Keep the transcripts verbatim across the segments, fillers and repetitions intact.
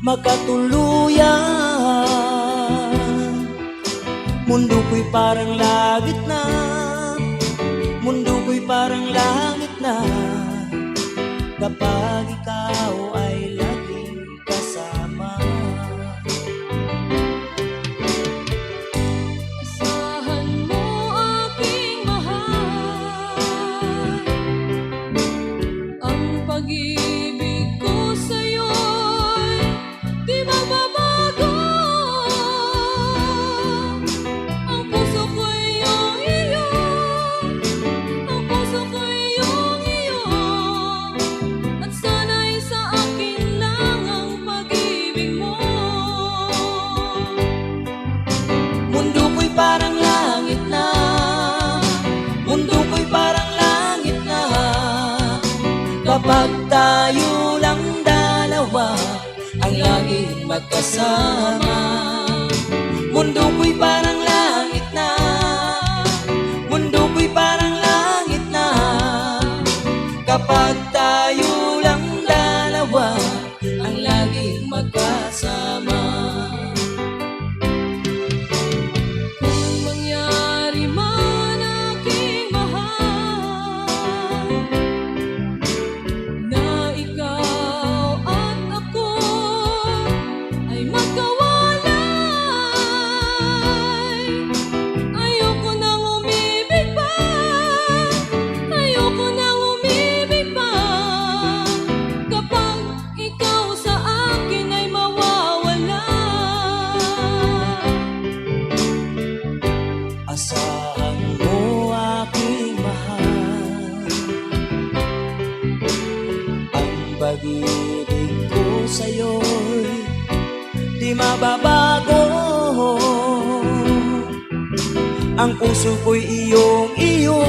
Makatuluyan. Mundo ko'y parang langit na. Mundo ko'y parang langit na. Kapag ikaw ay laging kasama. Asahan mo, aking mahal, ang pag-ibig ko sa'yo'y di magbabago. Ang puso ko'y iyong iyo, ang puso ko'y iyong iyo, at sana'y sa akin lang ang pag-ibig mo. Mundo ko'y parang langit na, mundo ko'y parang langit na, kapag tayo lang dalawa ang laging magkasama. Mundo ko'y parang langit na, mundo ko'y parang langit na, kapag tayo lang dalawa ang laging magkasama. Kung mangyari man, aking mahal, na ikaw at ako ay magkawalay, ayoko nang umibig pa, ayoko nang umibig pa. Kapag ikaw sa akin ay mawawala, asahan mo, aking mahal, ang pag-ibig ko sa'yo'y di mababago. Ang puso ko'y iyong iyo,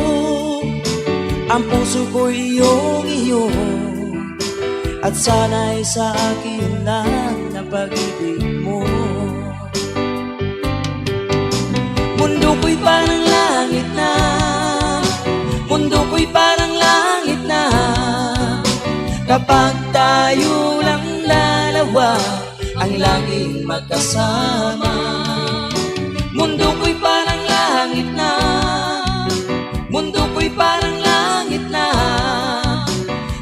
ang puso ko'y iyong iyo, at sana'y sa akin lang ang pag-ibig mo. Mundo ko'y parang langit na, mundo ko'y parang langit na, kapag tayo lang dalawa ang laging magkasama. Mundo ko'y parang langit na, mundo ko'y parang langit na,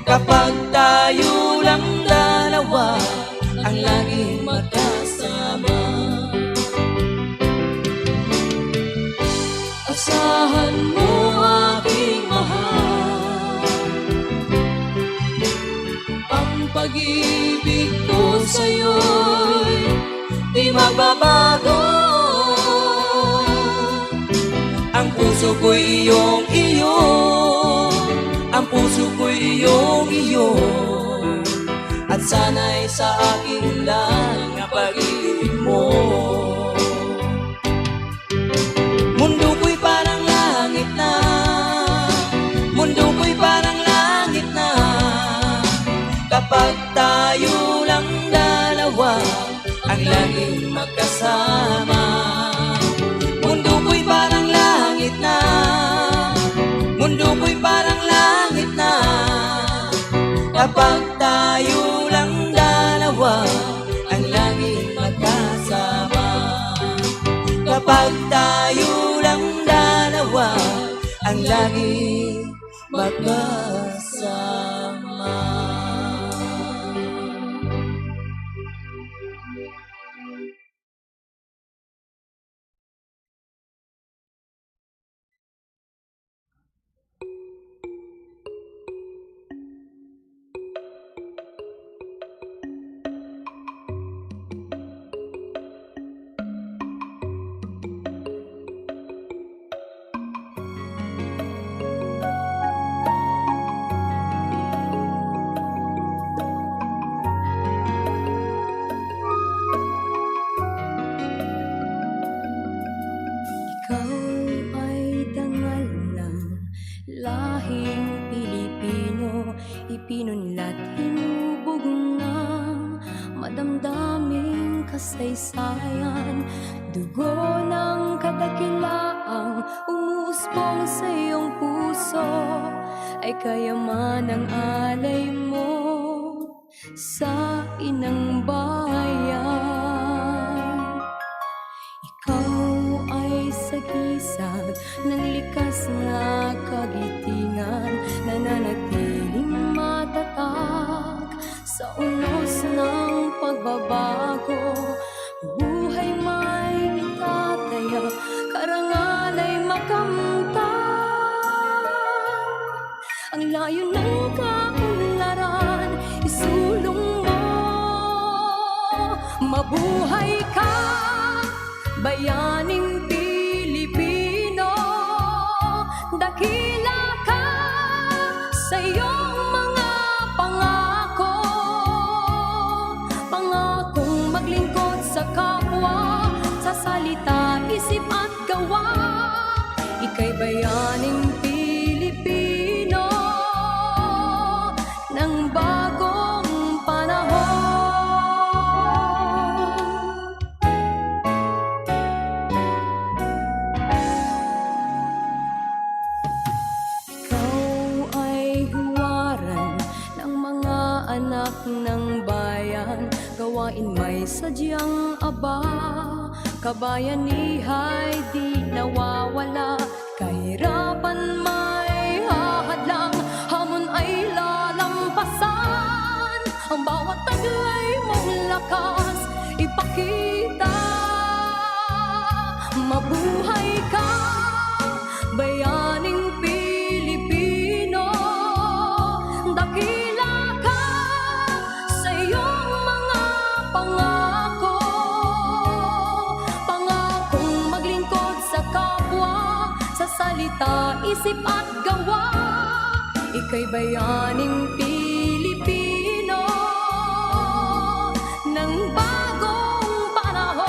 kapag tayo lang dalawa ang laging magkasama. Asahan mo, aking mahal, ang pag-ibig ko sa'yo'y di mababago. Ang puso ko'y iyong iyo, ang puso ko'y iyong iyo, at sana'y sa akin lang ang pag-ibig mo. Mundo ko'y parang langit na, mundo ko'y parang langit na, kapag tayo lang dalawa ang laging magkasama. Mundo ko'y parang langit na, mundo ko'y parang langit na, kapag tayo lang dalawa ang laging magkasama. Kapag tayo lang dalawa ang laging magkasama. Ikaw ay dangal lang, lahing Pilipino, ipinunlat, hinubog ng madamdaming kasaysayan. Dugo ng kadakilaang umuusbong sa iyong puso, ay kayaman ang alay mo sa inang bayan. ng pagbabago. Buhay may itataya, karangalay makamtan. Ang layo ng kaunlaran, isulong mo. Mabuhay ka, bayaning Pilipino. Dakila ka sa iyong mga pangako. Pangakong maglingkod sa kapwa, sa salita, isip at gawa. Ika'y bayaning Pilipino ng bagong panahon. Ikaw ay huwaran ng mga anak ng bayan, gawain may sadyang aba. Kabayanihay di nawawala, kahirapan may hahadlang, hamon ay lalampasan. Ang bawat taglay mong lakas ipakita. Mabuhay ka, bayaning Pilipino. Dakila ka sa iyong mga pangako. Pangakong maglingkod sa kapwa, sa salita, isip at gawa. Ika'y bayaning Pilipino ng bagong panahon.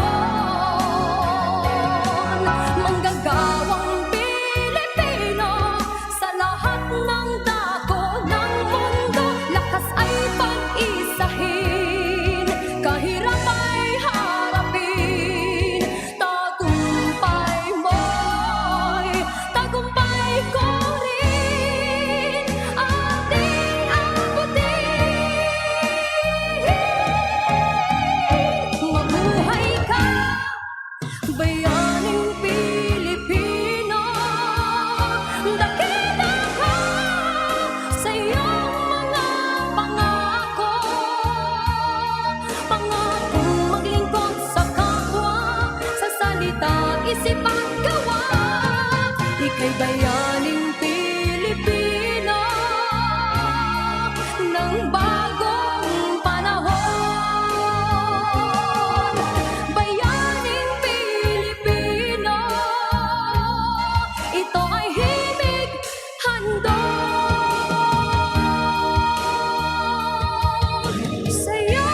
Manggagawang Pilipino sa lahat ng dako ng mundo. Lakas ay pag-isahin, kahirap ay harapin. Tagumpay mo'y tagumpay ko rin. Ating abutin. Mabuhay ka, bayaning Pilipino. Dakila ka sa iyong mga pangako. Pangakong maglingkod sa kapwa, sa salita, isip at gawa. Ika'y bayaning Pilipino ng bagong panahon. Bayaning Pilipino, ito ay himig handog sa'yo.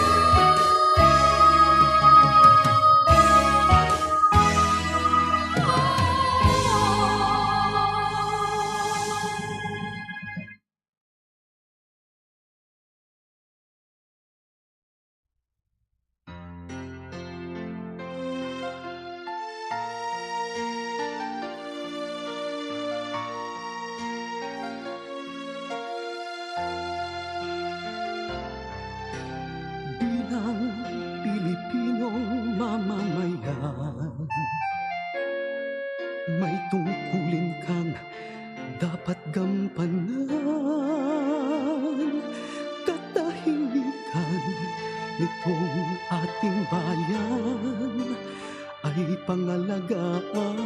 Bilang Pilipinong mamamayan, may tungkulin kang dapat gampanan. Katahimikan nitong ating bayan ay pangalagaan.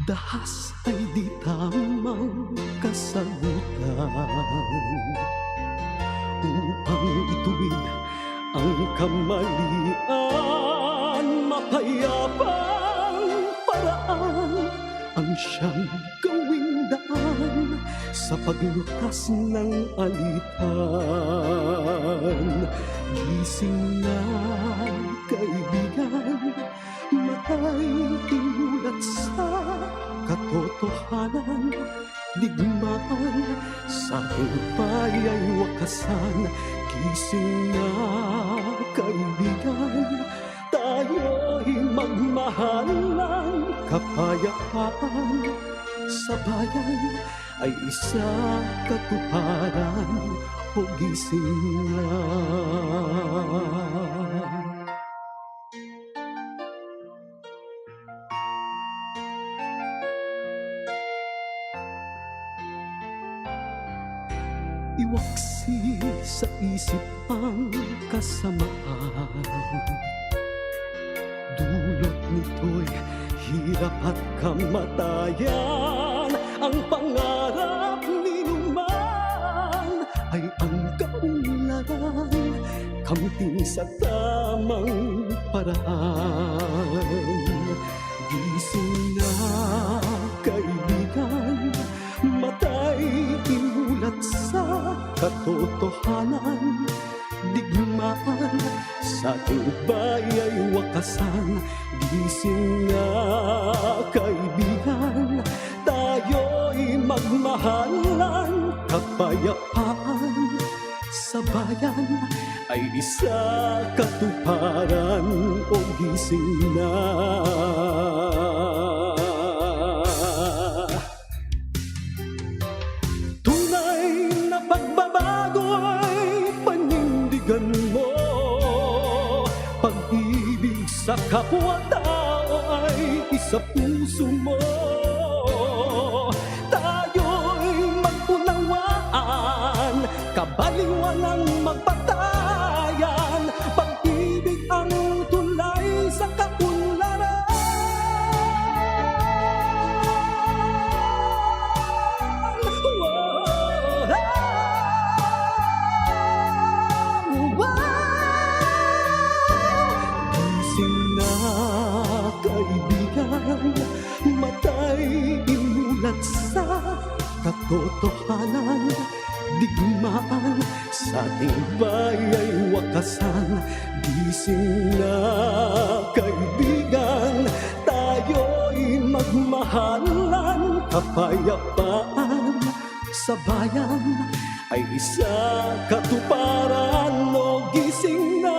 Dahas ay di tamang kasagutan. Upang ituwid ang kamalian, mapayapang paraan ang siyang gawing daan sa paglutas ng alitan. Gising na, kaibigan, matay imulat sa katotohanan. Digmaan sa tagumpay ay wakasan. Gising na, kaibigan, tayo'y magmahal ng kapayapaan. Sa bayan ay isa katuparan, o gising na. Waksi sa isip ang kasamaan. Dulot nito'y hirap at kamatayan. Ang pangarap ninuman ay ang kaunlaran, kamtin sa tamang paraan. Gising na, kaibigan, matay imulat sa katotohanan. Digmaan sa tubay ay wakasan. Gising na, kaibigan, tayo'y magmahalan. Kapayapaan sa bayan ay isa katuparan. O gising na. Tunay na pagbabago ay panindigan mo. Pag-ibig sa kapwa-tao ay isa puso mo. Tayo'y mag-unawaan, kabaliwan ang magpatayan. Pag-ibig ang tulay sa kaunlaran. Gising na, kaibigan, matay imulat sa katotohanan. Digmaan sa tibay ay wakasan. Gising na, kaibigan, tayo'y magmahalan. Kapayapaan sa bayan ay isa katuparan. O gising na,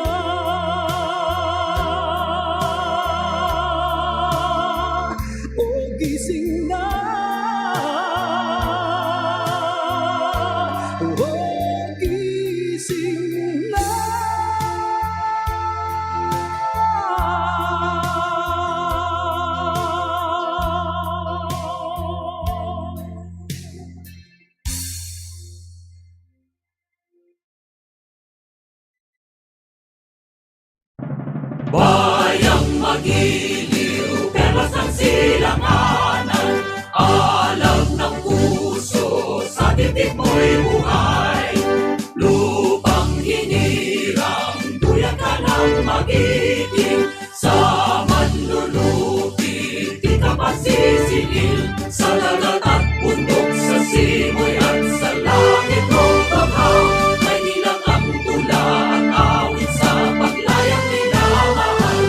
o gising na, o gising na. Bayang magiliw, perlas ang silanganan, alam ng puso, sa titik mo'y buhay. Lupang hinirang, duyan ka ng magiting, sa manlulupi, di ka pasisingil. Sa dagat at bundok, sa simoy at sa langit, o totoo, may ilang ang tula at awit sa paglayang minamahal.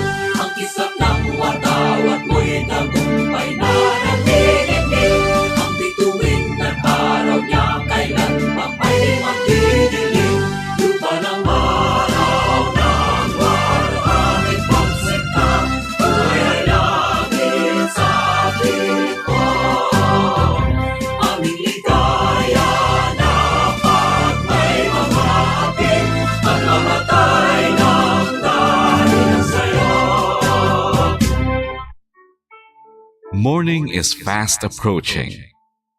Ang kislap ng watawat mo'y tagumpay na nagdidikit. Ang bituin at araw niya kailan pa may magdidilim. Lupa ng araw, ng araw, aming pagsinta, buhay ay langit sa atin. Aming ligaya na pag may mamati, at mamatay ng dahil sa'yo. Morning is fast approaching.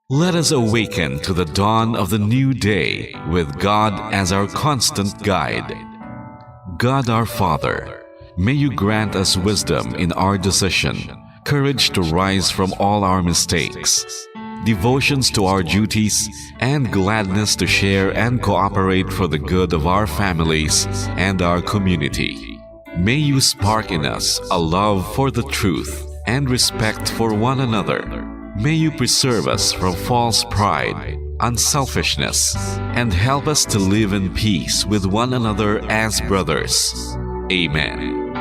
Let us awaken to the dawn of the new day with God as our constant guide. God our Father, may you grant us wisdom in our decision, courage to rise from all our mistakes, devotions to our duties, and gladness to share and cooperate for the good of our families and our community. May you spark in us a love for the truth and respect for one another. May you preserve us from false pride, unselfishness, and help us to live in peace with one another as brothers. Amen.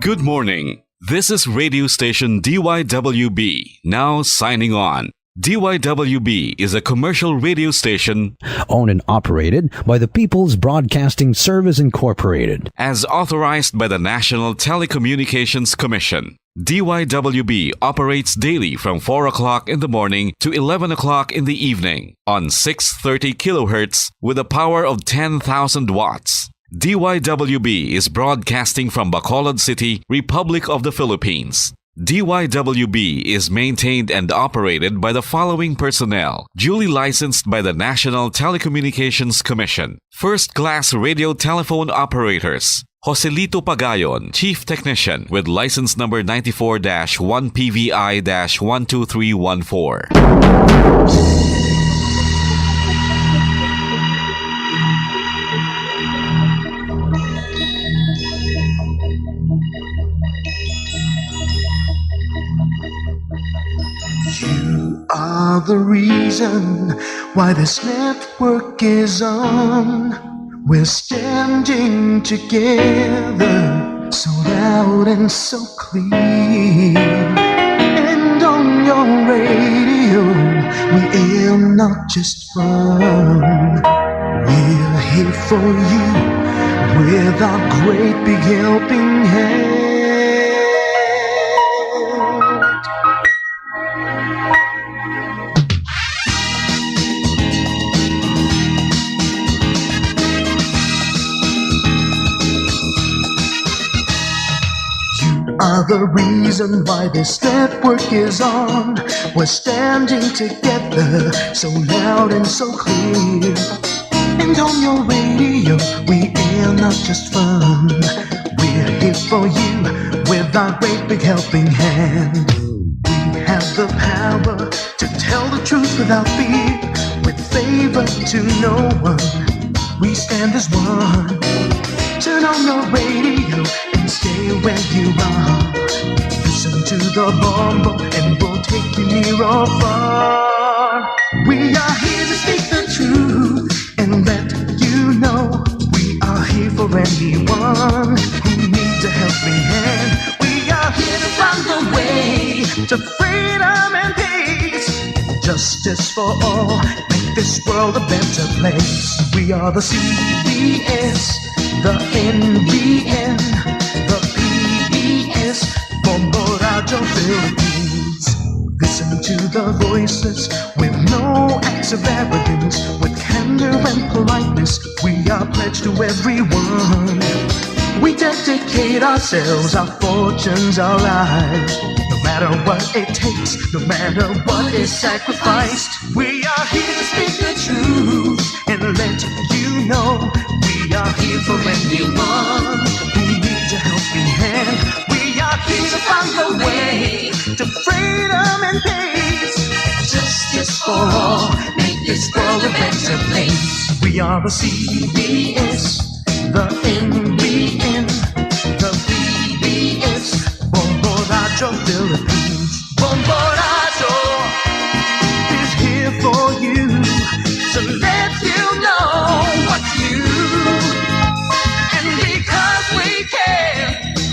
Good morning. This is radio station D Y W B, now signing on. D Y W B is a commercial radio station owned and operated by the People's Broadcasting Service Incorporated, as authorized by the National Telecommunications Commission. D Y W B operates daily from four o'clock in the morning to eleven o'clock in the evening on six thirty kilohertz with a power of ten thousand watts. D Y W B is broadcasting from Bacolod City, Republic of the Philippines. D Y W B is maintained and operated by the following personnel, duly licensed by the National Telecommunications Commission. First class radio telephone operators, Joselito Pagayon, Chief Technician, with license number ninety-four dash one P V I dash one two three one four. You are the reason why this network is on. We're standing together, so loud and so clear. And on your radio, we air not just fun. We're here for you with our great big helping hand. You are the reason why this network is on. We're standing together, so loud and so clear. And on your radio, we air not just fun. We're here for you with our great big helping hand. We have the power to tell the truth without fear, with favor to no one. We stand as one. Turn on your radio and stay where you are. Listen to the Bombo and we'll take you near or far. We are here to speak the truth and let you know we are here for anyone who needs a helping hand. We are here to find a way to freedom and peace. Justice for all, make this world a better place. We are the C B S, the N B N, the P B S, Bombo Radio Philippines. Listen to the voices with no acts of arrogance, with candor and politeness. We are pledged to everyone. We dedicate ourselves, our fortunes, our lives. No matter what it takes, no matter what is sacrificed, we are here to speak the truth and let you know we are here for anyone who needs a helping hand. We are here to find a way to freedom and peace. Justice for all, make this world a better place. We are the C B S, the N B N, the P B S, Bombo Radio Philippines. Bombo Radio is here for you to let you know what's new. And because we care,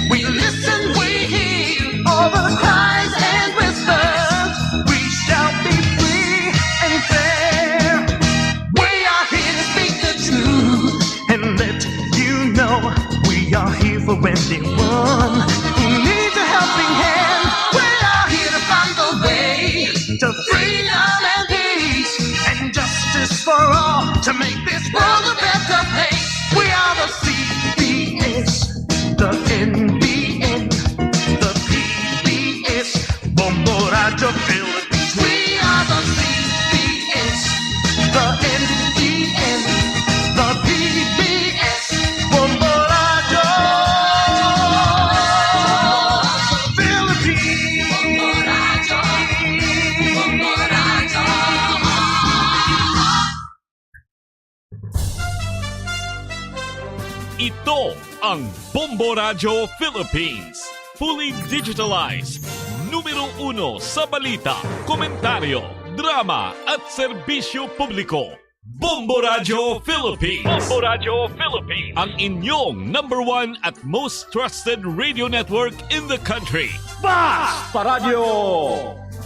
we listen, we hear all the cries and whispers. We shall be free and fair. We are here to speak the truth and let you know we are here for anyone who needs a helping hand. We are here to find the way to freedom and peace and justice for all to make this world a better place. We are the C B S, the N B N, the P B S, Bombo Radio Philippines. We are the C B S, the N B N, the P B S, Bombo Radio Philippines. Ito ang Bombo Radio Philippines. Fully digitalized. Numero uno sa balita, komentaryo, drama at serbisyo publiko. Bombo Radio Philippines. Bombo Radio Philippines. Ang inyong number one at most trusted radio network in the country. Basta Radio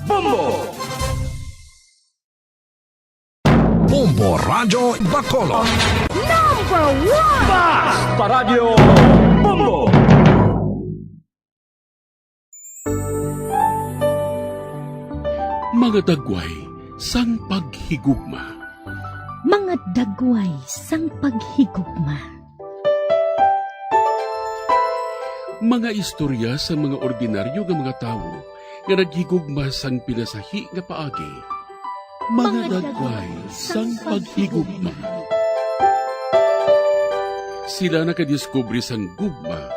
Bombo! Bombo Radyo Bacolod. Number one! Basta Radyo Bombo! Mga dagway sang paghigugma. Mga dagway sang paghigugma. Mga istorya sa mga ordinaryo nga mga tawo nga naghigugma sang pinasahi nga paagi. Mga dagway sang paghigugma. Sila nakadiskubre sang gugma.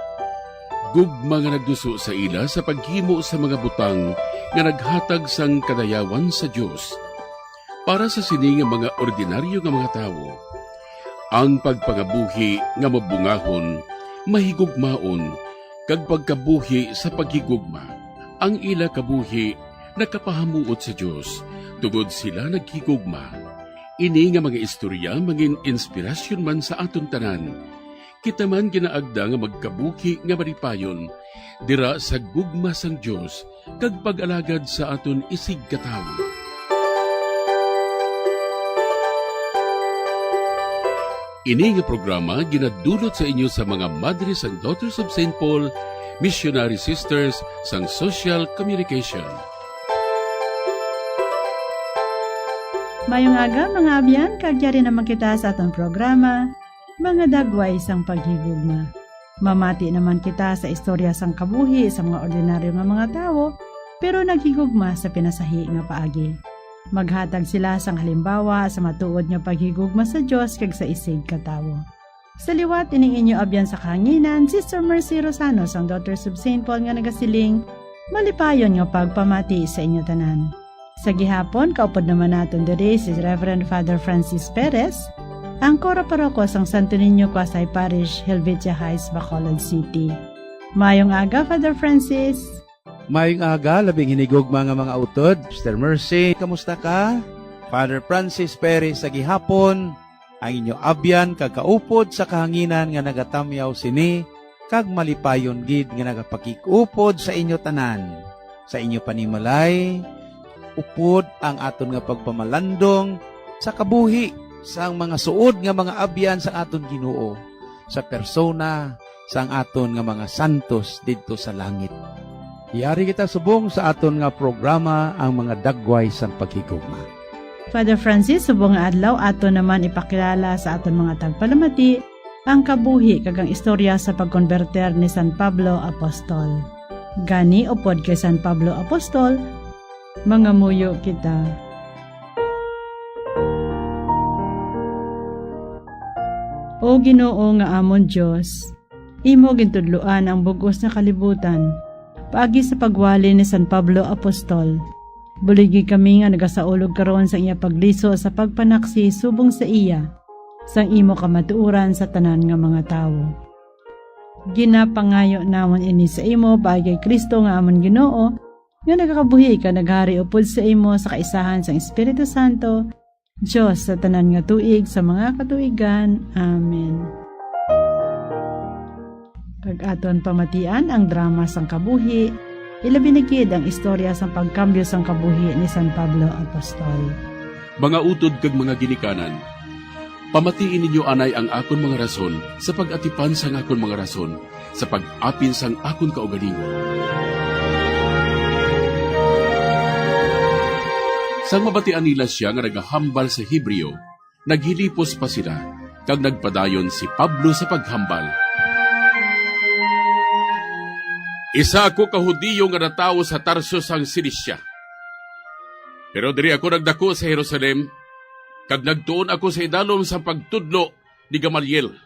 Gugma nga nagduso sa ila sa paghimo sa mga butang nga naghatag sang kadayawan sa Dios. Para sa sini nga mga ordinaryo nga mga tawo, ang pagpangabuhi nga mabungahon, mahigugmaon, kag pagkabuhi sa paghigugma, ang ila kabuhi nakapahamuot sa Dios, tungod sila naghigugma. Ini nga mga istorya mangin-inspirasyon man sa aton tanan. Kita man ginaagda nga magkabuhi nga malipayon dira sa gugma sang Dios kag pag-alagad sa aton isigkatawo. Ini nga programa ginadulot sa inyo sa mga Madre sang Daughters of Saint Paul, Missionary Sisters sang Social Communication. Mayong aga, mga abyan, kag yari naman kita sa aton programa, Mga Dagway sang Paghigugma. Mamati naman kita sa istorya sang kabuhi sa mga ordinaryo nga mga tawo, pero naghigugma sa pinasahi nga paagi. Maghatag sila sang halimbawa sa matuod nga paghigugma sa Dios kag sa isigkatawo. Sa liwat ining inyo abyan sa kahanginan, Sister Mercy Rosano sang Daughters of Saint Paul nga nagasiling, malipayon nga pagpamati sa inyo tanan. Sa gihapon, kaupod naman naton diri si Reverend Father Francis Perez, ang kura paroko sang Santo Niño Quasay Parish, Helvetia Heights, Bacolod City. Mayong aga, Father Francis. Mayong aga, labing hinigugma nga mga utod. Sister Mercy, kamusta ka? Father Francis Perez sa gihapon, ang inyo abyan kag kaupod sa kahanginan nga nagatamyaw sini, kag malipayon gid nga nagapakig-upod sa inyo tanan. Sa inyo panimalay, upod ang aton nga pagpamalandong sa kabuhi sang mga suod nga mga abyan sa aton Ginoo, sa persona sang aton nga mga santos didto sa langit. Yari kita subong sa aton nga programa, ang mga dagway sang paghigugma. Father Francis, subong nga adlaw, aton naman ipakilala sa aton mga tagpalamati ang kabuhi kag ang istorya sa pagkonberter ni San Pablo Apostol. Gani, upod kay San Pablo Apostol, mangamuyo kita. O Ginoo nga amon Dios, imo gintudloan ang bug-os nga kalibutan paagi sa pagwali ni San Pablo Apostol. Buligi kami nga nagasaulog karon sa iya pagliso sa pagpanaksi subong sa iya, sang imo kamatuoran sa tanan nga mga tawo. Ginapangayo namon ini sa imo paagi kay Cristo nga amon Ginoo, nga nagakabuhi kag naghari upod sa imo sa kaisahan sang Espiritu Santo, Dios sa tanan nga tuig sa mga katuigan. Amen. Kag aton pamatian ang drama sang kabuhi, ilabi na gid ang istorya sang pagkambyo sang kabuhi ni San Pablo Apostol. Mga utod kag mga ginikanan, pamatii ninyo anay ang akon mga rason sa pag-atipan sang akon mga rason, sa pag-apin sang akon kaugalingon. Sang mabatian nila sia nga nagahambal sa Hebreo, naghilipos pa sila, kag nagpadayon si Pablo sa paghambal. Isa ako ka Hudiyo nga natawo sa Tarso sang Cilicia. Pero diri ako nagdako sa Jerusalem, kag nagtuon ako sa idalom sang pagtudlo ni Gamaliel.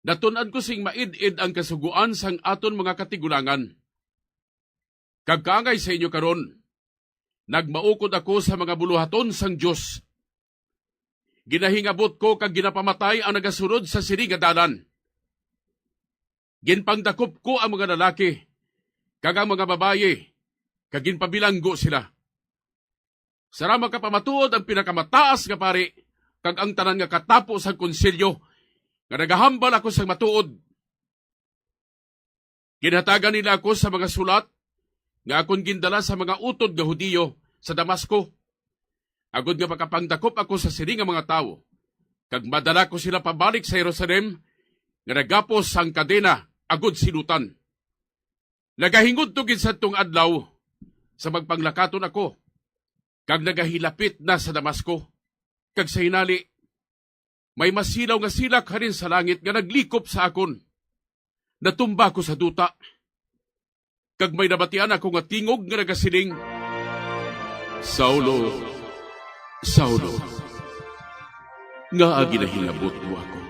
Natun-an ko sing maid-id ang kasugoan sang aton mga katigulangan. Kag kaangay sa inyo karon, nagmaukod ako sa mga buluhaton sang Dios. Ginahingabot ko kag ginapamatay ang nagasunod sa sini nga dalan. Ginpangdakop ko ang mga lalaki kag ang mga babayi, kag ginpabilanggo sila. Sara makapamatuod ang pinakamataas nga pari kag ang tanan nga katapo sang konsilyo nga nagahambal ako sang matuod. Ginhatagan nila ako sa mga sulat nga akon gindala sa mga utod nga Hudiyo sa Damasco, agod nga makapangdakop ako sa sini nga mga tawo, kag madala ko sila pabalik sa Jerusalem, nga nagapos sang kadena agod silutan. Nagahingudto gid sadtong adlaw sa magpanglakaton ako, kag nagahilapit na sa Damasco, kag sa hinali, may masilaw nga silak halin sa langit nga naglikop sa akon. Natumba ako sa duta, kag may nabatian ako nga tingog nga nagasiling, "Saulo, Saulo, ngaa ginahingabot mo ako?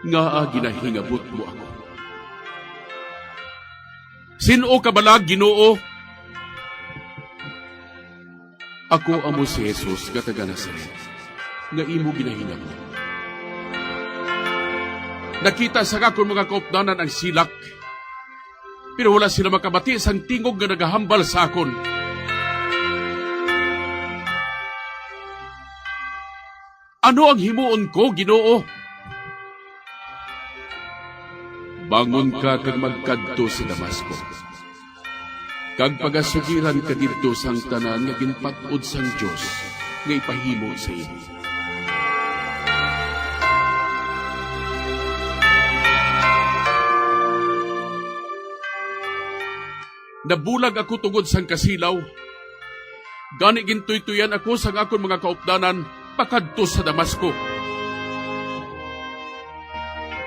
Ngaa ginahingabot mo ako?" "Sin-o ka bala, Ginoo?" "Ako amo si Jesus nga taga Nazaret, nga imo ginahingabot." Nakita sang akon mga kaupdanan ang silak, pero wala sila makabati sang tingog nga nagahambal sa akon. "Ano ang himuon ko, Ginoo?" "Bangon ka kag magkadto sa Damasco, kag pagasugiran ka didto sang tanan nga ginpat-od sang Dios nga ipahimo sa imo." Nabulag ako tungod sang kasilaw. Gani gintuytoyan ako sang akon mga kaupdanan pakadto sa Damasco.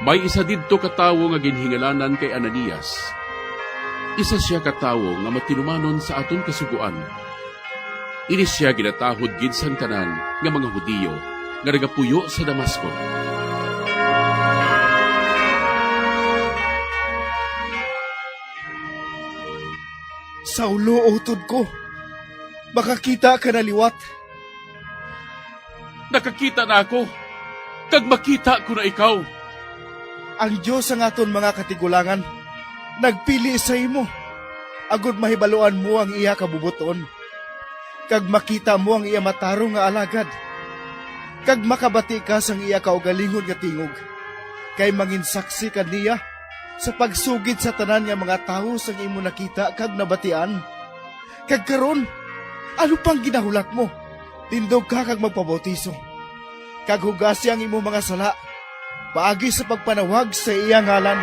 May isa didto ka tawo nga ginhingalanan kay Ananias. Isa sia ka tawo nga matinumanon sa aton Kasugoan. Ini sia ginatahod gid sang tanan nga mga Hudiyo nga nagapuyo sa Damasco. "Saulo, utod ko, makakita ka na liwat?" "Nakakita na ako, kag makita ko na ikaw." "Ang Dios sang aton mga katigulangan nagpili sa imo, agod mahibaluan mo ang iya kabubot-on, kag makita mo ang iya matarong nga alagad, kag makabati ka sang iya kaugalingon nga tingog, kay manginsaksi ka niya sa pagsugid sa tanan nga mga tawo sang imo nakita kag nabatian. Kag karon, ano pang ginahulat mo? Tindog ka kag magpabautiso, kag hugasi ang imo mga sala paagi sa pagpanawag sa iya ngalan."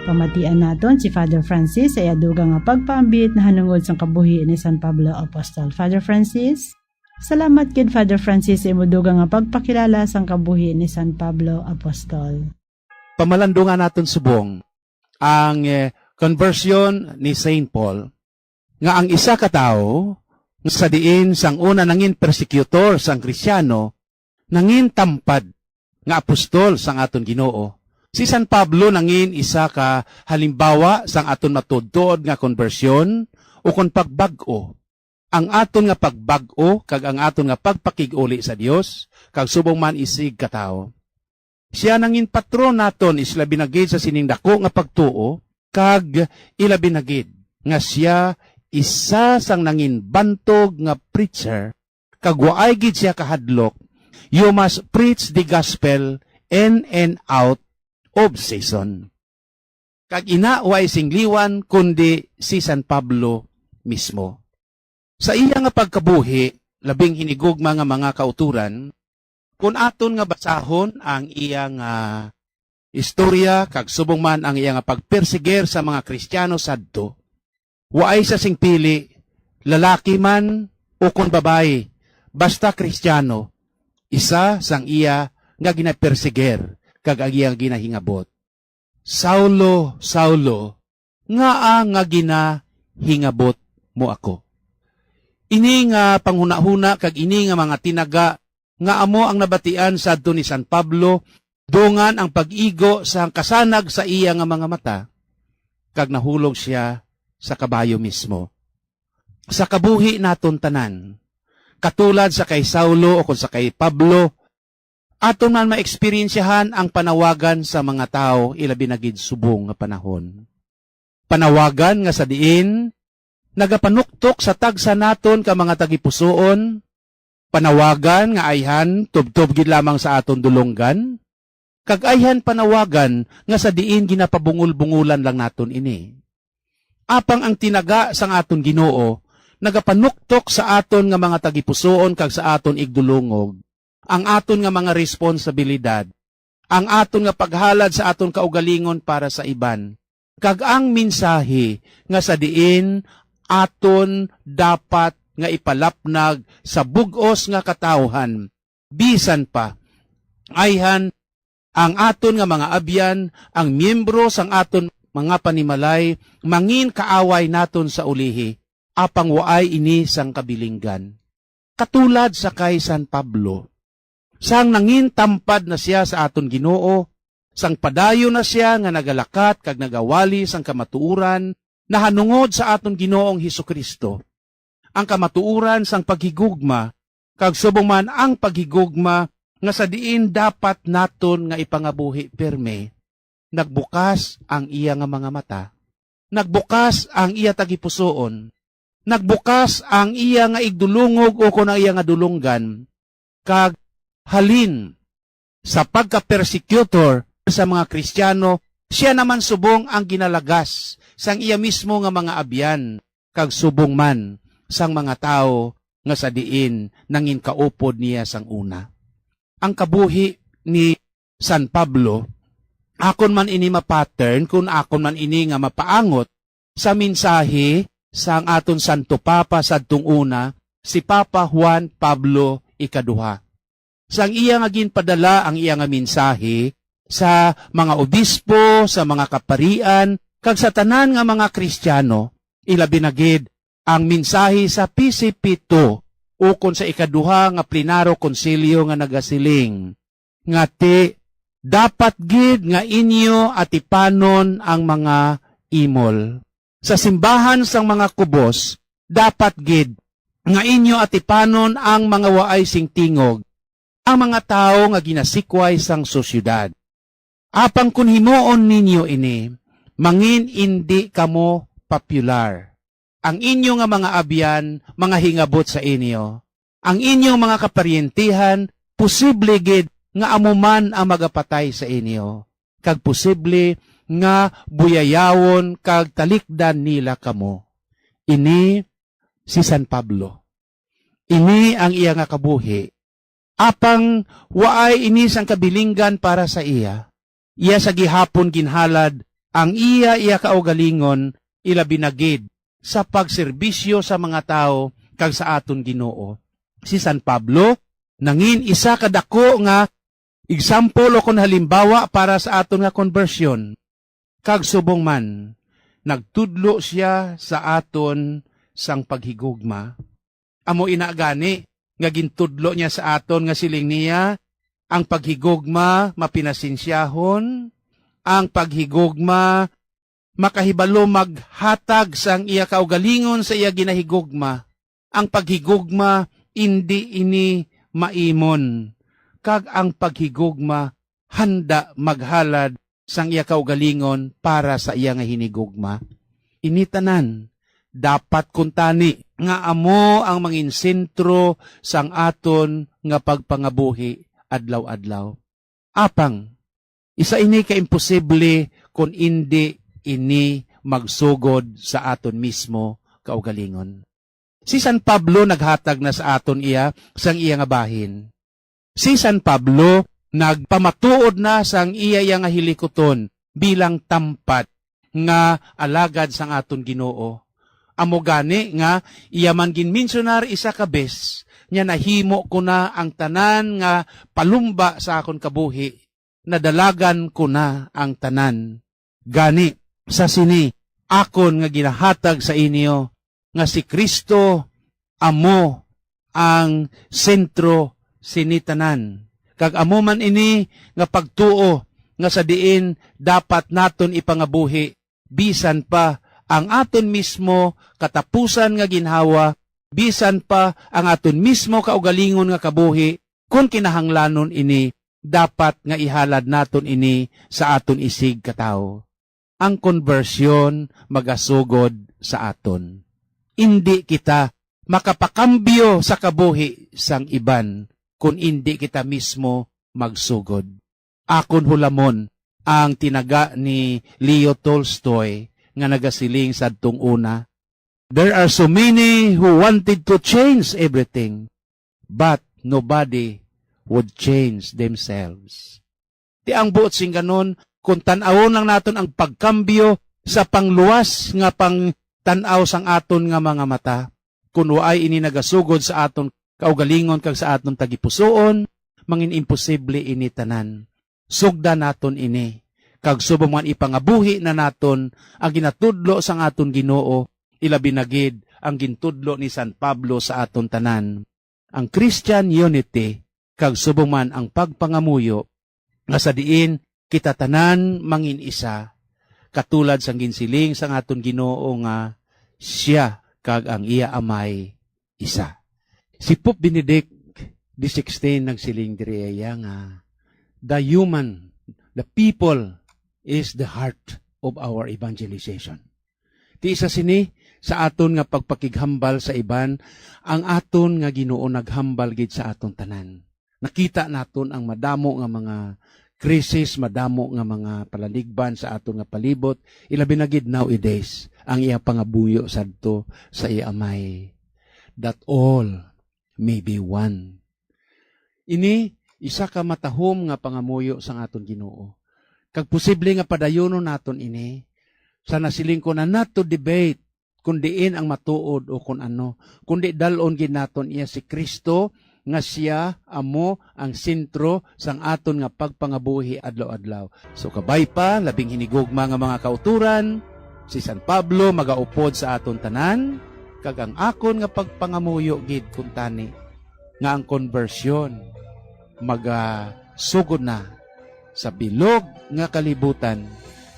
Pamatian naton si Father Francis sa iya dugang nga pagpaambit nahanungod sang kabuhi ni San Pablo Apostol. Father Francis, salamat gid, Father Francis, sa imo dugang nga pagpakilala sang kabuhi ni San Pablo Apostol. Pamalandungan naton subong ang, eh, conversion ni Saint Paul, nga ang isa ka tawo nga sa diin sang una nangin persecutor sang Kristiano, nangin tampad nga apostol sang aton Ginoo. Si San Pablo nangin isa ka halimbawa sang aton matuodtuod nga konbersyon ukon pagbag-o, ang aton nga pagbag-o kag ang aton nga pagpakig-uli sa Dios, kag subong man isig ka tawo. Sia nangin patron naton, ilabi na gid sa sining daku nga pagtuo, kag ilabi na gid nga sia isa sang nangin bantog nga preacher, kag waay gid sia kahadlok, "You must preach the gospel in and out of season." Kag ina, way sing liwan kundi si San Pablo mismo. Sa iya nga pagkabuhi, labing hinigugma nga mga kauturan, kun aton nga basahon ang iya nga istorya kag subong man ang iya nga pagpersigir sa mga Kristiano sadto, waay sia sing pili, lalaki man ukon babayi, basta Kristiano, isa sang iya nga ginapersigir kag ang iya ginahingabot. "Saulo, Saulo, ngaa nga ginahingabot mo ako?" Ini nga panghunahuna kag ini nga mga tinaga nga amo ang nabatian sadto ni San Pablo dungan ang pag-igo sang kasanag sa iya nga mga mata, kag nahulog sia sa kabayo mismo. Sa kabuhi naton tanan, katulad sa kay Saulo o kon sa kay Pablo, aton man maeksperiensyahan ang panawagan sa mga tawo, ilabi na gid subong nga panahon. Panawagan nga sa diin nagapanuktok sa tagsa naton ka mga tagipusoon, panawagan nga ayhan tubtob gid lamang sa aton dulonggan, kag ayhan panawagan nga sa diin ginapabungol-bungolan lang naton ini. Apang ang tinaga sang aton Ginoo nagapanuktok sa aton nga mga tagipusoon kag sa aton igdulungog, ang aton nga mga responsabilidad, ang aton nga paghalad sa aton kaugalingon para sa iban, kag ang mensahe nga sa diin aton dapat nga ipalapnag sa bug-os nga katawuhan, bisan pa ayhan Ang aton nga mga abyan, ang miyembro sang aton mga panimalay, mangin kaaway naton sa ulihi, apang waay ini sang kabilinggan. Katulad sa kay San Pablo, sang nangin tampad na sia sa aton Ginoo, sang padayon na sia nga nagalakat kag nagawali sang kamatuoran nahanungod sa aton Ginoong Jesu-Cristo, ang kamatuoran sang paghigugma, kag subong man ang paghigugma nga sa diin dapat naton nga ipangabuhi pirme. Nagbukas ang iya nga mga mata, nagbukas ang iya tagipusoon, nagbukas ang iya nga igdulungog ukon ang iya nga dulonggan, kag halin sa pagka-persecutor sa mga Kristiyano, sia naman subong ang ginalagas sang iya mismo nga mga abyan, kag subong man sang mga tawo nga sa diin nangin kaupod niya sang una. Ang kabuhi ni San Pablo, akon man ini ma-pattern, kun akon man ini nga mapaangot sa mensahe sang aton Santo Papa sadtong una, si Papa Juan Pablo Ikaduha. Sang iya nga ginpadala ang iya nga mensahe sa mga obispo, sa mga kaparian, kag sa tanan nga mga Kristiyano, ilabi na gid ang mensahe sa P C P two ukon sa ikaduha nga plenaryo konsilyo nga nagasiling, nga ti dapat gid nga inyo atipanon ang mga imol. Sa simbahan sang mga kubos, dapat gid nga inyo atipanon ang mga waay sing tingog, ang mga tawo nga ginasikway sang sosyedad. Apang kon himuon ninyo ini, mangin indi kamo popular. Ang inyo nga mga abyan, mga hingabot sa inyo. Ang inyong mga kaparyentehan, posible gid nga amo man ang magapatay sa inyo, kag posible nga buyayawon kag talikdan nila kamo. Ini si San Pablo. Ini ang iya nga kabuhi. Apang waay ini sang kabilinggan para sa iya. Iya sa gihapon ginhalad ang iya, iya kaugalingon, ilabi na gid sa pagserbisyo sa mga tawo kag sa aton Ginoo. Si San Pablo nangin isa ka dako nga example ukon halimbawa para sa aton nga konbersyon. Kag subong man, nagtudlo sia sa aton sang paghigugma. Amo ina gani nga gintudlo niya sa aton nga siling niya, ang paghigugma mapinasensyahon, ang paghigugma makahibalo maghatag sang iya kaugalingon sa iya ginahigugma. Ang paghigugma indi ini maimon, kag ang paghigugma handa maghalad sang iya kaugalingon para sa iya nga hinigugma. Ini tanan dapat kuntani nga amo ang mangin sentro sang aton nga pagpangabuhi adlaw-adlaw. Apang, isa ini ka imposible kon indi ini magsugod sa aton mismo kaugalingon. Si San Pablo naghatag na sa aton iya sang iya nga bahin. Si San Pablo nagpamatuod na sang iya, iya nga hilikuton bilang tampat nga alagad sang aton Ginoo. Amo gani nga iya man ginmensyonar isa ka bes, nga nahimo ko na ang tanan nga palumba sa akon kabuhi, nadalagan ko na ang tanan. Gani, sa sini, akon nga ginahatag sa inyo nga si Cristo amo ang sentro sini tanan. Kag amo man ini nga pagtuo nga sa diin dapat naton ipangabuhi, bisan pa ang aton mismo katapusan nga ginhawa, bisan pa ang aton mismo kaugalingon nga kabuhi, kon kinahanglanon ini, dapat nga ihalad naton ini sa aton isig katawo. Ang konbersyon magasugod sa aton. Indi kita makapakambyo sa kabuhi sang iban kon indi kita mismo magsugod. Akon hulamon ang tinaga ni Leo Tolstoy nga nagasiling sadtong una, "There are so many who wanted to change everything, but nobody would change themselves." Ti ang buot singganon, kung tan-awon lang naton ang pagkambyo sa pangluwas nga pangtan-aw sang aton nga mga mata, kun waay ini nagasugod sa aton kaugalingon kag sa aton tagipusoon, mangin imposible ini tanan. Sugdan naton ini, kag subong man ipangabuhi na naton ang ginatudlo sang aton Ginoo, ilabi na gid ang gintudlo ni San Pablo sa aton tanan. Ang Christian unity, kag subong man ang pagpangamuyo, nga sa diin kita tanan mangin-isa, katulad sang ginsiling sang aton Ginoo nga sia kag ang iya Amay isa. Si Pope Benedict the sixteenth nagsiling diri iya nga, "The human, the people is the heart of our evangelization." Ti isa sini sa aton nga pagpakighambal sa iban, ang aton nga Ginoo naghambal gid sa aton tanan. Nakita naton ang madamo nga mga krisis, madamo nga mga palaligban sa aton nga palibot, ilabi na gid nowadays, ang iya pangamuyo sadto sa iya Amay, that all may be one. Ini isa ka matahom nga pangamuyo sang aton Ginoo. Kag posible nga padayunon naton ini sa nasiling ko na not to debate kun diin ang matuod o kun ano, kundi dal-on gid naton iya si Cristo, nga sia amo ang sentro sang aton nga pagpangabuhi adlaw-adlaw. So, kabay pa, labing hinigugma nga mga kauturan, si San Pablo magaupod sa aton tanan, kag ang akon nga pagpangamuyo gid kuntani nga ang konbersyon magasugod na sa bilog nga kalibutan,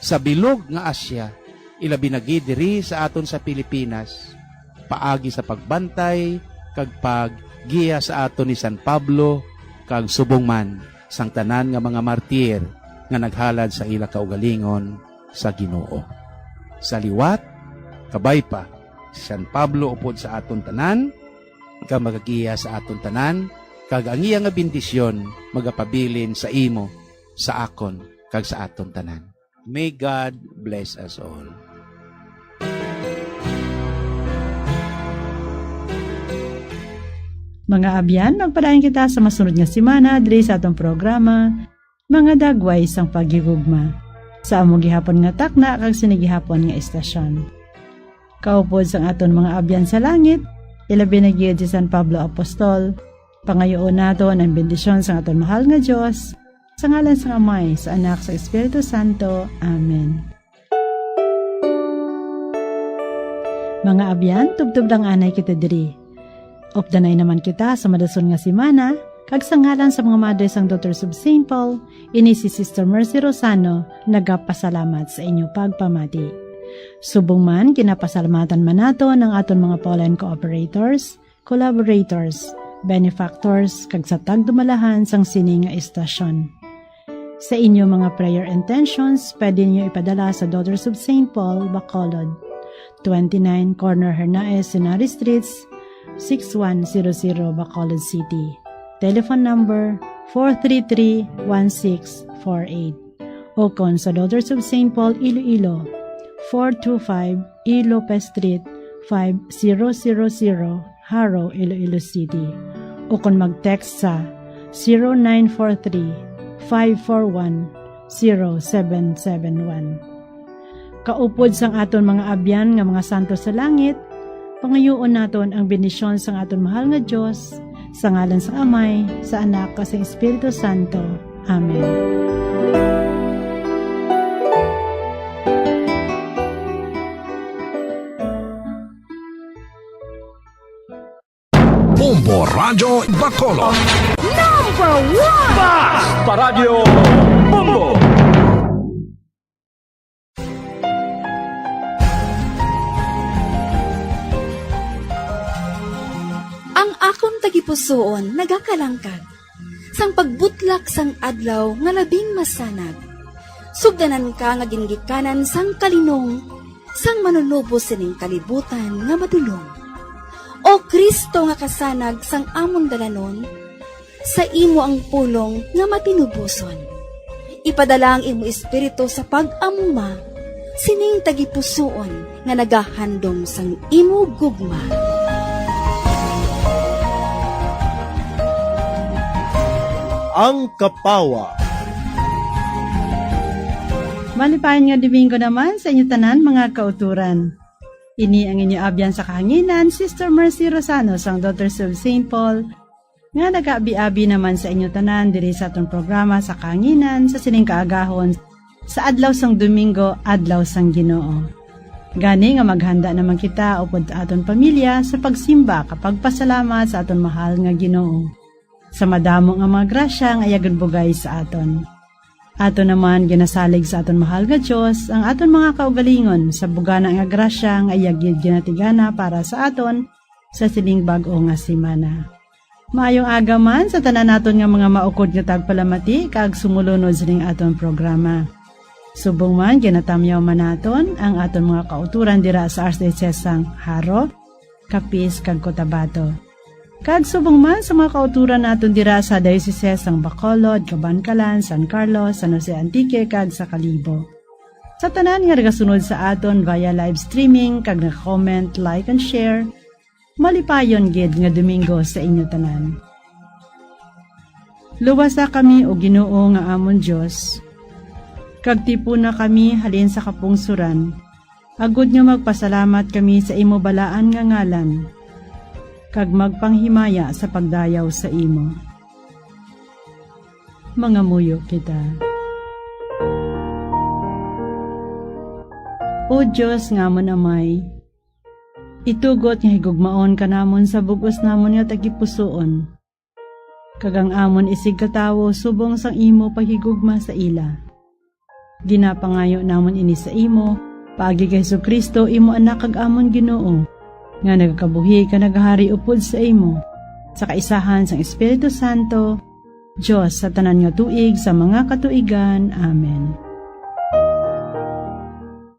sa bilog nga Asia, ilabi na gid diri sa aton sa Pilipinas, paagi sa pagbantay kag paggiya sa aton ni San Pablo, kag subong man sang tanan nga mga martir nga naghalad sa ila kaugalingon sa Ginoo. Sa liwat, kabay pa, si San Pablo upod sa aton tanan, kag magagiya sa aton tanan, kag ang iya nga bendisyon magapabilin sa imo, sa akon, kag sa aton tanan. May God bless us all. Mga abyan, magpadayon kita sa masunod nga semana diri sa atong programa, Mga Dagway sang Paghigugma, sa amo gihapon nga takna kag sini gihapon nga estasyon. Kaupod sang aton mga abyan sa langit, ilabi na gid si San Pablo Apostol, pangayuon naton ang bendisyon sang aton mahal nga Dios, sa ngalan sang Amay, sa Anak, sa Espiritu Santo. Amen. Mga abyan, tubtob lang anay kita diri. Updanay naman kita sa madason nga semana, kag sa ngalan sa mga madre sang Daughters of Saint Paul, ini si Sister Mercy Rosano nagapasalamat sa inyo pagpamati. Subong man, ginapasalamatan man naton ang aton mga Pauline cooperators, collaborators, benefactors, kag sa tagdumalahan sang sini nga estasyon. Sa inyo mga prayer intentions, pwede ninyo ipadala sa Daughters of Saint Paul, Bacolod, twenty-nine, Corner Hernaez, Senare Streets, six one zero zero, Bacolod City. Telephone number, four three three, one six four eight. O kon sa Daughters of Saint Paul, Iloilo, four two five E Lopez Street, five zero zero zero, Jaro, Iloilo City. O kon mag-text sa zero nine four three, five four one, zero seven seven one. Kaupod sang aton mga abyan nga mga santo sa langit, pangayuon naton ang bendisyon sang aton mahal nga Dios, sa ngalan sang Amay, sa Anak, kag sa Espiritu Santo. Amen. Bombo Radyo Bacolod. Number one! Basta Radyo Bombo! Ang akon tagipusoon nagakalangkag sang pagbutlak sang adlaw nga labing masanag. Sugdanan ka nga gingikanan sang kalinong sang Manunubos sining kalibutan nga madulom. O Cristo nga kasanag sang amon dalanon, sa imo ang pulong nga matinuboson. Ipadala ang imo Espiritu sa pag-amuma sining tagipusoon nga nagahandom sang imo gugma. Ang Kapawa. Malipayon nga Domingo naman sa inyo tanan, mga kauturan. Ini ang inyo abyan sa kahanginan, Sister Mercy Rosano sang Daughters of Saint Paul, Nga nag-abi-abi naman sa inyo tanan diri sa aton programa sa kahanginan sa sining kaagahon, sa adlaw sang Domingo, adlaw sang Ginoo. Gani nga maghanda naman kita upod aton pamilya sa pagsimba kag pagpasalamat sa aton mahal nga Ginoo, sa madamo nga mga grasya nga iya ginbugay sa aton. Ato naman ginasalig sa aton mahal nga Dios ang aton mga kaugalingon sa bugana nga grasya nga iya gid ginatigana para sa aton sa sining bag-o nga semana. Maayong aga man sa tanan naton nga mga maukod nga tagpalamati kag sumulunod sining aton programa. Subong man, ginatamyaw man naton ang aton mga kauturan dira sa Archdiocese sang Jaro, Capiz, kag Cotabato. Kag subong man sa mga kauturan naton dira sa Diocese sang Bacolod, Kabankalan, San Carlos, San Jose Antique, kag sa Kalibo. Sa tanan nga nagasunod sa aton via live streaming kag nag-comment, like, and share, malipayon gid nga Domingo sa inyo tanan. Luwasa kami, O Ginoo nga amon Dios, kag tipuna kami halin sa kapungsoran, agod nga magpasalamat kami sa imo balaan nga ngalan, kag magpanghimaya sa pagdayaw sa imo. Mangamuyo kita. O Dios nga amon Amay, itugot nga higugmaon ka namon sa bug-os namon nga tagipusoon, kag ang amon isigkatawo subong sang imo paghigugma sa ila. Ginapangayo namon ini sa imo, paagi kay Jesu-Cristo, imo Anak kag amon Ginoo, nga nagakabuhi kag nagahari upod sa imo, sa kaisahan sang Espiritu Santo, Dios sa tanan nga tuig sa mga katuigan. Amen.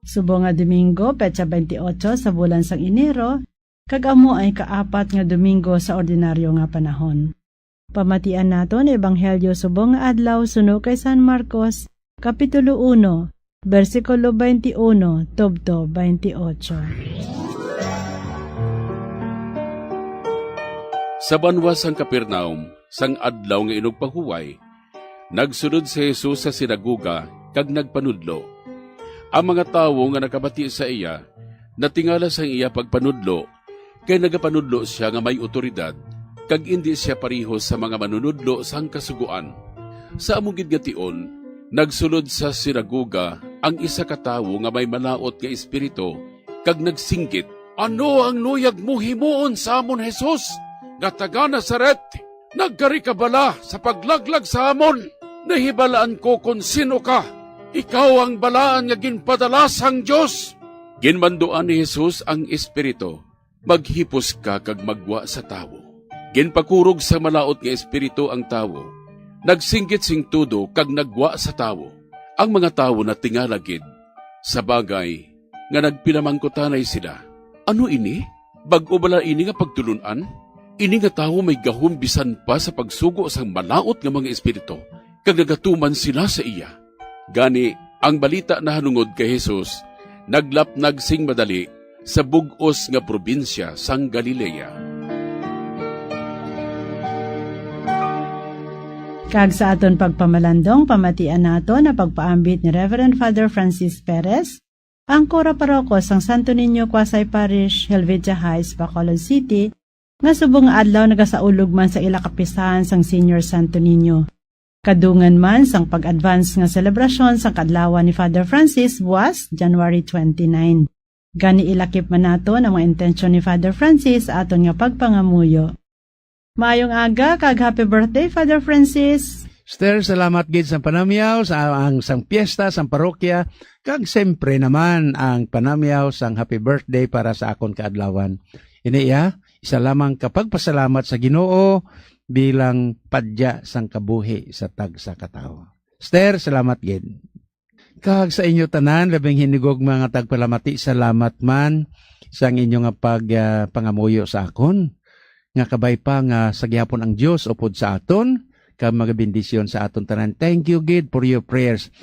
Subong nga Domingo, petsa twenty-eight sa bulan sang Enero, kag amo ang ikaapat nga Domingo sa ordinaryo nga panahon. Pamatian naton ang Ebanghelyo subong nga adlaw suno kay San Marcos, Kapitulo uno, bersikulo twenty-uno tubto twenty-eight. Sa banwa sang Capernaum, sang adlaw nga inugpahuway, nagsulod si Jesus sa sinagoga kag nagpanudlo. Ang mga tawo nga nakabati sa iya natingala sang iya pagpanudlo, kay nagapanudlo sia nga may awtoridad, kag indi sia pareho sa mga manunudlo sang Kasugoan. Sa amo gid nga tion, nagsulod sa sinagoga ang isa ka tawo nga may malaut nga espiritu, kag nagsinggit, "Ano ang luyag mo himuon sa amon, Jesus, nga taga Nazaret? Nagkari ka bala sa paglaglag sa amon? Nahibalaan ko kon sino ka. Ikaw ang balaan nga ginpadala sang Dios." Ginmanduan ni Jesus ang espiritu, "Maghipos ka kag maggwa sa tawo." Ginpakurog sa malaut nga espiritu ang tawo, nagsinggit sing tudo kag naggwa sa tawo. Ang mga tawo natingala gid, sa bagay nga nagpinamangkutanay sila, "Ano ini? Bag-o bala ini nga pagtulon-an? Ini nga tawo may gahom bisan pa sa pagsugo sang malaut nga mga espiritu, kag nagatuman sila sa iya." Gani, ang balita nahanungod kay Jesus naglapnag sing madali sa bug-os nga probinsya sang Galilea. Kag sa aton pagpamalandong, pamatian naton ang pagpaambit ni Reverend Father Francis Perez, ang kura paroko sang Santo Niño Quasi Parish, Helvetia Heights, Bacolod City, nga subong nga adlaw nagasaulog man sa ila kapistahan sang Senior Santo Niño. Kadungan man sang pag-advance nga selebrasyon sang kaadlawan ni Father Francis buwas, January twenty-nine. Gani, ilakip man naton ang mga intensyon ni Father Francis sa aton nga pagpangamuyo. Maayong aga kag happy birthday, Father Francis! Sister, salamat gid sang panamyaw sa ang sang piyesta sang parokya, kag siyempre naman ang panamyaw sang happy birthday para sa akon kaadlawan. Ini iya, isa lamang ka pagpasalamat sa Ginoo bilang padya sang kabuhi sa tagsa ka tawo. Sister, salamat gid. Kag sa inyo tanan, labing hinigugma nga tagpalamati, salamat man sang inyo nga pag, ah, pangamuyo sa akon, nga kabay pa nga sa gihapon ang Dios upod sa aton, kag magabendisyon sa aton tanan. Thank you gid for your prayers.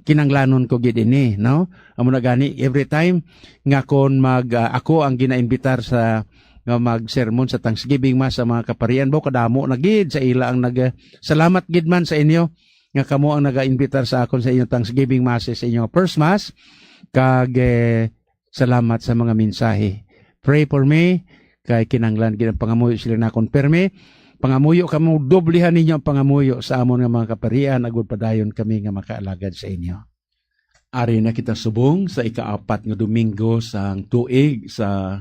Kinanglanon ko gid ini, no? Amo na gani, every time nga kon mag, ah, ako ang ginaimbitar sa, nga mag-sermon sa Thanksgiving Mass sa mga kaparian, baw kadamo na gid sa ila ang nag-, salamat gid man sa inyo nga kamo ang nagaimbitar sa akon sa inyong Thanksgiving Mass, sa inyong first Mass. Kag, eh, salamat sa mga mensahe. Pray for me, kay kinanglan gid ang pangamuyo sila nakon permi. Pangamuyo kamo, doblehan ninyo ang pangamuyo sa amon nga mga kaparian, agod padayon kami nga makaalagad sa inyo. Ari na kita subong sa ikaapat nga Domingo sang tuig sa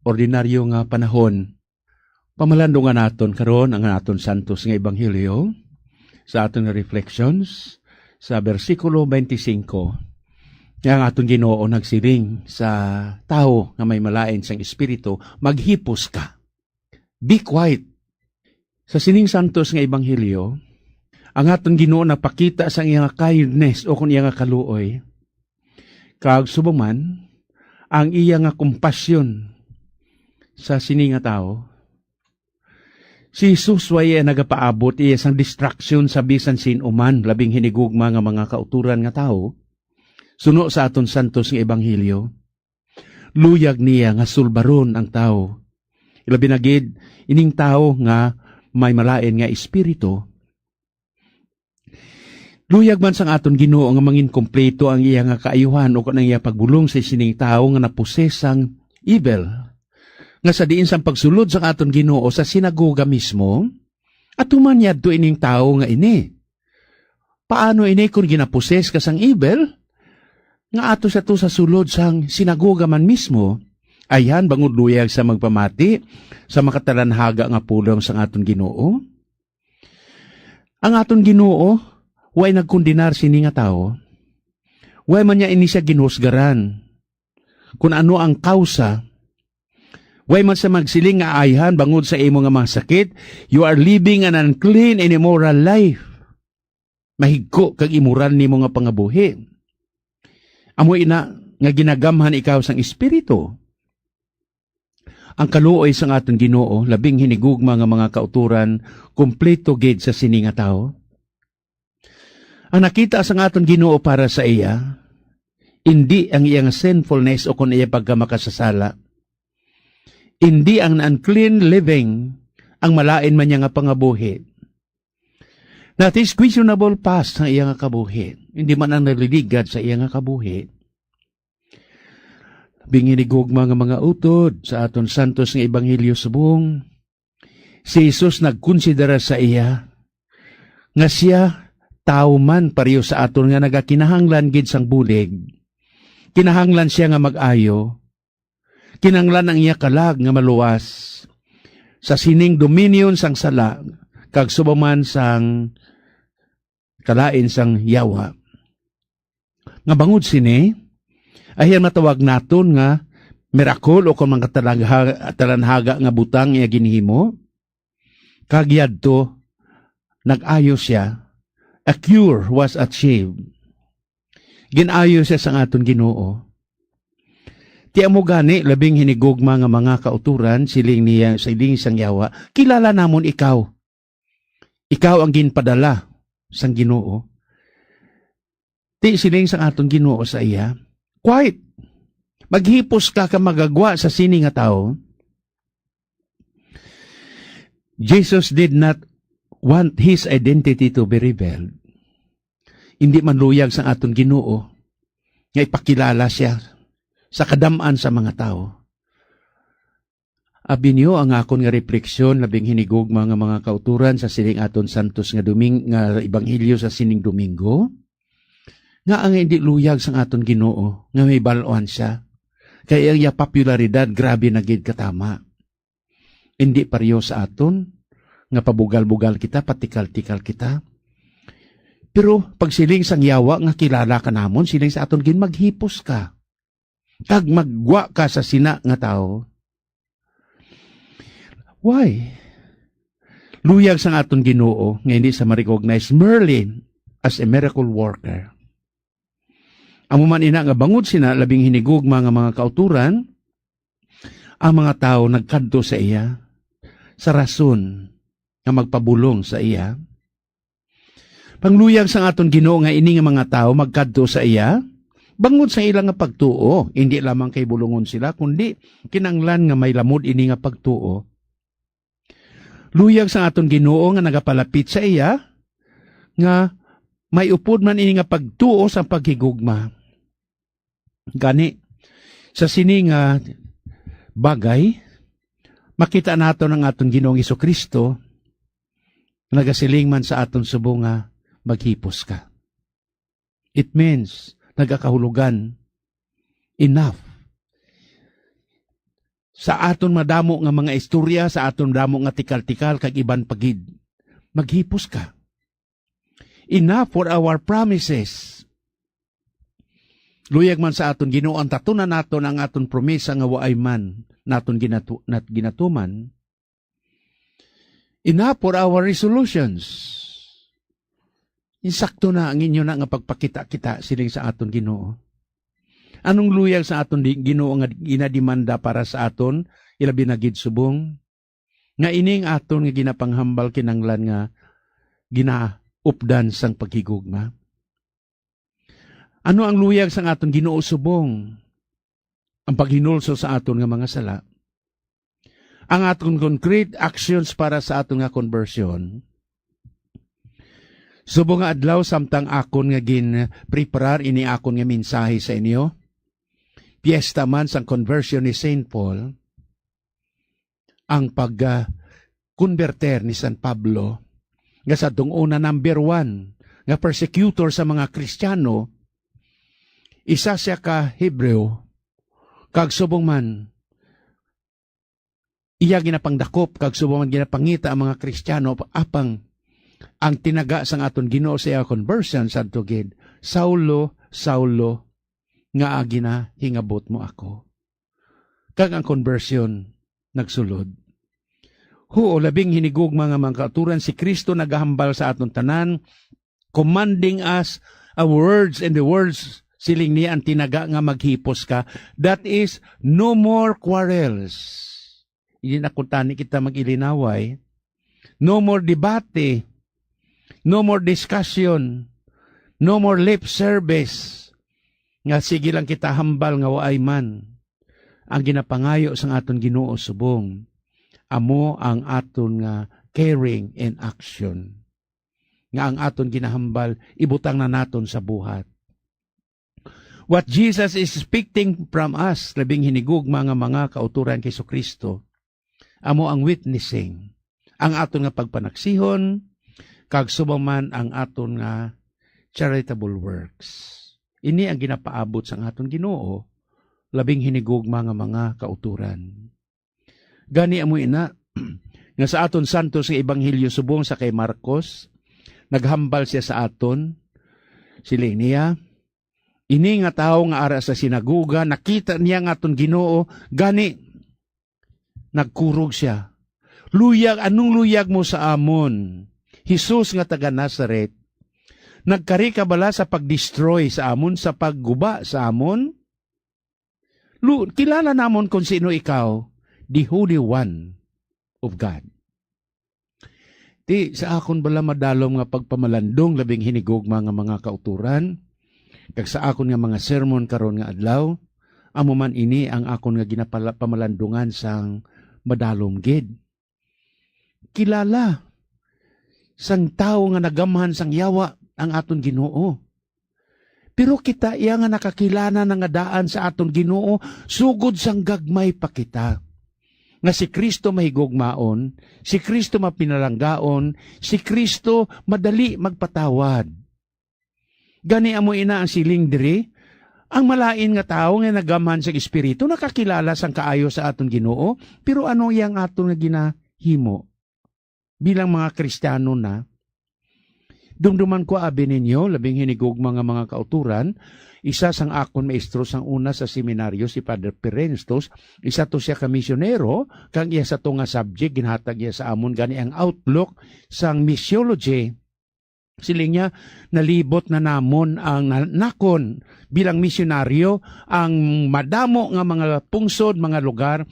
ordinaryo nga panahon. Pamalandungan naton karon ang aton santos nga ebanghelyo sa aton nga reflections sa bersikulo twenty-five, nga ang aton Ginoo nagsiling sa tawo nga may malain sang espiritu, "Maghipos ka. Be quiet." Sa sining santos nga ebanghelyo, ang aton Ginoo nagpakita sang iya nga kindness o kon iya nga kaluoy, kag subong man ang iya nga kompasyon sa sini nga tawo. Si Jesus way iya nagapaabot iya sang distraction sa bisan sin-o man, labing hinigugma nga mga kauturan nga tawo. Suno sa aton santos nga ebanghelyo, luyag niya nga sulbaron ang tawo, ilabi na gid ining tawo nga may malain nga espiritu. Luyag man sang aton Ginoo nga mangin kompleto ang iya nga kaayuhan o kon ang iya pagbulong sa sining tawo nga naposes sang evil, nga sa diin sang pagsulod sang aton Ginoo sa sinagoga mismo, atuman niya adto ining tawo nga ini. Paano ini kon ginaposes ka sang evil, nga ato siya to sa sulod sang sinagoga man mismo? Ayhan, bangod luyag sa magpamati sa makatalanhaga nga pulong sang aton Ginoo. Ang aton Ginoo way nagkondenar sini nga tawo. Way man niya ini siya ginhusgaran kon ano ang kausa. Way man siya magsiling nga, "Ayhan, bangod sa imo nga mga sakit, you are living an unclean and immoral life." Mahigko kag imoral nimo nga pangabuhi. Amo ina nga ginagamhan ikaw sang Espiritu. Ang kaluoy sang aton Ginoo, labing hinigugma nga mga kauturan, kompleto gid sa sini nga tawo. Ang nakita sang aton Ginoo para sa iya, indi ang iya nga sinfulness o kon iya pagkamakasasala. Indi ang unclean living ang malain man niya nga pangabuhi. That is questionable past ang iya nga kabuhi. Hindi man ang naliligad sa iya nga kabuhi. Labing hinigugma nga mga utod sa aton santos nga ebanghelyo subong, si Jesus nagkonsidera sa iya nga siya tawo man pareho sa aton nga nagakinahanglan gid sang bulig. Kinahanglan siya nga mag-ayo, kinahanglan ang iya kalag nga maluwas sa sining dominion sang sala kag subong man sang kalain sang yawa. Nga bangod sini, ayhan matawag naton nga miracle o kon mga talangha-, talanhaga nga butang iya ginhimo, kag yadto nag-ayo siya, a cure was achieved. Gin-ayo siya sang aton Ginoo. Ti amo gani, labing hinigugma nga mga kauturan, siling niya, siling sang yawa, "Kilala namon ikaw. Ikaw ang ginpadala sang Ginoo." Ti siling sang aton Ginoo sa iya, "Quiet. Maghipos ka ka magagwa sa sini nga tawo." Jesus did not want his identity to be revealed. Hindi man luyag sang aton Ginoo nga ipakilala siya sa kadam-an sa mga tawo. Abi niyo ang akon nga refleksyon, labing hinigugma nga mga kauturan, sa sining aton santos nga Doming-, nga ebanghelyo sa sining Domingo, nga ang hindi luyag sang aton Ginoo nga may bal-an siya, kay ang iya popularidad grabe na gid katama. Hindi pareho sa aton nga pabugal-bugal kita, patikal-tikal kita. Pero pagsiling sang yawa nga kilala ka namon, siling sa aton gid, "Maghipos ka kag maggwa ka sa sina nga tawo." Why? Luyag sang aton Ginoo nga hindi sa ma-recognize merely as a miracle worker. Amo man ina nga bangod sina labing hinigugma nga mga kauturan, ang mga tawo nagkadto sa iya sa rason nga magpabulong sa iya. Pangluyag sang aton Ginoo nga ini nga mga tawo magkadto sa iya bangod sa ila nga pagtuo, indi lamang kay bulungon sila, kundi kinanglan nga may lamod ini nga pagtuo. Luyag sang aton Ginoo nga nagapalapit sa iya, nga may upod man ini nga pagtuo sa paghigugma. Gani, sa sini nga bagay, makita naton ang aton Ginoong Jesu-Cristo Nagasiling man sa aton subong nga, "Maghipos ka." It means, nagakahulugan, enough. Sa aton madamo nga mga istorya, sa aton madamo nga tikal-tikal, kag iban pa gid, maghipos ka. Enough for our promises. Luyag man sa aton Ginoo ang tatunan naton ang aton promesa nga waay man naton ginatu-, nat-, ginatuman. Enough for our resolutions. Insakto na ang inyo na nga pagpakita-kita, siling sa aton Ginoo. Anong luyag sa aton di-, Ginoo nga ginademanda para sa aton, ilabi na gid subong? Nga ining aton nga ginapanghambal kinanglan nga ginaupdan sang paghigugma. Ano ang luyag sang aton Ginoo subong? Ang paghinulso sa aton nga mga sala. Ang aton concrete actions para sa aton nga conversion. Subong nga adlaw, samtang akon nga ginpreparar ini akon nga mensahe sa inyo, piyesta man sang conversion ni Saint Paul, ang pag, ah, konberter ni San Pablo, nga sa tong una number one nga persecutor sa mga Kristiyano, isa siya ka Hebreo, kag subong man iya ginapangdakop, kag subong man ginapangita ang mga Kristiyano, apang ang tinaga sang aton Ginoo sa iya conversion, sadto gid, "Saulo, Saulo, ngaa ginahingabot mo ako?" Kag ang conversion nagsulod. Huo, labing hinigugma nga mga kauturan, si Cristo nagahambal sa aton tanan, commanding us a words, and the words, siling niya, ang tinaga nga maghipos ka, that is, no more quarrels. Hindi na kuntani kita mag-ilinaway. No more debate. No more discussion. No more lip service. Nga sige lang kita hambal nga waay man. Ang ginapangayo sang aton Ginoo subong, amo ang aton nga caring in action, nga ang aton ginahambal ibutang na naton sa buhat. What Jesus is expecting from us, labing hinigugma nga mga kauturan kay Jesu-Cristo, amo ang witnessing, ang aton nga pagpanaksihon, kag subong man ang aton nga charitable works. Ini ang ginapaabot sang aton Ginoo, labing hinigugma nga mga kauturan. Gani amo ina, nga sa aton santos nga ebanghelyo subong sa kay Marcos, naghambal sia sa aton, siling niya, ini nga tawo nga ara sa sinagoga, nakita niya nga aton Ginoo, gani nagkurog sia, "Luyag, anong luyag mo sa amon, Jesus nga taga Nazaret? Nagkari ka bala sa pag-destroy sa amon, sa pagguba sa amon? Lu-, kilala namon kon sino ikaw, the Holy One of God." Ti, sa akon bala madalom nga pagpamalandong, labing hinigugma nga mga kauturan, kag sa akon nga mga sermon karon nga adlaw, amo man ini ang akon nga ginapala-, pamalandungan sang madalom gid. Kilala sang tawo nga nagamhan sang yawa ang aton Ginoo. Pero kita iya nga nakakilala na nga daan sa aton Ginoo, sugod sang gagmay pa kita, nga si Cristo mahigugmaon, si Cristo mapinalanggaon, si Cristo madali magpatawad. Gani amo ina ang siling diri, ang malain nga tawo nga nagamhan sa Espiritu nakakilala sang kaayo sa aton Ginoo, pero ano iya ang aton nga ginahimo? Bilang mga Kristiyano na, dumduman ko, abi ninyo, labing hinigugma nga mga kauturan, isa sang akon maestro sang una sa seminaryo, si Father Perentos, isa to siya ka misyonero, kag iya sa to nga subject, ginhatag iya sa amon gani ang outlook sang missiology. Siling niya, "Nalibot na namon ang na-, nakon bilang misyonaryo ang madamo nga mga pungsod, mga lugar,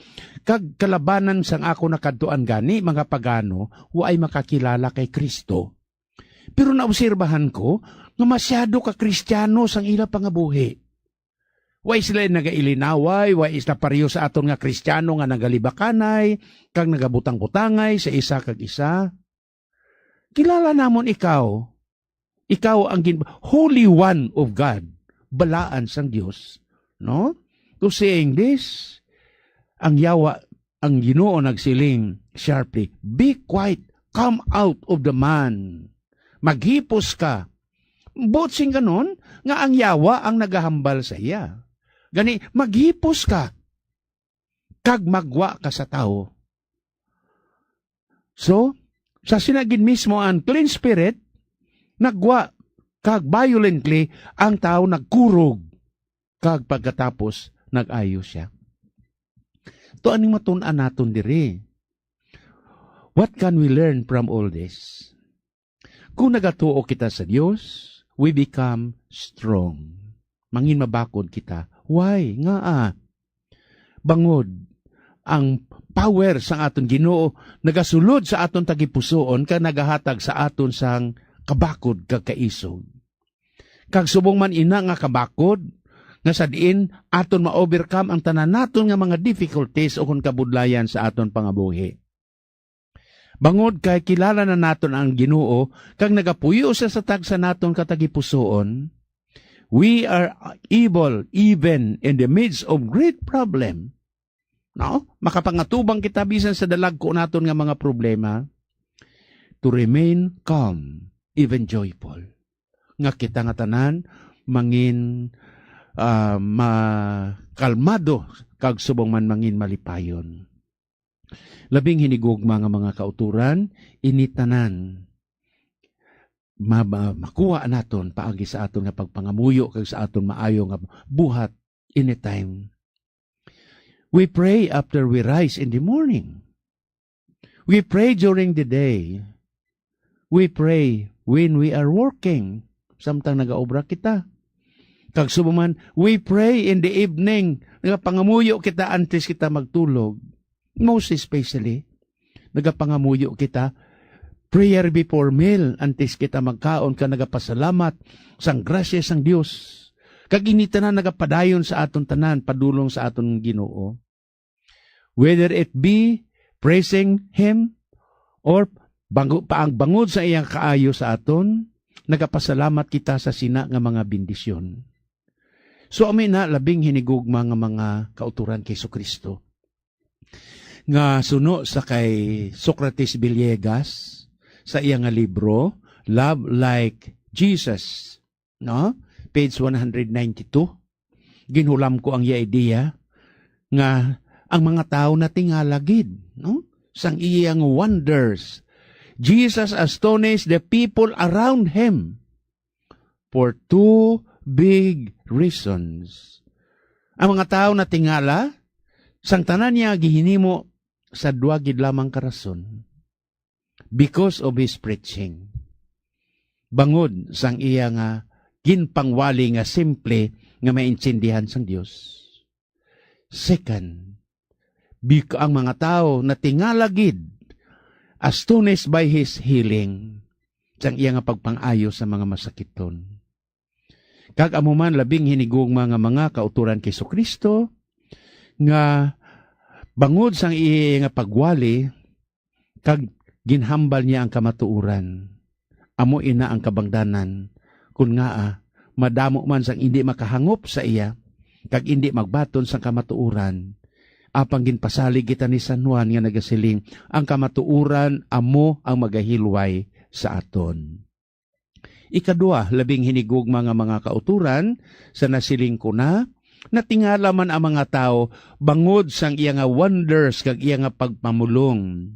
kag kalabanan sang ako nakadtuan gani, mga pagano, waay makakilala kay Cristo. Pero naobserbahan ko nga masyado ka Kristiyano sang ila pangabuhi. Way sila nagailinaway, way sila pareho sa aton nga Kristiyano nga nagalibakanay kag nagabutang-butangay sa isa kag isa. Kilala namon ikaw. Ikaw ang gin-, Holy One of God, balaan sang Dios." No? To saying this, ang yawa, ang Ginoo nagsiling sharply, "Be quiet, come out of the man. Maghipos ka. Buot sing ganon nga ang yawa ang nagahambal sa iya. Gani, maghipos ka kag magwa ka sa tawo. So, sa sina gid mismo ang unclean spirit, nagwa kag violently ang tawo nagkurog, kag pagkatapos nag-ayo sia. To aning matun-an naton diri. What can we learn from all this? Kung nagatuo kita sa Dios, we become strong. Mangin mabakod kita. Why? Ngaa? Bangod ang power sang aton Ginoo nagasulod sa aton tagipusoon kag nagahatag sa aton sang kabakod kag kaisog. Kag subong man ina nga kabakod, nga sa diin aton ma-overcome ang tanan naton nga mga difficulties o kon kabudlayan sa aton pangabuhi. Bangod kay kilala na naton ang Ginoo kag nagapuyo sia sa tagsa naton ka tagipusoon, we are able, even in the midst of great problem, no? Makapangatubang kita bisan sa dalagko naton nga mga problema, to remain calm, even joyful. Nga kita nga tanan mangin, ah, makalmado kag subong man mangin malipayon. Labing hinigugma nga mga kauturan, ini tanan ma-, ma-, makuha naton paagi sa aton nga pagpangamuyo kag sa aton maayo nga buhat anytime. We pray after we rise in the morning. We pray during the day. We pray when we are working. Samtang nagaobra kita. Kag subong man, we pray in the evening. Nagapangamuyo kita antes kita magtulog. Most especially, nagapangamuyo kita, prayer before meal, antes kita magkaon, kag nagapasalamat sang grasya sang Dios. Kag ini tanan nagapadayon sa aton tanan, padulong sa aton Ginoo. Whether it be praising Him or bangu-, paangbangod sa iyang kaayo sa aton, nagapasalamat kita sa sina nga mga bendisyon. So, amo na labing hinigugma nga mga kauturan kay Jesu-Cristo. Nga suno sa kay Socrates Villegas, sa iya nga libro, Love Like Jesus, no? Page one hundred ninety-two. Ginhulam ko ang iya idea nga ang mga tawo natingala gid, no? Sang iyang wonders. Jesus astonished the people around him for two big reasons. Ang mga tawo natingala sang tanan niya gihinimo sa duha gid lamang ka rason. Because of his preaching. Bangod sang iya nga ginpangwali nga simple nga maintindihan sang Dios. Second, bik-, ang mga tawo natingala gid, astonished by his healing, sang iya nga pagpang-ayo sa mga masakiton. Kag amo man labing hinigugma nga mga kauturan kay Jesu-Cristo, nga bangod sang iya nga pagwali, kag ginhambal niya ang kamatuoran. Amo ina ang kabangdanan, kun ngaa, madamo man sang indi makahangop sa iya, kag indi magbaton sang kamatuoran. Apang ginpasalig kita ni San Juan nga nagasiling, "Ang kamatuoran amo ang magahilway sa aton." Ikadua, labing hinigugma nga mga kauturan, sa nasiling ko na, natingala man ang mga tawo bangod sang iya nga wonders kag iya nga pagpamulong.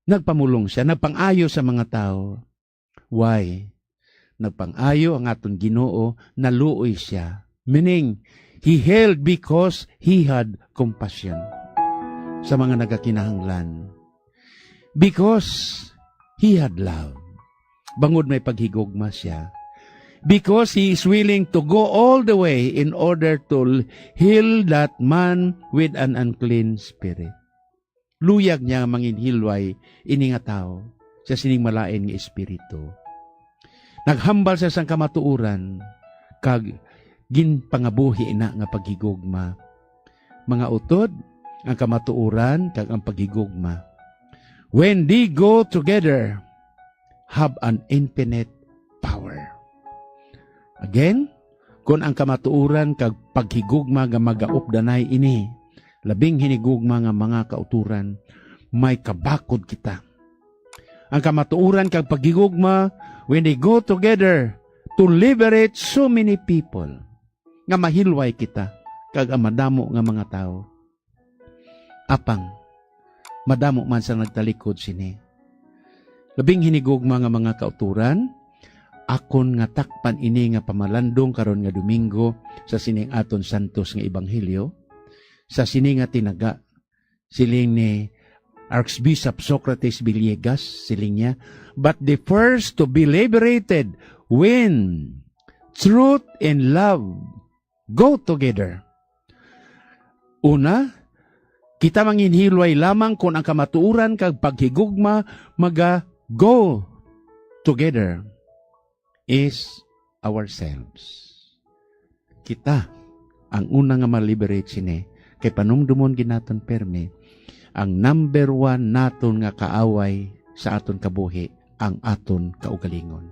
Nagpamulong sia, nagpang-ayo sa mga tawo. Why? Nagpang-ayo ang aton Ginoo, naluoy sia. Meaning, he healed because he had compassion sa mga nagakinahanglan. Because he had love. Bangod may paghigugma sia. Because he is willing to go all the way in order to heal that man with an unclean spirit. Luyag niya nga manginhilway ini nga tawo sa sining malain nga espiritu. Naghambal sia sang kamatuoran, kag ginpangabuhi ina nga paghigugma. Mga utod, ang kamatuoran kag ang paghigugma, when they go together, have an infinite power. Again, kon ang kamatuoran kag paghigugma nga magaupdanay ini, labing hinigugma nga mga kauturan, may kabakod kita. ang kamatuoran kag paghigugma, when they go together to liberate so many people, nga mahilway kita kag ang madamo nga mga tawo. Apang madamo man sang nagtalikod sini. Labing hinigugma nga mga kauturan, akon nga takpan ini nga pamalandong karon nga Domingo sa sining aton santos nga ebanghelyo, sa sini nga tinaga, siling ni Archbishop Socrates Villegas, siling niya, "But the first to be liberated when truth and love go together." Una, kita manginhilway lamang kon ang kamatuoran kag paghigugma maga-go together is ourselves. Kita ang una nga ma-liberate sini, kay panumdomon gid naton permi, ang number one naton nga kaaway sa aton kabuhi, ang aton kaugalingon.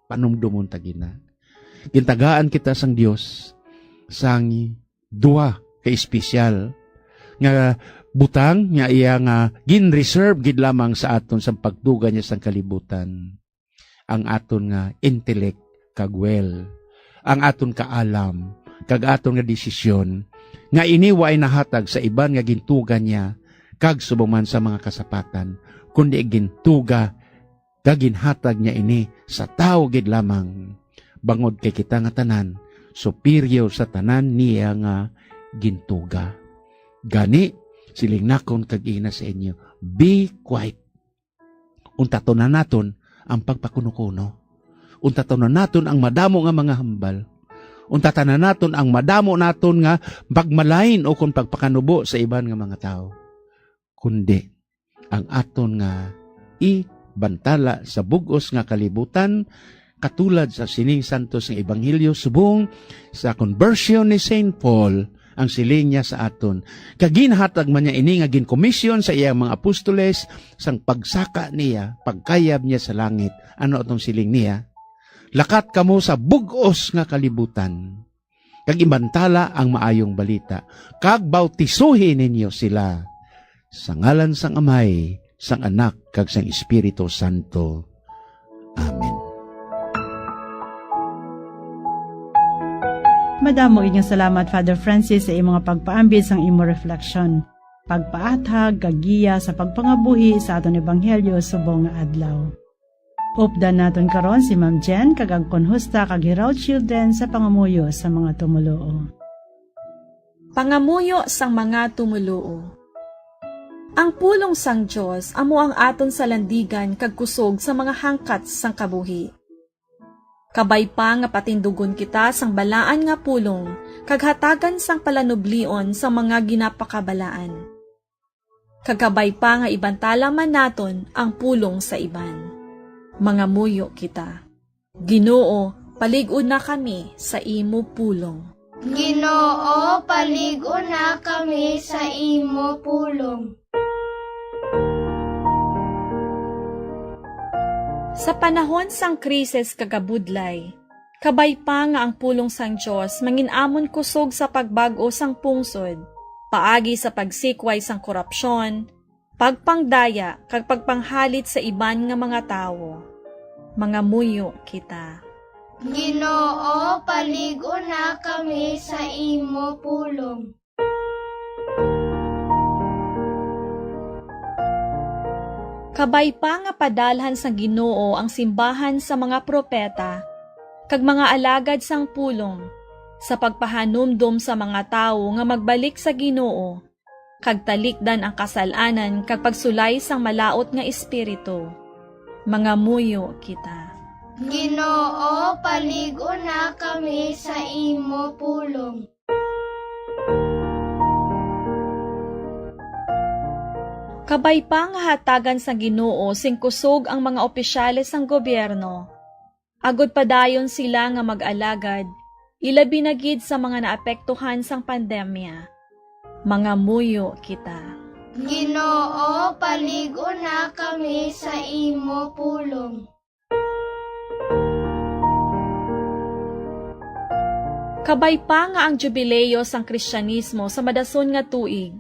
Panumdomon ta gid na. Gintagaan kita sang Dios sang duha ka espesyal nga butang nga iya nga gin-reserve gid lamang sa aton sang pagtuga niya sang kalibutan, ang aton nga intellect kag will, ang aton kaalam kag aton nga desisyon, nga ini waay nahatag sa iban nga gintuga niya kag subong man sa mga kasapatan, kundi gintuga kag ginhatag niya ini sa tawo gid lamang, bangod kay kita nga tanan superior sa tanan niya nga gintuga. Gani, siling nakon kag ina sa inyo, be quiet. Untaton na naton ang pagpakunukuno. Untaton na naton ang madamo nga mga hambal. Untatan na naton ang madamo naton nga pagmalain o kon pagpakanubo sa iban nga mga tawo. Kundi ang aton nga ibantala sa bug-os nga kalibutan, katulad sa sining santos nga ebanghelyo, subong sa conversion ni Saint Paul, ang siling niya sa aton. Kag ginhatag man niya ini nga ginkomisyon sa iyang mga apostoles, sang pagsaka niya, pagkayab niya sa langit. Ano atong siling niya? "Lakat kamo sa bug-os nga kalibutan, kag ibantala ang maayong balita, kag bautisuhi ninyo sila sa ngalan sang Amay, sang Anak, kag sang Espiritu Santo. Amen." Madamo inyong salamat, Father Francis, sa imong pagpaambit sang imo refleksyon, pagpaathag kag giya sa pagpangabuhi sa aton ebanghelyo subong nga adlaw. Updan naton karon si Ma'am Jen kag ang Konhusta kag Hiraw Children sa pangamuyo sa mga tumoluo. Pangamuyo sang mga tumoluo. Ang pulong sang Dios amo ang aton salandigan kag kusog sa mga hangkat sang kabuhi. Kabay pa nga patindugon kita sang balaan nga pulong kag hatagan sang palanublion sa mga ginapakabalaan. Kag kabay pa nga ibantala man naton ang pulong sa iban. Mangamuyo kita. Ginoo, palig-on na kami sa imo pulong. Ginoo, palig-on na kami sa imo pulong. Sa panahon sang krisis kag kabudlay, kabay pa nga ang pulong sang Dios mangin-amon kusog sa pagbag-o sang pungsod, paagi sa pagsikway sang korupsyon, pagpangdaya, kag pagpanghalit sa iban nga mga tawo. Mangamuyo kita. Ginoo, palig-on na kami sa imo pulong. Kabay pa nga padalhan sang Ginoo ang simbahan sa mga propeta kag mga alagad sang pulong, sa pagpahanumdom sa mga tawo nga magbalik sa Ginoo, kag talikdan ang kasal-anan kag pagsulay sang malaut nga espiritu. Mangamuyo kita. Ginoo, palig-on na kami sa imo pulong. Kabay pa nga hatagan sang Ginoo sing kusog ang mga opisyales sang gobyerno, agod padayon sila nga mag-alagad, ilabi na gid sa mga naapektuhan sang pandemya. Mangamuyo kita. Ginoo, palig-on na kami sa imo pulong. Kabay pa nga ang Jubileo sang Kristianismo sa madason nga tuig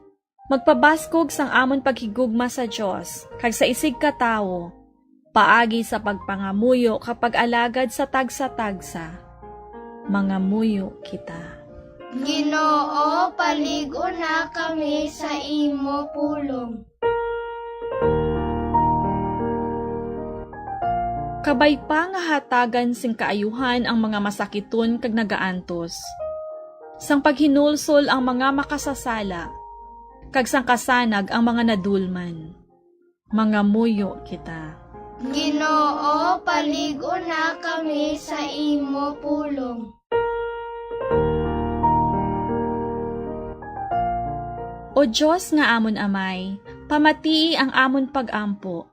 magpabaskog sang amon paghigugma sa Dios kag sa isigkatawo, Paagi sa pagpangamuyo kag pag-alagad sa tagsa-tagsa, mangamuyo kita. Ginoo, palig-ona kami sa imo pulong. Kabay pa nga hatagan sing kaayuhan ang mga masakiton kag nagaantos, sang paghinulsol ang mga makasasala, kag sang kasanag ang mga nadulman. Mangamuyo kita. Ginoo, palig-ona kami sa imo pulong. O Dios nga amon Amay, pamatii ang amon pag-ampo.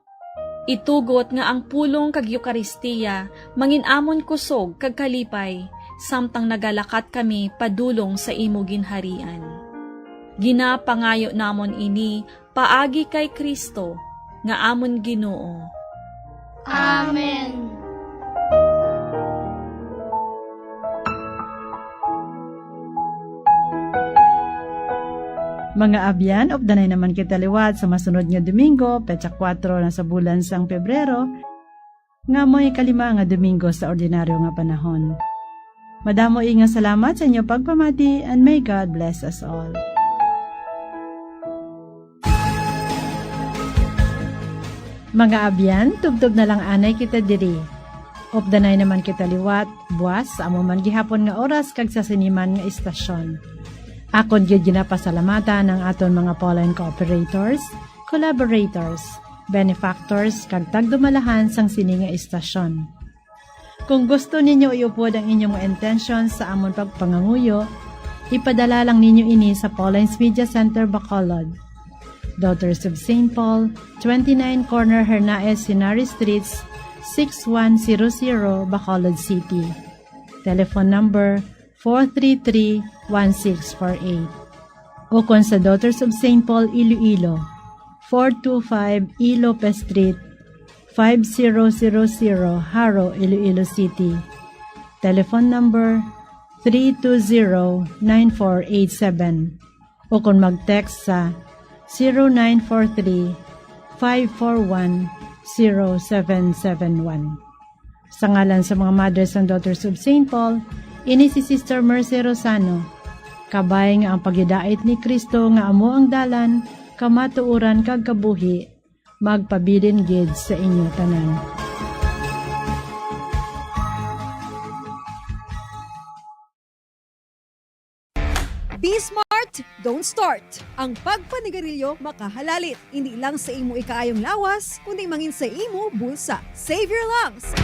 Itugot nga ang pulong kag Eukaristiya mangin-amon kusog kag kalipay, samtang nagalakat kami padulong sa imo ginharian. Ginapangayo namon ini paagi kay Cristo nga amon Ginoo. Amen. Mga abyan, updanay naman kita liwat sa masunod nga Domingo, petsa kuwatro na sa bulan sang Pebrero, nga amo ikalima nga Domingo sa ordinaryo nga panahon. Madamo nga salamat sa inyo pagpamati, and may God bless us all. Mga abyan, tubtob na lang anay kita diri. Updanay naman kita liwat, buas, sa amo man gihapon nga oras kag sa sini man nga istasyon. Akon gid ginapasalamatan ang aton mga Pauline cooperators, collaborators, benefactors, kag tagdumalahan sang sini nga istasyon. Kung gusto ninyo iupod ang inyong mga intensyon sa amon pagpangamuyo, ipadala lang ninyo ini sa Pauline's Media Center, Bacolod, Daughters of Saint Paul, twenty-nine Corner Hernaez Henares Streets, six one zero zero, Bacolod City. Telephone number four three three, one six four eight. Ukon sa Daughters of Saint Paul Iloilo, four two five E Lopez Street, five zero zero zero, Jaro, Iloilo City. Telephone number three two zero, nine four eight seven. Ukon mag-text sa zero nine four three, five four one, zero seven seven one. Sa ngalan sa mga Mothers and Daughters of Saint Paul, ini si Sister Mercy Rosano. Kabay nga ang paghidait ni Cristo nga amo ang dalan, kamatuoran, kag kabuhi, magpabilin gid sa inyo tanan. Be smart, don't start. Ang pagpanigarilyo makahalalit, hindi lang sa imo ikaayong lawas, kundi mangin sa imo bulsa. Save your lungs.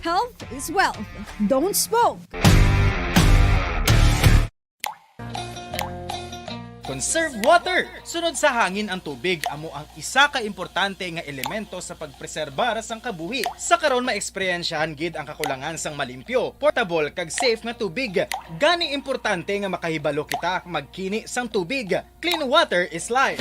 Health is wealth. Don't smoke. Conserve water. Sunod sa hangin ang tubig, amo ang isa ka importante nga elemento sa pagpreserbar sang kabuhi. Sa karon, maeksperyensyahan gid ang kakulangan sang malimpyo, portable, kag safe nga tubig. Gani importante nga makahibalo kita magkini sang tubig. Clean water is life.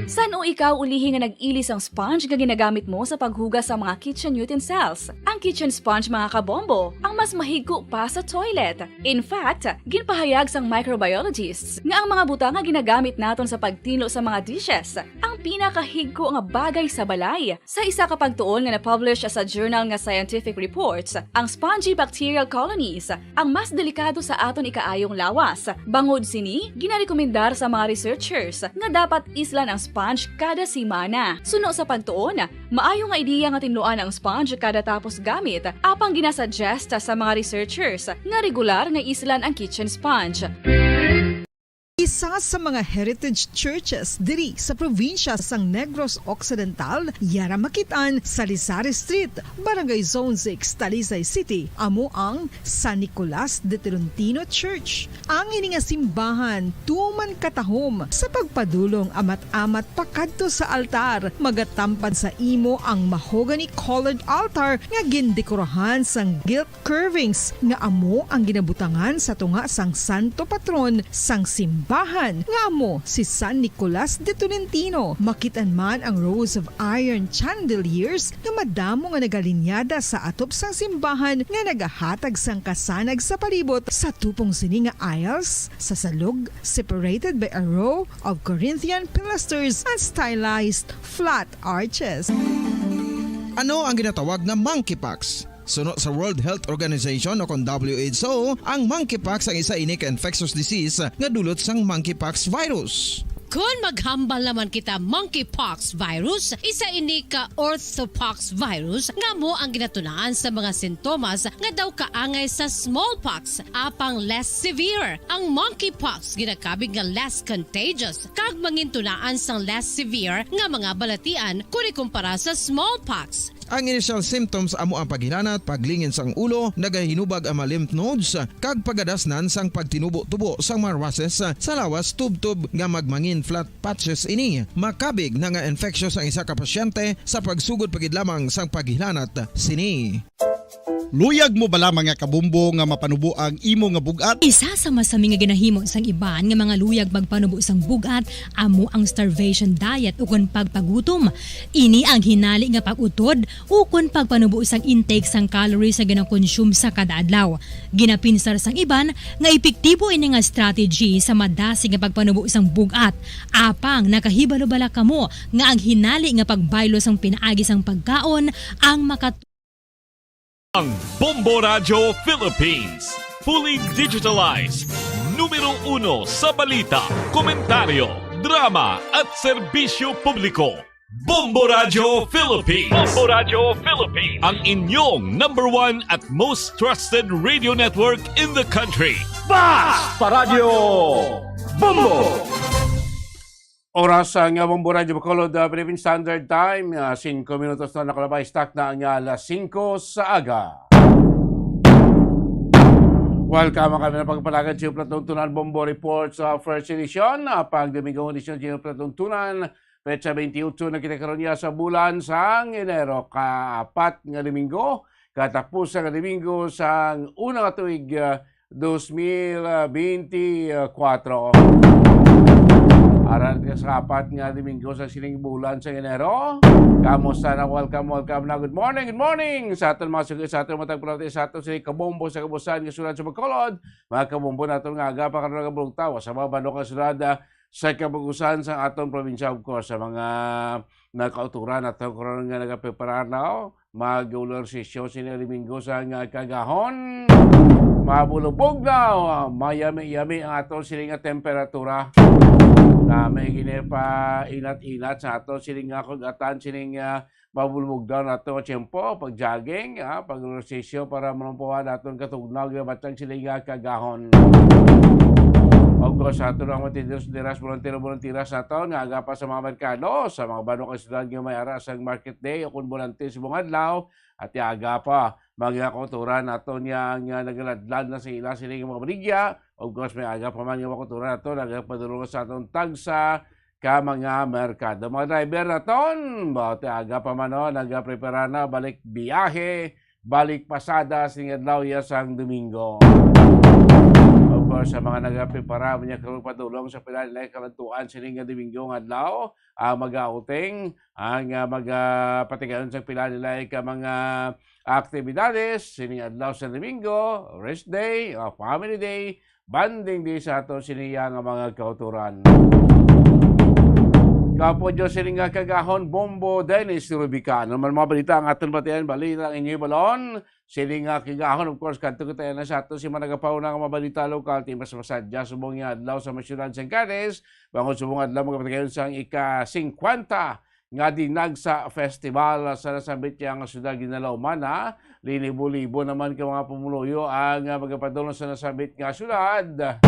San-o ikaw ulihi nga nag-ili sang sponge nga ginagamit mo sa paghugas sa mga kitchen utensils? Ang kitchen sponge, mga kabombo, ang mas mahigko pa sa toilet. In fact, ginpahayag sang microbiologists nga ang mga butang nga ginagamit naton sa pagtinlo sa mga dishes ang pinakahigko nga bagay sa balay. Sa isa ka pagtuon nga na-publish sa journal nga Scientific Reports, ang spongy bacterial colonies ang mas delikado sa aton ikaayong lawas. Bangod sini, ginarekomendar sa mga researchers nga dapat islan ang sponge kada semana. Suno sa pagtuon, maayo nga ideya nga tinluan ang sponge kada tapos gamit, apang ginasuggest sa mga researchers nga regular nga islan ang kitchen sponge. Isa sa mga heritage churches diri sa probinsya sang Negros Occidental, yara makit-an sa Rizal Street, Barangay Zone six, Talisay City, amo ang San Nicolas de Tolentino Church. Ang ini nga simbahan tuman katahom sa pagpadulong amat-amat pakadto sa altar. Magatampad sa imo ang mahogany colored altar nga gindekorahan sang gilt curvings nga amo ang ginabutangan sa tunga sang santo patron sang simbahan. Bahan nga amo si San Nicolas de Tolentino. Makit-an man ang Rows of Iron Chandeliers nga madamo nga nagalinyada sa atop sang simbahan nga nagahatag sang kasanag sa palibot. Sa tupong sini nga aisles, sa salog, separated by a row of Corinthian pilasters and stylized flat arches. Ano ang ginatawag nga monkeypox? Suno sa World Health Organization o kon W H O, ang monkeypox ang isa ini ka infectious disease nga dulot sang monkeypox virus. Kon maghambal naman kita monkeypox virus, isa ini ka orthopox virus nga amo ang ginatunaan sa mga sintomas nga daw kaangay sa smallpox, apang less severe. Ang monkeypox ginakabig nga less contagious kag mangintunaan sang less severe nga mga balatian kon ikumpara sa smallpox. Ang initial symptoms amo ang paghilanat, paglingin sang ulo, nagahinubag ang mga lymph nodes, kag pagadasnan sang pagtinubo-tubo sang mga rushes sa lawas, tubtob nga magmangin flat patches ini. Makabig na nga infectious ang isa ka pasyente sa pagsugod pa gid lamang sang paghilanat sini. Luyag mo bala, mga kabombo, nga mapanubo ang imo nga bug-at? Isa sa masami nga ginahimo sang iban nga mga luyag magpanubo sang bug-at amo ang starvation diet ukon pagpagutom. Ini ang hinali nga pag-utod ukon pagpanubo sang intake sang calories nga ginakonsume sa kada adlaw. Ginapinsar sang iban nga epektibo ini nga strategy sa madasig nga pagpanubo sang bug-at. Apang nakahibalo bala kamo nga ang hinali nga pagbaylo sang pinaagi sang pagkaon ang makat- Ang Bombo Radyo Philippines, fully digitalized, numero uno sa balita, komentaryo, drama, at serbisyo publiko. Bombo Radyo Philippines. Bombo Radyo Philippines. Ang inyong number one at most trusted radio network in the country. Bas Paradyo Bombo! Oras sa nga Bombo Radyo Bacolod, ah, Philippine Standard Time, ah, singko minutos na nakalabay, stock na ang, ah, alas singko sa aga. Welcome ang kami na pagpalagan sa Platuntunan Bombo Report sa first edition, ah, pang Domingo edition sa Platuntunan, petsa twenty-eight na kita karon niya sa bulan sang Enero, kaapat nga Domingo, katapusan nga Domingo sang una nga tuig, ah, dos mil veintikwatro. Aran ka sa apat nga Domingo sa sining bulan sa Enero. Kamusta na? Welcome, welcome na. Good morning, good morning sa aton mga suki, sa aton mga tagpulati, sa aton sini kabombo sa kabusan nga sulat sa Bacolod. Mga kabombo naton nga aga pa karon nga bulugtaw sa mga bando nga syudad, ah, sa kabugusan sa aton probinsya, of course, sa mga nagkauturan nato karon nga nagapreparar na, oh, mag-ulersisyo sini Domingo sa nga kagahon. Mabulubog daw, mayami-yami ang aton sini nga temperatura. Na may gini pa inat-inat sa aton sini nga kagatan, sini nga mabulubog daw nato nga tiyempo, pag-jogging, ah, pag-ehersisyo para malumpawan naton katugnaw nga batang sini nga kagahon. Of course, sa aton ang mga tinders, diras, bolontero, bolonteras naton nga aga pa sa mga merkado, sa mga bando kag syudad nga may ara sang market day o kon bolante sa buong adlaw, at aga pa, mga kauturan naton nga, nga nagaladlad na sa ila sini nga mga baligya. Of course, may aga pa man nga mga kauturan naton nagapadulong sa aton tagsa ka mga merkado. Mga driver naton, bawat aga pa man, oh, nagaprepara na balik biyahe, balik pasada sini adlaw ya sang Domingo. Of course, sa mga nagaprepara man niya karon padulong sa pila nila kalantuan sini nga Domingo nga adlaw, ang mag-outing, ang, ah, mag, ah, patigayon sa pila nila ka mga aktibidades sini adlaw sa Domingo, rest day, ah, family day, bonding day sa ato siniya nga mga kauturan. Kapudyo sini nga kagahon, Bombo Dennis Rubican. Ano man mga balita ang aton batian, balita ang inyoy balon. Sini nga kagahon, of course, kadto kita na sa ato si managapauna nga mga balita lokal, ti mas masadya subong nga adlaw sa mga syudad sang Cadiz, bangod subong adlaw magpatigayon sang ika-singkwenta nga Dinagsa Festival sa nasambit niya nga syudad. Ginalauman na, linibo-libo naman ka mga pumuluyo ang, ah, magapadulong sa nasambit nga syudad.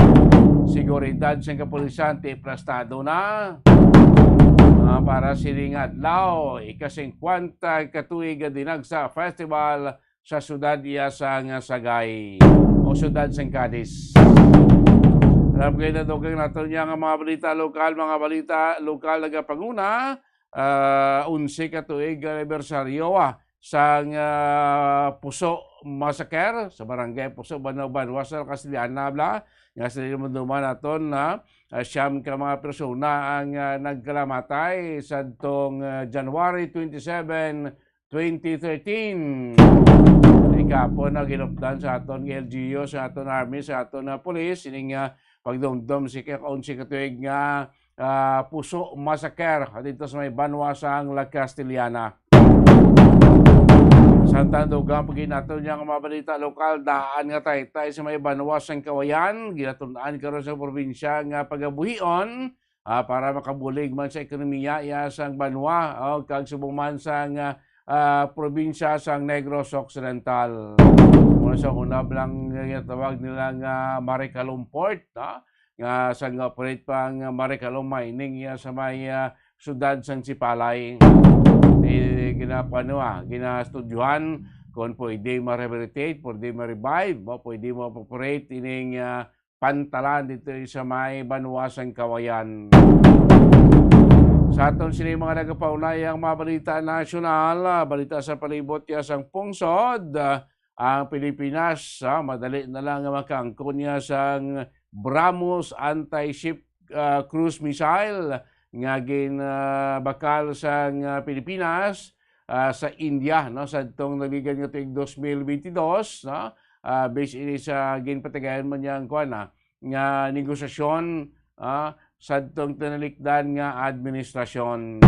Seguridad sang kapulisan ti prestado na, ah, para sining adlaw, ika-singkwenta ka tuig nga Dinagsa Festival sa syudad iya sang Sagay o syudad sang Cadiz. Alam kayo na, dugang nato niya nga mga balita lokal, mga balita lokal nagapanguna, ah, onse ka tuig anibersaryo, ah, sang, ah, puso Massacre sa Barangay Puso, Banwa, Banwa sa Castellana, bla, nga sa dinumduman naton na, ah, siyam ka mga persona ang, ah, nagkalamatay sadtong, ah, January twenty-seven, twenty thirteen. Ikapon na ginupdan sa aton L G U, sa aton army, sa aton, ah, police, ining, ah, pagdumdom sa ika-onse ka tuig nga, ah, Puso Massacre dito sa may Banwa sang La Castellana. Samtang dugang pa gid naton nga mga balita lokal, daan nga taytay sa may Banwa sang Kawayan, ginatun-an karon sa probinsya nga pagabuhion, ah, para makabulig man sa ekonomiya iya sang banwa, oh, kag subong man sang, ah, ah, probinsya sang Negros Occidental. Muna sa una lang nga ginatawag nila nga Marikalom Port, no? Nga sang operate pa ang Marikalom Mining iya sa may, ah, siyudad sang Sipalay. Di ginakuan, ah, ginastudyohan kung pwede ma-rehabilitate, pwede ma-revive, o pwede ma-operate ining, ah, pantalan dito sa may Banwa sang Kawayan. Sa aton sini mga nagapaunay ang mga balita nasyonal, ah, balita sa palibot ya sang pungsod, ah, ang Pilipinas, ah, madali na lang nga makaangkon niya sang BrahMos anti-ship, ah, cruise missile nga ginbakal sang, ah, Pilipinas, ah, sa India, no, sa tong naligan nga tuig dos mil benti dos, no, ah, based ini sa ginpatigayon man niya ang kuwan, ah, nga negosasyon, ah, sa tong tinalikdan nga administrasyon.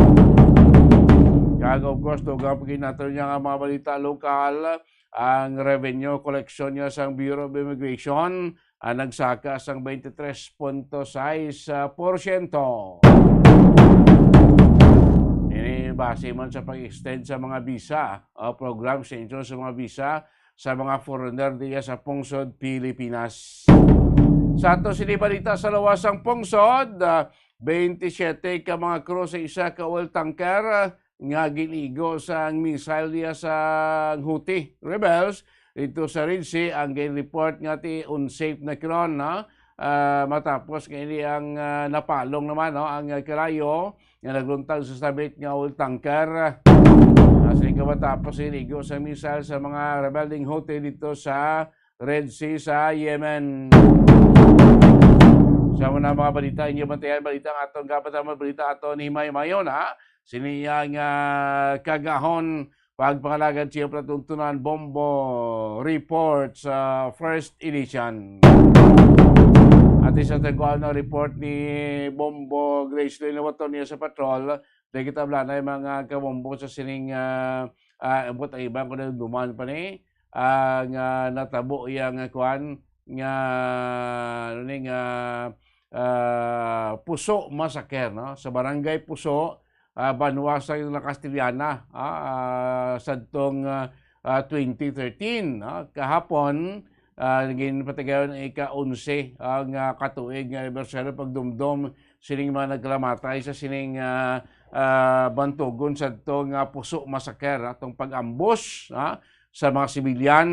Kag of course, dugang pa gid nato niya nga mga balita lokal, ang revenue collection niya sa Bureau of Immigration, ah, nagsaka sang twenty-three point six, ah, porsyento. Ini base man sa pag-extend sa mga visa, ah, program, extension sa mga visa sa mga foreigner diya sa pungsod Pilipinas. Sa ato sini balita sa luwas sang pungsod, ah, twenty-seven ka mga crew sa isa ka oil tanker, ah, nga gin-igo sang missile diya sa Houthi rebels dito sa Red Sea ang gin-report nga ti unsafe na karon, no? Ah, matapos nga ini ang, ah, napalong naman, no, ang, ah, kalayo nga nagluntag sa sabit nga oil tanker. Ah, sa ikamatapos, inigo sa missile sa mga rebelde nga Houthi dito sa Red Sea sa Yemen. Sa mga, mga balita, inyo bantayan, balita nga aton, kapat ang mga balita aton ni Mayo Mayo na. Sini ang, ah, kagahon, pagpangalagad siya palatuntunan, Bombo Report sa First Edition. At isa tagwal na report ni Bombo Grace Linawaton niya sa patrol, dahil kita blanay mga kabombo sa sining, ah, ah, abot ang iban ko na duman pa ni, ah, nga natabo iya nga kuan, nga, ano ni, nga, ah, Puso Massacre, no? Sa Barangay Puso, ah, Banwa sa La Castellana, ah, ah, sadtong, ah, ah, twenty thirteen, no? Kahapon, ah, ginpatigayon ang ika-onse, ah, nga katuig nga anibersaryo pagdumdom sining mga nagkalamatay sa sining, ah, ah, bantugon sadto nga Puso Massacre, ah, tong pag-ambos, ah, sa mga sibilyan,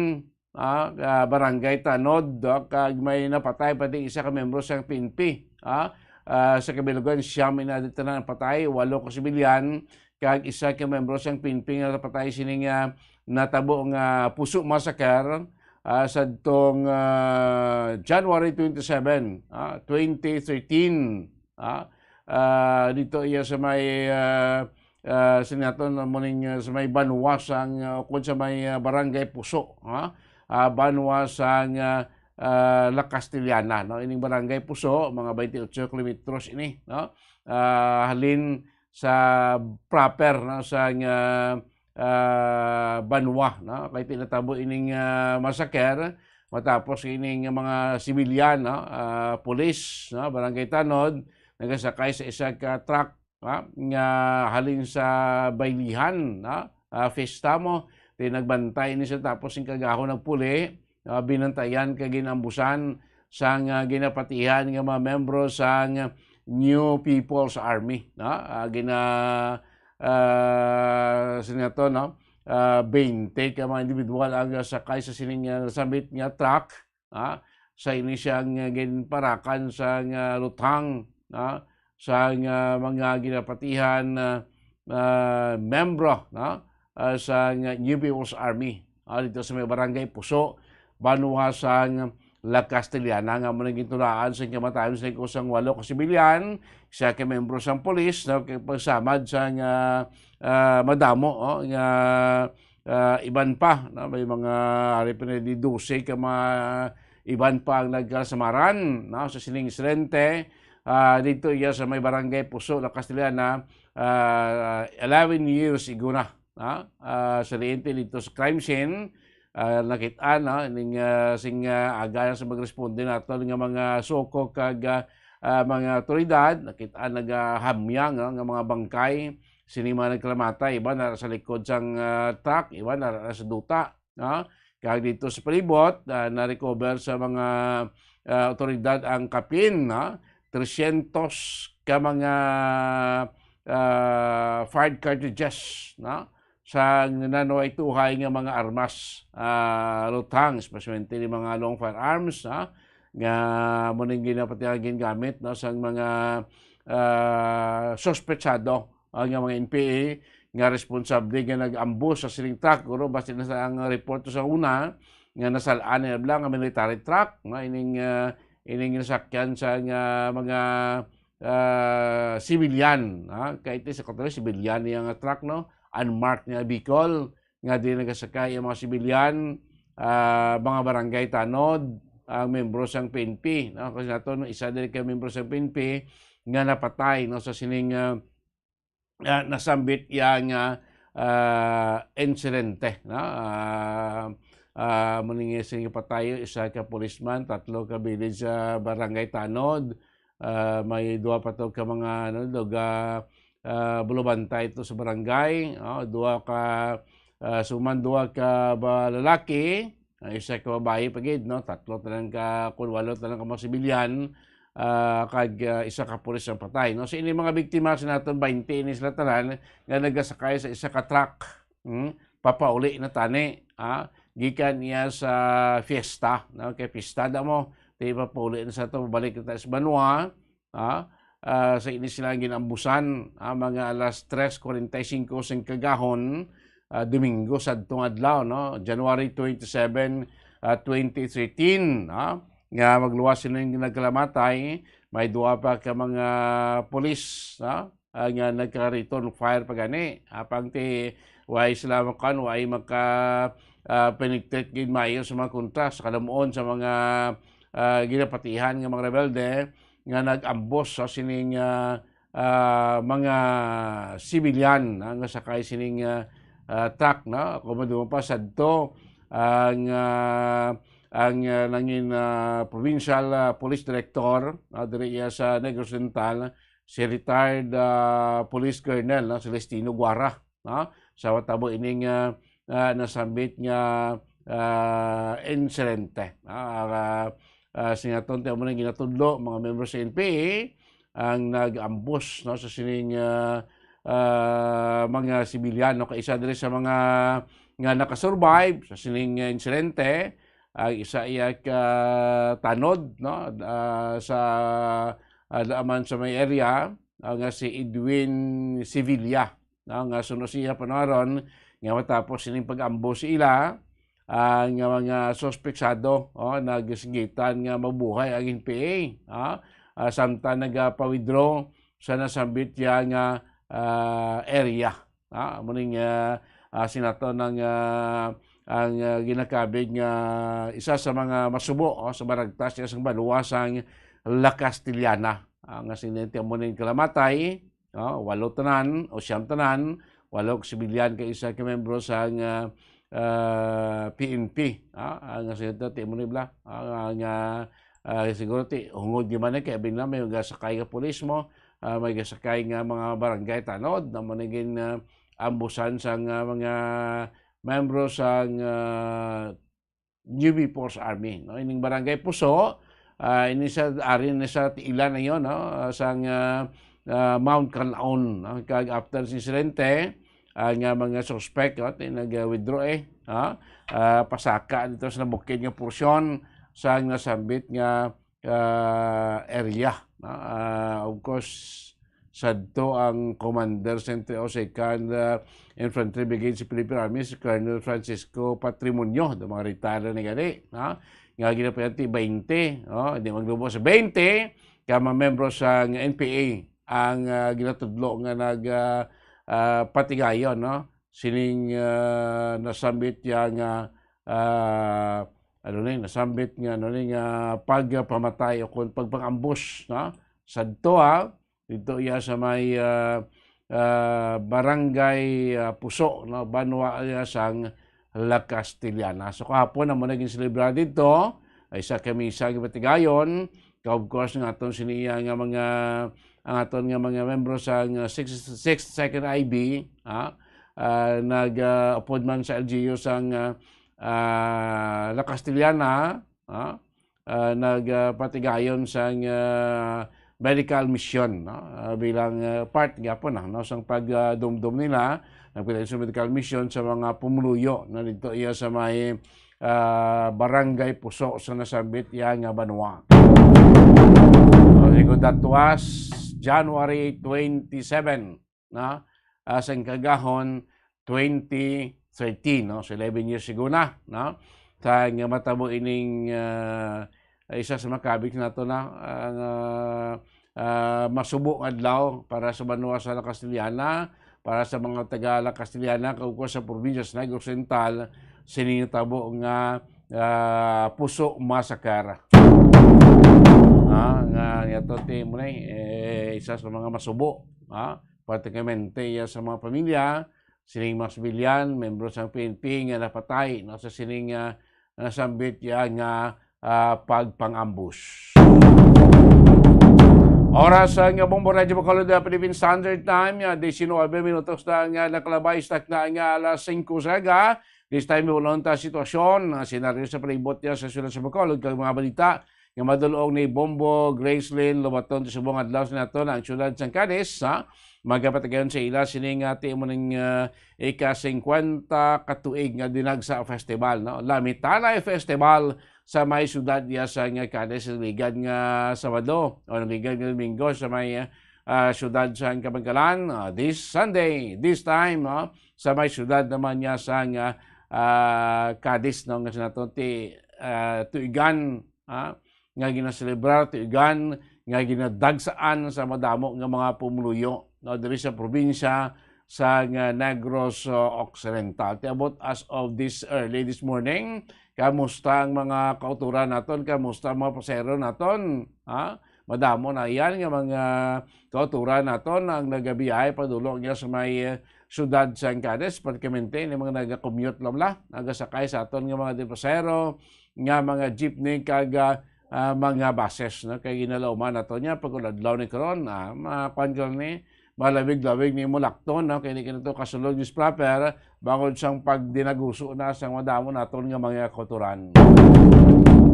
ah, ah, Barangay Tanod, ah, kag may napatay pati isa ka miyembro sang P N P, ah, ah, sa kabilugan, siyam ina dito na napatay, walo ka sibilyan, kag isa ka miyembro sang P N P nga napatay sining, ah, natabo nga Puso Massacre, ah, sadtong, ah, January twenty-seven, ah, twenty thirteen, ah, ah, dito iya sa may, ah, ah, sinaton mo ning, ah, sa may Banwa sang, ah, ukon sa may, ah, Barangay Puso, ha? Ah, Banwa sang, ah, ah, La Castellana, no? Ining Barangay Puso, mga twenty-eight kilometros ini, no? Ah, halin sa proper, no, sa, ah, ah, Banwa, no? Kay tinatabo ining, ah, massacre matapos ining mga sibilyan, no? Ah, pulis, no? Barangay Tanod, nagasakay sa isa ka truck, ah, nga halin sa Baylihan, no? Ah, Fiesta mo, di nagbantay ni siya tapos sing kagahon nagpuli, ah, binantayan kag ginambusan sang, ah, ginapatihan nga mga membro sang New People's Army, no? Ah, gina-, ah, sino to, no? Ah, twenty ka mga individual ang sakay sa sining, ah, nasambit nga truck, ah, sa ini siyang, ah, ginparakan sang, ah, luthang, ah, sang, ah, mga ginapatihan, ah, ah, membro, no? Ah, sang New People's Army. ah, dito sa may barangay Puso, banwa sang La Castellana, nga amo nang gintulaan sa kamatayon sa kusang walo ka sibilyan, isa ka membro sang pulis, no, kay pagsamad sang, ah, ah, madamo, oh, nga, ah, iban pa, no, may mga, ari pa na di dose ka mga iban pa ang nagkasamaran, no, sa sining insidente. Ah, dito iya sa may barangay Puso, La Castellana, ah, eleven years ago na, ah, ah, sa liente dito sa crime scene. Ah, nakit-an, no, ning, ah, sing, ah, aga sa magresponde naton nga mga suko kag, ah, ah, mga otoridad, nakit-an nagahamyang, no, nga mga bangkay sini mga nagkalamatay, iban nara sa likod sang, ah, truck, iban nara sa duta, no? Kag dito sa palibot, ah, na-recover sa mga, ah, otoridad ang kapin, no? Trescientos ka mga, ah, fired cartridges, no? Sa nanway tuhay nga mga armas, ah, luthang, especially ni mga long firearms, ha? Nga mo ning ginapatihan gingamit, no, sang mga, ah, suspetsado, ah, nga mga N P A nga responsable nga nag-ambush sa sining truck. Guro, basi na sa ang report sa una nga nasal-an nila bala nga military truck, no? Ining, ah, ining nasakyan sa nga mga, ah, sibilyan, ha? Kay iti sa Cotabato, sibilyan niya nga truck, no? Unmarked nga vehicle nga di nagasakay ang mga sibilyan, ah, mga barangay tanod, ang membro sang P N P, no? Kasi nato, no, isa diri ka membro sang P N P nga napatay, no, sa sining, ah, ah, nasambit iya nga, ah, insidente, no? Ah, ah, mo ning sining patay, isa ka policeman, tatlo ka village, ah, barangay tanod, ah, may duha pa to ka mga, ano, duga, ah, bulubantay to sa barangay, oh, duha ka, ah, suman duha ka ba lalaki, ah, isa ka babayi pa gid, no? Tatlo tanan ka, kun walo tanan ka mga sibilyan, ah, kag, ah, isa ka pulis ang patay, no? So, ini mga biktima sa naton, baynte ini sila tanan nga nagasakay sa isa ka truck, hmm? Papauli na tani, ah, gikan niya sa fiesta, no? Kay fiesta da mo, di papauli na sa to, balik na tayo sa banwa, ah, ah, sa ini sila ginambusan, ah, mga alas tres cuarenta y cinco sing kagahon, ah, Domingo sadtong adlaw, no? January twenty-seven, ah, twenty thirteen, ah, nga magluwas sila nga nagkalamatay, may duha pa ka mga pulis, ah, ah, nga nagka-return fire pa gani. Apang ti, way sila makan, way maka, ah, penetrate gid maayo sa mga kontra, sa kalamuon sa mga, ah, ginapatihan nga mga rebelde nga nag-ambush sa sining, ah, ah, mga sibilyan, ah, nga sakay sining, ah, ah, truck, no? Kung maduma pa sadto ang, ah, ang, ah, nangin, ah, provincial, ah, police director, ah, diri iya sa Negros Oriental, si retired, ah, Police Colonel, no, Celestino Guara, no, sa matabo ining, ah, ah, nasambit nga, ah, insidente, no? Ah, ah, sinaton ti amo na ginatudlo, mga membro sa N P A ang nag-ambush, no, sa sining, ah, ah, mga sibilyan, no, kay isa diri sa mga nga nakasurvive sa sining, ah, insidente, ang isa iya ka tanod, no, ah, sa, ah, daaman sa may area, ah, nga si Edwin Sevilla, no, nga suno siya panaron nga matapos sining pag-ambush sa ila, ah, nga mga suspetsado, oh, nagisgitan nga mabuhay ang N P A, ah, ah, samtang nagapa-withdraw sa nasambit niya nga, ah, area. Ah, amo ning, ah, ah, sinaton ang, ah, ang, ah, ginakabig nga isa sa mga masubo, oh, sa barangay sa isang banwa sang La Castellana. Ah, nga sinenti amo ning kalamatay, oh, walo tanan o siyam tanan, walo ka sibilyan kag isa ka membro sang, ah, ah, P N P. Ah, ah, nga sinenti amo ni bla, ah, nga, ah, siguro ti hungod gyud man kay abi na may gasakay nga pulis mo, ah, may gasakay nga mga barangay tanod na mo naging, ah, ambusan sang, ah, mga membro sang, ah, Newbie Force Army, no? Ining Barangay Puso, ah, ini sa, ari na sa tiilan na yon, no? Sang, ah, ah, Mount Canaon, no? Kag after sa insidente, ah, nga mga suspect, no? Ti nag-withdraw, eh, ha? Ah, pasaka dito sa nabukid nga porsyon sang nasambit nga ah, area, no? Ah, of course, Sadto ang commander sa three oh second, ah, Infantry Brigade sa Philippine Army, si Colonel Francisco Patrimonio, do mga retire na gani, ha? Nga ginapayanti twenty, no? Hindi maglubo sa twenty ka mga membro sa N P A ang, ah, ginatudlo nga nag, ah, ah, patigayon, no? Sining, ah, nasambit ya nga, ah, ano ni, nasambit nga, ano ni, nga pagpamatay o kung pagpang-ambush, no? Sadto, ha? Dito iya sa may, ah, ah, barangay, ah, Puso, no? Banwa iya sang La Castellana. So, kahapon na mo naging selebrado dito. Ay sa kamisa nga patigayon. Ka, of course, nga aton siniya nga mga, ang aton nga mga membro sa nga six, six second I B, ha? Ah, nag, ah, upod man sa L G U sang, ah, ah, La Castellana, ha? Ah, nag, ah, patigayon sang, ah, medical mission, no? Ah, bilang, ah, part gyapon na, no, sang pag, ah, dumdum nila, nagpatigayon sa medical mission sa mga pumuluyo na dito iya sa may, ah, barangay Puso sa nasambit iya nga banwa. So, that was January twenty-seven, no? Ah, sang kagahon twenty thirteen, no? So, eleven years ago na, no? Sa nga matabo ining, ah, isa sa makabig nato na, ah, nga, ah, masubo nga adlaw para sa banwa sa La Castellana, para sa mga taga La Castellana, kag sa probinsya sa Negros Oriental, sini nga tabo nga, ah, Puso Massacre. Ah, nga, nga to, ti mo na, eh, isa sa mga masubo, ah, Partikularmente iya sa mga pamilya, sining mga sibilyan, membro sang P N P nga napatay, no, sa sining, ah, nasambit iya nga, ah, pagpang-ambush. Oras, ah, nga Bombo Radyo Bacolod, ah, Philippine Standard Time, ah, diecinuebe minutos na nga nakalabay sa takna nga alas singko sa aga. This time, ulon ta sitwasyon, ah, senaryo sa palibot niya sa siyudad sa Bacolod, kag mga balita nga madulong ni Bombo Gracelyn Lobaton subong adlaw sa nato na ang siyudad sang Cadiz, ha? Magapatigayon sa ila sini nga ti mo ning, ah, ika-singkwenta ka tuig nga Dinagsa Festival, no? Lamitanay Festival sa may siyudad niya sa nga Cadiz, ligad nga Sabado o ligad nga Domingo sa may, ah, siyudad sa Kabankalan, ah, this Sunday, this time, no? Sa may siyudad naman niya sa nga, ah, Cadiz, no? Nga sa nato ti, ah, tuigan, ha, nga ginaselebrar, tuigan nga ginadagsaan sa madamo nga mga pumuluyo, no, diri sa probinsya sa nga Negros, uh, Occidental. Ti abot as of this early this morning, kamusta ang mga kauturan naton? Kamusta ang mga pasahero naton? Ha? Madamo na yan nga mga kauturan naton ang nagabiyahe padulong niya sa may, uh, siyudad sa Cadiz, partikularmente ni mga naga-commute lang la, nagasakay sa aton nga mga pasahero, nga mga jeepney kag, ah, ah, mga buses, no? Kay ginalauman nato niya pag adlaw ni karon, ah, makuan karon ni, malawig-lawig ni mo lakton, no? Kay di kini to kasulod news proper, bangod sang pagdinaguso na sang madamo naton nga mga kauturan.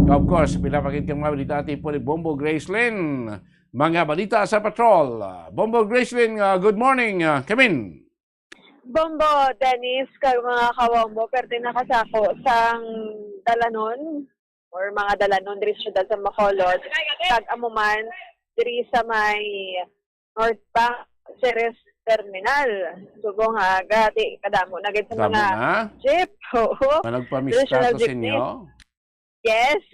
Of course, pila pa gid ka mga balita, tipo ni Bombo Gracelyn. Mga balita sa patrol. Bombo Gracelyn, ah, good morning, ah, kamin. Bombo, Dennis, kag mga kawombo, perte nakasako sang dalanon or mga dalanon diri sa siyudad sa Bacolod, kag amo man diri sa may North Bank Ceres Terminal. Subong nga aga, di kadamo na gid sa Damo mga na? Jeep. Oo. Managpamista Traditional to sa jeepney. Inyo? Yes.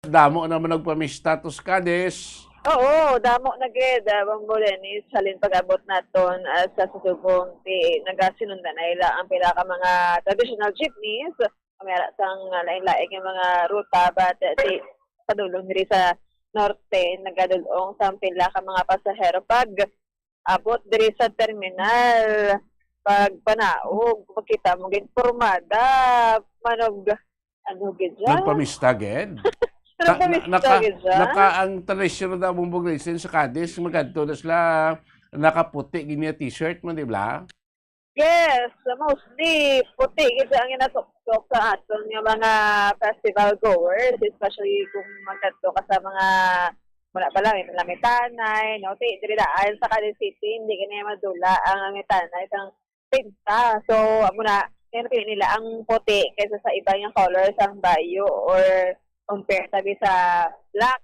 Damo naman nagpamista to sa Cadiz. Oo, damo na gid, ah, Bombo Dennis, halin pag-abot naton, ah, sa Sugong, ti nagasinundan na ila ang pila ka mga traditional jeepneys, kamera sang, ah, lain-lain nga mga ruta, but, ah, ti padulong diri sa norte, nagadulong sa pila ka mga pasahero pag abot diri sa terminal, pag panaog, makita mo gid pormada, manog, ano gid siya? Nagpamista gid? Ta-, na-, Nagpamista naka-, gid siya? naka-, ang tradisyon na daw mong buglisin sa Cadiz, magadto na sila nakaputi gid niya t-shirt mo, di ba? Yes, mostly puti gid ang ginasuksok sa aton nga mga festival goers, especially kung magadto ka sa mga, wala pa lang, may Lamitanay, no? Ti-, diri daan sa Cadiz City, hindi ka niya madula ang Lamitanay sang pinta. So, amo na, kaya napili nila ang puti kaysa sa iba nga color sang bayo or compare sabi sa black.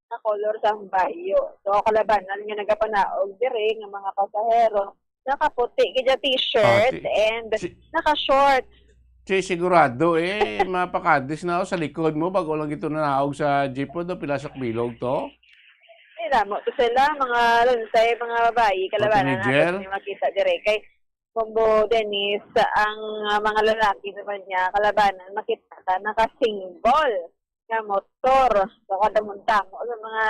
nga color sang bayo. So, kalabanan nga nagapanaog diri nga mga pasahero, nakaputi gid nga t-shirt Ah, ti- and si- naka-short. Si sigurado, eh, mapakadis na ako sa likod mo bago lang ito nanaog sa jeep mo, do pila sa bilog to? Ay, damo to sila, mga lunsay, mga babayi, kalabanan teenager? Natin yung makita dire. Kay Bombo Dennis, ang, ah, mga lalaki naman niya, kalabanan, makita ka, naka-single nga motor. So, kadamon-damo sa mga,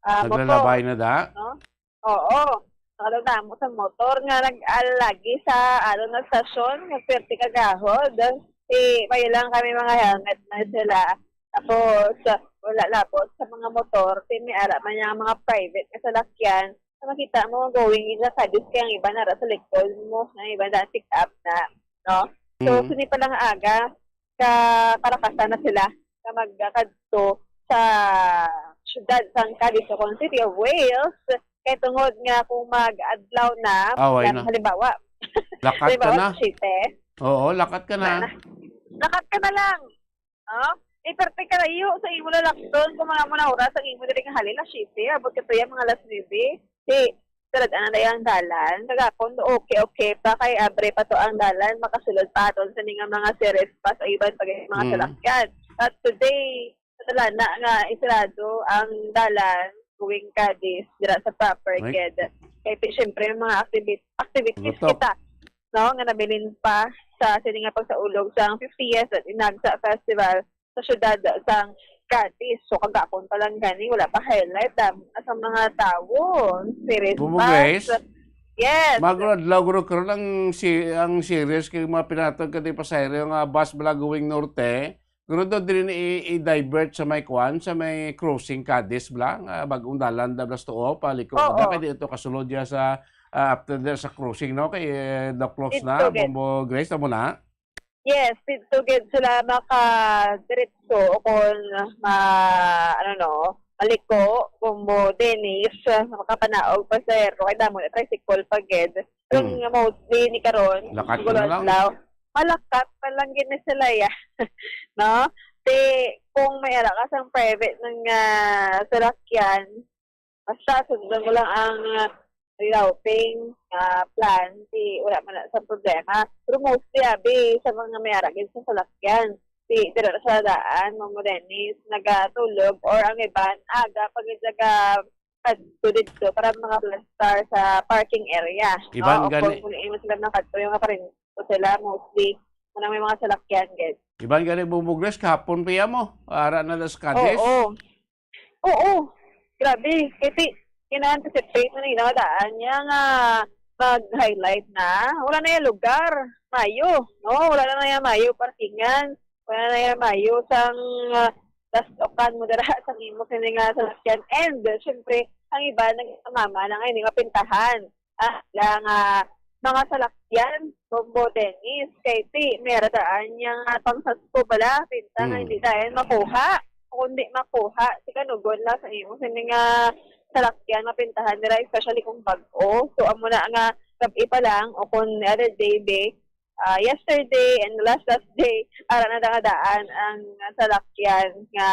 ah, motor, Naglalabay na da? no? Oo. Nakadamo sa motor nga nag-alagi sa, ano, na stasyon, nga swerte kagahod. Si, may lang kami mga helmet na sila. Tapos, wala labot sa mga motor. Si, may ara man yung mga private nga salakyan. Sa makita mo, going in sa Cadiz, kaya ang iba nara sa likod mo, ang iba na pick up na, no? So, Mm. sini pa lang aga, ka Caracas na sila, ka magkadto sa syudad sang Cadiz, o kung City of Wales, kay tungod nga kung mag-adlaw na, Away yan, na. halimbawa, Lakat ka halimbawa, na. Siyete, Oo, lakat ka na. na, na. Lakat ka na lang. Oh? Eh, perte ka layo sa imo lalakton kung mga muna oras ang imo diri nga halin, alas siyete, abot ka tuya mga alas nuebe. Di, talaga na dai ang dalan. Kagapon, okay, okay pa, kay abre pa to ang dalan, makasulod pa aton sa nga mga series pa sa iban pa gid mga Mm. salakyan. But today, sa dalana nga isirado ang dalan, going Cadiz, dira sa proper Right. gid. Kay, ti-, syempre, may mga activi-, activities Gutok. kita, no, nga nabilin pa sa sini nga pagsaulog sang fiftieth Dinagsa Festival sa syudad sang Cadiz. So, kagapon pa lang gani, wala pa highlight, damo na sa mga tawo. Series Bumo Pass. Grace, Yes. Magro adlaw, guro, karon ang si-, ang series kay mga pinatag ka di pasahero nga bus bala going norte. Guro daw dili na i-, i-divert sa may kwan, sa may crossing Cadiz bala, nga bagong dalan da blas tuo, paliko ka Oo. da, kay di ito kasulod ya sa, ah, after there sa crossing, no? Kay, eh, daw close Dito, na, gid. Bombo Grace, tamo na? Yes, dito gid sila makadiretso o kung ma-, ano, no, maliko, Bombo Dennis, makapanaog pasahero, kay damo na tricycle pa gid. Pero Mm. nga mostly ni karon, Lakat siguro na lang. adlaw, malakat na lang gid ni sila, ya. No? Ti, kung may ara ka sang private nga salakyan, basta sundon mo lang ang, ah, rerouting, ah, plan, ti wala man na sa problema. Pero mostly, abi, sa mga may ara gid sa salakyan, ti dira sa daan, Bombo Dennis, nagatulog, or ang iban, aga pa gid naga-, adto dito para mga plastar sa parking area. Iban No? O gani- kung, kung imo sila nakadto, yung kaparin ko sila, mostly, kanang may mga salakyan, gid. Iban gani, Bombo Grace, kahapon pa ya mo, ara na das Cadiz. Oo. Oo. Grabe. Kasi, ina-anticipate na nila daan niya nga mag-highlight na. Wala na yung lugar. Mayo. No? Wala na yung mayo parkingan. Wala na yung mayo sang, ah, lastokan mo dira sa imo sini nga salakyan. And, syempre, ang iba nagmama na nga ini nga pintahan. Ah, lang, ah, mga salakyan, Bombo Dennis, kay ti, may ara daan niya nga pang Sasko bala, pinta nga Mm. hindi daan makuha. Kung di makuha, si kanugon lang sa imo sini nga salakyan, mapintahan nila, especially kung bag-o. So, amo na nga gab-i pa lang, o kung the other day, be, ah, yesterday and last, last day, ara na nga daan ang salakyan nga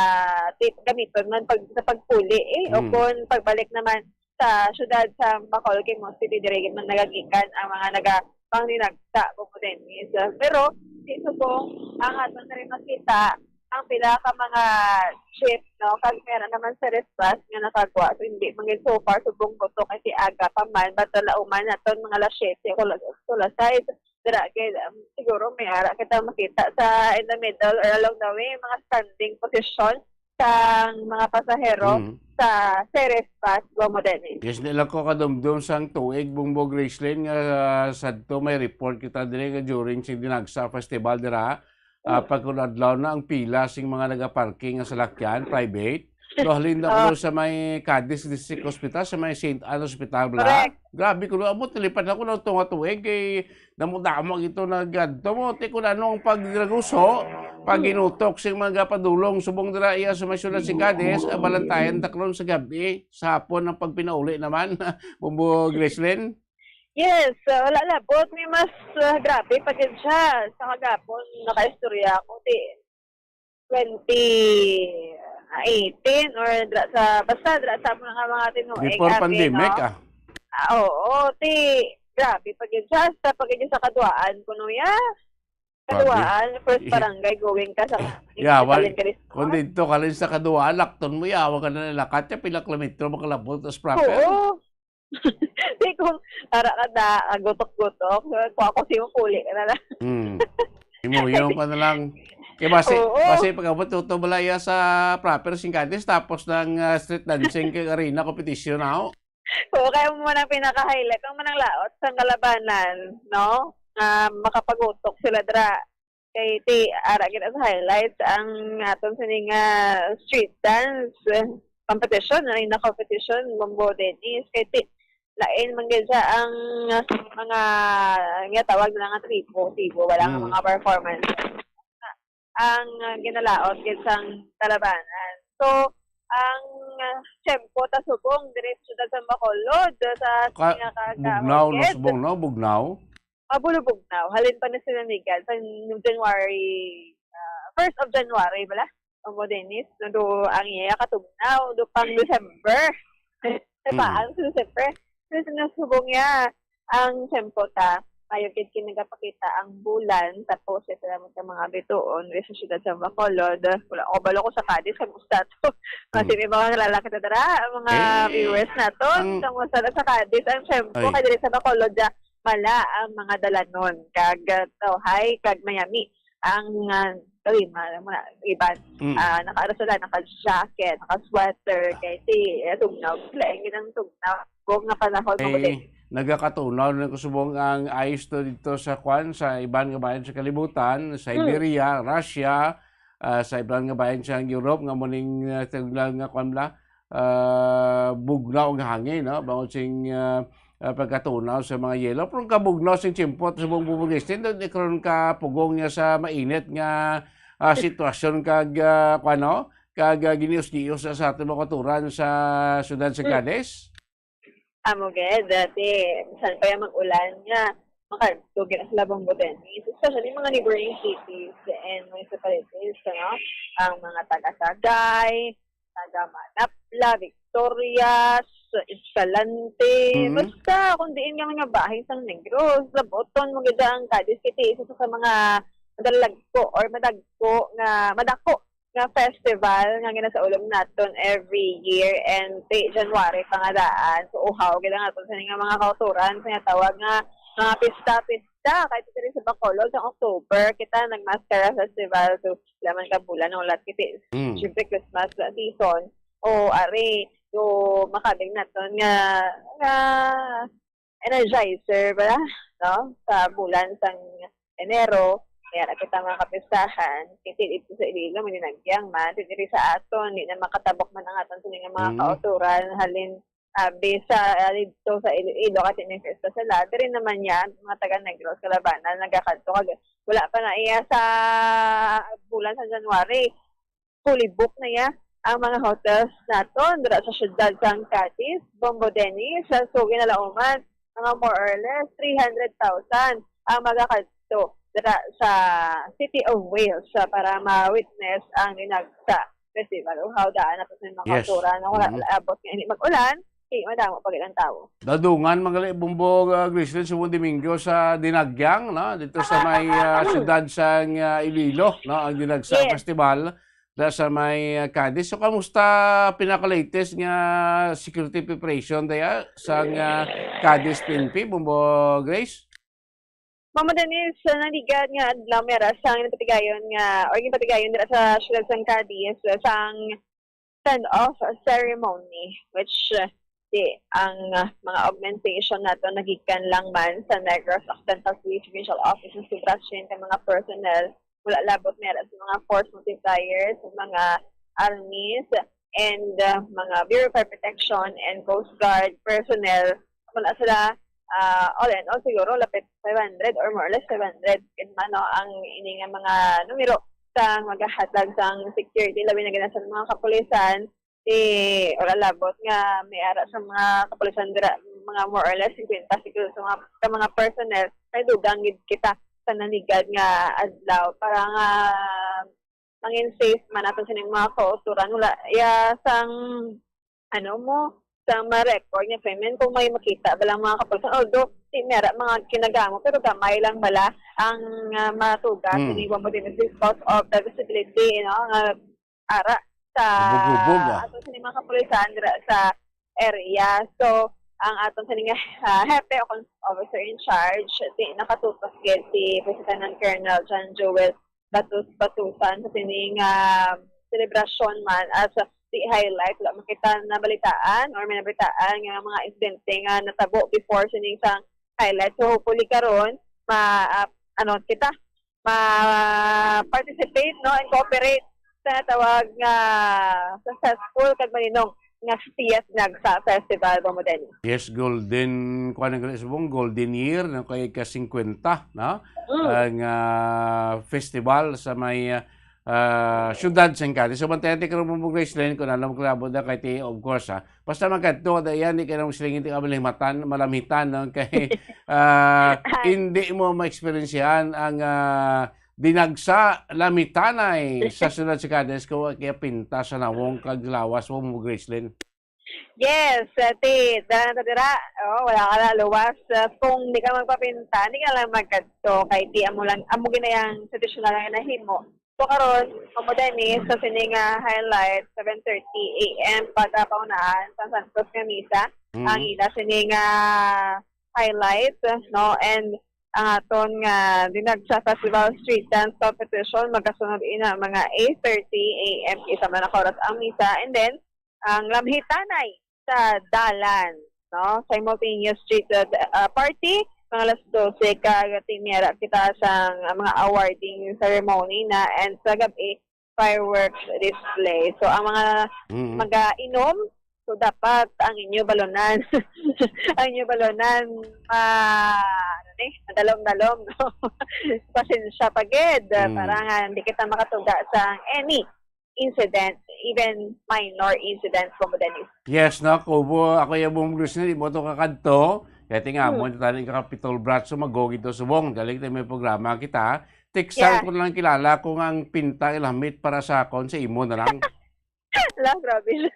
ti-, gamiton man pag, sa pagpuli, eh, o Mm. kung pagbalik naman sa syudad sa Bacolod, kay mostly diri gid man nagagikan ang mga naga-, panglinagsa, Bombo Dennis. Pero, di subong ang aton na rin makita, ang pila ka mga jeep, no? Kag meron naman sa response nga nakagwa. So, hindi man gid so far subong gusto kasi aga pa man, but wala uman naton mga alas siyete ko lang, ko lang side. Dira gid, um, siguro may ara kita makita sa in the middle or along the way, mga standing position sang mga pasahero Mm. sa Ceres Pass, Bombo Dennis. Yes, di lang ko kadumdum sang tuig, Bombo Gracelyn, nga, ah, sadto may report kita diri nga during sing Dinagsa Festival dira, ah, Mm. pagkadlaw na ang pila sing mga nagaparking nga salakyan, private. So, halin na Ah. ko sa may Cadiz District Hospital, sa may Saint Anne Hospital, bala. Correct. Grabe ko, amo, nalipad ako ng tunga tuig, kay damo-damo ito na ganito mo. Ti, kung ano ang pagdiraguso, pag inutok sing mga padulong, subong dira iya sa may syudad si Cadiz, ah, balantayan ta karon sa gabi, sa hapon ang pagpinauli naman, Bombo Gracelyn. Yes, ah, wala labot. May mas, ah, grabe pa gid siya. Sa kagapon, nakaistorya ako, ti, twenty, eighteen or dra sa, basta dra sa mga, mga tinuig, Before abi, pandemic, no? Ah. Ah, oo, ti, grabe pa gyud siya. Hasta pa gyud sa kaduaan kuno ya. Grabe. Kaduaan, first barangay going ka sa Yeah, wal-, Italian Carisma. Kung dito ka rin sa kaduaan, lakton mo, yawa ka na nalakat, ya, pila kilometro, makalabot, tas proper. Oo. Di kung ara ka na, ah, gutok-gutok, kung ako si Mukuli ka na lang. Hmm. Imuyong ka na lang. Kaya basi, Oo. Basi pag-abot, tuto balaya sa proper singkadis, tapos ng, ah, street dancing kay arena competition, ah. Oo, kaya mo nang pinaka-highlight, ang manang laot sa kalabanan, no? Nga makapagutok sila dra. Kay ti, ara gid sa highlights ang aton sini nga street dance competition, ay na competition, Bombo Dennis. Kay ti, lain man gid siya ang mga, nga tawag na nga tribo, tribo, wala nga Mm. mga performance. Ang, ah, ginalaot gid sang kalabanan. So, ang, ah, tiyempo ta subong diri sa siyudad sa Bacolod, sa Ka-, pinaka Bugnaw, no, Subong, no? Bugnaw? Mabulubugnaw. Halin pa na sila ni Gad sa January, ah, first of January bala. Amo, Dennis, no, do ang iya katugnaw, do pang December. Diba? Mm. Ang December. Kasi nasubong niya ang tiyempo ta. Mayo gid kay nagapakita ang bulan, tapos ito naman sa mga bituon, diri sa siyudad sa Bacolod. Wala ko balo ko sa Cadiz, kamusta to? Kasi Mm. may mga lalaki na dara, ang mga Eh, viewers naton, ang kamusta na sa Cadiz? Ang tiyempo, Ay. kay diri sa Bacolod, ah, mala ang mga dalanon, kag, ah, tawhay, kag mayami. Ang, ah, kalima, alam mo na, iban, Mm. ah, nakaara sila, naka-jacket, naka-sweater, kay ti, eh, tugnaw. Lain gid ang tugnaw. Buong nga panahon, Eh, mga din. Nagakatunaw na ko subong ang ice to dito sa kwan, sa iban nga bayan sa kalibutan, sa Mm. Iberia, Russia, ah, sa iban nga bayan sa Europe, nga muning, ah, taglag nga kwan bala, ah, bugnaw ang hangin, no? Bangod sing, ah, ah, pagkatunaw sa mga yelo. Pero ang kabugnaw sing tiyempo subong bubugis, tindog ni karon ka pugong niya sa mainit nga, ah, sitwasyon kag, ah, kuwan, no? Kag, ah, ginius-gius sa, sa aton mga kauturan sa siyudad sa Mm. Cadiz. Amo gid, dati, bisan pa yung mag-ulan nga, makadto gid ang Labong Botenis, especially mga neighboring cities and municipalities, ano? Ang mga taga Sagay, taga Manapla, Victorias, Escalante, Mhm. basta kung diin nga mga bahin sang Negros, labuton mo gid ang Cadiz City, isa sa mga madalagko or madagko nga, madako nga festival nga ginasaulog naton every year, and ti January pa nga daan. So, uhaw gid ang aton sini nga mga kauturan sa nga tawag nga mga pista-pista. Kahit diri sa Bacolod, sa October, kita nag-Mascara Festival. So, laman ka bulan ng ulat kiti. Mm. Siyempre, Christmas la season. O, ari, so, makabig naton nga, nga energizer, bala, no? Sa bulan sang Enero, kaya na kita mga kapistahan, kiti dito sa Iloilo, may dinagyang man, ti diri sa aton, di na makatabok man ang aton sini nga mga Mm. kauturan, halin, abi sa, ah, dito sa Iloilo, kasi may fiesta sila, diri naman yan, mga taga Negros, Kalabanan, nagakadto, kag wala pa na iya sa bulan sa January. Fully booked na iya ang mga hotels naton dira sa siyudad sang Cadiz, Bombo Dennis, sa Sugi na Lauman, mga more or less three hundred thousand ang magakadto dira sa City of Wales, ah, para ma-witness ang Dinagsa Festival. Uhaw daan na po sa mga Yes. kauturan. Wala Mm-hmm. abot nga ini mag-ulan, di madamo pa gid ang tawo. Dadungan, mga li-, Bombo, ah, Griselyn, subong Domingo sa Dinagyang, no? Dito sa may, ah, siyudad sang, ah, Iloilo, no? Ang Dinagsa Yes. Festival na sa may, ah, Cadiz. So, kamusta pinaka-latest nga security preparation daya sang, ah, Cadiz P N P, Bombo Grace? Mama Denise, sa naligan nga adlaw, may ara sang ginpatigayon nga, or ginpatigayon dira sa siyudad sang Cadiz, sang send-off ceremony, which, uh, di, ang, uh, mga augmentation nato nagikan lang man sa Negros Occidental Police Regional Office, nga sobra siyam ka mga personnel, wala labot meron sa mga force multipliers, mga armies, and, uh, mga Bureau of Fire Protection and Coast Guard personnel. Wala sila, uh, all in all, siguro lapit five hundred or more or less five hundred, man, no, ang ini nga mga numero sa magahatag sang security, labi na gid sa mga kapulisan, si, wala labot nga may ara sa mga kapulisan dira, mga more or less fifty siguro sa mga, sa mga personnel, may dugang gid kita sa naligan nga adlaw para nga mangin safe man aton sining mga kauturan. Wala, ya, sang, ano mo, sang ma-record nga krimen kung may makita ba lang mga kapulisan. Although, di mera mga kinagamo, pero gamay lang bala ang, ah, matuga Hmm. sining Bombo Dennis because of the visibility, you know, nga ara sa Hubog-hubog, ah. ato sining mga kapulisan dira sa area. So, ang aton sining, ah, hepe o kon-, officer in charge, si, nakatutok gid si Lieutenant Colonel John Joel Batus Batusan sa sining, ah, selebrasyon man as di highlight. Wala man kita nabalitaan or may nabalitaan nga mga insidente nga natabo before sining sang highlight. So, hopefully karon ma-, ah, ano kita, ma-participate, no, and cooperate sa natawag nga successful kag malinong nga Fiesta Nagsa Festival, Bombo Dennis. Yes, golden, kuwan ang gali subong, golden year, no, kay ka singkwenta, no? Mm. Ang, ah, festival sa may, ah, ah, syudad sa Cadiz. So, bantayan ti karon mo, Gracelyn, kung ano mo kalabot na kay ti, of course, ha. Basta magkadto, da yan, di ka nang silingi, di ka malamhitan, malamhitan, no? Kay, ah, Ay. hindi mo ma-experiencehan ang, ah, dinagsa, lamitanay sa syudad sa Cadiz, kung kaya pinta sa nawong kag lawas mo, mo, Gracelyn. Yes, eh, ti, dala na ta dira. Oh, wala ka na luwas. Eh, kung di ka magpapinta, di ka lang magkadto. Kay ti, amo lang, amo ginayang traditional nga nahimo. So, karon, Bombo Dennis, sa sini nga highlight, seven thirty A M pagkapaunaan, San Santos nga misa, Mm. ang ila sini nga highlight, no? And ang aton nga Dinagsa Festival Street Dance Competition, magkasunod ina mga eight thirty A M, kay sama na ka oras ang misa. And then, ang lamhitanay sa dalan, no? Simultaneous street, uh, uh, party, mga alas dose, kag ti mera kita sa, uh, mga awarding ceremony na, and sa gabi, fireworks display. So, ang mga Mm. mag-inom, so dapat ang inyo balonan, ang inyo balonan, ah, ano ni, madalom-dalom, no? Pasensya pa gid, Mm. para nga hindi kita makatuga sa any incident, even minor incidents, Bombo Dennis. Yes, no, kubo, ako yung Bombo Dennis, di mo to kakadto. Kaya tinga mo, Hmm. tayo yung Capitol Brats, so mag-go gito subong. Galing tayo may programa kita. Teksan Yeah. ko lang kilala kung ang pinta ilamit para sa akon, sa imo na lang. La, grabe siya.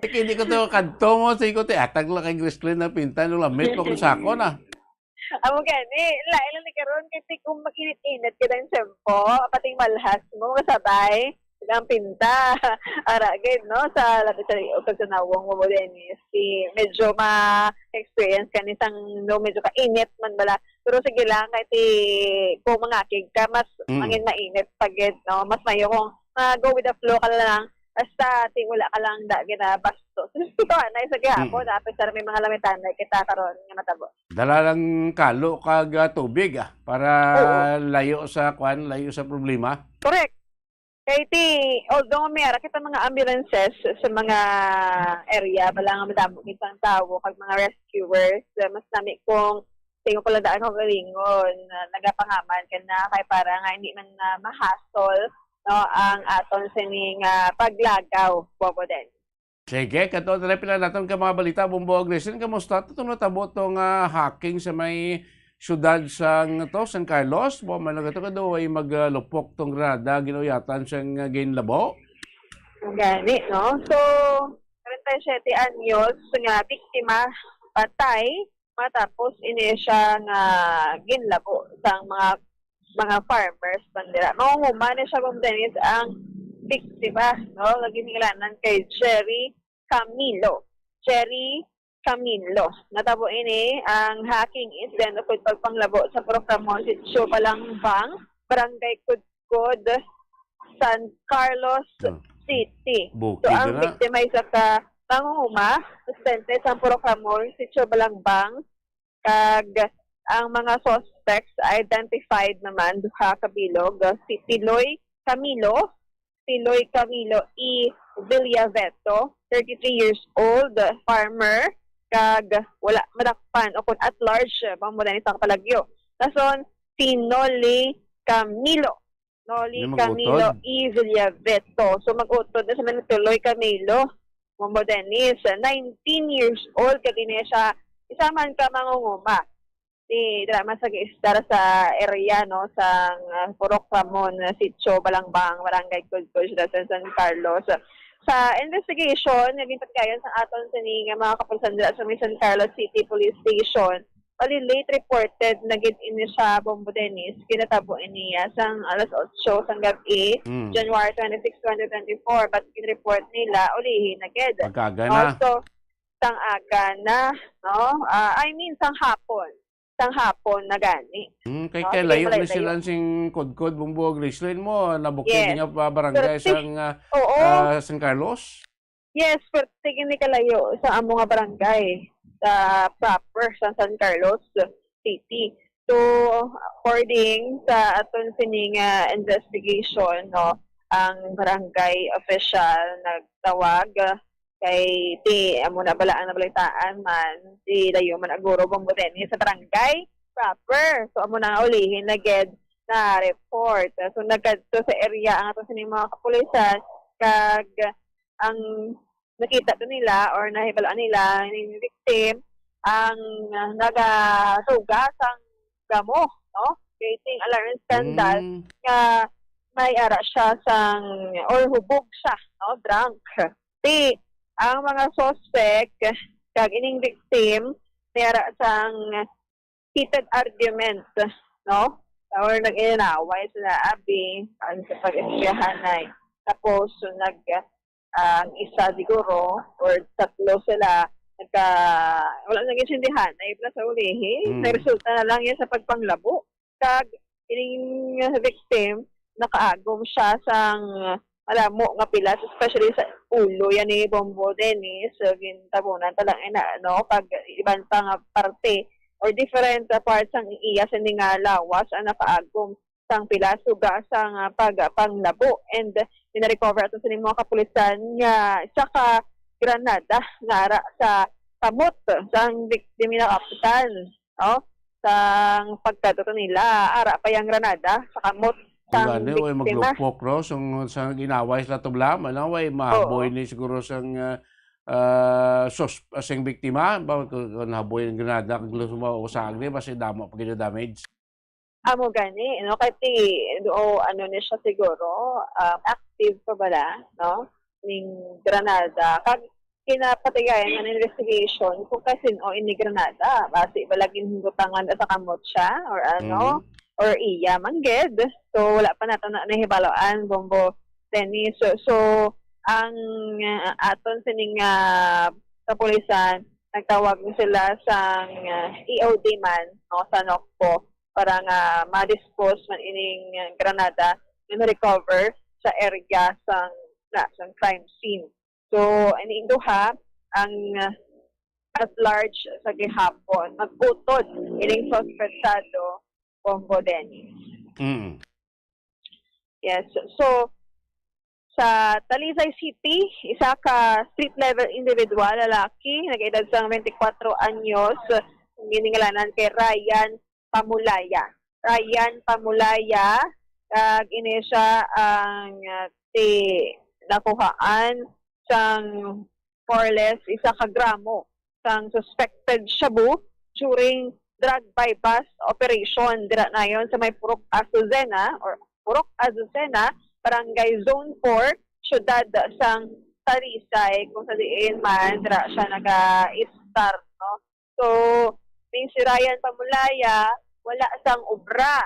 Sige, hindi ko to kadto mo, sige ko, ti, atag lang kay Gracelyn na pinta, no, lamit ko kung sa akon, ah. Amo gani, lain lang ni karon kasi kung mag-init-init ka ng tiyempo, pati malhas mo, kasabay, ang pinta. Ara, gid, no? Sa, labi sa liog, kag sa nawong mo, Dennis, si, medyo ma-experience ka ni sang, no, medyo kainit man bala. Pero sige lang, kay ti, kung mangakig ka, mas Mm. mangin mainit pa gid, no? Mas mayo kung, ah, go with the flow ka lang, basta ti wala ka lang da ginabastos. Ito, anay sa gihapon, Mm. ah, pero may mga lamitan na kita karon nga matabo. Dala lang kalo kag, ah, tubig, ah, para Oo. layo sa, kwan, layo sa problema. Correct. Kay ti, although may ara kita mga ambulances sa mga area, bala nga madamo kitang tawo kag mga rescuers, eh, mas nami kung tingog ko lang daan kaugalingon, ah, nagapangaman ka na kay para nga hindi man na ma-hassle, no, ang aton sining, ah, paglagaw, Bombo Dennis. Sige, kadto na pila naton ka mga balita, Bombo Gracelyn. Kamusta to, tong natabo to nga hacking sa may syudad sang to, San Carlos? Wa man lang ito, kado ay maglupok tong granada, ginuyatan siyang, ah, ginlabo. Gani, no? So, treinta y siete anyos nga biktima patay matapos ini siya nga ginlabo sang mga, mga farmers man dira. Mangunguma ni siya, Bombo Dennis, ang biktima, no? Nga ginhingalanan kay Jerry Camilo. Jerry Camilo. Natabo ini ang hacking incident o pagpanglabo sa Purok Ramon, Sitio Balangbang, Barangay Kudkod, San Carlos Hmm. City. Bukid So, ang na. biktima isa ka mangunguma, residente sa Purok Ramon, Sitio Balangbang, kag ang mga suspects identified naman duha ka bilog, si Tiloy Camilo, Tiloy Camilo E. Villaveto, thirty-three years old, farmer, kag wala madakpan o kung at large, bang mo na isang palagyo. Nason, si Noli Camilo. Noli Yung mag-utod? Camilo E. Villaveto. So, mag-utod na sa mga Tiloy Camilo. Bombo Dennis, nineteen years old, kag ini siya, isa man ka mangunguma. Di dira man sa giistar sa area, no, sang, ah, Purok Ramon, ah, Sitio Balangbang, Barangay Cudcud, Siyudad sang San Carlos. Sa investigation nga ginpatigayon sa aton sini nga mga kapulisan dira sa may San Carlos City Police Station, bali, late reported na gid ini siya, Bombo Dennis, ginatabo ini, ah, sang alas otso sang gab-i, Mm. January twenty-six, twenty twenty-four, but gin-report nila, ulihi na gid. Pagkaaga na. Also, sang aga na, no? Ah, I mean, sang hapon. Sang hapon na gani. Hmm, kay, No? kay Sige, layo ni malayo. sila sing Cudcud, Bombo, Gracelyn mo, nabukid Yes. nga pa barangay Pero si sang, ah, Oo. ah, San Carlos? Yes, pero tigin ni kalayo sa amo nga barangay, sa proper sa San Carlos City. So, according sa aton sining, ah, investigation, no, ang barangay official nagtawag, ah, kay ti amo na bala ang nabalitaan man, ti layo man aguro, Bombo Dennis, sa barangay proper. So, amo na nga ulihin na gid na report. So, nagkadto sa area ang aton sining mga kapulisan, kag ang nakita to nila or nahibaluan nila ning victim ang, ah, nagasuga sang gamo, no? Creating alarm and scandal Mm. nga may ara siya sang, or hubog siya, no? Drunk. Ti, ang mga suspect kag ining victim may ara sang heated argument, no? Or nag-inaway sila, abi, ang sa pag-istiyahanay. Tapos, so, nag, ah, ang isa siguro, or tatlo sila, nagka, wala nag-intindihan, ay, plus sa ulihi, Mm. nagresulta na lang yan sa pagpanglabo. Kag, ining victim, nakaagom siya sang malamo nga pilas, especially sa ulo, yan ni Bombo Dennis, so, gintabunan talang ina, no? Kag iban pa nga parte or different, ah, parts sang iya sini nga lawas ang nakaagom sang pilas, suga sang, ah, pagpanglabo. And gina-recover ato sini mga kapulisan nga isa ka granada nga ara sa kamot sang victim nga nakaaptan, no? Sang pagkadto nila, ara pa yang granada sa kamot Ang sang gani, way biktima. maglupok, no? Sang, sang ginaway sila tublam, ano? Way mahaboy Oo. ni siguro sang, ah, ah, sus-, sing biktima, ba, kung, kung nahaboy ang granada, kag gusto mo usag ni, basi damo pa gid ang damage. Amo gani, no? Kay ti, o, ano ni siya siguro, um, active pa bala, no? Ning granada. Kag ginapatigayan nga investigation kung kay sin-o ini granada. Basi bala ginbutangan sa kamot siya or ano, Mhm. or iya man gid. So, wala pa nato na nahibaluan, Bombo Dennis. So, so, ang, ah, aton sining, ah, kapulisan, nagtawag sila sang, ah, E O D man, no, sa NOCPO para nga ma-dispose man ining, ah, granada nga na-recover sa area sang, na, sang crime scene. So, ining duha ang, ah, at large sa gihapon. Nagutod ining suspetsado, Bombo Dennis. Mm. Yes. So, sa Talisay City, isa ka street level individual, lalaki, nag-edad sang twenty-four anyos, ang giningalanan kay Ryan Pamulaya. Ryan Pamulaya, kag ini siya ang, ah, ti-, nakuhaan sang more or less isa ka gramo sang suspected shabu during drug buy-bust operation dira nayon sa may Purok Azucena or Purok Azucena, Barangay Zone four, siyudad sang Talisay, kung sa diin man dira siya naga-start, no? So, ning si Ryan Pamulaya, wala sang obra.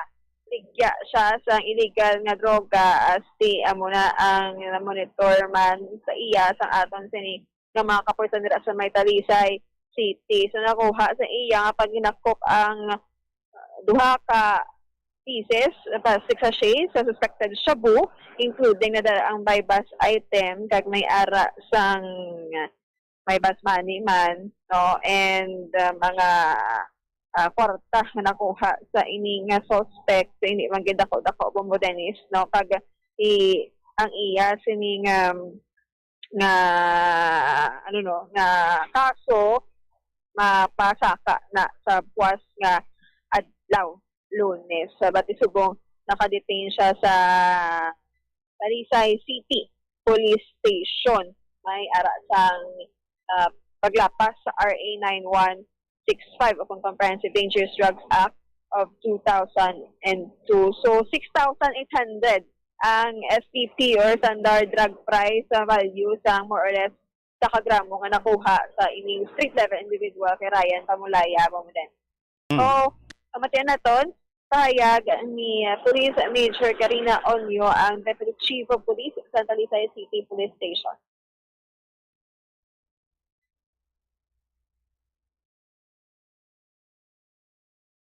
Ligya siya sang illegal nga droga, as ti amo na ang monitor man sa iya sang aton sini nga mga kapulisan dira sa may Talisay City. So, nakuha sa iya nga paghinakop ang duha ka pieces, uh, plastic sachet sa suspected shabu, including na dala ang buy-bust item, kag may ara sang may bus money man, no? And, uh, mga, uh, kwarta nga nakuha sa ini nga suspect, sa ini man gid dako-dako, Bombo Dennis, no? Kag i-, ang iya sining, um, nga, ano, no, nga kaso mapasaka na sa buwas nga adlaw, Lunes. Sa bati subong, nakadetain siya sa Talisay City Police Station. May ara sang, ah, paglapas sa R A nine one six five upon Comprehensive Dangerous Drugs Act of two thousand two. So, six thousand eight hundred ang S T P or standard drug price sa value sa more or less sa kagramo nga nakuha sa ining street level individual kay Ryan Pamulaya, Bombo Dennis. Mm. So, kamatian naton, pahayag ni Police Major Karina Onyo, ang Deputy Chief of Police sa Talisay City Police Station.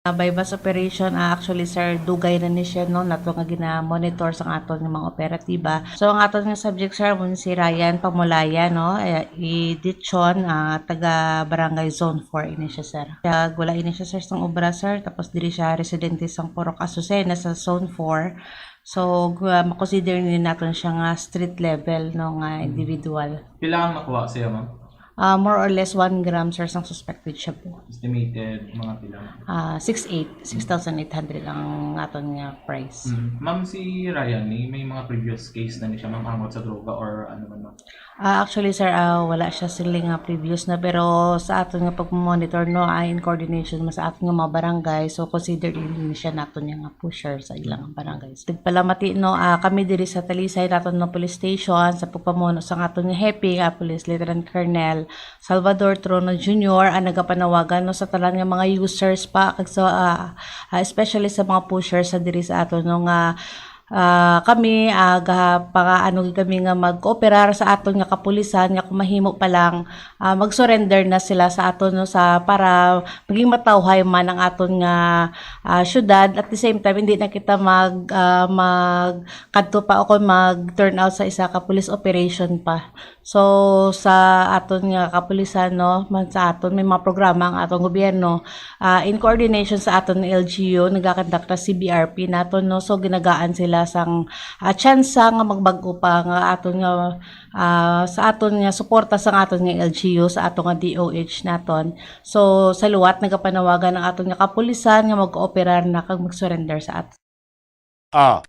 Ah, buy-bust operation, ah, actually, sir, dugay na ni siya, no, nato nga gina-monitor sa aton nga mga operatiba. So, ang aton nga subject, sir, amo si Ryan Pamulaya, no, eh, i-detention, ah, taga Barangay Zone four ini siya, sir. Kag wala ini siya, sir, sang obra, sir, tapos diri siya residente sang Purok Azucena sa Zone four. So, gu-, ah, makonsider ni naton siya nga street level, no, nga Mm. individual. Pila ang nakuha siya, ma'am? Ah, more or less one gram, sir, sang suspected shabu. Estimated, mga pila, ma'am? Ah, six eight, six thousand eight hundred ang aton nga price. Mm. Ma'am, si Ryan, ni may mga previous case na ni siya, ma'am, hangot sa droga or ano man, ma'am? Ah, actually, sir, ah, wala siya sila nga previous na, pero sa aton nga pag-monitor, no, ah, in coordination man sa aton nga mga barangay, so consider din siya naton nga pusher sa ilang barangay. Tigpalamati, no, ah, kami diri sa Talisay, naton nga police station, sa pagpamuno sa aton nga hepe, nga Police Lieutenant Colonel Salvador Trono Junior, ang nagapanawagan, no, sa tanan nga mga users pa, kag sa, ah, ah, especially sa mga pushers sa diri sa aton, no, nga, ah, kami, ah, ga-, paka-, ano, kami nga mag-kooperar sa aton nga kapulisan, nga kung mahimo pa lang, ah, mag-surrender na sila sa aton, no, sa, para maging matawhay man ang aton nga, ah, syudad. At the same time, hindi na kita mag, ah, mag kadto pa o kung mag-turn out sa isa ka police operation pa. So, sa aton nga kapulisan, no, man sa aton, may mga programa ang aton gobyerno, ah, in coordination sa aton L G U, nagakondak na C B R P naton, no. So, ginagaan sila sang, ah, tsansa nga magbag-o pa nga aton nga, ah, sa aton nga suporta sang aton nga L G U, sa aton nga D O H naton. So, sa liwat nagapanawagan ang aton nga kapulisan nga mag-ooperar na kag mag-surrender sa aton. Ah.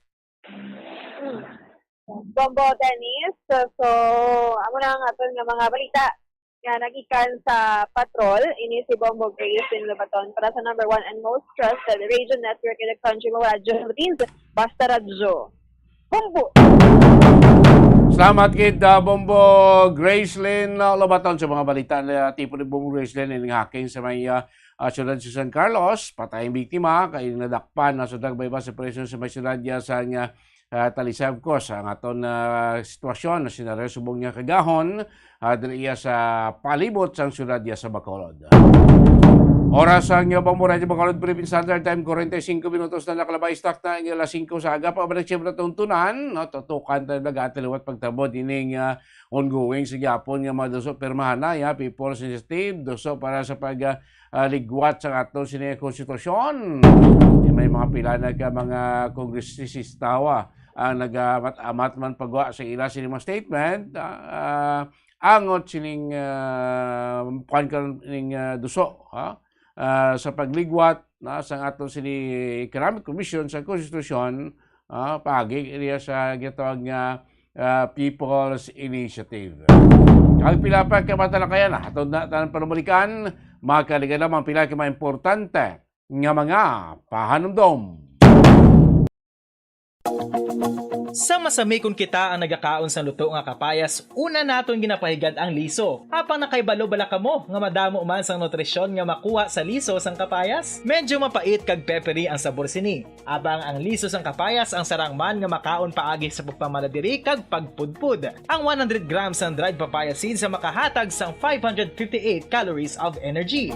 Mm. Bombo Dennis, so, so, amo na ang aton nga mga balita nga nagikan sa patrol. Ini si Bombo Grace in Lobaton para sa number one and most trusted radio network in the country, mga Radyo Philippines, Basta Radyo. Bombo! Salamat gid, ah, Bombo Gracelyn, ah, Lobaton sa mga balita na tipo ni Bombo Gracelyn, ining hacking sa may, ah, ah, siyudad sa San Carlos, patay ang biktima, kay nadakpan na sa dagbay ba sa presyo sa may siyudad niya sa nga, ah, Talisay, of course, ang aton, ah, sitwasyon na sinaryo subong niya kagahon, ah, diri iya sa palibot sang siyudad niya sa Bacolod. Oras ang Bombo Radyo Bacolod, Philippine Standard Time, forty-five minutos na nakalabay, stock na ang alas singko sa aga, pa ba nagsimula tuntunan, no? Tutukan tayo nag-atiliwat pagtabo dining, ah, ongoing sa gyapon nga mga duso pirmahan na, ya, People's Initiative, duso para sa pag, ah, ah, ligwat sa aton sini konstitusyon. May mga pila na ka mga kongresista wa ang nagamat-amat man pagwa sa ila sini mga statement, ah, ah, angot sining, ah, kuwan ka ning, ah, duso, ha? Ah, sa pagligwat na sa aton sini Economic Commission sa Konstitusyon, ah, paagi niya sa gitawag nga, ah, People's Initiative. Ang pila pa ka matalakayan, hatod na tanan panumalikan, makaligan lamang pila ka mga importante nga mga pahanumdom. Sa masamikon kita ang nagakaon sang luto nga kapayas, una naton ginapahigad ang liso. Apang nakahibalo bala kamo nga madamo man sang nutrisyon nga makuha sa liso sang kapayas? Medyo mapait kag peppery ang sabor sini. Abang ang liso sang kapayas ang sarang man nga makaon paagi sa pagpamala diri kag pagpudpod. Ang one hundred grams sang dried papaya seeds ang makahatag sang five hundred fifty-eight calories of energy.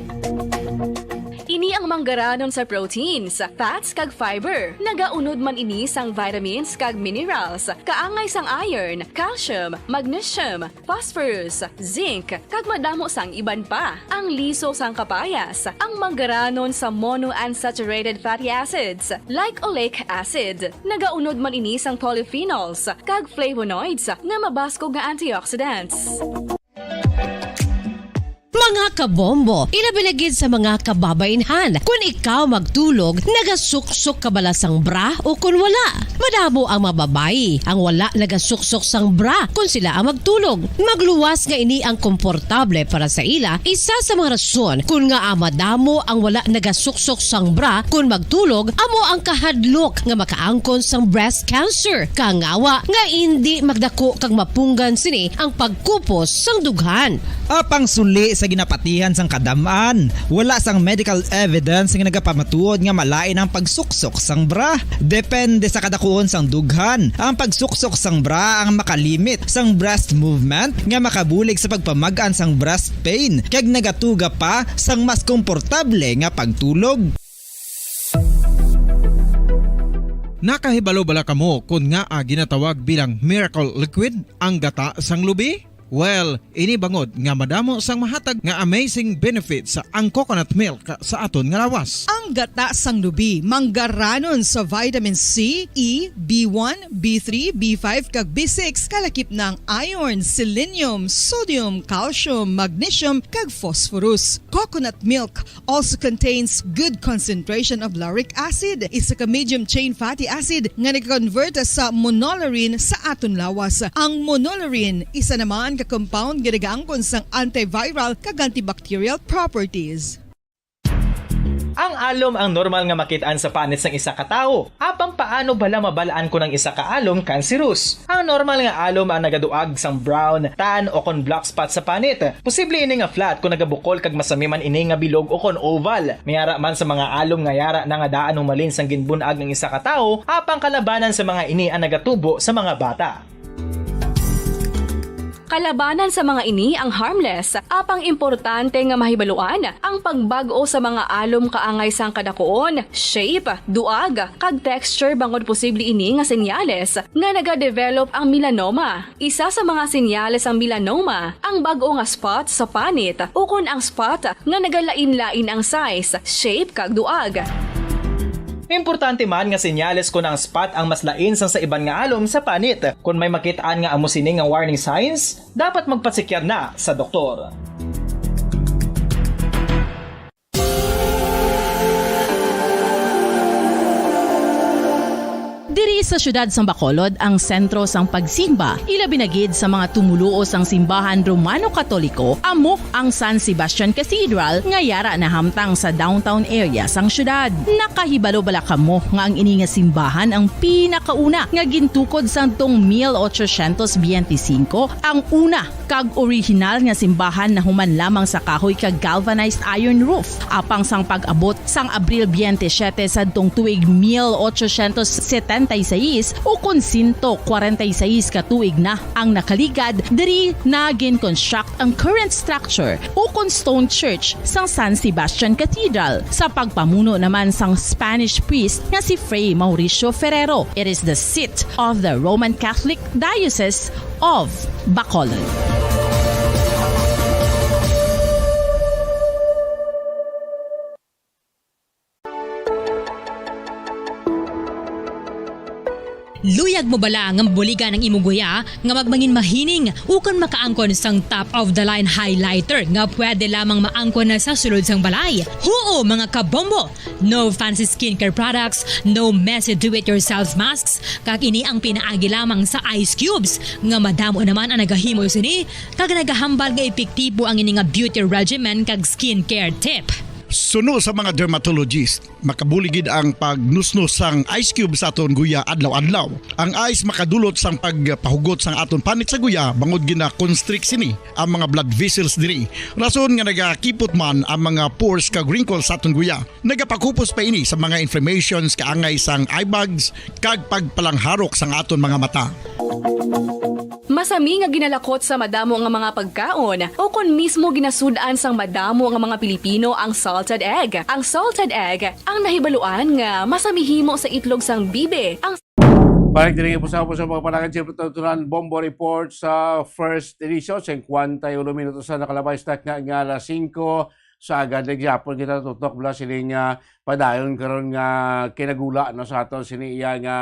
Ini ang manggaranon sa proteins, fats, kag fiber. Nagaunod man ini sang vitamins kag minerals, kaangay sang iron, calcium, magnesium, phosphorus, zinc, kag madamo sang iban pa. Ang liso sang kapayas, ang manggaranon sa monounsaturated fatty acids, like oleic acid. Nagaunod man ini sang polyphenols kag flavonoids nga mabaskog nga antioxidants. Mga kabombo, ilabi na gid sa mga kababainhan. Kun ikaw magtulog, nagasuksok ka bala sang bra o kun wala? Madamo ang mga babayi ang wala nagasuksok sang bra kun sila ang magtulog. Magluwas nga ini ang komportable para sa ila, isa sa mga rason kun ngaa madamo ang wala nagasuksok sang bra kun magtulog, amo ang kahadlok nga makaangkon sang breast cancer. Kangawa nga indi magdako kag mapunggan sini ang pagkupos sang dughan. Apang suli sa ginapatihan sang kadam-an, wala sang medical evidence nga nagapamatuod nga malain ang pagsuksok sang bra. Depende sa kadakuon sang dughan, ang pagsuksok sang bra ang makalimit sang breast movement nga makabulig sa pagpamag-an sang breast pain kag nagatuga pa sang mas komportable nga pagtulog. Nakahibalo bala kamo kon ngaa ginatawag bilang miracle liquid ang gata sang lubi? Well, ini bangod nga madamo sang mahatag nga amazing benefits ang coconut milk sa aton nga lawas. Ang gata sang lubi manggaranon sa vitamin C, E, B one, B three, B five, kag B six, kalakip na ang iron, selenium, sodium, calcium, magnesium, kag phosphorus. Coconut milk also contains good concentration of lauric acid, isa ka medium chain fatty acid nga nag-convert sa monolaurin sa aton lawas. Ang monolaurin isa naman ka compound nga nagaangkon sang antiviral kag antibacterial properties. Ang alom ang normal nga makit-an sa panit sang isa ka tawo. Apang paano bala mabal-an kon ang isa ka alom kanserus? Ang normal nga alom ang nagaduag sang brown, tan, o kon black spot sa panit. Posible ini nga flat kon nagabukol kag masami man ini nga bilog o kon oval. May ara man sa mga alom nga yara na nga daan humalin sang ginbun-ag ang isa ka tawo, apang kalabanan sa mga ini ang nagatubo sa mga bata. Kalabanan sa mga ini ang harmless, apang importante nga mahibaluan ang pagbag-o sa mga alom kaangay sang kadakuon, shape, duag, kag texture bangod posible ini nga senyales nga nagadevelop ang melanoma. Isa sa mga senyales sang melanoma ang bag-o nga spot sa panit ukon ang spot nga nagalain-lain ang size, shape, kag duag. Importante man nga senyales kon ang spot ang mas lain sang sa iban nga alom sa panit. Kon may makit-an nga amo sini nga warning signs, dapat magpasikyar na sa doktor. Diri sa siyudad sang Bacolod ang sentro sang pagsimba, ilabi na gid sa mga tumoluo sang simbahan Romano-Katoliko, amo ang San Sebastian Cathedral nga yara nahamtang sa downtown area sang siyudad. Nakahibalo bala kamo nga ang ini nga simbahan ang pinakauna nga gintukod sadtong mil ochocientos biyente singko, ang una kag orihinal nga simbahan nahuman lamang sa kahoy kag galvanized iron roof. Apang sang pag-abot sang Abril biyente siyete sadtong tuig mil ochocientos setenta y seis, ukon sento kwarenta y seis ka tuig na ang nakaligad, diri na gin-construct ang current structure ukon stone church sang San Sebastian Cathedral sa pagpamuno naman sang Spanish priest nga si Fray Mauricio Ferrero. It is the seat of the Roman Catholic Diocese of Bacolod. Luyag mo bala nga mabuligan ang imong guya nga magmangin mahining ukon makaangkon sang top of the line highlighter nga pwede lamang maangkon na sa sulod sang balay? Huo, mga kabombo! No fancy skincare products, no messy do-it-yourself masks, kag ini ang pinaagi lamang sa ice cubes, nga madamo naman ang nagahimo sini, kag nagahambal nga epektibo ang ini nga beauty regimen kag skincare tip. Suno sa mga dermatologist, makabulig gid ang pagnusnos sang ice cube sa aton guya adlaw-adlaw. Ang ice makadulot sang pagpahugot sang aton panit sa guya, bangod gina-constrict sini ang mga blood vessels diri. Rason nga nagakipot man ang mga pores kag wrinkles sa aton guya. Nagapakupos pa ini sa mga inflammations kaangay sang eye bags kag pagpalangharok sang aton mga mata. Masami nga ginalakot sa madamo nga mga pagkaon, o kon mismo ginasud-an sang madamo nga mga Pilipino ang salted egg. Ang salted egg ang nahibaluan nga masami himo sa itlog sang bibe. Ang Balik diri nga pusa-pusa sa mga panangan, siyempre, tutunan, Bombo Report sa first edition, singkwenta y uno minutos na nakalabay sa takna nga alas singko sa aga. Naghihapon kita tutok bala sining, ah, padayon karon nga kinagula, no, sa aton sini iya nga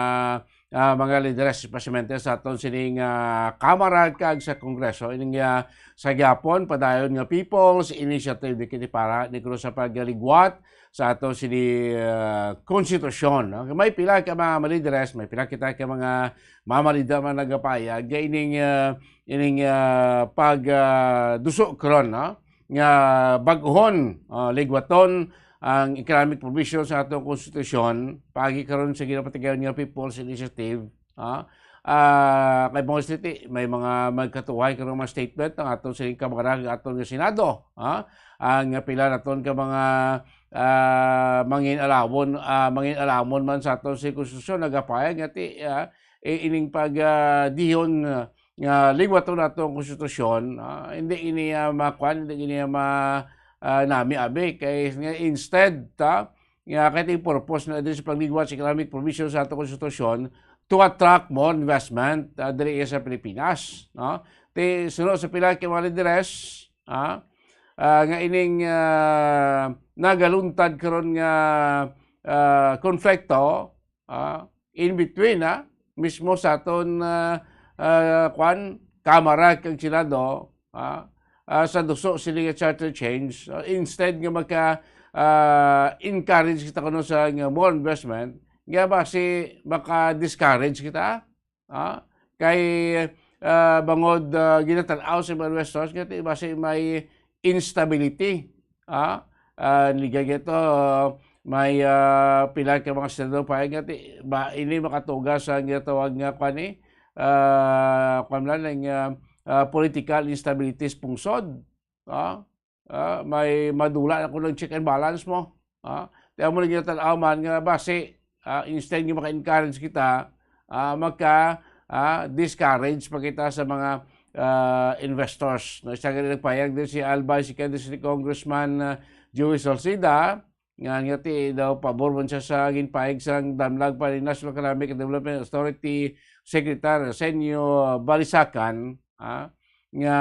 ah, mga lideres, espesialmente sa aton sining, ah, Kamara kag sa Kongreso. Ining, ah, sa gihapon, padayon nga People's Initiative ni kini para ni kuno sa pagligwat sa aton sini, ah, konstitusyon, no? May pila ka mga malideres, may pila kita ka mga mamalida man nagapayag nga ining, ah, ining, ah, pag, ah, duso karon, no? Nga bag-ohon, ah, ligwaton ang economic provision sa atong konstitusyon, paagi karon sa ginapatigayon nga People's Initiative, ha? Ah, kay mga siti, may mga magkatuhay karon mga statement ang aton sining Kamara, ang aton nga Senado, ha? Ang pila naton ka mga, ah, mangin-alawon, ah, mangin-alamon man sa aton sining konstitusyon, nagapayag nga ti, ah, i-, ining pag, ah, dihon, ah, nga ligwaton nato ang konstitusyon, ah, hindi ini, ah, makuan, hindi ini, ah, ma-, ah, nami abi kay nga instead ta nga kay ito yung purpose na diri sa pagligwat sa economic provision sa ato konstitusyon to attract more investment, ah, diri sa Pilipinas, no? Ti suno sa pila ka mga lideres, ah, ah, nga ining, ah, nagaluntad karon nga, ah, konflikto, ah, in between, ah, mismo sa aton, ah, ah, kwan, Kamara kag Senado, ah, ah, sa duso sila nga charter change, ah, instead nga maka, ah, encourage kita kuno sa nga more investment, nga basi maka-discourage kita, ah, kay, ah, bangod, ah, ginatan-aw sa mga investors nga ti-, basi may instability, ah, ah, ligay ito, may, ah, pila ka mga senador pa nga ti-, ba, ini makatuga sa ginatawag nga kwan ni, ah, kwan lang, nga, ah, political instability sa pungsod, ah, ah, may madula na kuno ang check and balance mo, ah. Kaya mo lang yung tanaw man nga basi, ah, instead nga maka-encourage kita, ah, maka, ah, discourage pa kita sa mga, ah, investors. No, isa ka nagpayag din si Albay, si Kansas City Congressman, ah, Joey Salceda, nga, nga ti daw pabor man siya sa ginpayag sang Damlag pa ni National Economic and Development Authority Secretary Arsenio Balisacan, ah, nga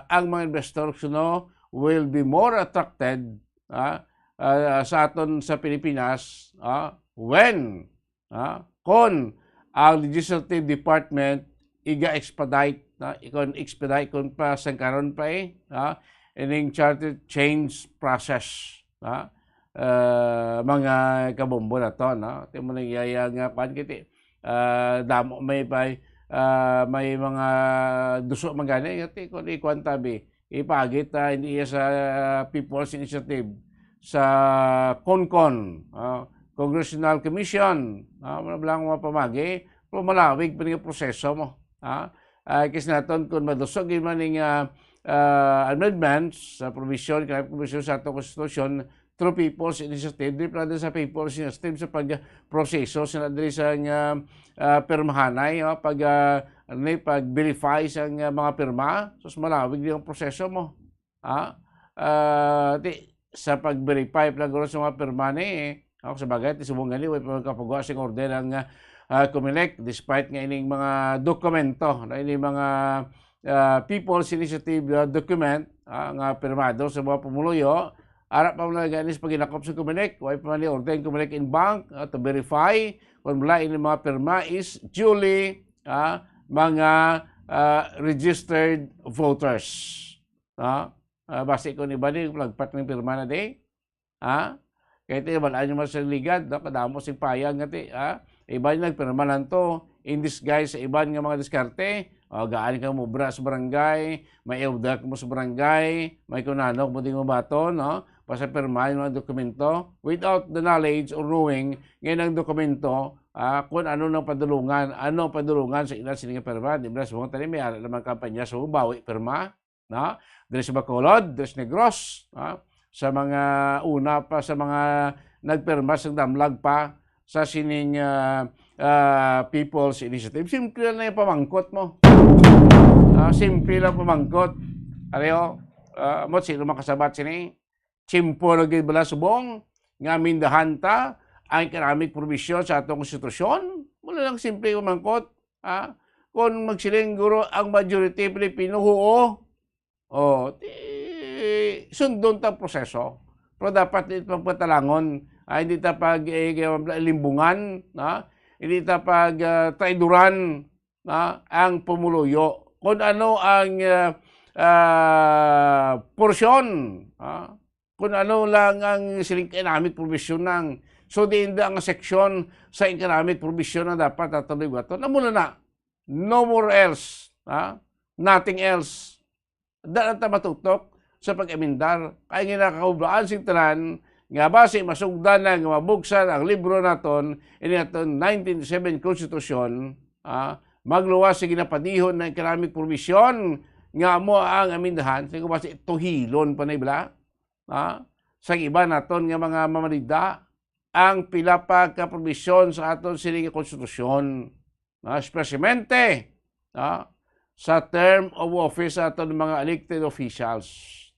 ang mga investor kuno will be more attracted, ah, ah, sa aton sa Pilipinas, ah, when, ah, kon ang legislative department iga-expedite, ah, kon expedite, kon pa sang karon pa, eh, ah, ining charter change process, ah, ah, mga kabombo na to, no? Ti mo nang yaya nga kwan kiti, ah, damo may pay, ah, may mga duso man gani nga ti kun ikuan tabi, ipagit, ah, hindi iya sa People's Initiative sa Concon, ah, Congressional Commission, ah, wala lang mapamagi, pero malawig pa nga proseso mo, ah. Ah, kis naton kung madusog yun man ning, ah, ah, amendments sa provision, kaya provision sa atong konstitusyon, through People's Initiative, di pala sa People's Initiative sa pagproseso sila diri sa nga, ah, pirmahanay, oh, pag, ah, ano ni, pag-verify sa nga mga pirma, so malawig din ang proseso mo. Ha? Ah, di, sa pag-verify pala guro sa mga pirma ni, oh, sa bagay, ti subong gani, way pa kapagawa sing order ang, ah, ah, Comelec, despite nga ining mga dokumento, na ining mga, ah, People's Initiative, ah, document, ah, nga pirmado sa mga pumuluyo, ara pa man gani sa paghinakop sa Comelec, way pa man ni order ang Comelec en banc, ah, to verify kung wala ini mga pirma is duly, ah, mga, ah, registered voters. Ah, ah, basi kung iba ni, lagpat ng pirma na di. Ha? Kaya ti, wala nyo man sa ligad, no? Kadamo sing payag nga ti, ha? Iba yung nagpirma lang to, in disguise sa iban nga mga diskarte. O, gaan ka mo bra sa barangay, may eudak mo sa barangay, may kunano mo di mo baton, no? Basta pirma yung mga dokumento without the knowledge or knowing ngayon ang dokumento, ah, kung ano nang padulungan, ano ang padulungan sa ina sining pirma. Di ba, sa mga tanim, may ara naman kampanya sa bawi pirma, no? Diri sa Bacolod, diri sa Negros, no? Sa mga una pa, sa mga nagpirma sa damlag pa sa sining, ah, ah, People's Initiative. Simple na yung pamangkot mo. Ah, simple lang pamangkot. Ariyo, ah, mo sino makasabat sini? Tiyempo na gid bala subong nga mindahan ta ang economic provision sa atong konstitusyon? Wala lang simple pamangkot, ha? Kung magsiling guro ang majority Pilipino, huo, oh, ti, sundon ta ang proseso. Pero dapat di pagpatalangon, ah, hindi ta pag, eh, limbungan, ha? Hindi ta pag, ah, traidoran, ah, ang pumuluyo. Kung ano ang, ah, ah, porsyon, ah, kung ano lang ang siling economic provision nang. So, di inda ang section sa economic provision na dapat tatuluy baton. Amo na na. No more else, ah, nothing else. Da lang ta matutok sa pag-amendar. Kay ginakahublaan sing tanan nga basi masugdan na nga mabuksan ang libro naton, ini aton nineteen seven Constitution, ah, magluwas sa ginapadihon na economic provision nga amo ang amendahan. Sa basi tuhilon pa na bala, ah, sa iba naton nga mga mamanida ang pila pa ka provision sa aton sining Konstitusyon, ah, espesiyalmente, ah, sa term of office sa aton mga elected officials.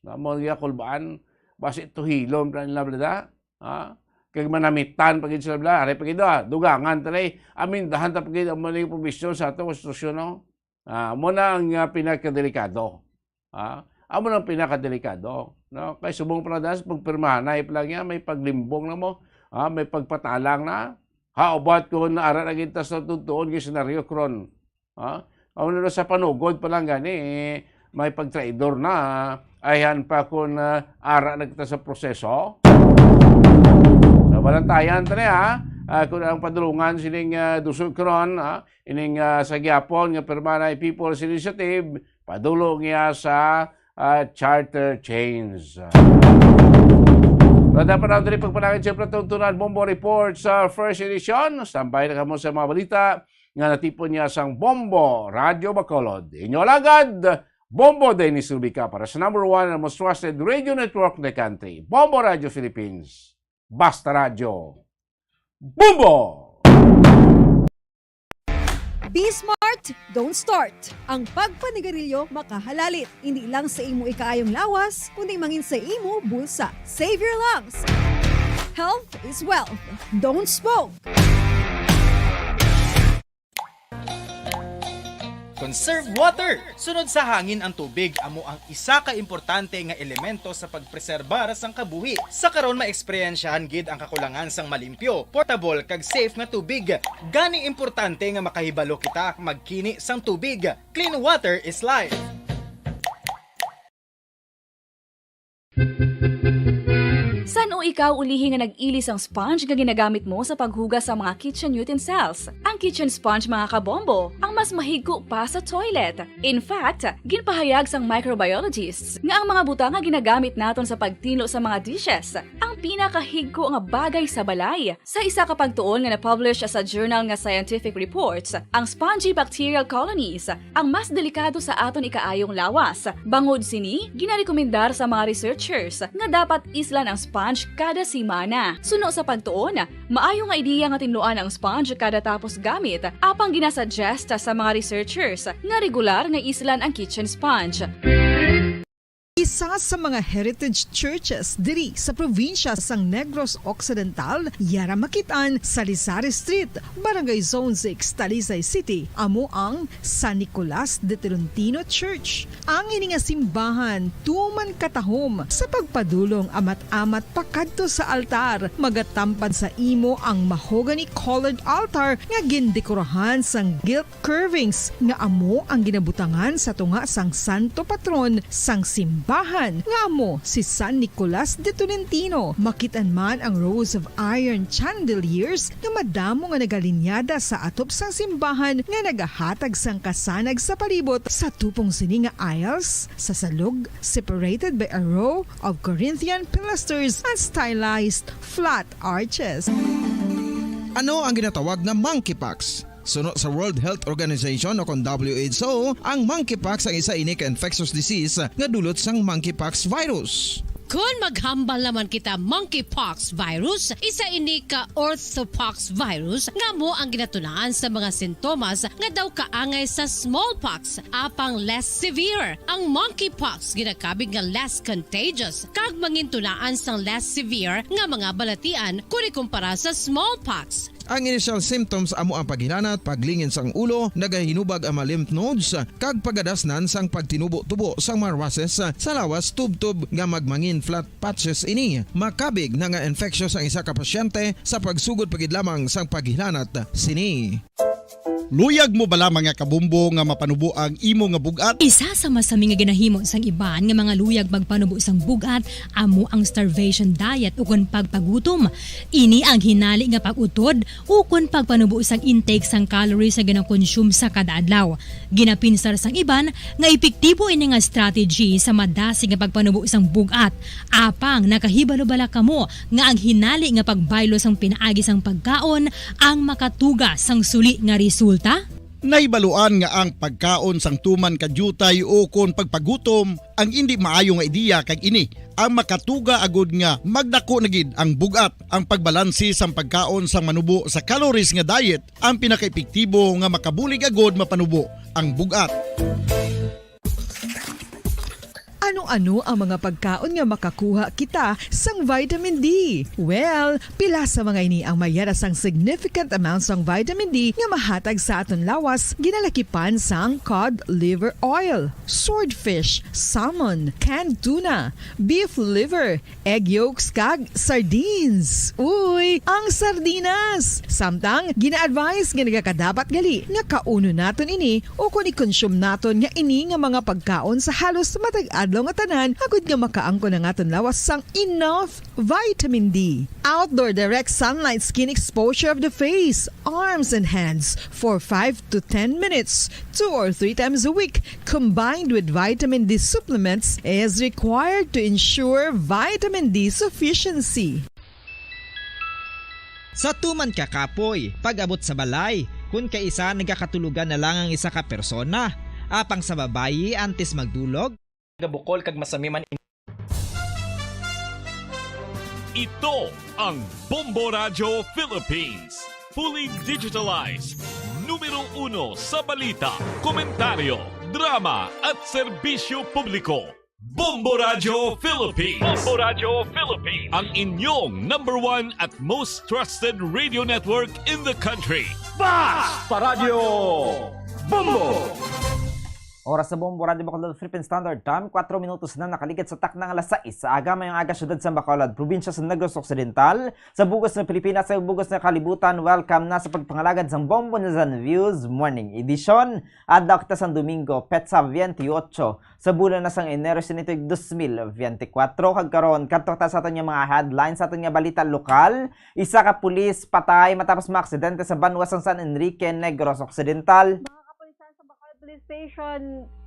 Na mo nga kulbaan, basi tuhilon pa nila, bala, ah, kag manamitan pa gid sila, bala, ari pa gid, ah, dugangan ta ni, amendahan ta pa gid ang mga provision sa aton Konstitusyon, no? Ah, amo na ang, ah, pinakadelikado. Ah, amo na ang pinakadelikado, no? Kay subong pa na sa pagpirmahanay pa lang niya, may paglimbong na mo, ah, may pagpatalang na. How about kung naara na kita sa tutuon nga senaryo, Kron? Ah, amo na sa panugod pa lang gani, eh, may pagtraidor na, ah, ayhan pa kung, ah, ara na kita sa proseso. Sa balantayan ta niya, ah, kung ang padulungan sining, ah, Duso Kron, ah, ining, ah, sa gihapon nga pirma na People's Initiative, padulo niya sa, ah, charter change. Pero dapat na diri pagpanangin siyempre tuntunan Bombo Report sa first edition. Standby na kamo sa mga balita nga natipon niya sang Bombo Radyo Bacolod. Inyo alagad, Bombo Dennis Rubica para sa number one and most trusted radio network in the country, Bombo Radyo Philippines. Basta Radyo. Bombo! Be smart, don't start. Ang pagpanigarilyo makahalalit, hindi lang sa imo ikaayong lawas, kundi mangin sa imo bulsa. Save your lungs. Health is wealth. Don't smoke. Conserve water. Sunod sa hangin ang tubig amo ang isa ka importante nga elemento sa pagpreserbar sang kabuhi. Sa karon, maeksperyensyahan gid ang kakulangan sang malimpyo, portable, kag safe nga tubig. Gani importante nga makahibalo kita magkini sang tubig. Clean water is life. San-o ikaw ulihi nga nag-ili sang sponge nga ginagamit mo sa paghugas sa mga kitchen utensils? Ang kitchen sponge, mga kabombo, ang mas mahigko pa sa toilet. In fact, ginpahayag sang microbiologists nga ang mga butang nga ginagamit naton sa pagtinlo sa mga dishes ang pinakahigko nga bagay sa balay. Sa isa ka pagtuon nga na-publish sa journal nga Scientific Reports, ang spongy bacterial colonies ang mas delikado sa aton ikaayong lawas. Bangod sini, ginarekomendar sa mga researchers nga dapat islan ang sponge kada semana. Suno sa pagtuon, maayo nga ideya nga tinluan ang sponge kada tapos gamit, apang ginasuggest sa mga researchers nga regular nga islan ang kitchen sponge. Isa sa mga heritage churches diri sa probinsya sang Negros Occidental, yara makit-an sa Rizal Street, Barangay Zone six, Talisay City, amo ang San Nicolas de Tolentino Church. Ang ini nga simbahan tuman katahom sa pagpadulong amat-amat pakadto sa altar. Magatampad sa imo ang mahogany colored altar nga gindekorahan sang gilt curvings nga amo ang ginabutangan sa tunga sang santo patron sang simbahan, nga amo si San Nicolas de Tolentino. Makit-an man ang rows of iron chandeliers nga madamo nga nagalinyada sa atop sang simbahan nga nagahatag sang kasanag sa palibot. Sa tupong sini nga aisles, sa salog, separated by a row of Corinthian pilasters and stylized flat arches. Ano ang ginatawag nga monkeypox? Suno sa World Health Organization o kon W H O, ang monkeypox ang isa ini ka infectious disease nga dulot sang monkeypox virus. Kon maghambal naman kita monkeypox virus, isa ini ka orthopox virus nga amo ang ginatunaan sa mga sintomas nga daw kaangay sa smallpox, apang less severe. Ang monkeypox ginakabig nga less contagious kag mangintunaan sang less severe nga mga balatian kon ikumpara sa smallpox. Ang initial symptoms amo ang paghilanat, paglingin sang ulo, nagahinubag ang mga lymph nodes, kag pagadasnan sang pagtinubo-tubo sang mga muscles sa lawas, tubtob nga magmangin flat patches ini. Makabig na nga infectious ang isa ka pasyente sa pagsugod pa gid lamang sang paghilanat sini. Luyag mo bala, mga kabombo, nga mapanubo ang imo nga bug-at? Isa sa masami nga ginahimo sang iban nga mga luyag magpanubo sang bug-at amo ang starvation diet ukon pagpagutom. Ini ang hinali nga pag-utod ukon pagpanubo sang intake sang calories nga ginakonsume sa kada adlaw. Ginapinsar sang iban nga epektibo ini nga strategy sa madasig nga pagpanubo sang bug-at, apang nakahibalo bala kamo nga ang hinali nga pagbaylo sang pinaagi sang pagkaon ang makatuga sang suli nga resulta? Nahibaluan nga ang pagkaon sang tuman ka diutay ukon pagpagutom ang indi maayo nga ideya, kag ini ang makatuga agud nga magdako na gid ang bug-at. Ang pagbalansi sang pagkaon sang manubo sa calories nga diet ang pinakaepektibo nga makabulig agud mapanubo ang bug-at. Ano-ano ang mga pagkaon nga makakuha kita sang vitamin D? Well, pila sa mga ini ang mayara sang significant amount sang vitamin D nga mahatag sa aton lawas, ginalakipan sang cod liver oil, swordfish, salmon, canned tuna, beef liver, egg yolks, kag sardines. Uy, ang sardinas! Samtang, gina-advise nga nagakadapat gali nga kaunon naton ini ukon i-consume naton nga ini nga mga pagkaon sa halos matag adlaw nga tanan, agud nga makaangkon ang aton lawas sang enough vitamin D. Outdoor direct sunlight skin exposure of the face, arms, and hands for five to ten minutes, two or three times a week, combined with vitamin D supplements, is required to ensure vitamin D sufficiency. Sa tuman ka kapoy, pag-abot sa balay, kun kaisa nagakatulogan na lang ang isa ka persona, apang sa babayi, antes magdulog, gabukol kag masami man. Ito ang Bombo Radyo Philippines, fully digitalized, numero uno sa balita, komentaryo, drama, at serbisyo publiko. Bombo Radyo Philippines. Bombo Radyo Philippines. Ang inyong number one at most trusted radio network in the country. Basta Radyo Bombo! Oras sa Bombo Radyo Bacolod Philippine Standard Time, kuwatro minutos na nakaligad sa takna nga alas sais sa aga. Mayong aga, siyudad sa Bacolod, probinsya sa Negros Occidental, sa bug-os nga Pilipinas, sa bug-os nga kalibutan. Welcome na sa pagpangalagad sang Bombo Nizan Views Morning Edition. Adlaw kita sang Domingo, petsa veintiocho sa bulan na sang Enero sini tuig dos mil veinticuatro. Kag karon, kadto kita sa aton nga mga headlines sa aton nga balita lokal. Isa ka pulis patay matapos maaksidente sa banwa sang San Enrique, Negros Occidental. Mga kapulisan sa Bacolod Police Station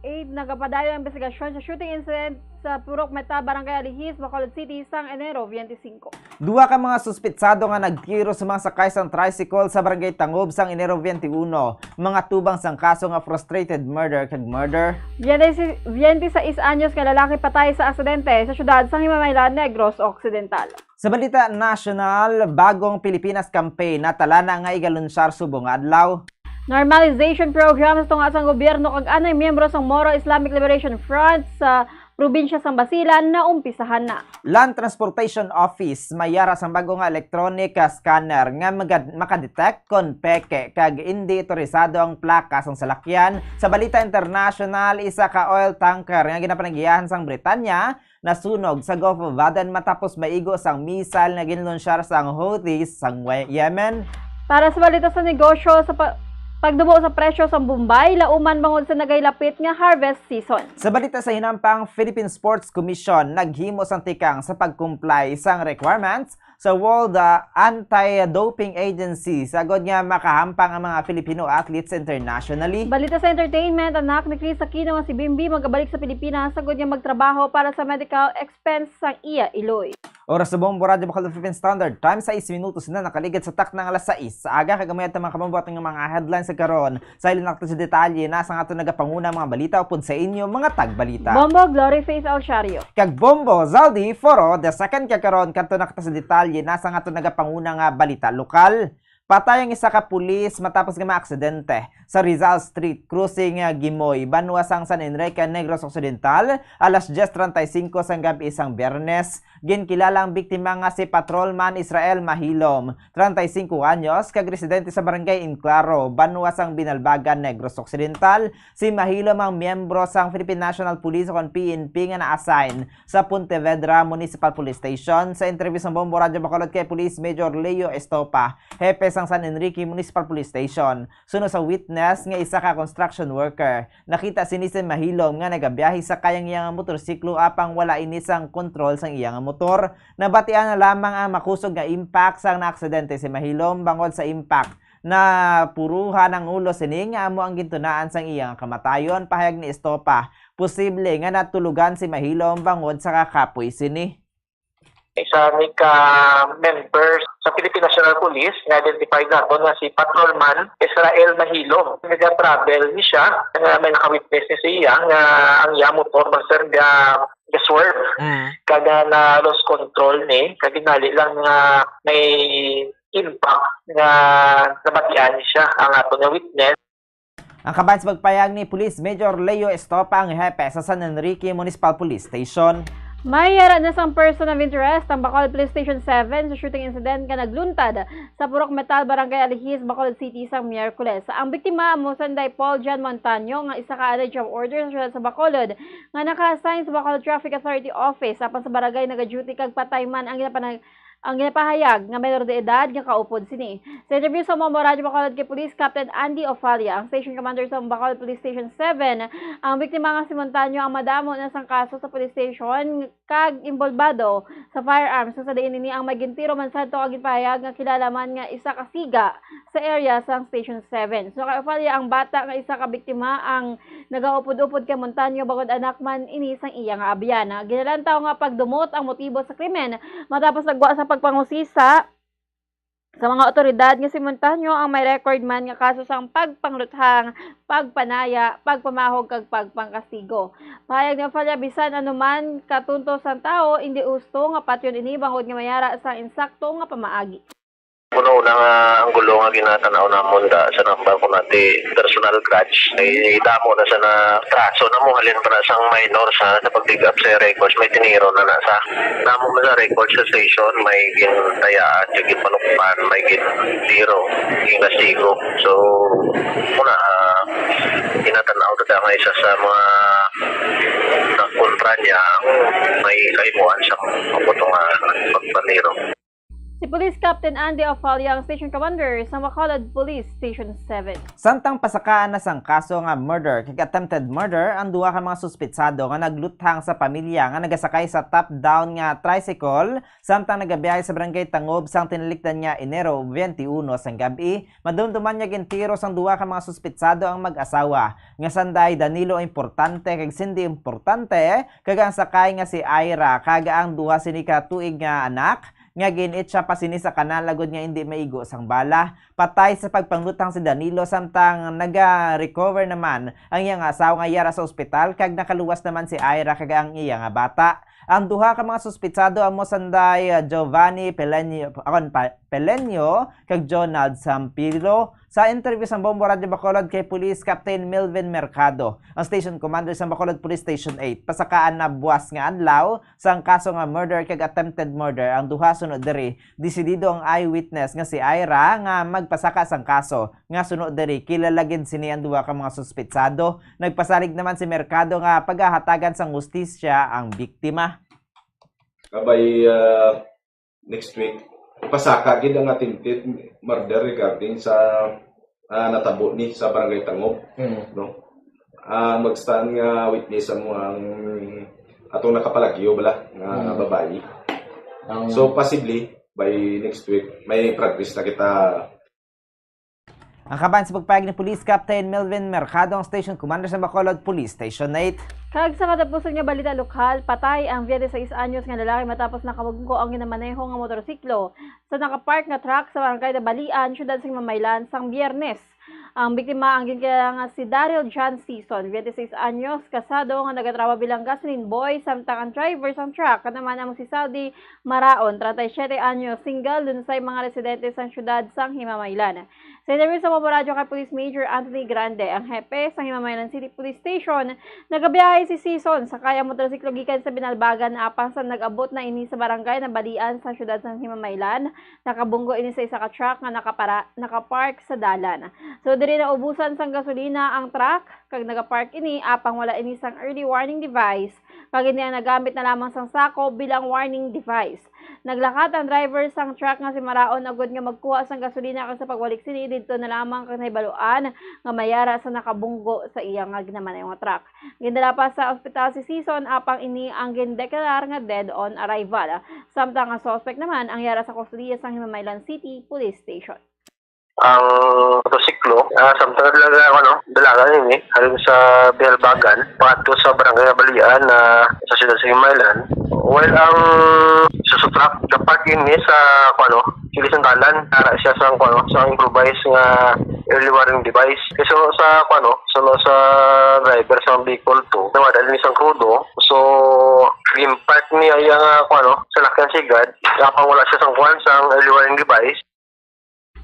eight nagapadayon ang investigasyon sa shooting incident sa Purok Meta, Barangay Alihis, Bacolod City, sang Enero twenty-five. Duha ka mga suspitsado nga nagtiro sa mga sakay sang tricycle sa Barangay Tangob sang Enero twenty-one, mga tubang sang kaso nga frustrated murder kag murder. Twenty-six anyos nga lalaki patay sa aksidente sa siyudad sang Himamaylan, Negros Occidental. Sa balita nasyonal, bagong Pilipinas campaign, natalana nga igalunsyar subong nga adlaw. Normalization program sa tunga sang gobyerno kag anay miyembro sang Moro Islamic Liberation Front sa probinsya sang Basilan naumpisahan na. Land Transportation Office mayara sang bag-o nga electronic, ah, scanner nga magad-, makadetect kon peke kag indi otorisado ang plaka sang salakyan. Sa balita internasyonal, isa ka oil tanker nga ginapanagyahan sang Britanya nasunog sa Gulf of Aden matapos maigo sang missile nga ginlunsyar sang Houthis sang We-, Yemen. Para sa balita sa negosyo, sa pa-, pagdubo sa presyo sa Bombay, lauman bangod sa nagailapit nga harvest season. Sa balita sa hinampang, Philippine Sports Commission naghimo sang tikang sa pag-comply sang requirements sa World, ah, Anti-Doping Agency, sagod nga makahampang ang mga Filipino athletes internationally. Balita sa entertainment, anak ni Chris Aquino nga si Bimbi magabalik sa Pilipinas sagod nga magtrabaho para sa medical expense sang iya iloy. Oras sa Bombo Radyo Bacolod Philippine Standard Time, sais minutos na nakaligad sa takna nga alas sais sa aga, kag amo yata, mga kabombo, aton nga mga headlines sa karon. Sa ilang nakta sa detalye na sang aton nagapanguna mga balita upod sa inyo, mga tagbalita. Bombo, Glory Faith Alciario. Kag Bombo, Zaldi Foro the second. Kag karon, kadto na kita sa detalye na sang aton nagapanguna nga balita lokal. Patay ang isa ka pulis matapos nga maaksidente sa Rizal Street Crossing, ah, Gimoy, banwa sang San Enrique, Negros Occidental, alas diyes treinta y cinco sang gab-i sang Biyernes. Ginkilala ang biktima nga si Patrolman Israel Mahilom, treinta y cinco anyos, kag residente sa Barangay Enclaro, banwa sang Binalbagan, Negros Occidental. Si Mahilom ang miyembro sang Philippine National Police o kon P N P nga na-assign sa Pontevedra Municipal Police Station. Sa interview sang Bombo Radyo Bacolod kay Police Major Leo Estopa, hepe sang San Enrique Municipal Police Station, suno sa witness nga isa ka construction worker, nakita sini si Mahilom nga nagabiyahe sakay ang iyang motorsiklo apang wala ini sang kontrol sang iyang motor. Nabatian na lamang ang makusog nga impact sang naaksidente si Mahilom. Bangod sa impact, napuruhan ang ulo sini nga amo ang gintunaan sang iyang kamatayon. Pahayag ni Estopa, posible nga natulugan si Mahilom bangod sa kakapoy sini. Isa ni ka member sa Philippine National Police nga identified naton nga si Patrolman Israel Mahilom. Nag-travel ni siya, nga may naka-witness ni siya nga ang iya motor basta ga ga-swerve. Mm. Kag na-lost control ni, kag ginali lang nga may impact nga nabatian siya ang ato nga witness. Ang kabahin sa pagpayag ni Police Major Leo Estopa, ang hepe sa San Enrique Municipal Police Station. May yara na sang person of interest ang Bacolod Police Station seven sa shooting incident nga nagluntad sa Purok Metal, Barangay Alihis, Bacolod City, sang Miyerkules. Ang biktima amo sanday Paul John Montaño, nga isa ka anay job order sa siyudad sa Bacolod, nga naka-assign sa Bacolod Traffic Authority Office apan sa barangay nagaduty kag patay man ang ginapanag-, ang ginapahayag nga menor de edad nga kaupod sini. Sa interview sa Bombo Radyo Bacolod kay Police Captain Andy Ofalia, ang station commander sa Bacolod Police Station seven, ang biktima nga si Montaño ang madamo na sang kaso sa police station kag inbolbado sa firearms, kung sa diin ini ang may gintiro man sadto kag ginpahayag nga kilala man nga isa ka siga sa area sang Station seven. So, kay Ofalia, ang bata nga isa ka biktima ang nagaupod-upod kay Montaño, bangod anak man ini sang iya nga abyan. Ginalantaw nga pagdumot ang motibo sa krimen matapos nagwa sa pagpangusisa sa mga awtoridad nga si Montaño ang may record man nga kaso sang pagpangluthang, pagpanaya, pagpamahog, kag pagpangkastigo. Pahayag ni Ofalia, bisan ano man katunto sang tawo, indi husto nga patyon ini bangod nga mayara sang insakto nga pamaagi. Una-una nga ang gulo nga ginatanaw namon da sa nambal ko nati personal grudge. Ay, damo na sa na traso na mo halin pa na sang minor sa, sa pag-dig up sa records, may tiniro na na sa namo man sa record sa station, may gintayaan, yung ginpanukpan, may gintiro, yung kastigo. So, muna, ah, ginatanaw ta nga isa sa mga nakontra niya ang may kaimuan sa mga nga pagpaniro. Si Police Captain Andy Ofalia ang station commander sa Bacolod Police Station seven. Samtang pasakaan na sang kaso nga murder kag attempted murder ang duha ka mga suspitsado nga nagluthang sa pamilya nga nagasakay sa top-down nga tricycle samtang nagabiyahe sa Barangay Tangob sang tinalikdan nga Enero twenty-one sang gab-i, madumduman nga gintiro sang duha ka mga suspitsado ang mag-asawa nga sanday Danilo Importante kag Cindy Importante kag ang sakay nga si Ira kag ang duha sini ka tuig nga anak nga gin-itsa pa sini sa kanal agod nga indi maigo sang bala. Patay sa pagpangluthang si Danilo, samtang naga-recover naman ang iya nga asawa nga yara sa ospital, kag nakaluwas naman si Ira kag ang iya nga bata. Ang duha ka mga suspitsado amo sanday, ah, Giovanni Pelenio, akon pa, Pelenio kag Jonald Sampilo. Sa interview sang Bombo Radyo Bacolod kay Police Captain Melvin Mercado, ang station commander sa Bacolod Police Station eight, pasakaan na buwas nga adlaw sang kaso nga murder kag attempted murder ang duha. Suno diri, desidido ang eyewitness nga si Ira nga magpasaka sang kaso, nga suno diri kilala gid sini ang duha ka mga suspitsado. Nagpasalig naman si Mercado nga pagahatagan sang hustisya ang biktima. Kabay, ah, next week, ipasaka gid ang attempted murder regarding sa, ah, natabo ni sa Barangay Tangob, Mm. no? Ang mag-stand nga witness amo ang atong nakapalagyo bala nga Mm. babayi. Ang So, possibly, by next week, may progress na kita. Ang kaban sa pagpayag ni Police Captain Melvin Mercado, ang station commander sa Bacolod Police Station eight. Kag sa katapusan nga balita lokal, patay ang twenty-six anyos nga lalaki matapos nakabungko ang ginamaneho nga motorsiklo sa nakapark nga truck sa barangay Nabalian, siyudad sa Mamaylan, sang Biyernes. Ang biktima ang ginkilala nga si Daryl John Season, twenty-six anyos, kasado nga nagatrabaho bilang gasoline boy, samtang ang driver sang truck naman amo si Saldi Maraon, treinta y siete anyos, single, lunsay mga residente sang siyudad sang Himamaylan. Sa interview sa Bombo Radyo kay Police Major Anthony Grande, ang hepe sang Himamaylan City Police Station, nagabiyahe si Season sakay ang motorsiklo gikan sa Binalbagan, apang sa nag-abot na ini sa barangay Nabalian sa siyudad sang Himamaylan, nakabunggo ini sa isa ka truck nga nakapara-, nakapark sa dalan. So, diri naubusan sang gasolina ang truck, kag nagapark ini apang wala ini sang early warning device, kag ini ang nagamit na lamang sang sako bilang warning device. Naglakat ang driver sang truck nga si Maraon agud nga magkuha sang gasolina, kag sa pagbalik sini, didto na lamang kag nahibaluan nga may yara sa nakabunggo sa iya nga ginamanay nga truck. Gindala pa sa ospital si Season, apang ini ang gindeklarar nga dead on arrival. Samtang ang suspect naman ang yara sa kustodiya sang Himamaylan City Police Station. Ang motorsiklo, ah, samtang dalaga, ano, dalaga ini, halin sa Bihalbagan, paadto sa Barangay Nabalian, ah, sa siyudad sa Himamaylan. While ang Isuzu truck, gapark ini sa, ano, kili sang dalan, para siya sa, ano, sa improvised nga early warning device. Kay suno sa, ano, suno sa driver sa vehicle two, nawad-an ini sang krudo. So, ginpark niya iya nga, ano, salakyan sigad, apang wala siya sang kuan, sang early warning device.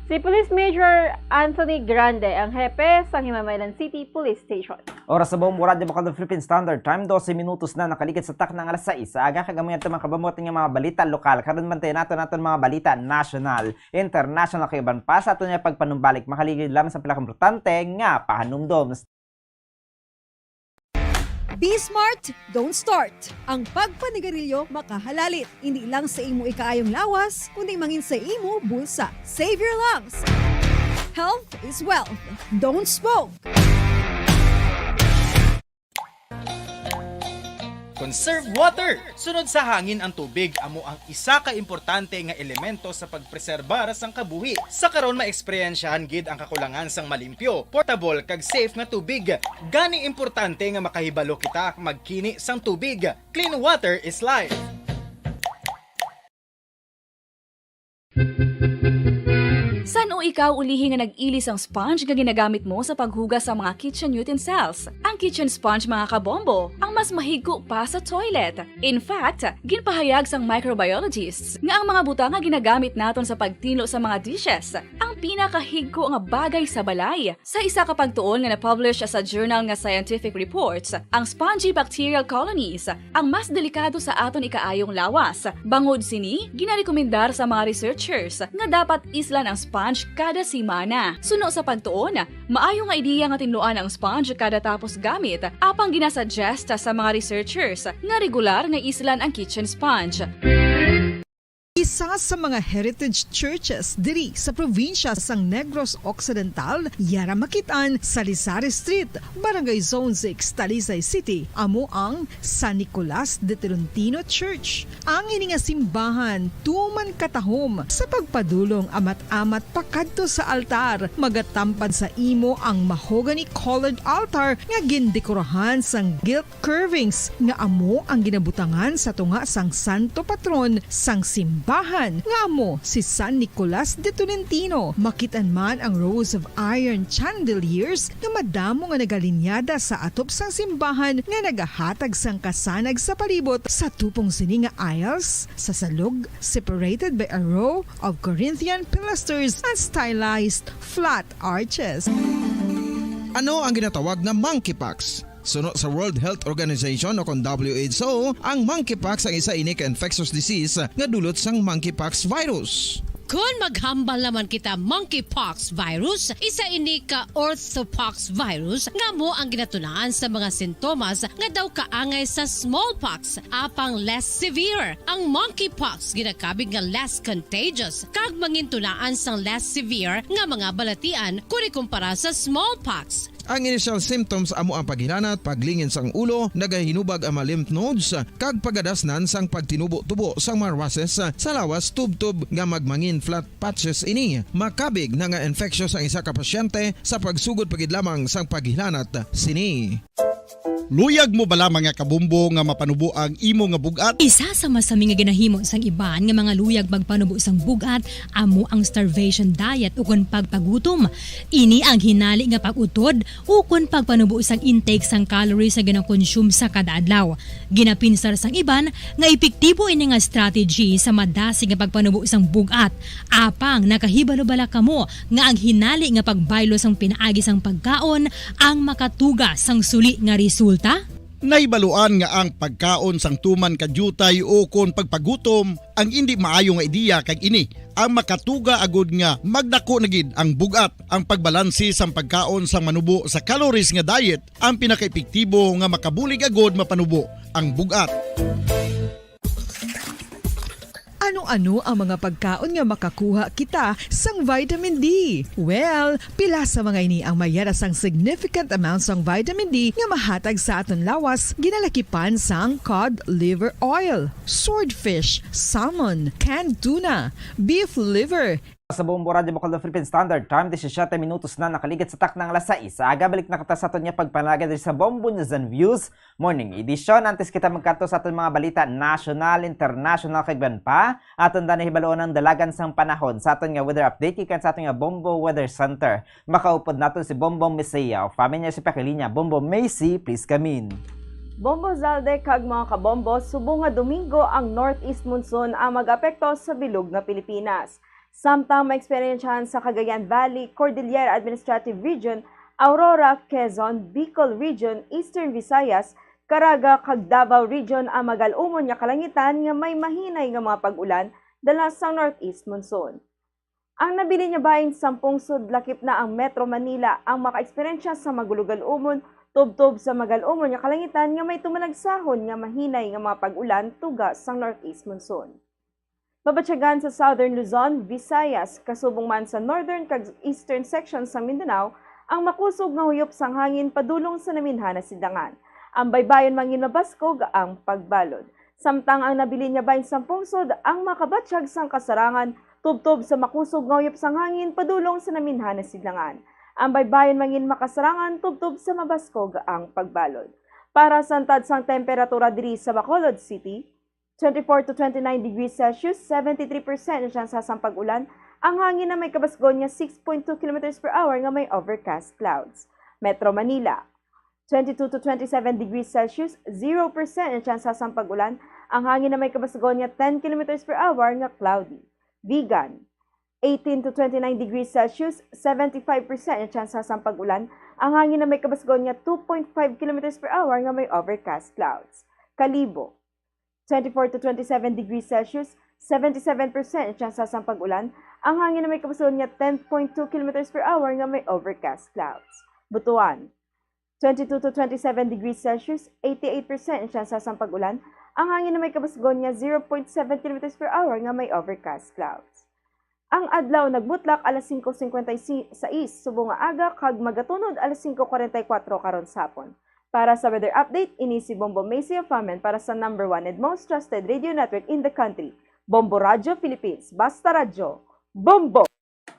Si Police Major Anthony Grande ang hepe sa Himamaylan City Police Station. Oras sa Bombo Radyo Bacaldo Philippine Standard Time, dose minutos na nakaligid sa takna nga alas sais sa aga, kag amo yan to, mga kabombo, aton nga mga balita lokal. Karon, bantayan naton, naton mga balita national, international, kag iban pa sa aton nga pagpanumbalik. Makaligid lamang sa pinakaimportante nga pahanumdom. Be smart, don't start. Ang pagpanigarilyo makahalalit, hindi lang sa imo ikaayong lawas, kundi mangin sa imo bulsa. Save your lungs. Health is wealth. Don't smoke. Conserve water. Sunod sa hangin ang tubig, amo ang isa ka importante nga elemento sa pagpreserbar sang kabuhi. Sa karon, maeksperyensyahan gid ang kakulangan sang malimpyo, portable, kag safe nga tubig. Gani, importante nga makahibalo kita magkini sang tubig. Clean water is life. San-o ikaw ulihi nga nag-ili sang sponge nga ginagamit mo sa paghugas sa mga kitchen utensils? Ang kitchen sponge, mga kabombo, ang mas mahigko pa sa toilet. In fact, ginpahayag sang microbiologists nga ang mga butang nga ginagamit naton sa pagtinlo sa mga dishes ang pinakahigko nga bagay sa balay. Sa isa ka pagtuon nga na-publish sa journal nga Scientific Reports, ang spongy bacterial colonies ang mas delikado sa aton ikaayong lawas. Bangod sini, ginarekomendar sa mga researchers nga dapat islan ang sponge kada semana. Suno sa pagtuon, maayo nga ideya nga tinluan ang sponge kada tapos gamit, apang ginasuggest sa mga researchers nga regular nga islan ang kitchen sponge. Isa sa mga heritage churches diri sa probinsya sang Negros Occidental, yara makit-an sa Lizares Street, Barangay Zone six, Talisay City, amo ang San Nicolas de Tolentino Church. Ang ini nga simbahan tuman katahom sa pagpadulong amat-amat pakadto sa altar, magatampad sa imo ang mahogany-colored altar nga gindekorahan sang gilt curvings nga amo ang ginabutangan sa tunga sang santo patron sang simbahan, nga amo si San Nicolas de Tolentino. Makit-an man ang rows of iron chandeliers nga madamo nga nagalinyada sa atop sang simbahan nga nagahatag sang kasanag sa palibot. Sa tupong sini nga aisles, sa salog, separated by a row of Corinthian pilasters and stylized flat arches. Ano ang ginatawag nga monkeypox? Suno sa World Health Organization o kon W H O, ang monkeypox ang isa ini ka infectious disease nga dulot sang monkeypox virus. Kon maghambal naman kita monkeypox virus, isa ini ka orthopox virus nga amo ang ginatunaan sa mga sintomas nga daw kaangay sa smallpox, apang less severe. Ang monkeypox ginakabig nga less contagious kag mangintunaan sang less severe nga mga balatian kon ikumpara sa smallpox. Ang initial symptoms amo ang paghilanat, paglingin sang ulo, nagahinubag ang mga lymph nodes, kag pagadasnan sang pagtinubo-tubo sang mga rushes sa lawas tubtob nga magmangin flat patches ini. Makabig na nga infectious ang isa ka pasyente sa pagsugod pa gid lamang sang paghilanat sini. Luyag mo bala, mga kabombo, nga mapanubo ang imo nga bug-at? Isa sa masami nga ginahimo sang iban nga mga luyag magpanubo sang bug-at amo ang starvation diet ukon pagpagutom. Ini ang hinali nga pag-utod ukon pagpanubo sang intake sang calories nga ginakonsume sa kada adlaw. Ginapinsar sang iban nga epektibo ini nga strategy sa madasig nga pagpanubo sang bug-at. Apang nakahibalo bala kamo nga ang hinali nga pagbaylo sang pinaagi sang pagkaon ang makatuga sang suli nga resulta? Nahibaluan nga ang pagkaon sang tuman ka diutay ukon pagpagutom ang indi maayo nga ideya, kag ini ang makatuga agud nga magdako na gid ang bug-at. Ang pagbalanse sang pagkaon sang manubo sa calories nga diet ang pinakaepektibo nga makabulig agud mapanubo ang bug-at. Ano-ano ang mga pagkaon nga makakuha kita sang vitamin D? Well, pila sa mga ini ang mayara sang significant amount sang vitamin D nga mahatag sa aton lawas, ginalakipan sang cod liver oil, swordfish, salmon, canned tuna, beef liver, Sa Bombo Radyo Bacolod, Philippine Standard Time, disisiete minutos na nakaligid sa taknang alas sais sa aga. Balik na kita sa aton nga pagpanagad diri sa Bombo News and Views Morning Edition. Antes kita magkadto sa aton mga balita national, international, kag iban pa, aton na hibaluon ang dalagan sang panahon sa aton nga weather update gikan sa aton nga Bombo Weather Center. Makaupod naton si Bombo Messia of Amen, si pakilinya. Bombo Macy, please come in. Bombo Zalde kag mga kabombo, subong nga Domingo ang northeast monsoon ang mag-apekto sa bilog nga Pilipinas. Samtang maeksperiensyahan sa Cagayan Valley, Cordillera Administrative Region, Aurora, Quezon, Bicol Region, Eastern Visayas, Caraga, kag Davao Region ang magal-umon nga kalangitan nga may mahinay nga mga pag-ulan dala sang northeast monsoon. Ang nabilin nga bahin sang pungsod lakip na ang Metro Manila ang makaeksperyensya sa magulogal-umon tubtob sa magal-umon nga kalangitan nga may tumalagsahon nga mahinay nga mga pag-ulan tuga sang northeast monsoon. Mabatyagan sa Southern Luzon, Visayas, kasubong man sa Northern kag Eastern section sa Mindanao ang makusog nga huyop sang hangin padulong sa naminhan nga sidlangan. Ang baybayon mangin mabaskog ang pagbalod. Samtang ang nabilin nga bahin sang pungsod ang makabatyag sang kasarangan tubtob sa makusog nga huyop sang hangin padulong sa naminhan nga sidlangan. Ang baybayon mangin makasarangan tubtob sa mabaskog ang pagbalod. Para sa antad sang temperatura diri sa Bacolod City, twenty-four to twenty-nine degrees Celsius, seventy-three percent ang tsansa sang pag-ulan, ang hangin na may kabasgon nga six point two kilometers per hour nga may overcast clouds. Metro Manila, twenty-two to twenty-seven degrees Celsius, zero percent ang tsansa sang pag-ulan, ang hangin na may kabasgon nga ten kilometers per hour nga cloudy. Vigan, eighteen to twenty-nine degrees Celsius, seventy-five percent ang tsansa sang pag-ulan, ang hangin na may kabasgon nga two point five kilometers per hour nga may overcast clouds. Kalibo, twenty-four to twenty-seven degrees Celsius, seventy-seven percent ang tsansa sang pag-ulan, ang hangin na may kabasgon nga ten point two kilometers per hour nga may overcast clouds. Butuan, twenty-two to twenty-seven degrees Celsius, eighty-eight percent ang tsansa sang pag-ulan, ang hangin na may kabasgon nga zero point seven kilometers per hour nga may overcast clouds. Ang adlaw nagbutlak alas singko singkwenta y sais subong nga aga kag magatunod alas singko kwarenta y kuwatro karon sa hapon. Para sa weather update, ini si Bombo Macy of Amen para sa number one and most trusted radio network in the country, Bombo Radyo Philippines. Basta Radyo, Bombo!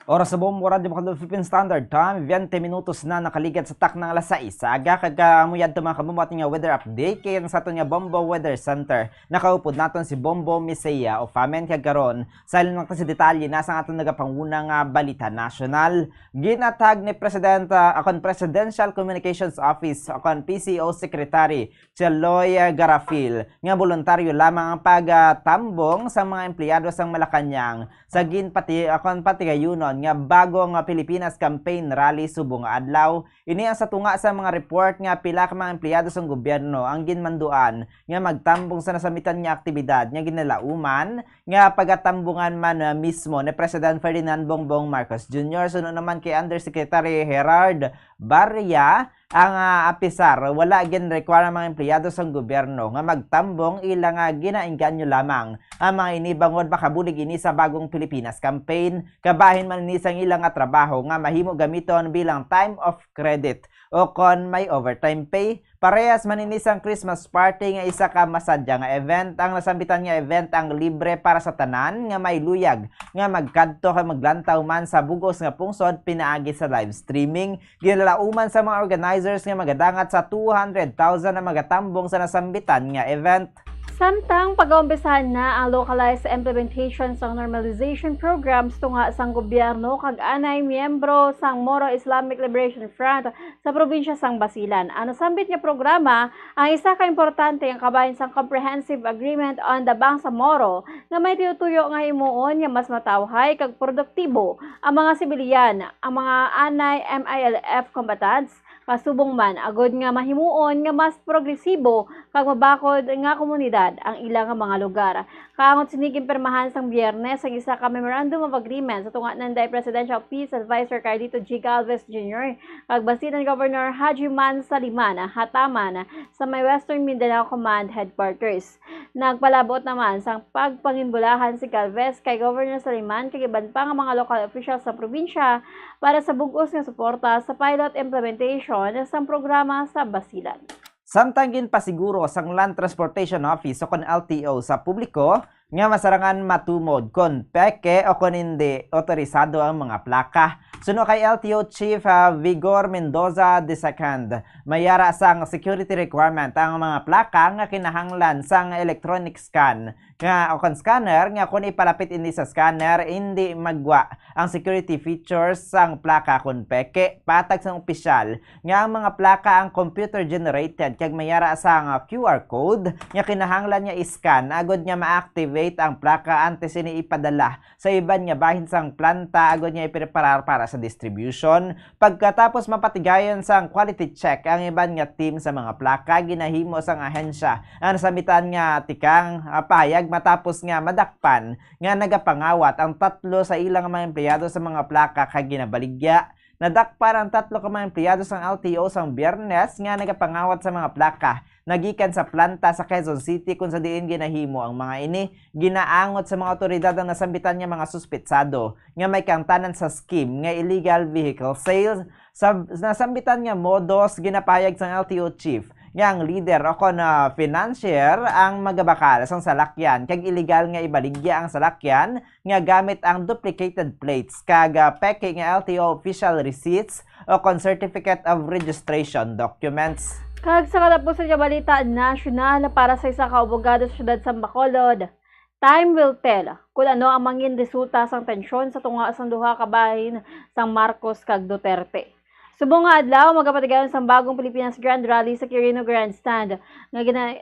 Oras sa Bombo Radyo Bacolod Philippine Standard Time, veinte minutos na nakaligid sa taknang alas sais sa aga, kag, ah, amo yadto, mga kabombo, aton nga weather update kay sa aton nga Bombo Weather Center. Nakaupod naton si Bombo Misaya of Amen, kag karon, sa ilang mga detalye na sa aton nagapanguna nga balita nasyonal. Ginatag ni President, ah, akon Presidential Communications Office, akon P C O Secretary Cheloy Garafil, nga boluntaryo lamang ang pagtambong sa mga empleyado sang Malacañang sa ginpati-, akon patigayunon nga bagong Pilipinas Campaign Rally subong nga adlaw. Ini ang sa tunga sa mga report nga pila ka mga empleyado sang gobyerno ang ginmanduan nga magtambong sa nasamitan nga aktibidad nga ginalauman nga pagatambungan man, ah, mismo ni President Ferdinand Bongbong Marcos Junior. Suno naman kay Undersecretary Gerard Barria, ang, ah, apisar, wala gin-require ang mga empleyado sang gobyerno nga magtambong, ila nga ginainganyo lamang ang mga ini bangod makabulig ini sa bagong Pilipinas Campaign. Kabahin man ini sang ila nga trabaho nga mahimo gamiton bilang time of credit o kon may overtime pay. Parehas man ini sang Christmas party nga isa ka masadya nga event, ang nasambitan nga event ang libre para sa tanan nga may luyag nga magkadto kag maglantaw man sa bug-os nga pungsod pinaagi sa live streaming. Ginalauman sa mga organizers nga magadangat sa two hundred thousand ang magatambong sa nasambitan nga event. Samtang pagaumpisahan na ang localized implementation sang normalization programs tunga sang gobyerno kag anay miyembro sang Moro Islamic Liberation Front sa probinsya sang Basilan. Ang nasambit nga programa ang isa ka importante nga kabahin sang Comprehensive Agreement on the Bangsamoro nga may tinutuyo nga himuon nga mas matawhay kag produktibo ang mga sibilyan, ang mga anay M I L F combatants, kasubong man agod nga mahimuon nga mas progresibo kag mabakod nga komunidad ang ila nga mga lugar. Kaangot sini, ginpirmahan sang Biyernes ang isa ka Memorandum of Agreement sa tunga nanday Presidential Peace Advisor Carlito G. Galvez Junior kag Basilan Governor Haji Man Saliman Hataman sa may Western Mindanao Command Headquarters. Nagpalabot naman sang pagpanginbulahan si Galvez kay Governor Saliman kag iban pa nga mga lokal officials sa probinsya para sa bug-os nga suporta sa pilot implementation sang programa sa Basilan. Samtang ginpasiguro sang Land Transportation Office o kon L T O sa publiko nga masarangan matumod kon peke o kon hindi otorisado ang mga plaka. Suno kay L T O Chief, ah, Vigor Mendoza the second, may ara sang security requirement ang mga plaka nga kinahanglan sang electronic scan nga o kon scanner nga kon ipalapit ini sa scanner, hindi magwa ang security features sang plaka kon peke. Patag sang opisyal nga ang mga plaka ang computer generated kag may ara sang Q R code nga kinahanglan nga i-scan agod nga ma-activate ang plaka antes ini ipadala sa iban nga bahin sang planta agod nga ipreparar para sa distribution. Pagkatapos, mapatigayon sang quality check ang iban nga team sa mga plaka ginahimo sang ahensya ang nasambitan nga tikang, ah, pahayag matapos nga madakpan nga nagapangawat ang tatlo sa ilang mga empleyado sa mga plaka kag ginabaligya. Nadakpan ang tatlo ka mga empleyado sang L T O sang Biyernes nga nagapangawat sa mga plaka nagikan sa planta sa Quezon City, kung sa diin ginahimo ang mga ini. Ginaangot sa mga awtoridad ang nasambitan nga mga suspetsado nga may kaangtanan sa scheme nga illegal vehicle sales. Sa nasambitan nga modus, ginapahayag sang L T O chief nga ang leader o kon, ah, financier ang magabakal sang salakyan kag illegal nga ibaligya ang salakyan nga gamit ang duplicated plates kag, ah, peke nga L T O official receipts o kon certificate of registration documents. Kag sa katapusan nga balita nasyonal, para sa isa ka abogado sa siyudad sa Bacolod, time will tell kung ano ang mangin resulta sang tensyon sa tunga sang duha ka bahin sang Marcos kag Duterte. Subong nga adlaw, magapatigayon sang bagong Pilipinas Grand Rally sa Quirino Grandstand nga gina-,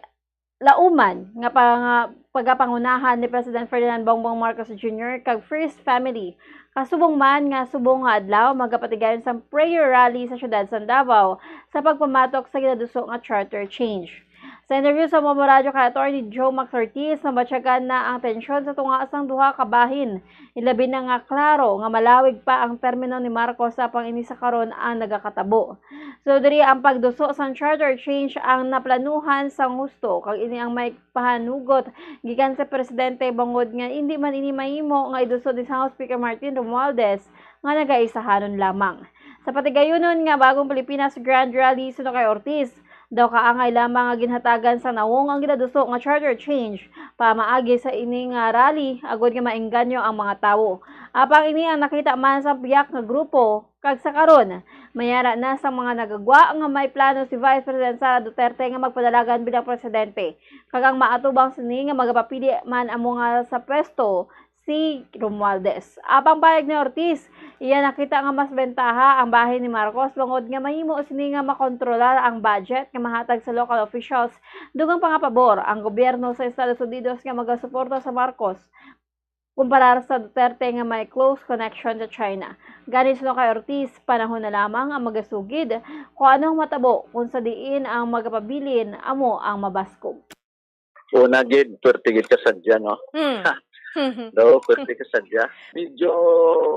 lauman nga panga-, pagapangunahan ni President Ferdinand Bongbong Marcos Junior kag First Family. Kasubong man nga subong nga adlaw, magapatigayon sang prayer rally sa siyudad sang Davao sa pagpamatok sa ginaduso nga charter change. Sa interview sa Momo Radyo kay Attorney Joe Max Ortiz, nabatyagan na ang tensyon sa tunga sang duha ka bahin. Ilabi na nga klaro nga malawig pa ang termino ni Marcos, apang ini sa karon ang nagakatabo. So, diri ang pagduso sang charter change ang naplanuhan sang husto, kag ini ang may pahanugot gikan sa presidente, bangod nga indi man ini mahimo nga iduso ni sang House Speaker Martin Romualdez nga nagaisahanon lamang. Sa patigayunon nga bagong Pilipinas Grand Rally, suno kay Ortiz, daw kaangay lamang nga ginhatagan sa nawong ang ginaduso nga charter change. Pamaagi sa ini nga rally, agod nga maengganyo ang mga tawo. Apang ini ang nakita man sa pihak nga grupo, kag sa karon, may ara na sa mga nagagwa nga may plano si Vice President Sara Duterte nga magpadalagan bilang presidente, kag ang maatubang sini nga magapapili man amo nga sa pwesto si Romualdez. Apang pahayag ni Ortiz, iya nakita nga mas bentaha ang bahin ni Marcos bangod nga mahimo sini nga makontrolar ang budget nga mahatag sa local officials, dugang pa nga pabor ang gobyerno sa Estados Unidos nga magasuporta sa Marcos kumparar sa Duterte nga may close connection sa China. Gani, suno kay Ortiz, panahon na lamang ang magasugid kung ano ang matabo kung sa diin ang magapabilin amo ang mabaskog. Una gid, perti gid ka sadya, no? Hmm. Daw, perti ka sadya. Medyo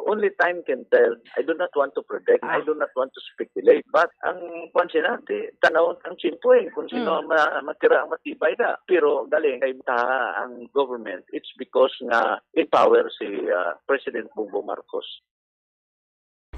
only time can tell. I do not want to predict. I Ah. do not want to speculate. But ang kwan sila, di, tanaw ang tiyempo eh, kung sino Mm. ang ma-, matira ang matibay na. Pero galing kay ta ang government, it's because nga in power si, ah, President Bongbong Marcos.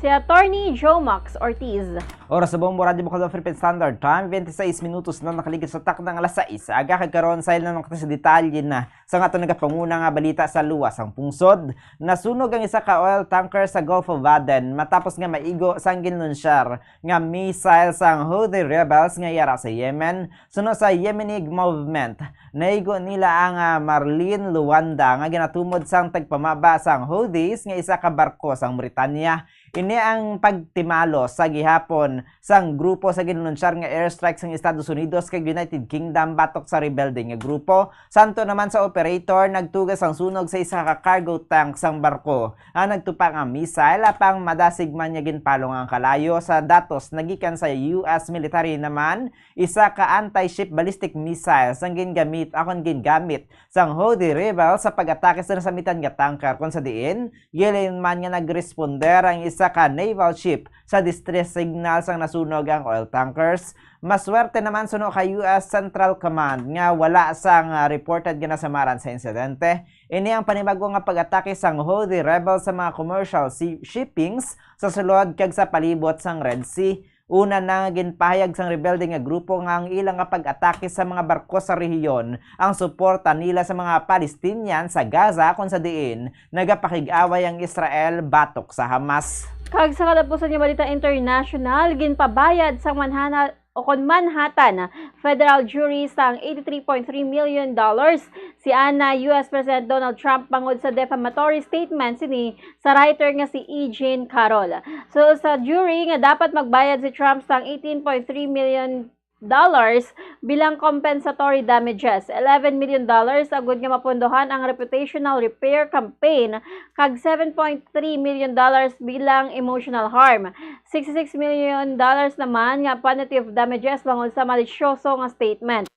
Si Attorney Joe Max Ortiz. Oras sa Bombo Radyo Bukal, Philippine Standard Time, twenty-six minutos na nakaligid sa takna nga alas sais sa aga, kag karon sa ilang mga sa detalye na sa aton nagapanguna nga balita sa luwas sang pungsod. Nasunog ang isa ka oil tanker sa Gulf of Aden matapos nga maigo sang ginlunsyar nga missile sang Houthi rebels nga yara sa Yemen. Suno sa Yemeni movement, naigo nila ang, ah, Marlin Luanda nga ginatumod sang tagpamaba sang Houthis nga isa ka barko sang Britanya. Ini ang pagtimalos sa gihapon sang grupo sa ginlunsyar nga airstrike sang Estados Unidos kag United Kingdom batok sa rebelde nga grupo. Samtang naman sa operator, nagtuga sang sunog sa isa ka cargo tank sang barko ang nagtupa nga missile, apang madasig man niya ginpalong ang kalayo. Sa datos nagikan sa U S military naman, isa ka anti-ship ballistic missile sang gingamit, akon gingamit sang Houthi rebel sa pag-atake sa nasamitan nga tanker, kung sa diin gilin man nga nagresponder ang isa ka naval ship sa distress signal sang nasunog ang oil tankers. Maswerte naman suno kay U S Central Command nga wala sang, ah, reported nga nasamaran sa insidente. Ini ang panibag-o nga pag-atake sang Houthi rebel sa mga commercial si-, shippings sa sulod kag sa palibot sang Red Sea. Una na nga ginpahayag sang rebelde nga grupo nga ang ila nga pag-atake sa mga barko sa rehiyon ang suporta nila sa mga Palestinian sa Gaza, kung sa diin nagapakig-away ang Israel batok sa Hamas. Kag sa katapusan nga balita international, ginpabayad sang Manhattan o kon Manhattan Federal Jury sang eighty-three point three million dollars si ana U S President Donald Trump bangod sa defamatory statement sini sa writer nga si E. Jean Carroll. So, sa jury nga dapat magbayad si Trump sang eighteen point three million dollars bilang compensatory damages, eleven million dollars agud nga mapondohan ang reputational repair campaign, kag seven point three million dollars bilang emotional harm, sixty-six million dollars naman nga punitive damages bangod sa malisyoso nga statement.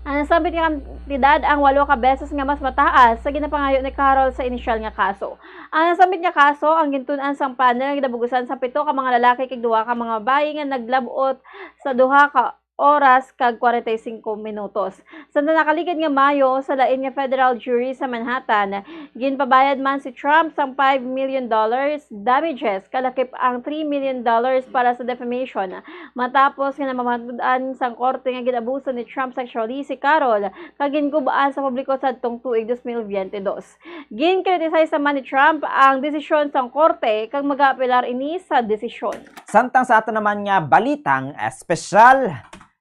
Ang nasambit nga kantidad ang walo ka beses nga mas mataas sa ginapangayo ni Carroll sa inisyal nga kaso. Ang nasambit nga kaso ang gintun-an sang panel nga ginabugusan sang pito ka mga lalaki kag duha ka mga babayi nga naglab-ot sa duha ka oras kag kwarenta y singko minutos. Sa nakaligid nga Mayo, sa lain nga federal jury sa Manhattan, ginpabayad man si Trump sang five million dollars damages, kalakip ang three million dollars para sa defamation, matapos nga namamatud-an sang korte nga gin-abuso ni Trump sexually si Carroll kag gingub-an sa publiko sadtong tuig dos mil biyente dos. Gin-criticize naman ni Trump ang desisyon sang korte kag magaapelar ini sa desisyon. Samtang sa ato naman nga balitang espesyal,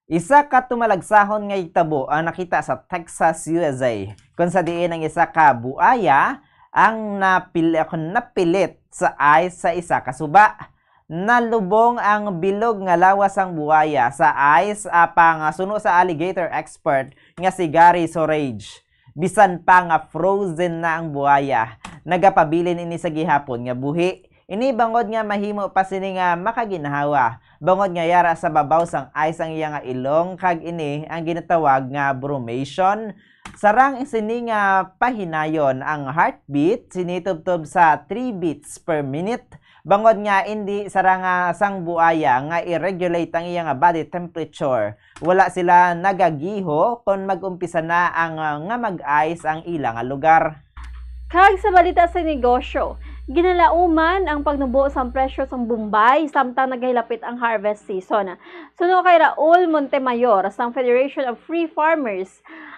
isa ka tumalagsahon nga hitabo ang nakita sa Texas, U S A, kung sa diin ang isa ka buaya ang napil-, napilit sa ice sa isa ka suba. Nalubong ang bilog nga lawas sang buaya sa ice, apang, ah, suno sa alligator expert nga si Gary Sorage, bisan pa nga frozen na ang buaya, nagapabilin ini sa gihapon nga buhi. Ini bangod nga mahimo pa sini nga makaginhawa, bangod nga yara sa babaw sang ice ang iya nga ilong, kag ini ang ginatawag nga brumation. Sarang sini nga pahinayon, ang heartbeat sini tubtob sa three beats per minute. Bangod nga indi sarang, ah, sang buaya nga i-regulate ang iya nga body temperature, wala sila nagagiho kon mag-umpisa na ang, ah, nga mag-ice ang ila nga lugar. Kag sa balita sa negosyo, ginalauman ang pagnubo sang presyo sang bombay samtang nagahilapit ang harvest season. Suno kay Raul Montemayor sang Federation of Free Farmers,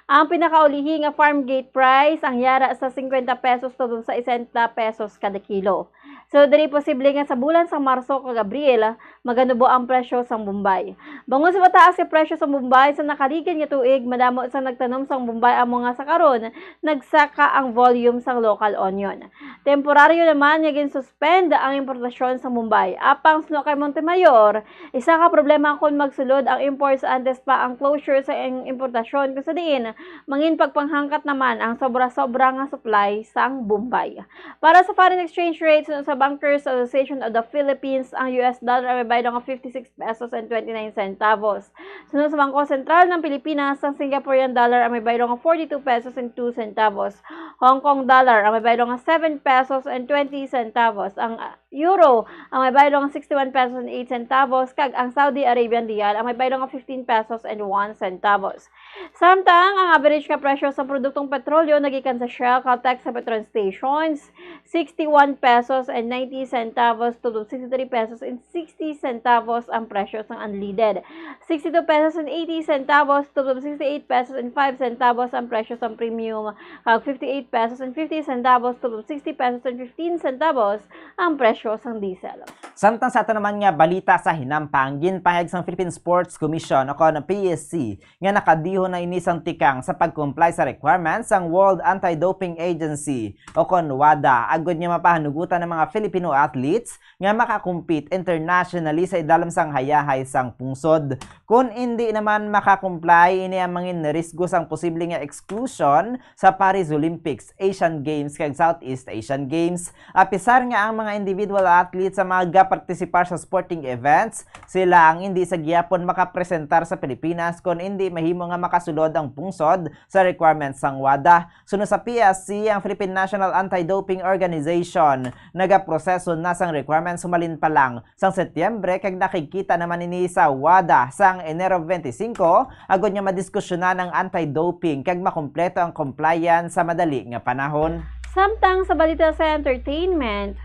ang pinakaulihi nga farm gate price ang yara sa singkwenta pesos tubtob sa sesenta pesos kada kilo. So, diri posible nga sa bulan sang Marso kag Abril, maganubo ang presyo sang bombay. Bangod sa mataas nga presyo sang bombay sa nakaligid nga tuig, madamo sang nagtanom sang bombay amo nga sa karon nagsaka ang volume sang local onion. Temporaryo naman nga gin-suspend ang importasyon sang bombay. Apang suno kay Montemayor, isa ka problema kon magsulod ang imports antes pa ang closure sa ing importasyon, kung sa diin mangin pagpanghangkat naman ang sobra-sobra nga supply sang bombay. Para sa foreign exchange rate, suno sa Bankers Association of the Philippines, ang U S dollar ang may baylo nga fifty-six pesos and twenty-nine centavos. Suno sa Bangko Sentral ng Pilipinas, ang Singaporean dollar ang may baylo nga forty-two pesos and two centavos. Hong Kong dollar ang may baylo nga seven pesos and twenty centavos. Ang, ah, euro ang may baylo nga sixty-one pesos and eight centavos, kag ang Saudi Arabian riyal ang may baylo nga fifteen pesos and one centavos. Samtang ang average nga presyo sa produktong petrolyo nagikan sa Shell, Caltex, sa petrol stations, sixty-one pesos and ninety centavos, tulo sixty-three pesos and sixty centavos ang presyo sang unleaded. Sixty-two pesos and eighty centavos, tulo sixty-eight pesos and five centavos ang presyo sang premium, kag fifty-eight pesos and fifty centavos, tulo sixty pesos and fifteen centavos ang presyo sang diesel. Samtang sa ato naman nga balita sa hinampang, ginpahayag sang Philippine Sports Commission o kon P S C nga nakadihon na ini sang tikang sa pag-comply sa requirements sang World Anti-Doping Agency o kon WADA, agud nga mapahanugutan ang mga Filipino athletes nga makakompete internationally sa idalom sang hayahay sang pungsod. Kon indi naman makakomply, ini ang mangin risgo sang posible nga exclusion sa Paris Olympics, Asian Games, kag Southeast Asian Games. Apisar nga ang mga individual athletes sa mga gapartisipar sa sporting events, sila ang indi sa gihapon makapresentar sa Pilipinas kon indi mahimo nga makasulod ang pungsod sa requirements sang WADA. Suno sa P S C, ang Philippine National Anti-Doping Organization nagaproseso na sang requirements humalin pa lang sang Setyembre, kag nakigkita naman ini sa WADA sang Enero twenty-five, agud nga madiskusyonan ang anti-doping kag makumpleto ang compliance sa madali nga panahon. Samtang sa balita sa entertainment,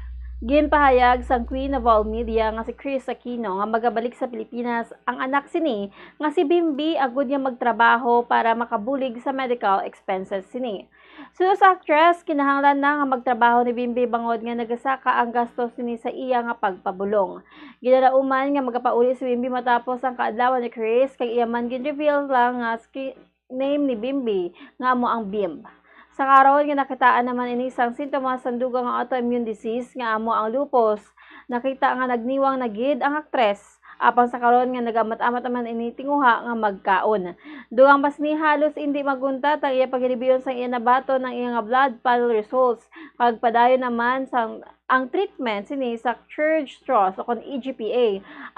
ginpahayag sang Queen of All Media nga si Kris Aquino nga magabalik sa Pilipinas ang anak sini nga si Bimbi, agud nga magtrabaho para makabulig sa medical expenses sini. Suno sa actress, kinahanglan na nga magtrabaho ni Bimbi bangod nga nagasaka ang gasto sini sa iya nga pagpabulong. Ginalauman nga magapauli si Bimbi matapos ang kaadlawan ni Kris, kag iya man gin-reveal lang nga screen name ni Bimbi nga amo ang Bimb. Sa karon nga nakitaan naman ini sang sintomas sang dugang nga autoimmune disease nga amo ang lupus, nakita nga nagniwang na gid ang aktres. Apang sa karon nga nagamat-amat naman ini tinguha nga magkaon. Dugang pa sini, halos indi maguntat ang iya paghibiyon sang iya nabaton ang iya nga blood panel results, kag padayon naman sang ang treatment sini sa Churg-Strauss o kon E G P A.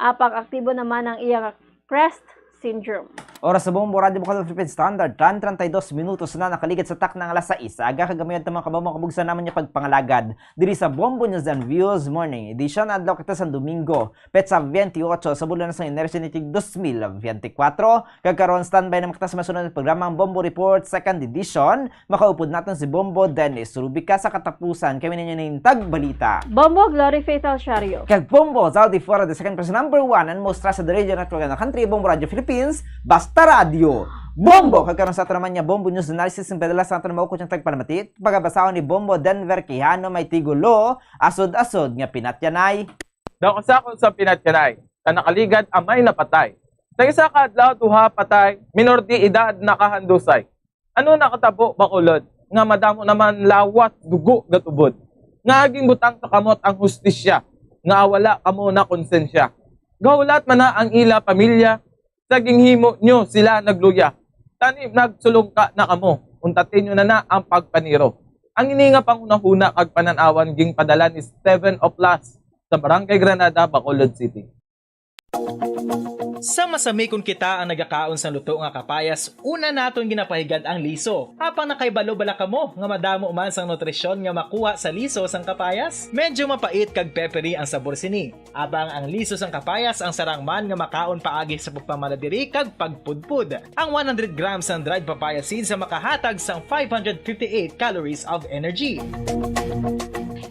Apang aktibo naman ang iya nga CREST syndrome. Oras sa Bombo Radyo Bacolod Philippine Standard Time, treinta y dos minutos na nakaligid sa takna nga alas sais sa aga, kag gamay adto, mga kabombo, kabugsan naman nga pagpangalagad diri sa Bombo News and Views Morning Edition. Adlaw kita sa Domingo, petsa twenty-eight sa bulan sang Enero, sinitig dos mil veinticuatro. Kag karon, standby na kita sa masunod nga programa, ang Bombo Report, Second Edition. Makaupod naton si Bombo Dennis Rubica sa katapusan. Kami ninyo ning tagbalita, Bombo Glory Faith Alciario. Kag Bombo Zaldi Fuera the second, press number one and most trusted radio network in the country, Bombo Radio Philippines, basta radyo. Bombo! Kag karon sa ato naman nga Bombo News Analysis, ang padala sa aton mauko siyang tagpalamati, pagabasahon ni Bombo Denver Quijano, may tigulo, Asod-asod nga Pinatyanay. Daw kasakol sa Pinatyanay, sa nakaligad amay napatay. Sa isa ka adlaw, duha patay, minor de edad nakahandusay. Ano nakatabo, Bacolod, nga madamo naman lawas, dugo, gatubod? Nga ginbutang sa kamot ang hustisya, nga wala kamo na konsensya. Gahulat man na ang ila pamilya, sa ginhimo nyo sila nagluya. Tani nagsulungka na kamo, untatin nyo na na ang pagpaniro. Ang ini nga panghunahuna kag panan-awan ginpadala ni Steven Oplas sa Barangay Granada, Bacolod City. Sa masami kon kita ang nagakaon sang luto nga kapayas, una naton ginapahigad ang liso. Apang nakahibalo bala kamo nga madamo man sang nutrisyon nga makuha sa liso sang kapayas? Medyo mapait kag peppery ang sabor sini. Apang ang liso sang kapayas ang sarang man nga makaon paagi sa pagpamaladiri kag pagpudpod. Ang one hundred grams sang dried papaya seeds ang makahatag sang five hundred fifty-eight calories of energy.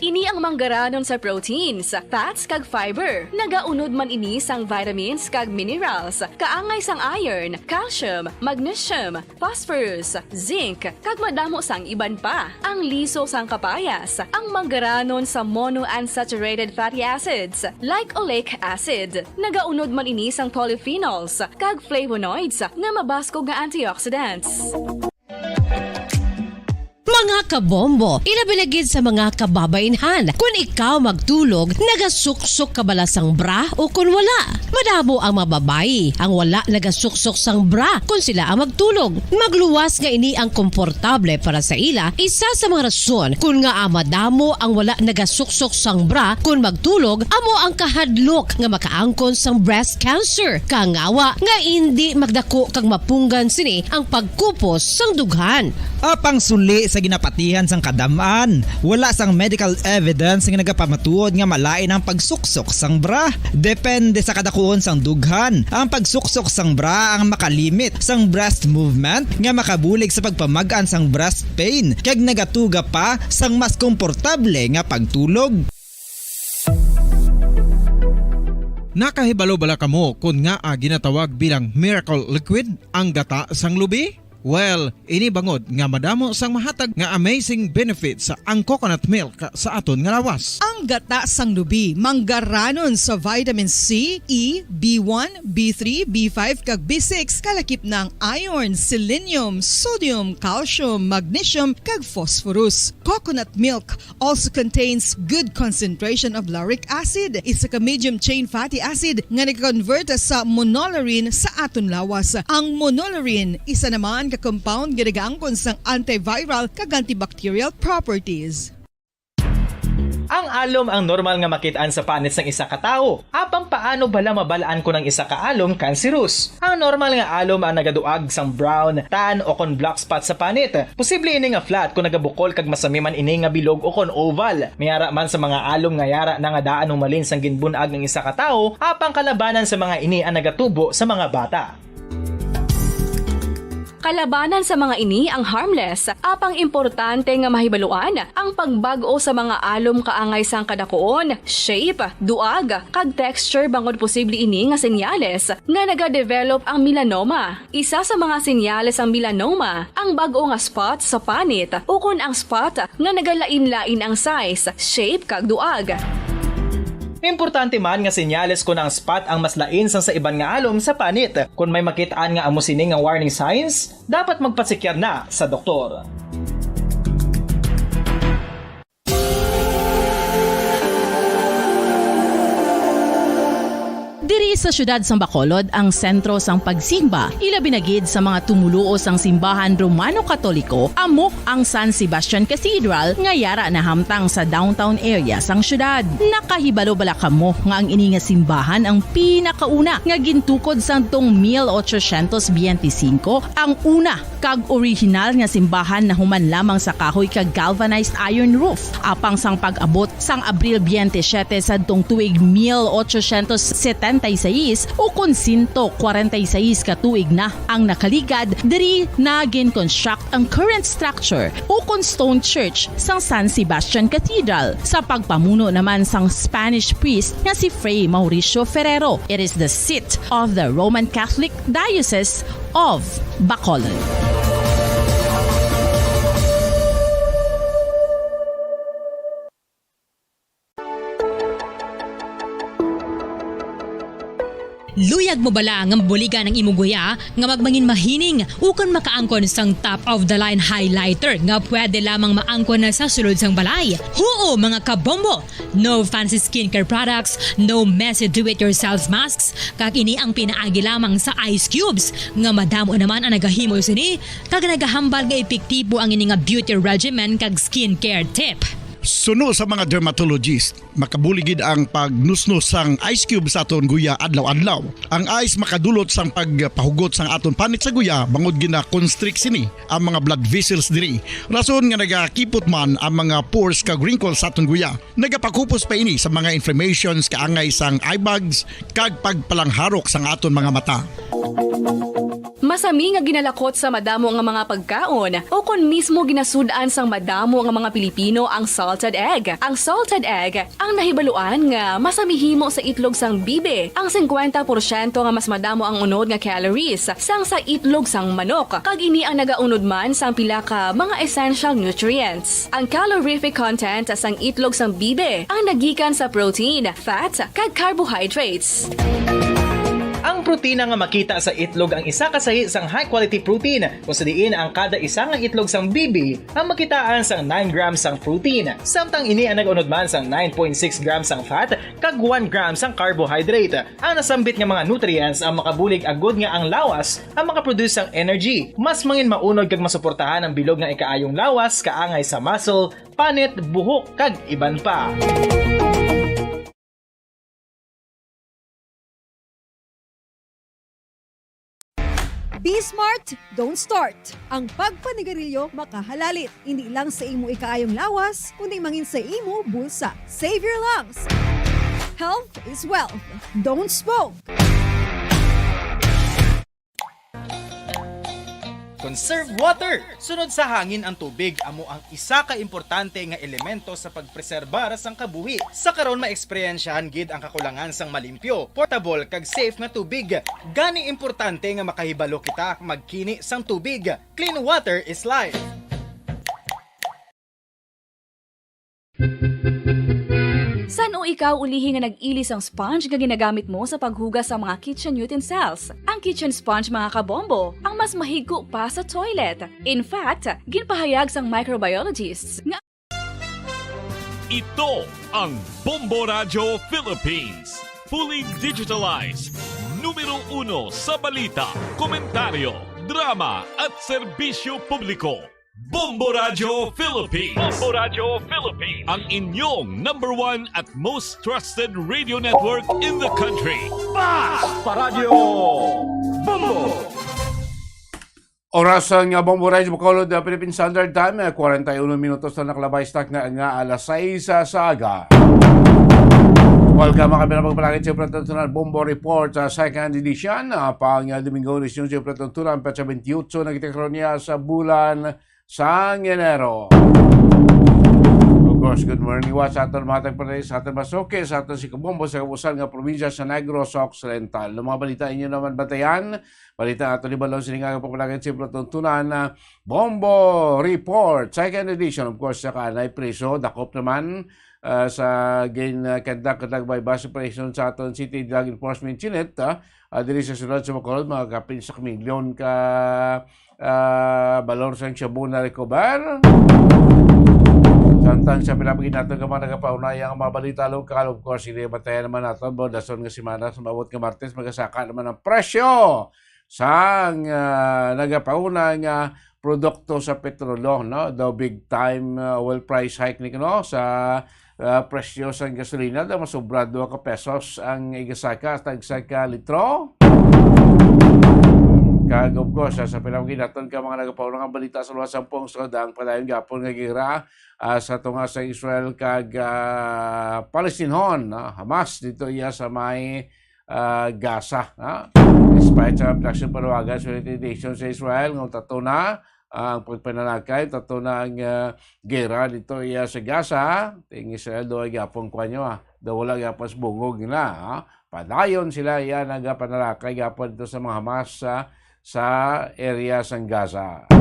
Ini ang manggaranon sa proteins, fats, kag fiber. Nagaunod man ini sang vitamins kag minerals, kaangay sang iron, calcium, magnesium, phosphorus, zinc, kag madamo sang iban pa. Ang liso sang kapayas, ang manggaranon sa monounsaturated fatty acids, like oleic acid. Nagaunod man ini sang polyphenols kag flavonoids nga mabaskog nga antioxidants. Mga kabombo, ilabi na gid sa mga kababainhan, kun ikaw magtulog, nagasuksok ka bala sang bra o kun wala? Madamo ang mga babayi ang wala nagasuksok sang bra kon sila ang magtulog. Magluwas nga ini ang komportable para sa ila, isa sa mga rason kon ngaa madamo ang wala nagasuksok sang bra kon magtulog amo ang kahadlok nga makaangkon sang breast cancer. Kangawa nga indi magdako kag mapunggan sini ang pagkupos sang dughan. Apang suli sa ginapatihan sang kadam-an, wala sang medical evidence nga nagapamatuod nga malain ang pagsuksok sang bra. Depende sa kadakuon sang dughan, ang pagsuksok sang bra ang makalimit sang breast movement nga makabulig sa pagpamag-an sang breast pain kag nagatuga pa sang mas komportable nga pagtulog. Nakahibalo bala kamo kon ngaa ginatawag bilang miracle liquid ang gata sang lubi? Well, ini bangod nga madamo sang mahatag nga amazing benefits ang coconut milk sa aton nga lawas. Ang gata sang lubi manggaranon sa vitamin C, E, B one, B three, B five, kag B six, kalakip na ang iron, selenium, sodium, calcium, magnesium, kag phosphorus. Coconut milk also contains good concentration of lauric acid, isa ka medium chain fatty acid nga nagakonvert sa monolaurin sa aton lawas. Ang monolaurin isa naman ka compound nga nagaangkon sang antiviral kag antibacterial properties. Ang alom ang normal nga makit-an sa panit sang isa ka tawo. Apang paano bala mabal-an kon ang isa ka alom kanserus? Ang normal nga alom ang nagaduag sang brown, tan, o kon black spot sa panit. Posible ini nga flat kon nagabukol kag masami man ini nga bilog o kon oval. May ara man sa mga alom nga yara na nga daan humalin sang ginbun-ag ang isa ka tawo, apang kalabanan sa mga ini ang nagatubo sa mga bata. Kalabanan sa mga ini ang harmless, apang importante nga mahibaluan ang pagbag-o sa mga alom kaangay sang kadakuon, shape, duag, kag texture, bangod posible ini nga senyales nga nagadevelop ang melanoma. Isa sa mga senyales sang melanoma ang bag-o nga spot sa panit ukon ang spot nga nagalain-lain ang size, shape, kag duag. Importante man nga senyales kon ang spot ang mas lain sang sa iban nga alom sa panit. Kon may makit-an nga amo sini nga warning signs, dapat magpasekyar na sa doktor. Diri sa siyudad sang Bacolod ang sentro sang pagsimba, ilabi na gid sa mga tumuluo sang simbahan Romano-Katoliko, amo ang San Sebastian Cathedral nga yara nahamtang sa downtown area sang siyudad. Nakahibalo bala kamo nga ang ini nga simbahan ang pinakauna nga gintukod sadtong mil ochocientos biyente singko, ang una kag orihinal nga simbahan nahuman lamang sa kahoy kag galvanized iron roof. Apang sang pag-abot sang Abril biyente siyete sadtong tuig mil ochocientos setenta y seis, ukon sento kwarenta y seis ka tuig na ang nakaligad, diri na gin-construct ang current structure ukon stone church sang San Sebastian Cathedral sa pagpamuno naman sang Spanish priest nga si Fray Mauricio Ferrero. It is the seat of the Roman Catholic Diocese of Bacolod. Luyag mo bala nga mabuligan ang imo guya nga magmangin mahining ukon makaangkon sang top of the line highlighter nga pwede lamang maangkon na sa sulod sang balay? Huo, mga kabombo! No fancy skincare products, no messy do-it-yourself masks, kag ini ang pinaagi lamang sa ice cubes, nga madamo naman ang nagahimo sini, kag nagahambal nga epektibo ang ini nga beauty regimen kag skincare tip. Suno sa mga dermatologist, makabulig gid ang pagnusnos sang ice cube sa aton guya adlaw-adlaw. Ang ice makadulot sang pagpahugot sang aton panit sa guya, bangod gina-constrict sini ang mga blood vessels diri, rason nga nagakipot man ang mga pores kag wrinkles sa aton guya. Nagapakupos pa ini sa mga inflammations kaangay sang eye bags kag pagpalangharok sang aton mga mata. Masami nga ginalakot sa madamo nga mga pagkaon, o kon mismo ginasud-an sang madamo nga mga Pilipino ang salted egg. Ang salted egg ang nahibaluan nga masami himo sa itlog sang bibi, ang singkwenta porsyento nga mas madamo ang unod nga calories sang sa itlog sang manok, kag ini ang nagaunod man sang pila ka mga essential nutrients. Ang calorific content sang itlog sang bibi ang nagikan sa protein, fat, kag carbohydrates. Ang protina nga makita sa itlog ang isa ka sahi sang high-quality protein, kung sa diin ang kada isa nga itlog sang bibi ang makitaan sang nine grams sang protein, samtang ini ang nag-unod man sang nine point six grams sang fat kag one gram sang carbohydrate. Ang nasambit nga mga nutrients ang makabulig agud nga ang lawas ang makaproduce sang energy, mas mangin maunod kag masuportahan ang bilog nga ikaayong lawas kaangay sa muscle, panit, buhok, kag iban pa. Be smart, don't start. Ang pagpanigarilyo makahalalit, hindi lang sa imo ikaayong lawas, kundi mangin sa imo bulsa. Save your lungs. Health is wealth. Don't smoke. Conserve water. Sunod sa hangin ang tubig, amo ang isa ka importante nga elemento sa pagpreserbar sang kabuhi. Sa karon, maeksperyensyahan gid ang kakulangan sang malimpyo, portable, kag safe nga tubig. Gani importante nga makahibalo kita magkini sang tubig. Clean water is life. San-o ikaw ulihi nga nag-ili sang sponge nga ginagamit mo sa paghugas sa mga kitchen utensils? Ang kitchen sponge, mga kabombo, ang mas mahigko pa sa toilet. In fact, ginpahayag sang microbiologists nga Ito ang Bombo Radyo Philippines. Fully digitalized. Numero uno sa balita, komentaryo, drama at serbisyo publiko. Bombo Radyo Philippines. Bombo Radyo Philippines. Ang inyong number one at most trusted radio network in the country. Basta Radyo Bombo! Oras nga Bombo Radyo Bacolod, uh, Philippine Standard Time, uh, forty-one minutos na nakalabay sa nga, nga alas sais sa aga. Welcome, mga kapinapagpalangit sa Platantunan Bombo Report sa second edition, uh, pang uh, Domingo, Lisyon sa Platantunan, petsa twenty-eight na kita karon niya sa bulan sang Enero. Of course, good morning, wa sa aton mga tagparay, sa aton masuki, sa aton si Kabombo, sa kabusan nga probinsya sa Negros Occidental. Ang mga balita inyo naman batayan, balita ato ni Balon sining nga pagpalangit sa Platantunan na Bombo Report, second edition, of course, sa kanay preso, dakop naman, ah, sa gin uh, conduct drug buy bust operation sa aton City Drug Enforcement Unit, ah, ah, diri sa siyudad sa Bacolod, mga kapin sa milyon ka ah, balor sang shabu na recover. Samtang sa pinapagid nato nga mga nagapaunay ang mga balita lokal, of course, hindi batayan naman nato, bo, dason nga semana sa maabot nga Martes, magasaka naman ang presyo sang ah, nagapauna nga produkto sa petrolyo, no? The big time ah, oil price hike ni, no, sa ah, presyo sang gasolina, daw masubra dua ka pesos ang igasaka sa tagsa ka litro. Kag of course, ah, sa pinamagid naton ka mga nagapauna nga balita sa luwas sang pungsod, ang padayon gapon nga gera ah, sa tunga sa Israel kag ah, Palestinhon, ah, Hamas dito iya sa may ah, Gaza, ha? Despite sa production panawagan sa United Nations sa Israel nga tato na ang pagpanalakay, tato na ang ah, gera dito iya sa Gaza, ting Israel daw ay gapon kwa nyo, ah. Daw wala gapon sa bungog nila, ha? Padayon sila iya nagapanalakay gapon dito sa mga Hamas sa, sa area sang Gaza.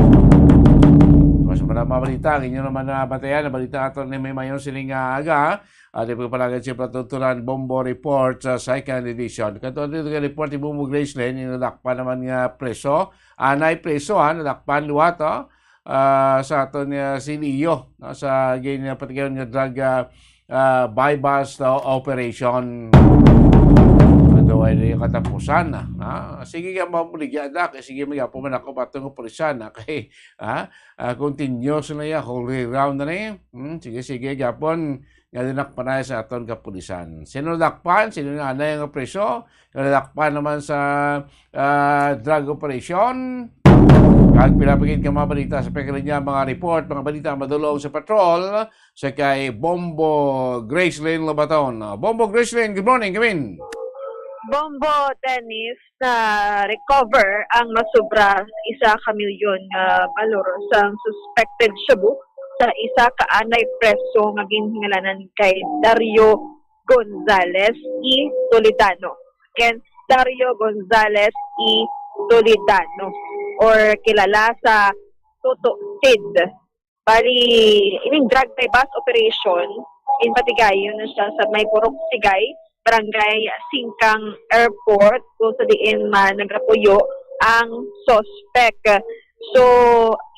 Kung sa mga balita, ang inyo naman na batayan, na balita ato ni may mayon sining nga aga, at ipagpalagad sa Patutunan Bombo Report sa second edition. Kato dito nga report ni Bombo Gracelyn, yung nadakpan naman nga preso. Anay preso, ha, nadakpan liwat, oh. Ah, sa aton nga C D O, no, sa ginapatigayon nga drug ah, ah, buy bust, ah, operation. Ito ay di katapusan na. Ha? Sige ka mamuligya da, kay sige may apo man ako batong operation na kay ha? Ah, continuous na ya, whole round na ni. Hmm, sige, sige, gapon nga dinakpanay sa aton kapulisan. Sino dakpan? Sino na anay nga preso? Nga nadakpan naman sa ah, drug operation. Kag pila pa gid ka mga balita sa pagkalinya, mga report, mga balita madulong sa patrol sa kay Bombo Gracelyn Lobaton. Bombo Gracelyn, good morning, come in. Bombo Dennis, na recover ang masubra isa ka milyon nga balor sang suspected shabu sa isa ka anay preso nga ginhingalanan kay Dario Gonzales E. Toledano. Again, Dario Gonzales E. Toledano, or kilala sa Toto Sid. Bali, ining drug buy bust operation, ginpatigayon na siya sa may Purok Sigay, Barangay Singkang Airport, kung sa diin man nagapuyo ang suspect. So,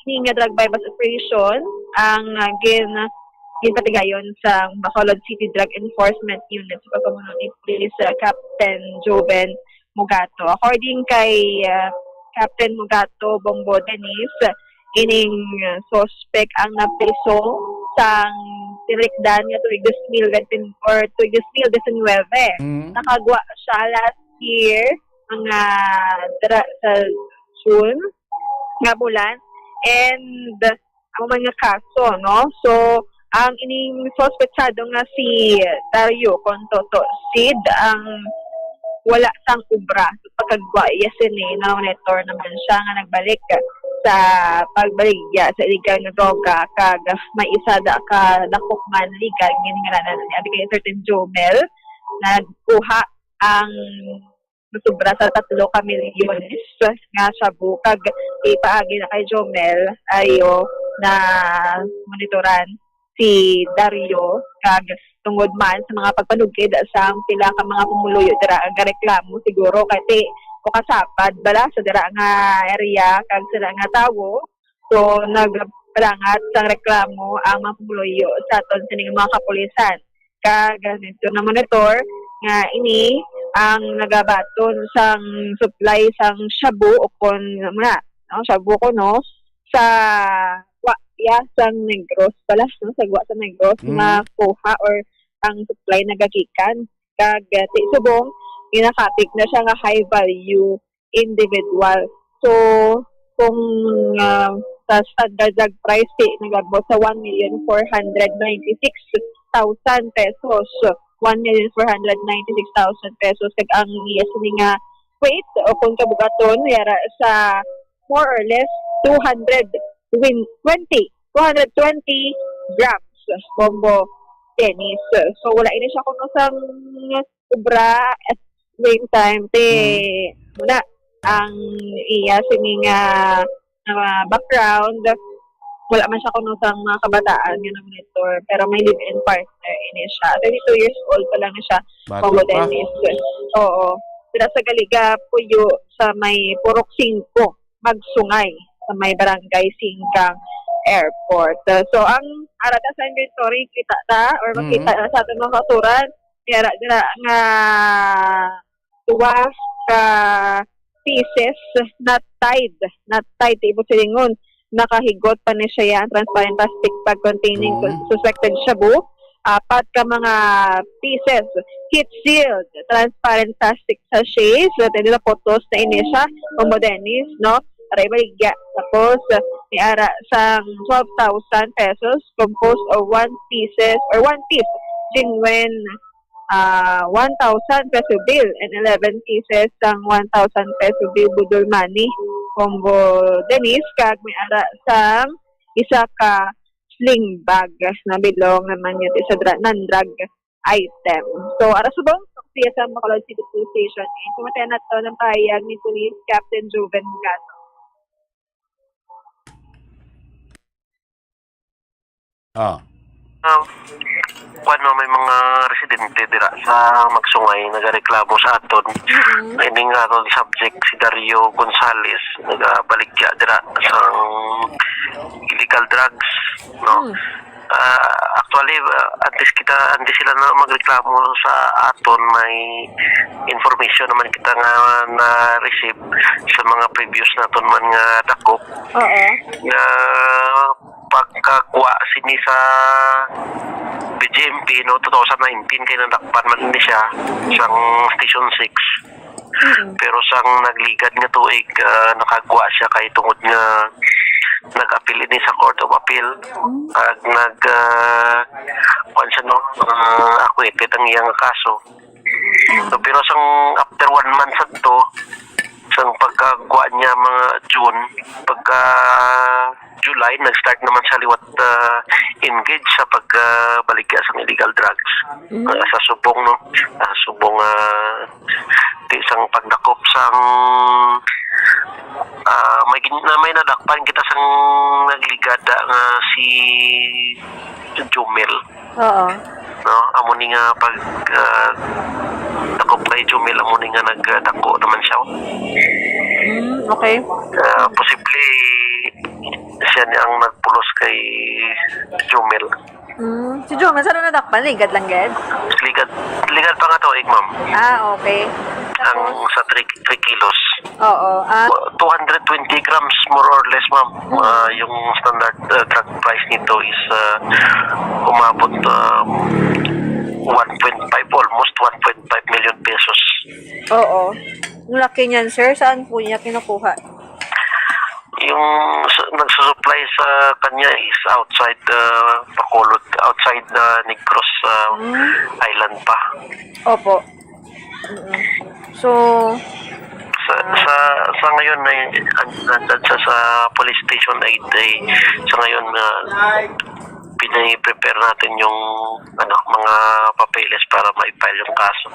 ini nga drug buy bust operation ang ah, gin ginpatigayon sa Bacolod City Drug Enforcement Unit sa pagpamuno ni Police ah, Captain Joven Mugato. According kay ah, Captain Mugato Bombo Dennis, ining ah, suspect ang napriso sang tinikdan nga tuig dos mil twenty or tuig dos mil diecinuebe. Mm. Nakagwa siya last year, mga dra- sa June nga bulan. And ang mga kaso, no? So, ang ining suspetsado nga si Dario Contoto Sid ang wala sang obra sa pagkagwa iya sini, na monitor naman siya nga nagbalik sa pagbaligya sa illegal nga droga, kag may isa da ka dakop man legal nga giningalanan ni abi kay certain Jomel, nagkuha ang sobra sa tatlo ka milyones nga shabu, kag ipaagi na kay Jomel, ayo na monitoran si Dario, kag tungod man sa mga pagpanugid sang pila ka mga pumuluyo dira nga gareklamo, siguro kay ti o kasapad bala sa dira nga area kag sila nga tawo. So, nagpalangat sang reklamo ang mga pumuluyo sa aton sining mga kapulisan. Kag, ah, dito na monitor nga ini ang nagabaton sang supply sang shabu o kon, ano na, no, shabu ko, no, sa wa-, ya, sang Negros pala, no, sa wa sa Negros Mm. nga kuha or ang supply nagagikan. Kag, ah, ti subong, ginakapig na siya nga high value individual. So, kung, ah, sa standard drug price, ti nag-abot sa one million four hundred ninety-six thousand pesos. One million four hundred ninety-six thousand pesos. Kag ang iya sini nga weight, o kung kabugaton, yara sa more or less two hundred twenty, two hundred twenty grams, Bombo Dennis. So, wala ini siya kuno sang obra at same time, ti, Hmm. wala ang iya sini nga, nga background. Wala man siya kuno sang mga kabataan nga na-monitor, pero may live-in partner ini siya. Twenty-two years old pa lang siya, Bata Bombo pa. Dennis. Oo. Sila sa Galiga, Puyo, sa may Purok Singko, Magsungay, sa may Barangay Singkang Airport. So, ang arata sa inventory, kita ta, or makita Mm. na sa aton mga kauturan, yara dira nga duwa ka pieces na tied, na tied, ibig silingon, nakahigot pa ni siya ang transparent plastic bag containing Mm. suspected shabu. Apat ka mga pieces, heat sealed, transparent plastic sachets, so, pwede na photos na ini siya, Bombo Dennis, no? Para ibaligya. Tapos, may ara sang twelve thousand pesos, composed of one pieces, or one piece, genuine, ah, one thousand peso bill, and eleven pieces sang one thousand peso bill, budol money, Bombo Dennis, kag may ara sang isa ka sling bag na belong naman yun sa dra-, non-drug item. So, ara subong, siya sa Bacolod City Police Station. Eh, sumatay na to ng pahayag ni Police Captain Joven Gato. Ah. Ah, kuwan, no, may mga residente dira sa Magsungay nagareklamo sa aton. Mm-mm. Ining aton subject, si Dario Gonzales, nagabaligya dira sa illegal drugs, no? Mm. Ah, actually, ah, antes kita, antes sila na magreklamo sa aton, may information naman kita nga na-receive sa mga previous naton man nga dakop. Oo. Nga pagkagwa sini sa B J M P, no, two thousand nineteen, kay nadakpan man ni siya sang Station six. Mm. Pero sang nagligad nga tuig, ah, nakagwa siya kay tungod nga nag-apil ini sa Court of Appeal. Mm. Ag nag, ah, kuwan siya, no, ah, acquitted ang iyang kaso. Mm. So, pero sang after one month sa to, sang pagkagwa niya mga June, pagka July, nag-start naman siya liwat, ah, engage sa pag, ah, baligya sang illegal drugs. Mm. Ah, sa subong, no? Sa subong, ah, ti sang pagdakop sang, ah, may gin-, na may nadakpan kita sang nagligad, ah, nga si Jumel. Oo. No, amo ni nga pag, ah, dakop kay Jumel, amo ni nga nagdako naman siya. Mm, okay. Ah, posible siya ni ang nagpulos kay Jumel. Mm. Si Jumel, saan na nadakpan? Ligad lang gid? Ligad, ligad pa nga tuig, ma'am. Ah, okay. Ang Tapos? Sa three, three kilos. Oo, ah. Two hundred twenty grams, more or less, ma'am. Mm. Ah, yung standard, ah, drug price nito is, ah, umabot, ah, one point five, almost one point five million pesos. Oo. Ang laki niyan, sir. Saan po niya kinukuha? Yung s-, nagsusupply sa kanya is outside, ah, Bacolod, outside, ah, Negros, ah, Hmm. Island pa. Opo. Mm-mm. So, Sa, sa, sa ngayon ay an-, nandyan sa, sa police station ay, ay sa ngayon na pini-prepare natin yung ano, mga papeles para ma-file yung kaso.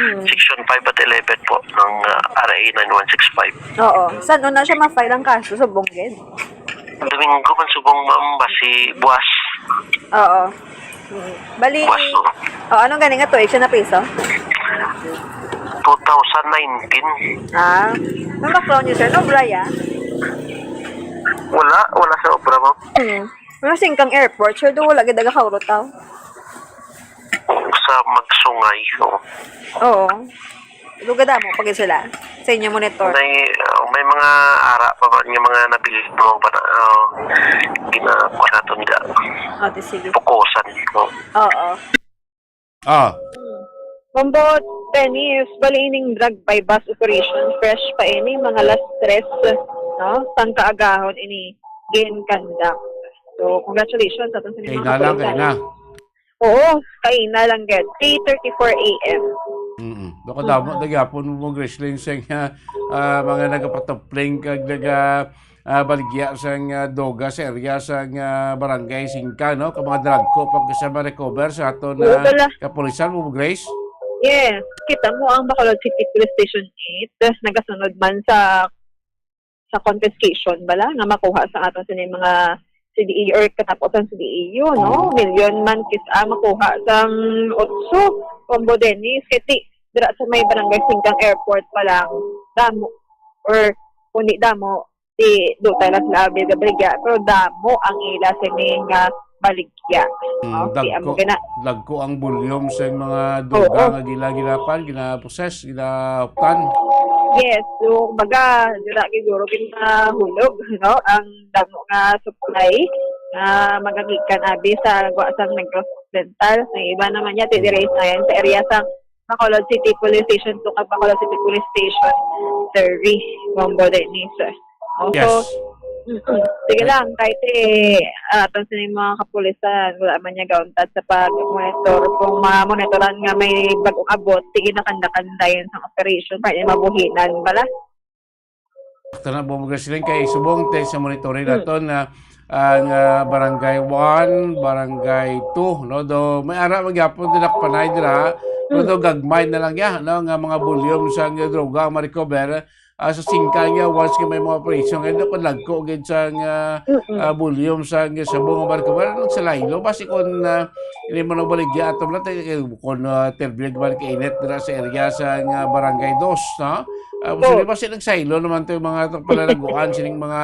Mm. Section five at eleven po ng ah, R A nine one six five. Oo. San una siya ma-file ang kaso? Subong gid? Domingo man subong, ma'am, basi buwas. Oo. Mm. Bali, Buwas, no? Oh, anong gani nga tuig siya napriso? Two thousand nineteen. Ah, nang background niyo, sir, no, Brian? Wala, wala sa obra, ma'am. Hmm. Pero singkang airport, sure, do wala gid nagakaurotaw. Sa magsungay, oo. Oo. Lugadamo pag sila sa inyo monitor. May, uh, may mga ara pa man yung mga nabilib mo pa na, uh, ginakuha natin dyan. O, di sige. Pukusan. No? Oo. Ah, Mambo Dennis, bali ining drug buy-bust operation, fresh pa ini, mga alas tres, no? Sang kaagahon ini gin-conduct. So, congratulations sa aton sa kay mga na lang, kay kapulisan. na. Oo, kaina lang gid. Three thirty-four A M. Mm. Baka damo na gyapon mo, Gracelyn, sa nga, ah, mga nagapatupling kag naga ah, baligya sang ah, droga sa area sang ah, Barangay Singka, no? Kag mga drug ko pa sa ma-recover sa aton Oo, na wala. Kapulisan mo, Grace? Yes, kita mo ang Bacolod City Police Station eight, nagasunod man sa sa confiscation bala nga makuha sa aton sini mga C D A or katapusan C D A U, no? Oo. Milyon man kis-, ah, makuha sang otso, Mambo Dennis, kay ti, dira sa may Barangay Singkang Airport pa lang, damo, or kundi damo, di, do tayo lang sila abi gabaligya, pero damo ang ila sini nga baligya. Mm, Okay, amo dagko, gina. Dagko ang volume sa mga droga Oo. Nga gila-gilapan, gina-possess, ginahuptan. Yes, so baga dira gid guro ginahulog, no, ang damo nga supply nga magagikan abi sa gwa sang Negros Occidental. Sa iba naman niya, ti diri sa yan, sa area sa Bacolod City Police Station two kag Bacolod City Police Station three, Mambo Dennis. Oh, so, Yes. mm-mm. Sige lang, kahit eh, ah, aton sini mga kapulisan, wala man niya gauntad sa pag-monitor. Kung mamonitoran nga may bagong abot, sige na kanda-kandayan sa operation para niya mabuhinan bala. Ito na po, Gracelyn, kay subong te sa monitoring Hmm. naton na ang ah, barangay one, barangay two, no? Do may ara magyapon din panay dira. Pero Hmm. do gagmay na lang ya, no? Nga mga volume sa nga droga ang ma-recover ah, sa Singka nga once nga may mga operation nga do lagko gid sa nga Mm-mm. ah, volume sa nga shabu nga ma-recover. Ano sa laylo basi kon ah, hindi mo nang baligya ato lang tayo kay kon uh, terbiag man kainit dira sa area sa nga barangay dos, no? Ah, Oh. basi nagsaylo naman to yung mga to, palalaguan sining mga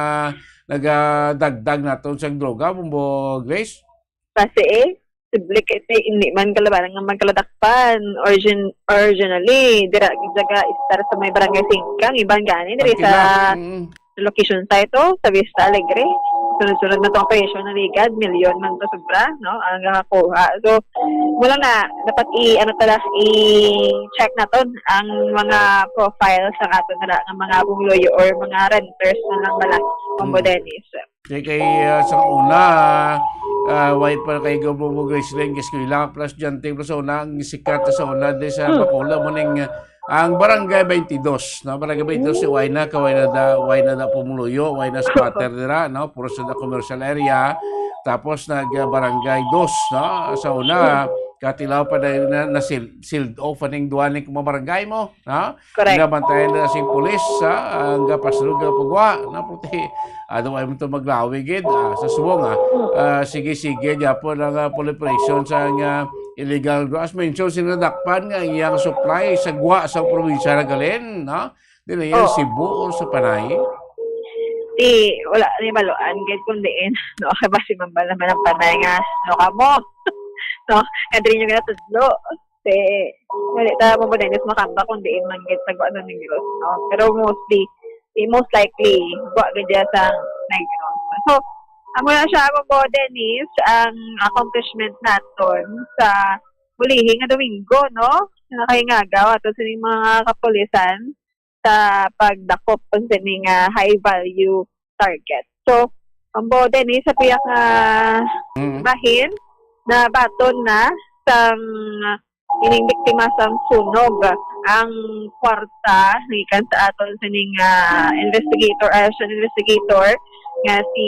nagadagdag naton sa droga, Mambo Grace? Kasi eh, sible kay ti, hindi man kalabanan nga magkaladakpan. Origin, originally, dira gid sa istar sa may barangay Singkang, iban gani diri sa Pagkila. Mm. location site, oh, sa Vista Alegre. Sunod-sunod na itong operation na ligad, milyon man to sobra, no, ang nakakuha. So, mula na, dapat i, ano tala, i-check naton ang mga profile sa aton na nga mga pumuluyo or mga renters na lang bala, Mambo Mm. Dennis. Kay kay ah, sa una, ah, way pa kay Gabo mo Gracelyn, kay eskwela plus estudyante plus sa una, ang sikat sa una di sa Hmm. Bacolod mo ning ah, ang barangay twenty-two, no? Barangay twenty-two si way na, kaway na da, way na da pumuluyo, way na squatter dira, no? Puro sa da commercial area. Tapos nag ah, barangay dos, no? Sa una, katilaw pa na, na, na seal-, sealed off aning duwa ni mga barangay mo, no? Correct. Ginabantayan na sing pulis, ha? Ang gapasulog nga pagwa, no? Puti, ano ay mo ito maglawi gid, ah, sa subong, ah. Ah, sige-sige, gyapon ang ah, proliferation sa nga illegal drugs. Mention sila dakpan nga iyang supply sa gwa sa probinsya na galin, no? Dili yan Oo. Cebu o sa Panay. Di, wala ni baluan gid kung diin. No, kay basi mambal naman ang Panay nga, no, kamo. No, kay diri nyo ginatudlo. Kay, wala ta mo ba dinis makamba kung diin man gid sa Guano Negros, no? Pero mostly, di, most likely, wa gid diya sa Negros. So, amo na siya, mo ba, Dennis, ang accomplishment naton sa ulihi nga Domingo, no? Nakahingagaw ato sining mga kapulisan sa pagdakop sa sining, ah, high value target. So, ang bote ni sa pihak nga Mm. bahin na baton na sang ining biktima sang sunog. Ang kwarta, gikan sa aton sining, ah, investigator, ah, siya investigator, nga si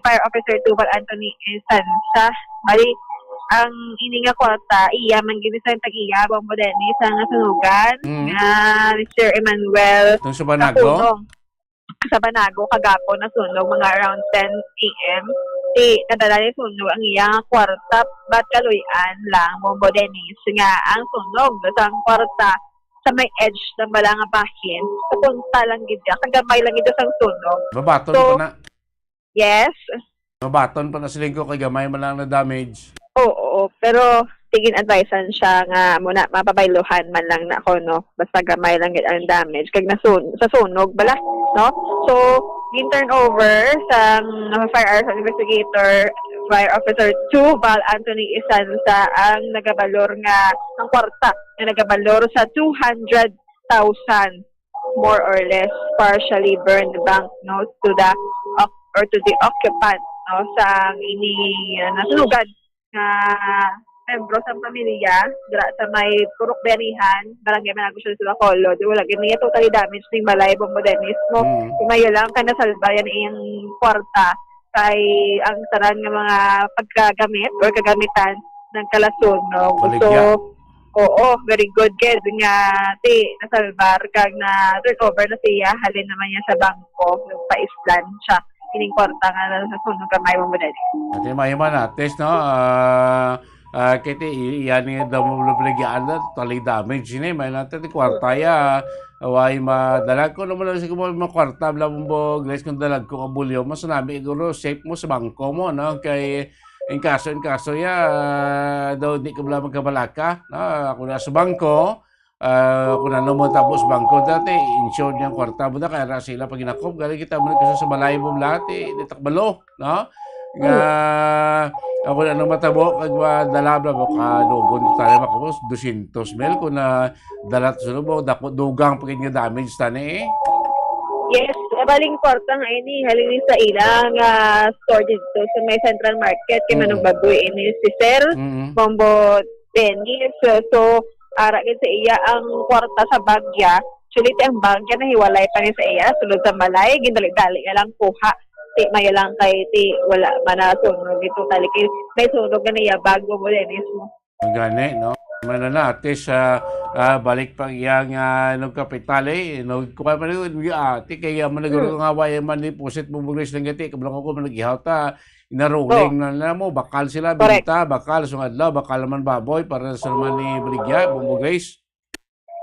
Fire Officer Tubal Anthony Esansa. Bali, ang ini nga kwarta, iya man gid sa tag-iya, Bombo Dennis, ang nasunugan, Mm. nga Mister Emmanuel Itong sa Banago? Kapunong. Sa Banago, kagapon nasunog, mga around ten A M. Di nadala ni sunog ang iyang kwarta, but kaluy-an lang, Bombo Dennis, nga ang sunog sa kwarta sa may edge ng bala nga bahin, sa punta lang gid siya, kagamay lang gid sang sunog. Mabaton So, pa na. Yes. Mabaton pa na siling ko kay gamay man lang na damage. Oo, oo. Pero tigin advisean siya nga muna mapabayluhan man lang na ko, no? Basta gamay lang gid ang damage. Kag nasun sa sunog bala, no? So, gin turn over sa firearms investigator, fire officer two, Val Anthony Isansa, ang nagabalor nga ang kwarta nga nagabalor sa two hundred thousand, more or less, partially burned banknotes to the oc- or to the occupant, no, sa ini, uh, nasunugan nga membro sa pamilya dira sa may Purok Bayanihan, Barangay Manago, Siyudad sa Bacolod. Wala gid niya totally damage ning balay, Bombo Dennis, mo. Mm. Mayo lang kay nasalba yan iyang kwarta kay ang tanan nga mga pagkagamit or kagamitan ng kalason, no? Baligya. So, oo, very good, gid nga ti nasalbar kag na turn over na siya, halin naman niya sa bangko, nagpaislan siya ining kwarta nga nasunog gamay, Bombo Dennis. Ate, may man, at least, no? Ah, ah, kay ti, i-, iyan nga daw mo baligyan na, totally damage ini. May lang ti kwarta ya, way madala ko naman lang siguro mga kwarta, bla, Bombo Grace, kung dalag ko abulyo mo, sa nami, siguro safe mo sa bangko mo, no? Kay, in kaso, in kaso ya, ah, daw di ka bla magkabalaka, no? Kung nasa bangko, ah, kung ano mo tapos bangko dati, insured niyang kwarta mo na, kaya ra sila pag inakop, galing kita mo nagkasa sa balay mo lahat, eh, di takbalo, no? Nga, ako na nang matabo, kag madala bla mo, kadugon ko tayo, makapos, dosyentos mil, kung na, dala to sa lubog, dako, dugang pa gid nga damage tani, eh. Yes, eh, baling kwarta nga ini, halin sa ilang, ah, store dito sa may Central Market, kay Mm. Manong Baboy ini si Sir Mm. Bombo Dennis. So, so, ara gid sa iya ang kwarta sa bagya. Actually, ti ang bagya nahiwalay pa ni sa iya, sulod sa balay, gindali-dali niya lang kuha. Ti, mayo lang kay ti wala man na sunog ito, tali kay may sunog na niya bago mo, Dennis, mo. Ang gani, no? Mana na, at least, ah, ah, balik pa iya nga, no, kapitali, no, kuha pa rin, ah, ti kaya man nagro Hmm. nga, wala man deposit mo, Bombo Grace, lang gati, kablang ko man nag-ihaw ta, inaruling Oh. na, na mo, bakal sila, Correct. Binta, bakal, sung adlaw, bakal naman baboy, para sa naman ni Baligya, Bombo Grace.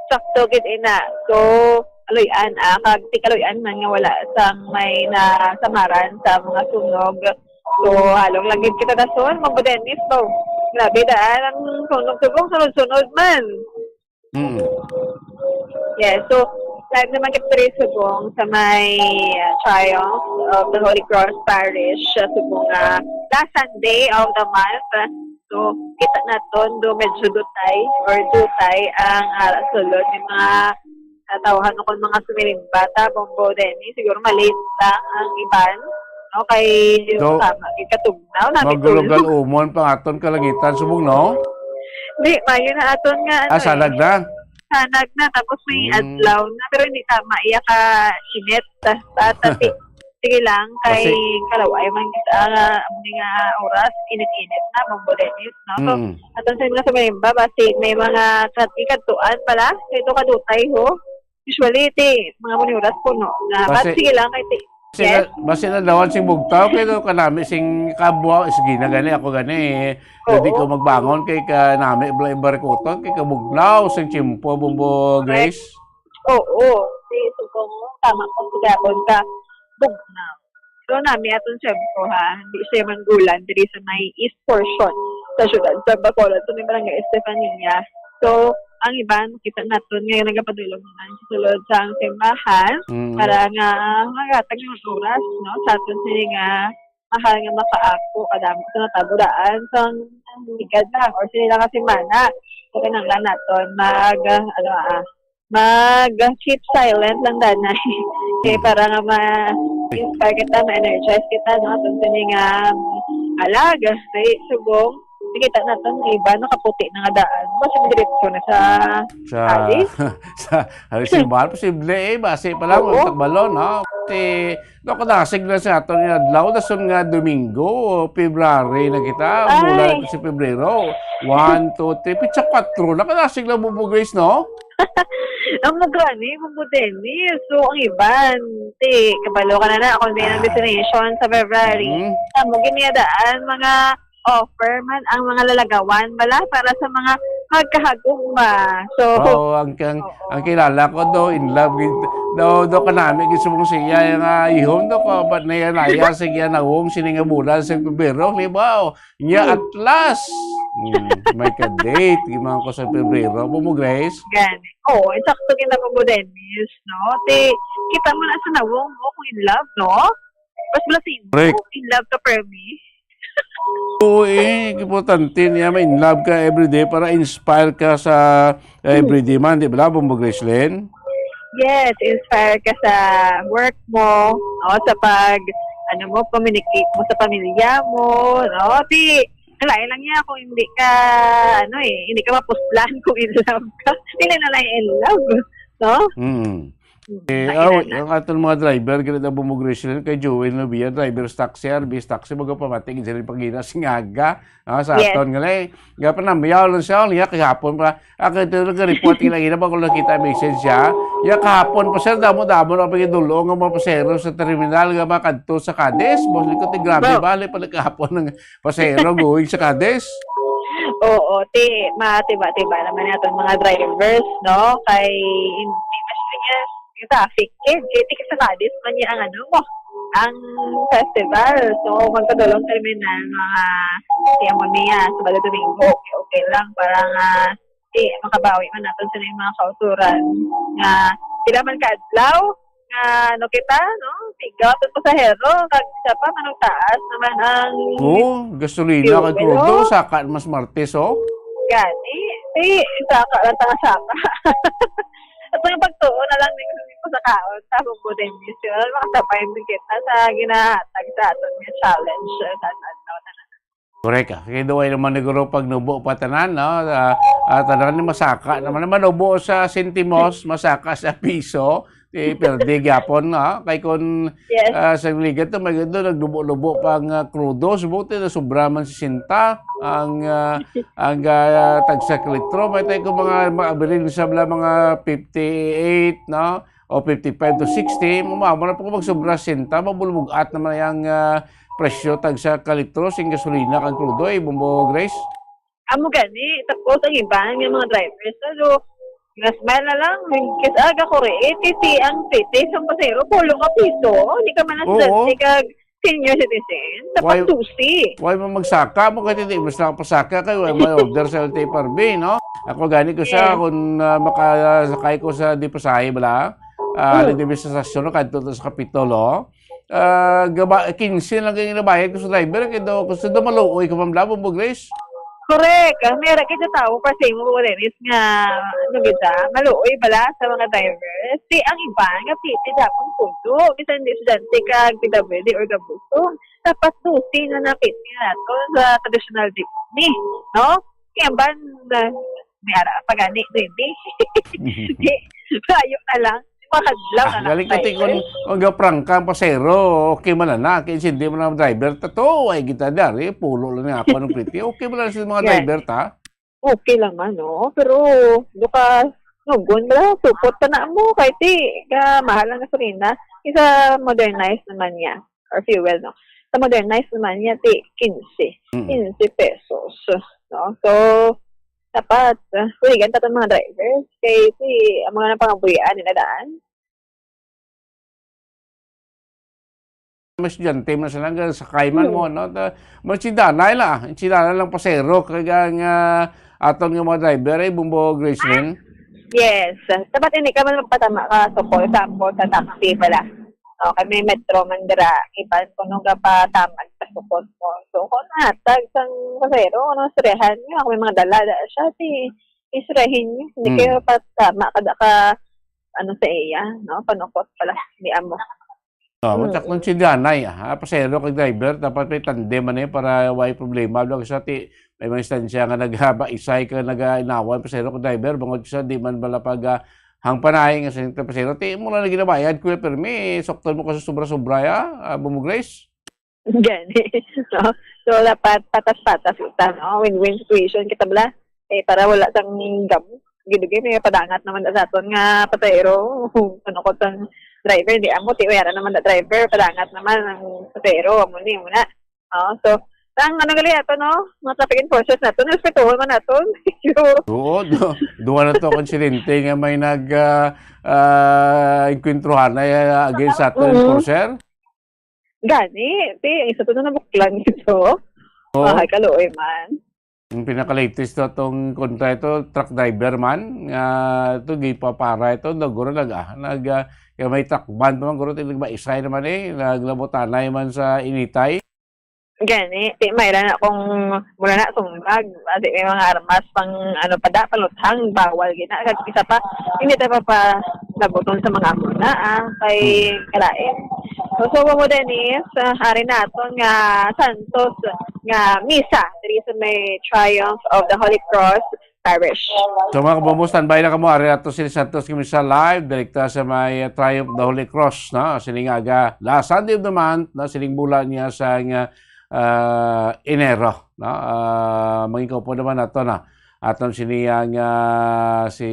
Sakto gid ina. So, kaluy-an, ah, kag ti kaluy-an man nga wala sang may nasamaran sa mga sunog. So, halong lang gid kita dason, Bombo Dennis, ba. Grabe daan ang sunog subong, sunod-sunod man. Mm. Yes, so, live naman kita diri subong sa may, ah, Triumph of the Holy Cross Parish, ah, subong nga last Sunday of the month. So, kita naton do medyo dutay or dutay ang, ah, sulod ni mga katawhan o kung mga sumilimba ta, Bombo Dennis. Siguro ma-late lang ang iban, no? Kay So, tama, kay katugnaw, nami maglugal tulo. Umon pa aton kalangitan, subong, no? Di, mayo na aton nga, ano, Ah, eh. Sanag na? Sanag na, tapos may Hmm. adlaw na, pero hindi tama, iya ka init. Ta-, ta-, ta-, ti-, sige lang, kay Kasi kalaway man kita, ah, ang mga oras, init-init na, Bombo Dennis, no? So, Mm. aton sa mga sumilimba, basi may mga kat-, ikadtuan pala, kay ito kadutay, ho. Usually, ti, mga muni oras puno na. But Basi, sige lang, kay ti-, basi yes? na, basi na dawan sing bugtaw, kay ito kanami sing kabwa, sige na gani, ako gani, eh. Pwede Oo. ko magbangon, kay kanami, bla-, ibarikuton, kay kabugnaw, sing tiyempo, Bombo Correct. Grace. Oo, si Sugong, tama po, sa gapon ka, bugnaw. So, nami aton siyempre, ha, hindi siya manggulan diri sa may east portion sa syudad sa Bacolod, sa may barangay Estefania. So, ang iban, kita naton nga nagapadulong naman sa sulod sa ang simbahan Mm. para nga magatag ng oras, no, sa aton sini nga mahal nga makaako, kadamo sa natabo daan sa higad lang or sila nga semana. So, kinahanglan naton mag, ah, ano, ah, mag keep silent lang, danay. Kay Mm. para nga ma-inspire kita, ma-energize kita, no? Atong sini nga alag, kay subong, Kita naton, iba nakaputi na nga daan. Basi diretso na sa Sa, kali. Sa, ano, simbahan, posible eh, basi pa lang, Oo. Takbalon, no? Ti, no, kadasig na sa aton nga adlaw, dason nga Domingo, February na kita, Ay. Mula na si Pebrero. One, two, three, pitsa kwatro na, kadasig na, Bubo Grace, no? Ang magani, Bubo Dennis. So, ang iban, ti, kabalo ka na na, kung may Ah. destination sa February. Mm. Amo, giniadaan, mga offer man ang mga lalagawan bala para sa mga magkahaguma. So, Oo, ang, ang, Oo. ang kilala ko do, in love gid do, do kanami gid subong siya nga ihom do ko, but na yan, aya, sige, nawong, sini nga bulan sa Pebrero, di ba? O, nya, Hmm. at last, hmm, may ka-date, gimang ko sa Pebrero. Bumo, Grace? Gani. Oo, sakto gid na mo, Dennis, no? Ti, kita mo na sa nawong mo kung in love, no? Mas wala sa inyo, Correct. In love ka, Permi. Oo, eh, importante niya, ma-in love ka everyday para inspire ka sa, eh, Mm. everyday man, di ba, Bumbo Gracelyn? Yes, inspire ka sa work mo, no? Sa pag, ano mo, communicate mo sa pamilya mo, no? Di, lain lang niya kung hindi ka, ano eh, hindi ka mapuslan kung in love ka. Hindi na lang in love, no? Mm. Mm, Eh, lain aw, na. Ang aton mga driver, gani na Bumbo Gracelyn, kay Joel Novia, driver sa taxi, R B S taxi, magapamati, gid sila pagina sing aga, ah, sa Yes. aton, gani. Nga pa, namiyaw lang siya, niya, kahapon pa. Ako, ito, nag-report, kinagina pa ko nakita, message siya. Ya, kahapon pa, sir, damo-damo na pagidulong ang mga pasero sa terminal, nga makadto sa Cadiz. Boss, likod, eh, grabe, Bro. Bali pala kahapon ng pasero going sa Cadiz. Oo, ti, matiba-tiba naman natin mga drivers, no? Kay, hindi mas niya, yung traffic, eh, kaya ti sa Cadiz man niya ang ano mo, ang festival. So, magkadulong terminal, mga, siya mo niya, Sabado, Domingo, okay, okay lang, para nga, ti, makabawi man natin sa mga kauturan nga sila man kaadlaw, nga, ano kita, no? Sigaw aton pasahero, kag isa pa, manong taas naman ang Oo, gasolina kay fuel, crudo, oh. Saka mas Martes, oh. Gani, ti, saka lang ta nga saka. At ang pagtuo na lang din sa kaon, tapos po din, yun, makasabay din kita sa ginahatag sa aton nga challenge, eh, sa adlaw na lang. Correct, ah. Kaya duway naman ni Guro pag nubo pa tanan, no? Ah, ah, tanan ni masaka naman. Manubo sa sentimos, masaka sa piso, eh, perde gyapon, no? Kay kun, Yes. ah, sa ligat to, may gando, nagnubo-nubo pa ang, ah, crudo. Subong ti na sobra man sesenta ang, ah, ang, ah, tagsa ka litro. May tayo kung mga, mga average sa bala, mga fifty-eight, no? O fifty-five to sixty, mao na po kung magsobra sesenta, mabulbugat naman ang, ah, presyo tagsa ka litro sing gasolina kag crudo, eh, Bumbo Grace. Amo gani, tapos ang iban nga mga drivers, ano, mas mahal na lang, kis-, aga ko rin, eh, ti ang titis ang pasero, pulo ka piso, hindi ka man Oo. Estudyante kag senior citizen, dapat Why, dosi. Why mo magsaka mo kay hindi mas nakapasaka kay wala may order sa L T F R B, no? Ako gani ko sa Yes. kung, ah, makasakay ko sa di pasahe bala, ah, Mm. di sa stasyon, no, kadto to sa Kapitolo. Ah, gaba-, quince lang kay ginabayad ko sa driver, kay daw, kung sa daw maluoy ko, Ma'am Labo, Bo Grace? Correct. Ah, may ra kita tawo pa sa imo, Bo Dennis, nga, ano kita, maluoy bala sa mga drivers. Si ang iba nga piti dapat pundo, bisan di estudyante ka, P W D or gabusong. Dapat dosi na napiti nato sa traditional jeepney, no? Kaya ban, ah, may ara pa gani, baby. Di, layo na lang. Makadlaw Ah, na lang galing ko, tayo. Ti, kung, kung gaprangka ang pasero, okay man na na. Kaya hindi man ang driver, tato, ay kita dari, pulo lang niya ako ng pretty. Okay man lang sa mga Yan. Driver, ta? Okay lang man, no? Pero, bukas, nugon ba? Supot pa na mo, kay ti, ka, mahal ang gasolina. Isa modernize naman niya, or fuel, no? Sa modernize naman niya, ti, quince. Mm. Quince pesos, no? So, dapat, ah, kuligan ta tong mga drivers. Kay, ti, ang mga napangabuhian nila daan. May estudyante man sila, nga sakay man Hmm. mo, no? Ta-, may sindanay la, sindanay lang pasero, kaya nga aton nga mga driver, eh, Bumbo Gracelyn. Yes. Dapat hindi ka man magpatama ka, so, for example, sa taxi pala. No, kay may metro man dira, iban ko nung gapatama sa sukod mo. So, kung natag sang pasero, ano, srehan niyo, kung may mga dala, dala siya, ti, isrehin niyo. Hindi Hmm. kayo patama, kada ka, ano, sa iya, no? Panukot pala, di amo. Oh, mm, matakon si Danay, ah, pasahero kag driver, dapat may tandem man eh, para way problema. Wala sa ti, may mga instansya nga naghabaisay ka, nag-inawan, pasahero kag driver, bangod sa di man bala pag, ah, hangpanay nga sa pasahero. Ti, mo lang na ginabayad, kuya, pero may sukton mo ka sa sobra-sobra, ya, ah, Bumo Grace? Gani. No? So, dapat patas-patas kita, no? Win-win situation kita bala. Eh, para wala sang gamo. Gidugay, may padangat naman na sa aton nga pasahero. Ano ko sang driver, di amo, ti, wala naman na driver, padangat naman ang pasahero, amo ni, muna. Oh, so, ang ano gali ato, no? Mga traffic enforcers nato, respetuhon man nato. Oo, du-, duha na to akong silente nga may nag, ah, ah, engkwentruhan na, ah, against sa ato, mm, enforcer. Gani, ti, ang isa to na nabuklan dito. Oo. Ay, kaluoy man. Ang pinaka-latest to atong kontra ito, truck driver man, nga ito, gipapara ito, naguro nag, ah, nag, ah, kaya may truck ban naman, guro, tinagmaisay naman eh, naglabutanay man sa initay. Gani, ti, mayra na kung mura na sumbag, di may mga armas pang, ano, pada, paluthang, bawal gina. Kag isa pa, hindi tayo pa, pa nabuton sa mga muna, ah, kay, hmm, kalain. So, so, mo, Dennis, ah, hari na ato nga Santos nga misa, diri sa may Triumph of the Holy Cross Parish. So, mga kabumo, standby na kamo. Ari ato si Santos nga misa live, direkta sa may, uh, Triumph of the Holy Cross, no? Sining aga, last Sunday of the month, no? Sining bulan niya sa nga, uh, Enero, no? Uh, mangin ko po naman ato na. Aton sini ang, uh, si,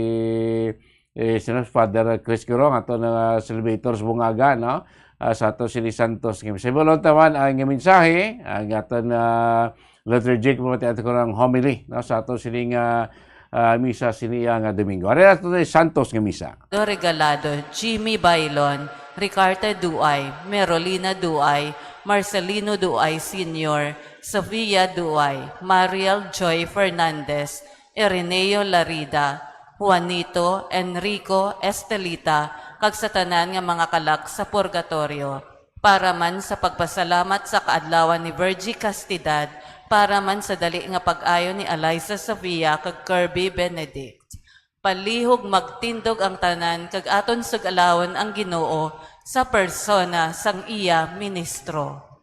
eh, sino, Father Chris Girong, ato na, uh, celebrator sa bungaga, no? Uh, sa ato sini Santos nga misa. Ibulon taman ang mensahe, ang aton, uh, liturgic, pamati ato ko ng homily, no, sa ato sining, ah, ah, misa sini nga Domingo. Ari ato ni Santos nga misa. Regalado, Jimmy Bailon, Ricarte Duay, Merolina Duay, Marcelino Duay Senior, Sofia Duay, Mariel Joy Fernandez, Ireneo Larida, Juanito, Enrico, Estelita, kag sa tanan nga mga kalak sa purgatorio. Para man sa pagpasalamat sa kaadlawan ni Virgie Castidad, para man sa dali nga pag-ayo ni Eliza Sofia kag Kirby Benedict. Palihog magtindog ang tanan kag aton sug-alawon ang Ginoo sa persona sang iya ministro.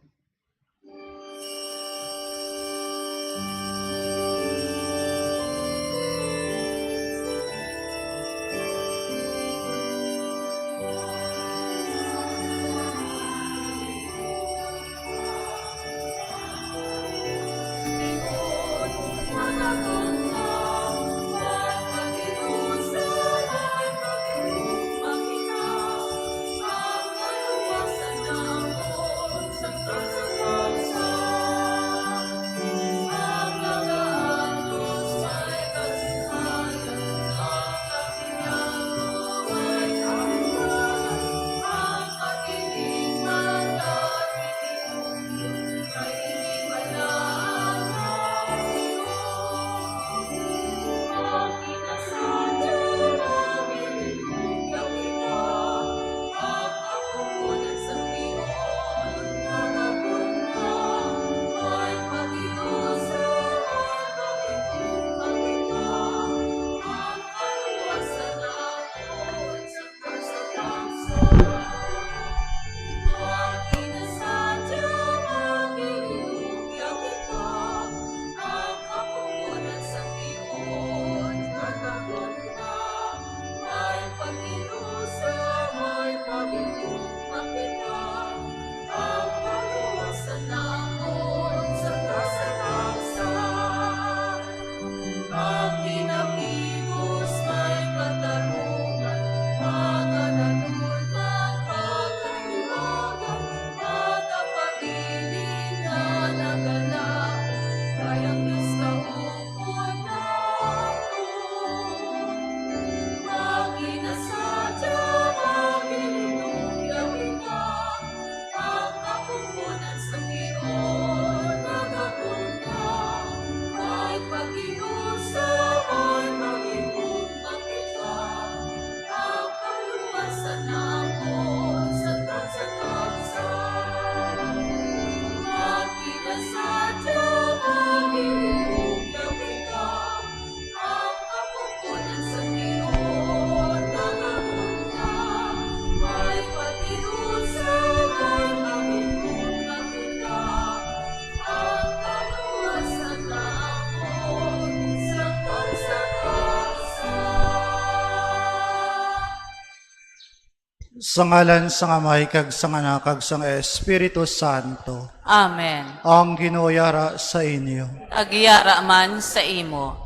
Sa ngalan sang Amay, kag sang Anak, kag sang Espiritu Santo. Amen. Ang Ginoo yara sa inyo. Agyara man sa imo.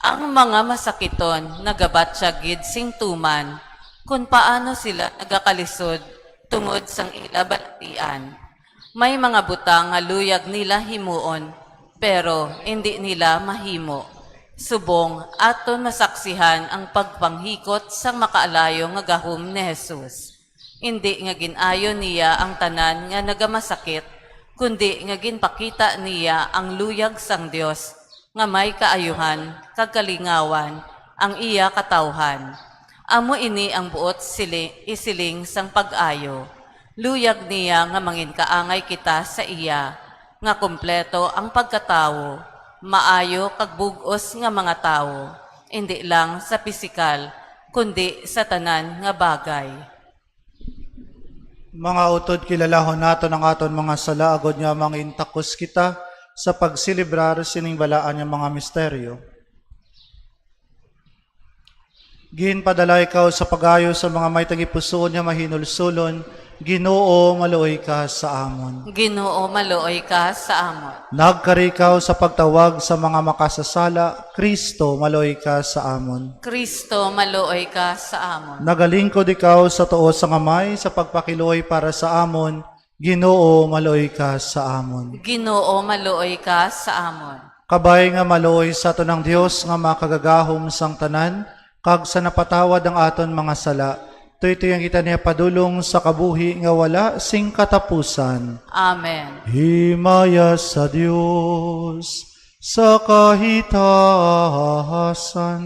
Ang mga masakiton nagabatyag gid sing tuman kon paano sila nagakalisod tungod sang ila balatian. May mga butang nga luyag nila himuon, pero indi nila mahimo. Subong aton masaksihan ang pagpanghikot sang makaalayo nga gahom ni Jesus. Indi nga gin-ayo niya ang tanan nga nagamasakit, kundi nga ginpakita niya ang luyag sang Dios nga may kaayuhan kag kalingawan ang iya katawhan. Amo ini ang buot sili-, isiling sang pag-ayo. Luyag niya nga manginkaangay kita sa iya, nga kompleto ang pagkatawo, maayo kag bug-os nga mga tawo, indi lang sa pisikal, kundi sa tanan nga bagay. Mga utod, kilalahon naton ang aton mga sala, agod nga mangintakos kita sa pagselebrar sining balaan nga mga misteryo. Ginpadala ikaw sa pag-ayo sa mga may tagipusoon nga mahinulsolon, Ginoo, maluoy ka sa amon. Ginoo, maluoy ka sa amon. Nagkari ikaw sa pagtawag sa mga makasasala, Kristo, maluoy ka sa amon. Kristo, maluoy ka sa amon. Nagalingkod ikaw sa tuo sang Amay sa pagpakiluoy para sa amon, Ginoo, maluoy ka sa amon. Ginoo, maluoy ka sa amon. Kabay nga maluoy sa aton ang Dios nga makagagahom sang tanan, kag sa napatawad ang aton mga sala, tuytoyan kita niya padulong sa kabuhi nga wala sing katapusan. Amen. Himaya sa Dios sa kahitahasan.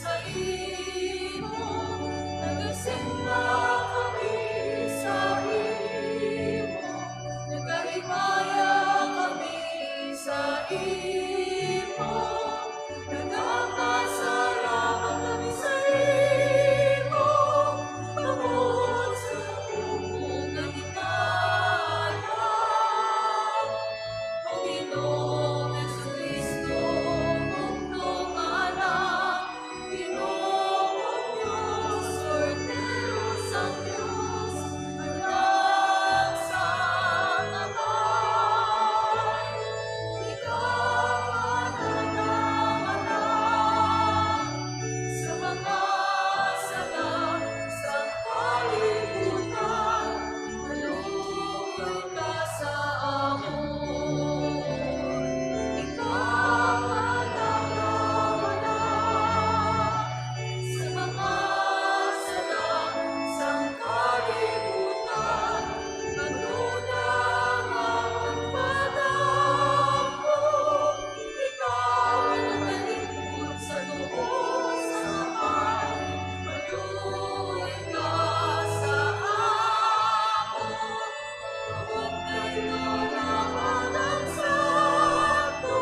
Sa imo, nagasimba kami sa imo, nagahimaya kami sa imo, nagapasalamat kami sa imo, tungod sa imo nga himaya. O Ginoong Jesucristo, bugtong nga Anak, Ginoong Dios, Kordero sang Dios, Anak sang Amay, ikaw ang nagamanan sa mga sala sang kalibutan. Maluoy ka sa amon. Ikaw ang nagamanan sa mga sala sang kalibutan. Kanunay nga magpadako. Ikaw ang nagalingkod sa tuo sang Amay, maluoy ka sa amon. Tungod kay ikaw lamang ang santo,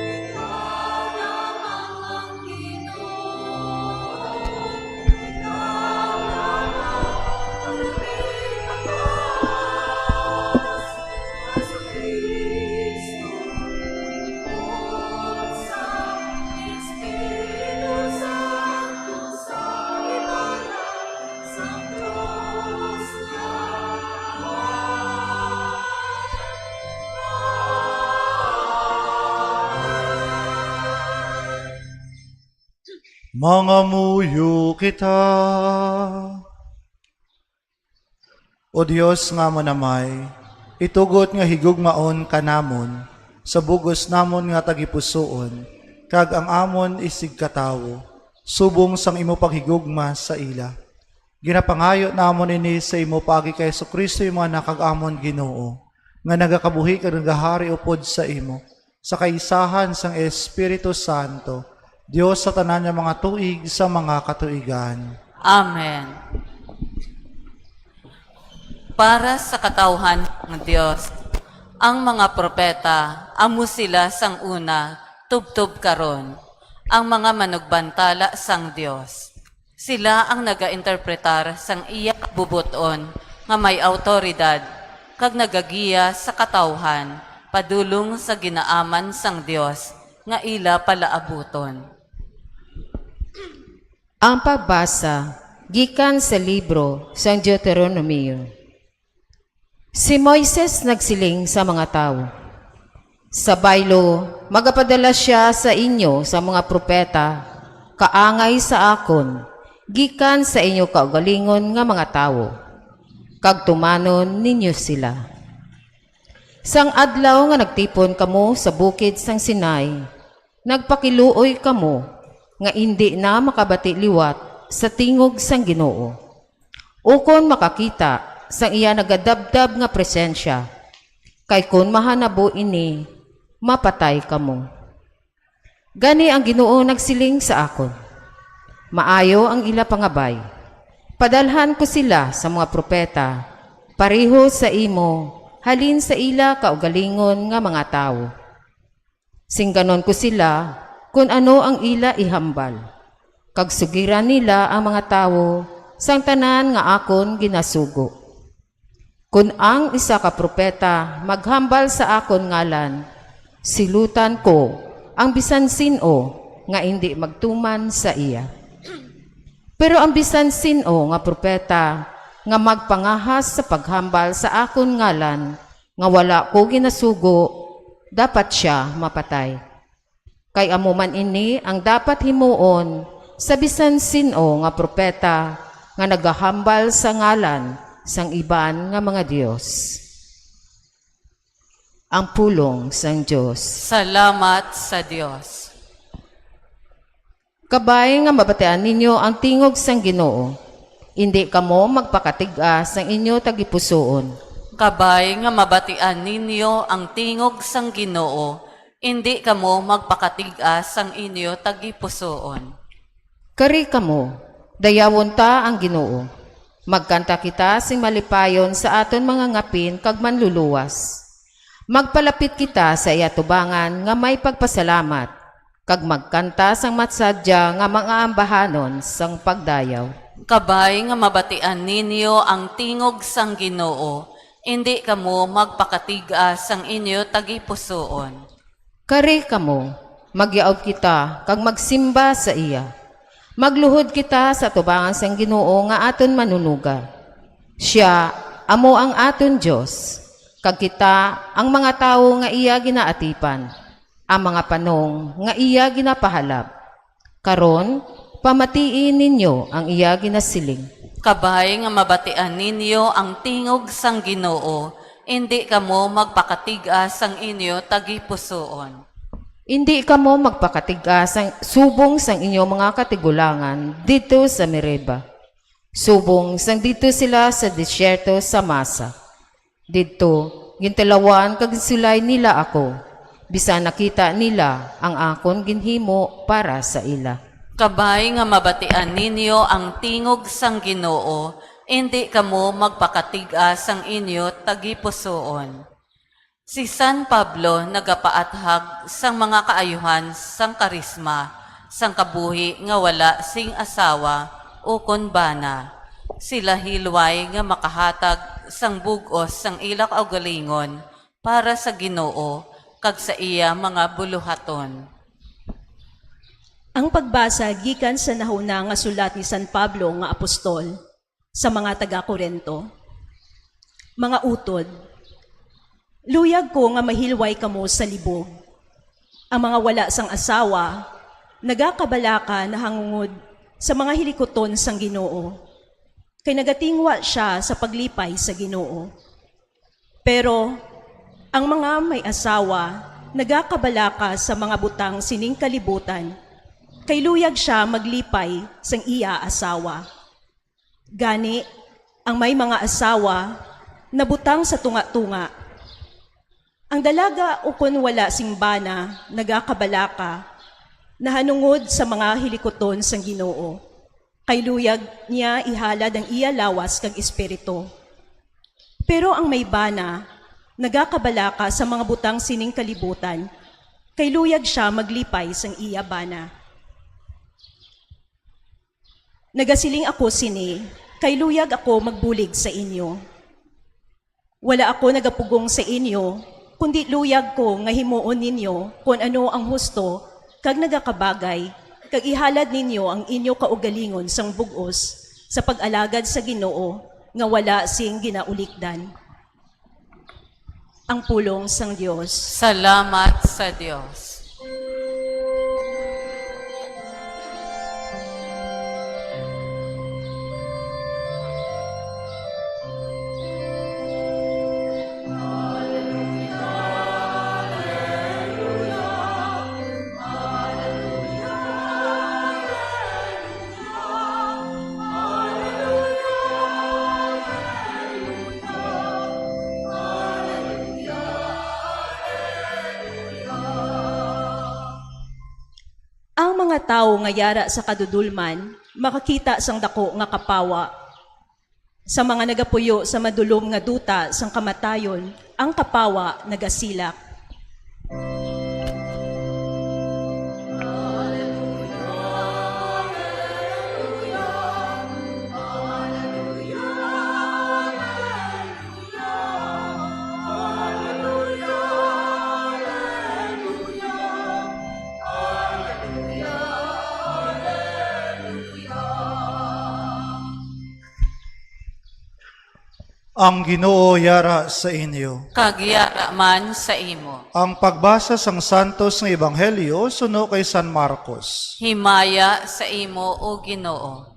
ikaw lamang ang Ginoo, ikaw lamang ang Pinakamataas. Mangamuyo kita. O Dios nga amon Amay, itugot nga higugmaon ka namon sa bug-os namon nga tagipusoon kag ang amon isigkatawo. Subong sang imo paghigugma sa ila. Ginapangayo namon ini sa imo paagi kay Jesu-Cristo, imo Anak kag amon Ginoo, nga nagakabuhi kag nagahari upod sa imo, sa kaisahan sang Espiritu Santo, Dios sa tanan nga mga tuig sa mga katuigan. Amen. Para sa katawhan ng Dios, ang mga propeta, amo sila sang una, tubtob karon, ang mga manugbantala sang Dios. Sila ang nagainterpretar sang iya kabubot-on nga may awtoridad, kag nagagiya sa katawhan padulong sa ginaaman sang Dios nga ila palaabuton. Ang pagbasa gikan sa libro sang Deuteronomio. Si Moises nagsiling sa mga tawo, "Sa baylo, magapadala sia sa inyo sa mga propeta, kaangay sa akon, gikan sa inyo kaugalingon nga mga tawo, kag tumanon ninyo sila." Sang adlaw nga nagtipon kamo sa bukid sang Sinai, nagpakiluoy kamo nga indi na makabati liwat sa tingog sang Ginoo, ukon makakita sang iya nagadabdab nga presensya, kay kon mahanabo ini, mapatay kamo. Gani ang Ginoo nagsiling sa akon, "Maayo ang ila pangabay. Padalhan ko sila sa mga propeta, pareho sa imo, halin sa ila kaugalingon nga mga tawo. Singganon ko sila kon ano ang ila ihambal, kag sugiran nila ang mga tawo sang tanan nga akon ginasugo. Kon ang isa ka propeta maghambal sa akon ngalan, silutan ko ang bisan sin-o nga indi magtuman sa iya. Pero ang bisan sin-o nga propeta nga magpangahas sa paghambal sa akon ngalan nga wala ko ginasugo, dapat sia mapatay. Kay amo man ini ang dapat himuon sa bisan sin-o nga propeta nga nagahambal sa ngalan sang iban nga mga dios." Ang pulong sang Dios. Salamat sa Dios. Kabay nga mabatian ninyo ang tingog sang Ginoo. Indi kamo magpakatig-a sang inyo tagipusoon. Kabay nga mabatian ninyo ang tingog sang Ginoo, indi kamo magpakatig-a sang inyo tagipusoon. Kari kamo, dayawon ta ang Ginoo. Magkanta kita sing malipayon sa aton mga ngapin kag manluluwas. Magpalapit kita sa iya tubangan nga may pagpasalamat, kag magkanta sang matsadya nga mga ambahanon sang pagdayaw. Kabay nga mabatian ninyo ang tingog sang Ginoo, indi kamo magpakatig-a sang inyo tagipusoon. Kari kamo, magyaob kita kag magsimba sa iya. Magluhod kita sa atubangan sang Ginoo nga aton Manunuga. Sia amo ang aton Dios, kag kita ang mga tawo nga iya ginaatipan, ang mga panong nga iya ginapahalap. Karon, pamatii ninyo ang iya ginasiling. Kabay nga mabatian ninyo ang tingog sang Ginoo, indi kamo magpakatig-a sang inyo tagipusoon. Indi kamo magpakatig-a sang, subong sang inyo mga katigulangan didto sa Meriba, subong sang didto sila sa desierto sa Masa. Didto, gintilawan kag ginsulay nila ako, bisan nakita nila ang akon ginhimo para sa ila. Kabay nga mabatian ninyo ang tingog sang Ginoo, indi kamo magpakatig-a sang inyo tagipusoon. Si San Pablo nagapaathag sang mga kaayuhan sang karisma sang kabuhi nga wala sing asawa ukon bana, sila hilway nga makahatag sang bug-os sang ila kaugalingon para sa Ginoo kag sa iya mga buluhaton. Ang pagbasa gikan sa nahuna nga sulat ni San Pablo nga apostol sa mga taga-Corinto. Mga utod, luyag ko nga mahilway kamo sa libog. Ang mga wala sang asawa nagakabalaka nahangungod sa mga hilikuton sang Ginoo, kay nagatingwa sia sa paglipay sa Ginoo. Pero ang mga may asawa nagakabalaka sa mga butang sining kalibutan, kay luyag sia maglipay sang iya asawa. Gani, ang may mga asawa nabutang sa tunga-tunga. Ang dalaga ukon wala sing bana nagakabalaka nahanungod sa mga hilikuton sang Ginoo, kay luyag niya ihalad ang iya lawas kag espiritu. Pero ang may bana nagakabalaka sa mga butang sining kalibutan, kay luyag sia maglipay sang iya bana. Nagasiling ako sini, kay luyag ako magbulig sa inyo. Wala ako nagapugong sa inyo, kundi luyag ko nga himuon ninyo kon ano ang husto kag nagakabagay, kag ihalad ninyo ang inyo kaugalingon sang bug-os sa pag-alagad sa Ginoo nga wala sing ginaulikdan. Ang pulong sang Dios. Salamat sa Dios. Ang mga tawo nga yara sa kadudolman makakita sang daku nga kapawa. Sa mga nagapuyo sa madulom nga duta sang kamatayon, ang kapawa nagasilak. Ang Ginoo yara sa inyo. Kag yara man sa imo. Ang pagbasa sang Santos nga Ebanghelyo suno kay San Marcos. Himaya sa imo, O Ginoo.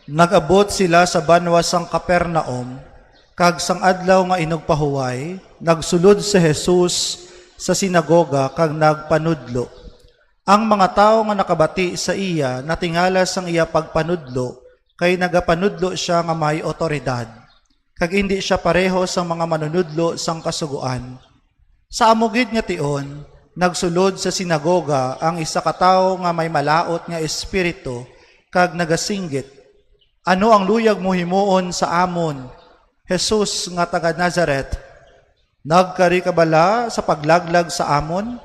Nag-abot sila sa banwa sang Capernaum, kag sang adlaw nga inugpahuway, nagsulod si Jesus sa sinagoga kag nagpanudlo. Ang mga tawo nga nakabati sa iya natingala sang iya pagpanudlo, kay nagapanudlo sia nga may awtoridad, kag indi sia pareho sang mga manunudlo sang Kasugoan. Sa amo gid nga tion, nagsulod sa sinagoga ang isa ka tawo nga may malaut nga espiritu, kag nagasinggit, "Ano ang luyag mo himuon sa amon, Jesus nga taga Nazaret? Nagkari ka bala sa paglaglag sa amon?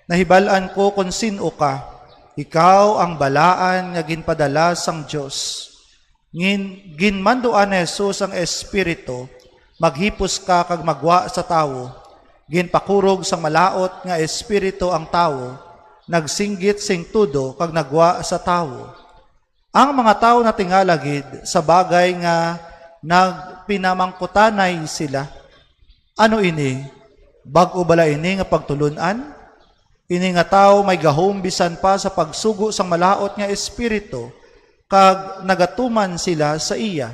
Nahibal-an ko kon sin-o ka. Ikaw ang balaan nga ginpadala sang Dios." Ngin-, ginmanduan ni Jesus ang espiritu, "Maghipos ka kag maggwa sa tawo." Ginpakurog sang malaut nga espiritu ang tawo, nagsinggit sing tudo kag naggwa sa tawo. Ang mga tawo natingala gid sa bagay nga nagpinamangkutanay sila, "Ano ini? Bag-o bala ini nga pagtulon-an? Ini nga tawo may gahom bisan pa sa pagsugo sang malaut nga espiritu, kag nagatuman sila sa iya."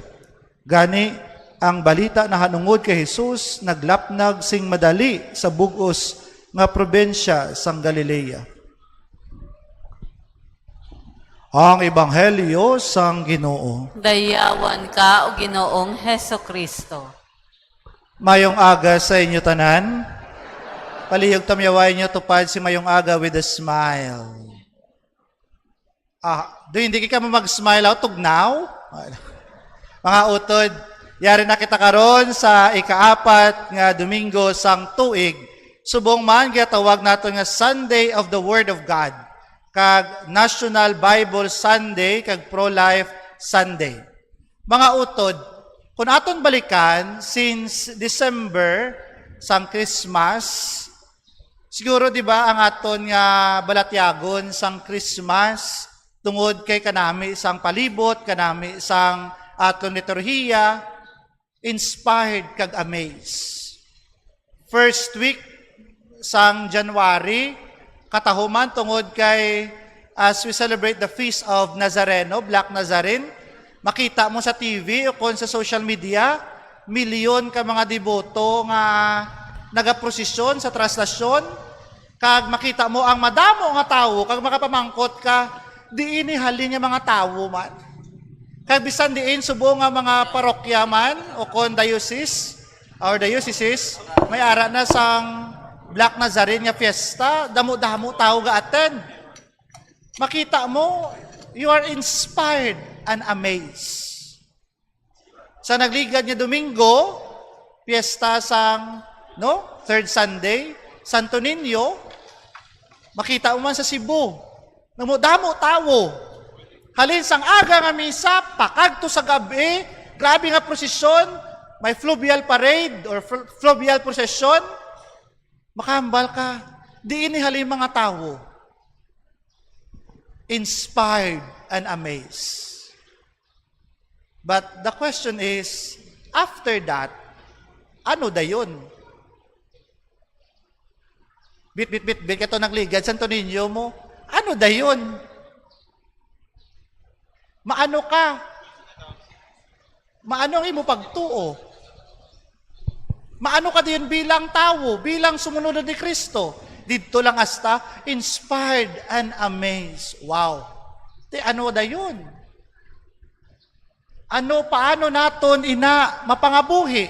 Gani, ang balita nahanungod kay Jesus naglapnag sing madali sa bug-os nga probinsya sang Galilea. Ang Ebanghelyo sang Ginoo. Dayawan ka, O Ginoong Hesukristo. Mayong aga sa inyo tanan. Palihog tamyawa inyo tupad si mayong aga with a smile. Ah, do hindi ka mo mag-smile out, tugnaw? Mga utod, yari na kita karon sa ikaapat nga Domingo sang tuig. Subong man, ginatawag naton nga Sunday of the Word of God, kag National Bible Sunday, kag Pro-Life Sunday. Mga utod, kung aton balikan, since December, sang Christmas, siguro, di ba, ang aton nga balatyagon sang Christmas, tungod kay kanami sang palibot, kanami sang aton liturhiya, inspired kag amazed. First week sang January, katahuman tungod kay as we celebrate the Feast of Nazareno, Black Nazarene, makita mo sa T V o kon sa social media, milyon ka mga deboto nga nagaprosesyon sa traslasyon, kag makita mo ang madamo nga tawo, kag makapamangkot ka, "Diin ni halin nga mga tawo man?" Kag bisan diin subong nga mga parokya man o kon diocese, or dioceses, may ara na sang Black Nazarene nga fiesta, damo-damo tawo ga-attend. Makita mo, you are inspired and amazed. Sa nagligad nga Domingo, piyesta sang, no, third Sunday, Santo Niño, makita mo man sa Cebu, damo-damo tawo. Halin sang aga nga misa, pakadto sa gab-i, grabe nga prosesyon, may fluvial parade or fl-, fluvial procession. Makahambal ka, diin ni halin mga tawo? Inspired and amazed. But the question is, after that, ano dayon? Bit, bit, bit, bit, kato nagligad, Santo Niño mo. Ano dayon? Maano ka? Maano ang imo pagtuo? Maano ka dayon bilang tawo, bilang sumunood ni Cristo? Didto lang hasta, inspired and amazed. Wow. Ti ano dayon? Ano, paano naton ina mapangabuhi?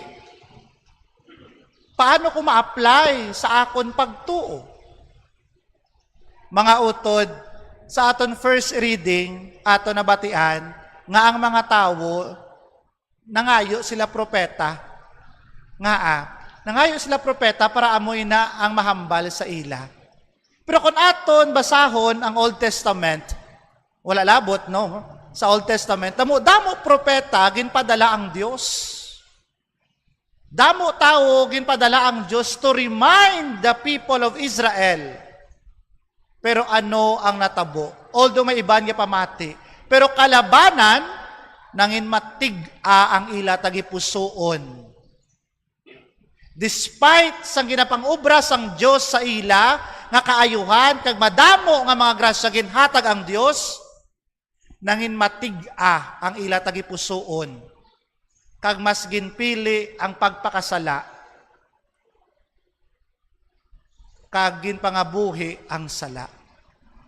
Paano ko ma-apply sa akon pagtuo? Mga utod, sa aton first reading, ato nabatian nga ang mga tawo nangayo sila propeta. Nga, ah, nangayo sila propeta para amo ina ang mahambal sa ila. Pero kung aton basahon ang Old Testament, wala labot, no? Sa Old Testament, damo-damo propeta ginpadala ang Dios. Damo tawo ginpadala ang Dios to remind the people of Israel. Pero ano ang natabo? Although may iban nga pamati, pero kalabanan, nangin matig-a ang ila tagipusoon. Despite sang ginapang-obra sang Dios sa ila nga kaayuhan kag madamo nga mga grasya ginhatag ang Dios, nangin matig-a ang ila tagipusoon, kag mas ginpili ang pagpakasala kag ginpangabuhi ang sala.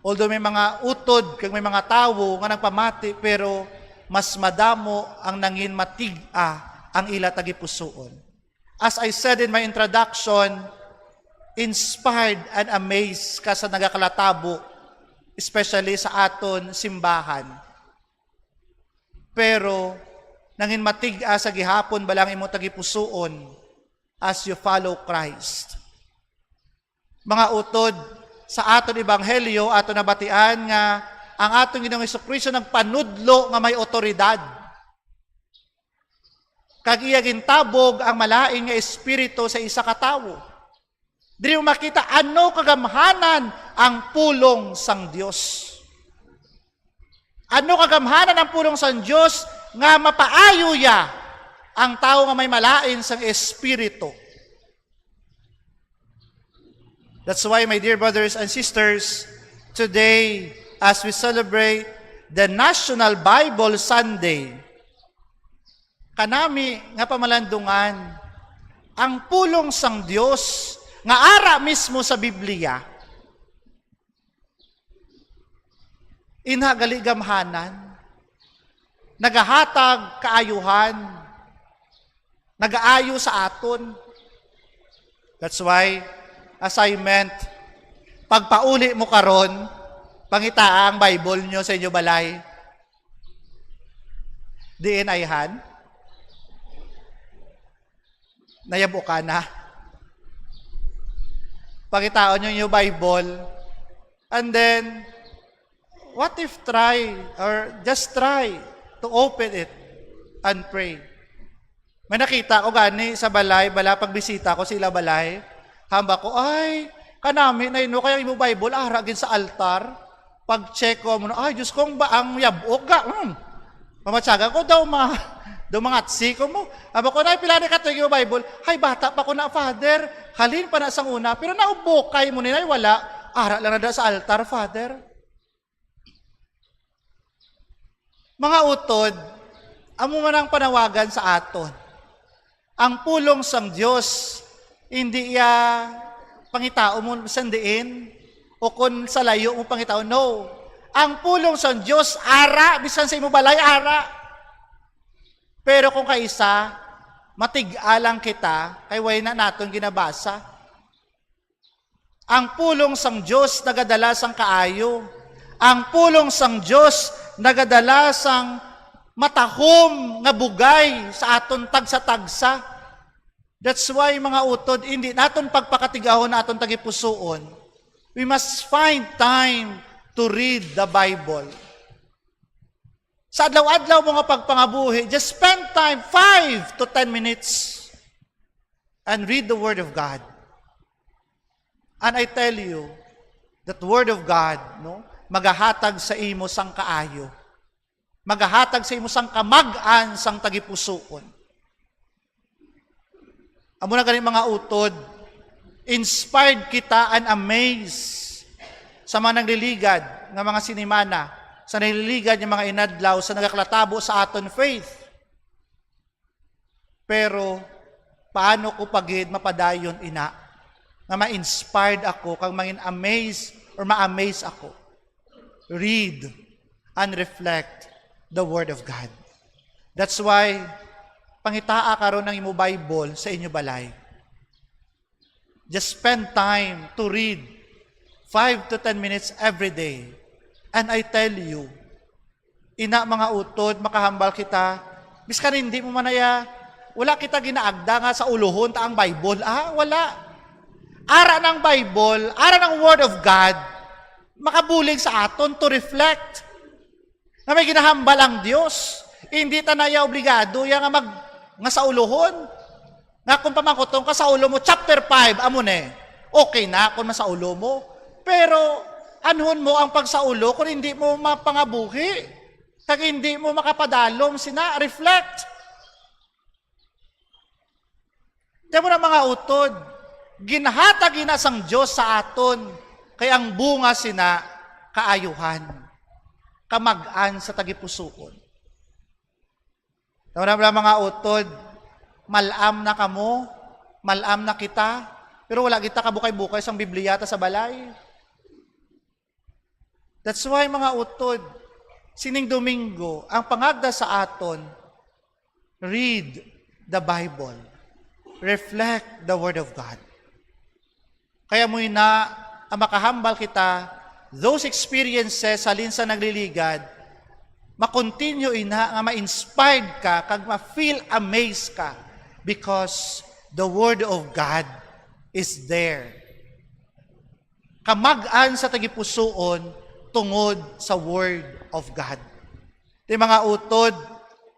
Although may mga utod kag may mga tawo nga nagpamati, pero mas madamo ang nangin matig-a ang ila tagipusoon. As I said in my introduction, inspired and amazed ka sa nagakalatabo, especially sa aton simbahan. Pero nangin matig-a sa gihapon bala ang imo tagipusoon as you follow Christ. Mga utod, sa aton ebanghelyo, aton nabatian nga ang aton Ginoong Jesu-Cristo nagpanudlo nga may awtoridad. Kag iya gintabog ang malain nga espiritu sa isa ka tawo. Diri mo makita ano kagamhanan ang pulong sang Dios. Ano kagamhanan ang pulong sang Dios nga mapaayo ya ang tawo nga may malain sang espiritu. That's why, my dear brothers and sisters, today, as we celebrate the National Bible Sunday, kanami nga pamalandungan, ang pulong sang Dios nga ara mismo sa Biblia, inha gali gamhanan, nagahatag kaayuhan, nagaayo sa aton. That's why, assignment, pagpauli mo karon, pangitaa ang Bible nyo sa inyo balay. Diin ayhan? Nayabo ka na. Pangitaon nyo yung Bible. And then, what if try, or just try to open it and pray? May nakita ko gani sa balay, bala pagbisita ko sa ila balay. Hamba ko, "Ay, kanami na ino, kaya imo Bible, ara gid sa altar." Pag-check ko mo na, "Ay, Diyos ko, ang ba ang yabok ga?" Hmm. Mamatsaga ko daw, ma. Daw mangatsi ko mo. Amo ko na, "Pila na ka tuig mo Bible?" "Ay, bata pa ko na, Father. Halin pa na sang una. Pero naubukay mo ni, nay, wala. Ara lang na da sa altar, Father." Mga utod, amo man ang panawagan sa aton. Ang pulong sang Dios, hindi iya pangitao mo bisan diin, o kon sa layo mo pangitao. No. Ang pulong sang Dios, ara, bisan sa imo balay, ara. Pero kung kaisa, matig-a lang kita, kay way na naton ginabasa. Ang pulong sang Dios nagadala sang kaayo. Ang pulong sang Dios nagadala sang matahom nga bugay sa aton tagsa-tagsa. That's why, mga utod, hindi naton pagpakatig-ahon aton tagipusoon. We must find time to read the Bible. Sa adlaw-adlaw mo nga pagpangabuhi, just spend time, five to ten minutes, and read the Word of God. And I tell you, that Word of God, no, magahatag sa imo sang kaayo. Magahatag sa imo sang kamag-an sang tagipusoon. Amo na gani, mga utod, inspired kita and amazed sa mga nagliligad nga mga sinimana, sa nagliligad nga mga inadlaw, sa nagaklatabo sa aton faith. Pero paano ko pa gid mapadayon ina nga ma-inspired ako kag mangin amazed or ma-amaze ako? Read and reflect the Word of God. That's why, pangitaa karon ang imo Bible sa inyo balay. Just spend time to read five to ten minutes every day. And I tell you, ina, mga utod, makahambal kita, biskan hindi mo man naya, wala kita ginaagda nga saulohon ta ang Bible. Ah, wala. Ara ng Bible, ara ng Word of God, makabulig sa aton to reflect nga may ginahambal ang Dios. Hindi ta naya obligado ya nga mag-, nga saulohon. Nga kung pamangkuton ka, saulo mo, chapter five, amo ni. Okay na kung masaulo mo. Pero anhon mo ang pagsaulo kung hindi mo mapangabuhi, kag hindi mo makapadalom sina? Reflect. Kaya mo na, mga utod, ginhatag ina sang Dios sa aton, kay ang bunga sina kaayuhan, kamag-an sa tagipusoon. Tama na, mga utod, mal-am na kamo, mal-am na kita, pero wala kita kabukay-bukay sang Biblia ta sa balay. That's why, mga utod, sining Domingo, ang pangagda sa aton, read the Bible. Reflect the Word of God. Kaya mo ina, ang makahambal kita, those experiences halin sa nagliligad, ma-continue ina nga ma-inspired ka kag ma-feel amazed ka because the Word of God is there. Kamag-an sa tagipusoon tungod sa Word of God. Ti mga utod,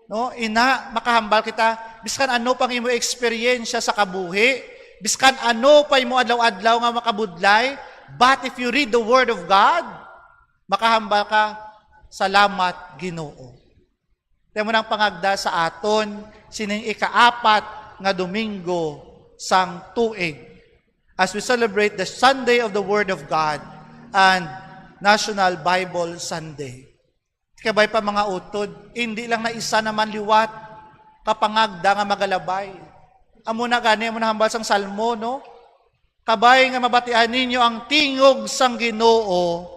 no? Ina, makahambal kita, biskan ano pang imo eksperyensya sa kabuhi, biskan ano pa imo adlaw-adlaw nga makabudlay, but if you read the Word of God, makahambal ka, "Salamat, Ginoo." Ti amo nang pangagda sa aton sining ikaapat nga Domingo sang tuig, as we celebrate the Sunday of the Word of God and National Bible Sunday. Kabay pa, mga utod, hindi lang na isa naman liwat ka pangagda nga magalabay. Amo na gani, amo na hambal sang Salmo, no? Kabay nga mabatian ninyo ang tingog sang Ginoo.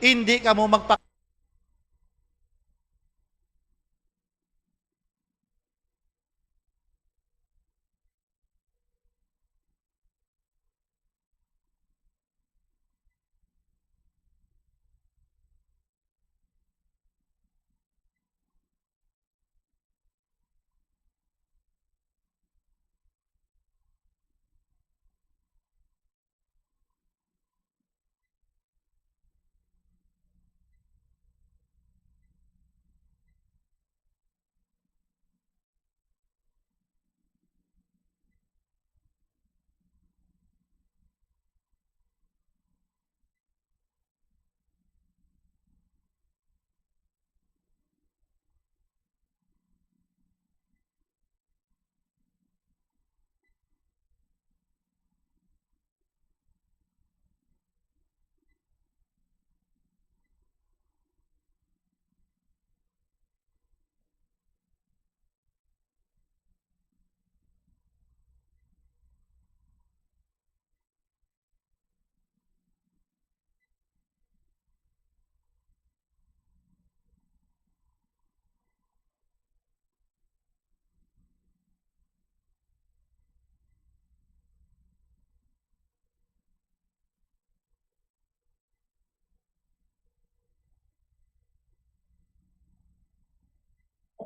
Indi kamo magpa-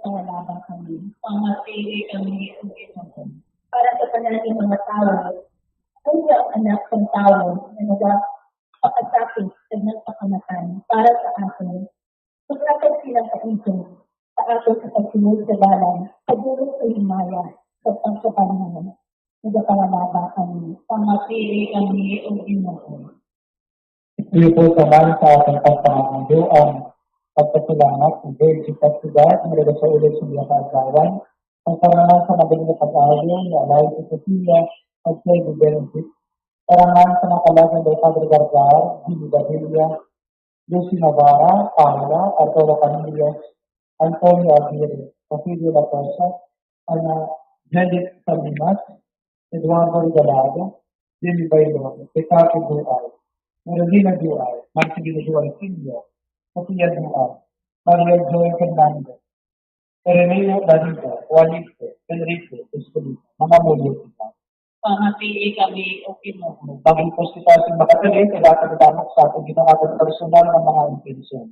Pangalaban kami, pamati kami, O Ginoo, para sa tanan nga mga tawo, kay ang Anak sang Tawo nga nagapakasakit kag nagpakamatay para sa aton, maghatag sila sa iton sa aton sa pagsunod sa dalan padulong sa himaya sa pagkabanhaw. Nagapangalaba kami, pamati kami, O Ginoo. Ito po naman sa ating pagpangamuyo ang pagpasalamat sa Virgin Castidad na nagasaulog sa mga kaagawan, ang parangal sa madaling pag-ayo ni Alay sa Sofia at kay Benedict, parangal sa mga kalagan ni Padre Gargar, Jimmy Badilla, Lucy Navarra, Paula, Arturo Canillas, Antonio Aguirre, Porfirio Lacosa, Ana Judith Salinas, Eduardo Regalado, Jimmy Baylor, Petato Duay, Carolina Duay, Marcelino Duay Senior, Sofia Duay, Maria Joy Fernandez, Jeremia Dariga, Juanito, Enrique, Espolita, mga muyo sila. Pamatii kami, O Ginoo. Maging puspos kita sa makadali, kay dapat itamok sa aton ginamatag personal nga mga intensyon.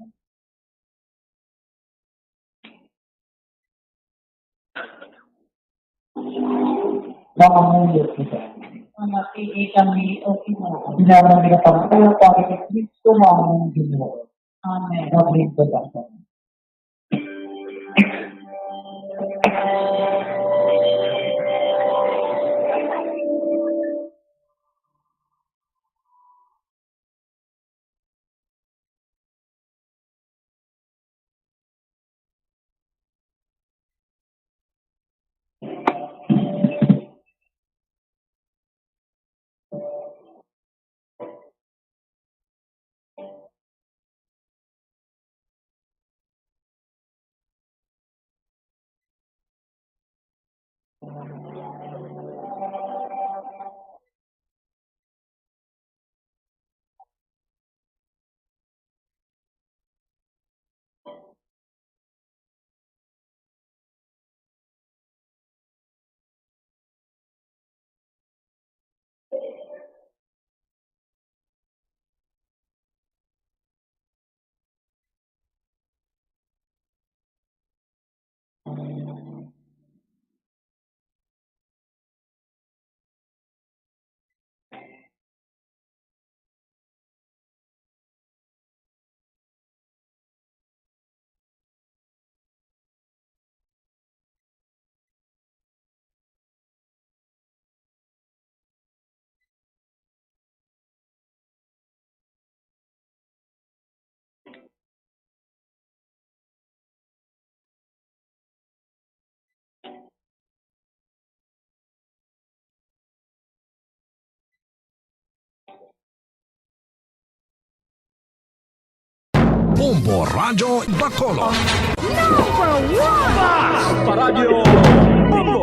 Mga muyo kita. Pamatii kami, O Ginoo. Ginamang ginapangkaya pa kay Kristo nga among Ginoo. Amen. Maglingkod ako. Bombo Radyo Bacolod. Number one! Paradyo Bombo!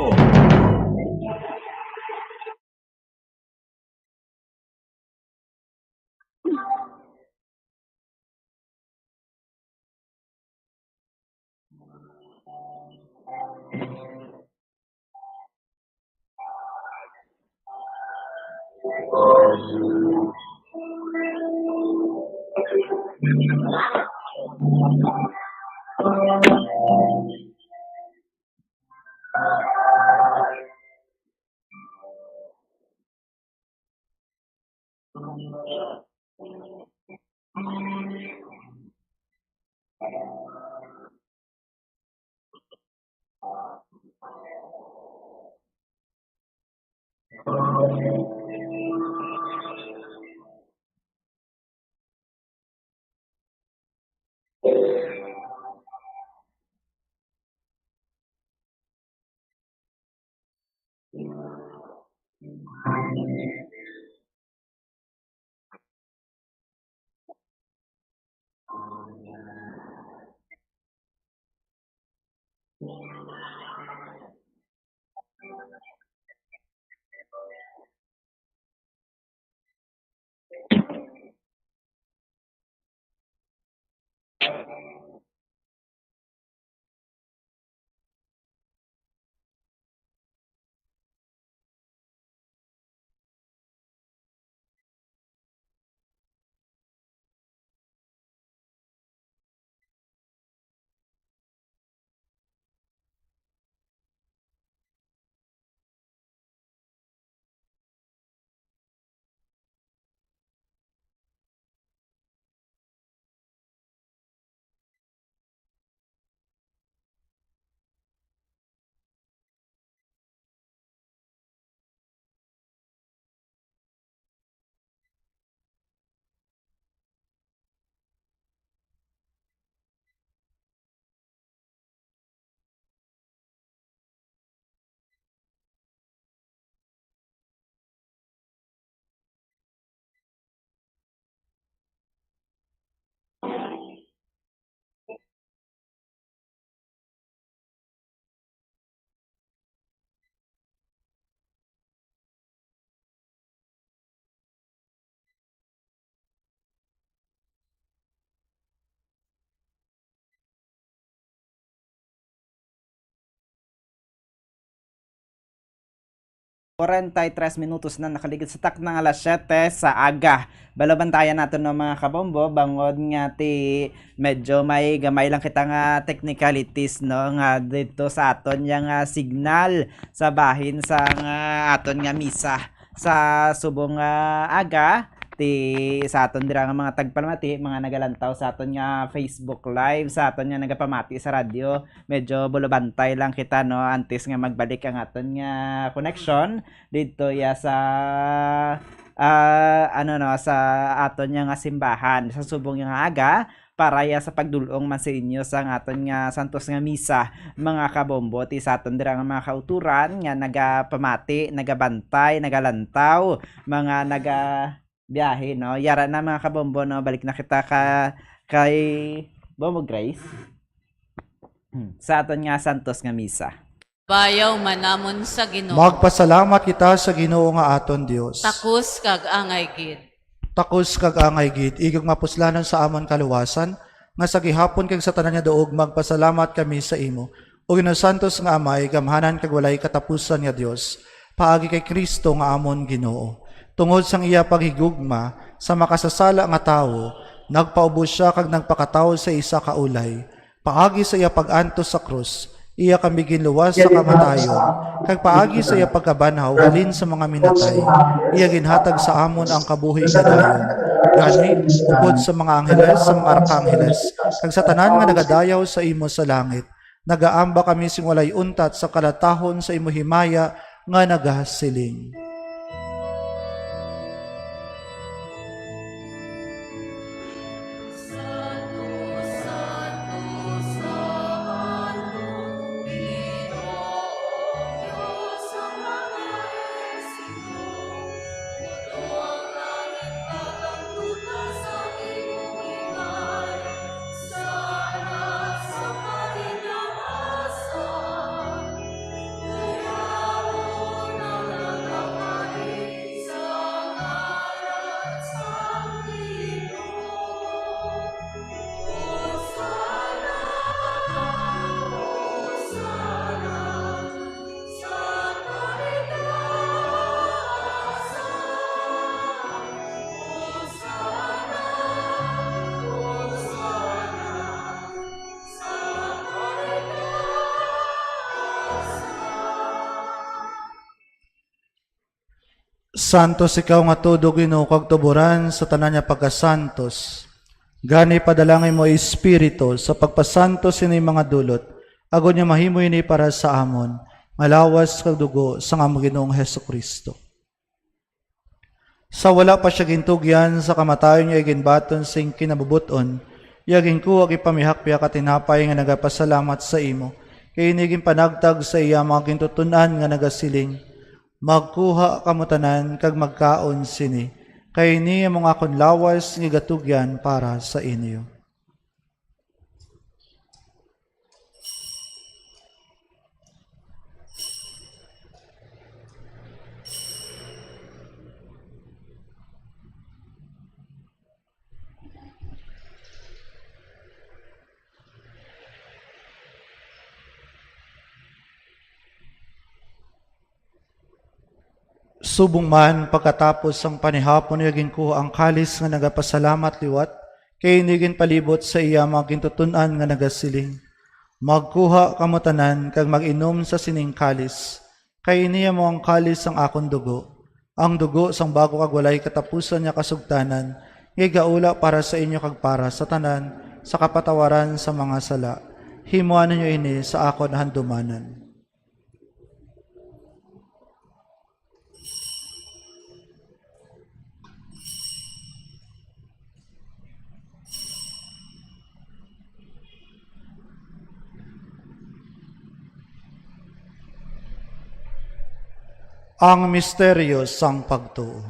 Kwarenta y tres minutos na nakaligid sa takna nga alas siyete sa aga. Balo, bantayan naton, no, mga kabombo, bangod nga ti medyo may gamay lang kita nga technicalities, no, nga dito sa aton yang, ah, signal sa bahin sa nga aton nga misa sa subong nga aga. Ti sa aton dira nga mga tagpalamati, mga nagalantaw sa aton nga Facebook Live, sa aton nga nagapamati sa radyo, medyo bulubantay lang kita, no, antes nga magbalik ang aton nga connection didto ya sa, ah, ano, no, sa aton ya nga simbahan sa subong nga aga, para ya sa pagdul-ong man sa inyo sa aton nga santos nga misa, mga kabombo, ti sa aton dira nga mga kauturan nga nagapamati, nagabantay, nagalantaw, mga naga biyahe, no? Yara na, mga kabombo, no? Balik na kita ka, kay Bombo Grace. Hmm, sa aton nga santos nga misa. Bayaw man namon sa Ginoo. Magpasalamat kita sa Ginoo nga aton Dios. Takos kag angay gid. Takos kag angay gid, ikaw nga mapuslanon sa amon kaluwasan, nga sa gihapon kag sa tanan nga duog magpasalamat kami sa imo. O ginasantos nga Amay, gamhanan kag walay katapusan nga Dios, paagi kay Cristo nga amon Ginoo. Tungod sang iya paghigugma sa makasasala nga tawo, nagpaubos sia kag nagpakatawo sa isa ka ulay. Paagi sa iya pag-antos sa krus, iya kami ginluwas sa kamatayon, kag paagi sa iya pagkabanhaw halin sa mga minatay, iya ginhatag sa amon ang kabuhi nga dayon. Gani, upod sa mga angheles, sa mga arkangeles, kag sa tanan nga nagadayaw sa imo sa langit, nagaamba kami sing walay untat sa kalatahon sa imo himaya nga nagasiling. Santos ikaw nga tudo, Ginoo, kag tuburan sa tanan nga pagkasantos. Gani, padala ang imo Espiritu sa pagpasantos sini mga dulot, agod nga mahimo ini para sa amon, nga lawas kag dugo sang among Ginoong Jesu-Cristo. Sa wala pa sia gintugyan sa kamatayon, iya ginbaton sing kinabubot-on, iya ginkuha, gipamihak-pihak ka tinapay nga nagapasalamat sa imo, kay ini ginpanagtag sa iya mga gintuton-an nga nagasiling, "Magkuha kamo tanan kag magkaon sini, kay ini amo ang akon lawas nga gatugyan para sa inyo." Subong man, pagkatapos sang panihapon, iya ginkuha ang kalis nga nagapasalamat liwat, kay ini ginpalibot sa iya mga gintuton-an nga nagasiling, "Magkuha kamo tanan kag mag-inom sa sining kalis, kay ini amo ang kalis sang akon dugo, ang dugo sang bago kag walay katapusan nga kasugtanan, nga igaula para sa inyo kag para sa tanan sa kapatawaran sa mga sala. Himoa ninyo ini sa akon handumanan." Ang misteryo sang pagtuo.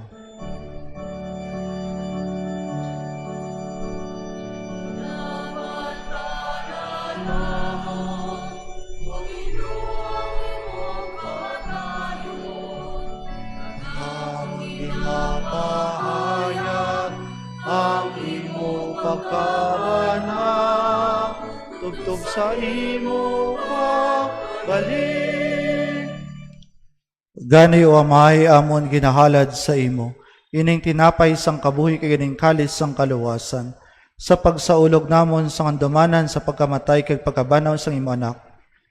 Ang ginapahayag ang imo pagkaanak, tubtob sa imo pagbalik. Gani, O Amay, amon ginahalad sa imo ining tinapay sang kabuhi kag ining kalis sang kaluwasan, sa pagsaulog namon sang handumanan sa pagkamatay kag pagkabanaw sang imo Anak.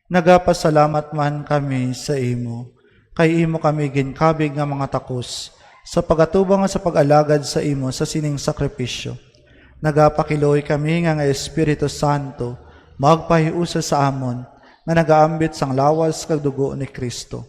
Nagapasalamat man kami sa imo, kay imo kami ginkabig nga mga takos sa pag-atubang sa pag-alagad sa imo sa sining sakripisyo. Nagapakiluoy kami nga ang Espiritu Santo magpahiusa sa amon, nga nagaambit sang lawas kag dugo ni Cristo.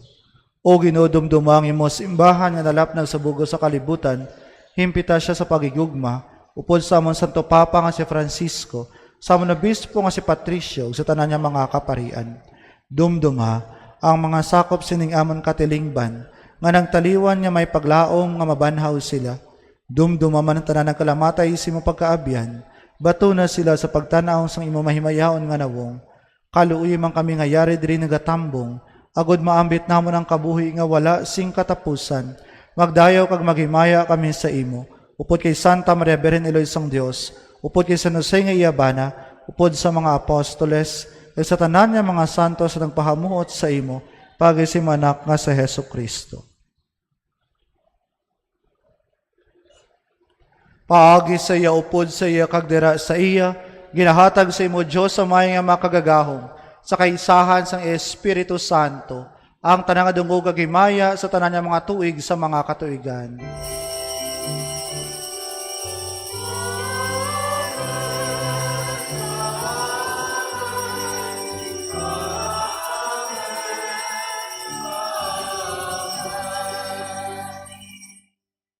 O Ginoo, dumduma ang imo simbahan nga nalapnag sa bug-os sa kalibutan, himpita sia sa paghigugma, upod sa amon Santo Papa nga si Francisco, sa amon Obispo nga si Patricio, ug sa tanan nga mga kaparian. Dumduma ang mga sakop sining amon katilingban, nga nagtaliwan nga may paglaom nga mabanhaw sila. Dumduma man ang tanan nagkalamatay sa imo pagkaabyan, batuna sila sa pagtan-aw sang imo mahimayaon nga nawong. Kaluoyi man kami nga yari diri nagatambong, agod maambit namon ang kabuhi nga wala sing katapusan. Magdayaw kag maghimaya kami sa imo, upod kay Santa Maria Birhen, Iloy sang Dios, upod kay San Jose nga iya bana, upod sa mga apostoles, kag sa tanan nga mga santos nga nagpahamuot sa imo, paagi sa imo Anak nga si Jesu-Cristo. Paagi sa iya, upod sa iya, kag dira sa iya, ginahatag sa imo, Dios Amay nga Makagagahom, sa kaisahan sang Espiritu Santo, ang tanan nga dungog kag himaya sa tanan nga mga tuig sa mga katuigan.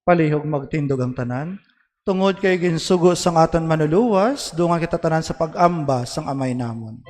Palihog magtindog ang tanan, tungod kay ginsugo sang aton Manluluwas, dungan kita tanan sa pag-amba sang Amay namon.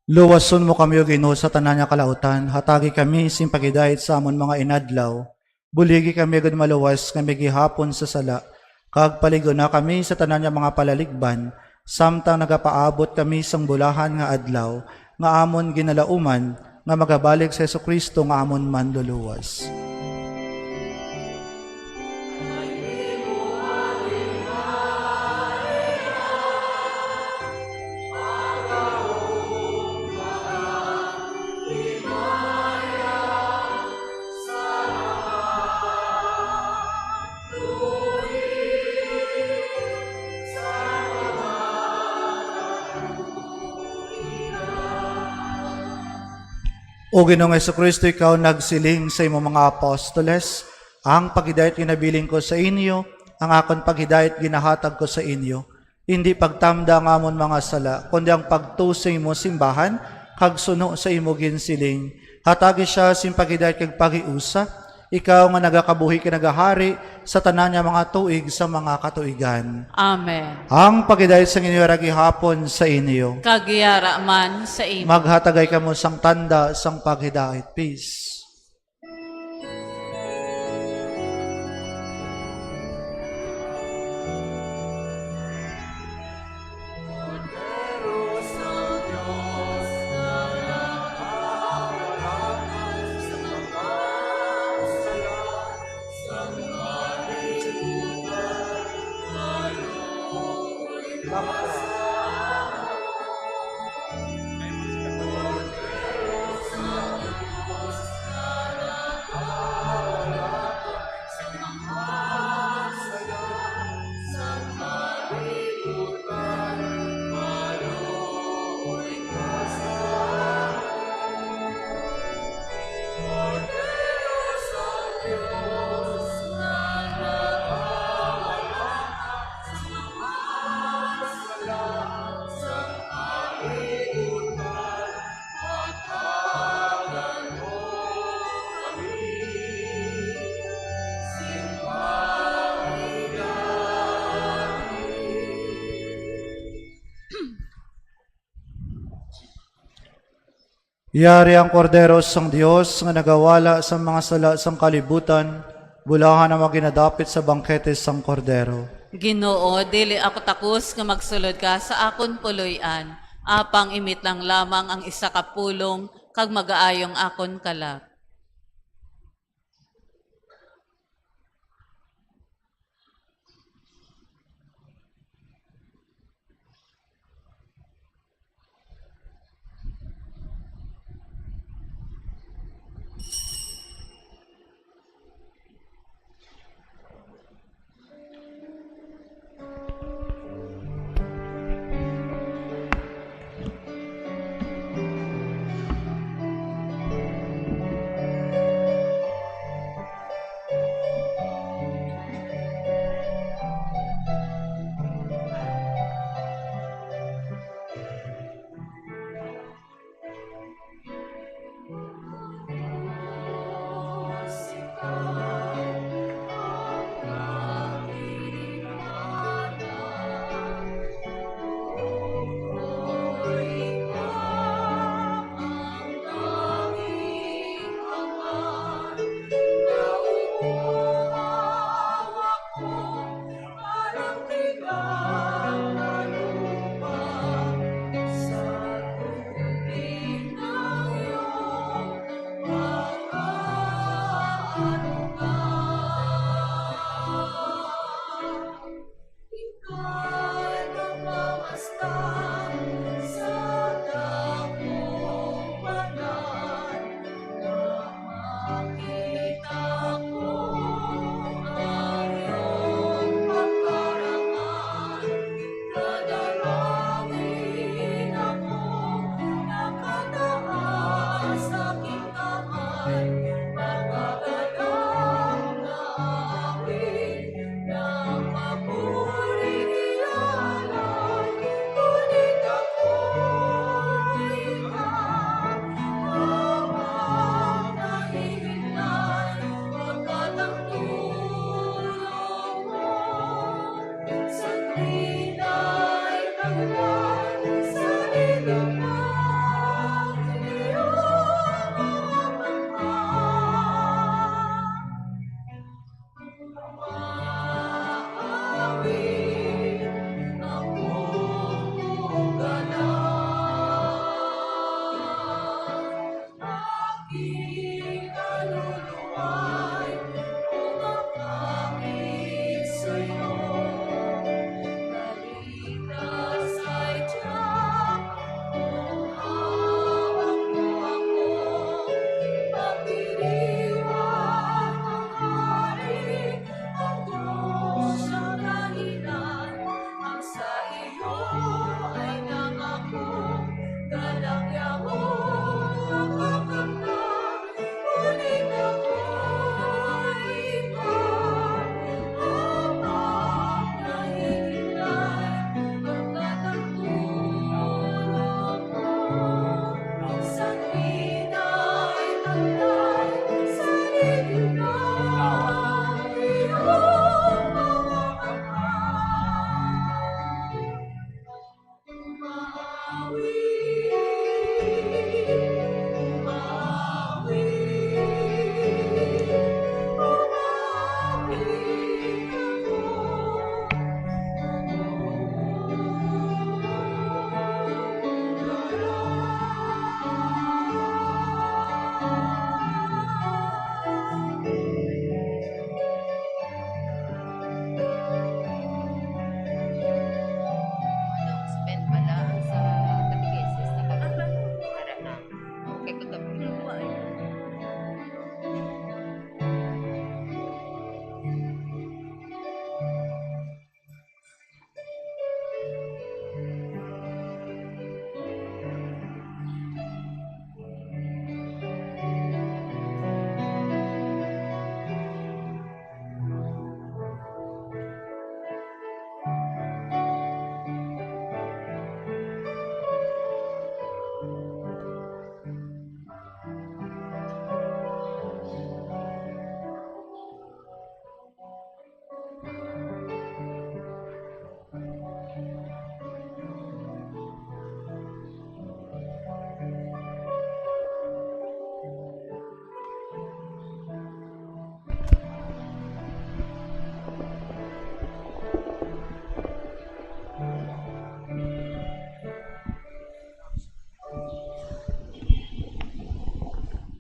Luwason mo kami, O Ginoo, sa tanan nga kalautan. Hatagi kami sing paghidait sa amon mga inadlaw. Buligi kami agud maluwas nga may gihapon sa sala, kag palig-una kami sa tanan nga mga palaligban, samtang nagapaabot kami sang bulahan nga adlaw nga amon ginalauman, nga magabalik si Jesu-Cristo nga amon Manluluwas. O Ginoong Jesu-Cristo, ikaw nagsiling sa imo mga apostoles, "Ang paghidait ginabilin ko sa inyo, ang akon paghidait ginahatag ko sa inyo." Indi pagtamda ang amon mga sala, kundi ang pagtuo sa imo simbahan, kag suno sa imo ginsiling. Hatagi sia sing paghidait kag paghiusa, ikaw nga nagakabuhi kag nagahari sa tanan nga mga tuig sa mga katuigan. Amen. Ang paghidait sang inyo yara gihapon sa inyo. Kag yara man sa imo. Maghatagay kamo sang tanda sang paghidait. Peace. Yari ang Kordero sang Dios nga nagawala sa mga sala sang kalibutan, bulahan ang mga ginadapit sa bangkete sang Kordero. Ginoo, dili ako takos nga magsulod ka sa akon puloy-an, apang imitlang lamang ang isa ka pulong kag magaayo ang akon kalag.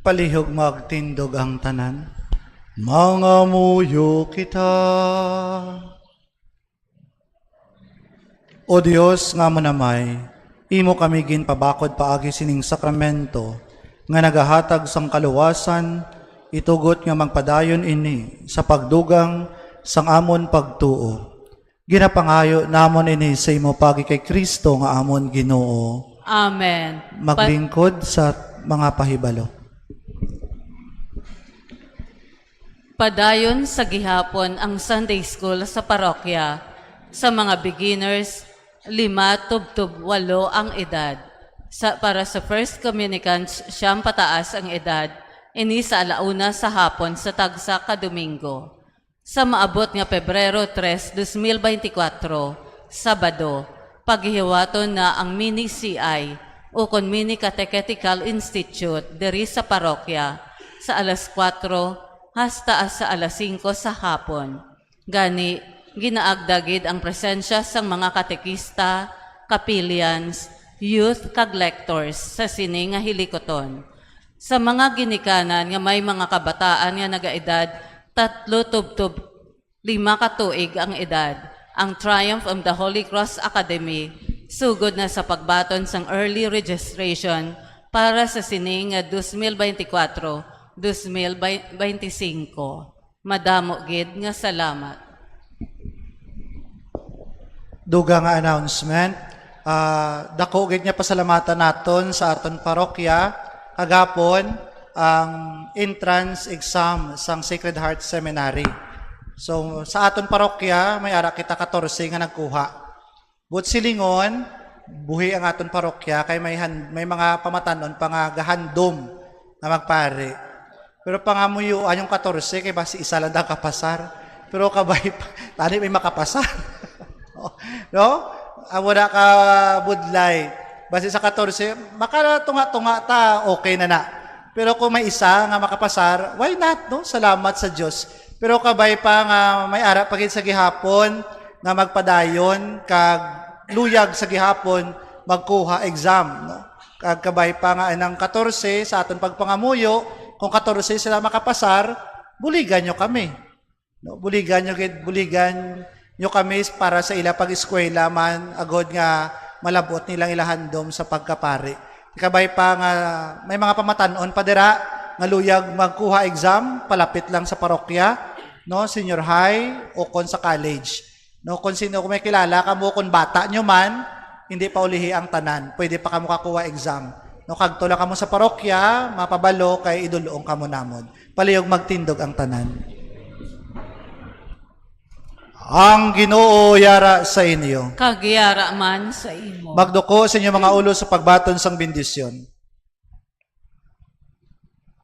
Palihog magtindog ang tanan. Mangamuyo kita. O Dios nga manamay, imo kami ginpabakod paagi sining sakramento nga nagahatag sang kaluwasan, itugot nga magpadayon ini sa pagdugang sang amon pagtuo. Ginapangayo namon ini sa imo paagi kay Cristo nga amon Ginoo. Amen. Maglingkod sa mga pahibalo. Padayon sa gihapon ang Sunday School sa parokya sa mga beginners, lima tubtob walo ang edad. Sa, para sa first communicants, siyam pataas ang edad, ini sa alauna sa hapon sa tagsa ka Domingo. Sa maabot nga Pebrero tres, dos mil beintikwatro, Sabado, paghihiwaton na ang mini C I ukon Mini Catechetical Institute diri sa parokya sa alas kuwatro hasta sa alas singko sa hapon. Gani, ginaagda gid ang presensya sang mga katekista, capellians, youth, kag lectors sa sini nga hilikuton. Sa mga ginikanan nga may mga kabataan nga nagaedad tatlo tubtob lima ka tuig ang edad, ang Triumph of the Holy Cross Academy sugod na sa pagbaton sang early registration para sa sini nga dos mil beintikwatro, dos mil beintisinko. Madamo gid nga salamat. Dugang nga announcement. Ah, dako gid nga pasalamatan naton sa aton parokya kagapon ang entrance exam sang Sacred Heart Seminary. So, sa aton parokya, may ara kita katorse nga nagkuha. But silingon, buhi ang aton parokya kay may han-, may mga pamatan-on pa nga gahandom nga magpari. Pero pangamuyo, anyong katorse, kay basi isa lang daw kapasar. Pero kabay pa, tani may makapasar. No? Ang wala ka budlay. Basi sa katorse, makatunga-tunga ta, okay na na. Pero kung may isa nga makapasar, why not, no? Salamat sa Dios. Pero kabay pa nga may ara pa gid sa gihapon nga magpadayon kag luyag sa gihapon magkuha exam, no? Kag kabay pa nga inang katorse sa aton pagpangamuyo, kung katorse sila makapasar, buligan nyo kami. No, buligan nyo gid, buligan nyo kami para sa ila pag-eskwela man, agod nga malab-ot nilang ila handom sa pagkapari. Kabay pa nga may mga pamatan-on pa dira nga luyag magkuha exam, palapit lang sa parokya, no, senior high, o kon sa college. No, kung sino, kung may kilala kamo, kung bata nyo man, hindi pa ulihi ang tanan. Pwede pa kamo kakuha exam. No, kagto lang kamo sa parokya, mapabalo kay idulong kamo namon. Palihog magtindog ang tanan. Ang Ginoo yara sa inyo. Kag yara man sa imo. Magduko sa inyo mga ulo sa pagbaton sang bendisyon.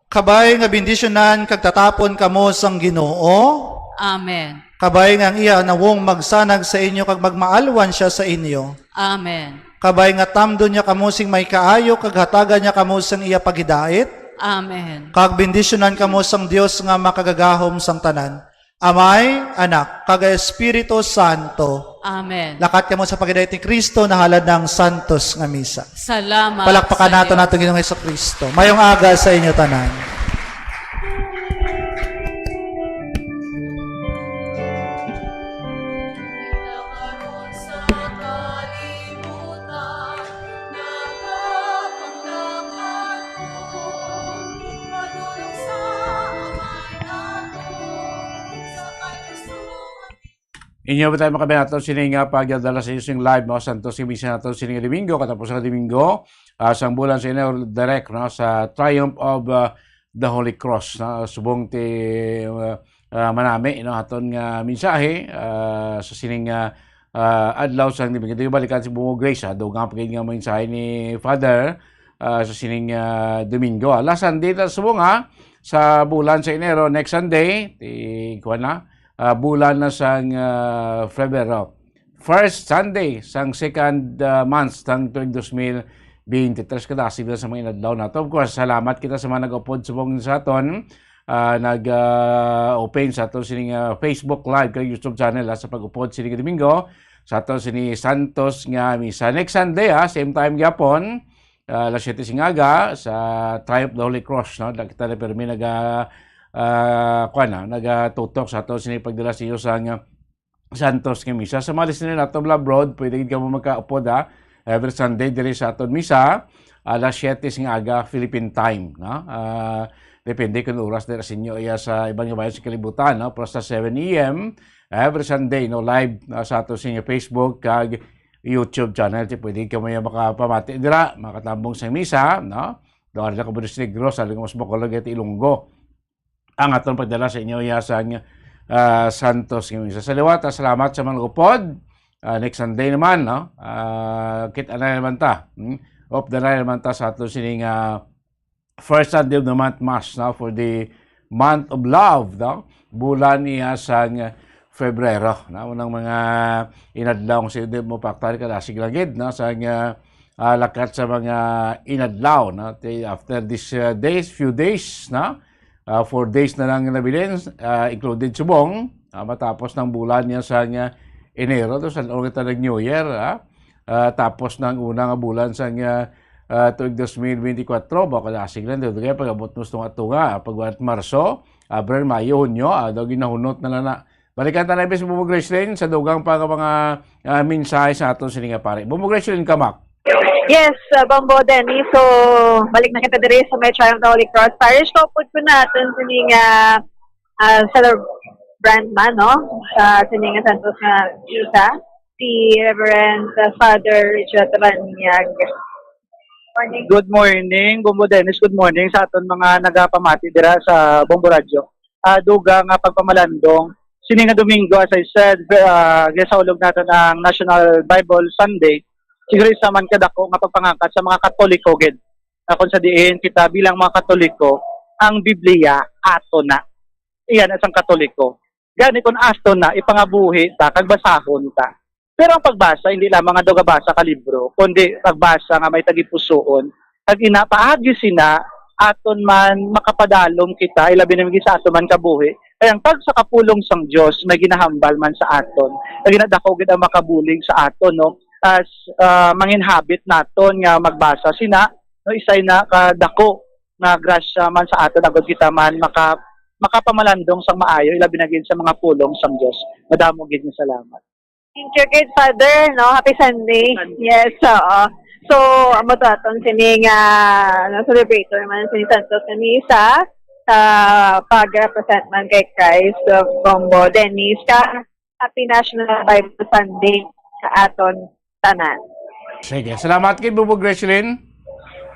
Kabay nga bendisyonan kag tatapon kamo sang Ginoo. Amen. Kabay nga ang iya nawong magsanag sa inyo kag magmaalwan sia sa inyo. Amen. Kabay nga tamdon niya kamo sing may kaayo kag hatagan niya kamo sang iya paghidait. Amen. Kag bendisyonan kamo sang Dios nga makagagahom sang tanan, Amay, Anak, kag Espiritu Santo. Amen. Lakat kamo sa paghidait ni Cristo, nahalad na ang santos nga misa. Salamat Palakpakan sa nato Dios. Nato Ginoong Hesus-Kristo. Mayong aga sa inyo tanan. Inyo ba tayo makabinato sini nga pagdadala sa inyo sing live, mga santos nga misa nato sini nga Domingo, katapos sa Domingo, ah, sang bulan sa Enero, direct, no, sa Triumph of, ah, the Holy Cross, no, subong ti, ah, ah, manami, no, aton nga mensahe, ah, sa sining, ah, ah, adlaw sang Domingo. Di balikan si Bungo Grace, ah, dugang pa gid nga mensahe ni Father, ah, sa sining, ah, Domingo. Ah, last Sunday na subong, ah, sa bulan sa Enero, next Sunday, ti, kuwan na, ah, bulan na sang, ah, Febrero. First Sunday sang second, ah, month sang tuig dos mil beintitres, kadasig na sa mga inadlaw nato. Of course, salamat kita sa mga nag-upod subong sa aton, ah, nag, ah, open sa aton sining, ah, Facebook Live kag YouTube channel, ah, sa pag-upod sining Domingo sa aton sini santos nga misa. Next Sunday, ah, same time gyapon, ah, alas siyete sing aga sa Triumph of the Holy Cross, no? Da-, kita na pirmi naga, ah, kuwan na, nagatutok sa aton sini pagdala sa iyo sang Santos nga misa. Sa mga listener nato nga abroad, pwede gid kamo magkaupod, ha? Every Sunday diri sa aton misa, alas siyete sing aga, Philippine time, no? Ah, depende kung oras dira sa inyo iya sa iban nga bayan sa kalibutan, no? Pero sa seven a m, every Sunday, no, live, ah, sa aton sa inyo Facebook kag YouTube channel. Di pwede kamo iya makapamati dira, makatambong sa misa, no? Doon lang kamo sa Negros, alang mas Bacolod, kag Ilonggo ang aton pagdala sa inyo iya sang, ah, Santos nga misa. Sa liwat, ah, salamat sa mga nagupod. Ah, next Sunday naman, no? Ah, kita na naman ta. Hmm? Off the line naman ta sa aton sining, ah, first Sunday of the month mass, no? For the month of love, no? Bulan iya sang Febrero, no? Unang mga inadlaw sa hindi mo paktal ka dasig lang gid, no? Sang, ah, ah, lakat sa mga inadlaw, no? Te-, after these, ah, days, few days, no? Ah, four days na lang nabilin, ah, included subong, ah, matapos ng bulan niya sa nga Enero, to sa kita nag New Year, ah. Ah, tapos ng una nga bulan sa nga, ah, tuig dos mil benti kwatro, baka lasig lang, dito kaya pag-abot mo sa tunga-tunga, pag Marso, Abril, Mayo, Hunyo, ah, daw ginahunot na lang na. Balikan ta na, Miss Bubo Gracelyn, sa dugang pa nga mga, ah, mensahe sa aton sini nga pari. Bubo Gracelyn, kamak. Yes, uh, Bombo Dennis. So, balik na kita diri sa may Triumph of the Holy Cross Parish. Kaupod ko naton sining, ah, ah, celebrant man, no? Sa sining nga Santos nga misa, si Reverend, uh, Father Richard Raniag. Morning. Good morning, Bombo Dennis. Good morning sa aton mga nagapamati dira sa Bombo Radyo. Ah, dugang nga pagpamalandong, sini nga Domingo, as I said, ah, gisaulog naton ang National Bible Sunday. Siguro isa man kadako nga pagpangangkat sa mga Katoliko gid. Ah, kung sa diin kita bilang mga Katoliko, ang Biblia ato na. Iyan, sang Katoliko. Gani, kung ato na, ipangabuhi ta, kag basahon ta. Pero ang pagbasa, hindi lamang nga daw gabasa ka libro, kundi pagbasa nga may tagipusoon. Kag ina, paagi sina, aton man makapadalom kita, ilabi na gid sa aton man kabuhi. Kay ang tagsa ka pulong sang Dios may ginahambal man sa aton. Kag ina, dako gid ang makabulig sa aton, no? As, ah, manginhabit naton nga magbasa sina, no, isay na kadako nga grasya man sa aton agod kita man maka-, makapamalandong sang maayo, ilabi na gid sa mga pulong sang Dios. Madamo gid nga salamat. Thank you gid, Father, no? Happy Sunday. Sunday. Yes, oo. So, amo to aton sini nga, ano, celebrator man sini Santos nga misa sa pag-represent man kay Christ, uh, Bombo Dennis, ka Happy National Bible Sunday sa aton tanan. Sige, salamat kay Bubo Gracelyn.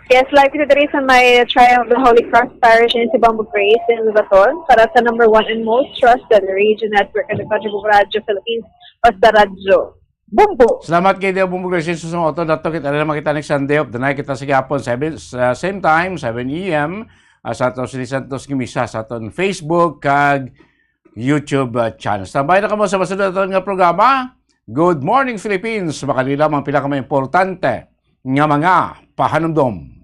Yes, live kita diri sa may Triumph of the Holy Cross Parish in si Bombo Grace in Lubaton para sa number one and most trusted radio network in the country, Bombo Radyo Philippines, basta radyo. Bombo! Salamat kay Deo Bombo Grace. Susunod to, dato kita na makita next Sunday of the night. Kita sa gihapon, seven, sa same time, seven a m, ah, sa aton Sini Santos nga misa sa aton Facebook kag YouTube, ah, channel. Tambay na kamo sa masunod naton nga programa, Good Morning Philippines. Makanila ang pila ka mga importante nga mga pahanumdom.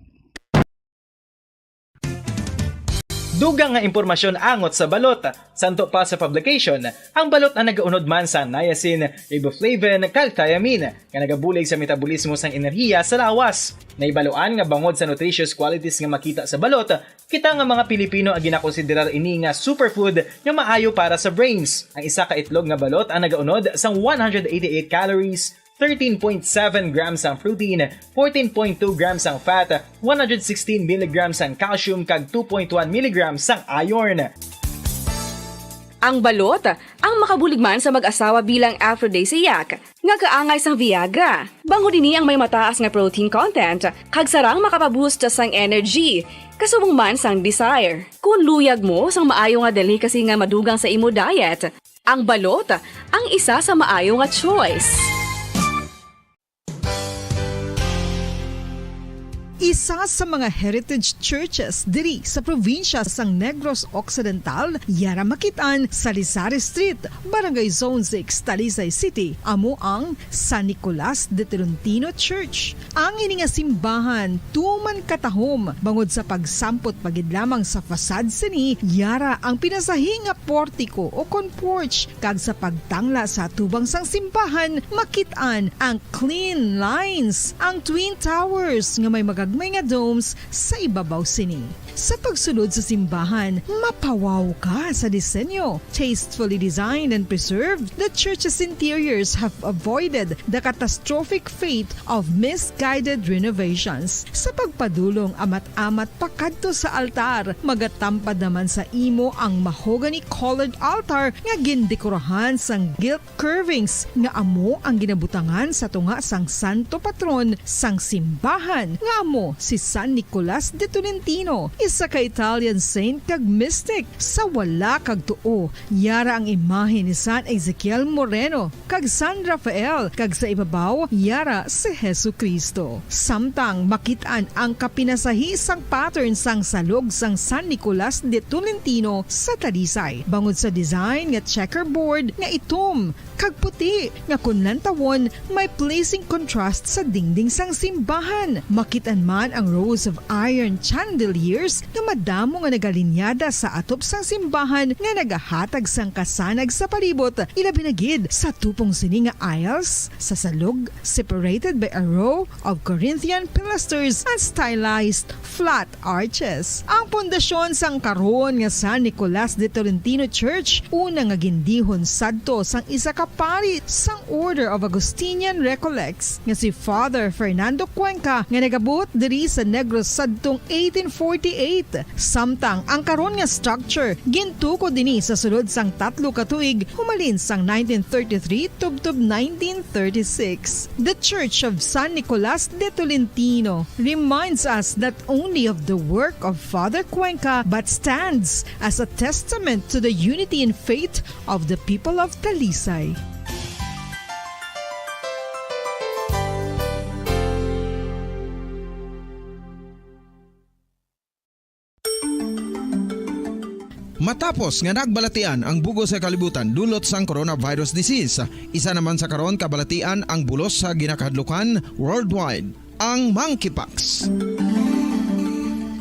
Dugang nga impormasyon angot sa balot. Santo pa sa publication, ang balot ang nagaunod man sa niacin, riboflavin, kag thiamine, nga nagabulig sa metabolismo sang enerhiya sa lawas. Nahibaluan nga bangod sa nutritious qualities nga makita sa balot, kita nga mga Pilipino ang ginakonsiderar ini nga superfood nga maayo para sa brains. Ang isa ka itlog nga balot ang nagaunod sang one hundred eighty-eight calories, thirteen point seven grams ang protein, fourteen point two grams ang fat, one hundred sixteen milligrams ang calcium, kag two point one milligrams ang iron. Ang balot, ang makabulig man sa mag-asawa bilang aphrodisiac, nga kaangay sang Viagra. Bangod ini ang may mataas nga protein content, kag sarang makapaboost sang energy, kasubong man sang desire. Kung luyag mo sang maayo nga delicacy nga madugang sa imo diet, ang balot ang isa sa maayo nga choice. Isa sa mga heritage churches diri sa probinsya sang Negros Occidental, yara makit-an sa Lizares Street, Barangay Zone six, Talisay City, amo ang San Nicolas de Tolentino Church. Ang ini nga simbahan tuman katahom bangod sa pagsampot pa gid lamang sa facade sini, yara ang pinasahi nga portiko o kon porch, kag sa pagtangla sa atubang sang simbahan, makit-an ang clean lines, ang Twin Towers nga may mga may nga domes sa ibabaw sini. Sa pagsulod sa simbahan, mapawaw ka sa disenyo. Tastefully designed and preserved, the church's interiors have avoided the catastrophic fate of misguided renovations. Sa pagpadulong amat-amat pakadto sa altar, magatampad naman sa imo ang mahogany-colored altar nga gindekorahan sang gilt curvings nga amo ang ginabutangan sa tunga sang santo patron sang simbahan, nga amo si San Nicolas de Tolentino, isa ka Italian saint kag mystic. Sa wala kag tuo, yara ang imahe ni San Ezekiel Moreno kag San Rafael, kag sa ibabaw, yara si Jesu-Cristo. Samtang makit-an ang kapinasahi sang pattern sang salog sang San Nicolas de Tolentino sa Talisay, bangod sa design nga checkerboard nga itom kag puti, nga kon lantawon, may pleasing contrast sa dingding sang simbahan. Makit-an man ang rows of iron chandeliers nga madamo nga nagalinyada sa atop sang simbahan nga nagahatag sang kasanag sa palibot, ilabi na gid sa tupong sini nga aisles sa salog, separated by a row of Corinthian pilasters and stylized flat arches. Ang pundasyon sang karon nga San Nicolas de Tolentino Church, una nga gindihon sadto sang isa ka pari sang Order of Augustinian Recollects nga si Father Fernando Cuenca, nga nagabuot diri sa Negros sadtong eighteen forty-eight. Samtang ang karon nga structure gintukod ini sa sulod sang tatlo ka tuig, humalin sang nineteen thirty-three tubtob nineteen thirty-six. The Church of San Nicolas de Tolentino reminds us not only of the work of Father Cuenca, but stands as a testament to the unity in faith of the people of Talisay. Matapos nga nagbalatian ang bug-os nga kalibutan dulot sang coronavirus disease, isa naman sa karon kabalatian ang bulos sa ginakahadlukan worldwide, ang monkeypox.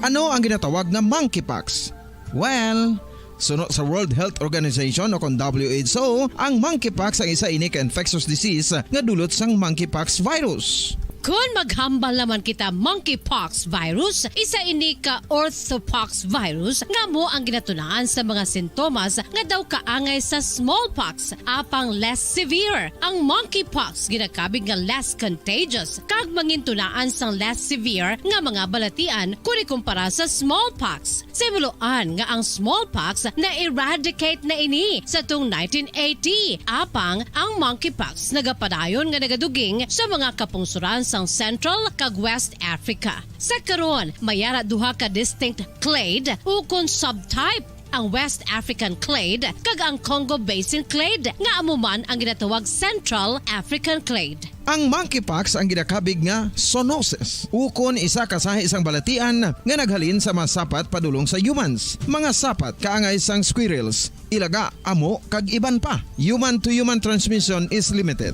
Ano ang ginatawag nga monkeypox? Well, suno sa World Health Organization o kon W H O, ang monkeypox ang isa ini ka infectious disease nga dulot sang monkeypox virus. Kon maghambal naman kita monkeypox virus, isa ini ka orthopox virus nga amo ang ginatunaan sa mga sintomas nga daw kaangay sa smallpox, apang less severe. Ang monkeypox ginakabig nga less contagious kag mangintunaan sang less severe nga mga balatian kon ikumpara sa smallpox. Sa himuloan nga ang smallpox na-eradicate na ini sa tong nineteen eighty, apang ang monkeypox nagapadayon nga nagaduging sa mga kapungsoran sang Central kag West Africa. Sa karon, may ara duha ka distinct clade ukon subtype, ang West African clade kag ang Congo Basin clade, nga amo man ang ginatawag Central African clade. Ang monkeypox ang ginakabig nga zoonosis, ukon isa ka sahi sang balatian nga naghalin sa mga sapat padulong sa humans. Mga sapat kaangay sang squirrels, ilaga, amo, kag iban pa. Human to human transmission is limited.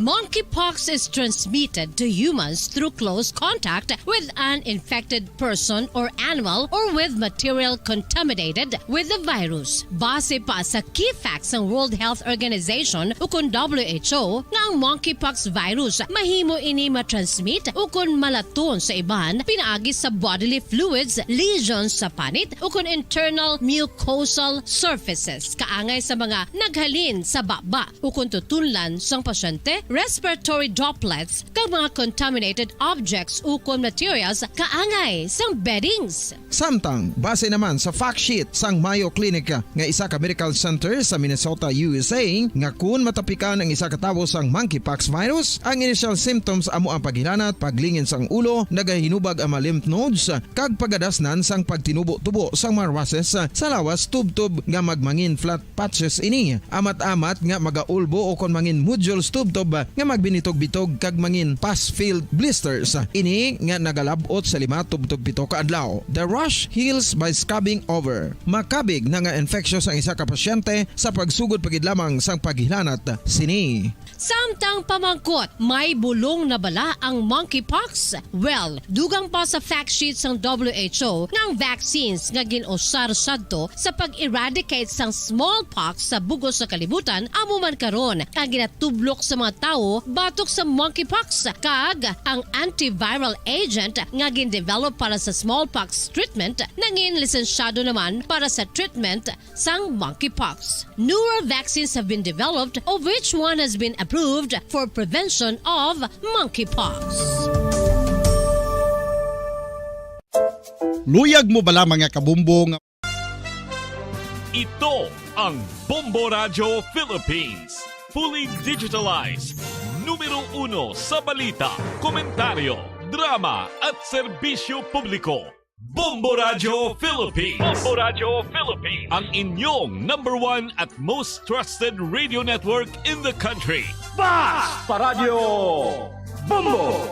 Monkeypox is transmitted to humans through close contact with an infected person or animal or with material contaminated with the virus. Base pa sa key facts sang World Health Organization ukon W H O nga ang monkeypox virus mahimo ini matransmit ukon malaton sa iban pinaagi sa bodily fluids, lesions sa panit ukon internal mucosal surfaces kaangay sa mga naghalin sa baba ukon tutunlan sang pasyente, respiratory droplets, kag mga contaminated objects ukon materials kaangay sang beddings. Samtang, base naman sa fact sheet sang Mayo Clinic nga isa ka medical center sa Minnesota, U S A, nga kun matapikan ang isa ka tawo sang monkeypox virus, ang initial symptoms amo ang paghilanat, paglingin sang ulo, nagahinubag ang mga lymph nodes, kag pagadasnan sang pagtinubo-tubo sang mga rushes sa lawas tubtob nga magmangin flat patches ini, amat-amat nga magaulbo ukon mangin nodules tubtob nga magbinitog-bitog kag mangin pus-filled blisters. Ini nga nagalab-ot sa lima tubtob pito ka adlaw. The rash heals by scabbing over. Makabig na nga infectious ang isa ka pasyente sa pagsugod pa gid lamang sang paghilanat sini. Samtang pamangkot, may bulong na bala ang monkeypox? Well, dugang pa sa fact sheet sang W H O nga ang vaccines nga gin-usar sadto sa pag-eradicate sang smallpox sa bug-os nga kalibutan amo man karon ang ginatublok sa mga tawo batok sa monkeypox, kag ang antiviral agent nga gindevelop para sa smallpox treatment nangin lisensyado naman para sa treatment sang monkeypox. Newer vaccines have been developed, of which one has been approved for prevention of monkeypox. Luyag mo bala, mga kabombo, nga Ito ang Bombo Radyo Philippines. Fully digitalized. Numero uno sa balita, komentaryo, drama at serbisyo publiko. Bombo Radyo Philippines. Bombo Radyo Philippines. Ang inyong number one at most trusted radio network in the country. Bas Paradyo Bombo!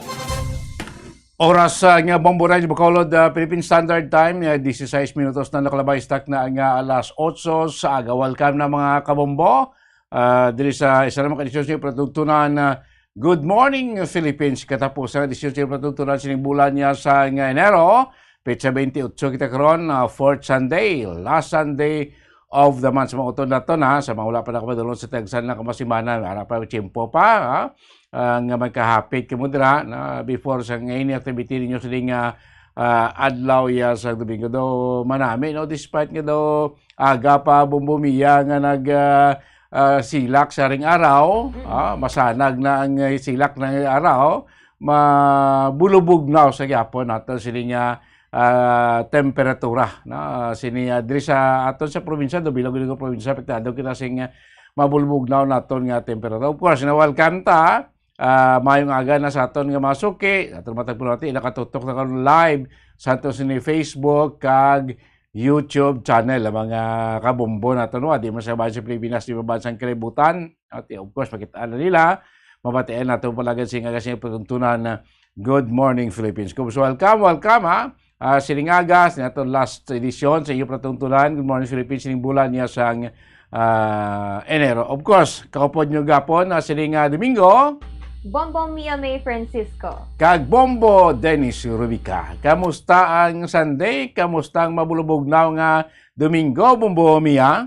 Oras uh, nga Bombo Radyo Bacolod, uh, Philippine Standard Time, uh, disisais minutos na nakalabay sa takna nga alas otso sa aga. Welcome na, mga kabombo. Uh, diri sa isa naman ka edisyon sa pagtugtunan, uh, Good Morning Philippines. Katapusan nga edisyon sa pagtugtunan sining bulan niya sa nga Enero, petsa twenty-eight kita karon, uh, fourth Sunday, last Sunday of the month. Sa mga utod nato na, sa mga wala pa nakapadulong sa tagsan na kamasimana, ara pa tiyempo pa, ha? Ah, nga magkahapit kamo dira na before sa ngayon activity ninyo sa ding ah, ah, adlaw ya sa Domingo. Do manami, no, despite nga do aga pa, Bombo Mia, nga nag ah, ah, silak sa ring araw, ah, masanag na ang ah, silak ng araw, mabulubog na sa gyapon nato sini nga ah, temperatura na sini ah, diri sa aton sa probinsya, do bilog bilog probinsya, apektado kita sing ah, mabulbog na naton nga temperatura. Of course, na welcome ta. Ah, mayong aga na sa aton nga mga suki, aton matagpulati nakatutok na karon live sa aton sini Facebook kag YouTube channel ang mga kabombo naton, wa di man sa bansang Pilipinas, di man bansang kalibutan. At of course, makita na nila, mabatian nato palagad sing aga sing pagtuntunan na Good Morning Philippines. Kumusta, welcome, welcome ha. Ah, sining aga, sa nato last edition sa iyo pagtuntunan Good Morning Philippines sining bulan niya sang ah, Enero. Of course, kaupod nyo gapon na sining ah, Domingo. Bombo Mia May Francisco. Kag Bombo Dennis Rubica. Kamusta ang Sunday? Kamusta ang mabulubog na nga Domingo, Bombo Mia?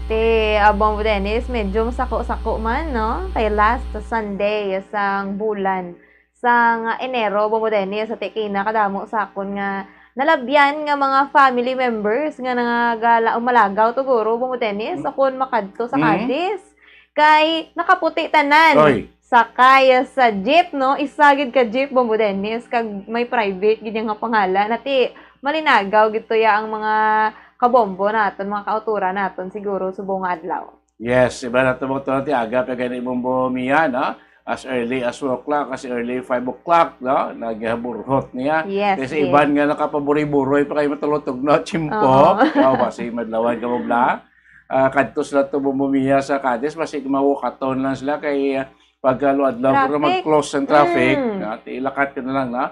Te, ah, Bombo Dennis, medyo masako-sako man, no? Kay last Sunday sang bulan sang Enero, Bombo Dennis, sa tikina kadamo sa akon nga nalabyan nga mga family members nga nangagala umalagaw tuguro, Bombo Dennis, akon makadto sa Cadiz. Kay nakaputi tanan. Oy. Sakay sa jeep, no? Isa gid ka jeep, Bombo Dennis, kag may private gid nga pangalan. Ati, malinagaw gid to ya ang mga kabombo naton, mga kautura naton siguro subong nga adlaw. Yes, iba na to mga ti aga pa gani Bombo Mia, no? As early as four o'clock, as early five o'clock, no? Naghaburhot niya. Yes, Kasi yes. Iban nga nakapaburiburoy pa kayo matulutog na chimpo. Oo. Oh, kasi madlawan ka mo bla. Ah, kadto sila to Bombo Mia sa Cadiz, basi mawakaton lang sila kay ah, pagkalo adlaw pero Traffic. Mag-close ang traffic. Mm. No? Ilakat ka na lang na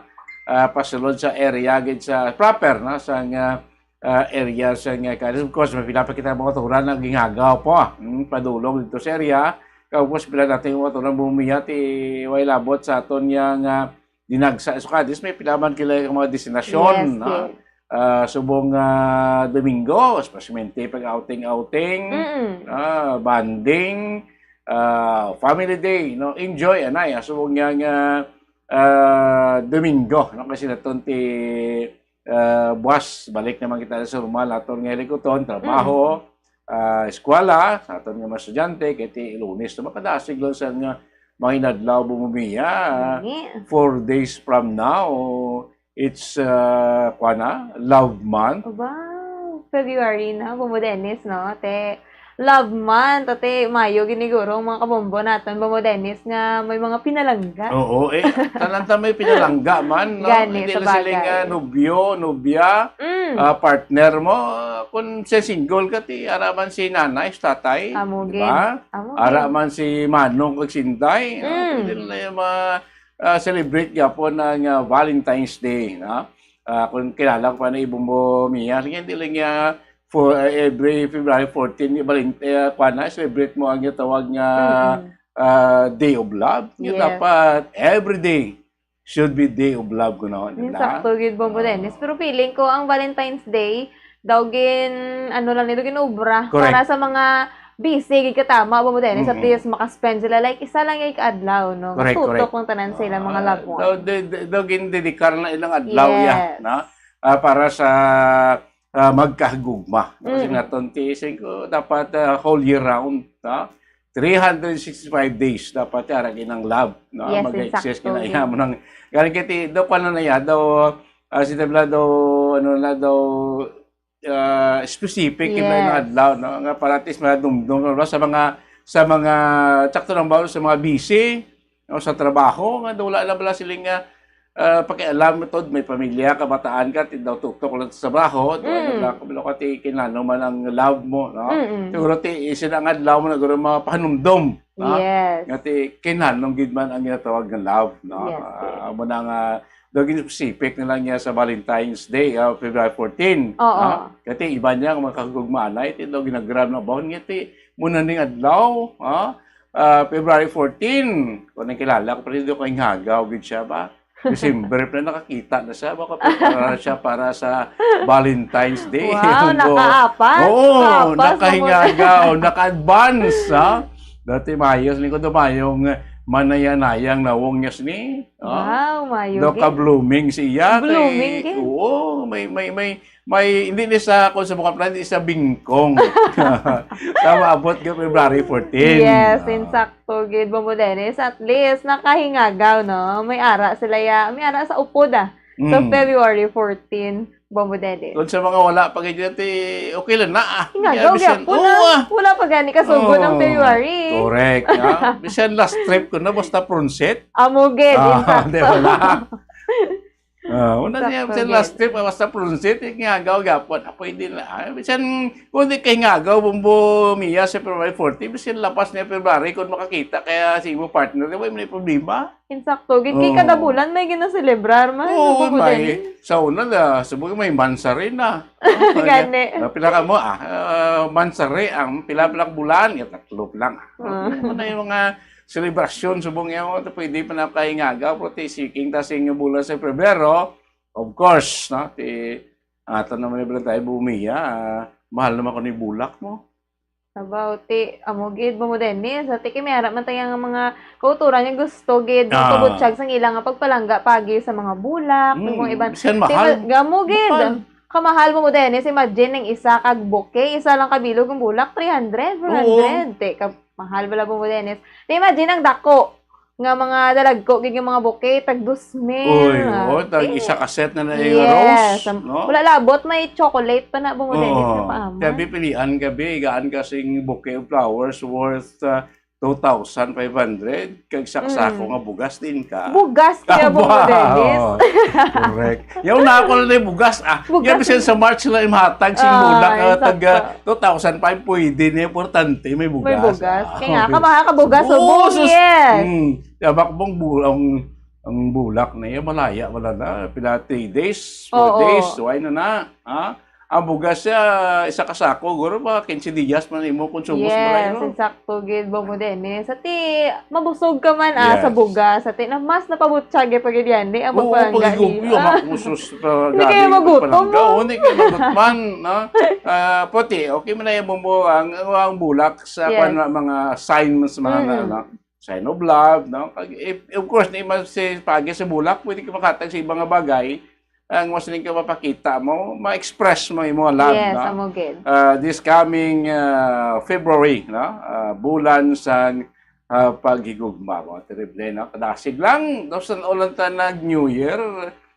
ah, pasulod sa area gid sa proper na sa nga ah, area sa nga Cadiz. Of course, may pila pa kita mga turan na ginhagaw po. Hmm, padulong dito sa area. Kaya of course, pila natin mga turan bumiyat, eh, way labot sa aton nga nga dinagsa sa Cadiz. May pila man kila yung mga destinasyon. Yes, No? yes. Ah, subong ah, Domingo, especially pag outing-outing, Mm-mm. ah, bonding, ah, family day, no? Enjoy, anay. Ah, subong nga nga ah, Domingo, no? Kasi naton ti ah, buwas, balik naman kita sa normal naton nga hilikuton, trabaho, ah, eskwela, sa aton nga mga estudyante, kay ti Lunes na makadasig lang sa nga mga inadlaw bumumiya. Gani. Four days from now, it's, ah, kwa na, love month. Wow! February na, Bombo Dennis, no? Te, love month, ate, mayo giniguro ang mga kabombo naton, Bombo Dennis, nga may mga pinalangga. Oo, eh, tanan ta may pinalangga man, no? Gani, Hindi sa lang sila bagay. nga nobyo, nobya, Mm. ah, partner mo. Ah, kung siya single ka, ti, ara man si nanay, si tatay, Amo di gid. ba? Amo Ara gid. man si manong kag sinday, no? Mm. Pwede nila yung mga, ah, celebrate gyapon ang ah, Valentine's Day, no? Ah, kung kilala ko pa na ibong mo, Mia, sige, hindi lang niya for ah, every February fourteen, yung Valent-, eh, kwan na, celebrate mo ang tawag nga Mm-mm. ah, Day of Love. Yung Yes. dapat every day should be Day of Love ko na, di Yung ba? sakto gid, Bombo Dennis. Pero feeling ko, ang Valentine's Day, daw gin, ano lang nito, ginobra. Correct. Para sa mga busy gid ka, tama, Bombo Dennis, at Mm-mm. least maka-spend sila, like, isa lang yung kaadlaw, no? Correct, Matutok correct. Ang tanan sa ilang mga Ah, loved one. daw, di, di, daw gindedikar na ilang adlaw, ya, Yes. na? Ah, para sa, ah, magkahigugma. Kasi Mm. naton ti singko, dapat, ah, whole year round, na? Three hundred sixty-five days dapat ara ginang love, no? Yes, Mag-exist insakto, kina gid. iya mo nang, galing kay ti, daw pa na na ya, daw, ah, si Tabla daw, ano na daw, ah, specific kina Yes. nga adlaw, no? Nga para at least madumdum, no? Sa mga, sa mga, sakto lang ba, sa mga busy, no? Sa trabaho, nga wala na bala sila nga, ah, pakialam, tod, may pamilya, kabataan ka, ti daw tuktok lang sa trabaho, do, ano Mm. lang, kabalo ka, ti kinano man ang love mo, no? Mm-mm. Siguro ti, isin ang adlaw mo na guro mapahanumdom, no? Yes. Nga ti kinano gid man ang ginatawag nga love, no? Yes, Ah, yes. amo na nga, daw gin-specific na lang niya sa Valentine's Day, ah, February fourteen, Oo. no? Kati iba niya nga mga kagugmaanay, ti daw ginagrab na bahon nga ti, muna ning adlaw, ah, ah, February fourteen, kung nang kilala ko, pero hindi ko hingagaw, gid siya ba? December pa nakakita na siya, baka prepara siya para sa Valentine's Day. Wow, Yung go-, nakaapas? Oo, Nakaapas na mo. nakahingagaw, naka-advance, ha? Dati mayos, ni ko dumayong manayanayang nawong niya sini. Oh. Wow, mayo Daw gid. ka-blooming siya. Blooming Kay, gid. oo, may, may, may, may, hindi ni sa, kung sa mga plan, hindi sa bingkong. Sa maabot ka February fourteen. Yes, Ah. insakto gid, Bombo Dennis. At least, nakahingagaw, no? May ara sila ya, may ara sa upod, ah. So, Mm. February fourteen, Bombo Dennis. Kung sa mga wala pa gid dati, okay lang na, ah. Hingagaw Kaya bisan, gyapon, oo, ah. ah. Wala pa gani kasugo ng Oo. February. Correct, ah. Bisan last trip ko na, basta pronset. Amo gid, Ah, insakto. di ba na? Ah, una niya, Sakto sa gid. last trip, ah, basta pronsit, eh, ngagaw gapon. Ah, pwede na. Ah, bisan, kung di kay ngagaw, Bombo Mia, sa February forty, bisan lapas niya February, kung makakita, kaya si imo partner, di ba, may problema? Insakto gid. Kay Oo. kada bulan may ginaselebrar man, Oo, Bombo may, Dennis. sa una, la, subong may mansari na. Gani. Ah, pila ka mo, ah, ah, mansari, ang pila-pila ka bulan, ya, tatlo lang. Ah. Ah. Ano na yung mga selebrasyon, subong yan, pwede pa na kay ngagaw, pero ti seeking ta sa inyo bulan sa Pebrero, of course, no? Ti, ato naman ni Brad tayo bumiya, ah, mahal naman ko ni bulak mo. Sabaw, ti, amo gid, Bombo Dennis, ti, kay may ara man tayo nga mga kauturan nga gusto gid, Ah. magpabutyag sa ilang nga pagpalangga pagi sa mga bulak, Mm, mga iban. siyan Ti, mahal. ma-, gamo gid. Mahal. Kamahal, Bombo Dennis, imagine ang isa kag bouquet, isa lang kabilog ang bulak, three hundred, four hundred. Oo. Ti, ka-, mahal bala, Bombo Dennis. Ti, imagine ang dako nga mga dalagko gid nga mga bouquet, tag dos mil, Uy, ah, oo, tag ti. isa ka set na na yung Yes, rose, am-, no? wala labot, may chocolate pa na, Bombo Dennis, Oo. nga paama. Gabi pilian, gabi, gaan ka sing bouquet of flowers worth, ah, two thousand five hundred, kag saksak Mm. nga bugas din ka. Bugas kaya, Bombo Wow! Dennis? Correct. Yaw na ako na yung bugas, ah. Bugas Yan, bisan yun. sa March lang yung hatag, sing Ah, bulak, ah, sakto. taga two thousand five, pwede na, importante, may May bugas. bugas. Ah, Kaya nga, okay. kamahal ka bugas, Oo, subong, sus-, yes. mm. Yabak mong bu-, ang, ang bulak na yan, malaya, wala na. Pila, three days, four Oo. days, why na na? Ha? Ang bugas siya, isa ka sako, guro ba, quince dias man imo konsumos, Yes, malay, no? insakto gid, Bombo Dennis. Ati, mabusog ka man, ah, sa Yes. bugas. Ati, na, mas napabutyag, eh, pag yan, di, ang Oo, pagpalangga pag-igugyo, ni-, ah. makusos pa, Hindi kayo gani, magutom, pagpalangga, no? oh, hindi kayo magutom, no? Ah, puti, okay man na yung bumbo, ang, ang bulak sa Yes. kwan, mga signs, mga, Mm. ano, sign of love, no? Pag, if, of course, di man si pagi sa bulak, pwede ka makatag sa ibang nga bagay, ang mas ning ka mapakita mo, ma-express mo yung mga love, Yes, no? amo gid. Ah, this coming, ah, February, no? Ah, bulan sa, ah, paghigugma, mga terrible, no? Kadasig lang, daw sa ulan ta nag New Year,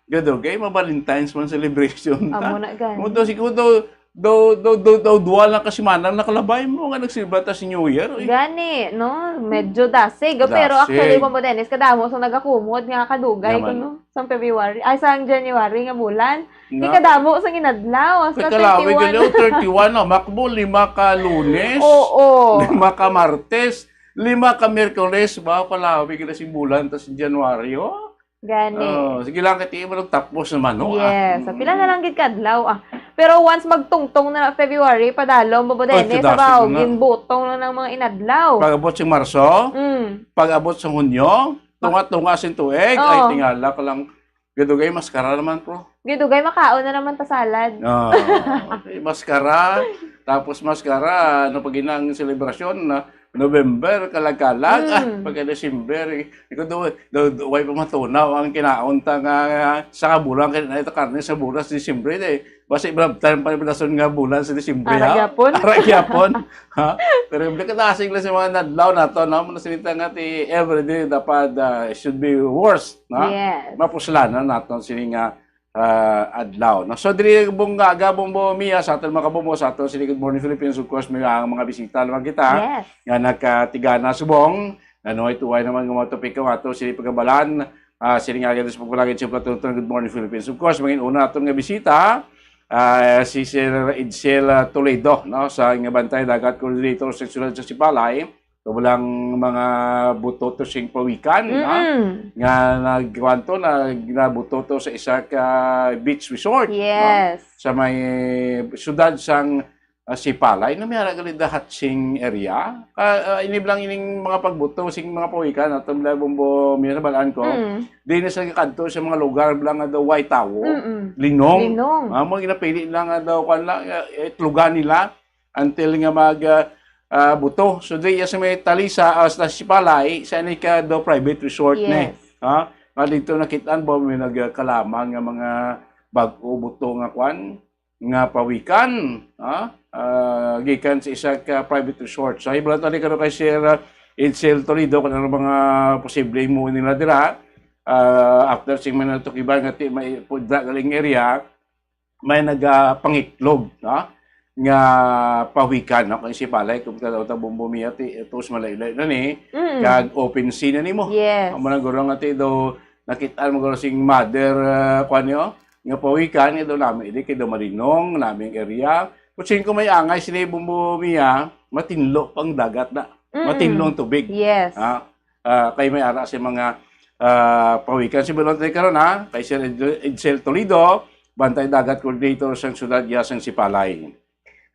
gadugay, ma-Valentine's man celebration ta. Amo na gani. Mo daw, siguro daw, daw, daw, daw, daw, duwa lang ka semana ang nakalabay mo nga nagselebra ta sa New Year, eh. Gani, no? Medyo dasig. Pero Dasig. actually, Bombo Dennis, kadamo sa nagakumod nga kadugay Naman. kuno sa February, ay, sa January nga bulan. Di Na- kadamo sa inadlaw, hasta Kay kalawi twenty-one. gali, oh, thirty-one, no? Makbo, lima ka Lunes, Oo. lima ka Martes, lima ka Miyerkules, ba, kalawi gali sa bulan, tas January, oh. Gani. Oh, sige lang, kay ti mo tapos naman, no? Ah, Yes. mm. Pila na lang gid ka adlaw, ah. Pero once magtungtong na na February, padalom, Bombo Ay, Dennis, kadasig sabaw, na. ginbutong na ng mga inadlaw. Pag-abot sa Marso, Mm. pag-abot sa Hunyo, tunga-tunga sin tuig, ay, Oo. tingala ka lang, Gadugay, maskara naman, pro. Gadugay, makaon na naman ta salad. Oo. Okay, maskara, tapos maskara, ano pa ginang selebrasyon na November, kalag-kalag, ah, Mm. pagka December, eh. Ikaw daw, daw, daw, way pa matunaw ang kinaon ta nga, nga sa bulan, kaya na ito karne sa bulan sa December, eh. Basta ibalabtan pa yung lason nga bulan sa December, Ara ha? gyapon. Ara gyapon, ha? Pero yung kasing lang sa mga nadlaw na to, no? Muna sinita nga ti everyday dapat, ah, should be worse, no? Yes. Mapuslanan naton sini nga, ah, adlaw, no? So, diri bungga, gabong bo, Mia, sa aton mga kabombo, sa aton sini Good Morning Philippines, of course, may ang mga bisita naman kita Yes. nga nagkatigana subong, ano, ituway naman nga mga topiko nga ato sini pagabalan, ah, sini nga agad sa pagpalagid sa pagkatuntun, Good Morning Philippines. Of course, mangin una aton nga bisita, ah, si Sir Edsel, ah, Toledo, no, sa nga Bantay Dagat Coordinator sa Siyudad sa Sipalay. Kabulang mga buto to sing pawikan, ha? Mm-mm. Nga nagkuwanto, nag-, nabuto to sa isa ka beach resort, no? Yes. Sa may siyudad sang, ah, Sipalay, na may ara gali dahat sing area. Ka-, ah, ini lang ining mga pagbuto sing mga pawikan, ato lang bumbo, may nabalaan ko. Mm. Di na sila kadto sa mga lugar lang nga daw way tawo. Mm-mm. Linong. Linong. Ah, mo ginapili lang nga daw, kwan lang, eh, itlogan nila until nga mag, ah, ah, buto. So, di iya sa may Talisa, ah, sa Sipalay, sa ini ka daw private resort ni. Yes. Ha? Nga dito nakitaan ba may nagkalamang nga mga bag-o buto nga kwan, nga pawikan, ha? Ah, gikan sa isa ka private resort. So, hibalat na ni karon kay Sir, ah, Edsel Toledo kung ano mga posible mo nila dira. Ah, after sing mga natukiban nga ti may pudra galing area, may nagapangitlog, no? Nga pawikan, no? Kay si Palay, kung ka daw ta bumbumiya, ti, ito sa malayo-layo na ni, Mm. kag open sea na nimo. Yes. Amo na guro nga ti do, nakita mo guro sing mother, ah, kwan niyo, nga pawikan, nga daw nami, di kay daw malinong, naming area. Kung sino ko may angay, sila bumbumiya, matinlo pang dagat na. Mm. Matinlo ang tubig. Yes. Ah, ah, kay may ara sa mga, ah, pawikan. Si Bulon tayo karon, ha? Kay Sir Ed-, Edsel Toledo, Bantay Dagat Coordinator sang Siyudad ya sang Sipalay.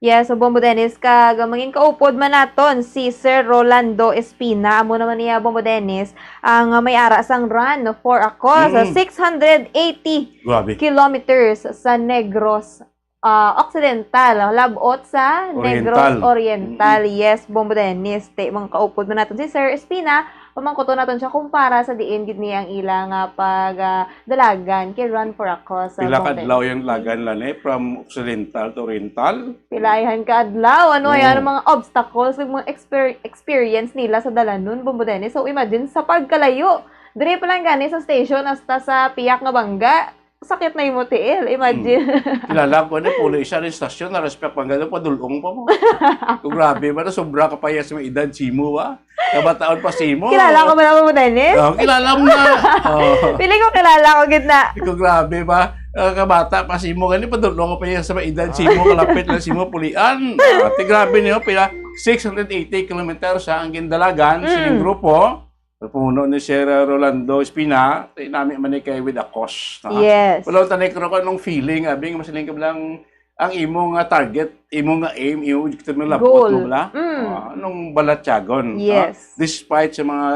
Yes, so Bombo Dennis, kag mangin kaupod man naton si Sir Rolando Espina, amo naman niya, Bombo Dennis, ang may ara sang Run for a Cause, Mm. six hundred eighty Grabe. kilometers sa Negros, ah, Occidental, labot sa Negros Oriental. Oriental. Mm-mm. Yes, Bombo Dennis, te, mga kaupod man naton si Sir Espina, pamangkuton naton siya kung para sa diin gid niya ang ila nga pag, ah, dalagan kay Run for a Cause, ah, Pila ka Bombo adlaw Dennis. Yung lagan la ni, from Occidental to Oriental? Pilahan ka adlaw, ano, Oo. Ayan ang mga obstacles, yung mga exper-, experience nila sa dalanon, Bombo Dennis. So, imagine, sa pagkalayo, dire pa lang gani sa station hasta sa piyak nga bangga, sakit na yung tiil, imagine. Hmm. Kilala ko na, pulo isa rin stasyon, na respect pang gano'n, padulong pa mo. Kung grabe ba, na sobra ka pa yan sa may edad, simo ba? Kabataon pa simo. Kilala ko ba naman mo, Dennis? Oh, kilala mo na. Oh. Feeling ko kilala ko, gid na. Ikaw, grabe ba? Ah, kabata pa simo, gani, padulong ka pa yan sa may edad, simo, kalapit lang, simo, pulian. Ah, ti grabe niyo, pila, six hundred eighty kilometers sa ang gindalagan, Mm. sining grupo. Puno ni Sir Rolando Espina, ti nami man ni kay with a cause, no? Yes. Wala ta ni karon anong feeling, abi nga masiling ka lang ang imo nga target, imo nga aim, imo objective nga labot Goal. mo bala? Mm. Ah, anong balatyagon, no? Yes. Despite sa mga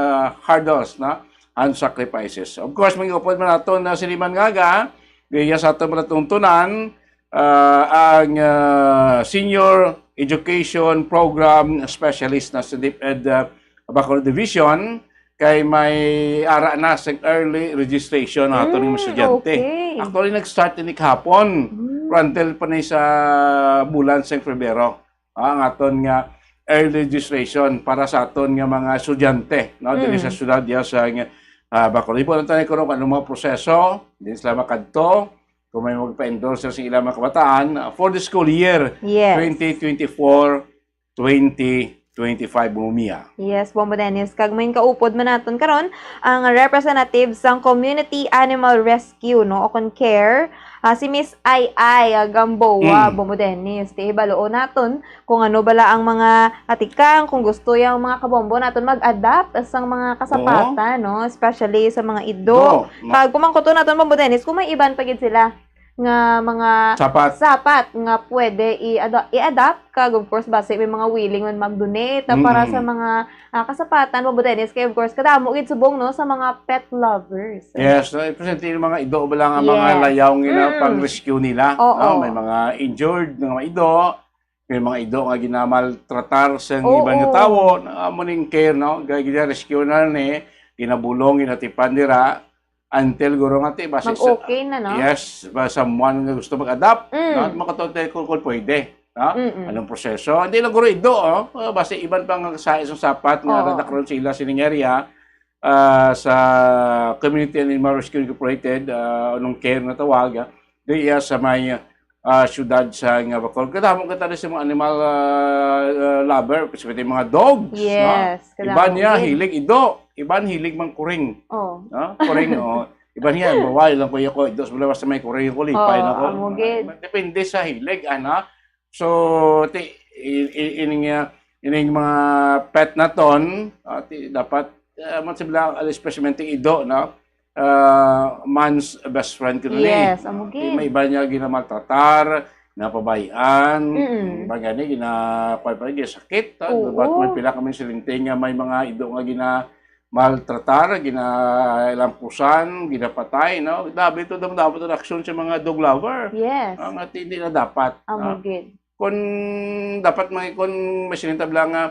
hurdles, no? And sacrifices. Of course, mag-upod man nato na si Liman Ngaga, gaya sa ato mga tungtunan, ah, ang, ah, Senior Education Program Specialist na sa DepEd, ah, Bacolod Division, kay may ara na sa early registration na ato ng Mm, estudyante. Okay. Actually, nag-start ini kahapon, Mm. pero until pa ni sa bulan sa Febrero, ah, ang aton nga early registration para sa aton nga mga estudyante, no, diri sa Mm. syudad ya sa, ah, Bacolod. Ipo lang tayo kung anong mga proseso, din sila makadto, kung may magpa-endorse sa ilang mga kabataan, ah, for the school year Yes. twenty twenty-four, twenty twenty-five, Mumia. Yes, Bombo Dennis. Kag may kaupod man naton karon ang representative sang Community Animal Rescue, no, o kon care, ah, si Miss Ai Ai, ah, Gamboa, Mm. Bombo Dennis. Ti hibaluon naton kung ano bala ang mga atikang, kung gusto yang mga kabombo naton mag-adapt sang mga kasapatan, Oo. no, especially sa mga ido. Do, ma- Kag pamangkuton naton, Bombo Dennis, kung may iban pa gid sila. nga mga sapat, sapat nga pwede i-ado-, i-adapt, kag of course basi may mga willing man mag-donate, ah, para sa Mm. mga, ah, kasapatan, Bombo Dennis, kay of course kadamo gid subong, no, sa mga pet lovers. Yes, no, presente yung mga ido ba lang ang mga Yes. layaw nga Mm. pang-rescue nila, Oo. no? May mga injured nga mga ido, may mga ido nga ginamaltratar sa Oo. iban nga tawo, na amo ning care, no? Ga-, gina-rescue na ni, ginabulong, ginatipan dira, until guro nga ti, basi sa Mag-okay na, no? Yes, ba, someone nga gusto mag-adopt, Mm. no? Makatuon tayo kung, kung pwede, no? Mm-mm. Anong proseso? Hindi lang guro ido, oh. Ah, basi iban pa nga sa isang sapat nga Oo. anak ron sila sining area, ah, sa Community Animal Rescue Incorporated, ah, anong care na tawag, ah, diya sa may, ah, syudad sa nga Bacolod. Kadamo ka tayo sa mga animal, ah, ah, lover, especially mga dogs, no? Yes, Iban kadamo niya, gid. hilig ido. Iban hilig mang kuring. Oh. No? Kuring, oh. Iban niya, bawal lang kuya ko. Ido sa basta may kuring ko, lipay Oh, na ko. amo gid. Depende sa hilig, ana. So, ti, i-, i-, ining, ah, ining mga pet naton, ah, ti, dapat, ah, man sila, especially ido, no? Ah, man's best friend ko ni. Yes, amo Ti, gid. may iba niya ginamaltratar, napabayaan, Mm. iba gani, gina-, kuwan pa, ginasakit, ah, Oo. Ba't may pila kami silinting nga may mga ido nga ginamaltratar, ginalampusan, ginapatay, no? Grabe to, damo-damo to aksyon sa mga dog lover. Yes. Ang at hindi na dapat, Amo ah. gid. Kung dapat may, kung may silintab lang nga,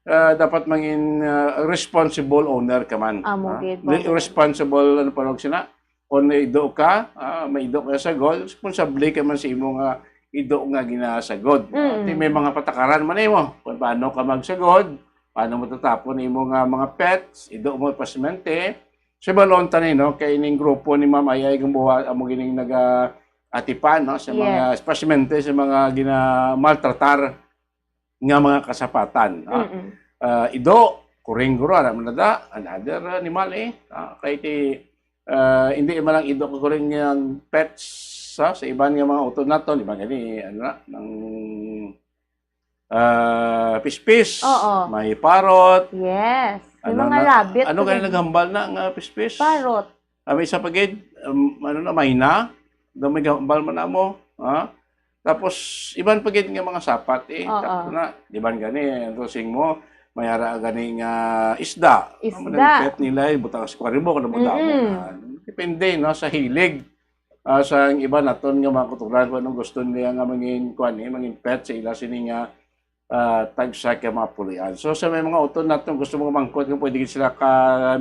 ah, dapat mangin, ah, responsible owner ka man, Amo ah. gid, Re-, Bombo. responsible, ano pa sina? Kung may ido ka, ah, may ido ka sagod, responsable ka man sa imo nga ido nga ginasagod. Ah, Mm. ti may mga patakaran man imo kung paano ka magsagod, paano mo tatapon imo nga mga pets, ido mo, pasyente. Sa balon tani, no, kay ining grupo ni Ma'am Ayay Gamboa, amo gining naga-atipan, no, sa mga Yes. pasyente, sa mga ginamaltratar nga mga kasapatan, ah. Mm-mm. Ah, ido, kuring guro, ara man na da, another animal, eh. Ah, kay ti, ah, hindi man lang ido ka kuring nga pets, ah, sa iban nga mga utod naton, iban gani, ano na, ng, ah, pispis, Oo. may parrot. Yes. May Ano mga na, rabbit ano pa gani gani. naghambal na nga pispis? Parrot. Ah, may isa pa gid, um, ano na, mayna, daw may gahambal man namo, ha? Tapos, iban pa gid nga mga sapat, eh. Oo. Tapos na, di ba gani, ang tusing mo, may ara gani nga isda. Isda. Ang mga pet nila, eh, butang sa aquarium mo, kung ano mo damo Mm-mm. na. Depende, no, sa hilig. Ah, sa iba naton nga mga kuturan, kung anong gusto nila nga mangin, kuwan, eh, mangin pet sa ila sini nga ah, tagsa ka mga pulian. So, sa may mga utod naton gusto mo mangkot, kung pwede gid sila ka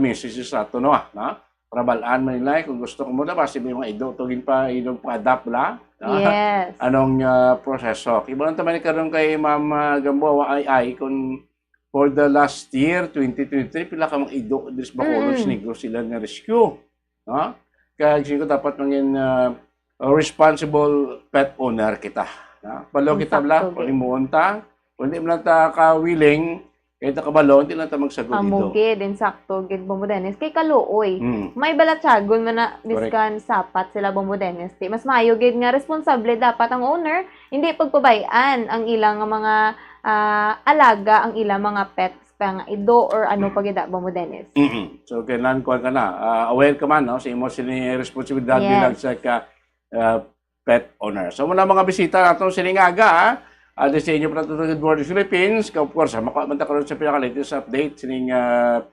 message sa ato, no, ah, na? Para balaan man nila, eh, kung gusto ko mo na, basi may mga ido to, gin pa, ido pa adapt la, no? Yes. Anong, ah, proseso? Iba lang taman karon kay Ma'am, ah, Gamboa, ay, ay, kung for the last year, twenty twenty-three, pila ka mga ido diri sa Bacolod, Mm-mm. Negros sila nga rescue. No? Kaya siguro dapat mangin, ah, responsible pet owner kita. No? Balo kita Insakto bala, gid. Palimuon ta. Kung di man ta ka willing, kaya ta kabalo, hindi lang ta magsagod Amo dito. gid, insakto gid, Bombo Dennis. Kay kaluoy, Mm. may balatyagon man na Correct. biskan sapat sila, Bombo Dennis. Di, mas maayo gid nga responsable dapat ang owner, hindi pagpabay-an ang ilang mga, ah, alaga, ang ilang mga pets pa nga ido or ano pa gid, Bombo Dennis. Mm-mm. So, kailangan kuwan ka na, ah, aware ka man, no, sa imo sini responsibilidad Yes. bilang sa ka, ah, pet owner. So, muna mga bisita nato sining aga, ah, ah, di sa inyo pala to, Good Morning Philippines. Of course, ah, makuha man ta karon sa pinaka-latest update sining, ah,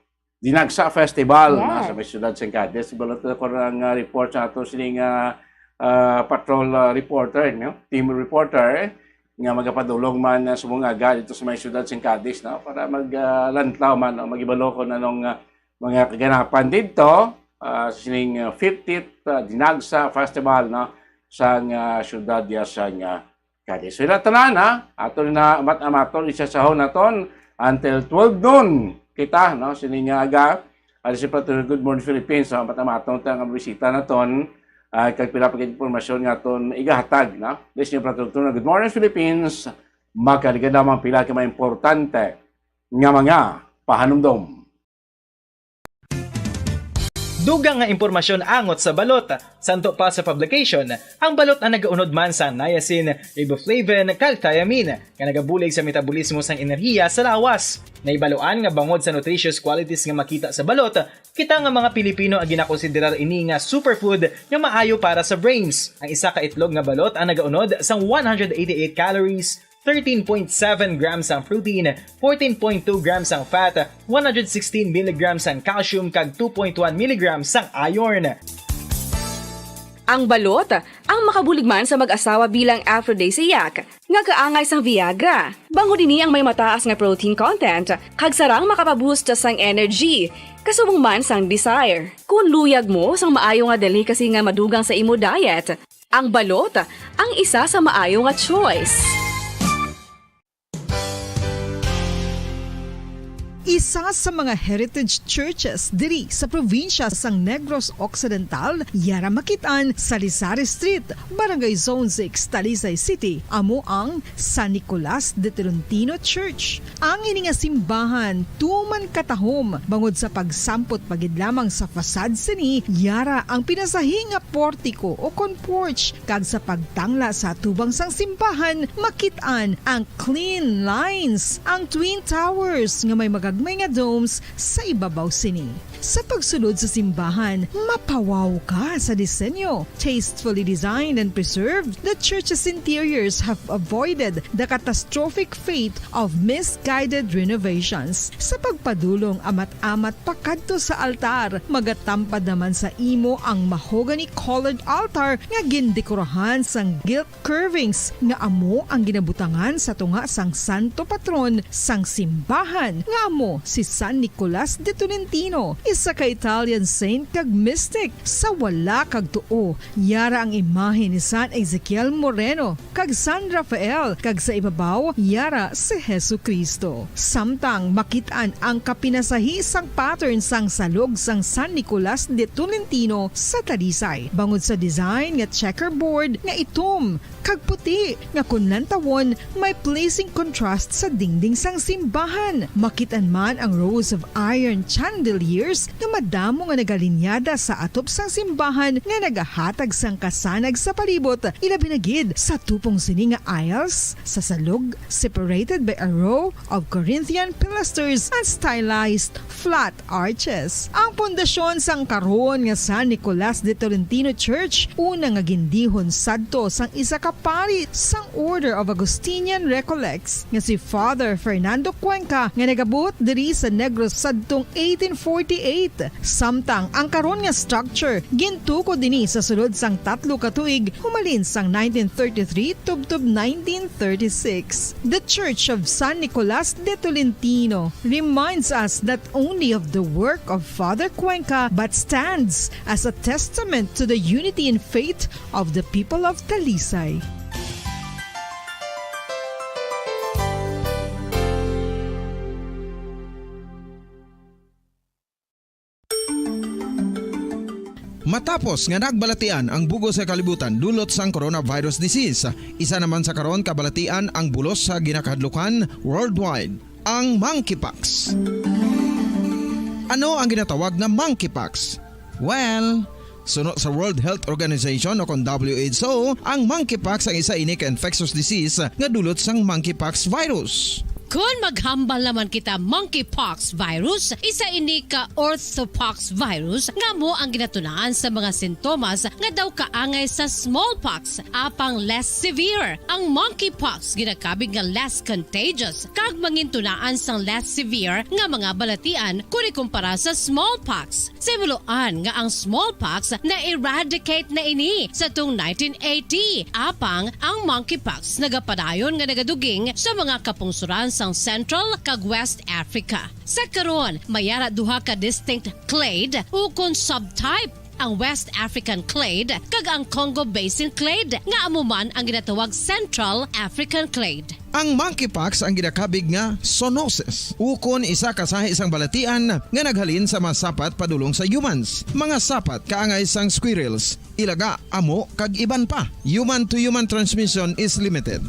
Dinagsa Festival, Yes. na sa may siyudad sa Cadiz. Balot ko ang, ah, report sa ato sining, ah, ah, patrol, ah, reporter, no? Team reporter, nga magapadulong man, ah, sa mga aga dito sa may siyudad sa Cadiz, no? Para mag, ah, lantaw man, no? Magibalo ko na nung, ah, mga kaganapan dito, ah, sining, ah, fiftieth, ah, Dinagsa Festival, no? Sa, ah, siyudad ya sa, ah, Cadiz. So, ila tanan, ha? Ato na amat-amaton, isa sa naton, until twelve noon kita, no? Sining, ah, aga, ali si Patrol Good Morning Philippines, so, amat-amaton ta nga bisita naton, ah, kag pila pa gid impormasyon nga aton igahatag, no? This is Patrol Good Morning Philippines, makaliga lamang pila ka mga importante nga mga pahanumdom. Dugang nga impormasyon angot sa balot. Santo pa sa publication, ang balot ang nagaunod man sa niacin, riboflavin, kag thiamine, nga nagabulig sa metabolismo sang enerhiya sa lawas. Nahibaluan nga bangod sa nutritious qualities nga makita sa balot, kita nga mga Pilipino ang ginakonsiderar ini nga superfood nga maayo para sa brains. Ang isa ka itlog nga balot ang nagaunod sang one hundred eighty-eight calories, thirteen point seven grams ang protein, fourteen point two grams ang fat, one hundred sixteen milligrams ang calcium, kag two point one milligrams ang iron. Ang balot, ang makabulig man sa mag-asawa bilang aphrodisiac, nga kaangay sang Viagra. Bangod ini ang may mataas nga protein content, kag sarang makapaboost sang energy, kasubong man sang desire. Kung luyag mo sang maayo nga delicacy nga madugang sa imo diet, ang balot ang isa sa maayo nga choice. Isa sa mga heritage churches diri sa probinsya sang Negros Occidental, yara makit-an sa Lisari Street, Barangay Zone six, Talisay City, amo ang San Nicolas de Tolentino Church. Ang ini nga simbahan tuman katahom bangod sa pagsampot pa gid lamang sa facade sini, yara ang pinasahi nga portiko o kon porch, kag sa pagtangla sa atubang sang simbahan makit-an ang clean lines, ang twin towers nga may magagmay nga domes sa ibabaw sini. Sa pagsulod sa simbahan, mapawaw ka sa disenyo. Tastefully designed and preserved, the church's interiors have avoided the catastrophic fate of misguided renovations. Sa pagpadulong amat-amat pakadto sa altar, magatampad naman sa imo ang mahogany-colored altar nga gindekorahan sang gilt curvings nga amo ang ginabutangan sa tunga sang santo patron sang simbahan, nga amo si San Nicolas de Tolentino, isa ka Italian saint kag mystic. Sa wala kag tuo, yara ang imahe ni San Ezekiel Moreno kag San Rafael, kag sa ibabaw, yara si Jesu-Cristo. Samtang makit-an ang kapinasahi sang pattern sang salog sang San Nicolas de Tolentino sa Talisay, bangod sa design nga checkerboard nga itom kag puti, nga kon lantawon, may pleasing contrast sa dingding sang simbahan. Makit-an man ang rows of iron chandeliers nga madamo nga nagalinyada sa atop sang simbahan nga nagahatag sang kasanag sa palibot, ilabi na gid sa tupong sini nga aisles sa salog, separated by a row of Corinthian pilasters and stylized flat arches. Ang pundasyon sang karon nga San Nicolas de Tolentino Church, una nga gindihon sadto sang isa ka pari sang Order of Augustinian Recollects nga si Father Fernando Cuenca, nga nagabuot diri sa Negros sadtong eighteen forty-eight. Samtang ang karon nga structure gintukod ini sa sulod sang tatlo ka tuig, humalin sang nineteen thirty-three tubtob nineteen thirty-six. The Church of San Nicolas de Tolentino reminds us not only of the work of Father Cuenca, but stands as a testament to the unity in faith of the people of Talisay. Matapos nga nagbalatian ang bug-os nga kalibutan dulot sang coronavirus disease, isa naman sa karon kabalatian ang bulos sa ginakahadlukan worldwide, ang monkeypox. Ano ang ginatawag nga monkeypox? Well, suno sa World Health Organization o kon W H O, ang monkeypox ang isa ini ka infectious disease nga dulot sang monkeypox virus. Kon maghambal naman kita, monkeypox virus, isa ini ka orthopox virus nga amo ang ginatunaan sa mga sintomas nga daw kaangay sa smallpox, apang less severe. Ang monkeypox ginakabig nga less contagious kag mangintunaan sang less severe nga mga balatian kon ikumpara sa smallpox. Sa himuloan nga ang smallpox na-eradicate na ini sa tung nineteen eighty, apang ang monkeypox nagapadayon nga nagaduging sa mga kapungsoran sang Central kag West Africa. Sa karon, may ara duha ka distinct clade ukon subtype, ang West African clade kag ang Congo Basin clade, nga amo man ang ginatawag Central African clade. Ang monkeypox ang ginakabig nga zoonosis, ukon isa ka sahi sang balatian nga naghalin sa mga sapat padulong sa humans, mga sapat kaangay sang squirrels, ilaga, amo, kag iban pa. Human-to-human transmission is limited.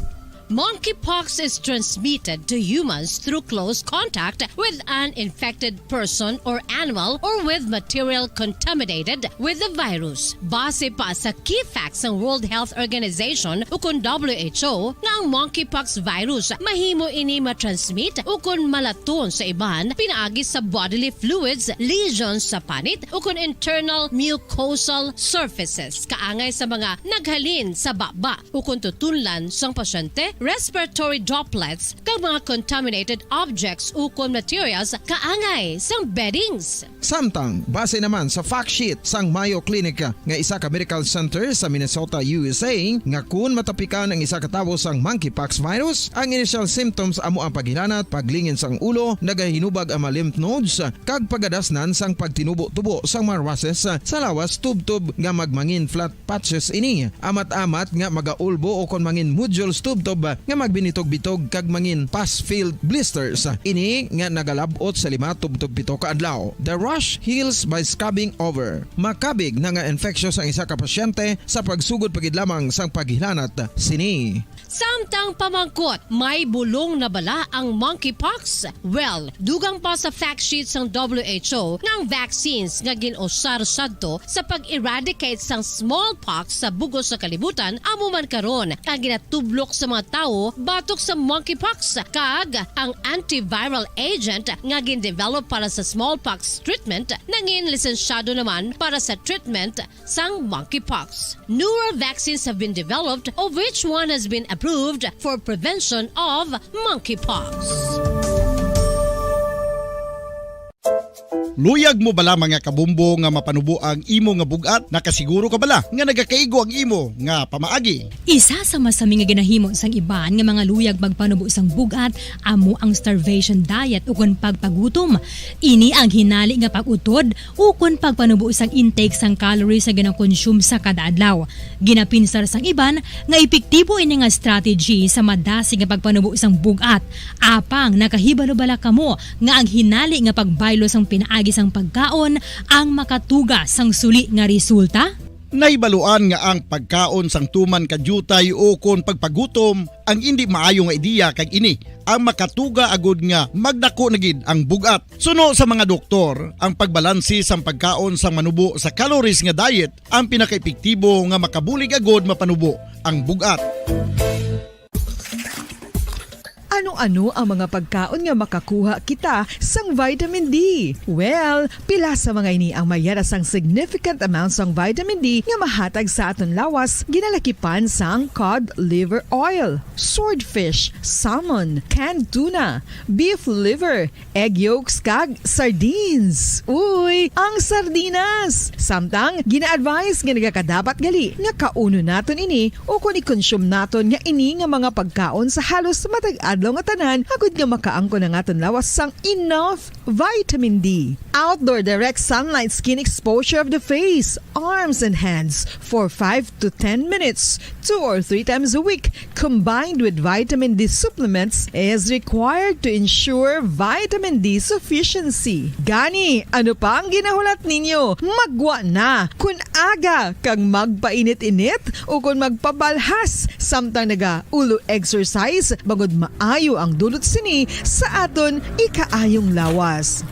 Monkeypox is transmitted to humans through close contact with an infected person or animal or with material contaminated with the virus. Base pa sa key facts sang World Health Organization ukon W H O nga ang monkeypox virus mahimo ini matransmit ukon malaton sa iban pinaagi sa bodily fluids, lesions sa panit ukon internal mucosal surfaces kaangay sa mga naghalin sa baba ukon tutunlan sang pasyente, respiratory droplets, kag mga contaminated objects ukon materials kaangay sang beddings. Samtang, base naman sa fact sheet sang Mayo Clinic nga isa ka medical center sa Minnesota, U S A, nga kun matapikan ang isa ka tawo sang monkeypox virus, ang initial symptoms amo ang paghilanat, paglingin sang ulo, nagahinubag ang mga lymph nodes, kag pagadasnan sang pagtinubo-tubo sang mga rushes sa lawas tubtob nga magmangin flat patches ini. Amat-amat nga magaulbo o kon mangin nodules tubtob nga magbinitog-bitog kag mangin pus-filled blisters. Ini nga nagalab-ot sa lima tubtob pito ka adlaw. The rash heals by scabbing over. Makabig na nga infectious ang isa ka pasyente sa pagsugod pa gid lamang sang paghilanat sini. Samtang pamangkot, may bulong na bala ang monkeypox? Well, dugang pa sa fact sheet sang W H O nga ang vaccines nga gin-usar sadto sa pag-eradicate sang smallpox sa bug-os nga kalibutan amo man karon ang ginatublok sa mga tawo batok sa monkeypox, kag ang antiviral agent nga gin-develop para sa smallpox treatment nangin lisensyado naman para sa treatment sang monkeypox. Newer vaccines have been developed, of which one has been approved for prevention of monkeypox. Luyag mo bala, mga kabumbo, nga mapanubo ang imo nga bug-at? Nakasiguro ka bala nga nagakaigo ang imo nga pamaagi? Isa sa masami nga ginahimo sang iban nga mga luyag magpanubo sang bug-at amo ang starvation diet ukon pagpagutom. Ini ang hinali nga pag-utod ukon pagpanubo sang intake sang calories nga ginakonsume sa kada adlaw. Ginapinsar sang iban nga epektibo ini nga strategy sa madasig nga pagpanubo sang bug-at. Apang nakahibalo bala kamo nga ang hinali nga pagbaylo sang pinaagi sang pagkaon ang makatuga sang suli nga resulta? Nahibaluan nga ang pagkaon sang tuman ka diutay ukon pagpagutom ang indi maayo nga ideya, kag ini ang makatuga agud nga magdako na gid ang bug-at. Suno sa mga doktor, ang pagbalanse sang pagkaon sang manubo sa calories nga diet ang pinakaepektibo nga makabulig agud mapanubo ang bug-at. Ano-ano ang mga pagkaon nga makakuha kita sang vitamin D? Well, pila sa mga ini ang mayara sang significant amount sang vitamin D nga mahatag sa aton lawas, ginalakipan sang cod liver oil, swordfish, salmon, canned tuna, beef liver, egg yolks, kag sardines. Uy, ang sardinas! Samtang, gina-advise nga nagakadapat gali nga kaunon naton ini o kon i-consume naton nga ini nga mga pagkaon sa halos matag adlaw nga tanan, agud nga makaangkon ang aton lawas sang enough vitamin D. Outdoor direct sunlight skin exposure of the face, arms, and hands for five to ten minutes, two or three times a week, combined with vitamin D supplements, is required to ensure vitamin D sufficiency. Gani, ano pa ang ginahulat ninyo? Maggwa na! Kun aga kag magpainit-init o kon magpabalhas samtang naga-ulo exercise, bangod maayo ang dulot sini sa aton ikaayong lawas.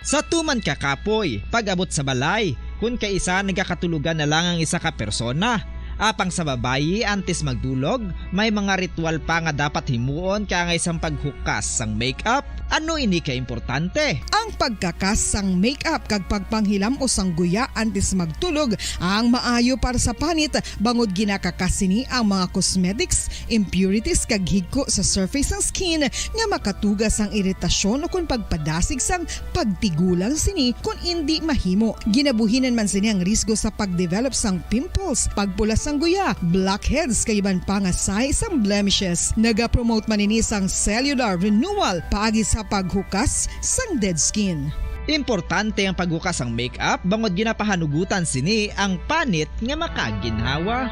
Sa tuman ka kapoy, pag-abot sa balay, kun kaisa nagakatulogan na lang ang isa ka persona. Apang sa babayi, antes magdulog, may mga ritual pa nga dapat himuon kaangay sang paghukas sang makeup. Ano ini ka importante? Ang pagkakas sang makeup kag pagpanghilam-os sang guya antes magtulog ang maayo para sa panit, bangod ginakakas sini ang mga cosmetics, impurities, kag higko sa surface sang skin nga makatuga sang iritasyon ukon pagpadasig sang pagtigulang sini kon indi mahimo. Ginabuhinan man sini ang risgo sa pagdevelop sang pimples, pagpula sang guya, blackheads, kag iban pa nga sahi sang blemishes. Nagapromote man ini sang cellular renewal paagi sa paghukas sang dead skin. Importante ang paghukas sang makeup bangod ginapahanugutan sini ang panit nga makaginhawa.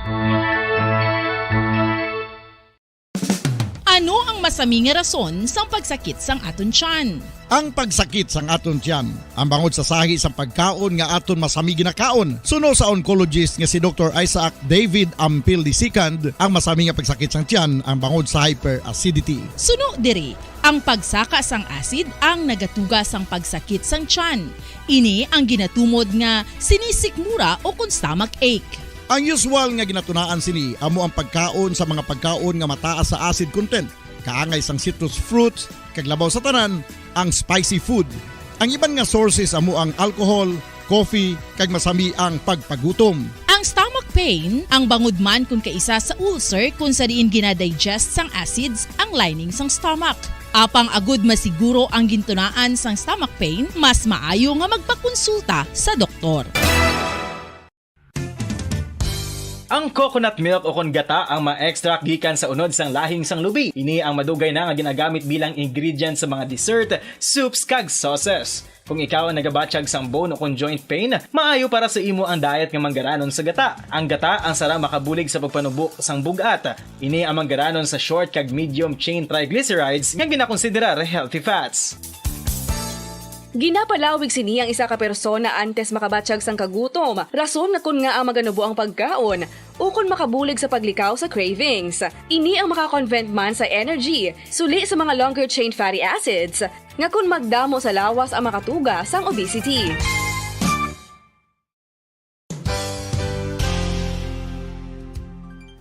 Ano ang masami nga rason sang pagsakit sang aton tiyan? Ang pagsakit sang aton tiyan, ang bangod sa sahi sang pagkaon nga aton masami ginakaon. Suno sa oncologist nga si Doktor Isaac David Ampil the second, ang masami nga pagsakit sang tiyan ang bangod sa hyperacidity. Suno diri, ang pagsaka sang acid ang nagatuga sang pagsakit sang tiyan. Ini ang ginatumod nga sinisikmura o kon stomach ache. Ang usual nga ginatunaan sini amo ang pagkaon sa mga pagkaon nga mataas sa acid content, kaangay sang citrus fruits, kag labaw sa tanan, ang spicy food. Ang iban nga sources amo ang alcohol, coffee, kag masami ang pagpagutom. Ang stomach pain, ang bangod man kon kaisa sa ulcer kon sa diin gina-digest sang acids ang lining sang stomach. Apang agud masiguro ang gintunaan sang stomach pain, mas maayo nga magpakonsulta sa doktor. Ang coconut milk o kon gata ang ma-extract gikan sa unod sang lahing sang lubi. Ini ang madugay na nga ginagamit bilang ingredient sa mga dessert, soups, kag sauces. Kung ikaw ang nagabatyag sang bone o kon joint pain, maayo para sa imo ang diet nga manggaranon sa gata. Ang gata ang sara makabulig sa pagpanubo sang bug-at. Ini ang manggaranon sa short kag medium chain triglycerides nga ginakonsiderar healthy fats. Ginapalawig sini ang isa ka persona antes makabatyag sang kagutom, rason nga kon ngaa maganubo ang pagkaon, ukon makabulig sa paglikaw sa cravings. Ini ang makakonvert man sa energy, suli sa mga longer chain fatty acids, nga kon magdamo sa lawas ang makatuga sang obesity.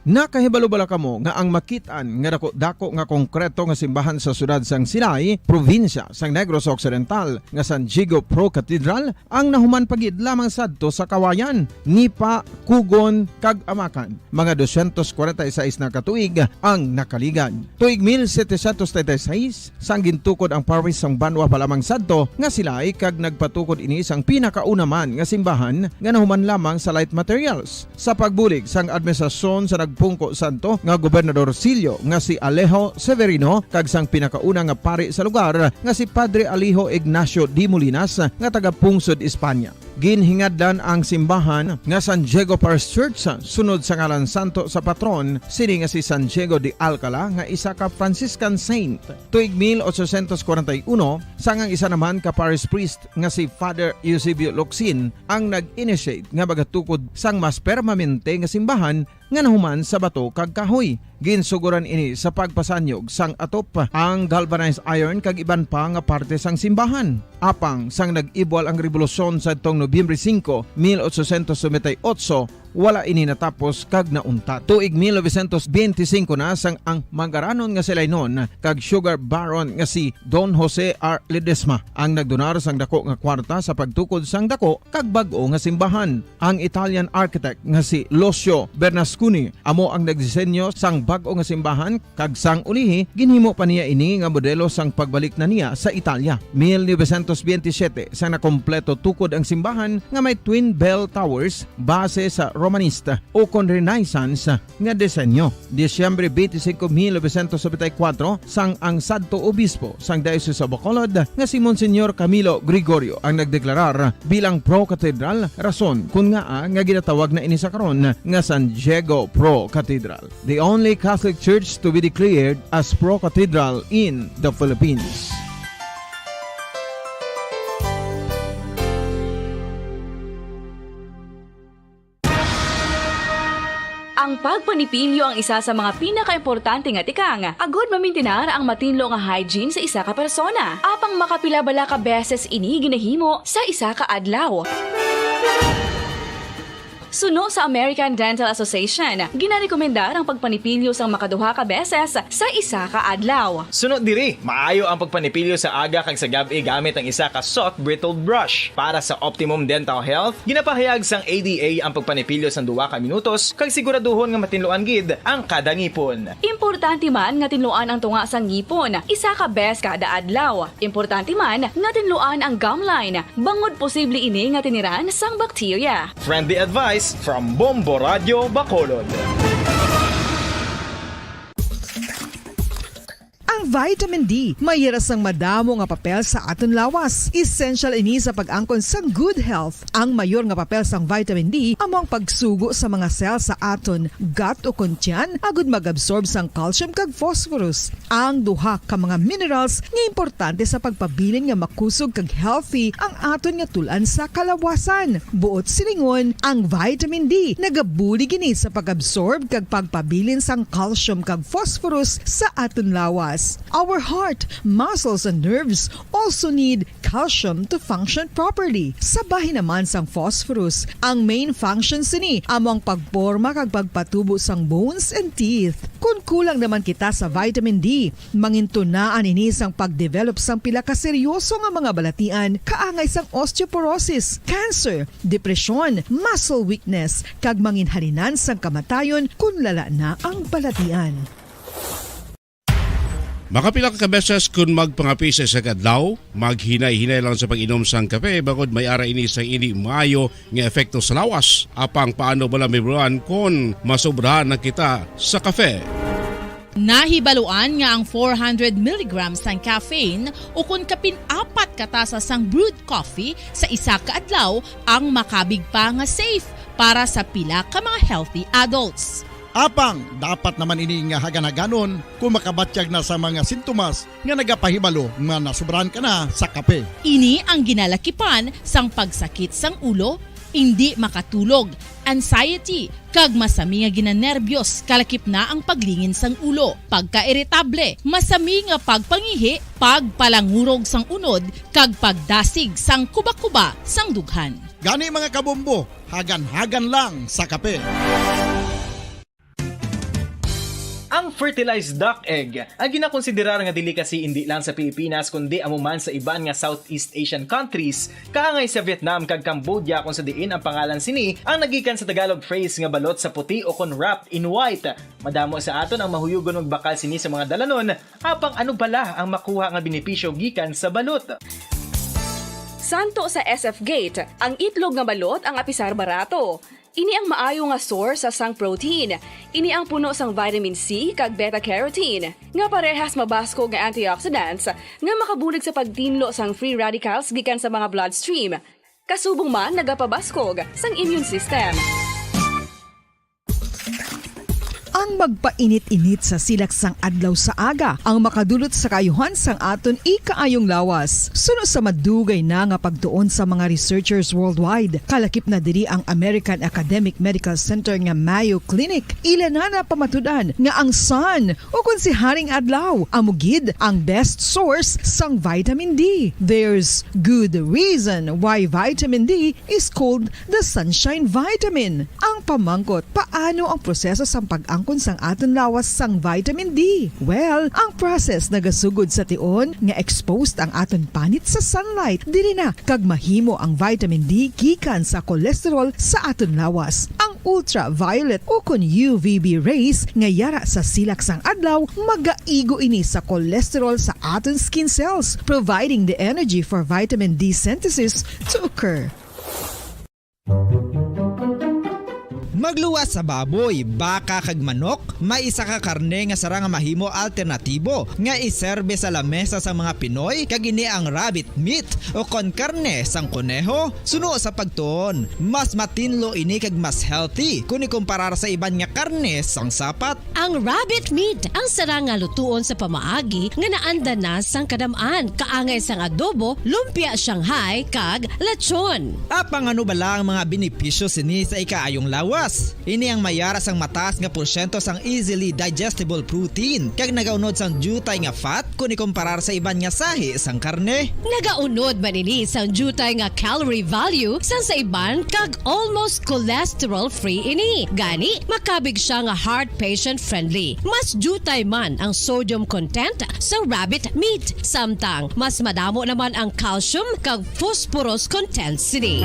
Nakahibalo bala kamo nga ang makit-an nga dako-dako nga konkreto nga simbahan sa siyudad sang Silay, probinsya sang Negros Occidental, nga San Diego Pro Cathedral ang nahuman pa gid lamang sadto sa Kawayan, Nipa, Cogon, kag Amacan? Mga dosyentos kwarenta y seis na ka tuig ang nakaligad. Tuig mil setecientos treinta y seis, sang gintukod ang parish sang banwa pa lamang sadto nga Silay, kag nagpatukod ini sang pinakauna man nga simbahan nga nahuman lamang sa light materials. Sa pagbulig sang administrasyon sa nagpungko sadto nga gobernadorcillo nga si Alejo Severino kag sang pinakauna nga pari sa lugar nga si Padre Alejo Ignacio de Molinas nga taga-pungsod España. Ginhingadlan ang simbahan nga San Diego Parish Church sunod sa ngalan santo sa patron sini nga si San Diego de Alcala nga isa ka Franciscan saint. Tuig mil ochocientos kwarenta y uno, sang ang isa naman ka parish priest nga si Father Eusebio Locsin ang nag-initiate nga magatukod sang mas permanente nga simbahan nga nahuman sa bato kag kahoy. Ginsugoran ini sa pagpasanyog sang atop, ang galvanized iron kag iban pa nga parte sang simbahan. Apang sang nag-ibwal ang rebolusyon sadtong Nobyembre singko, mil ochocientos noventa y ocho, wala ini natapos kag nauntat. Tuig mil novecientos benti singko na sang ang manggaranon nga Silaynon kag sugar baron nga si Don Jose R. Ledesma ang nagdonar sang dako nga kwarta sa pagtukod sang dako kag bag-o nga simbahan. Ang Italian architect nga si Lucio Bernasconi amo ang nagdisenyo sang bag-o nga simbahan, kag sang ulihi ginhimo pa niya ini nga modelo sang pagbalik na niya sa Italia. Mil novecientos benti siyete sang nakompleto tukod ang simbahan nga may twin bell towers base sa Romanista o kon Renaissance nga disenyo. Disyembre twenty-five, mil novecientos noventa y cuatro, sang ang sadto obispo sang Diocese of Bacolod nga si Monsignor Camilo Gregorio ang nagdeklarar bilang pro-cathedral, rason kun ngaa nga ginatawag na ini sa karon nga San Diego Pro Cathedral, the only Catholic church to be declared as pro-cathedral in the Philippines. Ang pagpanipilyo ang isa sa mga pinakaimportante nga tikang agud mamintinar ang matinlo nga hygiene sa isa ka persona. Apang makapila bala ka beses ini ginahimo sa isa ka adlaw? Suno sa American Dental Association, ginarekomendar ang pagpanipilyo sang makaduha ka beses sa isa ka adlaw. Suno diri, maayo ang pagpanipilyo sa aga kag sa gab-i gamit ang isa ka soft bristled brush. Para sa optimum dental health, ginapahayag sang A D A ang pagpanipilyo sang duha ka minutos kag siguraduhon nga matinluan gid ang kada ngipon. Importante man nga tinluan ang tunga sang ngipon isa ka beses kada adlaw. Importante man nga tinluan ang gum line, bangod posible ini nga tiniran sang bakterya. Friendly advice from Bombo Radyo Bacolod. Ang Vitamin D may yara sang madamo nga papel sa aton lawas. Essential ini sa pag-angkon sang good health. Ang mayor nga papel sang vitamin D amo ang pagsugo sa mga cell sa aton gut o kon tiyan agud mag-absorb sang calcium kag phosphorus, ang duha ka mga minerals nga importante sa pagpabilin nga makusog kag healthy ang aton nga tul-an sa kalawasan. Buot silingon, ang vitamin D nagabulig ini sa pag-absorb kag pagpabilin sang calcium kag phosphorus sa aton lawas. Our heart, muscles, and nerves also need calcium to function properly. Sa bahin naman sang phosphorus, ang main function sini amo ang pagporma kag pagpatubo sang bones and teeth. Kon kulang naman kita sa vitamin D, mangintunaan ini sang pagdevelop sang pila ka seryoso nga mga balatian kaangay sang osteoporosis, cancer, depresyon, muscle weakness, kag manginhalinan sang kamatayon kon lala na ang balatian. Makapila ka beses kon magpangape sa isa ka adlaw, maghinay-hinay lang sa pag-inom sang kape, bangod may ara ini sang indi maayo nga epekto sa lawas. Apang paano bala mahibaluan kon masobrahan na kita sa kape? Nahibaluan nga ang four hundred milligrams sang caffeine ukon kapin apat ka tasa sang brewed coffee sa isa ka adlaw ang makabig pa nga safe para sa pila ka mga healthy adults. Apang dapat naman ini nga hagan-haganon kung makabatyag na sa mga sintomas nga nagapahibalo nga nasobrahan ka na sa kape. Ini ang ginalakipan sang pagsakit sang ulo, indi makatulog, anxiety, kag masami nga ginanerbiyos, kalakip na ang paglingin sang ulo, pagkairitable, masami nga pagpangihi, pagpalangurog sang unod, kag pagdasig sang kuba-kuba sang dughan. Gani, mga kabombo, hagan-hagan lang sa kape. Ang fertilized duck egg ang ginakonsiderar nga delicacy indi lang sa Pilipinas kundi amo man sa iban nga Southeast Asian countries, kaangay sa Vietnam kag Cambodia, kung sa diin ang pangalan sini ang nagikan sa Tagalog phrase nga balot sa puti o kon wrapped in white. Madamo sa aton ang mahuyugon magbakal sini sa mga dalanon, apang ano bala ang makuha nga benepisyo gikan sa balot? Santo sa S F Gate, ang itlog nga balot ang apisar barato. Ini ang maayo nga source sa sang protein. Ini ang puno sang vitamin C kag beta-carotene, nga parehas mabaskog nga antioxidants nga makabulig sa pagtinlo sang free radicals gikan sa mga bloodstream. Kasubong man nagapabaskog sang immune system. Ang magpainit-init sa silak sang adlaw sa aga ang makadulot sa kaayuhan sang aton ikaayong lawas. Suno sa madugay na nga pagtuon sa mga researchers worldwide, kalakip na diri ang American Academic Medical Center nga Mayo Clinic, ila na napamatud-an nga ang sun, o kon si Haring Adlaw, amo gid ang best source sang vitamin D. There's good reason why vitamin D is called the sunshine vitamin. Ang pamangkot, paano ang proseso sang pag-angkon sang aton lawas sang vitamin D? Well, ang process nagasugod sa tion nga exposed ang aton panit sa sunlight. Diri na kag mahimo ang vitamin D gikan sa cholesterol sa aton lawas. Ang ultraviolet o kon U V B rays nga yara sa silak sang adlaw, magaigo ini sa cholesterol sa aton skin cells, providing the energy for vitamin D synthesis to occur. Magluwas sa baboy, baka kag manok, may isa ka karne nga sarang nga mahimo alternatibo nga iserbe sa lamesa sang mga Pinoy, kag ini ang rabbit meat o kon karne sang koneho. Suno sa pagtuon, mas matinlo ini kag mas healthy kon ikumparar sa iban nga karne sang sapat. Ang rabbit meat ang sarang nga lutuon sa pamaagi nga naanda na sang kadam-an, kaangay sang adobo, lumpia Shanghai, kag lechon. Apang ano bala ang mga benepisyo sini sa ikaayong lawas? Ini ang mayara sang mataas nga porsyento sang easily digestible protein, kag nagaunod sang diutay nga fat kon ikumparar sa iban nga sahi sang karne. Nagaunod man ini sang diutay nga calorie value sang sa iban, kag almost cholesterol-free ini. Gani, makabig sia nga heart patient-friendly. Mas diutay man ang sodium content sa rabbit meat, samtang mas madamo naman ang calcium kag phosphorus content sini.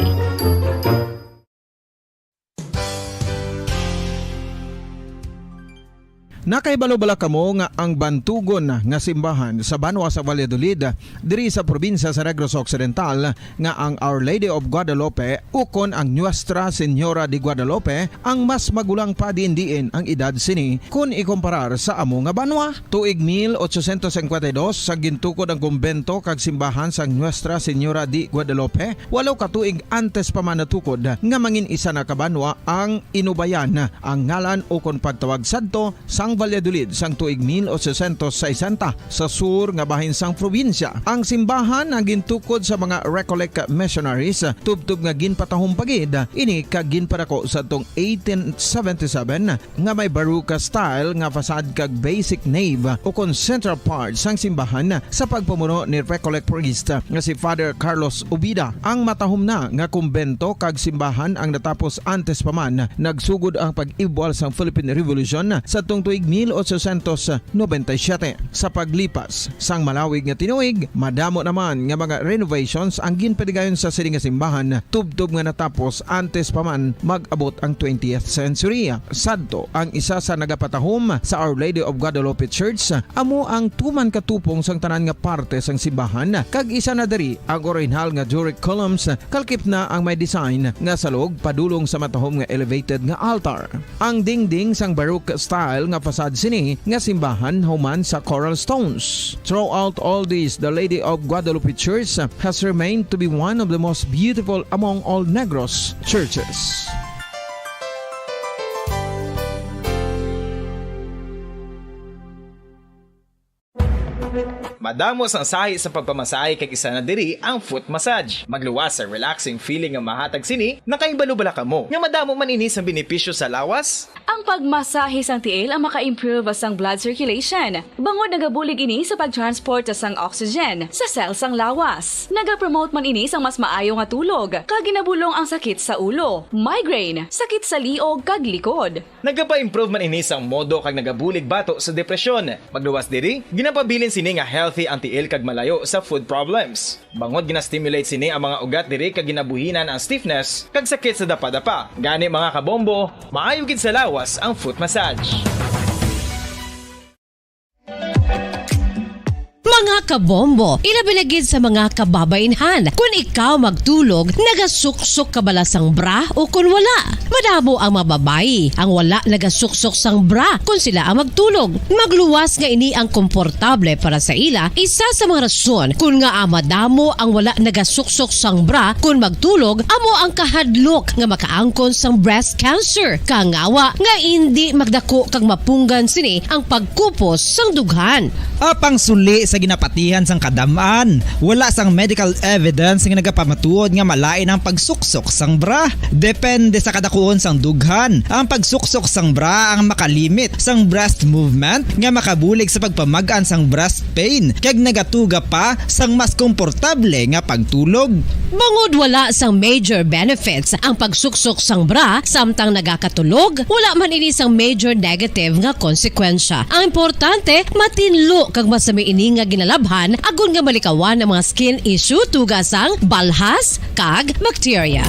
Nakahibalo bala kamo nga ang bantugon nga simbahan sa banwa sa Valladolid, diri sa probinsya sa Negros Occidental, nga ang Our Lady of Guadalupe ukon ang Nuestra Señora de Guadalupe ang mas magulang pa diin-diin ang edad sini kon ikumparar sa amo nga banwa? Tuig mil ochocientos cincuenta y dos sa gintukod ang kumbento kag simbahan sang Nuestra Señora de Guadalupe, walo ka tuig antes pa man natukod nga mangin isa na ka banwa ang Inubayan, ang ngalan ukon pagtawag sadto sang Valladolid sang tuig mil ochocientos sesenta sa sur nga bahin sang probinsya. Ang simbahan ang gintukod sa mga Recollect missionaries, tubtob nga ginpatahom pa gid ini kag ginpadako sadtong eighteen seventy-seven, nga may Baroque style nga facade kag basic nave ukon central part sang simbahan sa pagpamuno ni Recollect priest nga si Father Carlos Ubida. Ang matahom na nga kumbento kag simbahan ang natapos antes pa man nagsugod ang pag-ibual sang Philippine Revolution sadtong tuig mil ochocientos noventa y siete. Sa paglipas sang malawig nga tinuig, madamo naman nga mga renovations ang ginpadigayon sa sini nga simbahan, tubtob nga natapos antes pa man mag-abot ang twentieth century. Sadto, ang isa sa nagapatahom sa Our Lady of Guadalupe Church amo ang tuman ka tupong sang tanan nga parte sang simbahan, kag isa na diri ang orihinal nga Doric columns, kalkip na ang may design nga salog padulong sa matahom nga elevated nga altar. Ang dingding sang Baroque style nga facade sini nga simbahan human sa coral stones. Throughout all this, the Lady of Guadalupe Church has remained to be one of the most beautiful among all Negros churches. Madamo sang sahi sa pagpamasahe kag isa na diri ang foot massage. Magluwas sa relaxing feeling nga mahatag sini, nakahibalo bala kamo nga madamo man ini sang benepisyo sa lawas? Ang pagmasahe sang tiil ang maka-improve sang blood circulation, bangod nagabulig ini sa pag-transport sang oxygen sa cell sang lawas. Nagapromote man ini sang mas maayo nga tulog, kag ginabulong ang sakit sa ulo, migraine, sakit sa liog, kag likod. Nagapa-improve man ini sang modo kag nagabulig bato sa depresyon. Magluwas diri, ginapabilin sini nga healthy ang tiil kag malayo sa foot problems. Bangod gina-stimulate sini ang mga ugat diri kag ginabuhinan ang stiffness kag sakit sa dapadapa. Gani, mga kabombo, maayo gid sa lawas ang foot massage. Mga kabombo, ilabi na gid sa mga kababainhan, kun ikaw magtulog, nagasuksok ka bala sang bra o kun wala? Madamo ang mga babayi ang wala nagasuksok sang bra kun sila ang magtulog. Magluwas nga ini ang komportable para sa ila, isa sa mga rason kun ngaa madamo ang wala nagasuksok sang bra kun magtulog, amo ang kahadlok nga makaangkon sang breast cancer. Kangawa nga indi magdako kag mapunggan sini ang pagkupos sang dughan. Apang suli sa ginapatihan sang kadam-an, wala sang medical evidence nga nagapamatuod nga malain ang pagsuksok sang bra. Depende sa kadakuon sang dughan. Ang pagsuksok sang bra ang makalimit sang breast movement nga makabulig sa pagpamag-an sang breast pain kag nagatuga pa sang mas komportable nga pagtulog. Bangod wala sang major benefits ang pagsuksok sang bra samtang nagakatulog, wala man ini sang major negative nga konsekwensya. Ang importante, matinlo kag masami ini nga ginalabhan agod nga malikawan ang mga skin issue, tuga sang balhas kag bakterya.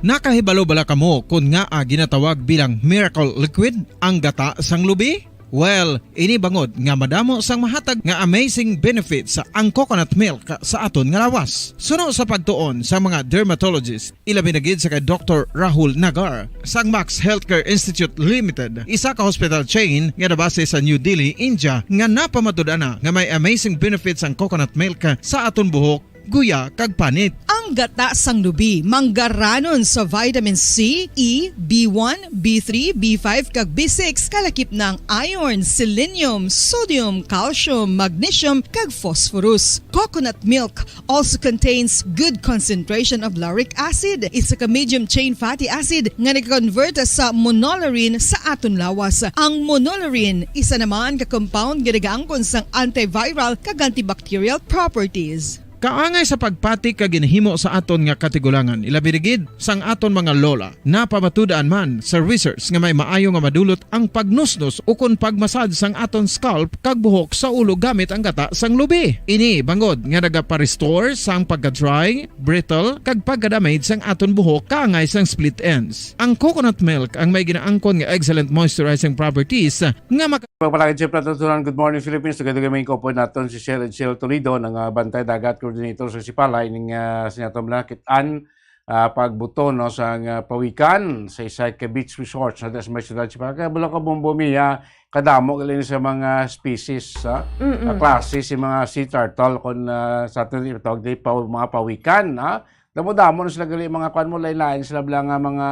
Nakahibalo bala kamo kon ngaa ginatawag bilang miracle liquid ang gata sang lubi? Well, ini bangod nga madamo sang mahatag nga amazing benefits ang coconut milk sa aton nga lawas. Suno sa pagtuon sa mga dermatologist, ilabi na gid sa kay Doktor Rahul Nagar sang Max Healthcare Institute Limited, isa ka hospital chain nga nabase sa New Delhi, India, nga napamatud-an na nga may amazing benefits ang coconut milk sa aton buhok, guya, kag panit. Ang gata sang lubi manggaranon sa vitamin C, E, B one, B three, B five, kag B six, kalakip na ang iron, selenium, sodium, calcium, magnesium, kag phosphorus. Coconut milk also contains good concentration of lauric acid, isa ka medium chain fatty acid nga nag-convert sa monolaurin sa aton lawas. Ang monolaurin, isa naman ka compound nga nagaangkon sang antiviral kag antibacterial properties. Kaangay sa pagpati kag ginhimo sa aton nga katigulangan, ilabi rigid sang aton mga lola. Napamatud-an man sa research nga may maayo nga madulot ang pagnusnos ukon pagmasad sang aton scalp kag buhok sa ulo gamit ang gata sang lubi. Ini bangod nga nagapa-restore sang pagka-dry, brittle, kag pagka-damage sang aton buhok kaangay sang split ends. Ang coconut milk ang may ginaangkon nga excellent moisturizing properties nga maka- Pagpalagad siya, Platutunan, Good Morning Philippines. Tugay-tugay may kupod naton si Sir Edsel Toledo, nga bantay dagat coordinator sa Sipalay, ning, ah, sa atong mga kit-an, ah, pagbuto, no, sa, ah, pawikan sa isa ka beach resort sa, sa may siyudad sa Sipalay. Kaya bulo ka, Bombo Mia, kadamo gali ni sa mga species, ah, Mm-mm. ah, klase si mga sea turtle kung, ah, sa aton itawag di pa, mga pawikan, ah. Damo-damo na sila gali, mga kwan mo, lain-lain sila bala nga mga,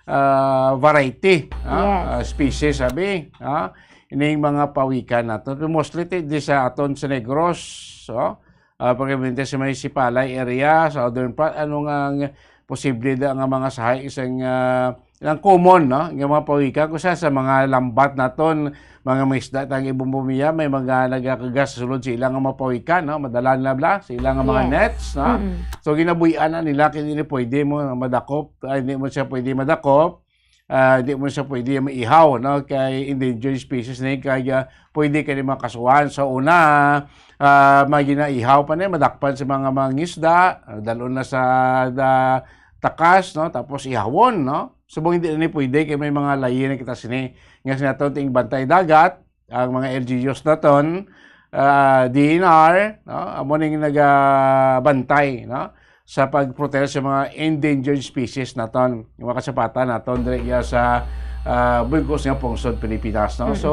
ah, variety, ah, Yes. ah, species, sabi, ah, ining mga pawikan nato. Pero mostly ti-, di sa aton sa Negros, oh, ah, probablemente sa may Sipalay area, sa southern part, ano nga ang posible da nga mga sahi isang, ah, ang common, no, nga mga pawikan, kung sa, sa mga lambat naton, mga mga isda tang ibumbumiya, may mga nagakagas sa sulod sa ilang mga pawikan, no, madala nila bla, sa ilang mga Yes. nets, no. Mm-mm. So, ginabuy-an na nila, kaya hindi pwede mo madakop, ay, hindi mo siya pwede madakop, ah, hindi mo siya pwede maihaw, no, kay endangered species na yun, kaya pwede ka ni makasuhan. Sa una, ah, may ginaihaw pa na, madakpan sa mga, mga isda, ah, dalon na sa da-, takas, no, tapos ihawon, no. Subong hindi na ni pwede kay may mga layi na kita sini. Nga sinaton ting bantay dagat, ang mga L G Us naton, ah, D N R, no, amo ning nagabantay, no, sa pagprotekta sa mga endangered species naton, yung mga kasapatan naton diri iya sa, ah, bugos nga pungsod Pilipinas, no. Mm-mm. So,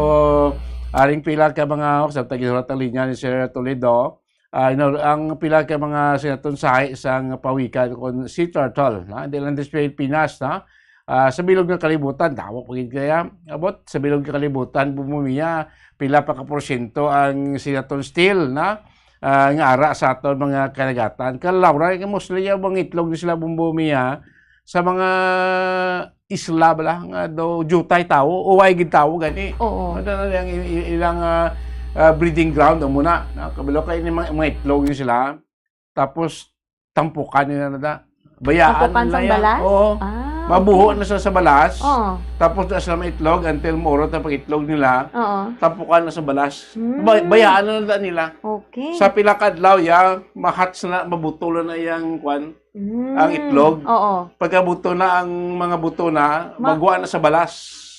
aring pila ka mga, sa tagisulat ang linya ni Sir Toledo, ah, you know, ang pila ka mga sinaton sahi sang pawikan kon sea turtle, no, hindi lang sa Pilipinas, no. Ah, sa bilog nga kalibutan, damo pa gid kaya. Abot sa bilog nga kalibutan, bumumiya, pila pa ka porsyento ang sinaton still na, ah, nga ara sa aton mga kadagatan. Kalaw ra, kay mostly yung mga itlog ni sila bumumiya sa mga isla bala, nga do, jutay tawo, uway gid tawo, gani. Oo. Ano na lang i-, i-, ilang, ah, ah, breeding ground, amo na, no? Kabalo kay ni mga, mga itlog ni sila. Tapos, tampukan nila na da. Bayaan Tampukan nila sang yan. balas? Oo. Ah, Mabuho okay. na sa, sa balas. Oo. Tapos, na sila maitlog until maurot ang pag-itlog nila. Oo. Tampukan na sa balas. Mm. Bay-, bayaan na lang nila. Okay. Sa pila ka adlaw, ya, mahatch na, mabuto na na yang, kwan, Mm. ang itlog. Oo. Pagkabuto na ang mga buto na, Ma- magwa na sa balas.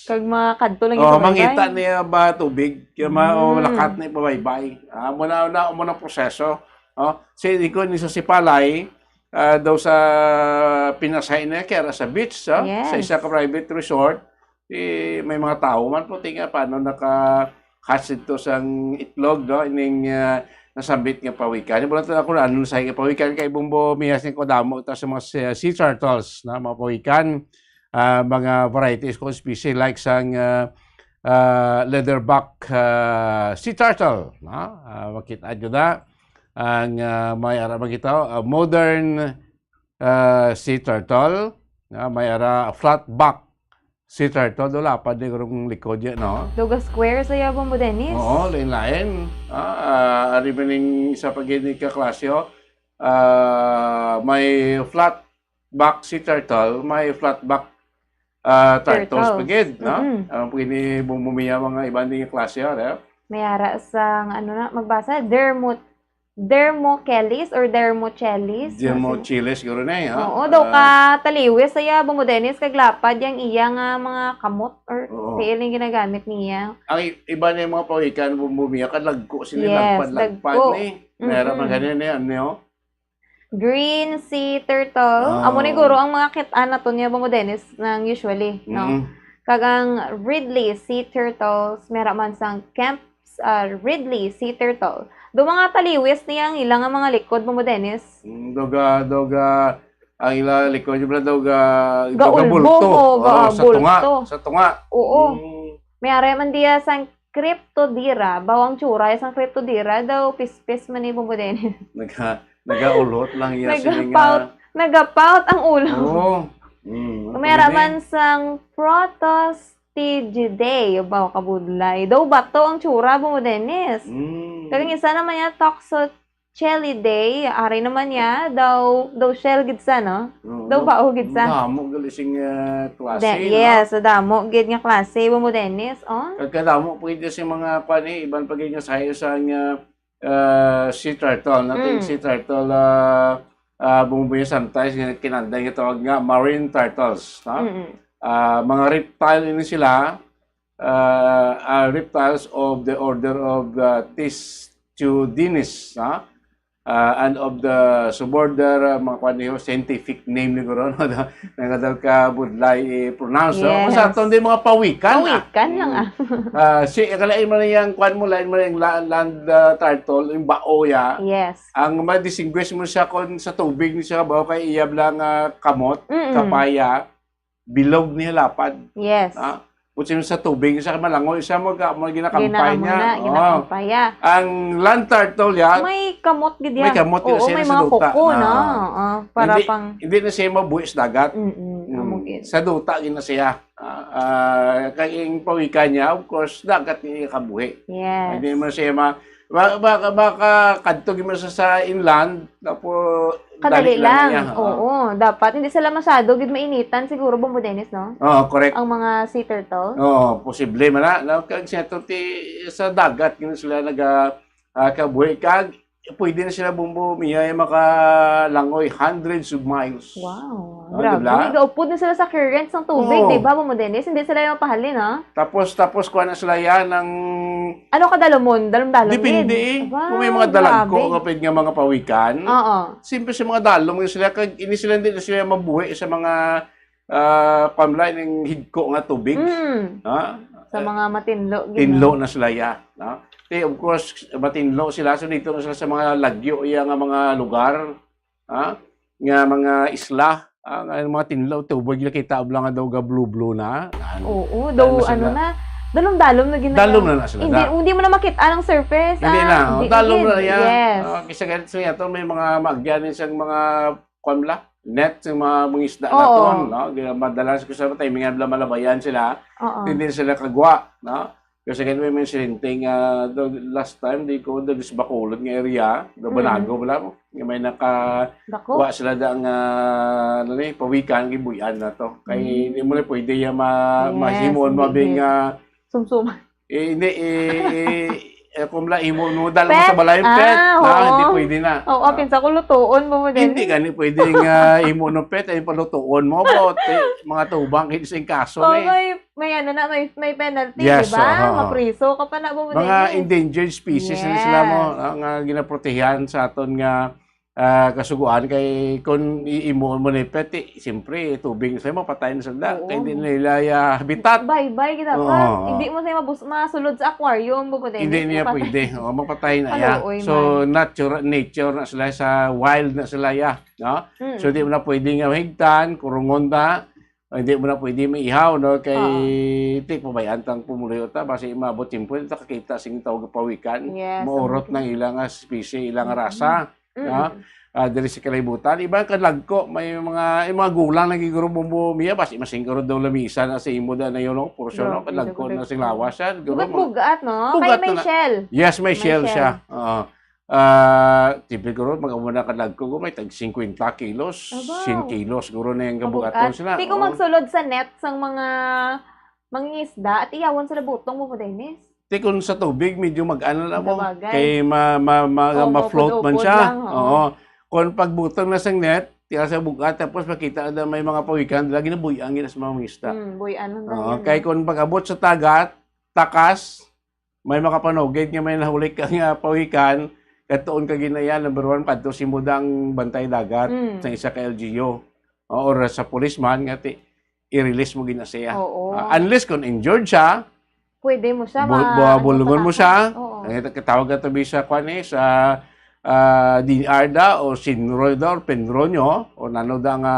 Kag makadto lang Oh, yung mangita baybay. niya ba tubig? Kaya ma-, oh, Mm. lakat na ipabaybay. Ah, muna, na, muna proseso. Oh, si, di ko ni sa Sipalay, ah, daw sa Pinasay na, kaya ra sa beach, ah, sa Yes. isa ka private resort, eh, may mga tao man po, tingnan paano naka-hatch ito sang itlog, no? Ining, ah, nasambit nga pawikan. Wala talaga kung ano sa nga pawikan kay Bumbo Miyas ni Kodamo, ito sa mga sea, sea turtles, na mga pawikan, ah, mga varieties kung species like sang, ah, ah, leatherback, ah, sea turtle, no? Ah, makita nyo na ang, ah, may ara makita, ah, modern, ah, sea turtle, ah, may ara flatback sea turtle, wala pa di karong likod yan, no? Duga square sa yabang mo, Dennis. Oo, lain-lain. Ah, ah, ari man ning isa pa gid ni kaklase, oh. Ah, may flatback sea turtle, may flatback, ah, turtles Turtles. pa gid, no? Mm-mm. Ang pag ini bumumiya mga iban din yung klase, oh, di ba? May ara sang, ano na, magbasa, dermo-, dermochelis or dermochelis? Dermochelis, siguro na eh, ha? Oo, daw Ah. ka taliwis, saya, Bungo Dennis, kag lapad, yang iya nga mga kamot or Oo. tiil yung ginagamit niya. Ang i-, iba na yung mga pawikan, bumumiya, kadlagko sila, Yes, lagpad-lagpad dagko. ni. Meron Mm-mm. man ganyan eh, ano yun? Green sea turtle. Ah. Amo ni guro ang mga kit-an nato niya, Bungo Dennis, nang usually, no? Mm. Kag ang Ridley sea turtles, mera man sang Kemp's, ah, Ridley sea turtle. Do mga taliwis niya ang ilang nga mga likod, Bungo Dennis. Mm, doga, doga, ang ila likod, yung pala doga, Ga doga ulbo bulto. mo, ga Oh, sa tunga, bulto. sa tunga. Oo. Mm. May ara man diya sang Cryptodira, bawang tsura sang Cryptodira daw pispis man ni Bungo Dennis. Naga-, nagaulot lang iya sini nga Nagapout, nagapout ang ulo. Oo. Mm, May ara pwede. man sang Protostigidae, baw kabudlay. Daw bato ang tsura, Bungo Dennis. Mm. Kag ang isa naman niya, Toxo-, Shelly Day, ari naman niya, daw, daw shell gid sa, no? Oo, Daw no? bao gid sa. Damo gali sing, ah, klase, De, no? yes, damo gid nga klase, Bombo Dennis, oh. Kag kadamo pa gid sing mga, kwan, eh, iban pa gid nga sayo sa nga, ah, sea turtle, no? Ting Mm. sea turtle, ah, ah, Bombo Dennis, sometimes nga kinanday nga tawag nga marine turtles, no? Mm-mm. Ah, mga reptile ini sila, ah, ah, reptiles of the order of, ah, Testudines, ha? Ah, and of the suborder, ah, mga kwan niyo, scientific name ni guro, no? Nga daw ka budlay i-pronounce, no? Yes. Kung sa aton di mga pawikan, ah. Pawikan lang, Mm. ah. Ah, si, kalain mo na yang kwan mo, lain mo na yung la-, land, ah, turtle, yung bao ya. Yes. Ang ma-distinguish mo siya kung sa tubig ni siya bao kay iyab lang, ah, kamot, Mm-mm. kapaya, bilog niya lapad. Yes. Ah, kung sino sa tubig, siya malangoy, siya mo ga-, mo ginakampay Ginaamo niya. na, Oo. ginakampay, ah. Ang land turtle yan, May kamot gid may yan. kamot gid Oo, siya may sa mga duta. kuko, no? Ah. Oo, para Hindi, pang hindi na siya mabuhi sa dagat. Mm-mm, Mm. amo gid. Sa duta gid na siya. Ah, ah, kay ang pawikan niya, of course, dagat niya kabuhi. Yes. Hindi mo siya ma-, ma-, ma-, makakadto gid mo sa, sa inland, tapos Kadali dali lang lang. niya, oo. Oo, dapat hindi sila masyado gid mainitan siguro, Bombo Dennis, no? Oo, correct. Ang mga sea turtle. Oo, posible man na, no? Kag siya to ti, sa dagat, gid sila naga, ah, kabuhi. Kag pwede na sila, Bombo Mia, ay makalangoy hundreds of miles. Wow, Ah, grabe. di ba? Gaupod na sila sa currents ng tubig, Oo. di ba, Bombo Dennis? Hindi sila yung pahalin, ha? Tapos, tapos, kuha na sila yan ng Ano ka dalumon? Dalom-dalom Depende gid. eh. Kung may Wow, mga dalagko grabe. nga pwede nga mga pawikan, Oo. simple sa mga dalom nga sila, kag ini sila, hindi na sila mabuhi sa mga, ah, pamla, yung higko nga tubig. Mm. Ha? Sa mga matinlo, gid, Tinlo no? na sila, ya. Ha? Kaya, of course, matinlo sila, so dito na sila sa mga lagyo, iya nga mga lugar, ha? Nga mga isla, ha? Nga mga tinlo, tubig, nakita mo lang nga daw ga blue-blue na. Oo, Ano daw, sila? ano na, dalom-dalom na gid na Dalom yan. na na sila, Hindi, da. hindi mo na makita ang surface, Hindi ah, na, oh, di dalom gid. na yan. Yes. Ah, kisa ganito sa yato, may mga maagyanin siyang mga, kwan la, net, yung mga, mga isda Oo. naton, no? Kaya madalas ko sa timing nga malabayan sila, Oo. hindi sila kagwa, no? Kasi ganito may, may silinting, ah, the last time, di ko, the Bacolod nga area, the Mm. Banago, wala mo? Nga may naka, Dako. wa sila da nga, ano ni, pawikan, gibuyan na to. Kay Mm. di mo na pwede ya ma-, Yes, mahimuon mo hindi bing, gid. ah, Sumsum. Eh, hindi, eh, eh, eh, kung la imo no, dala mo Pet? sa balay, pet, Ah, na, oo. hindi pwede na. Oo, Ah. pinsa ko lutuon mo mo din. Hindi gani pwede nga imo no pet, ay palutuon mo, bote, mga tubang, hindi sa kaso Oh, eh. may, may ano na, may, may penalty, Yes, di ba? oo. Mapriso ka pa na mo Mga din. endangered species na sila mo, Yes. ah, nga ginaprotehan sa aton nga, ah, kasuguan. Kay kung iimo mo ni pet, eh, siyempre, tubig sa mapatay na sila. Oo. Kay hindi nila ya habitat. Bye-bye kita Oo. pa. Hindi mo sa mabus-, masulod sa aquarium, mo pwede. Hindi Hindi niya mapat- pwede. Oo, mapatay na ya. Paluoy So, man. nature, nature na sila, sa wild na sila ya, no? Mm. So, di mo na pwede nga higtan, kurungon ta. Hindi mo na pwede maihaw, no? Kay Oo. ti pabayaan tang pumuluyo ta, basi maabot timpo, ta kakita sing tawag pawikan. Yes, Maurot ang ng ilang nga species, ilang Mm. rasa, Mm. no? Ah, diri sa kalibutan. Iba kadlagko, may mga, yung mga gulang na giguro bumbo miya, basi masing guro daw lamisa na sa imo da na yun, no? Portion, no? Grabe, Kadlagko grabe. na sing lawas yan. Guro, mga Bugat-bugat, no? Bugat Kaya may na na. shell. Yes, may May shell shell. siya. Oo. Ah, tipid guro, mag-amo na kadlagko, guro, may tag singkwenta kilos, Abaw. singkwenta kilos, guro na yung Mabugat. kabugaton sila. Di ko Oo. magsulod sa net sang mga mangingisda at iyawon sila butong mo, Dennis. Ti kung sa tubig, medyo mag-ano na mo. Sabagay. Kay ma-, ma-, ma-, Oo, ma-float man maupod-upod siya. lang, oo. Oo. Kung pagbutong na sang net, tiya sa bugat, tapos makita na may mga pawikan, lagi na buy-ang yun sa mga mangisda. Hmm, buy-an lang Oo, yan, kay eh. kung pag-abot sa tagat, takas, may makapanugid nga may nahuli ka nga pawikan, katuon ka ginaya, number one, kadto si Mudang Bantay Dagat, Mm. sa isa ka L G U, o, or sa policeman, nga ti-, i-release mo gina siya. Oo. Ah, unless kung injured siya, Pwede mo siya bu-, ma-, bu-, bulungon mo siya. patakasan. Oo. Ang ito, katawag na to, bisa, kwan, eh, sa, ah, D N R da, o Sinro da, or Penro nyo, o nano da nga,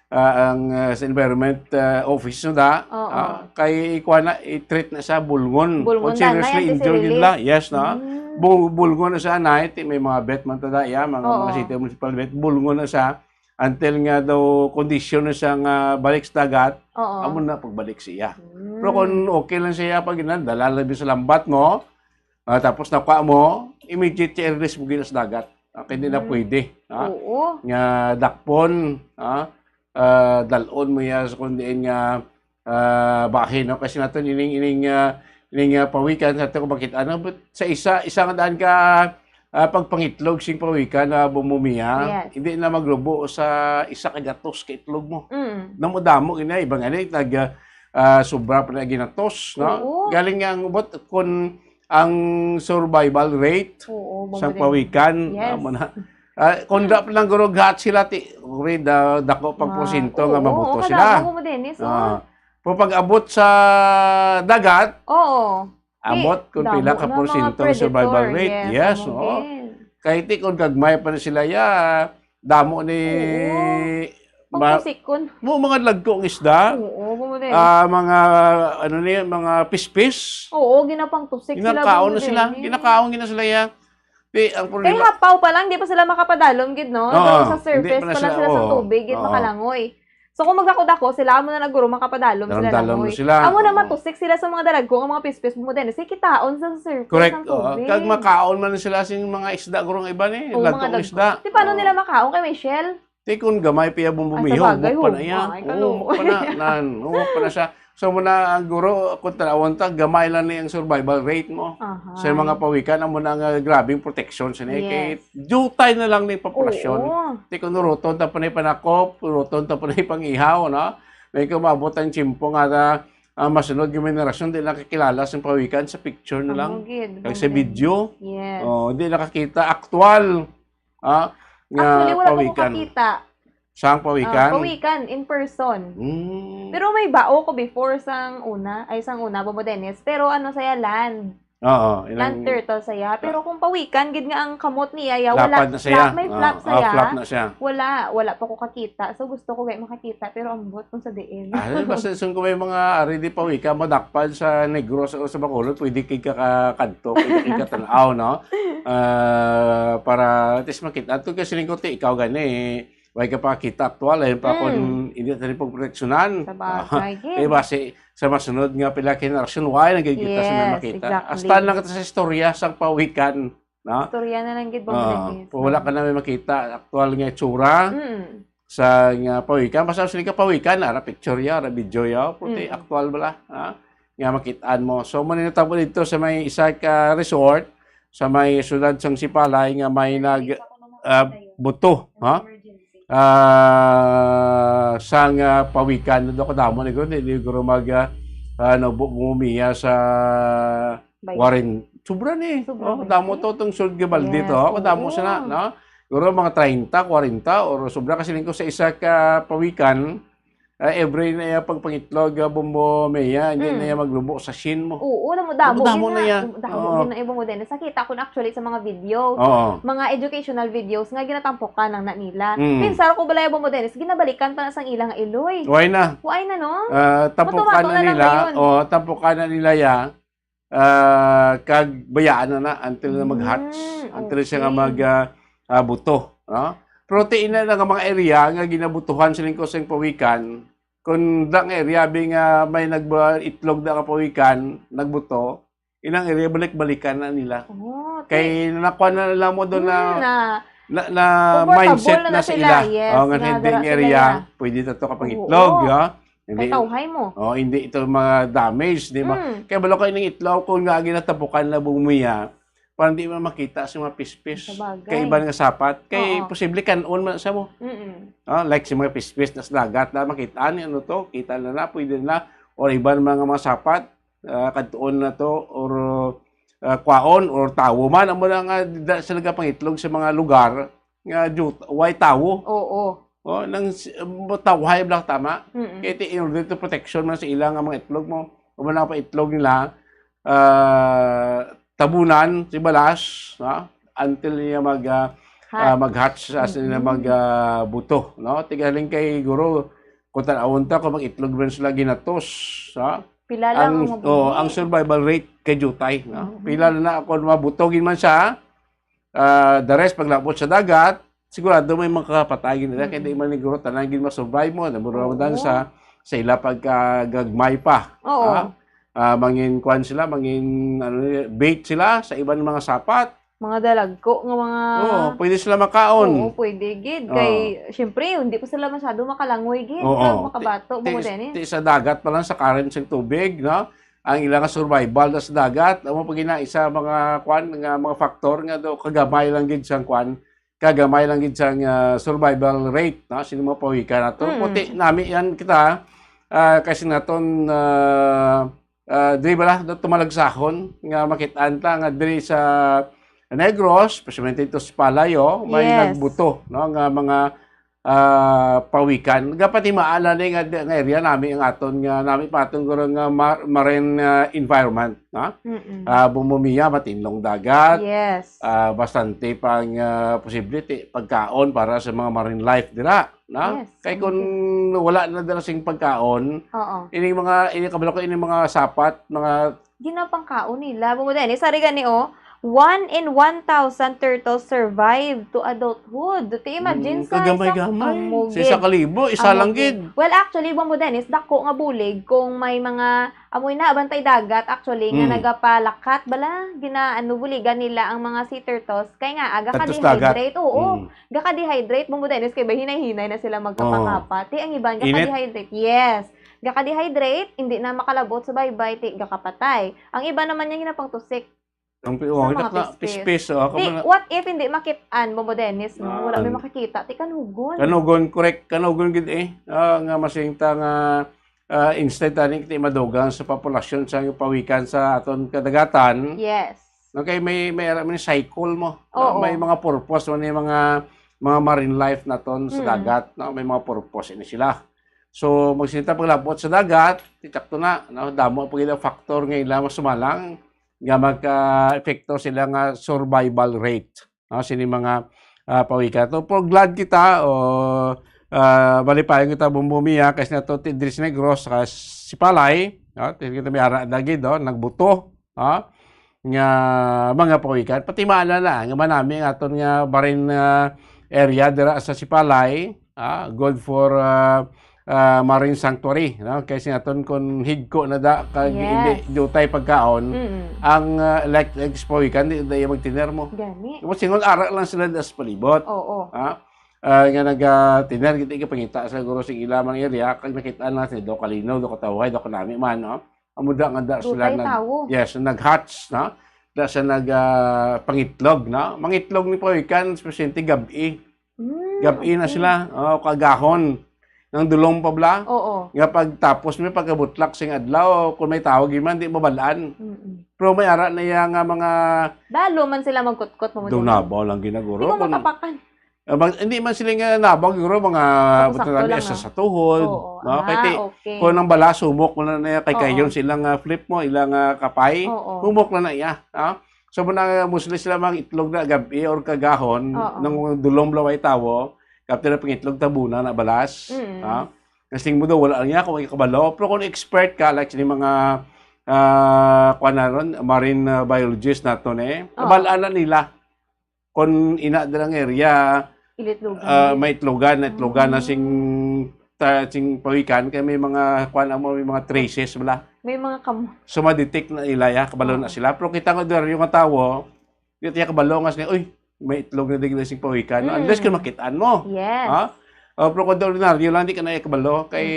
ah, ang, ah, sa environment, ah, office nyo da, Oo. ah, kay ikuha na, i-treat na sa bulngon. Bulngon Kung na, seriously na, injured yun i-release. la, yes, na. Mm. Bu-, bulngon na sa anay, ti-, may mga vet man tada, ya, mga, Oo. mga city municipal vet, bulngon na sa until nga daw kondisyon na siya nga balik sa dagat, Oo. amo na pagbalik siya. Mm. Pero kung okay lang siya, pag inan, dala lang sa lambat mo, ah, tapos nakuha mo, immediate siya i-release mo gina sa dagat. Ah, kay di na Mm. pwede, ha? Oo. Nga dakpon, ha? Ah, dalon mo iya sa kung diin nga, ah, bahin, no? Kasi naton ining, ining, ah, ining, ah, pawikan sa ato kung bakit, ano, but sa isa, isa nga daan ka, ah, pagpangitlog sing pawikan na bumbo Mia, Yes. hindi na maglubo sa isa ka gatos ka itlog mo. Mm. Damo-damo gina, iba nga ni, nag, ah, sobra pa na ginatos, no? Oo. Galing nga ang ubot, kung ang survival rate Oo, sa bumbo din. pawikan, Yes. amo na. Ah, kung da pa lang gurog hat sila, ti, uri, da, dako pang Ah, porsyento nga oo, mabuto oo, sila. kadamo mo din, eh, so. Ah, kung pag-abot sa dagat, Oo. Ambot Di, kung pila damo ka na mga porsyento ang survival predator, rate. yes, Yes, amo oo. din. Kay ti kung gagmay pa na sila, ya, damo ni Oo. ma-, Pagpusikon. mo, mga lagko ang isda, Oo, mo din. ah, mga, ano ni, mga pispis. Oo, ginapangtusik sila, Ginakaon mo na sila. din, eh. Ginakaon gina sila, ya. Ti, ang Kay problema hapaw pa lang, di pa sila makapadalom gid, no? Oo, Pero sa hindi surface pa pa na lang sila, sila sa oo. tubig, gid Oo. makalangoy. So, kung magdako-dako sila, amo na naguro makapadalom sila Daramdalam langoy. na sila. Amo na Oo. matusik sila sa mga dalagko nga mga pispis mo din. Sige, kitaon sa surface Correct, ng oo. tubig. Kag makaon man sila sing mga isda, guro nga iba ni, Oo, mga lagkong dagko. isda. Di paano Oo. nila makaon kay may shell? Ti kun gamay pa iya Ah, sa bumbumiho, bagay, buhok pa na ho. iya. Ay, Oo, kalo. buhok pa na, nan, buhok pa na siya. So, muna, ang guro, kung tanawon ta, gamay lang ni ang survival rate mo. Aha. Sa mga pawikan, amo na nga grabing protection sa niya. Kay Yes. jutay na lang ni populasyon. Oo. Ti kun ruton ta pa na panakop, ruton ta pa na pang-ihaw, no? May kumabot ang tiyempo nga, ah, ah, masunod nga henerasyon, di nakakilala sa pawikan sa picture na lang. Amo gid, Kag amo sa gid. video, Yes. oh, di nakakita. Aktual, ah, nga Actually, wala pa ko pawikan. kakita. Sang Ah, pawikan? pawikan, in person. Mm. Pero may bao ko before sang una, ay, sang una, Bobo Dennis. Pero ano saya, land. Oo, Land ilang turtle saya. Pero kung pawikan, gid nga ang kamot niya, ya, wala. Lapad na siya. Flat, may Oo, flap ah, saya. flap na siya. Wala, wala pa ko kakita. So, gusto ko gay makakita, pero ambot kung sa diin. Ah, basta sun ko may mga ari di pawikan, madakpan sa Negros o sa Bacolod, pwede kay kakadto, pwede kay katanaw, no? Ah, para at least makita. Ato kasi ning kuti, ikaw gani, way ka pa kita aktual, eh, pa Mm. kung hindi tayo pagproteksyonan. Sa bagay, Ah, gid. Di ba, si, sa masunod nga pila ka henerasyon, way na gid kita sa Yes, makita. exactly. Hasta lang kita sa istorya, sa pawikan, no? Istorya na lang gid, Bong Oo. Dennis, Kung wala no? ka na may makita, aktual nga itsura, Mm. sa nga pawikan, basta sila ka pawikan, ara picture ya, ara video ya, puti Mm. aktual bala, ha? Nga makitaan mo. So, mo na tabo dito sa may isa ka resort, sa may siyudad sang Sipalay, nga may nag, ah, buto, ha? Ah, sang, ah, pawikan, do kadamo ni guro, di, di guro mag, ah, ano, bu-, bumiya sa Bay. Warren, sobra ni. Sobra Oh, ba damo ni? to tong sold nga balde Yes, to. Oh, damo oo. sila, no? Siguro mga treinta, kwarenta, or sobra kasi lingko sa isa ka pawikan, ah, every na iya pagpangitlog, ah, Bombo Mia, hindi Mm. na iya maglubo sa shin mo. Oo, damo, damo Damo-damo gid na na. iya. Damo Oo. gid na iya, Bombo Dennis. Nakita ko na actually sa mga video, Oo. mga educational videos nga ginatampokan lang na nila. Mm. Pinsar ko balay, Bombo Dennis, ginabalikan pa na sang ilang iloy. Why na? Why na, no? Ah, tampokan Matumato na na lang nila. ngayon. Oh, tampokan na nila ya. Ah, kag bayaan na na until na mag-hatch, Mm, until siya nga okay. mag, ah, ah, buto, no? Pero ti ina na nga mga area nga ginabutuhan sa lingkod sa pawikan, kung da nga area bi nga may nagba-, itlog da nga pawikan, nagbuto, inang area balik-balikan na nila. Oh, ti- Kay nakuha na nila mo doon na, Mm, na na, na comfortable mindset na na sa sila, ila. Yes, Oh, nga na hindi dara nga sila area, ya. pwede na to kapangitlog, Oo. ya. Hindi, Kay tawhay mo. Oh, hindi ito mga damage, di ba? Mm. Kaya balo kayo ng itlog, kung nga ginatapukan na bumuya, parang di mo makita sa mga pispis. Sa bagay. Kay iban nga sapat, kay Oo. posible kanon man sa mo. Mm-mm. Ah, like sa mga pispis na sa dagat na makita ni ano to, kita na na, pwede na, or iban mga, mga sapat, ah, kadtuon na to, or, ah, kwaon, or tawo man, amo na nga, da, sa nagapangitlog sa mga lugar, nga jut-, way tawo. Oo. Oh, nang s-, mo tawhay bala tama. Mm-mm. Kaya ti, in order to protection man sa ila nga mga itlog mo, o man ang paitlog nila, ah, tabunan si balas, ha? Until niya mag, ah, Hatch. ah, mag-hatch, as in, Mm-mm. mag, ah, buto, no? Tigaling kay guro, kung tan-awon ta, kung mag-itlog man sila ginatos, ha? Pila lang Ang, ang mabuhi? oh, ang survival rate kay jutay, no? Mm-mm. Pila na na, kung mabutogin man siya, ah, the rest, paglabot sa dagat, sigurado may makakapatay gid nila, kay Mm-mm. di man siguro tanan gid masurvive mo, naburawadan Oo. sa, sa ila pagkagagmay pa. Oo. Ah, ah, mangin kwan sila, mangin, ano, bait sila sa iban mga sapat. Mga dalagko nga mga Oo, pwede sila makaon. Oo, pwede gid. Oo. Kay, syempre, hindi pa sila masyado makalangoy gid. Oo. Kag makabato, Ti-, Bobo ti-, Dennis. ti sa dagat pa lang, sa current sa tubig, no? Ang ilang survival na sa dagat, amo pa gina isa mga, kwan, nga mga factor nga do, kagamay lang gid sang, kwan, kagamay lang gid sang, ah, survival rate, no? Sino mga pawikan nato? Mm. Puti nami yan kita, ah, kasi naton, ah, ah, diri bala, na tumalagsahon nga makit-an ta nga diri sa Negros, especially ito sa Palayo, may Yes. nagbuto, no, nga mga, ah, pawikan. Gapatimaala ni nga, nga area nami ang aton nga, nami pa aton guro nga mar-, marine, ah, environment, no? Mm-mm. Ah, Bumbumiya, matinlong dagat. Yes. Ah, bastante pang, ah, posible ti pagkaon para sa mga marine life dira, no? Yes, Kay ang kung wala na dala sing pagkaon, Oo. ining mga, ining kabalo ko, ining mga sapat, mga Ginapangkaon nila. Bobo Dennis, sari gani, oh, one in one thousand turtles survive to adulthood. Ti imagine Mm, sa isang kagamay-gamay. Sa amugid. isa ka libo, isa lang Amugid. gid. Well, actually, Bobo Dennis, dako nga bulig kung may mga amoy na bantay dagat, actually, nga Mm. nagapalakat, bala, gina-, ano, buligan nila ang mga sea turtles. Kay nga, aga Kadto sa dagat. ka-dehydrate. Oo. Mm. Gaka-dehydrate, Bobo Dennis, kay ba hinay-hinay na sila Oo. magkapakapa. Ti ang iban, Init. gaka-dehydrate. Yes. Gaka-dehydrate, hindi na makalabot sa baybay, ti gakapatay. Ang iba naman niya ginapangtusik Ang pi-, sa oh, mga dak-, na, pispis. pispis, oh, ako Ti, man na what if hindi makit-an, Bobo Dennis, no? Wala may Ah. makakita. Ti kanugon. Kanugon, correct. Kanugon gid eh. Ah, nga masingta nga, ah, instead tani ti madugang sa populasyon sa pawikan sa aton kadagatan. Yes. No, kay may, may, may cycle mo. No? Oo. May mga purpose mo ni mga, mga marine life naton sa Mm. dagat, no? May mga purpose ini sila. So, magsinita paglabot sa dagat, titakto na, no? Damo pa gid ang factor nga ila masumalang nga magka-epekto sila nga survival rate, no? Sini mga, ah, pawikan. So, for glad kita, o, ah, malipayon kita, Bumbumiya, kasi nato ti Dris Negros, saka Sipalay, no? Ti kita may ara dagid, no? Nagbuto, ha? Nga mga pawikan. Pati maalala nga manami ang aton nga marine, ah, area dira sa Sipalay, ah, good for, ah, ah, marine sanctuary, no? Kay sa aton kung higko na da, kag Yes. hindi diutay pagkaon, Mm. ang, ah, like, like sa pawikan, di, di magtiner mo. Gani. Tapos singon, ara lang sila das palibot. Oo. Ha? Ah, nga nag, ah, tiner, kita ikapangita sa guro sa ila man area, kag nakita na sila, do kalinaw, do katawhay, do kanami man, no? Amo da nga da sila Dutay nag-, tawo. yes, nag-hatch, no? Da sa nag, ah, pangitlog, no? Mangitlog ni pawikan, especially gab-i. Mm, Gab-i na okay. sila, oh, kagahon. Nang dulong pa bala. Oo. Nga pagtapos may pagkabutlak sing adlaw, kung may tawag yun man, di mabalaan. Mm-mm. Pero may ara na iya nga mga Dalo man sila magkutkot, Mamo Dino. Dunabaw lang ginaguro. Di ko Kung makapakan. Ah, mag-, hindi man sila nga nabag, siguro mga Sakto-sakto buto lang, isa ah. sa tuhod, Oo. no? Ah, Kaya ti-, okay. kung ang balas, humok mo na niya, kay Oo. kayon silang, ah, flip mo, ilang, ah, kapay, Oo. humok na na iya, ha? So, muna, mostly sila mga itlog na gabi or kagahon, Oo. nang dulong blaway tawo, kapti na pangitlog tabuna na balas, Mm. ha? Kasi mo daw, wala niya kung ikabalo. Pero kung expert ka, like, sini mga, ah, kuwan na ron, marine, ah, biologist nato, eh, Oo. kabalaan na nila. Kung ina dira nga area, Ilitlogan. ah, may itlogan, na itlogan na Mm. sing, ta-, sing pawikan, kay may mga, kuwan mo, may mga traces bala. May mga kam- So, ma-detect na nila, ya, kabalo na Oo. sila. Pero kita nga dira yung nga tawo, di tiya kabalo nga sila, "Uy, may itlog na digla sing pawikan," no? Mm. Unless kung makitaan mo. Yes. Ha? O, pero kung ordinaryo lang, di ka na ikabalo, kay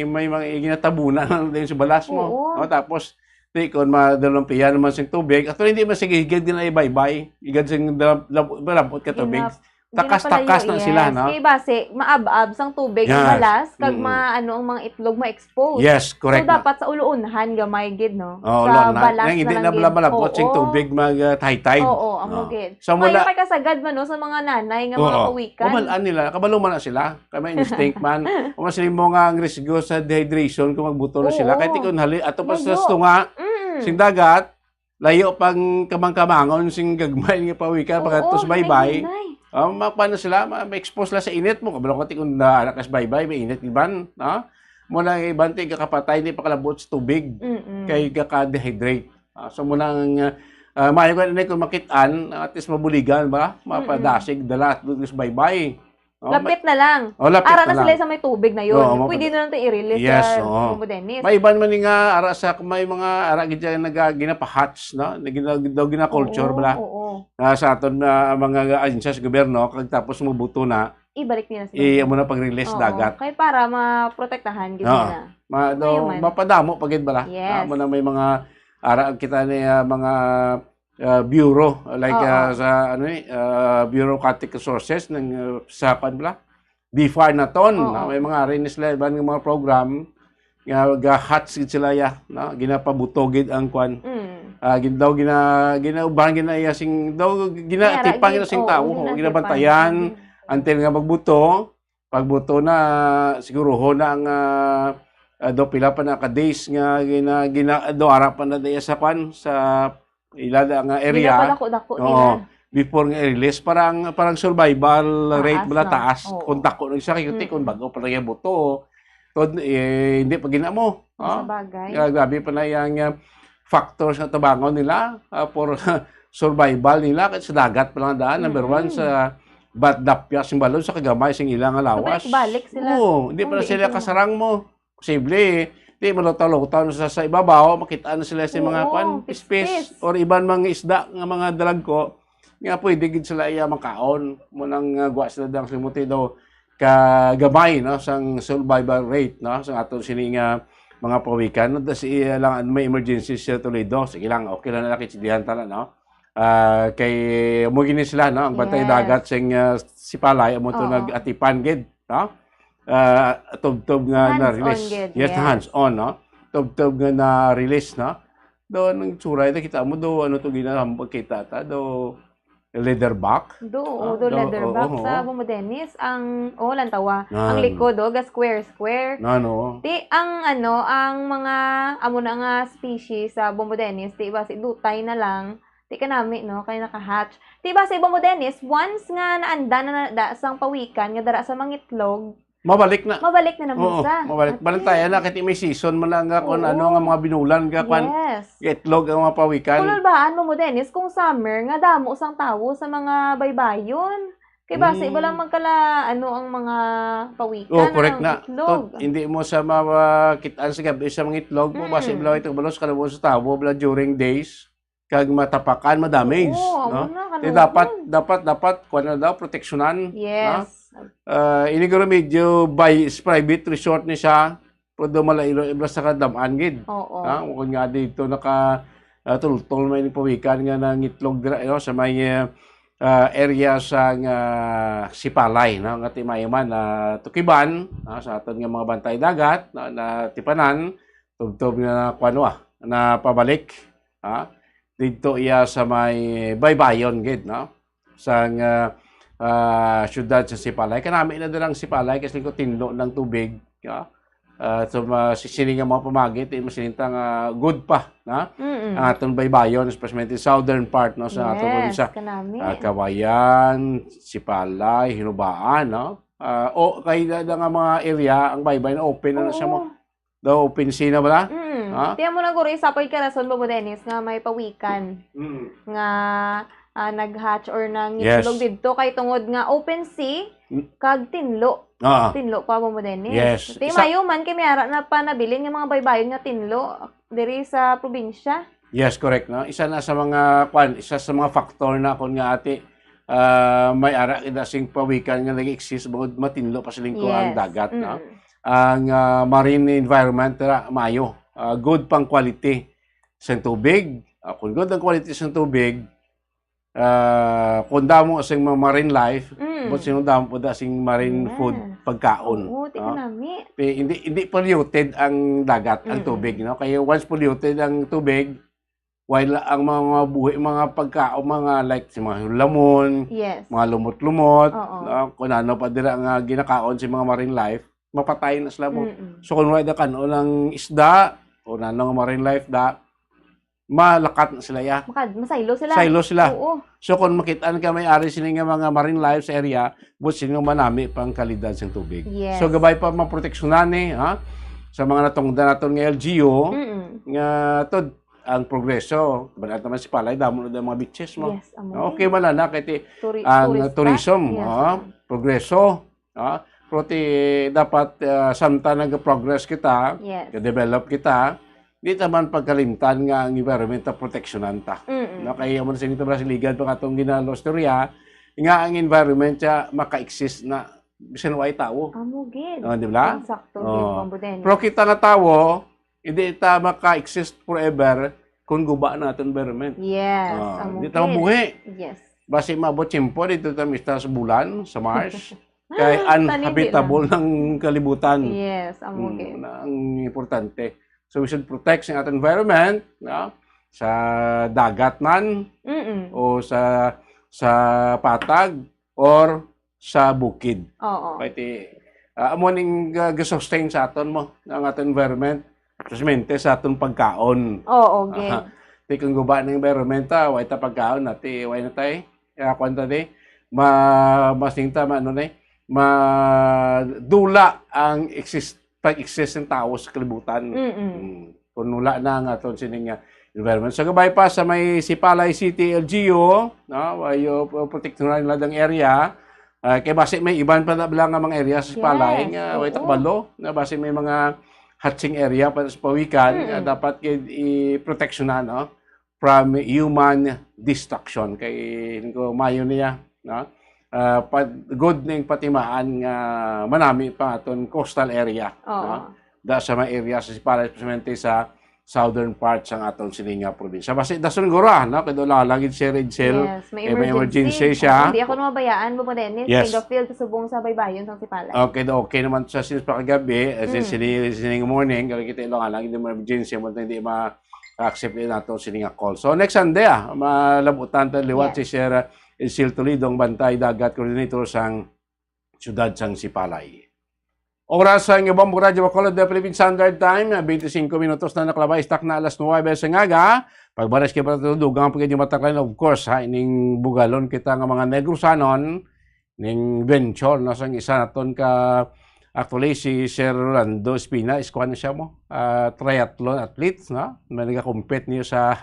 Mm. may mga ginatabunan lang din sa balas mo. Oo. No? Tapos, di, kung madalumpihan naman sa tubig, actually, hindi man sige higad din ay baybay. Igad sing dal-, lab-, malabot ka tubig. Ginap-, Takas-takas ginapalayo, na sila, yes. no? Kay base, maab-ab sang tubig ang Yes. balas, kag Mm. ma-, ano, ang mga itlog ma-expose. Yes, correct So, na. dapat sa uluunhan, gamay gid, no? Oo, Sa uluunhan. balas Nang hindi na na lang bala gid. malabot sing Oo. tubig mag, ah, high tide. Oo, amo Oo. gid. So, Maayo mula kay kasagad man, no, sa mga nanay nga mga Oo. pawikan. Mabalaan nila, kabalo man na sila. Kay may instinct man. O mas mo nga ang risgo sa dehydration kung magbuto na sila. Oo. Kay tikon hali, ato pa sa Layo. tunga, Mm. sing dagat, layo pang kamang-kamangon sing gagmay nga pawikan, Oo, pagkadto sa baybay. hinay-hinay. Ah, makuha na sila, ma-, ma-expose sila sa init mo. Kabalo ko, tikon na, anak, sa baybay, may init, iban, no? Muna ang iban, ti, kakapatay, di pakalabot sa tubig. Mm-mm. Kay kaka-dehydrate. Ah, so, muna ang, ah, maayo ka na kung makitaan, at least mabuligan ba? Mm-mm. Mapadasig, dala, at doon sa baybay. No? Lapit na lang. Oh, lapit Ara na na sila lang. sa may tubig na yun. Oo, Pwede mapag- na lang ito i-release Yes, sa oo. Bombo Dennis. May iban man nga ara sa may mga ara gid dyan nag ginapahatch, no? Na gina, daw gina-culture Oo, bala. oo. Ah, sa aton na mga ahensya sa gobyerno, kag tapos mabuto na, Ibalik nila sila. i amo na pag-release Oo. dagat. Kay para maprotektahan gid Oo. nila. Ma, do, Mayo man. mapadamo pa gid bala. Yes. Amo na may mga ara kita ni ah, mga ah, bureau like Oo. ah, sa ano ni ah, bureaucratic resources ng ah, sa kwan bala. BFAR na ton, Oo. no? May mga ari ni sila iban nga mga program nga gahatch gid sila ya, no? Ginapabuto gid ang kwan. Mm. Ah, gin daw gina ginauban gina iya sing daw May ara ginatipan gid, gid sing oo, tawo, ho, ginatipan. ginabantayan Mm. until nga magbuto. Pagbuto na siguruho na ang ah, ah, daw pila pa na ka days nga gina, gina daw ara pa na diya sa kwan sa ila da nga Hindi area. na pala ko dako Oo. nila. Before nga i-release parang parang survival Taas, rate bala no? taas Oo. kung dako na siya kay kung Mm. bago pa lang yung buto to eh, hindi pa ginamo. Sa Oh. bagay. Kaya grabe pa na yung uh, factors na tabangon nila uh, for survival nila kahit sa dagat pa lang daan. Number one, Mm. sa bat dapya sing balon sa kagamay sing ilang lawas. Balik-balik sila. Oo, hindi Kung pa na di sila ito. kasarang mo. Posible, di malutaw-lutaw na sa, sa ibabaw, makita na sila sa mga Oo, kwan, pispis. pispis. Or iban mga isda nga mga dalagko, nga pwede gid sila iya makaon. Mo nang uh, guwa sila dang simuti daw kagamay, no, sang survival rate, no, sang aton sini nga mga pawikan. No, das iya lang may emergency sa Toledo. Sige lang, okay lang na nakitsindihan tala, no? Ah, kay mo gini sila, no? Ang bantay Yes. dagat sing ah, Sipalay, amo to Oo. nag-atipan gid, no? Ah, tubtob nga Hands-on na-release. gid, Yes, yes. hands-on, no? Tubtob nga na-release, no? Do, nang suray, nakita mo do, ano to ginahambag kita ta, do, leatherback? Do, Ah, oo, do, do, leatherback oo, sa oo. Bombo Dennis, ang, oh, lantawa, ang Nan. likod, oh, ga square, square. Nan, oo. Ti, ang, ano, ang mga, amo na nga species sa Bombo Dennis, ti, basi, dutay na lang, ti, kanami, no, kay nakahatch. Ti, basi, Bombo Dennis, once nga naanda na, na da, sang pawikan, nga dara sa mangitlog, Mabalik na. mabalik na naman Oo, sa. mabalik. At Balantayan na, least. kaya may season man lang nga kung Oo. ano nga mga binulan nga kwan. Yes. Itlog ang mga pawikan. Kululbaan mo mo, Dennis, kung summer, nga damo sang tawo sa mga baybayon. Kay basi, Mm. wala magkala, ano, ang mga pawikan, Oh, correct ang na. itlog. Tot, hindi mo sa makitaan sa gabi sa mga itlog mo, basi Mm. wala ito, wala sa kalabon sa tawo, wala during days. Kag matapakan, ma-damage, Oo, no? amo na, Kaya dapat, kalungkot. dapat, dapat, kuha na daw, proteksyonan, Yes. no? Ah, ini guro medyo by, private resort ni siya, pero daw malayo, iblas sa kadamaan gid. Oo. Ha? Kung nga dito naka, ah, tultol may pawikan nga nangitlog dira, no? Sa may, ah, ah, area sa nga Sipalay, no? Nga timayo man, na tukiban, no? Sa aton nga mga bantay dagat, no? Na tipanan, tubtob nga, kuwan, ah, na pabalik, ha? Didto iya sa may baybayon gid, no? Sang, ah, ah, siyudad sa Sipalay. Kanami na dalang Sipalay kasi ko tinlo ng tubig, no? Ah, so, ma-, si-, sini nga mga pamagit, eh, masilinta nga good pa, no? Mm-mm. Ang aton baybayon, especially southern part, no, sa aton Yes, probinsya. kanami. Ah, Kawayan, Sipalay, Hinubaan, no? Ah, o, kay da, da nga mga area, ang baybay na open na, na siya mo. Oo. Daw open sea na bala? Mm. Ha? Tiyan mo na, guro, isa pa yung karason, Bobo Dennis, nga may pawikan Mm. nga, ah, nag-hatch or Yes. nangitlog didto kay tungod nga open sea Mm. kag tinlo. Ah. Tinlo pa, Bobo Dennis. Yes. Ti Isa mayo man kay may ara na pa nabilin nga mga baybayon nga tinlo diri sa probinsya. Yes, correct, no? Isa na sa mga, kwan, isa sa mga factor na kon nga ati, ah, may ara kita sing pawikan nga nag-exist bangod matinlo pa sa lingko ang Yes. dagat, no? Mm. Ang, ah, marine environment ra maayo, ah, good pang quality sang tubig. Ah, kung good ang quality sang tubig, ah, kung damo sing mga marine life, Mm. but sino damo po da sing marine Yes. food, pagkaon, Oo, no? tika nami. Eh, hindi, hindi polluted ang dagat, ang Mm-mm. tubig, no? Kaya once polluted ang tubig, while ang mga, mga buhi, mga pagkaon, mga like, si mga lamon, Yes. mga lumot-lumot, Oo. no? Kung ano pa dira nga ginakaon si mga marine life, mapatay na sila mo. Mm-mm. So, kung wala da kanon ang isda, o nano nga marine life da, malakat na sila ya. Makad-, masaylo sila. Saylo sila. Oo. So, kung makitaan ka may ari sini nga mga marine life sa area, but sino manami pang kalidad sang tubig. Yes. So, gabay pa maproteksyonan ni, ha? Sa mga natungdan naton nga L G U, Mm-mm. nga to, ang progreso, balat naman si Palay, damo na daw mga beaches mo. Yes, amo. Okay, wala na, kay ti-, Turi-, ang tourist pa? tourism, Yes, oh, oo. progreso. no? Pero ti, dapat, ah, samtang nag-progress kita, Yes. develop kita, di ta man pagkalimtan nga ang environment ta proteksyonan ta. Mm-mm. No, kay amo na sini, ito ba, siligad pa nga atong ginalostorya, nga ang environment siya maka-exist na bisan way tawo. Amo gid. Oh, di ba? Ang sakto Oh. gid, Bombo Dennis. Pero kita nga tawo, hindi ta maka-exist forever kung guba na aton environment. Yes, Ah, amo di ta gid. mabuhi. Yes. Basi maabot tiyempo dito ta mista sa bulan, sa Mars. Kay Ah, unhabitable ng kalibutan. Yes, amo Mm, gid. na ang importante. So we should protect sa aton environment, no? Sa dagat man, Mm-mm. o sa sa patag, or sa bukid. Oo. Kay ti, ah, amo ning, ah, gasustain sa aton mo, ang aton environment. Especially sa aton pagkaon. Oo, gid. Aha. Ti kung guba ng environment ta, way ta pagkaon na, ti way na tay. Kaya kwan ta, ti, ma masing ta, ma-, ano ni, madula ang exist pag-exist ng tao sa kalibutan. Mm-mm. Mm. Kung wala na nga aton sining, ah, environment. So, gabay pa sa may Sipalay City L G U, no? Ayo, protektahan nila ang area. Ah, kay basi may iban pa na bala nga mga area sa Sipalay Yes, nga oo. Way ta kabalo, na basi may mga hatching area pa sa pawikan, Mm. nga dapat gid i-proteksyonan, no? From human destruction. Kay ko mayo niya, no? Ah, pa, good ning patimaan nga manami pa aton coastal area, Oo. no? Da sa mga area sa Sipalay, especially sa southern parts ang aton sini nga probinsya. Basi dason gura, no? Kay doon lang lagi si Rachel. Yes, may Eh, may emergency. emergency siya. Oo, hindi ako na mabayaan, Bombo Dennis. Yes. Kay ga-field sa subong sa baybayon sang Sipalay. Okay, okay naman sa since pakagabi, as in, Mm. sini, sining morning, kaya kita ilang lang, hindi mo emergency, mo hindi ma-accept din nato sini nga call. So, next Sunday, ah, malabutan ta liwat Yes. si Sir, ah, Isil Toledo, ang bantay dagat coordinator sang siyudad sang Sipalay. Oras sa inyong Bombo Radyo Bacolod, the Philippine Standard Time, twenty-five minutos na nakalabay, istak na alas nuwebe sa ngaga. Pagbaris kay para dugang pagkadi mataklan, of course, ha, ining bugalon kita nga mga Negrosanon, ning venture, no, sang isa naton ka, actually, si Sir Rolando Espina, is kuwan na siya mo, ah, triathlon athlete, no? May nagakompete niyo sa,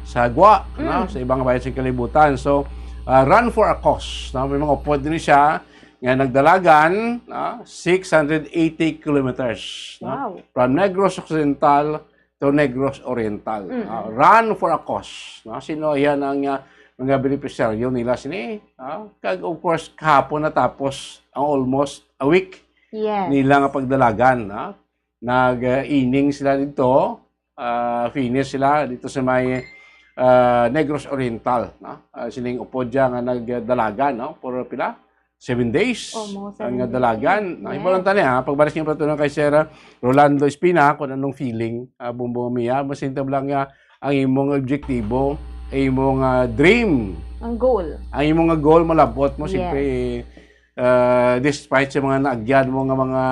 sa Gwa, no? Mm. Sa ibang bayan sa kalibutan. So, ah, Run for a Cause, no? May mga upod din siya nga nagdalagan, no? Six hundred eighty kilometers, no? Wow. From Negros Occidental to Negros Oriental. Mm. Ah, Run for a Cause, no? Sino yan ang, ah, mga benepisyaryo nila sini? Ah, kag of course, kahapon natapos ang almost a week Yes. nila nga pagdalagan, no? Nag-ining sila dito, ah, finish sila dito sa may, ah, Negros Oriental, no? Ah, sining upod dyan nga nagdalagan, no? For pila? Seven days Omo, ang seven days. dalagan. No? Yes. Importante, ha? Pagbalis niya pa ito ng kay Sir Rolando Espina, kung anong feeling, ah, Bombo Mia, masintab lang nga ang imong objektibo, ang imong, ah, dream, Ang goal. ang imong nga goal, malabot mo, Yes. siyempre, ah, despite sa mga naagyan mo nga mga,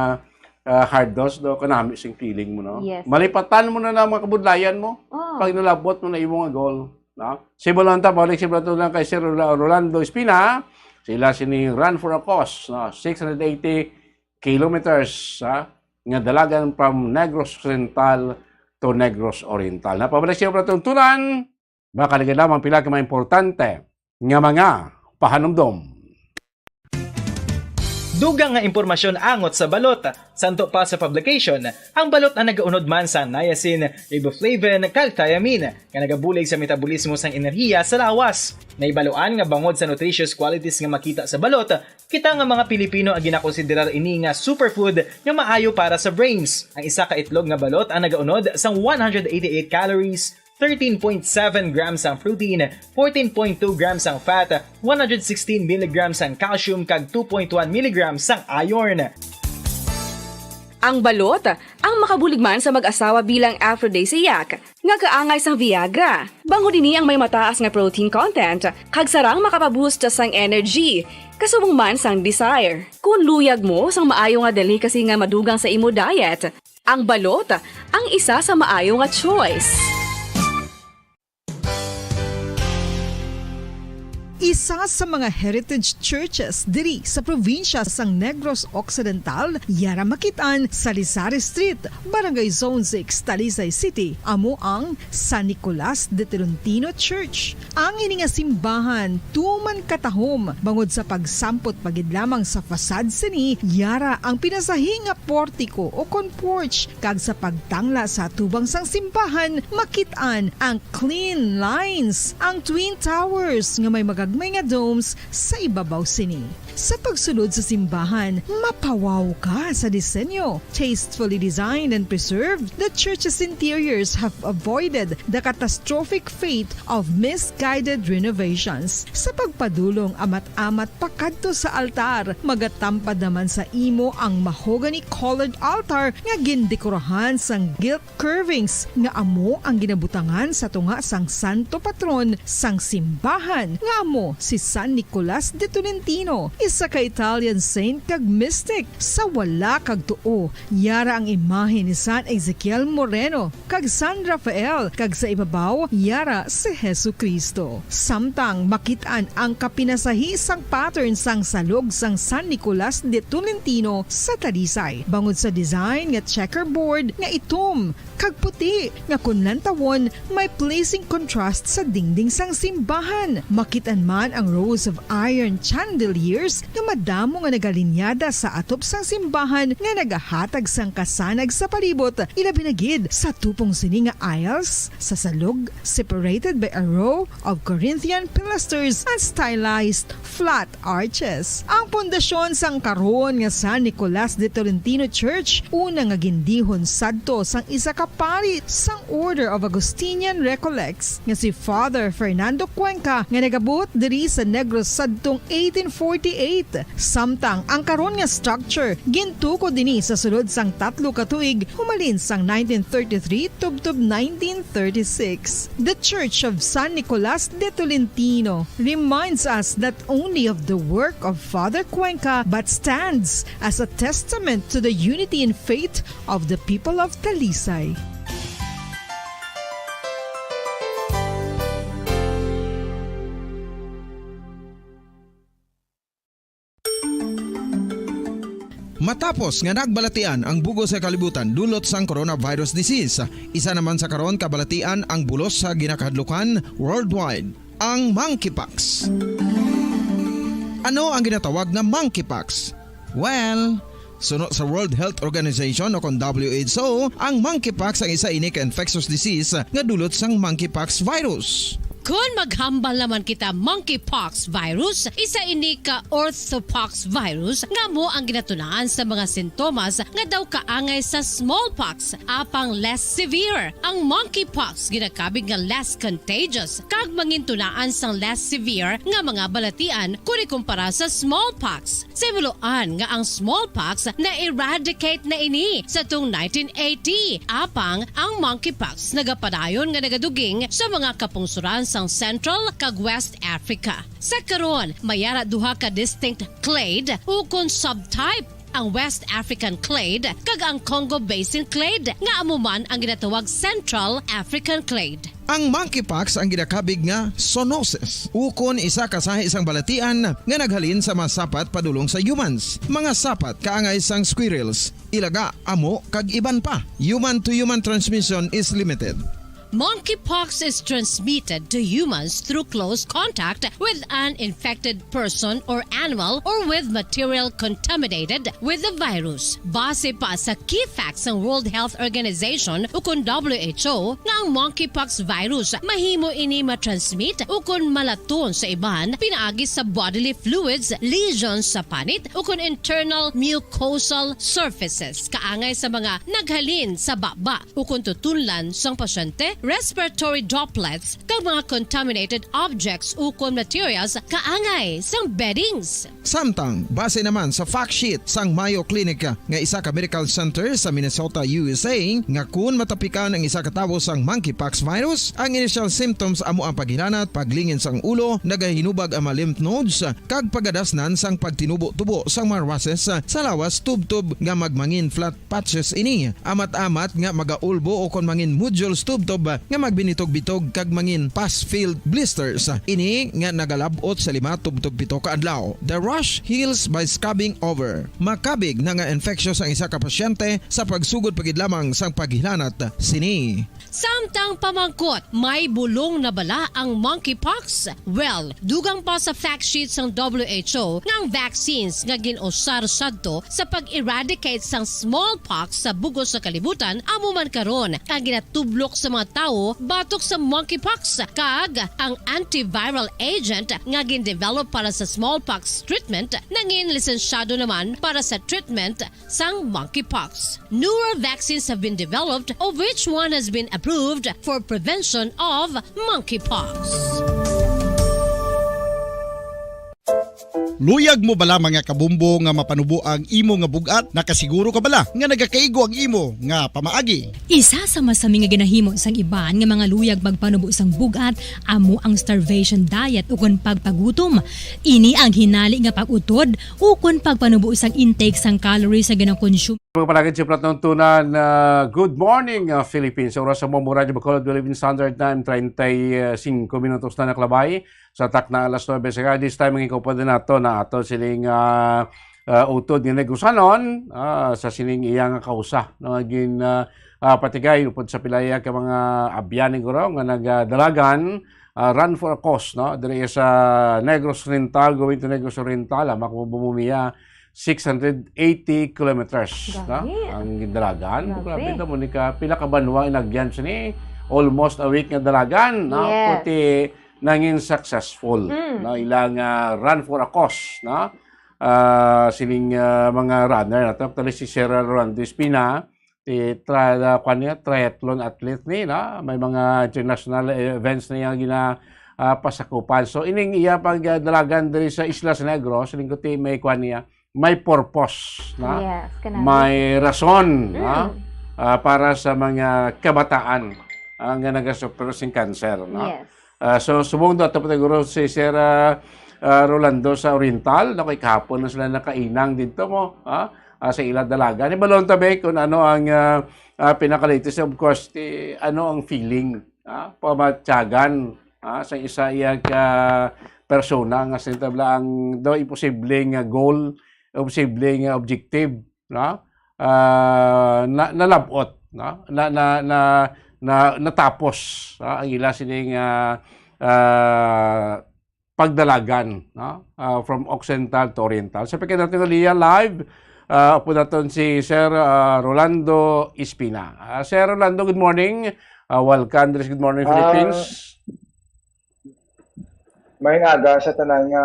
ah, hurdles, do, kanami sing feeling mo, no? Yes. Malipatan mo na na ang mga kabudlayan mo Oh. pag nalabot mo na imong nga goal, no? Simulan ta, balik simulan ta lang kay Sir Rola-, Rolando Espina, sila sini Run for a Cause, no? Six hundred eighty kilometers, ha? Nga dalagan from Negros Occidental to Negros Oriental. Napabalik siya para tungtunan, makaligid lamang pila ka mga importante nga mga pahanumdom. Dugang nga impormasyon angot sa balot. Santo pa sa publication, ang balot ang nagaunod man sa niacin, riboflavin, kag thiamine, nga nagabulig sa metabolismo sang enerhiya sa lawas. Nahibaluan nga bangod sa nutritious qualities nga makita sa balot, kita nga mga Pilipino ang ginakonsiderar ini nga superfood nga maayo para sa brains. Ang isa ka itlog nga balot ang nagaunod sang one hundred eighty-eight calories, thirteen point seven grams ang protein, fourteen point two grams ang fat, one hundred sixteen milligrams ang calcium, kag two point one milligrams ang iron. Ang balot, ang makabulig man sa mag-asawa bilang aphrodisiac, nga kaangay sang Viagra. Bangod ini ang may mataas nga protein content, kag sarang makapaboost sang energy, kasubong man sang desire. Kung luyag mo sang maayo nga delicacy nga madugang sa imo diet, ang balot ang isa sa maayo nga choice. Isa sa mga heritage churches diri sa probinsya sang Negros Occidental, yara makit-an sa Lisari Street, Barangay Zone six, Talisay City, amo ang San Nicolas de Tolentino Church. Ang ini nga simbahan tuman katahom bangod sa pagsampot pa gid lamang sa facade sini, yara ang pinasahi nga portiko o kon porch, kag sa pagtangla sa atubang sang simbahan, makit-an ang clean lines, ang twin towers nga may magagmay nga domes sa ibabaw sini. Sa pagsulod sa simbahan, mapawaw ka sa disenyo. Tastefully designed and preserved, the church's interiors have avoided the catastrophic fate of misguided renovations. Sa pagpadulong amat-amat pakadto sa altar, magatampad naman sa imo ang mahogany-colored altar nga gindekorahan sang gilt curvings nga amo ang ginabutangan sa tunga sang santo patron sang simbahan, nga amo si San Nicolas de Tolentino, isa ka Italian saint kag mystic. Sa wala kag tuo, yara ang imahe ni San Ezekiel Moreno kag San Rafael, kag sa ibabaw, yara si Jesu-Cristo. Samtang makit-an ang kapinasahi sang pattern sang salog sang San Nicolas de Tolentino sa Talisay, bangod sa design nga checkerboard nga itom kag puti, nga kon lantawon, may pleasing contrast sa dingding sang simbahan. Makit-an man ang rows of iron chandeliers nga madamo nga nagalinyada sa atop sang simbahan nga nagahatag sang kasanag sa palibot, ilabi na gid sa tupong sini nga aisles sa salog, separated by a row of Corinthian pilasters and stylized flat arches. Ang pundasyon sang karon nga San Nicolas de Tolentino Church, una nga gindihon sadto sang isa ka pari sang Order of Augustinian Recollects nga si Father Fernando Cuenca, nga nagabot diri sa Negros sadtong eighteen forty-eight. Samtang ang karon nga structure gintukod ini sa sulod sang tatlo ka tuig, humalin sang nineteen thirty-three tubtob nineteen thirty-six. The Church of San Nicolas de Tolentino reminds us not only of the work of Father Cuenca, but stands as a testament to the unity in faith of the people of Talisay. Matapos nga nagbalatian ang bug-os nga kalibutan dulot sang coronavirus disease, isa naman sa karon kabalatian ang bulos sa ginakahadlukan worldwide, ang monkeypox. Ano ang ginatawag nga monkeypox? Well, suno sa World Health Organization o kon W H O, ang monkeypox ang isa ini ka infectious disease nga dulot sang monkeypox virus. Kon maghambal naman kita monkeypox virus, isa ini ka orthopox virus nga amo ang ginatunaan sa mga sintomas nga daw kaangay sa smallpox, apang less severe. Ang monkeypox ginakabig nga less contagious kag mangintunaan sang less severe nga mga balatian kon ikumpara sa smallpox. Sa himuloan nga ang smallpox na-eradicate na ini sa tung nineteen eighty, apang ang monkeypox nagapadayon nga nagaduging sa mga kapungsoran sang Central kag West Africa. Sa karon, may ara duha ka distinct clade ukon subtype, ang West African clade kag ang Congo Basin clade, nga amo man ang ginatawag Central African clade. Ang monkeypox ang ginakabig nga zoonosis, ukon isa ka sahi sang balatian nga naghalin sa mga sapat padulong sa humans. Mga sapat kaangay sang squirrels, ilaga, amo, kag iban pa. Human to human transmission is limited. Monkeypox is transmitted to humans through close contact with an infected person or animal or with material contaminated with the virus. Base pa sa key facts sang World Health Organization ukon W H O nga ang monkeypox virus mahimo ini matransmit ukon malaton sa iban pinaagi sa bodily fluids, lesions sa panit ukon internal mucosal surfaces kaangay sa mga naghalin sa baba ukon tutunlan sang pasyente, respiratory droplets, kag mga contaminated objects ukon materials kaangay sang beddings. Samtang, base naman sa fact sheet sang Mayo Clinic nga isa ka medical center sa Minnesota, U S A, nga kun matapikan ang isa ka tawo sang monkeypox virus, ang initial symptoms amo ang paghilanat, paglingin sang ulo, nagahinubag ang mga lymph nodes, kag pagadasnan sang pagtinubo-tubo sang mga rushes sa lawas tubtob nga magmangin flat patches ini. Amat-amat nga magaulbo o kon mangin nodules tubtob nga magbinitog-bitog kag mangin pus-filled blisters. Ini nga nagalab-ot sa lima tubtob pito ka adlaw. The rash heals by scabbing over. Makabig na nga infectious ang isa ka pasyente sa pagsugod pa gid lamang sang paghilanat sini. Samtang pamangkot, may bulong na bala ang monkeypox? Well, dugang pa sa fact sheet sang W H O nga ang vaccines nga gin-usar sadto sa pag-eradicate sang smallpox sa bug-os nga kalibutan amo man karon ang ginatublok sa mga tawo batok sa monkeypox, kag ang antiviral agent nga gin-develop para sa smallpox treatment nangin lisensyado naman para sa treatment sang monkeypox. Newer vaccines have been developed, of which one has been approved for prevention of monkeypox. Luyag mo bala, mga kabombo, nga mapanubo ang imo nga bug-at? Nakasiguro ka bala nga nagakaigo ang imo nga pamaagi? Isa sa masami nga ginahimo sang iban nga mga luyag magpanubo sang bug-at amo ang starvation diet ukon pagpagutom. Ini ang hinali nga pag-utod ukon pagpanubo sang intake sang calories nga ginakonsume. Mga palagad sa Platon Tunan, ah, good morning, ah, Philippines. Sa oras sa Bombo Radyo Bacolod, Philippine Standard Time, treinta y cinco minutos na nakalabay. Sa takna alas nuebe sa this time, ang ikaw pa din nato na ato sining, ah, ah, utod nga negosanon, ah, sa sining iya nga kausa, no, nga gin, ah, ah, patigay upod sa pilaya ka mga abyan ni Guro nga nagdalagan, ah, run for a cause, no, diri sa Negros Oriental going to Negros Oriental, ah, makabumumiya six hundred eighty kilometers, no? Gani. Ang gindalagan. Grabe. Grabe to, Monica. Pila ka banwa inagyan sini? Almost a week nga dalagan, no? Yes. Puti nangin successful, Mm. no? Ilang, ah, run for a cause, no? Ah, sining, ah, mga runner nato. Actually, si Sir Rolando Espina, ti-, tra-, ah, kwan niya, triathlon athlete ni, no? May mga international events na iya gina-, ah, pasakupan. So, ining iya pagdalagan diri sa Islas Negros, siling ko ti may kwan niya, may purpose, no? Yes, kanang May rason, no? Mm. Ah, para sa mga kabataan, ah, nga nagasuffer sing cancer, no? Yes. Ah, so, subong daw, tapos siguro si Sir, ah, ah, Rolando sa Oriental, no? Kay kahapon na sila nakainang dito mo, ah, ah, sa ila dalaga. Ni balon tabi kung ano ang, ah, ah, pinaka-latest, of course, ti, ano ang feeling, ah, pamatyagan, ah, sa isa iya ka persona nga sintabla ang daw imposible nga goal, imposible nga objective, no? Ah, na, nalabot, no? Na, na, na, na, natapos, no? Ang ila sining, ah, ah, pagdalagan, no? Ah, from Occidental to Oriental. Sa pagkita natin live, ah, upod naton si Sir, ah, Rolando Espina. Ah, Sir Rolando, good morning. Ah, welcome diri sa Good Morning, Ah, Philippines. Maayong aga sa tanan nga,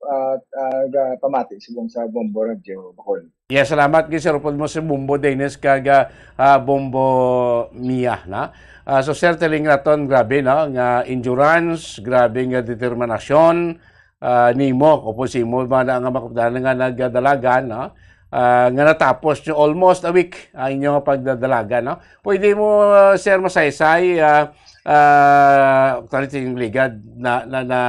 ah, ah, ga-, pamati subong sa Bombo Radyo Bacolod. Yes, salamat gid, sir, upod mo si Bombo Dennis kag, ah, Bombo Mia, na. Ah, so, sir, tiling naton, grabe, no, nga endurance, grabe nga determinasyon, ah, nimo, upod si imo, mga na, nga makapdanan nga nagdalagan, no, ah, nga natapos nyo almost a week ang inyo nga pagdadalagan, no. Pwede mo, ah, sir, masaysay, ah, ah, actually, si Ligad na, na, na,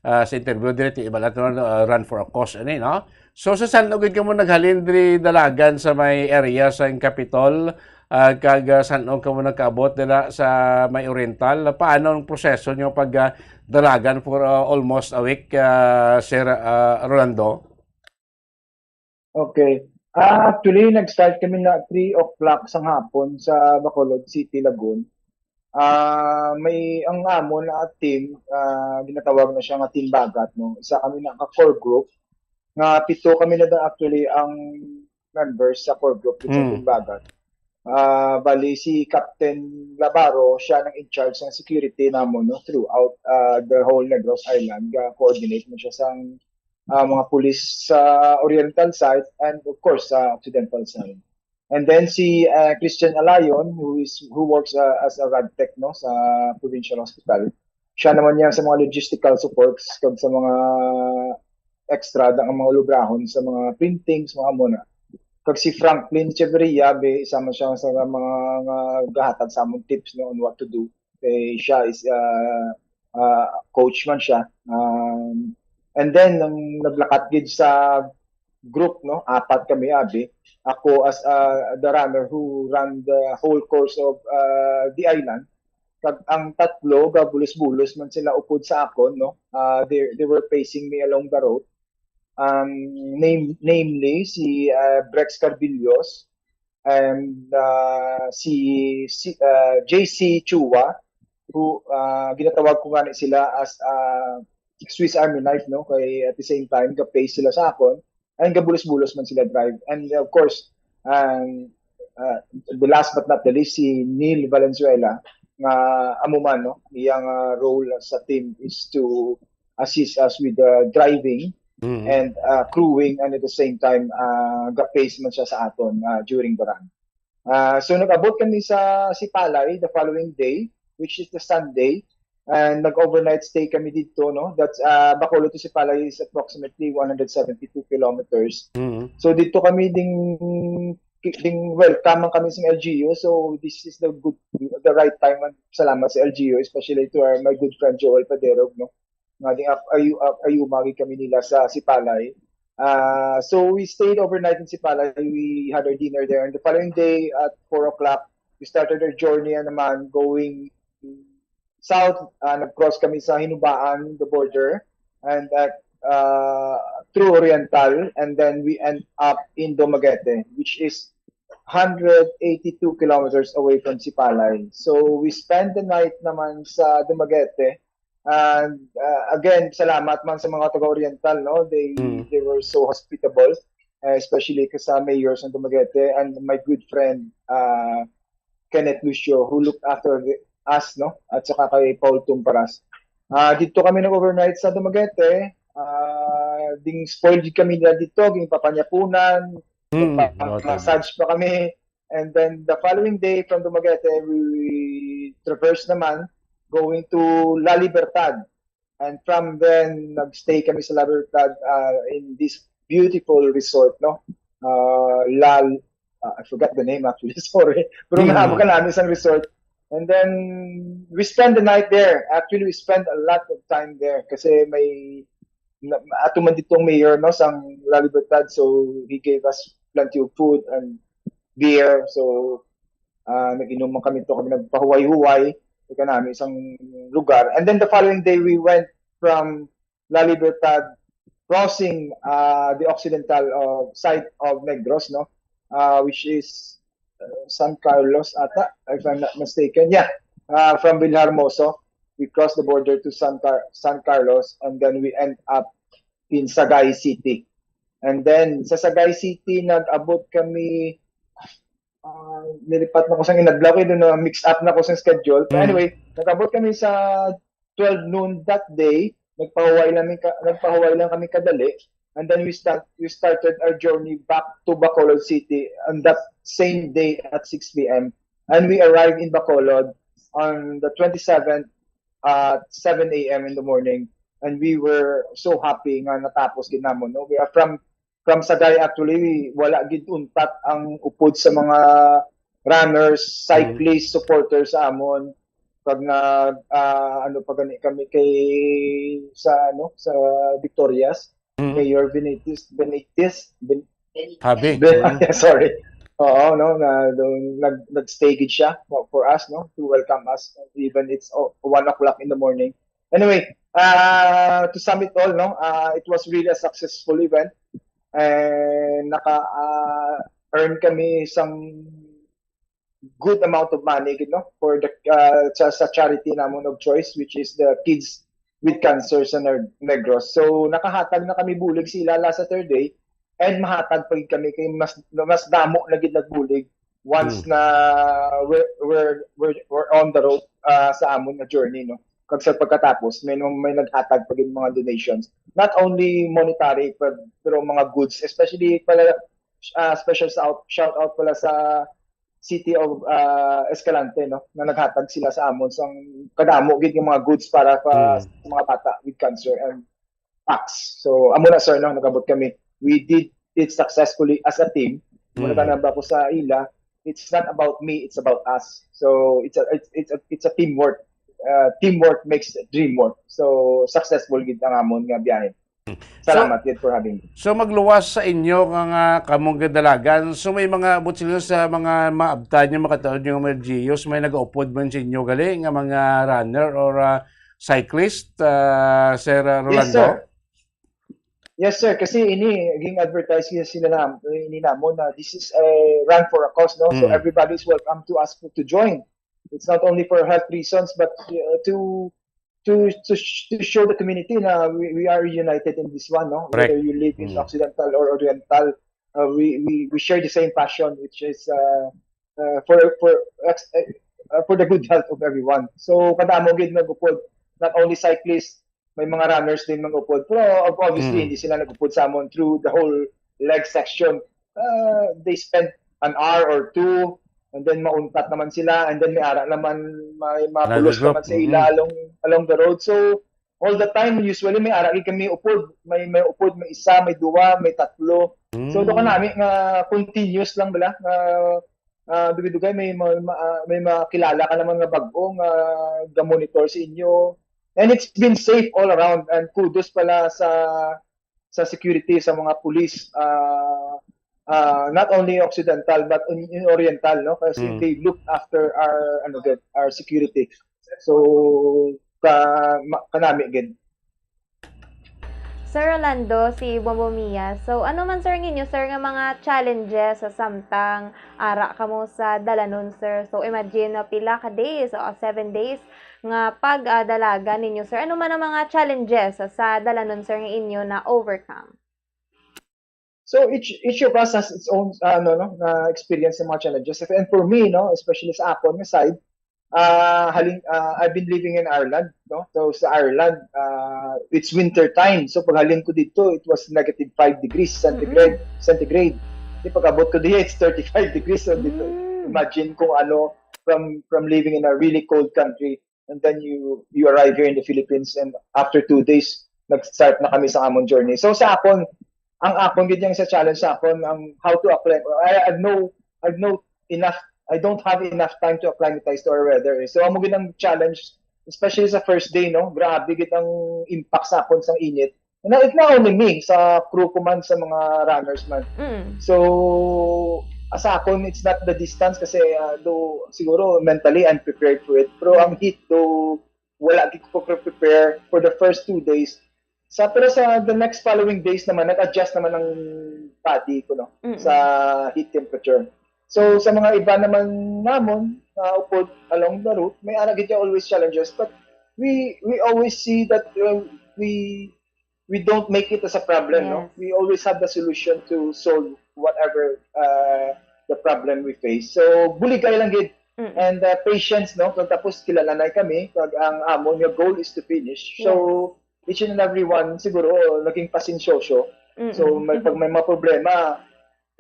ah, sa interview diri, ti iba lang to, ah, run for a cause, ani, no? So, sa san-o gid kamo naghalin diri dalagan sa may area sa Capitol, ah, kag, ah, san-o kamo nagkaabot dira sa may Oriental? Paano ang proseso nyo pag, ah, dalagan for, ah, almost a week, ah, Sir, ah, Rolando? Okay. Ah, actually, nag-start kami na three o'clock sang hapon sa Bacolod City, Lagun. Ah, may, ang amon na team, ah, ginatawag na siya nga Team Bagat, no? Isa kami na ka core group, nga pito kami na daw actually ang members sa core group sa Mm. Team Bagat. Ah, bali, si Captain Labaro, siya nang in charge ng security namon, no, throughout, ah, the whole Negros Island. Ga-coordinate mo siya sa, ah, mga pulis sa oriental side and, of course, sa occidental side. And then si, ah, Christian Alayon, who is, who works, ah, as a rad tech, no, sa provincial hospital. Siya naman yan sa mga logistical supports kag sa mga extra, ang mga lubrahon sa mga printings, mga amo na. Kag si Franklin Echeverria, be, isa man siya sa mga, nga gahatag sa amon tips, no, on what to do. Kay siya is, ah, ah, coach man siya. Um, and then, ang naglakat gid sa group, no, apat kami, abi. Ako as, ah, the runner who ran the whole course of, ah, the island. Kag ang tatlo, gabulos-bulos man sila upod sa akon, no? Ah, they, they were pacing me along the road. Um, name, namely, si, ah, Brex Carbillos and, ah, si, si, ah, J C Chua, who, ah, ginatawag ko gani sila as, ah, Swiss Army knife, no? Kay at the same time, ga-pace sila sa akon, and gabulos-bulos man sila drive. And of course, um, uh, the last but not the least, si Neil Valenzuela, nga amo man, no? Iyang, ah, role sa team is to assist us with the driving Mhm. and, uh, crewing, and at the same time, uh, ga-pace man siya sa aton, uh, during the run. Uh, so nag-abot kami sa Sipalay the following day, which is the Sunday, and nag-overnight stay kami dito, no? That's, uh, Bacolod to Sipalay is approximately one hundred seventy-two kilometers. Mhm. So dito kami ding, ding welcome man kami sa L G U. So this is the good, the right time. And salamat sa L G U, especially to our, my good friend Joel Paderog, no? Nga di ap-, ayu-, ap-, ayuma gid kami nila sa Sipalay. Ah, so we stayed overnight in Sipalay. We had our dinner there. And the following day at four o'clock, we started our journey na naman going south. Ah, nag-cross kami sa Hinubaan, the border, and at, ah, through Oriental, and then we end up in Dumaguete, which is hundred eighty-two kilometers away from Sipalay. So we spend the night naman sa Dumaguete. And, uh, again, salamat man sa mga taga-Oriental, no? They Mm. they were so hospitable, uh, especially ka sa mayor sa Dumaguete and my good friend, uh, Kenneth Lucio, who looked after the, us, no? At saka kay Paul Tumparas. Ah, dito kami nag-overnight sa Dumaguete. Ah, ding spoiled gid kami nila dito, ging papanyapunan, Mm, pa-, noted. massage pa kami. And then the following day from Dumaguete, we traverse naman going to La Libertad. And from then, nagstay kami sa La Libertad, uh, in this beautiful resort, no? Uh, La, uh, I forgot the name actually, sorry. Pero Mm. nahabol ka namin sa resort. And then, we spend the night there. Actually, we spend a lot of time there kasi may na, ato man ditong mayor, no, sang La Libertad, so he gave us plenty of food and beer. So, ah, nag-inom man kami to, kami nagpahuway-huway sa kanami isang lugar. And then the following day, we went from La Libertad, crossing, ah, the occidental, uh, side of Negros, no, ah, which is, uh, San Carlos ata, if I'm not mistaken. Yeah, uh, from Villahermoso, we crossed the border to San Car-, San Carlos, and then we end up in Sagay City. And then sa Sagay City, nag-abot kami, ah, nilipat na ko sa inadlaw, kay doon na mix up na ko sa schedule. But Mm. anyway, nag-abot kami sa twelve noon that day. Nagpahuway lang ka, nagpahuway lang kami kadali. And then we start, we started our journey back to Bacolod City on that same day at six p m. And we arrived in Bacolod on the twenty-seventh at seven a m in the morning. And we were so happy nga natapos gid namon, no? We are from, from Sagay, actually, wala gid untat ang upod sa mga runners, cyclists, supporters sa amon. Pag na, ah, ano pa gani kami kay sa, ano, sa Victorias, Mm. Mayor Benitez, Benitez, Ben-, Habi. Ben-, Mm. sorry. Oo, no, na, nag, nag-stay gid siya for, for us, no, to welcome us, even it's o-, one o'clock in the morning. Anyway, uh, to sum it all, no, uh, it was really a successful event. And naka, uh, earn kami isang good amount of money, you know, for the, uh, sa, sa charity namon of choice, which is the Kids with Cancer sa Neg-, Negros. So, nakahatag na kami bulig sila last Saturday, and mahatag pa gid kami kay mas, mas damo na gid nagbulig once Hmm. na we're, we're, we're, we're on the road, uh, sa amon nga journey, no? Kag sa pagkatapos, may, may naghatag pa gid mga donations. Not only monetary, but, pero mga goods, especially pala, uh, special shout, shout out pala sa City of, uh, Escalante, no? Na naghatag sila sa amon sang kadamo gid nga mga goods para pa Mm. sa mga bata with cancer and packs. So, amo na, sir, no? Nagabot kami. We did it successfully as a team. Amo na Mm. kanang ba ko sa ila, it's not about me, it's about us. So, it's a, it's, it's a, it's a teamwork. Uh, teamwork makes dream work. So, successful gid ang amon nga biyahe. Salamat gid for having me. So, magluwas sa inyo nga, nga kamong kadalagan. So, may mga buot silingon sa mga maabtan nyo, makataod nyo nga mga L G Us, may nagaupod man sa inyo gali nga mga runner or, ah, cyclist, ah, Sir, ah, Yes, Rolando? sir. Yes, sir. Kasi ini, ging-advertise niya sila na, ini namon na this is a run for a cause, no? So, Mm. everybody is welcome to us to join. It's not only for health reasons, but, uh, to, to, to sh-, to show the community na we, we are united in this one, no? Correct. Whether you live in Mm. Occidental or Oriental, uh, we, we, we share the same passion, which is, uh, uh, for, for ex-, uh, for the good health of everyone. So, kadamo gid nag-upod, not only cyclists, may mga runners din mag-upod. Pero ob-, obviously, Mm. hindi sila nag-upod sa amon through the whole leg section. Uh, they spent an hour or two, and then mauntat naman sila, and then may ara naman, may mapulos Another group. naman sa ila Mm. along, along the road. So, all the time, usually, may ara gid kami upod. May, may upod, may isa, may duwa, may tatlo. So, Mm. doon ka nami nga continuous lang bala, nga, ah, dugay-dugay may ma-, ma-, ah, may makilala ka naman nga bag-o nga ga-monitor sa inyo. And it's been safe all around. And kudos pala sa, sa security, sa mga police, ah, ah, not only Occidental, but in, in Oriental, no? Kasi Mm. they look after our, ano gid, our security. So, ka-, ma-, kanami gid. Sir Rolando, si Bombo Mia. So, ano man, sir, ang inyo, sir, nga mga challenges sa samtang ara kamo sa dalanon, sir? So, imagine, no, pila ka days, o seven days nga pag, ah, dalaga ninyo, sir. Ano man ang mga challenges sa dalanon, sir, nga inyo na-overcome? So, each, each of us has its own, uh, ano, no, na experience sa mga challenges. And for me, no, especially sa akon nga side, uh, halin, uh, I've been living in Ireland, no? So, sa Ireland, uh, it's winter time. So, paghalin ko dito, it was negative five degrees centigrade, Mm-mm. centigrade. Di pag-abot ko diya, it's thirty-five degrees. So, dito, Mm. imagine kung ano, from, from living in a really cold country, and then you, you arrive here in the Philippines, and after two days, nag-start na kami sa amon journey. So, sa akon, ang akon gid yang sa challenge sa akon, ang how to acclim-, I have no, I have no enough, I don't have enough time to acclimatize to our weather, eh. So, amo gid ang challenge, especially sa first day, no? Grabe gid ang impact sa akon sang init. Na, it's not only me, sa crew ko man, sa mga runners man. Mm. So, sa akon, it's not the distance kasi, ah, though, siguro, mentally, I'm prepared for it. Pero ang heat, though, wala gid ko pre-, prepare for the first two days. Sa, pero sa the next following days naman, nag-adjust naman ang body ko, no, Mm-mm. sa heat temperature. So, sa mga iba naman namon, na upod along the route, may ara gid always challenges, but we, we always see that, uh, we, we don't make it as a problem, no? Yes. We always have the solution to solve whatever, uh, the problem we face. So, buligay lang gid Mm-mm. and, uh, patience, no? Kung tapos kilala na kami, pag ang amon nga goal is to finish. So, Yes. each and every one, siguro, naging pasensyoso. So, Mm-mm. may, pag may mga problema,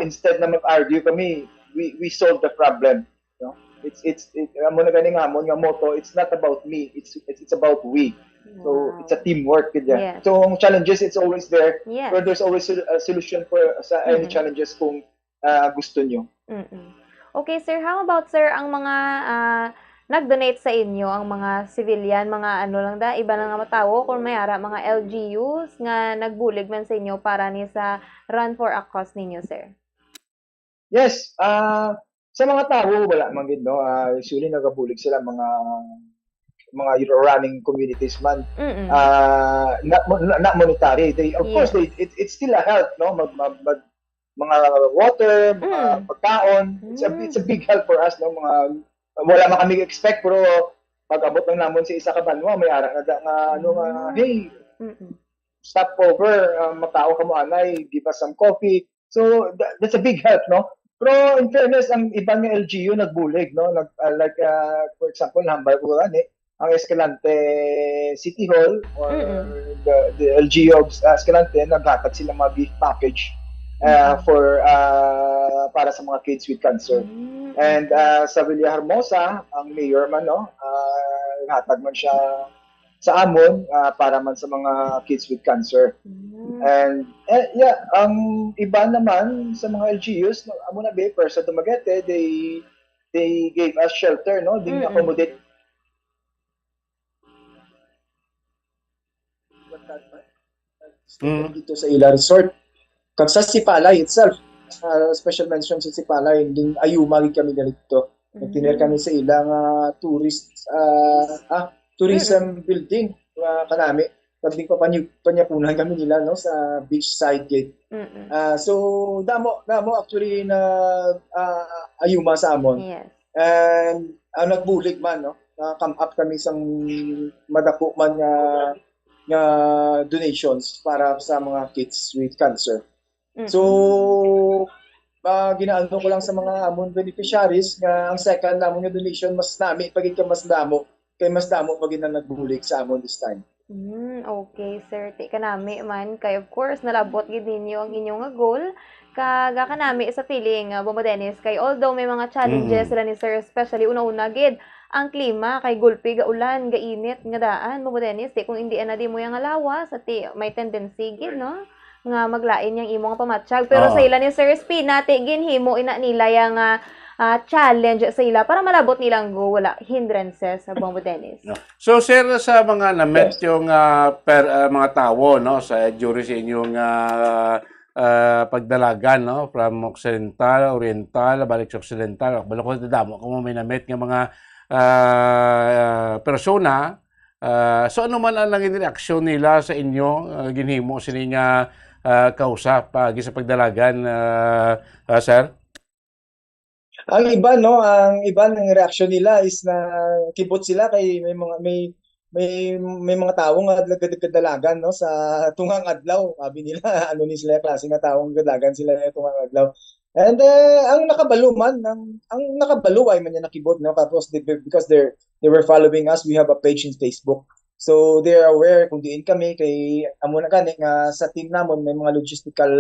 instead na mag-argue kami, we, we solve the problem. No? It's, it's, it, amo na gani nga amon nga motto, "It's not about me, it's, it's, it's about we." So, Wow. it's a teamwork, gid yan. Yes. So, ang challenges, it's always there. Yes. Pero there's always sol-, a solution for, sa any Mm-hmm. challenges kung, ah, gusto nyo. Mm-mm. Okay, sir. How about, sir, ang mga, ah, nag-donate sa inyo, ang mga civilian, mga ano lang da, iba na nga mga tawo, kung may ara, mga L G Us nga nagbulig man sa inyo para ni sa Run for a Cause ninyo, sir? Yes, ah, sa mga tawo, wala man gid, no? Ah, usually, nagabulig sila mga, mga running communities man. Mm-mm. Ah, not mo-, not monetary. They, of course, Yes. they, it, it's still a help, no? Mag-, mag-, mag-, mga water, mga Mm. pagkaon. It's a, Mm. it's a big help for us, no? Mga, wala man kami expect, pero pag-abot lang namon sa isa ka banwa, may ara na da nga, ano, nga, Mm. "Hey, Mm-mm. stop over, ah, makaon kamo anay, give us some coffee." So, tha-, that's a big help, no? Pero in fairness, ang iban nga L G U nagbulig, no? Nag-, ah, like, ah, for example, hambal ko gani, ang Escalante City Hall or Mm-mm. the, the L G U of, ah, Escalante, naghatag sila mga gift package, ah, Mm-mm. for, ah, para sa mga kids with cancer. Mm, And, okay. ah, sa Villahermosa, ang mayor man, no, ah, naghatag man siya sa amon, ah, para man sa mga kids with cancer. Mm. And, eh, yeah, ang iba naman sa mga L G Us, no, amo na, be, para sa Dumaguete, they, they gave us shelter, no? They Mm-mm. accommodate. What that, what? Mm. Dito sa ila resort. Kag sa Sipalay itself, ah, special mention sa Sipalay, ding ayuma gid kami dito. Nagtener kami sa ila nga tourist, ah, ah, tourism building, ah, kanami. Kag ding papanyu-, panyapunan kami nila, no, sa beachside gid. Mm-mm. Ah, so damo, damo actually na, ah, ayuma sa amon. Yes. And ang nagbulig man, no, na-come up kami sang madako man nga, nga donations para sa mga kids with cancer. Mm-mm. So, ah, ginaano ko lang sa mga amon beneficiaries nga ang second namon nga donation mas nami pa gid ka mas damo, kay mas damo pa gid ang nagbulig sa amon this time. Mm, okay, sir. Ti kanami man kay, of course, nalabot gid ninyo ang inyo nga goal. Kag, ah, kanami sa feeling, ah, Bombo Dennis, kay although may mga challenges Mm. sila ni sir, especially una-una gid ang klima, kay gulpi ga ulan, ga init nga daan, Bombo Dennis, ti kung hindi ana di mo yang lawas, ti may tendency gid, no, nga maglain yang imo nga pamatyag. Pero sa Oo. ila ni Sir Espina, ti ginhimo ina nila yang, ah, ah, challenge sa ila para malabot nilang goal, wala hindrances sa Bombo Dennis. No. So, sir, sa mga na-meet Yes. yung, ah, per, ah, mga tawo, no, sa, during sa inyong, ah, ah, pagdalagan, no, from Occidental, Oriental, balik sa Occidental, balo ko damo kamo may na-meet nga mga, ah, persona, ah, so ano man ang naging reaksyon nila sa inyo, ah, ginhimo sini nga, ah, kausa paagi sa pagdalagan, ah, ah, sir? Ang iba, no, ang iba ng reaksyon nila is na kibot sila kay may mga, may, may, may mga tawo nga nagkadalagan, no, sa tungang adlaw. Sabi nila, ano ni sila, klase nga tawo nga dalagan sila sa tungang adlaw. And, uh, ang nakabalo man, ang, ang nakabalo ay man niya nakibot, no, tapos they, because they're, they were following us, we have a page in Facebook. So they are aware kung diin kami kay amo na gani nga sa team namon may mga logistical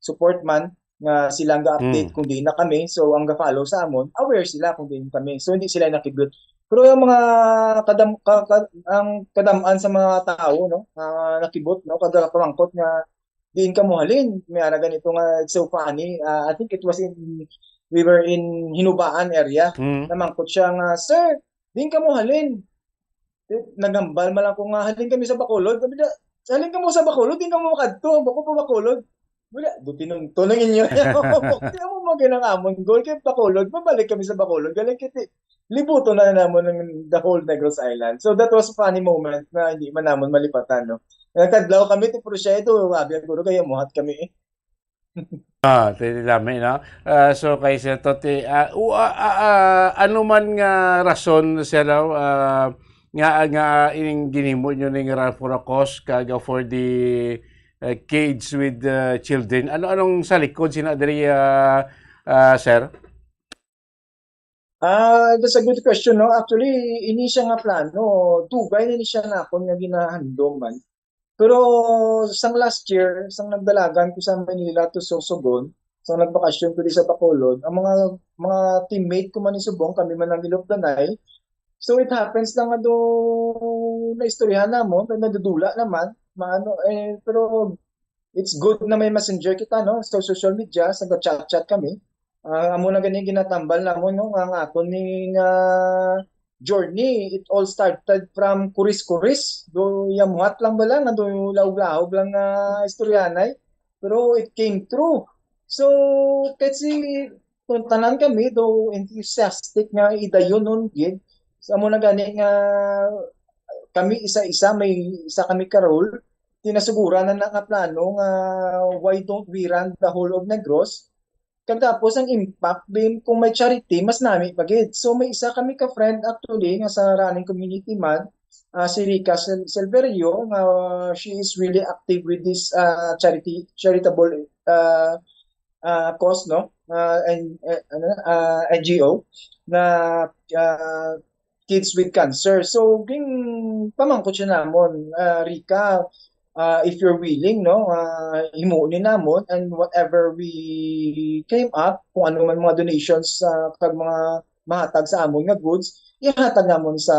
support man nga sila ang ga-update Mm. kung diin na kami. So ang ga-follow sa amon, aware sila kung diin kami. So hindi sila nakibot. Pero yung mga kadam ka, ka, ang kadamaan sa mga tao, no, ah, nakibot, no, kada pamangkot nga diin ka mo halin, may ara ganito nga, it's so funny. Ah, I think it was in, we were in Hinubaan area. Mm. Namangkot siya nga, "Sir, diin ka mo halin?" Eh, naghambal man lang ko nga, "Halin kami sa Bacolod." Sabi niya, "Halin ka mo sa Bacolod, diin ka mo makadto, bako pa Bacolod." Wala, do tinungtong inyo. Di mo mo ginangamon, goal kay Bacolod, mabalik kami sa Bacolod. Galing kiti, libuto na namon ng the whole Negros Island. So that was a funny moment na hindi man namon malipatan, no? Nagkadlaw kami, ti, pero siya, ito, abi, guro, kaya muhat kami, eh. Ah, ti, ti, dami, no? Ah, so, kay Sir Toti, ah, u-, ah, ah, ah, ano man nga rason, Sir, ah, nga, nga ining ginhimo nyo ning run for a cause kag for the, ah, kids with, ah, children? Ano, anong sa likod sina diri, ah, ah, Sir? Ah, that's a good question, no? Actually, ini siya nga plano, dugay na ni siya nakon nga ginahandom man. Pero sang last year, sang nagdalagan ko sa Manila to Sorsogon, sang nagbakasyon ko di sa Bacolod, ang mga, mga teammate ko man ni subong, kami man ang ilog danay. So it happens lang nga do naistoryahan namon, kay nadudula naman, maano, eh, pero it's good na may messenger kita, no? Sa social media, sa chat-chat kami. Ah, amo na gani ginatambal namon, no, nga ang aton ning, ah, journey, it all started from kuris-kuris. Do yamuhat lang bala nga do lahog-lahog lang nga istoryanay. Pero it came true. So, kasi kung tanan kami do enthusiastic nga idayon nun gid. Sa amo na gani nga kami isa-isa, may isa kami ka role. Tinasuguran na na nga plano nga why don't we run the whole of Negros? Kag tapos ang impact din kung may charity, mas nami pa gid. So may isa kami ka friend actually nga sa running community man, ah, si Rica Sel-, Silverio, nga she is really active with this, ah, charity, charitable, ah, ah, cause, no? Ah, and, eh, ano, ah, N G O na, ah, kids with cancer. So ging pamangkot siya namon, ah, "Rica, ah, if you're willing, no, ah, himuon ni namon, and whatever we came up, kung ano man mga donations, ah, kag mga mahatag sa amon nga goods, ihatag namon sa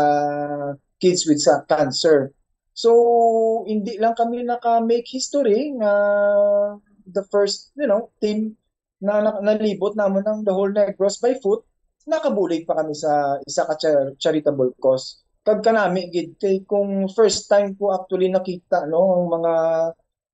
kids with sa cancer." So hindi lang kami naka-make history nga the first, you know, team na, na nalibot namon ang the whole Negros by foot, nakabulig pa kami sa isa ka char-, charitable cause. Kag kanami gid kay kung first time ko actually nakita, no, ang mga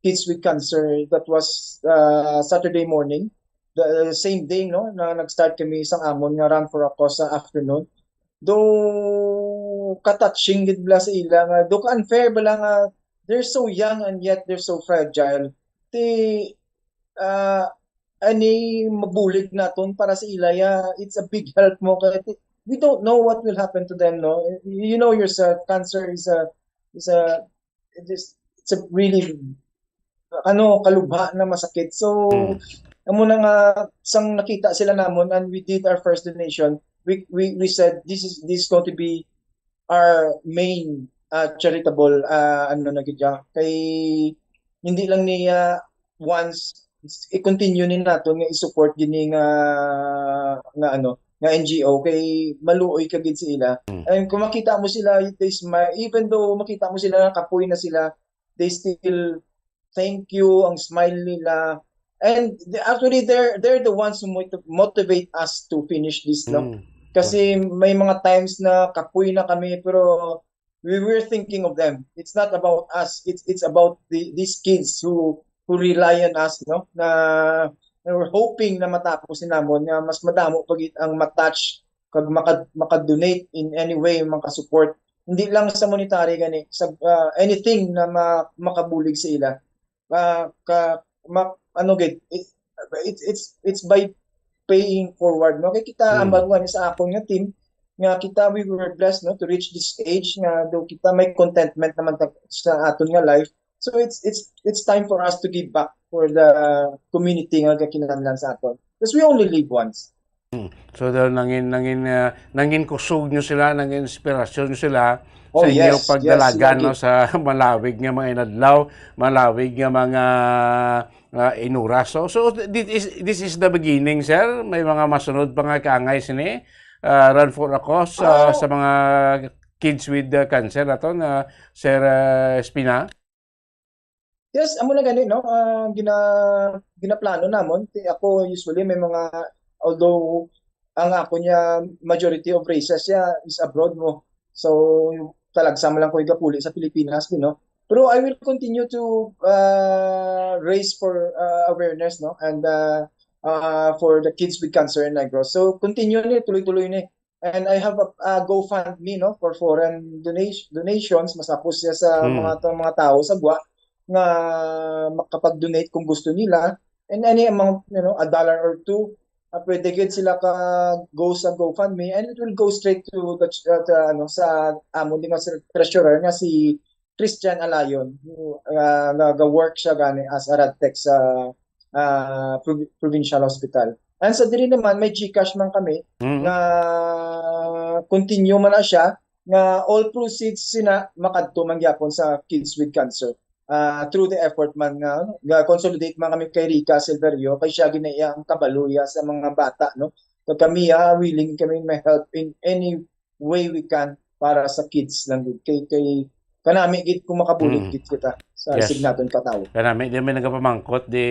Kids with Cancer, that was uh, Saturday morning. The same day, no, na nag-start kami sang amon nga Run for a Cause sa afternoon. Though ka-touching gid bala sa ila nga, though ka-unfair bala nga they're so young and yet they're so fragile. Ti uh, ani mabulig naton para sa ila, yeah, it's a big help mo kay ti- we don't know what will happen to them, no? You know yourself, cancer is a is a it is it's a really ano, kalubha na masakit. So, Mm. amo na nga sang nakita sila namon and we did our first donation, we we we said this is this is going to be our main uh, charitable uh, ano na gid siya. Kay hindi lang niya once i-continue ni naton nga i-support gini nga nga ano nga N G O kay maluoy ka gid sa ila. Mm. And kung makita mo sila, they smile, even though makita mo sila nakapoy na sila, they still thank you, ang smile nila. And they- actually, they're they're the ones who motiv- motivate us to finish this, no? Mm. Kasi may mga times na kapoy na kami, pero we were thinking of them. It's not about us. It's it's about the, these kids who who rely on us, no? Na, na we're hoping na matapos ni namon nga mas madamo pa gid ang matouch kag maka, maka-donate in any way, maka-support. Hindi lang sa monetary gani, sa uh, anything na ma, makabulig sa ila. Uh, ka, ma, ano gid, it, it, it's it's by paying forward, no? Kay kita Mm. ambag man sa akon nga team nga kita we were blessed, no, to reach this age nga do kita may contentment naman ta- sa aton nga life. So it's it's it's time for us to give back for the community nga gakinahanglan sa aton, because we only live once. So daw nangin nangin uh, nangin kusog nyo sila, nangin inspirasyon nyo sila Oh, sa inyo yes, pagdalagan, yes, no, sa malawig nga mga inadlaw, malawig nga mga uh, inuras. So, so this is this is the beginning, sir. May mga masunod pa nga kaangay sini. Uh, run for a cause uh, Oh. Sa mga kids with uh, cancer ato na Sir uh, Espina. Yes, amo na gani, no? Ah, gina ginaplano namon. Ti- Ako usually may mga, although ang ako niya majority of races siya is abroad mo. So talagsa man lang ko igapuli sa Pilipinas, you know. Pero I will continue to uh, raise for uh, awareness, no, and uh, uh, for the kids with cancer in Negros. So continue ni, tuloy-tuloy ni. And I have a, a GoFundMe, no, for foreign donation donations, masapos siya sa Hmm. mga ta- mga tao sa Guam nga makapag-donate kung gusto nila, and any amount, you know, a dollar or two, uh, pwede gid sila ka go sa GoFundMe and it will go straight to the, ch- uh, the ano, sa amon din nga sa treasurer nga si Christian Alayon, who uh, nag-work siya gani as a radtech sa uh, prov- provincial hospital. And sa diri naman may GCash man kami Mm. nga continue man na siya, nga all proceeds sina makadto man gyapon sa kids with cancer. Ah, through the effort man nga, nga consolidate man kami kay Rica Silverio, kay siya gina iya ang kabalo iya sa mga bata, no? Kag kami, ah, willing kami may help in any way we can para sa kids lang gid. Kay kay kanami gid kung makabulig Mm. gid kita sa Yes. Isignaton Katawo. Kanami di may nagapamangkot di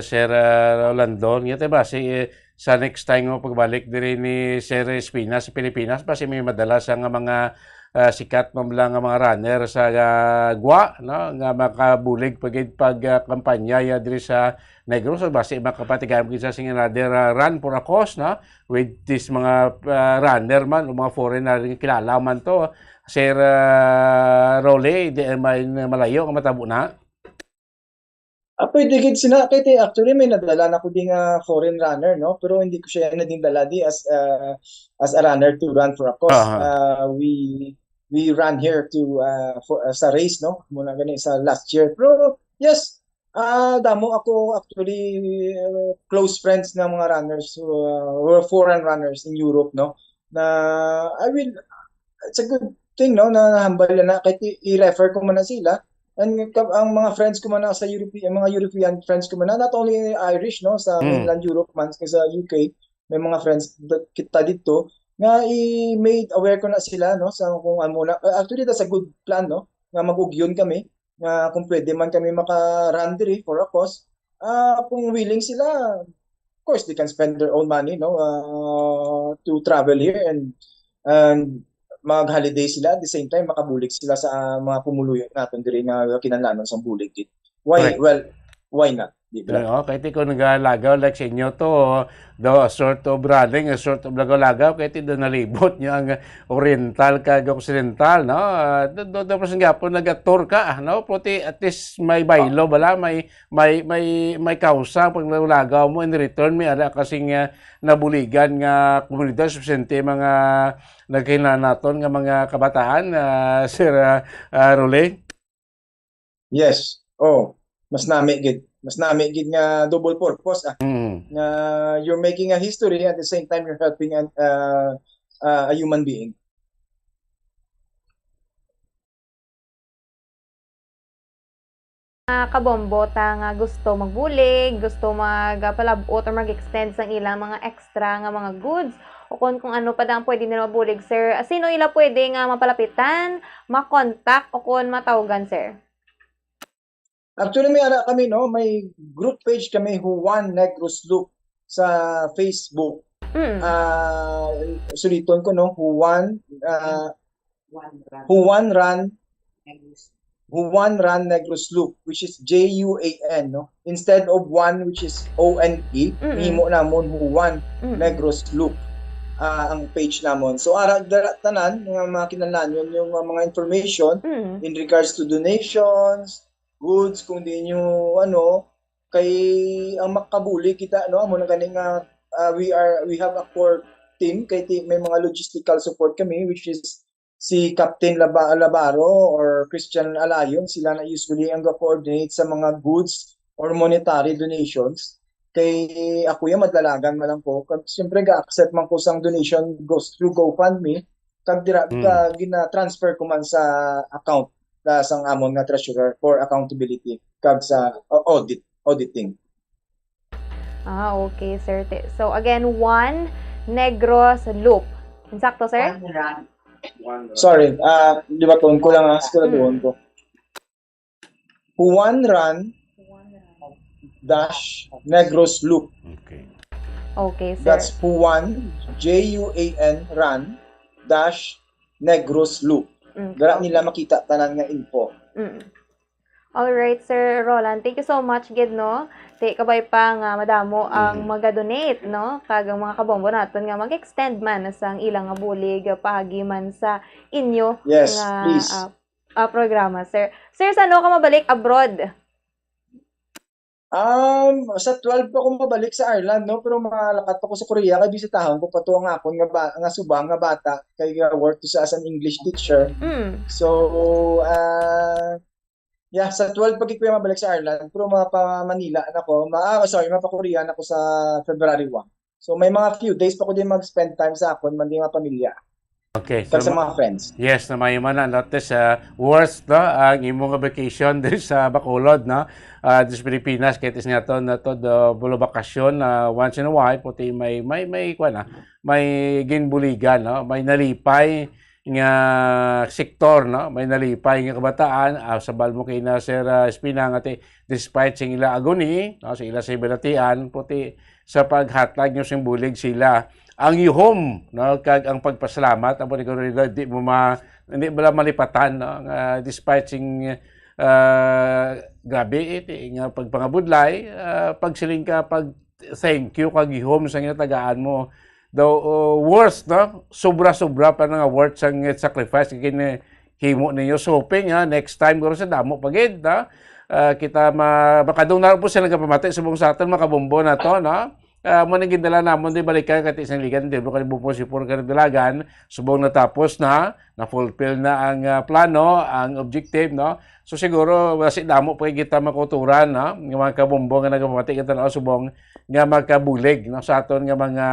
Sir uh, Rolando. Nga ba si sa next time nga pagbalik diri ni Sir Espina sa Pilipinas, basi may madala sa nga mga uh, sikat man lang nga mga runner sa uh, Gwa, no, nga makabulig pagid pag uh, kampanya ya diri sa Negros, so basi makapatigan gid sa sing another uh, run for a cause, no, with this mga uh, runner man o mga foreigner nga kilala man to. Sir uh, Rolly, di man malayo nga matabo na. Ah, pwede gid sina kay ti- actually may nadala na ko di nga foreign runner, no, pero hindi ko siya na din dala di as uh, as a runner to run for a cause. Aha. Uh, we we ran here to uh, for uh, sa race, no, muna gani sa last year. Pero yes, ah damo ako actually uh, close friends ng mga runners, uh, or foreign runners in Europe, no, na I will it's a good thing, no, na nahambal na kay ti- i-refer ko man na sila. And ka- ang mga friends ko man na sa European, mga European friends ko man na, not only Irish, no, sa Mm. mainland Europe man, sa U K, may mga friends da- kita dito nga i-made aware ko na sila, no, sa kung ano na. Uh, actually, that's a good plan, no, nga mag-ugyon kami nga kung pwede man kami maka-run diri for a cause. Ah, kung willing sila, of course they can spend their own money, no, uh, to travel here and and mag-holiday sila, at the same time makabulig sila sa uh, mga pumuluyo natin diri nga kinahanglanon sa bulig gid. Why? Correct. Well, why not? Di ba? Oo, kay ti ko nagalagaw, like sa inyo to, the sort of running, a sort of lagaw-lagaw, kay ti do nalibot nyo ang oriental kag occidental, no? Ah, do, do, do, mas gapon nag-tour ka, ah, no? Puti, at least may baylo, bala, may, may, may, may kausa pag lagaw mo, in return, may ara kasing, ah, nabuligan nga komunidad, espesiyalmente mga nagkahinaton nga mga kabataan, ah, Sir, ah, ah, Rolly? Yes. Oh, mas nami gid. Mas nami gid nga double purpose, ah. Mm. Nga you're making a history, at the same time you're helping an, uh, uh, a human being. Mga kabombo ta nga gusto magbulig, gusto magpalab-ot or mag-extend sang ilang mga extra nga mga goods, o kon kung ano pa dang pwede nila mabulig, sir, sino ila pwede nga mapalapitan, makontak, o kon matawgan, sir? Actually, may ara kami, no? May group page kami, Juan Negros Loop, sa Facebook. Mm. Ah, suliton ko, no? Juan, ah, Juan Ran, Juan Ran Negros Loop, which is J U A N, no? Instead of one, which is O N E, Mm-mm. himo namon Juan Mm-mm. Negros Loop, ah, ang page namon. So, ara dira tanan nga mga kinahanglan yung, ah, mga information Mm. in regards to donations, goods, kung di nyo, ano, kay ang makabulig kita, no? Amo na gani nga, ah, we are, we have a core team, kay ti-, may mga logistical support kami, which is si Captain Laba-, Labaro or Christian Alayon, sila na usually ang ga-coordinate sa mga goods or monetary donations. Kay ako yung madalagan man lang ko. Kag siyempre, ga-accept man ko sang donation goes through GoFundMe. Kag dira, Mm. ka, gina-transfer ko man sa account, ah, sang amon nga treasurer for accountability kag sa, uh, audit, auditing. Ah, okay, sir. Te-, so, again, Juan Negros Loop. Insakto, sir? Sorry, ah, di ba, tuon ko lang, ah, siguraduhon Mm. ko. Juan Ran dash Negros Loop. Okay. Okay, sir. That's Juan, J U A N, Ran, dash Negros Loop. Mm, Dara okay. nila makita tanan nga info. Mm. All right, Sir Roland. Thank you so much, gid, no? Ti, kabay pa nga madamo ang Mm. maga-donate, no? Kag ang mga kabombo naton nga mag-extend man sang ilang nga bulig, paagi man sa inyo Yes, nga, please. ah, ah, programa, sir. Sir, sa ano ka mabalik abroad? Um, sa twelve pa ko mabalik sa Ireland, no? Pero malakat pa ko sa Korea, kay bisitahon ko pa to ang akon nga ba-, nga subang nga bata, kay, uh, work to sa as an English teacher. Mm. So, uh, yeah, sa twelve pa gid ko mabalik sa Ireland, pero mapa Manila na ko. Ma-, ah, sorry, mapa Korea na ko sa February one. So, may mga few days pa ko din mag-spend time sa akon man din mga pamilya. Okay, so Kag sa ma-, mga friends. Yes, na may man na, not this, ah, worth, no, ang imo nga vacation diri sa Bacolod, no? Ah, diri sa Pilipinas, kahit is nga to, na to, do, bulo bakasyon, ah, once in a while, puti may, may, may, kuwan na, may ginbuligan, no? May nalipay nga sektor, no? May nalipay nga kabataan, ah, sabal mo kay na, Sir, ah, Espina, nga ti-, despite sa ila agony, no, sa ila sa balatian, puti sa paghatag nyo sing bulig sila. Ang yuhom, no, kag ang pagpasalamat, ang panigurado, di mo ma-, hindi mo lang malipatan, no, nga despite sing, ah, grabe, eh, ti-, nga pagpangabudlay, ah, pagsiling ka, pag thank you, kag yuhom sa ginatagaan mo. Daw, uh, worth, no? Sobra-sobra pa na nga worth sang sacrifice kay kini himo ninyo. So, hoping, ha, next time, guro, sa damo pa gid, ha? Ah, kita ma-, makadungog na po sila nagapamati subong sa aton, mga kabombo na to, no? Ah, mo nang gindala namon di balikan kati sa ligan, di ba, kay Bumbo si Pur ka dalagan, subong natapos na, na-fulfill na ang, ah, plano, ang objective, no? So, siguro, wala si damo pa kita makuturan, no? Nga mga kabombo nga nagapamati kita na subong nga magkabulig, no? Sa aton nga mga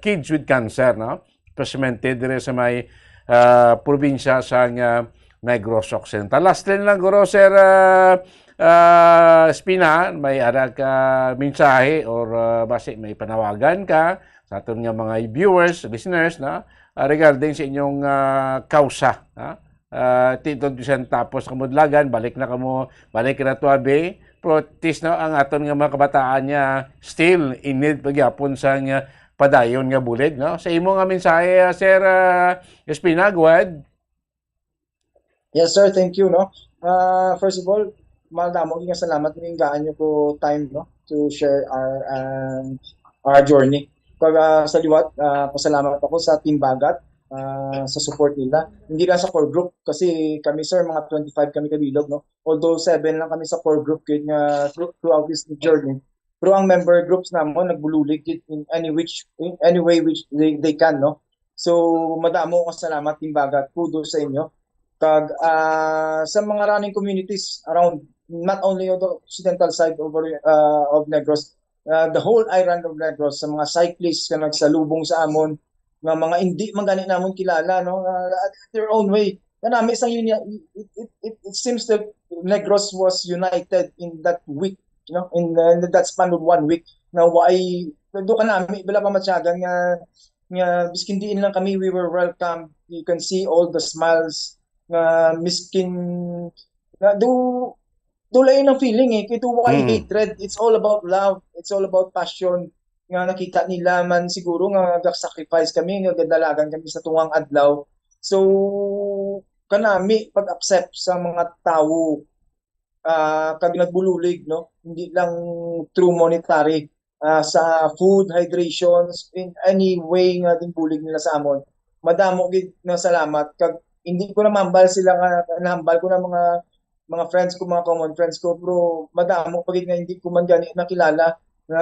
kids with cancer, no? Especially dire sa may, ah, probinsya sa nga Negros Occidental. Lastly lang, guro, Sir, ah, ah, Espina, may ara ka mensahe or, ah, basi may panawagan ka sa aton nga mga viewers, listeners, no? Ah, regarding sa inyong, ah, kausa, ha? Ah, ti-, to bisan tapos kamudlagan, balik na kamo, balik na tuabi. Pero at least, no, ang aton nga mga kabataan niya still in need pagyapon sa nga padayon nga bulig, no? Sa imo nga mensahe, ah, Sir, ah, Espina, go ahead. Yes, sir. Thank you, no? Ah, first of all, madamo nga salamat nga ingaan niyo ko time, no, to share our, um, our journey. Kag, ah, sa liwat, ah, pasalamat ako sa Team Bagat, ah, sa support nila. Hindi lang sa core group, kasi kami, sir, mga twenty-five kami kabilog, no? Although seven lang kami sa core group, kaya nga through-, throughout this journey. Pero ang member groups namon nagbulig gid in any which, in any way which they, they can, no? So, madamo nga salamat, Team Bagat. Kudos sa inyo. Kag, ah, sa mga running communities around, not only on the occidental side over, ah, of Negros, ah, the whole island of Negros, sa mga cyclists nga nagsalubong sa amon, nga mga hindi man gani namon kilala, no? Ah, at their own way. Kanami sang yun, it, it, it, it seems that Negros was united in that week, you know, in, uh, in that span of one week. Na why, do kanami, wala pa matyagan nga, nga biskin diin lang kami, we were welcome. You can see all the smiles nga miskin, nga do, do lain ang feeling eh. Kay do why Mm. hatred? It's all about love. It's all about passion. Nga nakita nila man siguro nga nag-sacrifice kami, nga gadalagan kami sa tungang adlaw. So, kanami pag-accept sa mga tawo, ah, kag nagbulig, no? Hindi lang through monetary, ah, sa food, hydrations, in any way nga ginbulig nila sa amon. Madamo gid nga salamat, kag hindi ko na mahambal sila nga, nahambal ko na mga, mga friends ko, mga common friends ko, pero madamo pa gid nga hindi ko man gani nakilala nga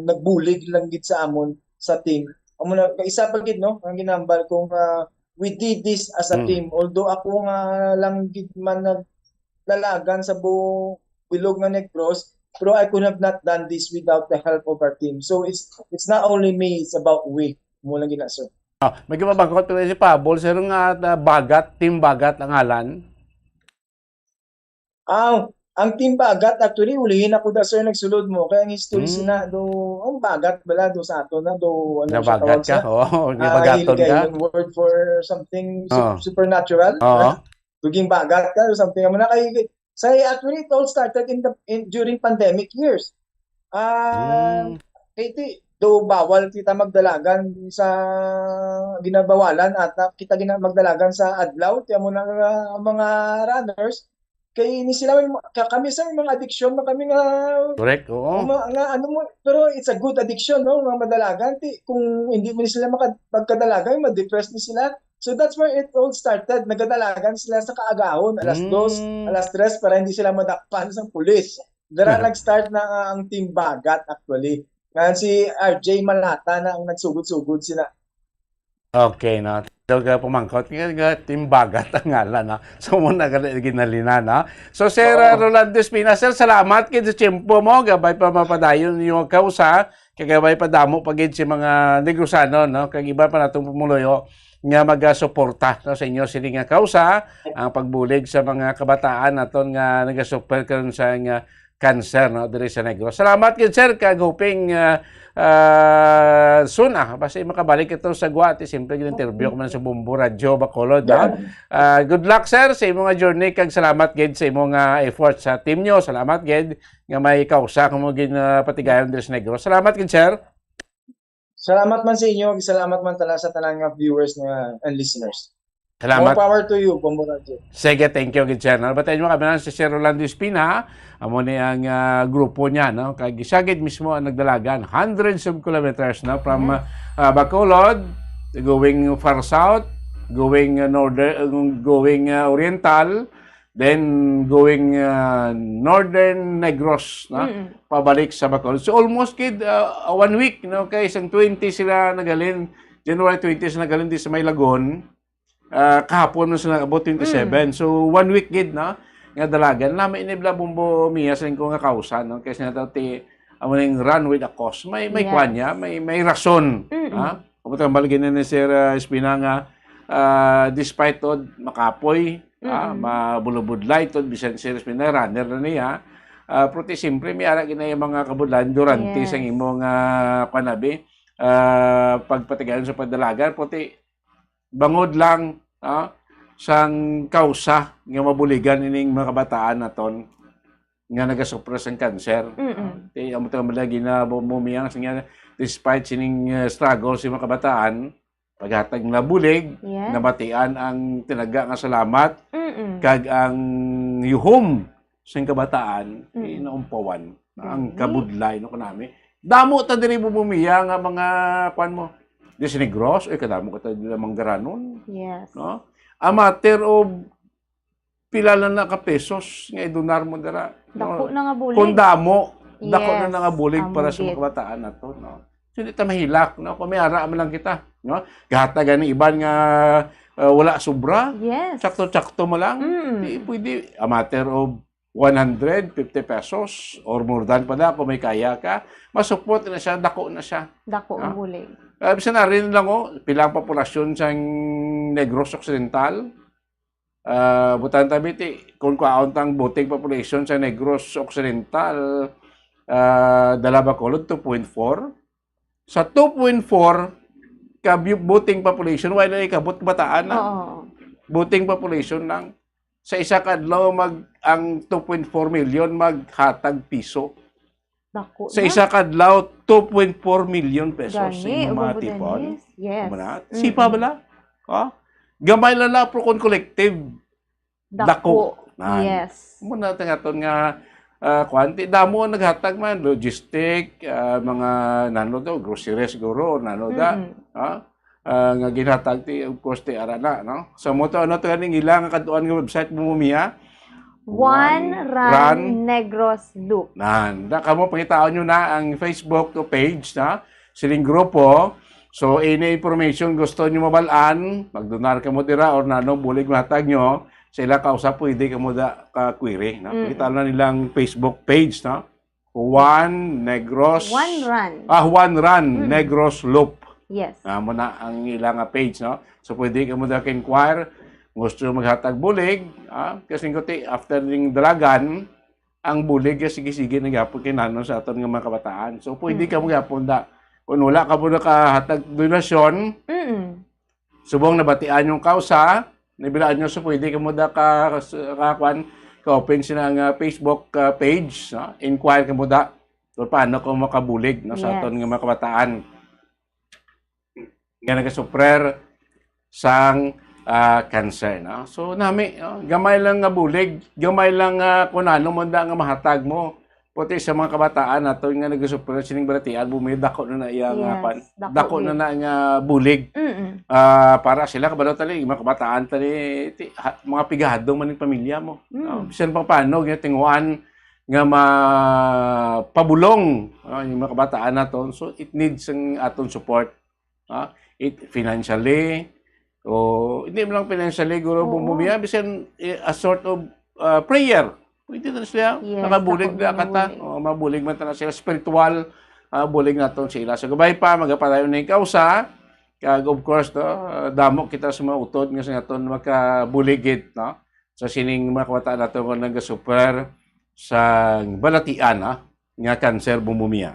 nagbulig lang gid sa amon sa team. Amo na, isa pa gid, no, ang ginahambal ko nga we did this as a Mm. team. Although ako nga lang gid man nagdalagan sa buong bilog nga Negros, pero I could have not done this without the help of our team. So it's, it's not only me, it's about we. Mo lang gina, sir. Ah, may gimabangkot pero si Pabol, sir, nga, ah, Bagat, Team Bagat ang ngalan. Ah, ang Team Bagat, actually, ulihin ako da, sir, nagsulod mo. Kaya ang history Hmm. sina, do, ang Bagat bala, do sa ato na, do, ano siya Nabagat tawag ka? sa, Oo, ah, nabagaton Hiligaynon ka? word for something su-, Oo. supernatural? Oo. Ah, duging bagat ka or something. Amo na kay, say, actually, it all started in the, in, during pandemic years. Ah, Hmm. kay ti, do bawal kita magdalagan sa ginabawalan at na, kita gina-, magdalagan sa adlaw, ti amo na nga mga runners, kay ni sila man, ka-, kami sa mga addiction na kami nga, Correct, oo. uma-, nga ano mo, pero it's a good addiction, no, nga madalagan, ti, kung hindi mo ni sila maka-, magkadalagan, ma-depress ni sila. So that's where it all started. Nagadalagan sila sa kaagahon, alas Hmm. dos, alas tres, para hindi sila madakpan sa pulis. Dara nag-start na nga ang Team Bagat, actually. Nga si R J Malata na ang nagsugod-sugod sina. Okay, no? So, ka pamangkot, nga, nga, Team Bagat ang ngalan, no? So, mo na ka ginalina, no? So, Sir, Oo. uh, Rolando Espina, sir, salamat gid sa tiyempo mo. Gabay pa mapadayon yung kausa. Kay gabay pa damo pa gid si mga Negrosano, no? Kag iba pa natong pumuluyo nga magasuporta, no, sa inyo sini nga kausa, ang pagbulig sa mga kabataan naton nga nagasuffer karon sa nga cancer, no, diri sa Negros. Salamat gid, sir, kag hoping, ah, ah, soon, ah, basta makabalik ito sa Guwat, eh, siyempre, gin-interview ko man sa Bombo Radyo Bacolod, no? Yeah. Ah, good luck, sir, sa imong journey, kag salamat gid sa imong, ah, efforts sa team nyo. Salamat gid nga may kausa kamo gin, ah, patigayon diri sa Negros. Salamat gid, sir. Salamat man sa inyo, salamat man tala sa tanan nga viewers nga, and listeners. Salamat. More power to you, Bombo Radyo. Sige, thank you gid, sir. Nabatayan mo kami na si Sir Rolando Espina, amo ni ang, ah, grupo niya, no? Kay siya gid mismo ang nagdalagan, hundreds of kilometers, no? From, Yes. ah, Bacolod, going far south, going, ah, northern, uh, going, ah, oriental, then going, ah, northern Negros, no? Mm. Pabalik sa Bacolod. So almost gid, ah, one week, no? Kay isang twenty sila nagalin, January twenty sila nagalin di sa may Lagon. Ah, kahapon na sila abot twenty-seven. Mm. So one week gid, no? Nga dalagan. Lami ni bla Bombo Mia sa ko nga kausa, no? Kay sila ti, amo ning run with a cause. May, may Yes. kwan niya, may, may rason. Mm-mm. Ha? Amo tang balgin ni Sir, ah, Espina nga, ah, despite od makapoy, ah, Mm-mm. mabulubudlay to, bisan si Sir Espina, runner na niya. Ah, pero ti, siyempre, may ara gid na yung mga kabudlan durante Yes. sa imong, ah, kwan abi, ah, pagpatigayon sa pagdalagan. Pero ti, bangod lang, ah, sang kausa nga mabuligan ining mga kabataan naton nga nagasuffer sang cancer. Mm-mm. Ah, ti, amo to, malagi na bu-, bumiyang sa nga, despite sining, ah, struggle sa mga kabataan, paghatag nga bulig, Yes. nabatian ang tinaga nga salamat, Mm-mm. kag ang yuhom sing kabataan, mm, eh, naumpawan ang, mm, kabudlay, no, kanami. Damo ta diri, Bumbo Mia, nga mga, kwan mo, di si Negros, eh, kadamo ka ta diri manggaranon. Yes. No? A matter of pila lang na ka pesos nga idonar mo dira, no? Dako na nga bulig. Kung damo, dako na, yes, na nga bulig para sa mga kabataan nato, no? So, di ta mahilak, no? Kung may ara man lang kita, no? Gahatag gani iban nga, uh, wala sobra, yes, sakto-sakto mo lang. Mm. Di pwede, a matter of one hundred fifty pesos or more than pa na, kung may kaya ka, masupot na siya, dako na siya. Dako ang bulig. Ah, bisan na rin lang, oh, pila ang populasyon sang Negros Occidental? Ah, butan tabi ti, kung kwaon tang voting population sa Negros Occidental, ah, Dalabacolod, two point four. Sa two point four ka bu-, voting population, wala na ikabot bataan na. Oo. Voting population lang. Sa isa ka adlaw, mag, ang two point four million maghatag piso. Dako na. Sa isa ka adlaw, two point four million pesos sa imong mga tipon. Gani, Bumbo Dennis. Yes. Amo na. Mm-mm. Sipa bala? Ha? Gamay lang na, pero kung collective, dako. Dako. Nan. Yes. Amo na, tingaton nga, ah, kwan, ti damo ang naghatag man, logistic, ah, mga nano to, groceries siguro, or nano da, mm-mm, ha? Ah, nga ginhatag ti, of course, ti ara na, no? So, mo to, ano to, ganing ila nga kadtuan nga website mo, Mia? One Run Negros Loop. Nan, da, kamo, pangitaon nyo na ang Facebook to page, na sining grupo. So, any information gusto nyo mabal-an, magdonar kamo dira or nano, bulig matag nyo, sa ila kausa pwede kamo da ka query, no? Mm. Pakita na nilang Facebook page, no? Juan Negros. Juan Run. Ah, Juan Run, mm, Negros Loop. Yes. Ah, mo na ang ila nga page, no? So, pwede kamo da ka-inquire, gusto maghatag bulig, ah, kasi kuti, after ning dalagan, ang bulig, eh, sige-sige na gyapon kay nano sa aton nga mga kabataan. So, pwede, mm, kamo gyapon da. Kung wala kamo nakahatag donasyon, mm, subong nabatian yung kausa, nabilaan nyo, so pwede kamo da ka, ka, kwan, ka-open sina nga Facebook, ah, page, no? Inquire kamo da. Kung paano ko makabulig, no, sa, yes, aton nga mga kabataan nga nagasuffer sang, ah, cancer, no? So, nami, no? Gamay lang nga bulig, gamay lang nga kung ano man da nga mahatag mo. Puti sa mga kabataan nato nga nagasuffer sining balatian, bumi, dako na na iya nga, yes, pan-, dako, dako na gid na nga bulig. Mm-mm. Ah, para sila, kabalo tali, mga kabataan tali, ti-, ha-, mga pigado man ang pamilya mo. Mm. Ah, bisan pa paano, ginatinguan nga mapabulong, ah, yung mga kabataan naton. So, it needs ang aton support. Ah, it, financially, o hindi man lang financially, guro, oo, Bumbo Mia, bisan, eh, a sort of, ah, prayer. Pwede na sila, yes, nakabulig dako na kata, bulig. O, mabulig man ta na sila, spiritual, ah, bulig naton sila. So, gabay pa, magapadayon na yung kausa. Kag, of course, to, ah, damo kita sa mga utod nga sa naton makabuligid, no? Sa sining mga kabataan nato nga nagasuffer sa balatian, ha, nga cancer, Bumbo Mia.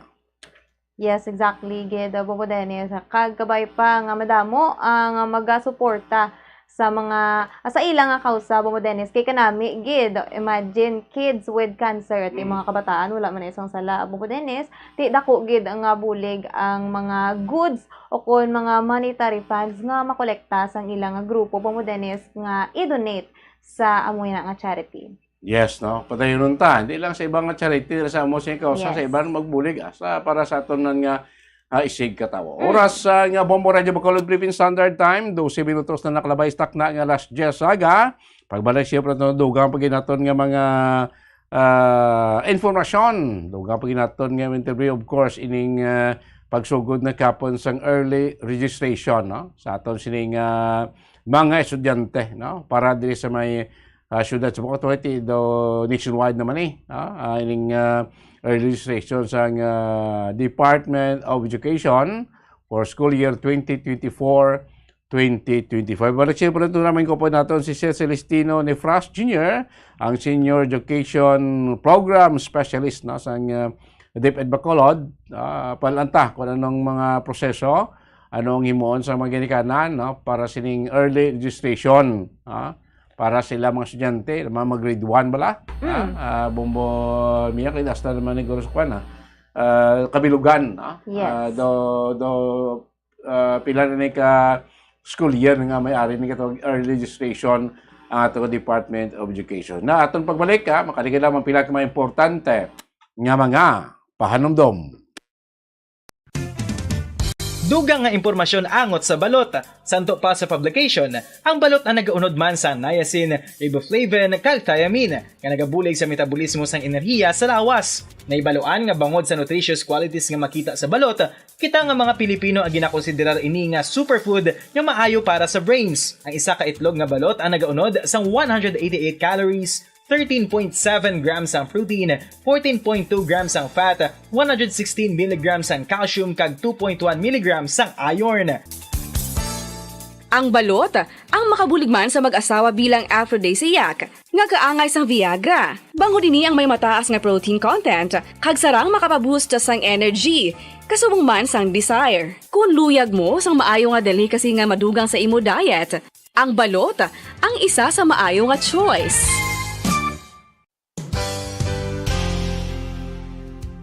Yes, exactly, gid, uh, Bumbo Dennis. Kag kabay pa nga madamo ang magasuporta sa mga, ah, sa ila nga kausa, Bumbo Dennis. Kay kanami, gid, imagine, kids with cancer, ti, mm, mga kabataan, wala man na isang sala, Bumbo Dennis. Ti dako gid nga bulig ang mga goods o kon mga monetary funds nga makolekta sang ila nga grupo, Bumbo Dennis, nga i-donate sa amo na nga charity. Yes, no? Padayonon ta. Hindi lang sa ibang nga charity, sa amo sa kausa, sa, yes, iban magbulig, asa para sa aton man nga, ah, isig katawo. Mm. Oras, ah, nga Bombo Radyo Bacolod Philippine Standard Time, dose minutos na nakalabay sa takna nga alas diyes aga. Pagbalik siyempre naton, dugang pa gid naton nga mga, ah, informasyon. Dugang pa gid naton nga interview, of course, ining, ah, pagsugod na kapon sang early registration, no? Sa aton sining, ah, mga estudyante, no? Para diri sa may ah, syudad sa Boquete, do nationwide naman eh, ah, ah, ining, ah, early registration sang, ah, Department of Education for school year twenty twenty-four, twenty twenty-five. Pero siyempre, ito naman ko po naton si Sir Celestino Nefras Junior, ang Senior Education Program Specialist, no, sang, ah, DepEd Bacolod. Ah, palanta kung anong mga proseso, ano ang himuon sa mga ginikanan, no, para sining early registration, ah, para sila mga estudyante, mga mag-grade one bala, ah, mm, ah, Bombo Mia, kay hasta naman ni Guro sa kwan, ah, ah, kabilugan, ah, yes, ah, do, do, ah, pila na ni ka school year nga may ari ni katong early registration ang ato Department of Education. Na aton pagbalik, ha, makaligid lamang pila ka mga importante nga mga pahanumdom. Dugang nga impormasyon angot sa balot. Santo pa sa publication, ang balot ang nagaunod man sang niacin, riboflavin, kag thiamine, nga nagabulig sa metabolismo sang enerhiya sa lawas. Nahibaluan nga bangod sa nutritious qualities nga makita sa balot, kita nga mga Pilipino ang ginakonsiderar ini nga superfood nga maayo para sa brains. Ang isa ka itlog nga balot ang nagaunod sang one hundred eighty-eight calories, thirteen point seven grams ang protein, fourteen point two grams ang fat, one hundred sixteen milligrams ang calcium, kag two point one milligrams ang iron. Ang balot, ang makabulig man sa mag-asawa bilang aphrodisiac, nga kaangay sang Viagra. Bangod ini ang may mataas nga protein content, kag sarang makapaboost sang energy, kasubong man sang desire. Kung luyag mo sang maayo nga delicacy nga madugang sa imo diet, ang balot ang isa sa maayo nga choice.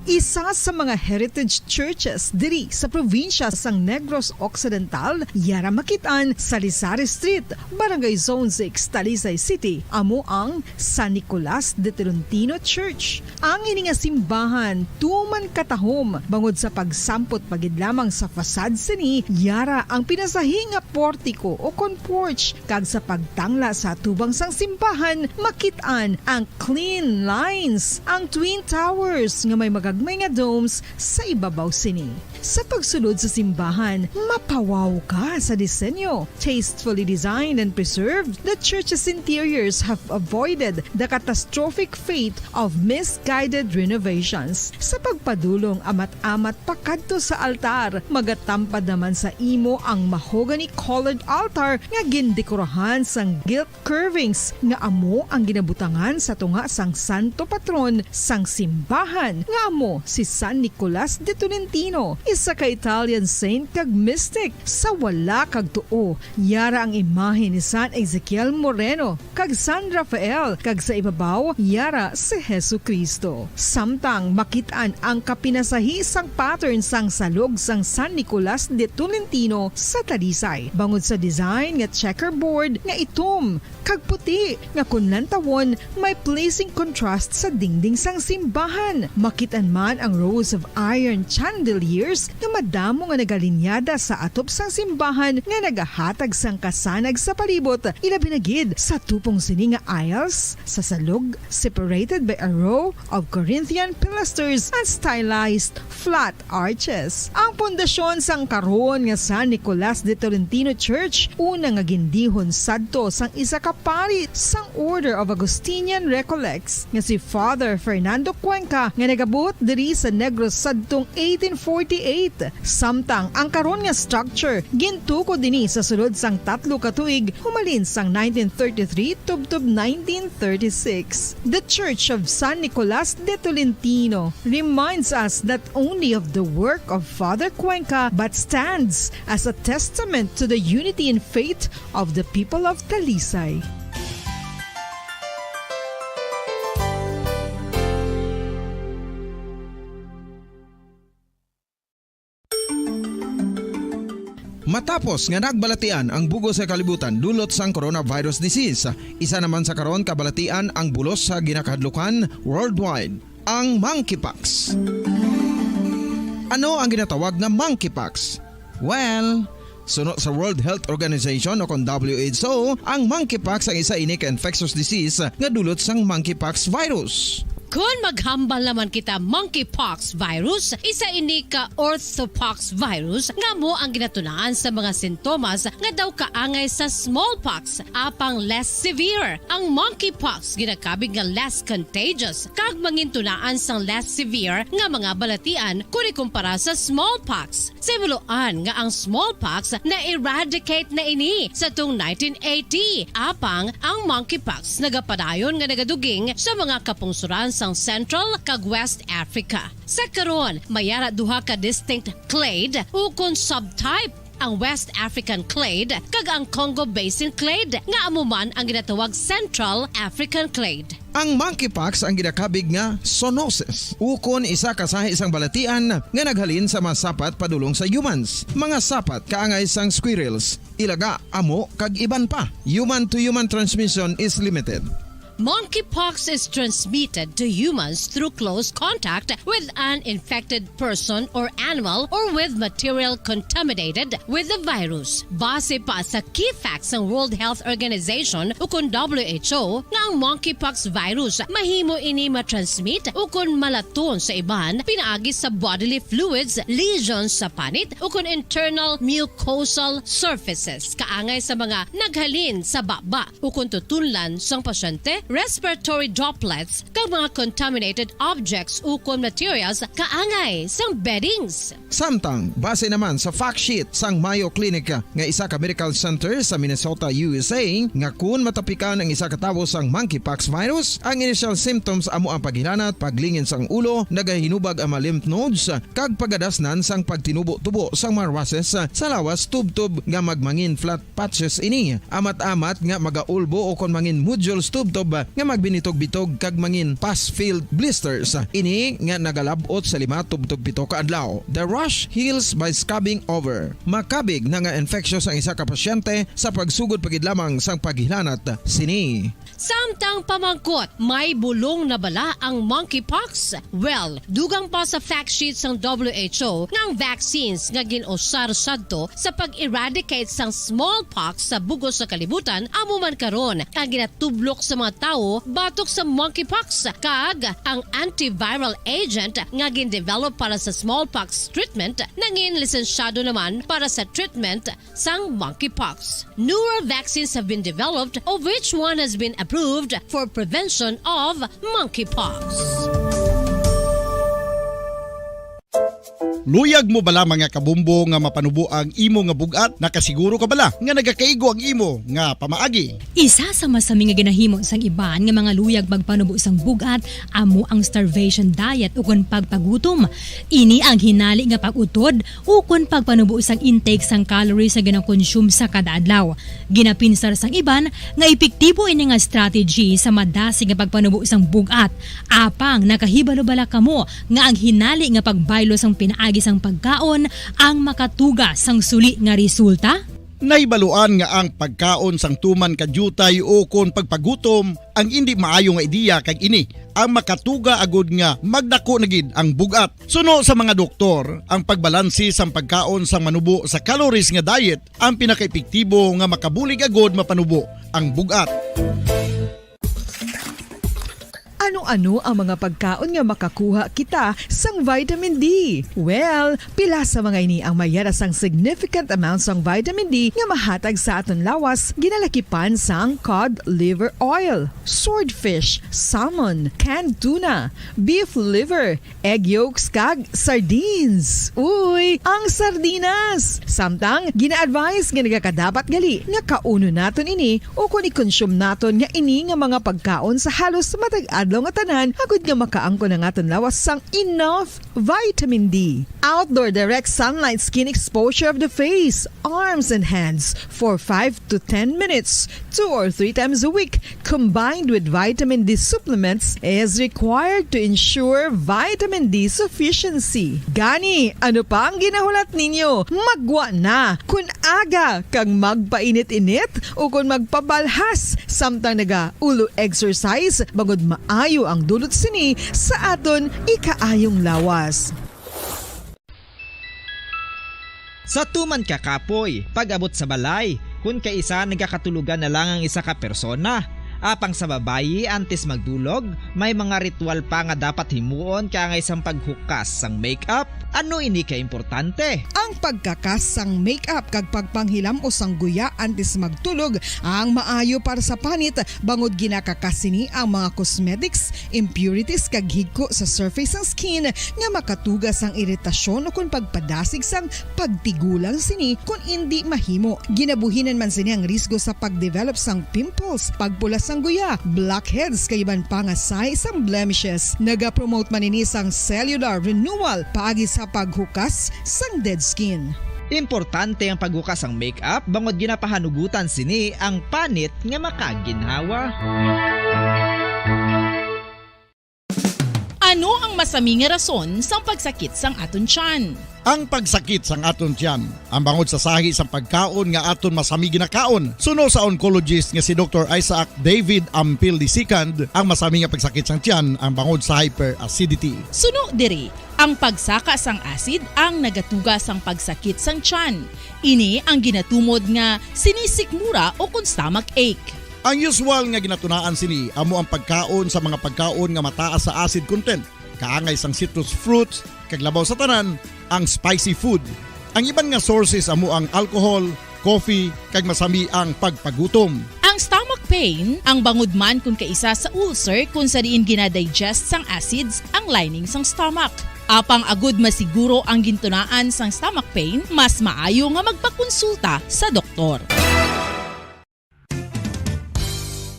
Isa sa mga heritage churches diri sa probinsya sang Negros Occidental, yara makit-an sa Salisari Street, Barangay Zone six, Talisay City, amo ang San Nicolas de Tolentino Church. Ang ini nga simbahan tuman katahom bangod sa pagsampot pa gid lamang sa facade sini, yara ang pinasahi nga portiko o kon porch, kag sa pagtangla sa atubang sang simbahan, makit-an ang clean lines, ang twin towers nga may magagmay nga domes sa ibabaw sini. Sa pagsulod sa simbahan, mapawaw ka sa disenyo. Tastefully designed and preserved, the church's interiors have avoided the catastrophic fate of misguided renovations. Sa pagpadulong amat-amat pakadto sa altar, magatampad naman sa imo ang mahogany-colored altar nga gindekorahan sang gilt curvings nga amo ang ginabutangan sa tunga sang santo patron sang simbahan, nga amo si San Nicolas de Tolentino, isa ka Italian saint kag mystic. Sa wala kag tuo, yara ang imahe ni San Ezekiel Moreno kag San Rafael, kag sa ibabaw, yara si Jesu-Cristo. Samtang makit-an ang kapinasahi sang pattern sang salog sang San Nicolas de Tolentino sa Talisay, bangod sa design nga checkerboard nga itom kag puti, nga kon lantawon, may pleasing contrast sa dingding sang simbahan. Makit-an man ang rows of iron chandeliers nga madamo nga nagalinyada sa atop sang simbahan nga nagahatag sang kasanag sa palibot, ilabi na gid sa tupong sini nga aisles sa salog, separated by a row of Corinthian pilasters and stylized flat arches. Ang pundasyon sang karon nga San Nicolas de Tolentino Church, una nga gindihon sadto sang isa ka pari sang Order of Augustinian Recollects nga si Father Fernando Cuenca, nga nagabuot diri sa Negros sadtong eighteen forty-eight. Samtang ang karon nga structure gintukod ini sa sulod sang tatlo ka tuig, humalin sang nineteen thirty-three tubtob nineteen thirty-six. The Church of San Nicolas de Tolentino reminds us not only of the work of Father Cuenca, but stands as a testament to the unity in faith of the people of Talisay. Matapos nga nagbalatian ang bug-os nga kalibutan dulot sang coronavirus disease, isa naman sa karon kabalatian ang bulos sa ginakahadlukan worldwide, ang monkeypox. Ano ang ginatawag nga monkeypox? Well, suno sa World Health Organization o kon W H O, ang monkeypox ang isa ini ka infectious disease nga dulot sang monkeypox virus. Kon maghambal naman kita, monkeypox virus, isa ini ka orthopox virus nga amo ang ginatunaan sa mga sintomas nga daw kaangay sa smallpox, apang less severe. Ang monkeypox ginakabig nga less contagious kag mangintunaan sang less severe nga mga balatian kon ikumpara sa smallpox. Sa himuloan nga ang smallpox na-eradicate na ini sa tung nineteen eighty, apang ang monkeypox nagapadayon nga nagaduging sa mga kapungsoran sang Central kag West Africa. Sa karon, may ara duha ka distinct clade ukon subtype ang West African clade, kag ang Congo Basin clade, nga amo man ang ginatawag Central African clade. Ang monkeypox ang ginakabig nga zoonosis, ukon isa ka sahi sang balatian nga naghalin sa mga sapat padulong sa humans, mga sapat kaangay sang squirrels, ilaga, amo, kag iban pa. Human to human transmission is limited. Monkeypox is transmitted to humans through close contact with an infected person or animal or with material contaminated with the virus. Base pa sa key facts sang World Health Organization ukon W H O nga ang monkeypox virus mahimo ini matransmit ukon malaton sa iban pinaagi sa bodily fluids, lesions sa panit ukon internal mucosal surfaces kaangay sa mga naghalin sa baba ukon tutunlan sang pasyente, respiratory droplets, kag mga contaminated objects ukon materials kaangay sang beddings. Samtang, base naman sa fact sheet sang Mayo Clinic nga isa ka medical center sa Minnesota, U S A, nga kun matapikan ang isa ka tawo sang monkeypox virus, ang initial symptoms amo ang paghilanat, paglingin sang ulo, nagahinubag ang mga lymph nodes, kag pagadasnan sang pagtinubo-tubo sang mga rushes sa lawas tubtob nga magmangin flat patches ini, amat-amat nga magaulbo ukon mangin nodules tubtob nga magbinitog-bitog kag mangin pus-filled blisters. Ini nga nagalab-ot sa lima tubtob pito ka adlaw. The rash heals by scabbing over. Makabig na nga infectious ang isa ka pasyente sa pagsugod pa gid lamang sang paghilanat sini. Samtang pamangkot, may bulong na bala ang monkeypox? Well, dugang pa sa fact sheet sang W H O nga ang vaccines nga gin-usar sadto sa pag-eradicate sang smallpox sa bug-os nga kalibutan amo man karon ang ginatublok sa mga tawo batok sa monkeypox, kag ang antiviral agent nga gin-develop para sa smallpox treatment nangin lisensyado naman para sa treatment sang monkeypox. Newer vaccines have been developed, of which one has been approved for prevention of monkeypox. Luyag mo bala, mga kabumbo, nga mapanubo ang imo nga bug-at? Nakasiguro ka bala nga nagakaigo ang imo nga pamaagi? Isa sa masami nga ginahimo sang iban nga mga luyag magpanubo sang bug-at amo ang starvation diet ukon pagpagutom. Ini ang hinali nga pag-utod ukon pagpanubo sang intake sang calories nga ginakonsume sa kada adlaw. Ginapinsar sang iban nga epektibo ini nga strategy sa madasig nga pagpanubo sang bug-at. Apang nakahibalo bala kamo nga ang hinali nga pagbaylo sang pinaagi sang pagkaon ang makatuga sang suli nga resulta? Nahibaluan nga ang pagkaon sang tuman ka diutay ukon pagpagutom ang indi maayo nga ideya, kag ini ang makatuga agud nga magdako na gid ang bug-at. Suno sa mga doktor, ang pagbalansi sang pagkaon sang manubo sa calories nga diet ang pinakaepektibo nga makabulig agud mapanubo ang bug-at. Ano-ano ang mga pagkaon nga makakuha kita sang vitamin D? Well, pila sa mga ini ang mayara sang significant amount sang vitamin D nga mahatag sa aton lawas, ginalakipan sang cod liver oil, swordfish, salmon, canned tuna, beef liver, egg yolks, kag sardines. Uy, ang sardinas! Samtang, gina-advise nga nagakadapat gali nga kaunon naton ini ukon i-consume naton nga ini nga mga pagkaon sa halos matag adlaw nga tanan, agud nga makaangkon ang aton lawas sang enough vitamin D. Outdoor direct sunlight skin exposure of the face, arms, and hands for five to ten minutes, two or three times a week, combined with vitamin D supplements, is required to ensure vitamin D sufficiency. Gani, ano pa ang ginahulat ninyo? Maggwa na! Kun aga kag magpainit-init ukon magpabalhas samtang naga-ulo exercise, bangod maayo ang dulot sini sa aton ikaayong lawas. Sa tuman ka kapoy, pag-abot sa balay, kun kaisa nagakatulogan na lang ang isa ka persona. Apang sa babayi, antes magdulog, may mga ritual pa nga dapat himuon kaangay sang paghukas sang makeup. Ano ini ka importante? Ang pagkakas sang makeup kag pagpanghilam-os sang guya antes magtulog ang maayo para sa panit, bangod ginakakas sini ang mga cosmetics, impurities, kag higko sa surface sang skin nga makatuga sang iritasyon ukon pagpadasig sang pagtigulang sini kon indi mahimo. Ginabuhinan man sini ang risgo sa pagdevelop sang pimples, pagpula sang guya, blackheads, kag iban pa nga sahi sang blemishes. Nagapromote man ini sang cellular renewal paagi sa paghukas sang dead skin. Importante ang paghukas sang make-up bangod ginapahanugutan sini ang panit nga makaginhawa. Ano ang masami nga rason sang pagsakit sang aton tiyan? Ang pagsakit sang aton tiyan, ang bangod sa sahi sang pagkaon nga aton masami ginakaon. Suno sa oncologist nga si Doktor Isaac David Ampil the second, ang masami nga pagsakit sang tiyan ang bangod sa hyperacidity. Suno diri, ang pagsaka sang acid ang nagatuga sang pagsakit sang tiyan. Ini ang ginatumod nga sinisikmura o kon stomach ache. Ang usual nga ginatunaan sini amo ang pagkaon sa mga pagkaon nga mataas sa acid content, kaangay sang citrus fruits, kag labaw sa tanan, ang spicy food. Ang iban nga sources amo ang alcohol, coffee, kag masami ang pagpagutom. Ang stomach pain, ang bangod man kon kaisa sa ulcer kon sa diin ginadigest sang acids ang lining sang stomach. Apang agud masiguro ang gintunaan sang stomach pain, mas maayo nga magpakonsulta sa doktor.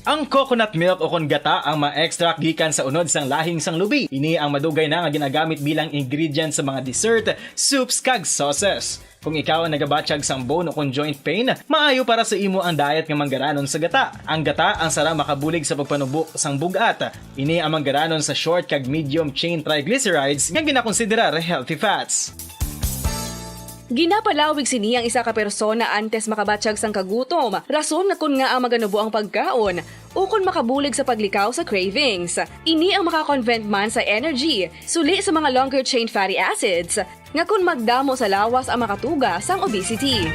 Ang coconut milk o kon gata ang ma-extract gikan sa unod sang lahing sang lubi. Ini ang madugay na nga ginagamit bilang ingredient sa mga dessert, soups, kag sauces. Kung ikaw ang nagabatyag sang bone o kon joint pain, maayo para sa imo ang diet nga manggaranon sa gata. Ang gata ang sarang makabulig sa pagpanubo sang bug-at. Ini ang manggaranon sa short kag medium chain triglycerides nga ginakonsiderar healthy fats. Ginapalawig sini ang isa ka persona antes makabatyag sang kagutom, rason nga kon ngaa maganubo ang pagkaon, ukon makabulig sa paglikaw sa cravings. Ini ang makakonvert man sa energy, suli sa mga longer chain fatty acids, nga kon magdamo sa lawas ang makatuga sang obesity.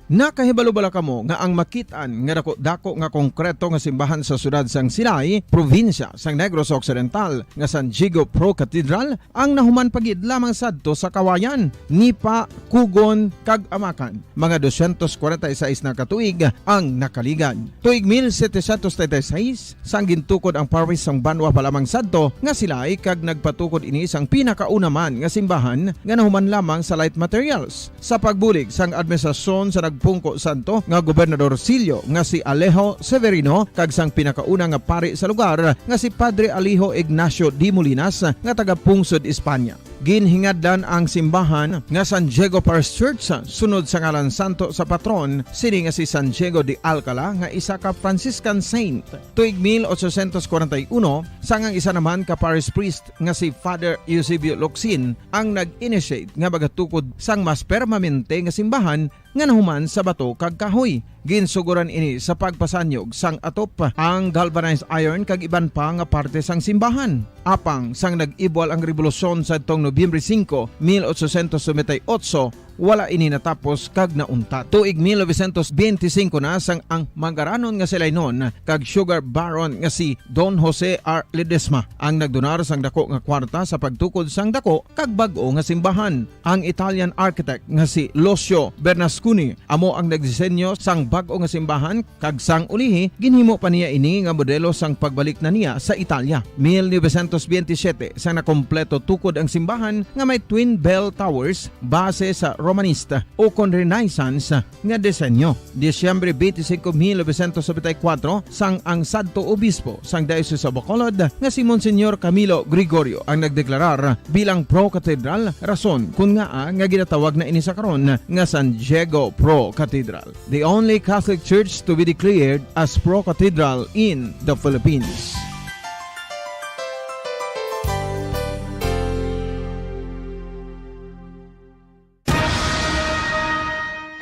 Nakahibalo bala kamo nga ang makit-an nga dako-dako nga konkreto nga simbahan sa siyudad sang Silay, probinsya sang Negros Occidental, nga San Diego Pro Cathedral, ang nahuman pa gid lamang sadto sa Kawayan, Nipa, Cogon, kag Amacan? Mga dosyentos kwarenta y seis na ka tuig ang nakaligad. Tuig mil setecientos treinta y seis, sang gintukod ang parish sang Banwa pa lamang sadto nga Silay, kag nagpatukod ini sang pinakauna man nga simbahan nga nahuman lamang sa light materials. Sa pagbulig sang administrasyon sa nagpungko sadto nga Gobernador Silio nga si Alejo Severino kag sang pinakauna nga pari sa lugar nga si Padre Alejo Ignacio de Molinas nga taga-pungsod Espanya. Ginhingadlan ang simbahan nga San Diego Parish Church sunod sa ngalan santo sa patron sini nga si San Diego de Alcala nga isa ka Franciscan saint. Tuig mil ochocientos kwarenta y uno, sang ang isa naman ka parish priest nga si Father Eusebio Locsin ang nag-initiate nga magatukod sang mas permanente nga simbahan nga nahuman sa bato kag kahoy. Ginsugoran ini sa pagpasanyog sang atop, ang galvanized iron kag iban pa nga parte sang simbahan. Apang sang nag-ibwal ang rebolusyon sadtong Nobyembre singko, mil ochocientos noventa y ocho, wala ini natapos kag nauntat. Tuig mil novecientos benti singko na sang ang manggaranon nga Silaynon kag sugar baron nga si Don Jose R. Ledesma ang nagdonar sang dako nga kwarta sa pagtukod sang dako kag bag-o nga simbahan. Ang Italian architect nga si Lucio Bernasconi amo ang nagdisenyo sang bag-o nga simbahan, kag sang ulihi, ginhimo pa niya ini nga modelo sang pagbalik na niya sa Italia. Mil novecientos benti siyete, sang nakompleto tukod ang simbahan nga may twin bell towers base sa Romanista o kon Renaissance nga disenyo. Disyembre benti singko, mil novecientos noventa y kuwatro, sang ang sadto obispo sang Diocese of Bacolod nga si Monsignor Camilo Gregorio ang nagdeklarar bilang pro-cathedral, rason kon ngaa nga ginatawag na ini sa karon nga San Diego Pro Cathedral, the only Catholic church to be declared as pro-cathedral in the Philippines.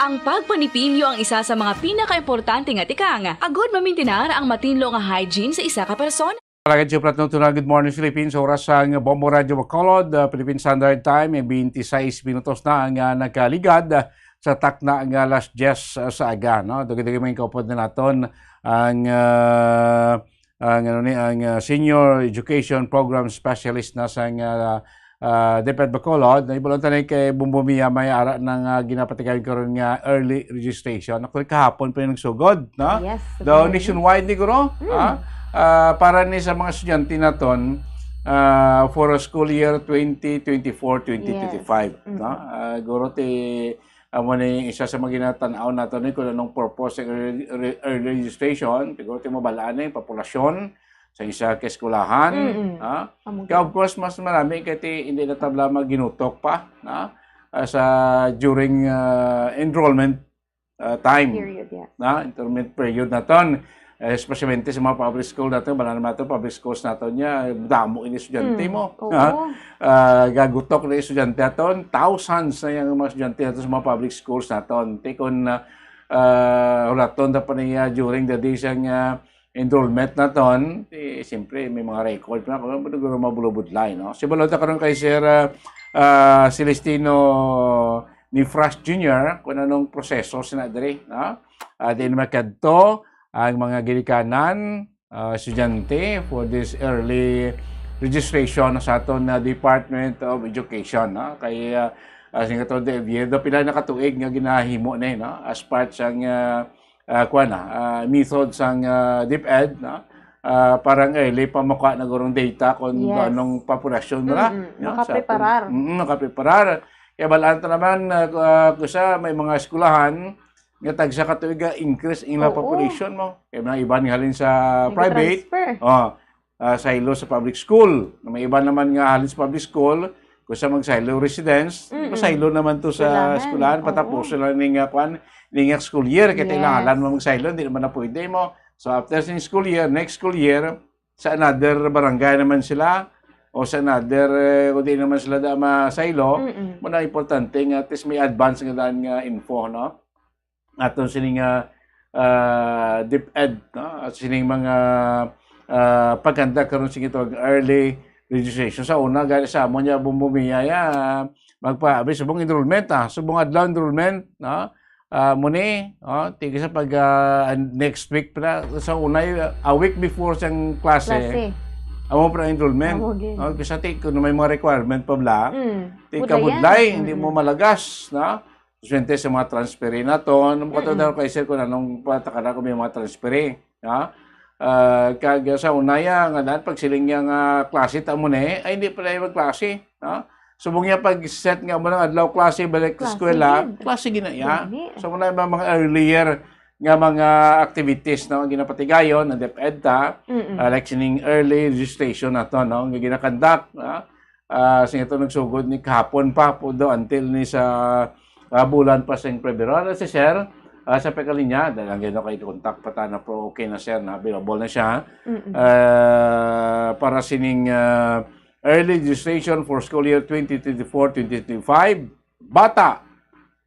Ang pagpanipilyo ang isa sa mga pinakaimportante nga tikang agud mamintinar ang matinlo nga hygiene sa isa ka persona. Alagad siya, Platno Tuna, Good Morning Philippines. Oras sang Bombo Radyo Bacolod, ah, Philippine Standard Time, eh, twenty-six minutos na ang, ah, nakaligad, ah, sa takna nga alas diyes, ah, sa aga, no? Dugay-dugay mga kaupod na naton ang, ah, ang, ano ni, ang, ah, Senior Education Program Specialist na sang, ah, ah, DepEd Bacolod. Nahibalo-an ta ni kay Bombo Mia may ara na nga ginapatigayon karon nga early registration. Actually, kahapon pa yung nagsugod, no? Yes, though very nationwide ni guro, Mm. ah, ah, para ni sa mga estudyante naton, ah, for a school year twenty twenty-four, twenty twenty-five, Yes. no? Mm. Ah, guro ti, amo ni isa sa mga ginatan-aw nato ni kung anong purpose ng early, early registration, siguro ti mabalaan ni populasyon, sa isa ka eskwelahan, Mm-mm. ha? Amo Kaya, of gid. course, mas marami kay ti hindi na tabla maginutok pa, ha? Ah, sa during, ah, enrollment, ah, time. Period, yeah. Na, enrollment period naton. Eh, especially sa mga public school naton, wala naman ito, public schools naton niya, damo ini estudyante Mm, mo. oo. Ha? Ah, gagutok na estudyante naton, thousands na yung mga estudyante naton sa mga public schools naton. Ti kon, ah, ah, hulaton na pa niya during the days ang, ah, enrollment naton, eh, siyempre, may mga record na, kung ano, mabulubudlay, no? Si Balota karon kay Sir, ah, ah, Celestino ni Frost Junior, kung anong proseso sina diri, no? Ah, di naman kadto ang mga ginikanan, ah, estudyante for this early registration sa aton na Department of Education, no? Kay, ah, ah, sing Katod de Oviedo, pila na katuig nga ginahimo ni, no? As part sang, ah, ah, kuwan na, ah, method sang, ah, DepEd, no? Ah, parang early pa makuha na gurong data kung Yes. anong populasyon nila, Mm-mm. no? Sa Makapreparar. aton, mm, makapreparar. Kaya balaan ta naman, ah, ku-, ah, kusa may mga eskwelahan nga tagsa ka tuig nga increase ang ilang Oo. population mo. Kaya mga iban nga halin sa May private, transfer. oh, ah, saylo sa public school. May iban naman nga halin sa public school, kusa magsaylo residence, Mm-mm. masaylo naman to sa Kailangan. eskwelahan, Oo. patapos lang ning, ah, kwan, ning school year, kaya Yes. kailangan mo magsaylo, hindi naman na pwede mo. So, after sa school year, next school year, sa another barangay naman sila, o sa another, eh, kung di naman sila da masaylo, Mm-mm. mo na importante nga at least may advance nga daan nga info, no? Aton sining, ah, ah, DepEd, no? At sining mga, ah, pagkanda karon sa gitawag early registration. Sa una, gani sa amon niya, Bumbo Mia, ya, magpa-, abi, subong enrollment, ah. Subong adlaw enrollment, no? Ah, muni, oh, tigi sa pag, ah, next week pala. Sa una, ah, a week before sang klase, Klase. amo pa ang enrollment. Amo, gid. Oh, kasi ti, kung may mga requirement pa bala, Mm. ti Budlayan. kabudlay, hindi Mm-mm. mo malagas, no? Swerte sa mga transferi naton. Ano mo Mm-mm. kay sir kung anong patakana kung may mga transferi, ha? Ah, kag sa unaya nga daan, pagsiling niya nga klase ta mo ni, ay, hindi pala yung klase, ha? Subong niya pag set nga mo ng adlaw klase, balik sa Klase eskwela, gid. klase gina iya. Gani. So, muna yung mga earlier nga mga activities, no, ang ginapatigayon, ang DepEd ta, Mm-mm. ah, like sining early registration nato, no, nga ginakandak, ha? Ah, sing ito nagsugod ni kahapon pa po do until ni sa, ah, bulan pa sing Pebrero. Ano si Sir? Ah, sa pagkalinya, dahil ang gino kay contact pa ta na pro, okay na, Sir, na available na siya. Mm-mm. Ah, para sining, ah, early registration for school year twenty twenty-four, twenty twenty-five, bata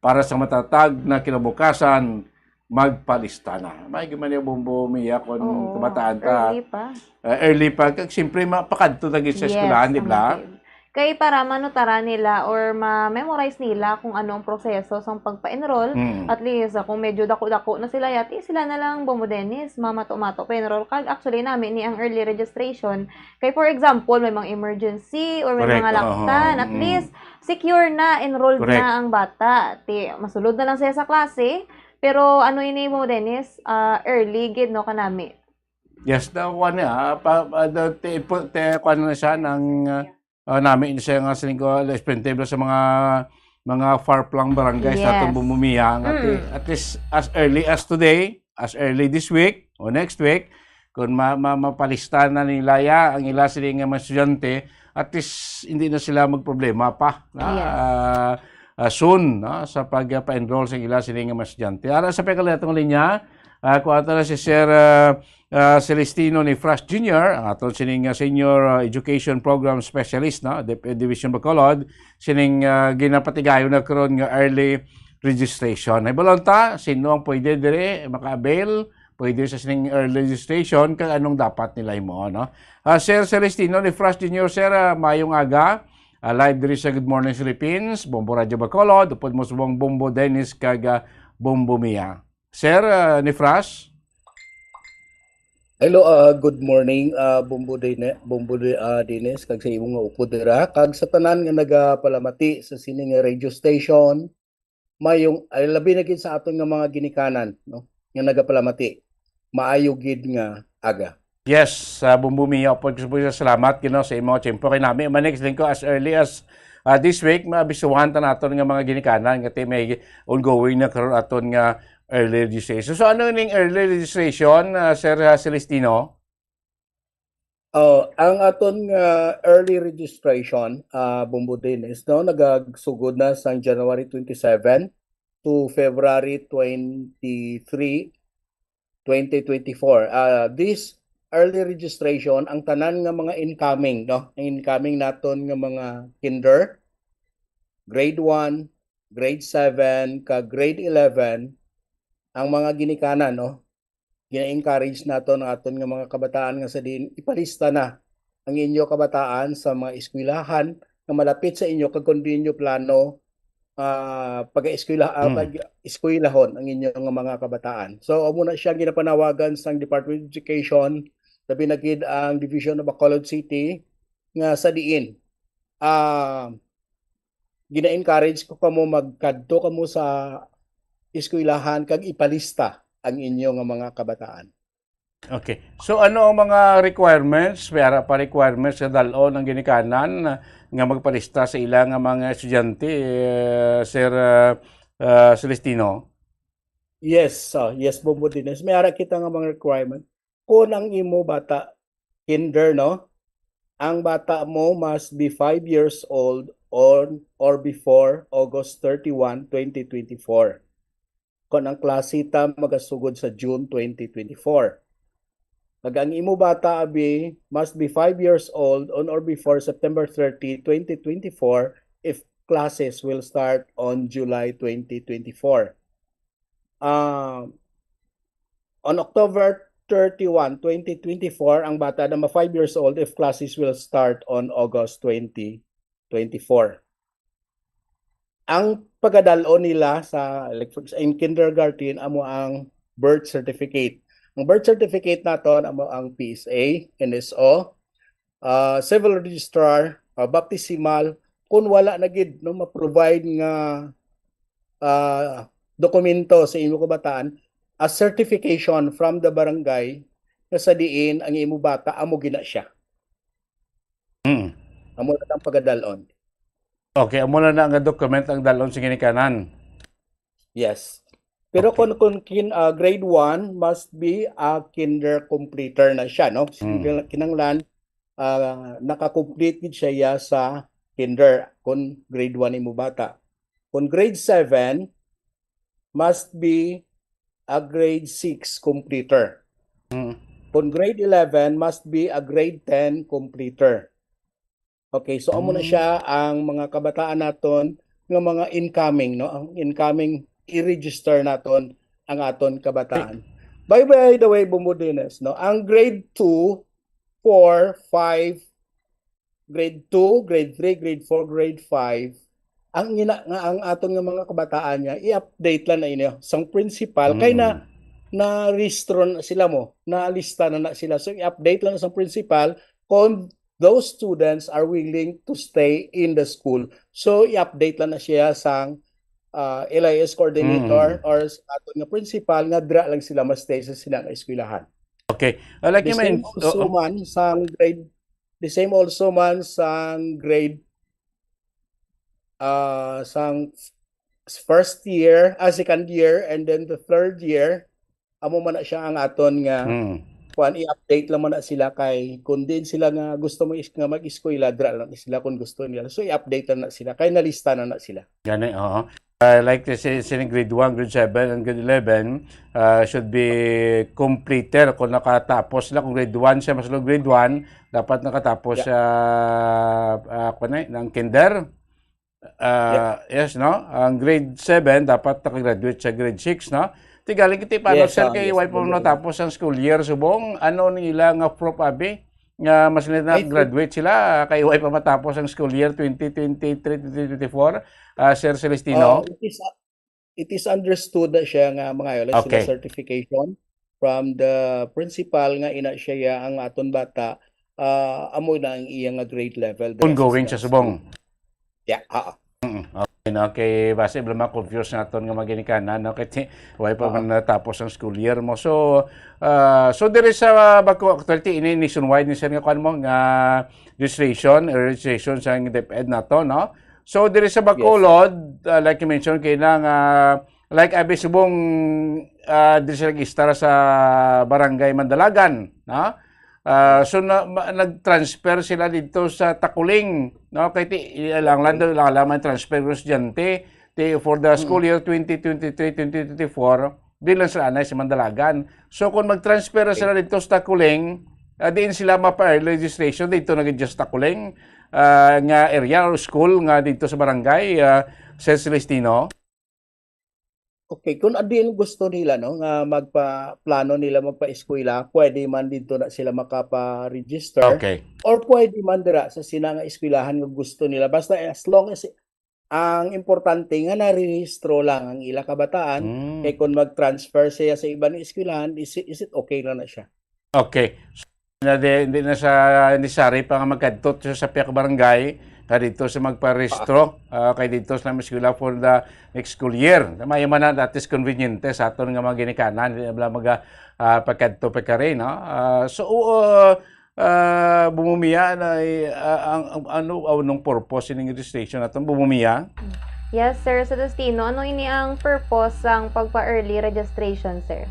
para sa matatag na kinabukasan, magpalista na. May gimani Bumbo Mia kon Oo, kabataan ta. early pa. Eh, early pa. Kag siyempre, mapakadto na gid sa Yes, eskwelahan, di ang ba? mga kid. Kay para manutara nila or ma-memorize nila kung ano ang proseso sa pagpa-enroll, Mm. at least, ah, kung medyo dako-dako na sila, yati sila na lang, Bumbo Dennis, mamato-mato pa enroll. Kag actually, nami ni ang early registration. Kay for example, may mga emergency or may Correct, mga oo, laktan, at mm. least, secure na, enrolled Correct. na ang bata. Ti, masulod na lang siya sa klase. Pero ano ini mo, Dennis? Ah, early gid, no, kanami. Yes, daw, kuwan niya, ah, pa, pa, the, te, pu-, te, kuwan na siya ng, ah, ah, nami ni siya nga sining ko, responsible sa mga, mga far-flung barangay sa Yes. atong Bumbo Mia, nga ti, Mm. at least as early as today, as early this week o next week, kung ma-, ma-, mapalista na nila ya ang ila sila nga mga estudyante, at least hindi na sila magproblema pa, na, Yes. ah, ah, soon, no, sa pagpa-enroll sa ila sila nga mga estudyante. Ara sa pagkalihatong linya, ah, kuha ta na si Sir, ah, ah, Celestino ni Frost Junior, ang aton sining, ah, Senior, ah, Education Program Specialist, no, Dip-, Division Bacolod, sining, ah, ginapatigayon na karon nga early registration. Ay, balon ta, sino ang pwede diri maka-avail? Pwede sa sining early registration, kag anong dapat nila himuon, no? Ah, Sir Celestino ni Frost Junior, Sir, ah, mayong aga. Ah, live diri sa Good Morning Philippines, Bombo Radyo Bacolod, upod mo subong Bombo Dennis kag, ah, Bombo Mia. Sir, ah, ni Frost? Hello, ah, good morning, ah, Bombo Dene-, Bombo De-, ah, Dennis, kag sa imong nga upod dira, kag sa tanan nga nagapalamati sa sini nga radio station, mayong, ay, labi na gid sa aton nga mga ginikanan, no, nga nagapalamati. Maayo gid nga aga. Yes, sa Bombo Mia, upod ko sa salamat, Ginoo, sa imong tiyempo. Kay nami, manik, din ko as early as, ah, this week, maabisuhan ta naton nga mga ginikanan, nga ti may ongoing na karon aton nga early registration. So, ano ning early registration, ah, Sir, ah, Celestino? Oh, ang aton nga early registration, ah, Bombo Dennis, no, nagasugod na sang January twenty-seven to February twenty-three, twenty twenty-four. Ah, this early registration, ang tanan nga mga incoming, no, ang incoming naton nga mga kinder, grade one, grade seven, ka grade eleven, ang mga ginikanan, no, gina-encourage naton ang aton nga mga kabataan nga sa diin ipalista na ang inyo kabataan sa mga eskwelahan nga malapit sa inyo, kag kung di inyo plano, ah, pag-eskwela-, ah, Hmm. pag-eskwelahon ang inyo nga mga kabataan. So, amo na siya ang ginapanawagan sang Department of Education, labi na gid ang Division of Bacolod City, nga sa diin, ah, gina-encourage ko kamo magkadto kamo sa eskwelahan kag ipalista ang inyo nga mga kabataan. Okay. So, ano ang mga requirements? May ara pa requirements nga dal-on ang ginikanan nga magpalista sa ila nga mga estudyante, eh, Sir, ah, ah, Celestino? Yes, ah, yes, Bombo Dennis. May ara kita nga mga requirement. Kung ang imo bata, kinder, no? Ang bata mo must be five years old on or before August thirty-one, twenty twenty-four. Kung ang klase ta magasugod sa June twenty twenty-four. Kag ang imo bata abi must be five years old on or before September thirty, twenty twenty-four, if classes will start on July twenty twenty-four. Ah, on October thirty-one, twenty twenty-four, ang bata na ma five years old if classes will start on August twenty twenty-four. Ang pagadal-on nila sa, like, for ex-, in kindergarten, amo ang birth certificate. Ang birth certificate naton amo ang P S A, N S O, ah, civil registrar, ah, baptismal, kung wala na gid, no, ma-provide nga, ah, dokumento sa imo kabataan, a certification from the barangay nga sa diin ang imo bata amo gina siya. Mm. Amo na lang pagadal-on. Okay, amo na na nga document ang dal-on sa ginikanan. Yes. Pero Okay. kung, kung kin-, ah, grade one must be a kinder completer na siya, no? Mm. Kinang-, kinanglan, ah, naka-complete gid siya ya sa kinder kung grade one imo bata. Kung grade seven, must be a grade six completer. Mm. Kung grade eleven, must be a grade ten completer. Okay, so amo na Mm. siya ang mga kabataan naton nga mga incoming, no? Ang incoming, i-register naton ang aton kabataan. By, by the way, Bombo Dennis, no? Ang grade two, four, five, grade two, grade three, grade four, grade five, ang ina-, nga ang aton nga mga kabataan niya, i-update lang na inyo sang principal, kay na, Mm. na-rehistro na sila mo, nalista na na sila. So, i-update lang sang principal kung those students are willing to stay in the school. So, i-update lang na siya sang, ah, L I S coordinator Mm. or sa aton nga principal nga dira lang sila ma-stay sa silang eskwelahan. Okay. Uh, like The you same men-, also oo. man sang grade, the same also man sang grade, ah, sang f-, first year, ah, second year, and then the third year, amo man na siya ang aton nga Mm. kuan, i-update lang man na sila kay kung diin sila nga gusto mo is-, nga mag-eskwela, dira lang sila kung gusto nila. So, i-update lang na sila kay nalista na na sila. Gani, oo. Ah, like, si, si grade one, grade seven, and grade eleven, ah, should be completer kung nakatapos sila. Kung grade one siya, mas grade one, dapat nakatapos Yeah. siya, ah, kung ano, ng kinder. Ah, Yeah. yes, no? Ang grade seven, dapat nakagraduate sa grade six, no? Tigaling kita, paano, Yes, sir, ah, kay yes, wala pa Bombo. natapos ang school year subong? Ano nila nga proof, abi? Nga mas nila I think graduate sila, kay wala pa matapos ang school year twenty twenty-three, twenty twenty-four, ah, Sir Celestino? Oh, it is, it is understood na siya nga mga yun, sila Okay. certification from the principal nga ina siya ya ang aton bata, ah, amo na ang iya nga grade level dira sa Ongoing silang siya subong. school. Yeah, oo. Mm, okay, no? Kay basi bala ma-confuse naton nga mga ginikanan, no? Kay ti-, wala pa Oo. man natapos ang school year mo. So, ah, so diri sa Baco-, actually, ini nationwide ni sir nga kuan mo, nga registration, registration sa DepEd nato, no? So, diri sa Yes. Bacolod, ah, like you mentioned, kay na nga, like, abi subong, ah, diri sa nag-istar sa Barangay Mandalagan, no? Ah, so na, ma-, nag-transfer sila dito sa Takuling, no? Kay ti, ilang lang daw, ilang lang man transfer ng estudyante. Ti, for the school year twenty twenty-three, twenty twenty-four, di lang sila anay sa Mandalagan. So kung mag-transfer na sila dito sa Takuling, ah, diin sila mapa-early registration dito na gid sa Takuling, ah, nga area or school nga dito sa barangay, ah, Sir Celestino? Okay, kung ano yung gusto nila, no, nga magpa-, plano nila magpa-eskwela, pwede man dito na sila makapa-register. Okay. Or pwede man dira sa sina nga eskwelahan nga gusto nila. Basta as long as, ang importante nga narehistro lang ang ila kabataan, Mm. kay kung mag-transfer siya sa iba nga eskwelahan, is, is it okay na na siya? Okay. So, na di, hindi na sa, hindi sari pa nga magkadto siya sa pihak barangay, nga dito sa magparehistro, ah, kay dito sa mga eskwela for the next school year. Tama, yun man na, that is convenient sa aton nga mga ginikanan, hindi na bala mag, ah, pagkadto pa kari, no? Ah, so, oo, ah, bumumiya na, eh, ah, ang, ang, ano, anong purpose ining registration naton? Bumumiya? Yes, Sir Celestino. Ano ini ang purpose sang pagpa-early registration, sir?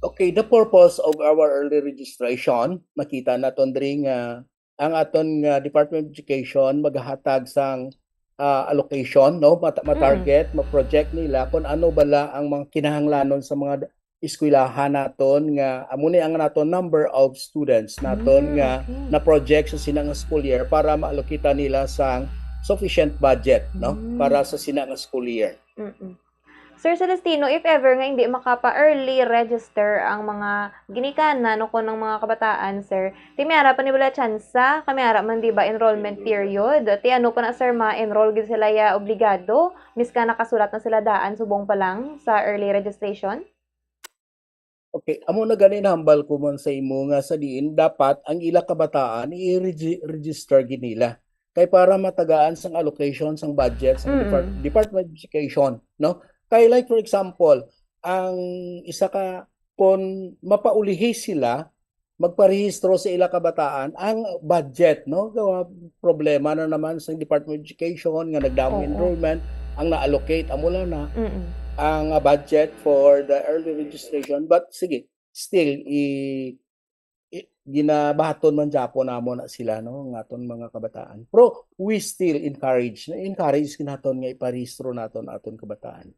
Okay, the purpose of our early registration, makita naton diri nga ang aton nga Department of Education maghatag sang, ah, allocation, no? Mata-, Mm. ma-target, ma-project nila kung ano bala ang mga kinahanglanon sa mga eskwelahan naton nga amo ni ang naton number of students naton Mm, nga okay. na-project sa sina nga school year para ma-allocate nila sang sufficient budget, no? Mm. Para sa sina nga school year. Mm-mm. Sir Celestino, if ever nga hindi makapa-early register ang mga ginikanan o kung ang mga kabataan, sir, ti may ara pa ni bala tsansa, kay may ara man di ba enrollment period? Ti ano pa na, sir, ma-enroll gid sila ya obligado, miska nakasulat na sila daan subong pa lang sa early registration? Okay, amo na gani nahambal ko man sa imo nga sa diin dapat ang ila kabataan i-regi-, register gid nila. Kay para matagaan sang allocation sang budget sa Mm. Depart-, Department of Education, no? Kay like for example, ang isa ka, kung mapaulihi sila magparehistro sa ila kabataan, ang budget, no? Gawa, problema na naman sa Department of Education nga nagdamo Oo. enrollment, ang na-allocate, amo lang na Mm. ang, ah, budget for the early registration. But sige, still, i-, i-, ginabaton man gyapon namo na sila, no, ang aton mga kabataan. Pero we still encourage, na-encourage naton nga iparehistro naton aton kabataan.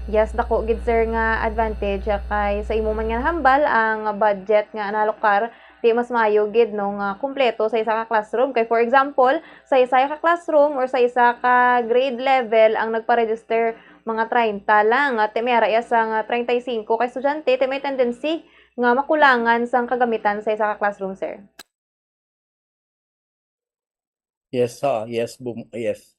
Yes, dako gid, sir, nga advantage, ah, kay sa imo man nga nahambal ang budget nga nalukar, di mas maayo gid, no, nga kumpleto sa isa ka classroom. Kay for example, sa isa ka classroom or sa isa ka grade level ang nagpa-register mga treinta lang. At may ara iya sang treinta y cinco ka estudyante, ti may tendency nga makulangan sang kagamitan sa isa ka classroom, sir. Yes, ha, yes, bum-, yes.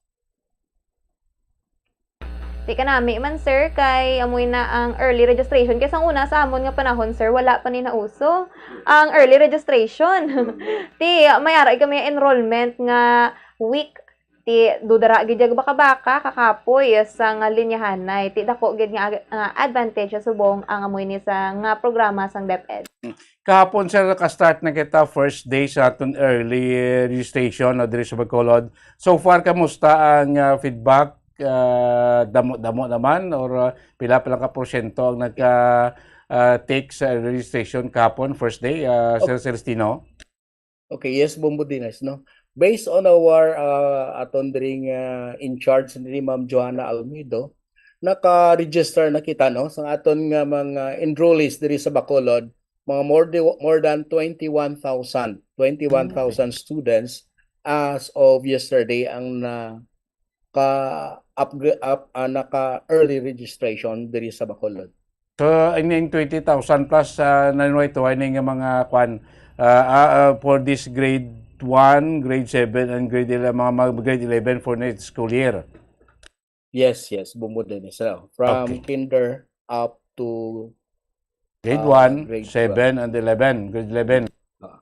Ti kanami man, sir, kay amoy na ang early registration. Kay sang una sa amon nga panahon, sir, wala pa ni nauso ang early registration. Ti may ara kami enrollment nga week. Ti dudara gid ya baka-baka, kakapoy sang linyahanay. Ti dako gid nga ag-, nga advantage sa subong ang amoy ni sa nga programa sang DepEd. Kahapon, sir, naka-start na kita, first day sa aton early, eh, registration, no, diri sa Bacolod. So far, kamusta ang, ah, feedback? Ah, damo, damo naman or, ah, pila pa lang ka porsyento ang nagka, ah, take sa registration kahapon, first day, ah, Sir Celestino? Okay, yes, Bombo Dines, no? Based on our, ah, aton diri nga in charge ni Ma'am Joanna Almido, naka-register na kita, no, sa aton nga mga enrollees diri sa Bacolod, mga more di-, more than twenty-one thousand, twenty-one thousand students as of yesterday ang naka-upgra-, up, ah, naka-early registration diri sa Bacolod. So, in, in twenty thousand plus, ah, na ito, ay nga mga kwan, ah, ah, ah, for this grade one, grade seven, and grade eleven, mga, mga grade eleven for next school year. Yes, yes, Bombo Dines. So, from Okay. kinder up to, Grade ah, one, grade seven, and eleven, grade eleven. Ah.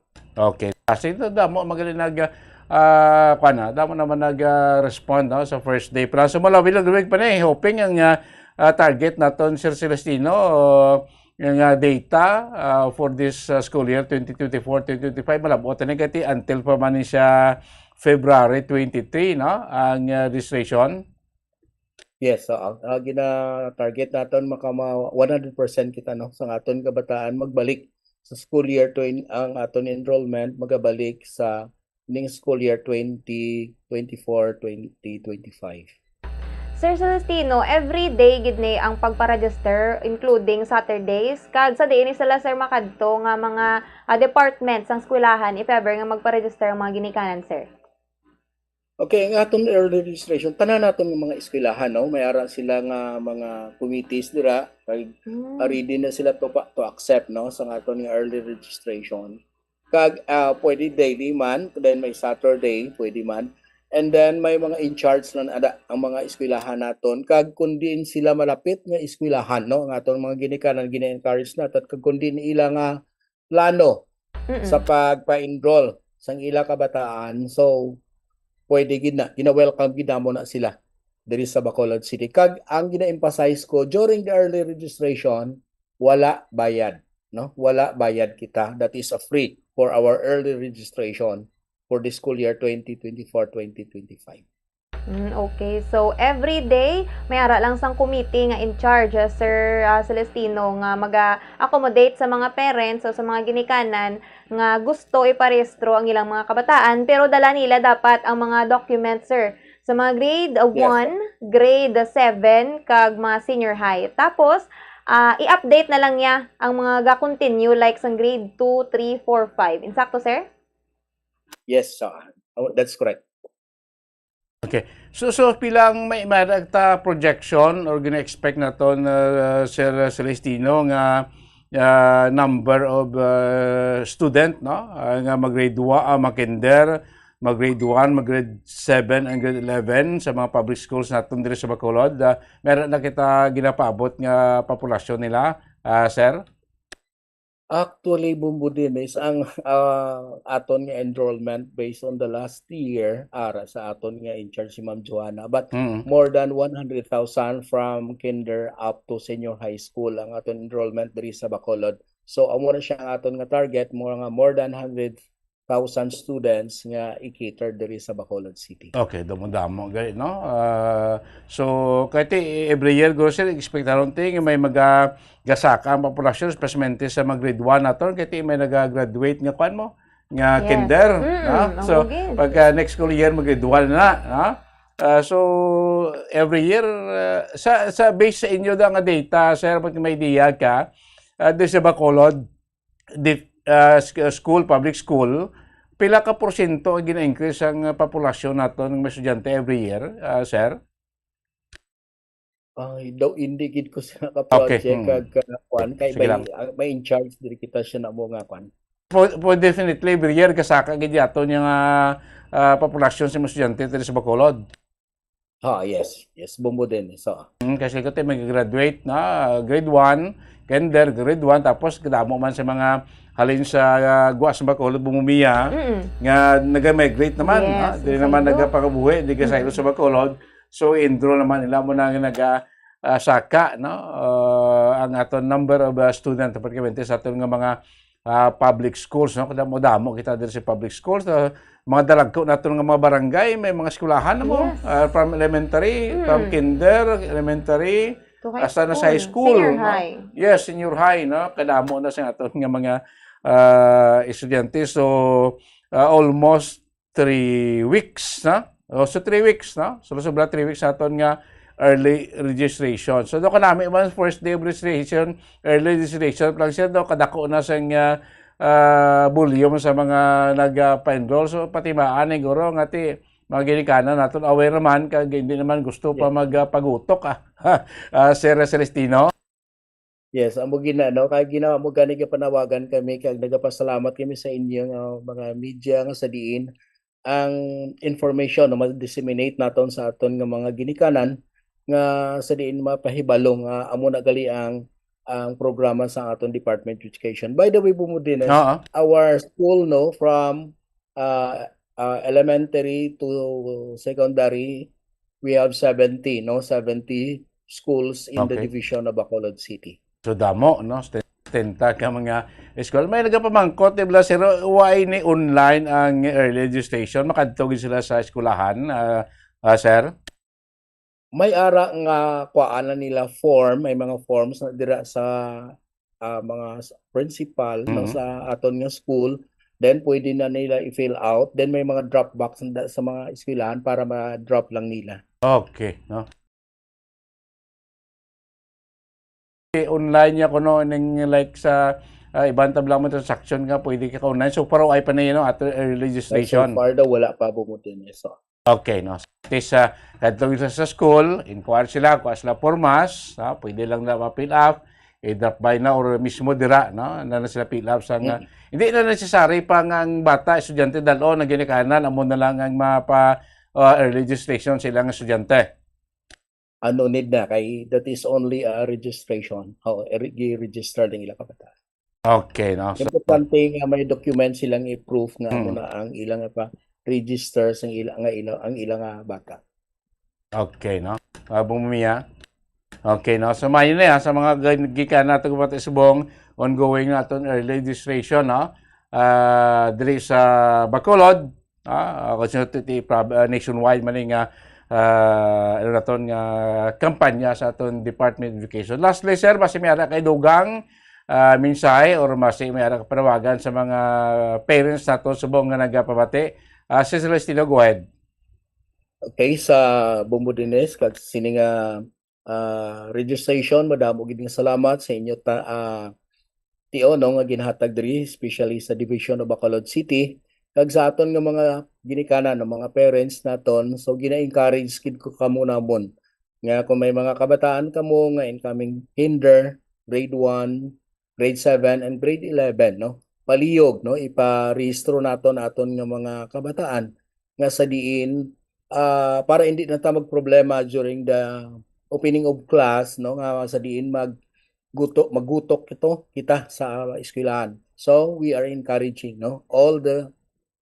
Okay. Kasi ito, damo, magaling nag, ah, kwan na, damo naman nag, ah, respond, no, sa first day. Pero sa Malawi lang, pa na, eh, hoping ang, ah, ah, target naton, Sir Celestino, o, yung, ah, data, ah, for this, ah, school year, twenty twenty-four, twenty twenty-five, malabo, tani, kati until pa man ni siya February twenty-three, no, ang, ah, registration. Yes, oo. Ah, gina-target naton maka ma-, one hundred percent kita, no, sa aton kabataan magbalik sa school year twenty, ang aton enrollment magabalik sa ning school year twenty twenty-four, twenty twenty-five. Sir Celestino, every day gid ni ang pagpa-register, including Saturdays, kag sa diin ni sila, sir, makadto nga mga ah, department sang eskwelahan if ever nga magpa-register ang mga ginikanan, sir? Okay, ang aton early registration, tanan naton nga mga eskwelahan, no? May ara sila nga mga committees dira, kag Hmm. ready na sila to pa, to accept, no, sa aton nga early registration. Kag ah, pwede daily man, then may Saturday, pwede man. And then may mga in charge na ada ang mga eskwelahan naton. Kag kung diin sila malapit nga eskwelahan, no, ang aton mga ginikanan, gina-encourage naton. Kag kung diin ila nga plano Mm-mm. sa pagpa-enroll sang ila kabataan, so pwede gid na, gina-welcome gid namo na sila diri sa Bacolod City. Kag ang gina-emphasize ko, during the early registration, wala bayad, no? Wala bayad kita. That is a free for our early registration for the school year twenty twenty-four, twenty twenty-five. Mm, okay. So, every day, may ara lang sang committee nga in charge, ah, Sir ah, Celestino, nga mag-accommodate sa mga parents o sa mga ginikanan nga gusto iparehistro ang ilang mga kabataan, pero dala nila dapat ang mga documents, sir, sa mga grade uh, Yes, sir. one, grade seven, kag mga senior high. Tapos, ah, i-update na lang niya ang mga ga-continue, like sang grade two, three, four, five. Insakto, sir? Yes, sir. Oh, that's correct. So, so pila ang may, may ta projection or gina-expect naton, uh, Sir Celestino, nga uh, number of uh, student, no? Uh, nga mag-grade one, uh, mag-kinder, mag-grade one, mag-grade seven, and grade eleven sa mga public schools naton diri sa Bacolod. Uh, meron na kita ginapaabot nga populasyon nila, uh, sir? Actually, Bumbo Dennis, ang ah, aton nga enrollment based on the last year, ara sa aton nga in charge si Ma'am Joanna, but Mm. more than one hundred thousand from kinder up to senior high school ang aton enrollment diri sa Bacolod. So, amo na siya ang aton nga target, more nga more than hundred thousand students nga i-cater diri sa Bacolod City. Okay, damo-damo gani, no? Ah, so, kay ti every year, guro, sir, expect naton ti nga may maga gasaka ang populasyon, especially sa mga grade one naton, kay ti may naga-graduate nga kwan mo, nga Yes. kinder, Mm, no? ang So, ugid. pagka next school year, mag-grade one na, no? Ah, so, every year, ah, sa, sa base sa inyo da nga data, sir, pag may idea ka, ah, di sa Bacolod, di, ah, sk- school, public school, pila ka porsyento ang gina-increase ang ah, populasyon naton ng mga estudyante every year, ah, sir? Ay, daw hindi gid ko sa ka-project Okay, hmm. kag uh, kuan kay Sige may, lang. uh, may in charge diri kita siya na mo nga kuan. Po, po, definitely, every year, kasaka gid yato niya nga ah, populasyon sa mga estudyante diri sa Bacolod. Ha, yes. Yes, Bumbo din. So, Mm, kasi ko tayo mag-graduate na grade one, kinder, grade one, tapos kadamo man sa mga halin sa uh, Guas, Bacolod, Bumumiya, Mm. nga nag-migrate naman. Yes, Ha? Dili sa naman ilo. nagapakabuhi, di ka sa ilo sa Bacolod. So, enroll naman nila mo na nga naga ah, saka, no? Ah, ang aton number of ah, student, particularmente sa aton nga mga ah, public schools, no? Kadamo-damo kita diri sa public schools. Ah, mga dalagko naton nga mga barangay, may mga eskwelahan na mo. Yes. Ah, from elementary, from Mm. kinder, elementary, To high hasta na sa high school, Senior no? high. Yes, senior high, no? Kadamo na sa aton nga mga ah, estudyante. So, ah, almost three weeks, no? O, so three weeks, no? So, sobra three weeks naton nga early registration. So, do kanami man first day of registration, early registration pa lang siya, do kadako na sang ah, ah, volume sa mga nagpa-enroll. So, patimaan ni guro nga ti mga ginikanan naton aware naman kag hindi naman gusto pa Yes. magpagutok, ah. Ah, Sir Celestino. Yes, amo gina, no? Kay gina mo gani gapanawagan kami kag nagapasalamat kami sa inyo nga mga media nga sa diin ang information no ma-disseminate naton sa aton nga mga ginikanan nga sa diin mapahibalo nga amo na gali ang ang programa sa aton Department of Education. By the way, Bumudines, Oo. our school, no, from uh, uh, elementary to secondary, we have seventy, no, seventy schools in the Okay. Division of Bacolod City. So damo, no? Setenta ka mga eskwela. May nagapamangkot, di ba, sir, why ni online ang early registration? Makadto gid sila sa eskwelahan, ah, ah, sir? May ara nga kuhaan na nila form, may mga forms na dira sa ah, mga s-, principal, no, Mhm. sa aton nga school, then pwede na nila i-fill out. Then may mga drop box sa, sa mga eskwelahan para ma-drop lang nila. Okay, no? Online niya kuno ning, like, sa, ah, iban tablang mo transaction nga pwede ka online. So, pero ay pa na yun, no, ato early So, registration. far daw, wala pa bumutin, eh, so. Okay, no? At least, ah, kadto sila sa school, inquire sila, kuha sila formas, ha? Pwede lang na ma-fill up, i-drop by na or mismo dira, no? Na, na sila fill up sa nga. Mm. Hindi na necessary pa nga ang bata, estudyante, dal-o na ginikanan, amo na lang ang mapa, ah, early registration sa ilang estudyante. Ano need na, kay that is only a registration. Oh, re-, gi-register din ila kabataan. Okay, no? So, Importante nga may document silang i-proof nga amo Hmm. na ang ilang pa-register sang ila, nga ila, ang ila nga bata. Okay, no? Ah, Bong Mia? Okay, no? So, maayo na yan sa mga gan-, gikan nato nga subong ongoing naton early registration, no? Ah, diri sa Bacolod, ah, ako sa ti-, ti-, prob-, ah, nationwide man nga, ah, ano naton nga kampanya sa aton Department of Education. Lastly, sir, basi may ara kay dugang, ah, mensahe or basi may ara ka panawagan sa mga parents nato subong nga nagapabati. Ah, Sir Celestino, go ahead. Okay, sa Bombo Dines, kag sini nga, ah, registration, madamo gid nga salamat sa inyo ta-, ah, tio, no, nga ginhatag diri, especially sa Division of Bacolod City, kag sa aton nga mga ginikanan, no, mga parents naton. So, gina-encourage gid ko kamo namon nga kung may mga kabataan kamo nga incoming kinder, grade one, grade seven, and grade eleven, no, palihog, no, iparehistro naton aton nga mga kabataan nga sa diin, ah, para hindi na ta magproblema during the opening of class, no, nga sa diin magguto-, maggutok ito kita sa eskwelahan. So, we are encouraging, no, all the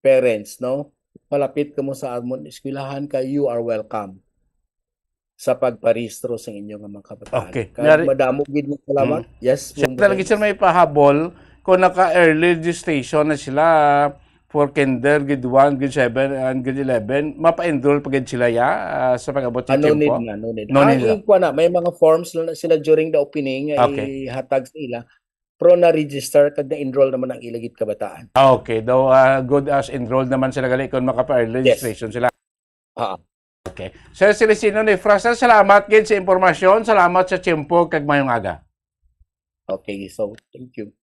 parents, no, palapit kamo sa amon eskwelahan kay you are welcome sa pagparehistro sa inyo nga mga kabataan. Okay. Kag Nari- madamo gid nga salamat. Mm. Yes, Sir, Bong talaga, sir, Dres. May pahabol kung naka-early registration na sila for kinder, grade one, grade seven, and grade eleven, mapa-enroll pa gid sila, ya, ah, sa pag-abot sa Ah, no need tiyempo? Na, no need. No Ang need na. Ikuha na, may mga forms na sila during the opening nga Okay. Ihatag sa ila. Pero na-register kag na-enroll naman ang ila gid kabataan. Ah, okay. Daw, ah, good as enrolled naman sila gali kung makapa-early Yes. registration sila. Ah. Okay. Sir Celestino Nifra, sir, salamat gid sa impormasyon. Salamat sa tiyempo kag mayong aga. Okay, so thank you.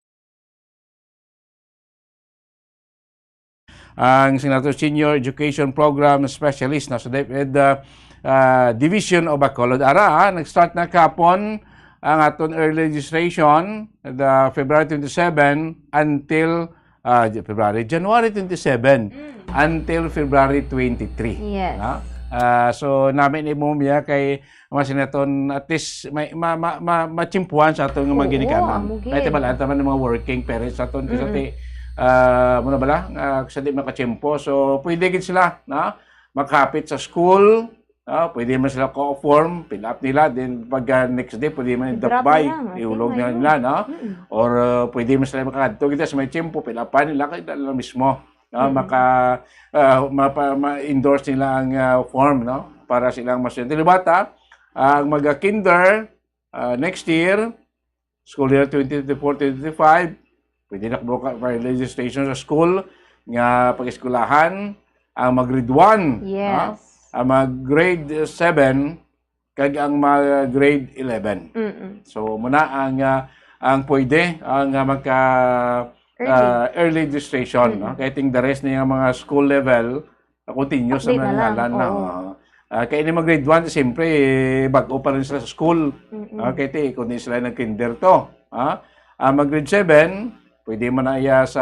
Ang Senator Senior Education Program Specialist na sa DepEd, uh, uh, Division of Bacolod. Ara, ah, nag-start na kapon ang aton early registration, the February twenty-seven until, uh, February, January twenty-seven Mm. until February twenty-three. Yes. Na? Ah, so, namin ni Mumia kay mga sinaton, at least, may, ma, ma, ma, matsimpuhan sa aton nga mga Oo, ginikanan. Amo gid. Kaya tibalaan taman ng mga working parents sa aton, kasi Mm-mm. ti, ah, muna bala, ah, sa di makatsimpo. So, pwede gid sila, na, makapit sa school, ah, pwede man sila ko-form, fill up nila, then pag, ah, next day, pwede man i-drop by, i-drop na lang, I think, ihulog na ngayon. Nila, no? Mm-mm. Or, ah, pwede man sila makadto, kita sa may tsimpo, fill up pa nila, kaya dala mismo, no? Mm-mm. Maka, ah, mapa-, ma-endorse nila ang, ah, form, no? Para silang mas bata, ang mga kinder, ah, next year, school year twenty twenty-four twenty twenty-five, pwede na buka pa registration sa school nga pag-eskwelahan, ang mag grade one, Yes. ha? Ang mag grade seven, kag ang mag grade eleven. Mm-mm. So, muna ang, ah, ang pwede, ang, ah, magka, Early. ah, early registration, no? Mm-mm. Kaya ting the rest niya mga school level, ah, continuous Update naman na lang. Ngalan na, Oo. ah. Ah, kaya ini mag grade one, siyempre, eh, bago pa rin sila sa school. Mm-mm. Ah, kaya ti, kung di sila nag-kinder to, ah. Ah, mag grade seven, pwede man na iya sa,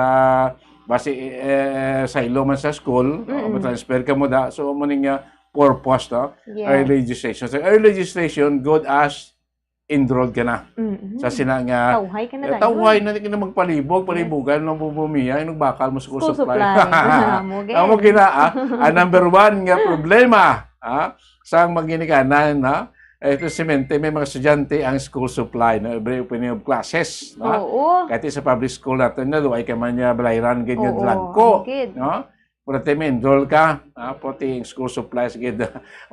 basi, eh, sa ilo man sa school, ah, Mm-mm. ma-transfer ka mo da. So, mo ning, ah, purpose to, Yes. early registration. So, early registration, good as enrolled ka na. Mm-hmm. Sa sina nga, Tawhay ka na eh, lang tawhay yun. Na, di ka na magpalibog, Yes. palibugan, nang bubumiya, yung nagbakal mo sa school School supply. Supply. Amo gid. Amo gina, ah. Ang number one nga problema, ah, sa mga ginikanan, no? Eh, ito, simente, may mga estudyante ang school supply, no? Every opening of classes, no? Oo. Kahit sa public school natin, na, duway ka man niya, balayran, ganyan, Oo, langko, amo gid. No? Pwede may enroll ka, ah, pati yung school supplies, gid.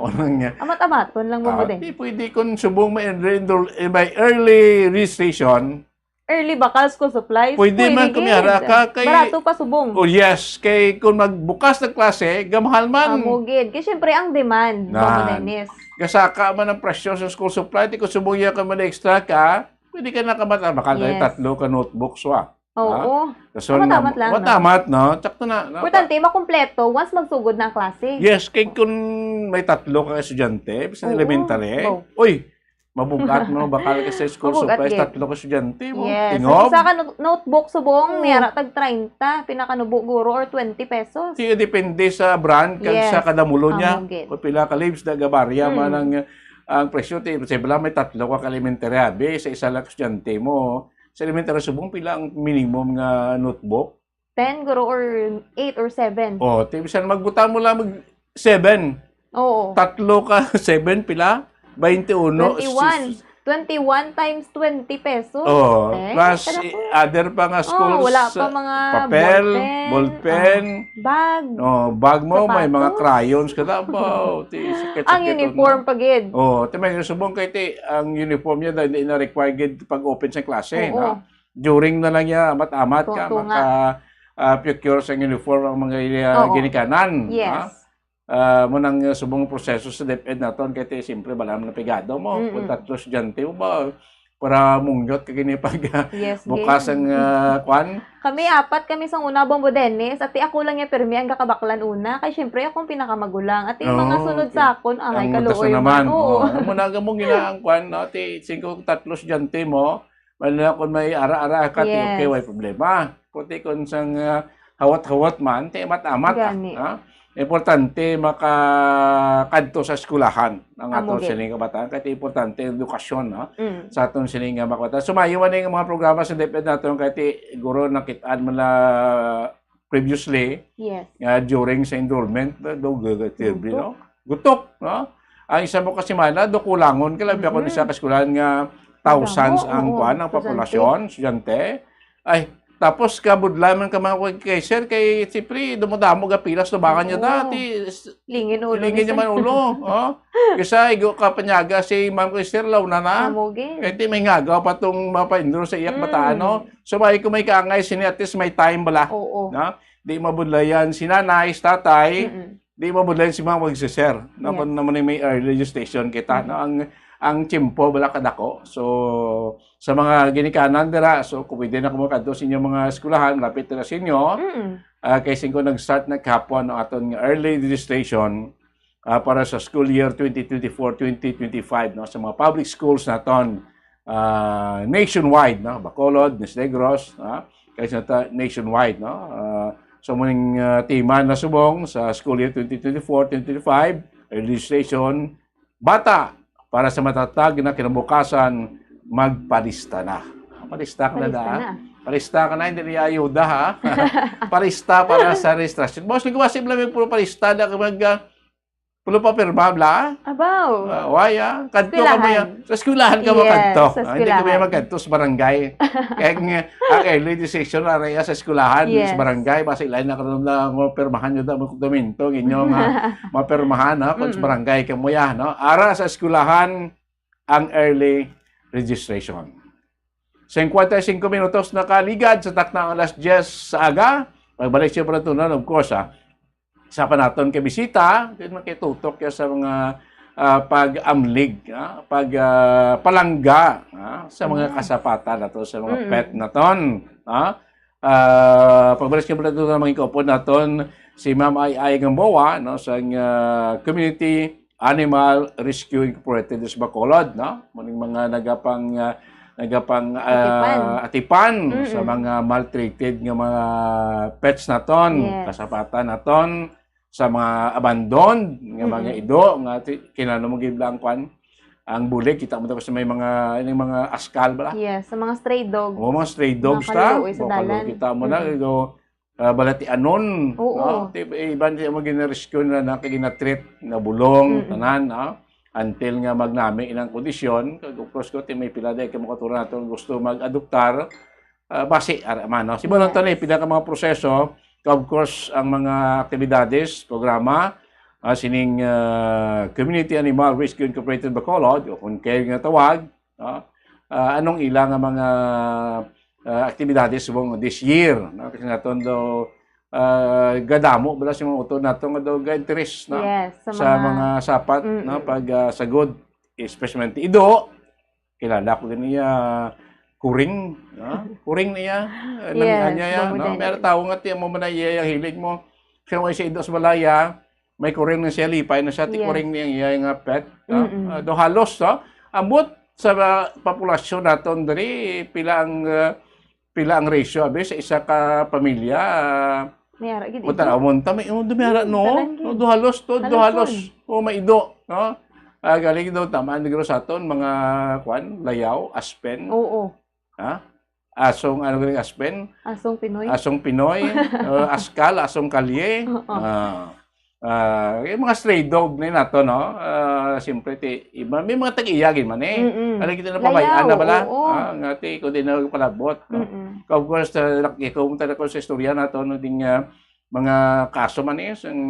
Unang niya. Amat-amaton lang mo Ah, mo din. Di pwede kung subong may enroll, eh, may early registration, early bakal school supplies. Pwede man, gid. Kumiara ka kay Barato pa subong. Oh, yes. Kay kung magbukas ng klase, gamahal man. Amo gid. Kay syempre, ang demand, Nan. Dennis. Gasaka man ang presyo sa school supply, di ko subong iya ka man extra ka, pwede ka nakamata. Bakal tayo Yes. tatlo ka notebooks, wa? Oo. Ha? Kaso Tama-tamat na, lang, no? matamat, no? Sakto na, no? Importante, makumpleto once magsugod na ang klase. Yes, kay kung may tatlo ka estudyante, sa Oo. elementary, Wow. uy, mabugat mo, bakal ka sa school Mabugat supplies, gid. tatlo ka estudyante, mo, Yes. tingob. Ang isa ka not-, notebook subong, Mm. may ara tag treinta, pinakanubo guro, or twenty pesos. Siya depende sa brand, kag Yes. sa kadamulo niya. Amo gid. Kung pila ka leaves, nagabarya man Mm. ang, ang presyo. Ti-, sa iba lang, may tatlo ka elementary, abi, sa isa lang estudyante mo. Sa elementary subong, pila ang minimum nga notebook? Ten, guro, or eight or seven? Oh, ti-, bisan magbutang mo lang mag seven. Oo. Tatlo ka, seven, pila? Bainti uno. Twenty-one. Twenty-one times twenty pesos. Oh, Eh, plus, kada i-, po. other pa nga Oh, schools, wala pa uh, mga papel, ballpen, ballpen. oh, bag. Oh, bag mo, may mga Sapatos. crayons ka na. Ba, ti-, sakit-sakit, Ang uniform no? pa gid. Oh, ti may subong kay ti, ang uniform niya dahil hindi na required gid pag-open sa klase, Oo. no? During na lang niya, amat-amat ka, Tunga-tunga. maka, ah, procure sa uniform ang mga, ah, Oo. ginikanan, Yes. ha? Ah, mo nang, ah, subong proseso sa DepEd naton, kay ti, siyempre, bala naman ang pigado mo. Mm-mm. Kung tatlo estudyante mo ba, para mungyot ka gini pag, ah, Yes, bukas gid. ang, ah, kwan. Kami apat kami sa una, Bombo Dennis, at ti ako lang niya pirmi ang gakabaklan una, kay siyempre, ako ang pinakamagulang. At yung mga Oo, sunod okay. sa akon, ay, Ang kaluoy muntas na man. naman. Oo. Oo, amo na gamong ginaang kwan, no? Ti, singko tatlo estudyante mo, Wala, kung may ara-ara ka, ti, okay, Yes. way problema. Kung ti, kung sang, ah, hawat-hawat man, ti, amat-amat, ah, Gani. ha? Importante makakadto sa eskwelahan ang Amo aton gid. sining kabataan. Kay ti, importante ang edukasyon, ha? Mm. Sa aton sining, ah, mga kabataan. So, maayo man ang mga programa sa DepEd naton, kay ti, siguro nakit-an mo na previously, Yes. nga during sa enrollment, do, do, do, terrible, Gutok. no? Gutok, no? Ang isa mo ka semana, do kulangon ka lang, Mhm. kung isa ka eskwelahan nga thousands Damo, ang oo, kuwan, ang estudyante. populasyon, estudyante. Ay, tapos kabudlay man ka mga kuwan kay sir, kay siyempre, dumudamo ga pilas, tubangan niya Oo. dati. S-, Lingin ulo lingin ni niya sir. man ulo, oh. Kisa, igo ka panyaga si ma'am kay sir, law na na. Amo gid. Kay ti may ngagaw pa tong mapa-enroll sa iyak Mm. bataan, no? So, may kung may kaangay sini, at least may time bala. Oo. No? Di mabudlayan si nanay, si tatay, Mm-mm. di mabudlayan si mga magsiser. No? Yes. Kung naman may early registration kita, Mm. no? Ang, ang tiyempo, wala kadako. So, sa mga ginikanan dira, so, kung pwede na kumakadto sa inyong mga eskwelahan, lapit na sa inyo, Mm. ah, kay singko nag-start na kahapon ang aton nga early registration, ah, para sa school year twenty twenty-four, twenty twenty-five, no? Sa mga public schools naton, ah, nationwide, no? Bacolod, Negros, ah, kay sa ta-, nationwide, no? Ah, so, muning, ah, tema na subong sa school year twenty twenty-four, twenty twenty-five, registration, bata para sa matatag na kinabukasan, magpalista na. Palista ka na, Palista da. na. Palista ka na, hindi niya ayuda, ha? Palista para sa registration. Boss, nagwasip lang yung puro palista na kapag, ah, Pulo pa pirma, bla? Abaw. Ah, why, ah? Kadto ka mo Eskwelahan. yan. Sa eskwelahan ka mo Yes, kadto. sa Ah, hindi ka mo eskwelahan. yan magkadto sa barangay. Kaya nga, ang early decision, ara ya sa eskwelahan, Yes. sa barangay, basta ilain na karon lang mo pirmahan nyo daw, mga dokumento, inyo nga mapirmahan, ha? Kung sa Mm. barangay ka mo yan, no? Ara sa eskwelahan, ang early registration. Singkwenta y singko minutos nakaligad sa takna ang alas diyes sa aga. Pagbalik siya pala tunan, of course, ha? Sa panaton kay bisita, din makitutok ya sa mga, ah, pag-amlig, ah, pag, ah, palangga, ah, sa mga Mm. kasapatan nato, sa mga Mm. pet naton, ah. Ah, pagbalik siya pala tunan, mga kaupod naton, si Ma'am Ai Ai Gamboa, no, sa, ah, Community Animal Rescue Incorporated sa Bacolod, no? Muning mga nagapang, ah, nagapang, ah, Atipan. atipan sa Mm-mm. mga maltreated nga mga pets naton, Yes. kasapatan naton, sa mga abandoned nga mga Mm-mm. ido nga ti-, kinano mo gid lang kwan, ang bulig, kita mo tapos may mga, yung mga askal bala. Yes, sa mga stray dogs. Oo, mga stray dogs Mga ta. kaluoy sa Mga kaluoy, dalan. kita mo na, Mm-mm. ikaw, ah, balatianon, Oo. no? Ti-, iban ti mo ginarescue na, na, kay ginatreat, nabulong, Mm-mm. tanan, no? Until nga magnami ilang kondisyon, kag of course, ko, ti may pila day ka makaturan nato gusto mag-adoptar, ah, basi, ara man, no? Si Yes. Balantone, pila ka mga proseso, ka, of course, ang mga aktibidades, programa, ah, sining, ah, Community Animal Rescue Incorporated Bacolod, o kung care nga tawag, no? Ah, anong ila nga mga ah, aktibidades subong this year, no? Kasi naton daw, ah, gadamo bala sa mga utod nato nga daw ga-interest, no? Yes, sa Sa mga mga sapat, no? Mm-mm. Pag, ah, sagod, especially ti Ido, kilala ko gani iya, Kuring, no? Kuring niya, eh, Yes, namihan niya, no? Bangudani. May tawo nga ti amo man na iya, iya hilig mo. Kaya mo si Ido sa balaya, may kuring na siya, lipay na siya, ti Yes. kuring niya, iya nga pet, no? Mm-mm. Ah, do halos, no? Ambot sa, ah, populasyon naton diri, pila ang, ah, pila ang ratio, abi, sa isa ka pamilya, ah, May ara gid kung ito. tanawon ta, may, oh, dumihara, Mm, no? tanan gid. No, do halos, to, do Halos halos. yun. Oh, may Ido, no? Ah, galing daw, tamaan, negro sa aton, mga, kwan, layaw, aspen. Oo. Ha? Asong, ano galing, aspen? Asong Pinoy. Asong Pinoy, uh, askal, asong kalye. Oo. Ah. Ah, yung mga stray dog na yun nato, no? Ah, siyempre, ti, iba, may mga tag-iya gid man eh. Mm-mm. Ano kita na Layaw, pabay-an na bala? Oo. Ah, nga ti, kung di na palabot, no? Mm-mm. Of course, uh, ikaw mo talaga sa istorya nato, no, ding, ah, mga kaso man eh, sang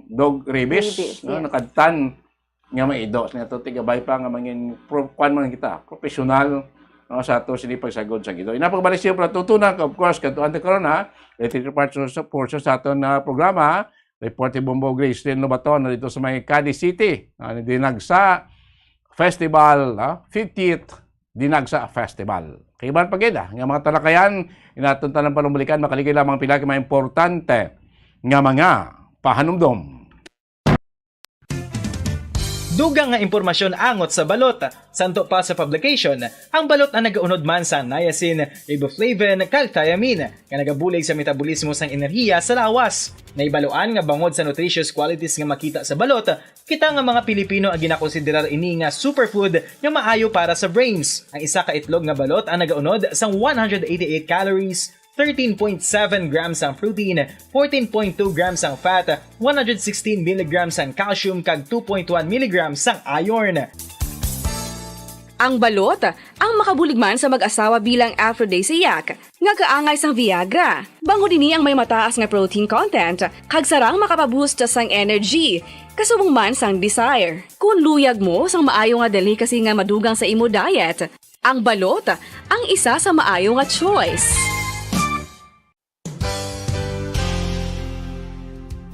dog rabies, Rabies, no? yes. Nakadtan nga may Ido. Sa nga to, tigabay pa nga mangin, pro, kwan man kita, professional, no, sa ato sini pagsagod sa Ido. Ina pagbalik siya, pero tuto na, of course, kadtuan ta karon, ha? Literature part sa, sa portion sa aton na programa, ha? Report ni Bombo Gracelyn Lobaton na dito sa may Cadiz City, ah, ni Dinagsa Festival, ha? fiftieth Dinagsa Festival. Kaiban pa gid, ah, nga mga talakayan, inaton tanang panumbalikan, makaligay lamang pila ka mga importante nga mga pahanumdom. Dugang nga impormasyon angot sa balot. Santo pa sa publication, ang balot ang nagaunod man sang niacin, riboflavin, kag thiamine, nga nagabulig sa metabolismo sang enerhiya sa lawas. Nahibaluan nga bangod sa nutritious qualities nga makita sa balot, kita nga mga Pilipino ang ginakonsiderar ini nga superfood nga maayo para sa brains. Ang isa ka itlog nga balot ang nagaunod sang one hundred eighty-eight calories, thirteen point seven grams ang protein, fourteen point two grams ang fat, one hundred sixteen milligrams ang calcium, kag two point one milligrams ang iron. Ang balot, ang makabulig man sa mag-asawa bilang aphrodisiac, nga kaangay sang Viagra. Bangod ini ang may mataas nga protein content, kag sarang makapaboost sang energy, kasubong man sang desire. Kung luyag mo sang maayo nga delicacy nga madugang sa imo diet, ang balot ang isa sa maayo nga choice.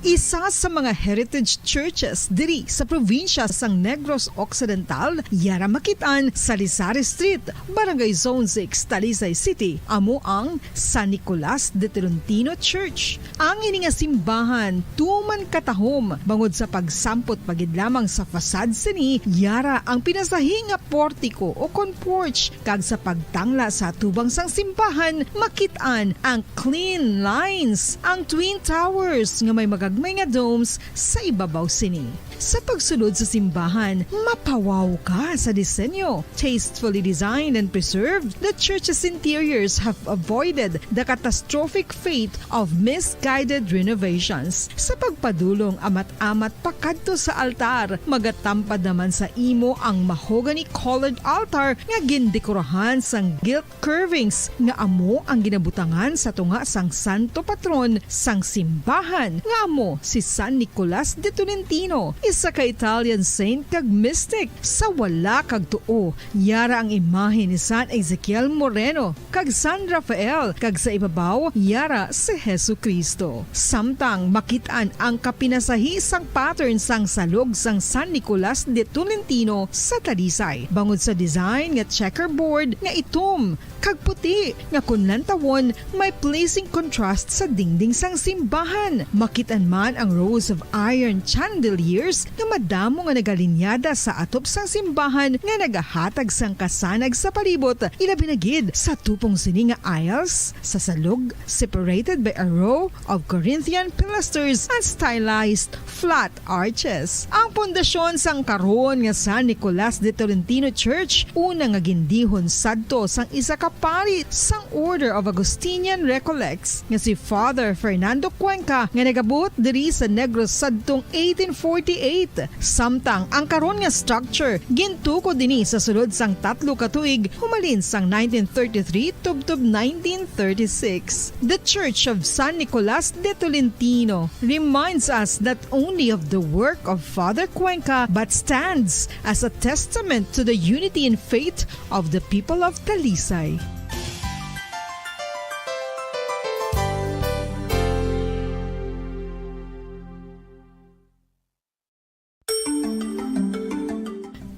Isa sa mga heritage churches diri sa probinsya sang Negros Occidental, yara makit-an sa Lisari Street, Barangay Zone six, Talisay City, amo ang San Nicolas de Tolentino Church. Ang ini nga simbahan tuman katahom bangod sa pagsampot pa gid lamang sa facade sini, yara ang pinasahi nga portiko o kon porch, kag sa pagtangla sa atubang sang simbahan makit-an ang clean lines, ang twin towers nga may magagmay nga domes sa ibabaw sini. Sa pagsulod sa simbahan, mapawaw ka sa disenyo. Tastefully designed and preserved, the church's interiors have avoided the catastrophic fate of misguided renovations. Sa pagpadulong amat-amat pakadto sa altar, magatampad naman sa imo ang mahogany-colored altar nga gindekorahan sang gilt curvings nga amo ang ginabutangan sa tunga sang santo patron sang simbahan, nga amo si San Nicolas de Tolentino, isa ka Italian saint kag mystic. Sa wala kag tuo, yara ang imahe ni San Ezekiel Moreno kag San Rafael, kag sa ibabaw, yara si Jesu-Cristo. Samtang makit-an ang kapinasahi sang pattern sang salog sang San Nicolas de Tolentino sa Talisay, bangod sa design nga checkerboard nga itom kag puti, nga kon lantawon, may pleasing contrast sa dingding sang simbahan. Makit-an man ang rows of iron chandeliers nga madamo nga nagalinyada sa atop sang simbahan nga nagahatag sang kasanag sa palibot, ilabi na gid sa tupong sini nga aisles sa salog, separated by a row of Corinthian pilasters and stylized flat arches. Ang pundasyon sang karon nga San Nicolas de Tolentino Church, una nga gindihon sadto sang isa ka pari sang Order of Augustinian Recollects nga si Father Fernando Cuenca, nga nagabuot diri sa Negros sadtong eighteen forty-eight. Samtang ang karon nga structure gintukod ini sa sulod sang tatlo ka tuig, humalin sang nineteen thirty-three tubtob nineteen thirty-six. The Church of San Nicolas de Tolentino reminds us not only of the work of Father Cuenca, but stands as a testament to the unity in faith of the people of Talisay.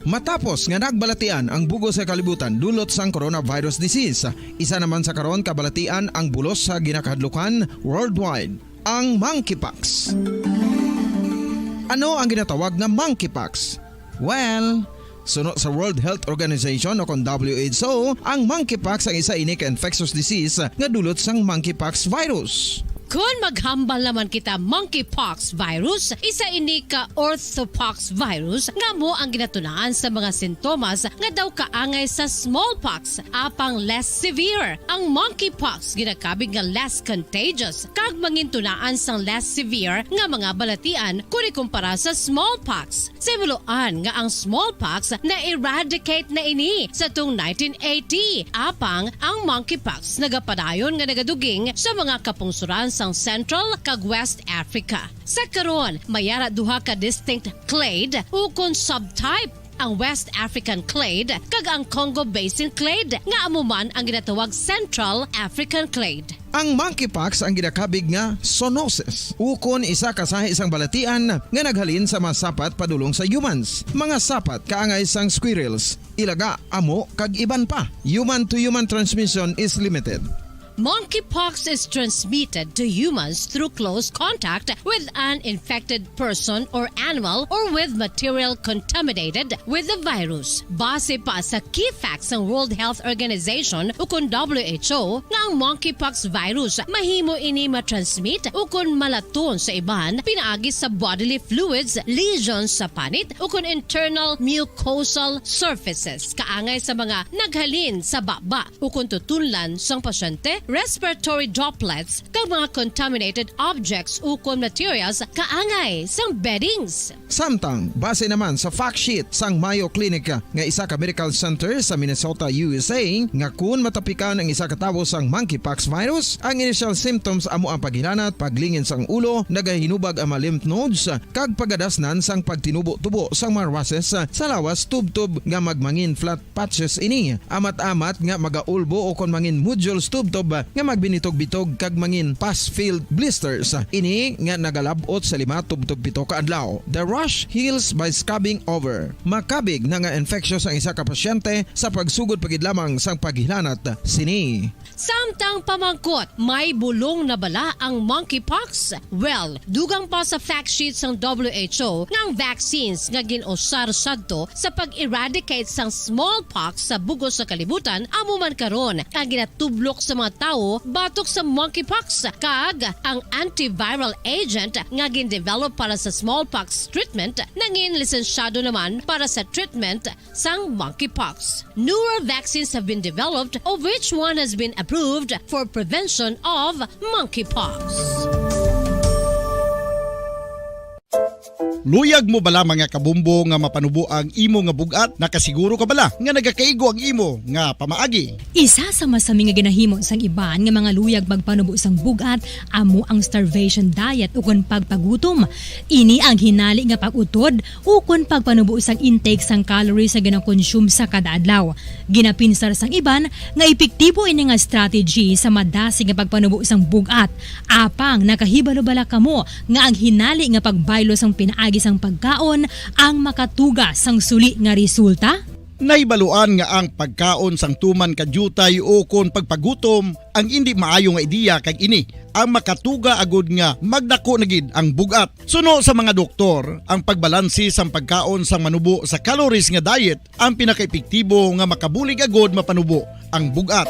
Matapos nga nagbalatian ang bug-os nga kalibutan dulot sang coronavirus disease, isa naman sa karon kabalatian ang bulos sa ginakahadlukan worldwide, ang monkeypox. Ano ang ginatawag nga monkeypox? Well, suno sa World Health Organization o kon W H O, ang monkeypox ang isa ini ka infectious disease nga dulot sang monkeypox virus. Kon maghambal naman kita monkeypox virus, isa ini ka orthopox virus nga amo ang ginatunaan sa mga sintomas nga daw kaangay sa smallpox, apang less severe. Ang monkeypox ginakabig nga less contagious kag mangintunaan sang less severe nga mga balatian kon ikumpara sa smallpox. Sa himuloan nga ang smallpox na-eradicate na ini sa tung nineteen eighty, apang ang monkeypox nagapadayon nga nagaduging sa mga kapungsoran sang Central kag West Africa. Sa karon, may ara duha ka distinct clade ukon subtype, ang West African clade kag ang Congo Basin clade, nga amo man ang ginatawag Central African clade. Ang monkeypox ang ginakabig nga zoonosis, ukon isa ka sahi sang balatian nga naghalin sa mga sapat padulong sa humans, mga sapat kaangay sang squirrels, ilaga, amo, kag iban pa. Human to human transmission is limited. Monkeypox is transmitted to humans through close contact with an infected person or animal or with material contaminated with the virus. Base pa sa key facts sang World Health Organization ukon W H O nga ang monkeypox virus mahimo ini matransmit ukon malaton sa iban pinaagi sa bodily fluids, lesions sa panit ukon internal mucosal surfaces kaangay sa mga naghalin sa baba ukon tutunlan sang pasyente, respiratory droplets, kag mga contaminated objects ukon materials kaangay sang beddings. Samtang, base naman sa fact sheet sang Mayo Clinic nga isa ka medical center sa Minnesota, U S A, nga kun matapikan ang isa ka tawo sang monkeypox virus, ang initial symptoms amo ang paghilanat, paglingin sang ulo, nagahinubag ang mga lymph nodes, kag pagadasnan sang pagtinubo-tubo sang mga rushes sa lawas tubtob nga magmangin flat patches ini. Amat-amat nga magaulbo o kon mangin nodules tubtob nga magbinitog-bitog kag mangin pus-filled blisters. Ini nga nagalab-ot sa lima tubtob pito ka adlaw. The rash heals by scabbing over. Makabig na nga infectious ang isa ka pasyente sa pagsugod pa gid lamang sang paghilanat sini. Samtang pamangkot, may bulong na bala ang monkeypox? Well, dugang pa sa fact sheet sang W H O nga ang vaccines nga gin-usar sadto sa pag-eradicate sang smallpox sa bug-os nga kalibutan amo man karon ang ginatublok sa mga tawo batok sa monkeypox, kag ang antiviral agent nga gin-develop para sa smallpox treatment nangin lisensyado naman para sa treatment sang monkeypox. Newer vaccines have been developed, of which one has been approved for prevention of monkeypox. Luyag mo bala, mga kabumbo, nga mapanubo ang imo nga bug-at? Nakasiguro ka bala nga nagakaigo ang imo nga pamaagi? Isa sa masami nga ginahimo sang iban nga mga luyag magpanubo sang bug-at amo ang starvation diet ukon pagpagutom. Ini ang hinali nga pag-utod ukon pagpanubo sang intake sang calories nga ginakonsume sa kada adlaw. Ginapinsar sang iban nga epektibo ini nga strategy sa madasig nga pagpanubo sang bug-at. Apang nakahibalo bala kamo nga ang hinali nga pagbaylo sang pinaagi sang pagkaon ang makatuga sang suli nga resulta? Nahibaluan nga ang pagkaon sang tuman ka diutay ukon pagpagutom ang indi maayo nga ideya, kag ini ang makatuga agud nga magdako na gid ang bug-at. Suno sa mga doktor, ang pagbalanse sang pagkaon sang manubo sa calories nga diet ang pinakaepektibo nga makabulig agud mapanubo ang bug-at.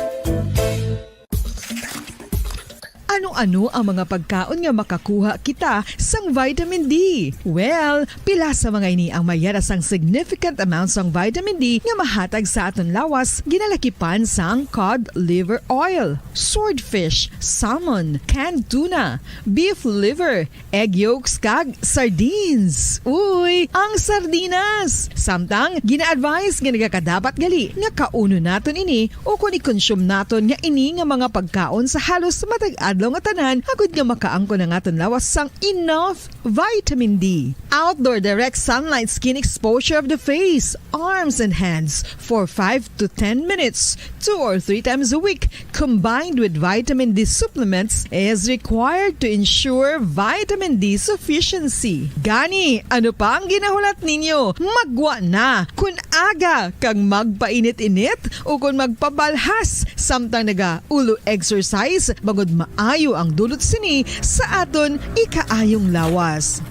Ano-ano ang mga pagkaon nga makakuha kita sang vitamin D? Well, pila sa mga ini ang may yara sang significant amount sang vitamin D nga mahatag sa aton lawas, ginalakipan sang cod liver oil, swordfish, salmon, canned tuna, beef liver, egg yolks, kag sardines. Uy, ang sardinas! Samtang, gina-advise nga nagakadapat gali nga kaunon naton ini ukon i-consume naton nga ini nga mga pagkaon sa halos matag adlaw nga tanan, agud nga makaangkon ang aton lawas sang enough vitamin D. Outdoor direct sunlight skin exposure of the face, arms, and hands for five to ten minutes, two or three times a week, combined with vitamin D supplements, is required to ensure vitamin D sufficiency. Gani, ano pa ang ginahulat ninyo? Maggwa na! Kun aga kag magpainit-init o kon magpabalhas samtang naga-ulo exercise, bangod maayo ang dulot sini sa aton ikaayong lawas.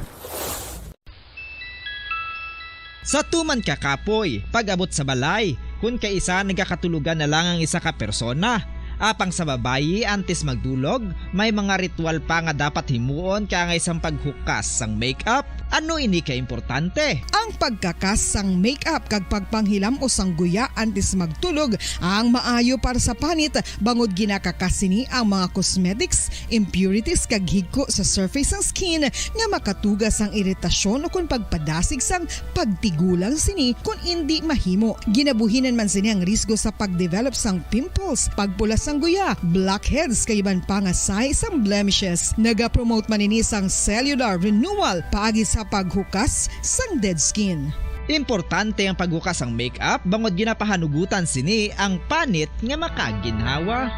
Sa tuman ka kapoy, pag-abot sa balay, kun kaisa nagakatulogan na lang ang isa ka persona. Apang sa babayi, antes magdulog, may mga ritual pa nga dapat himuon kaangay sang paghukas sang makeup. Ano ini ka importante? Ang pagkakas sang makeup kag pagpanghilam-os sang guya antes magtulog ang maayo para sa panit, bangod ginakakas sini ang mga cosmetics, impurities kag higko sa surface sang skin nga makatuga sang iritasyon ukon pagpadasig sang pagtigulang sini kon indi mahimo. Ginabuhinan man sini ang risgo sa pag-develop sang pimples, pagpula sang guya, blackheads, kag iban pa nga sign sang blemishes. Nagapromote man ini sang cellular renewal paagi sa paghukas sang dead skin. Importante ang paghukas sang makeup bangod ginapahanugutan sini ang panit nga makaginhawa.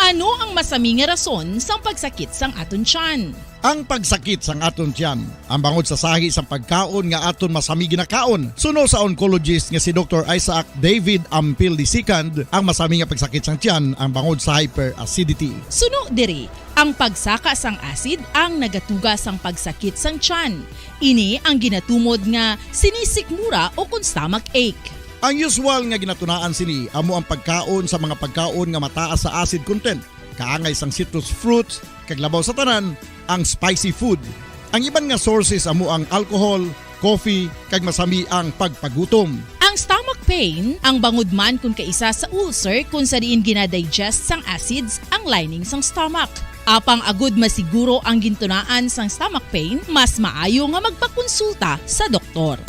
Ano ang masami nga rason sang pagsakit sang aton tiyan? Ang pagsakit sang aton tiyan, ang bangod sa sahi sang pagkaon nga aton masami ginakaon. Suno sa oncologist nga si Doktor Isaac David Ampil the second, ang masami nga pagsakit sang tiyan ang bangod sa hyperacidity. Suno diri, ang pagsaka sang acid ang nagatuga sang pagsakit sang tiyan. Ini ang ginatumod nga sinisikmura o kon stomach ache. Ang usual nga ginatunaan sini amo ang pagkaon sa mga pagkaon nga mataas sa acid content, kaangay sang citrus fruits, kag labaw sa tanan, ang spicy food. Ang iban nga sources amo ang alcohol, coffee, kag masami ang pagpagutom. Ang stomach pain, ang bangod man kon kaisa sa ulcer kon sa diin ginadigest sang acids ang lining sang stomach. Apang agud masiguro ang gintunaan sang stomach pain, mas maayo nga magpakonsulta sa doktor.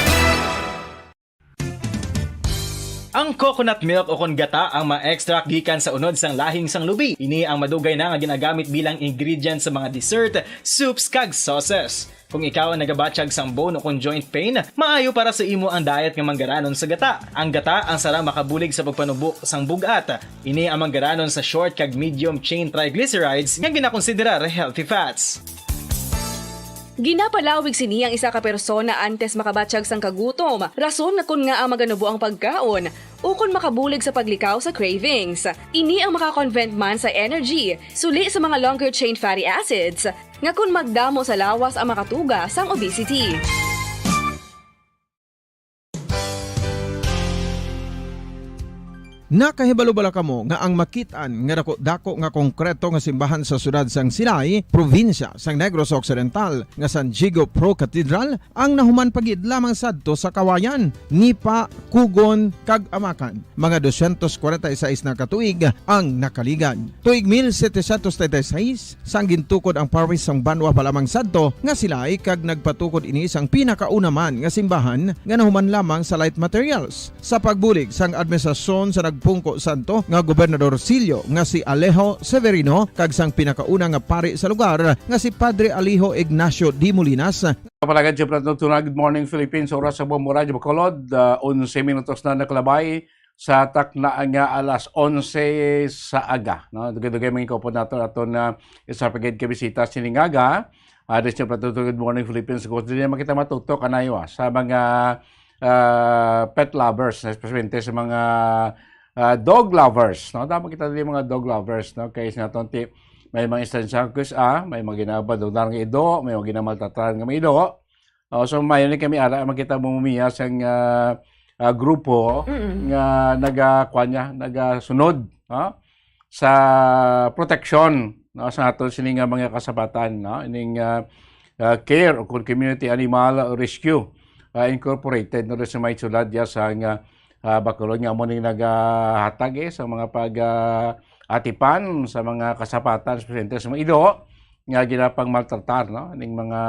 Ang coconut milk o kon gata ang ma-extract gikan sa unod sang lahing sang lubi. Ini ang madugay na nga ginagamit bilang ingredient sa mga dessert, soups, kag sauces. Kung ikaw ang nagabatyag sang bone o kon joint pain, maayo para sa imo ang diet nga manggaranon sa gata. Ang gata ang sarang makabulig sa pagpanubo sang bug-at. Ini ang manggaranon sa short kag medium chain triglycerides nga ginakonsiderar healthy fats. Ginapalawig sini ang isa ka persona antes makabatyag sang kagutom, rason nga kon ngaa maganubo ang pagkaon, ukon makabulig sa paglikaw sa cravings. Ini ang maka-convert man sa energy, suli sa mga longer chain fatty acids, nga kon magdamo sa lawas ang makatuga sang obesity. Nakahibalo bala kamo nga ang makit-an nga dako-dako nga konkreto nga simbahan sa siyudad sang Silay, probinsya sang Negros Occidental, nga San Diego Pro Cathedral ang nahuman pa gid lamang sadto sa Kawayan, Nipa, Cogon, kag Amacan? Mga dosyentos kwarenta y seis na ka tuig ang nakaligad. Tuig mil setecientos treinta y seis, sang gintukod ang parish sang Banwa pa lamang sadto nga Silay, kag nagpatukod ini sang pinakauna man nga simbahan nga nahuman lamang sa light materials. Sa pagbulig sang administrasyon sa nagpungko sadto nga Gobernador Silio nga si Alejo Severino kag sang pinakauna nga pari sa lugar nga si Padre Alejo Ignacio D. Molinas. Kapalagan, siyempre, ito na, Good Morning Philippines, oras sa Bombo Radyo Bacolod, ah, onse minutos na nakalabay sa takna nga alas onse sa aga, no? Dugay-dugay mga kaupod nato, aton na isa pa gid ka bisita sining aga. Ah, this is Good Morning Philippines. Of course, dili naman kita matuto kanayo, ah, sa mga, ah, pet lovers, especially sa mga, ah, dog lovers, no? Dapat kita dili mga dog lovers, no? Kay sa naton ti, may mga instansya, kus, ah, may mga ginabadunan nga ido, may mga ginamaltratahan nga mga ido. Oh, so, mayo ni kami ara, makita mo, Mia, sang, ah, ah, grupo Mm. nga naga-, kuwan niya, nagasunod, ha, sa proteksyon, no, sa aton sini nga mga kasapatan, no, ining, ah, ah, care o kung Community Animal Rescue, ah, Incorporated, no, sa may sulad ya sa nga, ah, Bacolod nga amo ning nagahatag, eh, sa mga pag, ah, atipan sa mga kasapatan, especially sa mga ido nga ginapangmaltratar, no, ning mga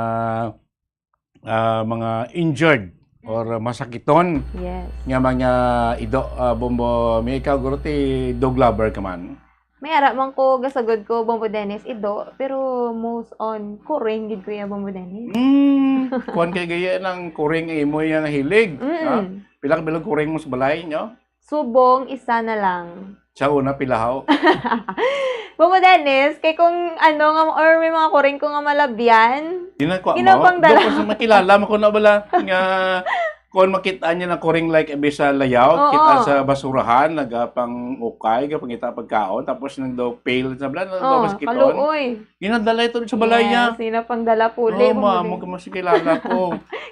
ah, mga injured, or masakiton Yes. nga mga ido, ah, Bombo Mia, ikaw guro ti dog lover ka man? May ara man ko, gasagod ko, Bombo Dennis, ido, pero most on, kuring gid ko ya, Bombo Dennis. Mm, kuwan kay gaya ng kuring imo yang hilig, Mm. ha? Pila ka bilog kuring mo sa balay, nyo? Subong, isa na lang. Sa una, pilahaw. Bombo Dennis, kay kung ano nga, or may mga kuring ko nga malabyan, Ginakwa mo? Ginapangdala. Doon ko sa makilala mo ko na bala nga kung makita niya na kuring like abi sa layaw, Oo. kita sa basurahan, nagapang ukay, gapangita pagkaon, tapos nang daw fail sa bala, nang daw Oo, maskiton. Kaluoy. Ginadala ito sa balay niya. Yes, ginapangdala puli, Oh, Bombo ma, Dennis. Mo ka mas kilala ko.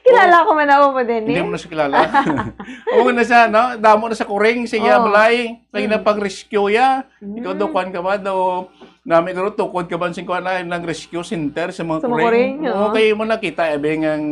Kilala Oh. ko man ako, Bombo Dennis. Hindi mo na siya kilala. Oo na siya, no? Damo na sa kuring, sa iya Oh. balay. Kaya Mm. na pang-rescue ya. Ikaw daw, Mm. kuwan ka ba? Daw, nami ka daw, tukod ka ba? Sing kuwan na, nang rescue center sa mga Sa mga kuring. kuring, Oo, oo. Kaya mo nakita, abi, ngang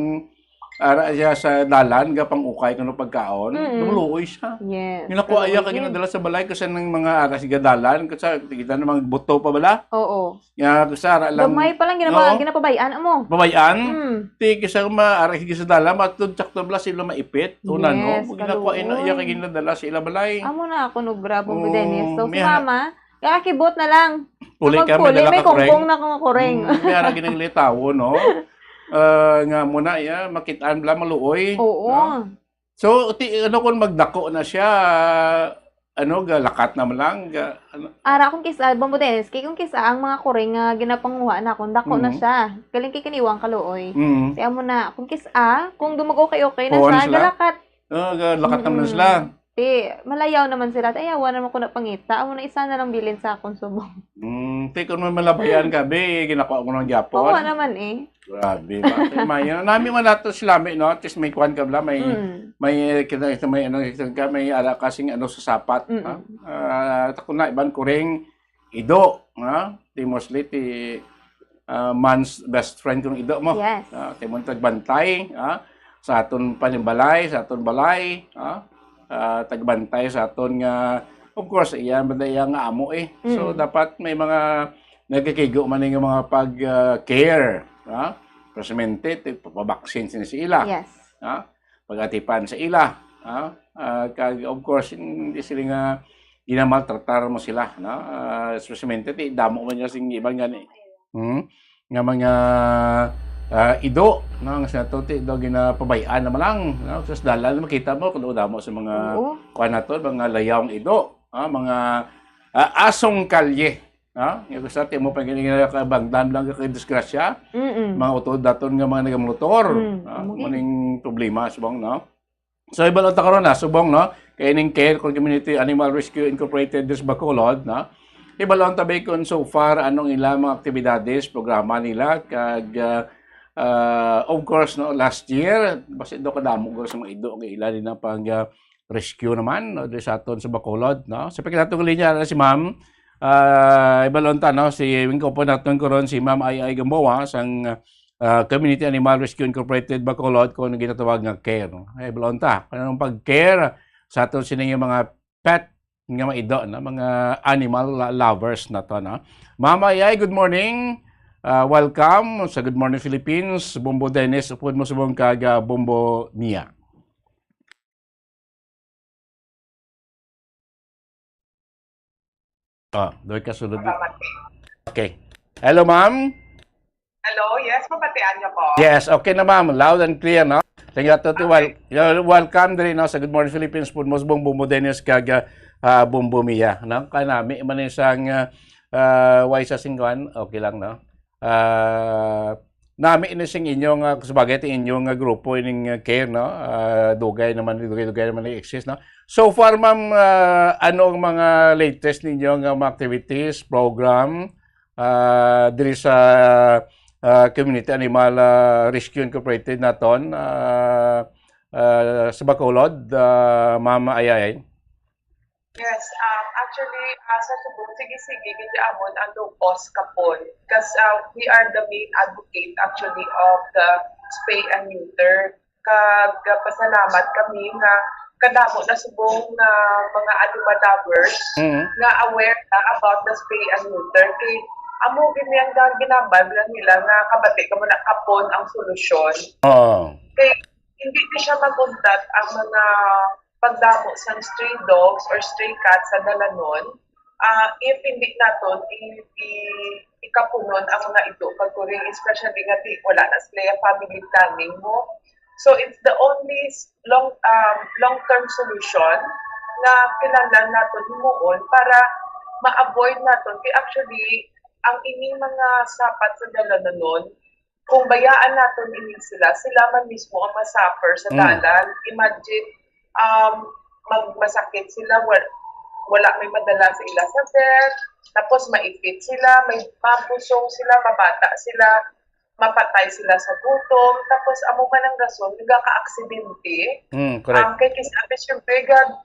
ara siya sa dalan, ga pang-ukay, kano pagkaon. Mm-mm. Lumuluoy siya. Yes, Ginakuha iya, kaluoy kag yun. ginadala sa balay, kasi ng mga ara, siya dalan, kasi kita na mga buto pa bala. Oo. Nga, kasi ara lang. Gamay pa lang, ginapa-, Oo. ginapabayaan mo. Pabayaan? Mm. Ti, kasi ma-, ara, sige sa dalan, matod, sakto bala sila maipit. O, nano, Yes, ginakuha ina, iya, kaluoy. kag ginadala sa ila balay. Amo na ako, no, grabo, Oo, Dennis. So, si may ha- mama, kakakibot na lang. Puli Kapag ka, may puli, dala may ka kuring. kungkong na kang kuring. Mm, may ara ginang litawo, no? Ah, nga mo na, iya, makitaan bala, maluoy, Oo. no? So, ti-, ano kung magdako na siya, ano, ga-, lakat na man lang, ga-, ano? Ara, kung kis-a, Bombo Dennis, kay kung kis-a ang mga kuring nga ginapanguha na, kung dako na Mm. siya. Galing kay kiniwang kaluoy. Mm. Kaya mo na, kung kis-a, kung dumag-okay-okay na Kuha na siya, sila? galakat. Ah, ga-, lakat naman na Mm-mm. sila. Ti, malayaw naman sila. Ti, ayawan naman ko na pangita. Amo na isa na lang bilin sa akong subong. Mm, ti, kung may malabayan ka, be, ginakuha mo ng Japon. Oo naman eh. Grabe, bakit may, ano, nami man nato sila, may, no? At least may kuwan ka bla, may, Mm. may, eh, kita, kita, may, ano, kita ka, may ara kasing, ano, sa sapat, Mm. ha? Ah, tako na, iban kuring ido, ha? Ti mostly, ti, ah, man's best friend kung ido mo. Yes. Ah, ti mo tagbantay, ha? Sa aton panimbalay, sa aton balay, ha? Ah, tagbantay sa aton nga, of course, iya, banda iya nga amo eh. So, Mm. dapat may mga nagkikigo man nga mga pag, ah, care, ha? Precisamente, ti, papabaksin sila sa ila. Yes. Ha? Pag-atipan sa ila, ha? Ah, kag, of course, hindi sila nga ginamaltratar mo sila, no? Ah, especially, ti, damo man niya sing iban nga ni. Hmm? Nga mga, ah, ido, no? Nga sa to, ti, daw ginapabayaan naman lang, no? Sa dalan, makita mo, kung damo sa mga, Oo. kuwan na to, mga layawang ido, ha? Mga, ah, asong kalye, ha? Nga gusto natin mo pag kabangdan lang kay disgrasya, Mm-mm. mga utod daton nga mga nagamotor, Mm, ha? amo gid. Muning problema, subong, no? So, ibalon ta karon na, subong, no? Kay ning Care Community Animal Rescue Incorporated diri sa Bacolod, no? Ibalon ta ba kung so far, anong ila mga aktibidades, programa nila, kag, ah, ah, of course, no, last year, basi do kadamo ko sa mga ido, kay ila din ang pag, ah, rescue naman, no, diri sa aton sa Bacolod, no? Sa pagkinato nga linya na si Ma'am, ah, ibalon ta, no, si wingko po naton karon si Ma'am Ai Ai Gamboa sang, ah, Community Animal Rescue Incorporated Bacolod, kung ginatawag nga care, no? Ibalon ta, kung anong pag-care sa aton sining mga pet nga mga ido, no? Mga animal lo-, lovers na to, no? Ma'am Ai Ai, good morning. Ah, welcome sa Good Morning Philippines. Bombo Dennis, upod mo subong kag, ah, Bombo Mia. Ah, doy ka sulod. Okay. Hello, ma'am. Hello, yes, mabatian niyo ko? Yes, okay na, ma'am. Loud and clear, no? Thank you, Ate. Okay. Wel-, you're welcome diri, no, sa Good Morning Philippines, pud mo subong Bombo Dennis kag, ah, Bombo Mia, no? Kanami man isang, ah, ah, way sa singkuan, okay lang, no? Ah, nami ini sing inyo nga, sabagay, ti inyo nga grupo ining, ah, care, no? Ah, dugay naman, dugay-dugay naman ni exist, no? So far, ma'am, ah, ano ang mga latest ninyo nga mga activities, program, ah, diri sa, ah, Community Animal, ah, Rescue Incorporated naton, ah, ah, sa Bacolod, ah, Ma'am Ai Ai? Yes, um, actually, ah, sa subong, sige-sige, gid amon ang low cost kapon. 'Cause, ah, we are the main advocate, actually, of the spay and neuter. Kag, ah, pasalamat kami nga kadamo na subong nga mga animal lovers Mm. nga aware na about the spay and neuter. Kay amo gid ni ang ginambal lang nila nga kabati ka mo na kapon ang solusyon. Oo. Kay Hindi na siya maguntat ang mga pagdamo sang stray dogs or stray cats sa dalanon, ah, if hindi naton i-, i-, ikapunon ang mga ido kag kuring, especially nga di, wala na sila yung family planning mo. So, it's the only s-, long, um, long-term solution nga kinahanglan naton himuon para ma-avoid naton. Kay actually, ang ining mga sapat sa dalanon, kung bayaan naton ini sila, sila man mismo ang ma-suffer sa Mm. dalan. Imagine, um, mag-, masakit sila, wa-, wala may madala sa ila sa vet, tapos maipit sila, may mabusog sila, mabata sila, mapatay sila sa gutom, tapos amo man ang rason, nagaka-aksidente. Mm, correct. Um, kay kis-, abi, syempre, gag-,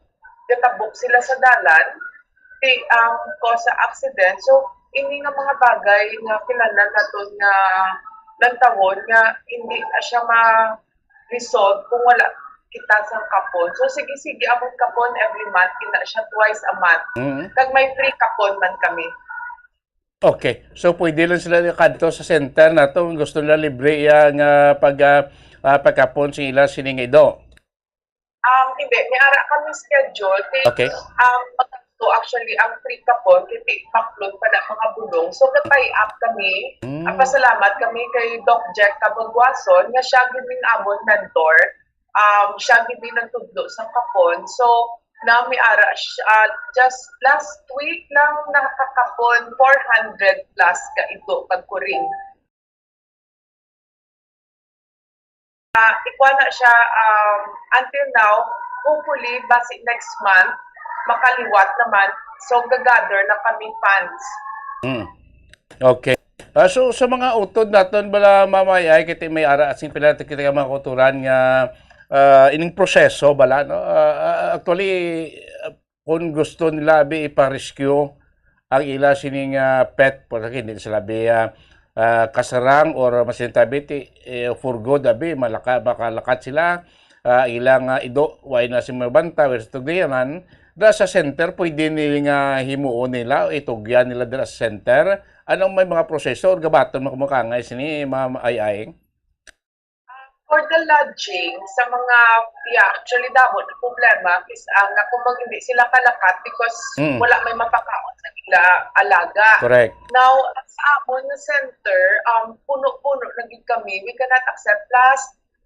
gatabok sila sa dalan, di, um, cause sa accident. So, ini nga mga bagay nga kinahanglan naton nga lantawon nga hindi na siya ma-resolve kung wala kita sang kapon. So, sige-sige, amon kapon every month, ina siya twice a month. Mm. Kag may free kapon man kami. Okay. So, pwede lang sila kadto sa center nato. Gusto nila libre iya nga pag, ah, ah, pagkapon sa ila sining ido. Um, hindi. May ara kami schedule. Kay, Okay. um, pagkadto, actually, ang free kapon, kay ti-, baklod pa na mga bulong. So, nag-tie up kami. Mm. Ah, pasalamat kami kay Doc Jack Cabagwason, nga siya gid ning amon mentor. Um, siya gid ning nagtudlo sa kapon. So, na may ara siya, ah, just last week lang nakakapon four hundred plus ka ido kag kuring. Ah, ikuha na siya, um, until now, hopefully, basi next month, makaliwat naman. So, gagather na kami funds. Mm. Okay. Ah, so, sa mga utod naton bala, Ma'am Ay Ay, kay ti may ara sing pila kita nga mga kautoran nga, ah, ining proseso bala, no? Ah, ah, actually, ah, kung gusto nila abi ipa-rescue ang ila sining, ah, pet, porque hindi sila abi, ah, ah, kasarang or masintabi ti, eh, for good abi, malaka-, makalakat sila, ah, ilang, ah, ido, way na sing mabanta, way sa tugyanan, da sa center, pwede ni nga himuon nila, itugyan nila dira sa center. Anong may mga proseso or gabaton mo kumukangay sini, Ma'am Ay Ay? For the lodging, sa mga, yeah, actually, damo na problema is, ah, nga kung mag-, hindi sila kalakat because Mm. wala may mapakaon sa ila alaga. Correct. Now, sa amon nga center, um, puno-puno na gid kami. We cannot accept. Plus,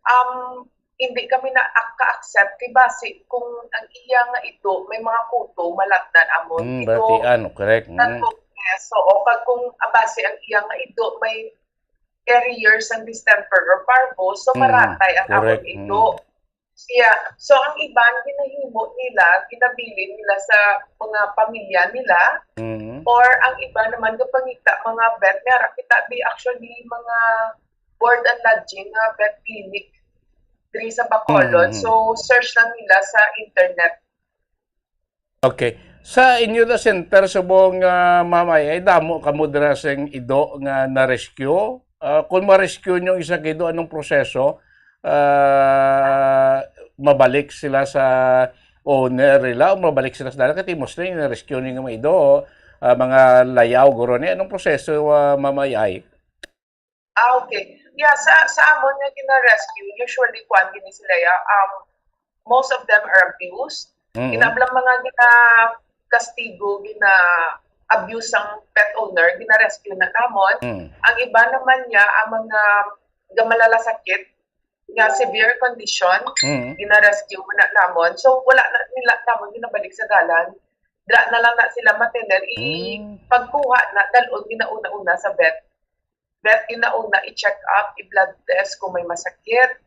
um, hindi kami na ka-accept kay basi kung ang iya nga ido may mga kuto, malatnan amon Mm, ido. Batian, correct. Mm. Yes, oo. Kag kung, ah, basi ang iya nga ido may carrier sang distemper or parvo, so Mm, maratay ang correct. Amon ido. Mm. Yeah. So, ang iban, ginahimo nila, ginabilin nila sa mga pamilya nila, Mm. or ang iba naman, gapangita, mga vet, may ara kita, di actually, mga board and lodging nga vet clinic diri sa Bacolod. Mm. So, search lang nila sa internet. Okay. Sa inyo na center, subong, ah, Ma'am Ay Ay, damo kamo dira sing ido nga na-rescue? Ah, kung ma-rescue nyo isa ka ido, anong proseso? Ah, mabalik sila sa owner nila o mabalik sila sa dalan? Kay mostly na-rescue ninyo nga mga ido, ah, mga layaw, guro ni. Anong proseso, ah, Ma'am Ay Ay? Ah, okay. Yeah, sa, sa amon nga gina-rescue, usually, kuwan gini sila, ya, um, most of them are abused. Mm. Kinablang mga gina-kastigo, gina-abuse ang pet owner, gina-rescue na namon. Mm. Ang iba naman niya, ang mga gamalala sakit, nga severe condition, Mm. gina-rescue na namon. So, wala na nila namon ginabalik sa dalan. Dira na lang na sila matender. I-, Mm. pagkuha na, dalon ginauna-una sa vet. Vet ginauna, i-check up, i-blood test kung may masakit,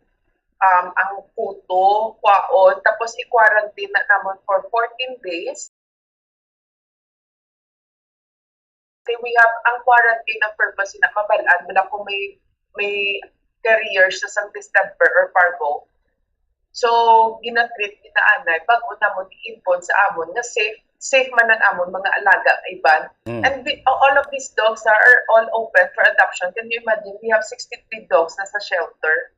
um, ang kuto, kwaon, tapos i-quarantine na namon for fourteen days. Kay we have, ang quarantine, ang purpose na mabal-an mo lang kung may, may carrier sa sang distemper or parvo. So, gina-treat, ginaanay, bago namon i-impon sa amon nga safe, safe man ang amon mga alaga nga iban. Mm. And the, all of these dogs are all open for adoption. Can you imagine? We have sixty-three dogs na sa shelter.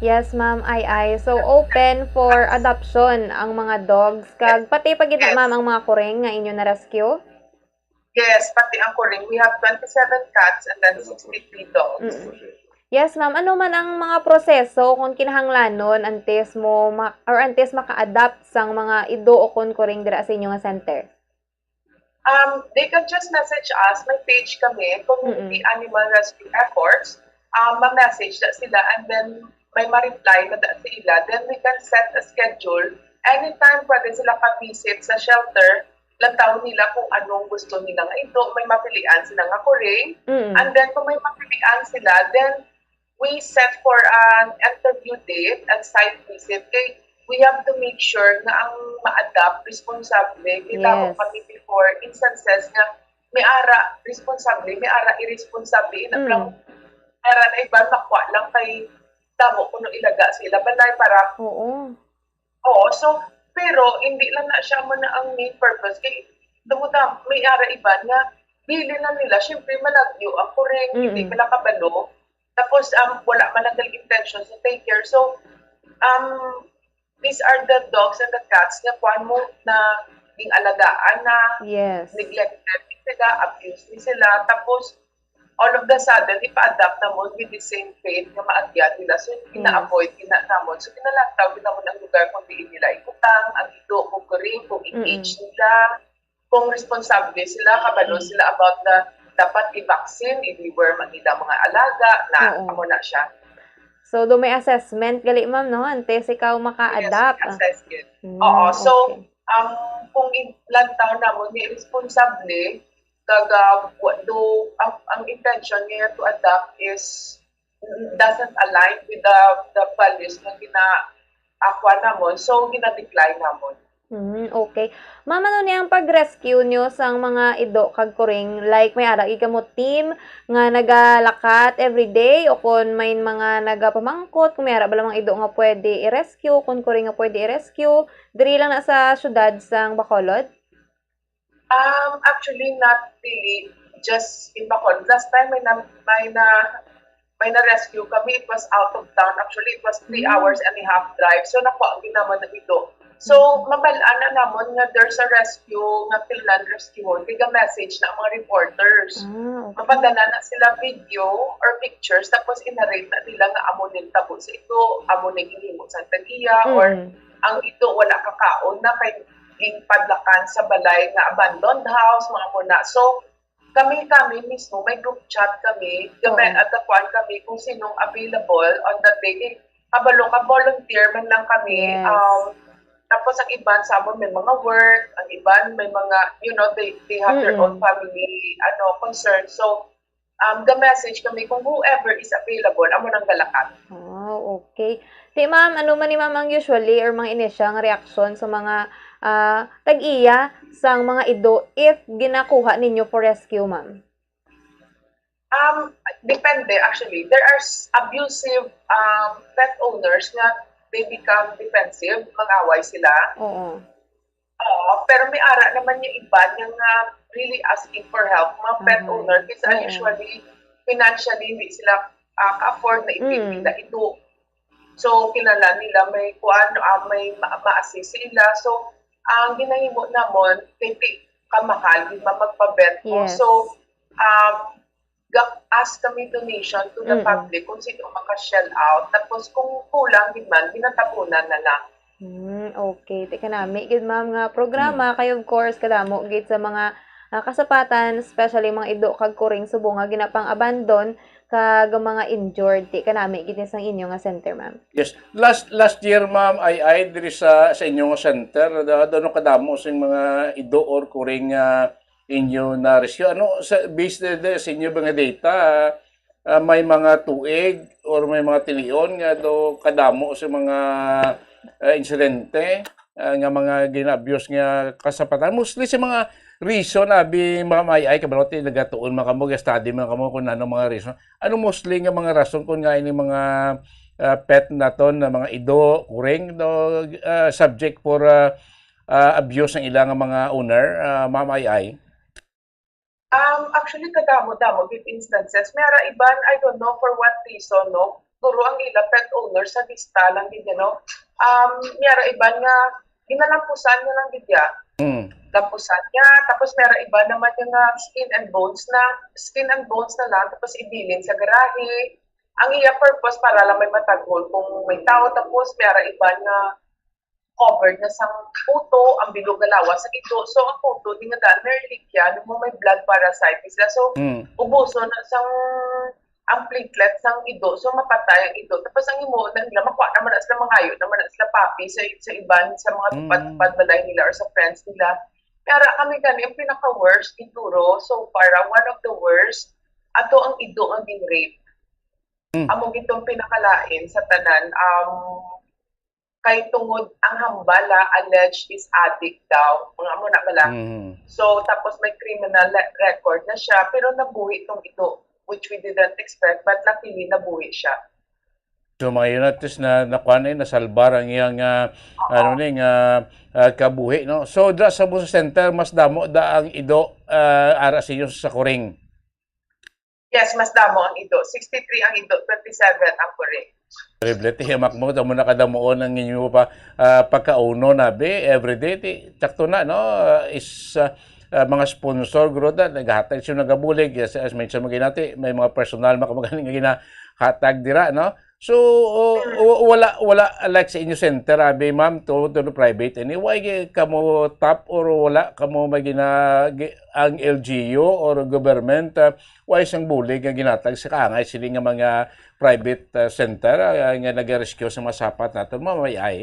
Yes, Ma'am Ay Ay. So, open for adoption ang mga dogs. Kag pati pa gid na, Yes. ma'am, ang mga kuring nga inyo na-rescue? Yes, pati ang kuring. We have twenty-seven cats and then sixty-three dogs. Mm. Yes, ma'am. Ano man ang mga proseso kung kinahanglanon antes mo ma-, or antes maka-adapt sang mga ido o kon kuring dira sa inyo nga center? Um, they can just message us. May page kami, Community Animal Rescue Efforts. Um, ma-message na sila and then may ma-reply na da sila. Then we can set a schedule. Anytime pwede sila ka-visit sa shelter, lantawon nila kung anong gusto nila nga ido. May mapilian sila nga kuring. Mm. And then kung may mapilian sila, then we set for an interview date and site visit. Kay we have to make sure nga ang ma-adapt responsable. Kita ko Yes. kami before instances nga may ara responsable, may ara irresponsable. Ina Mm. lang, may ara na iban makuha lang kay damo kuno ilaga sa ila balay para Oo. Oo, so, pero hindi lang na siya mo na ang main purpose. Kay, damo-damo, may ara iban nga, bili na nila, syempre, malagyo ang kuring, hindi Mm-mm. pala kabalo. Tapos, um, wala man lang nila intention sa take care. So, um, these are the dogs and the cats nga kuan mo na ging alagaan na, Yes. neglected ni sila, abused ni sila. Tapos, all of the sudden, ipa-adapt namon with the same faith nga maagyan nila. So, Yes. gina-avoid gina namon. So, ginalantaw gid namon ang lugar kung diin nila ibutang, ang ido, kung kuring, kung Mm-mm. i-cage nila, kung responsable sila, kabalo sila about the dapat i-vaccine, i-deworm ang ilang mga alaga, na Oo. amo na siya. So, do may assessment gali, ma'am, no? Antes ikaw maka-adapt. Yes, assess it. Mm, Oo, so, okay. um, kung i-, lantaw namon nga responsable, kag, ah, wa-, do, ang, ang intention niya to adapt is, mm, doesn't align with the, the values nga gina-, ah, kuha namon. So, gina-decline namon. Mm, okay. Ma'am, ano ni ang pag-rescue nyo sang mga ido kag kuring? Like, may ara gid kamo team nga nagalakat everyday, o kon may mga nagapamangkot, kung may ara bala mga ido nga pwede i-rescue, kon kuring nga pwede i-rescue, diri lang na sa syudad sang Bacolod? Um, actually, not really just in Bacolod. Last time, may na, may na, may na-rescue kami. It was out of town. Actually, it was three Mm. hours and a half drive. So, nakuha gid namon ang ido. So, Mm. mabal-an na namon nga there's a rescue nga kinahanglan rescueon. Kay ga-message na ang mga reporters. Ah, okay. Mapadala na sila video or pictures, tapos i-narrate na nila nga amo ning tabo sa ido, amo ning ginhimo sa tag-iya, or Mm. ang ido wala kakaon na kay ginpadlakan sa balay nga abandoned house, mga amo na. So, kami, kami mismo, may group chat kami, kami, Oo. at kuan kami kung sinong available on that day. Kay kabalo ka, volunteer man lang kami. Yes. Um, tapos ang iban sa amon may mga work, ang iban may mga, you know, they, they have their own Mm-mm. family, ano, concern. So, um, ga-message kami kung whoever is available, amo nang galakat. Ah, okay. Di, ma'am, ano man ni, ma'am, ang usually or mga initial nga reaksyon sa mga, ah, tag-iya sang mga ido if ginakuha ninyo for rescue, ma'am? Um, depende, actually. There are s-, abusive, um, pet owners nga they become defensive, mag-away sila. Oo. Oo, pero may ara naman yung iba nga, nga really asking for help, mga pet Mhm. owner, kasi Oo. usually, financially, hindi sila, ah, ka-afford na ipili Mm. na ido. So, kinahanglan nila may kuan, ah, may ma-, ma-assist sila. So, ang ginahimo namon, kay di kamahal, di ba, magpa-vet mo. Yes. So, um, ga-ask kami donation to the Mm-mm. public kung sino maka-shell out. Tapos, kung kulang, di man, ginatabunan na lang. Hmm, okay. Ti kanami gid, ma'am, nga programa. Mm. Kay, of course, kadamo gid sa mga, ah, kasapatan, especially mga ido kag kuring subong nga ginapang-abandon kag mga injured. Ti kanami gid ni sang inyo nga center, ma'am. Yes. Last, last year, ma'am, ay, ay, diri sa, sa inyo nga center, da-, daw kadamo sing mga ido or kuring, ah, inyo na-rescue. Ano, sa, based, eh, sa inyo ba nga data, ah, may mga tuig or may mga tilion nga do kadamo sa mga, ah, insidente, ah, nga mga gina-abuse nga kasapatan? Mostly sa mga reason, abi, Ma'am Ay Ay, kabalo ti nagatuon man kamo, ga-study man kamo kung ano mga reason. Ano mostly nga mga rason kung nga ini mga, ah, pet naton na mga ido, kuring, do, ah, subject for, ah, ah, abuse ang ila nga mga owner, ah, Ma'am Ay Ay? Um, actually, kadamo-damo gid instances. May ara iban, I don't know for what reason, no? Siguro ang ila pet owner sa lista lang gid, no? Um, may ara iban nga ginalampusan niya lang gid ya. Mm. Lampusan niya, tapos may ara iban naman yung nga skin and bones na, skin and bones na lang, tapos ibilin sa garahe. Ang iya purpose para lang may mataghol kung may tao, tapos may ara iban nga covered na sang uto, ang bilog nga lawas sa ido. So, ang uto, di nga daan, may reliquia, ano mo, may blood parasite sila. So, Mm. ubuson na sang ang platelet sang ido, so mapatay ang ido. Tapos ang imo na nila, makuha naman na sila, mangayo naman na sila papi sa, sa iban, sa mga Mm. tupad-tupad balay nila or sa friends nila. Kaya kami gani, ang pinaka-worst, siguro, so far, ah, one of the worst, ato ang ido ang gin-rape. Mm. Amo gitong pinakalain sa tanan. Um, kay tungod ang hambala, alleged is addict daw. Mga amo na bala. Mm. So, tapos may criminal le-, record na siya, pero nabuhi tong ido, which we didn't expect, but luckily, nabuhi siya. So, mga yun, at least na, nakuha na yun, nasalbar ang iyang, ah, Oo. ano ni, nga, ah, kabuhi, no? So, dra sa Busa Center, mas damo da ang ido, ah, ara sa inyo sa Kuring. Yes, mas damo ang ido. Sixty-three ang ido, twenty-seven ang kuring. Terrible, ti, himak mo, tamo na kadamuon ang inyo pa, ah, pagkauno na, be, everyday, ti, sakto na, no? Ah, is, ah, ah, mga sponsor, guro, da, naghatag siya, nagabulig, yes, as mentioned mo ginati, may mga personal, makamagaling nga ginahatag dira, no? So, o, Mm. o, wala, wala, like, sa inyo center, abi, ma'am, to, to the private, anyway, kamo top or wala, kamo may gina-, gi-, ang L G U or government, ah, Wa isang bulig nga ginatag sa kaangay sini nga mga private, ah, center, ah, nga nagarescue sa mga sapat naton, Ma'am Ay Ay?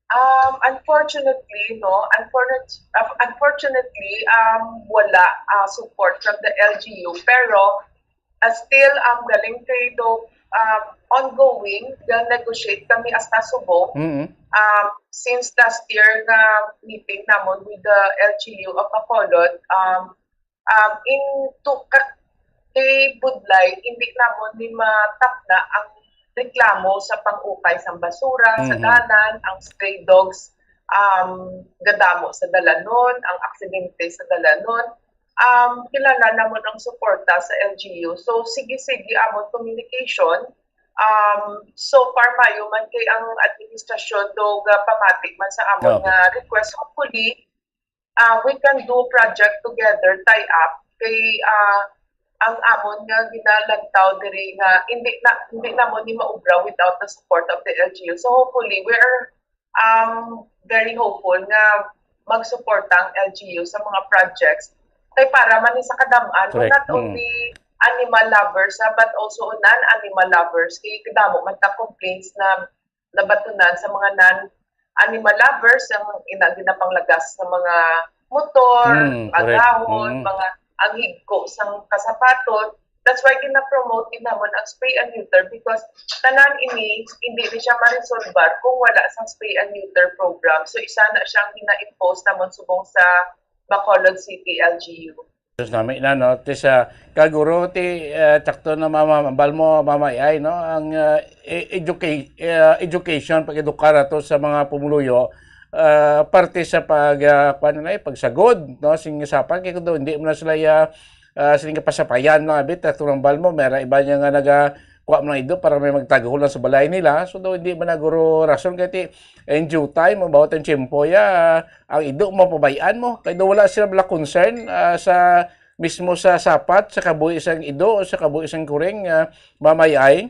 Um, unfortunately, no, unfortunate-, uh, unfortunately, um, wala, ah, support from the L G U. Pero, ah, still, um, galing kay do, um, ongoing, ga-negotiate kami hasta subong. Mm-mm. Um, since last year nga meeting namon with the L G U of Bacolod, um, Um, in to, ka-, kay Budlay, hindi namon ni matapna ang reklamo sa pang-ukay sang basura sa Mhm. dalan, ang stray dogs, um, gadamo sa dalanon, ang aksidente sa dalanon. Um, kilala namon ang suporta sa L G U. So, sige-sige amon communication. Um, so far, mayo man kay ang administrasyon do gapamati man sa amon Oo. nga request. Hopefully, ah, we can do project together, tie up, kay, ah, ang amon nga ginalantaw diri nga hindi na, hindi namon ni maubra without the support of the L G U. So hopefully, we are, um, very hopeful nga magsuporta ang L G U sa mga projects. Kay para man ni sa kadam-an, Correct. not Mm. only animal lovers, ha, but also non-animal lovers. Kay kadamo man ta complaints na nabatunan sa mga non-animal lovers, ang ina ginapanglagas sa mga motor, Mm, correct. agahon, Mm. mga ang higko sang kasapaton. That's why gina-promote din namon ang spay and neuter, because tanan ini, hindi ni siya maresolbar kung wala sang spay and neuter program. So, isa na siyang gina-impose namon subong sa Bacolod City L G U. Sus, nami na, no? Ti sa, kaguro, ti, eh, tsakto na, mama, ambal mo, Mama Ay, no? Ang, eh, e-, educa-, eh, education, pag-edukar nato sa mga pumuluyo, ah, parte sa pag, ah, kuwan na, eh, pagsagod, no? Sing sapan, kay kundo, hindi mo na sila, ah, ah, sila nga pasapayan, no? Abit, at turang bal mo, may ra iba niya nga naga, kuha mo ng ido para may magtago lang sa balay nila. So, do, hindi man na guro rason, kay ti, in due time, about ang tiyempo, ya, ang ido, mapabay-an mo. Kay do wala sila bala concern, ah, sa mismo sa sapat, sa kabuhi sang ido, o sa kabuhi sang kuring, ah, Mama Ay?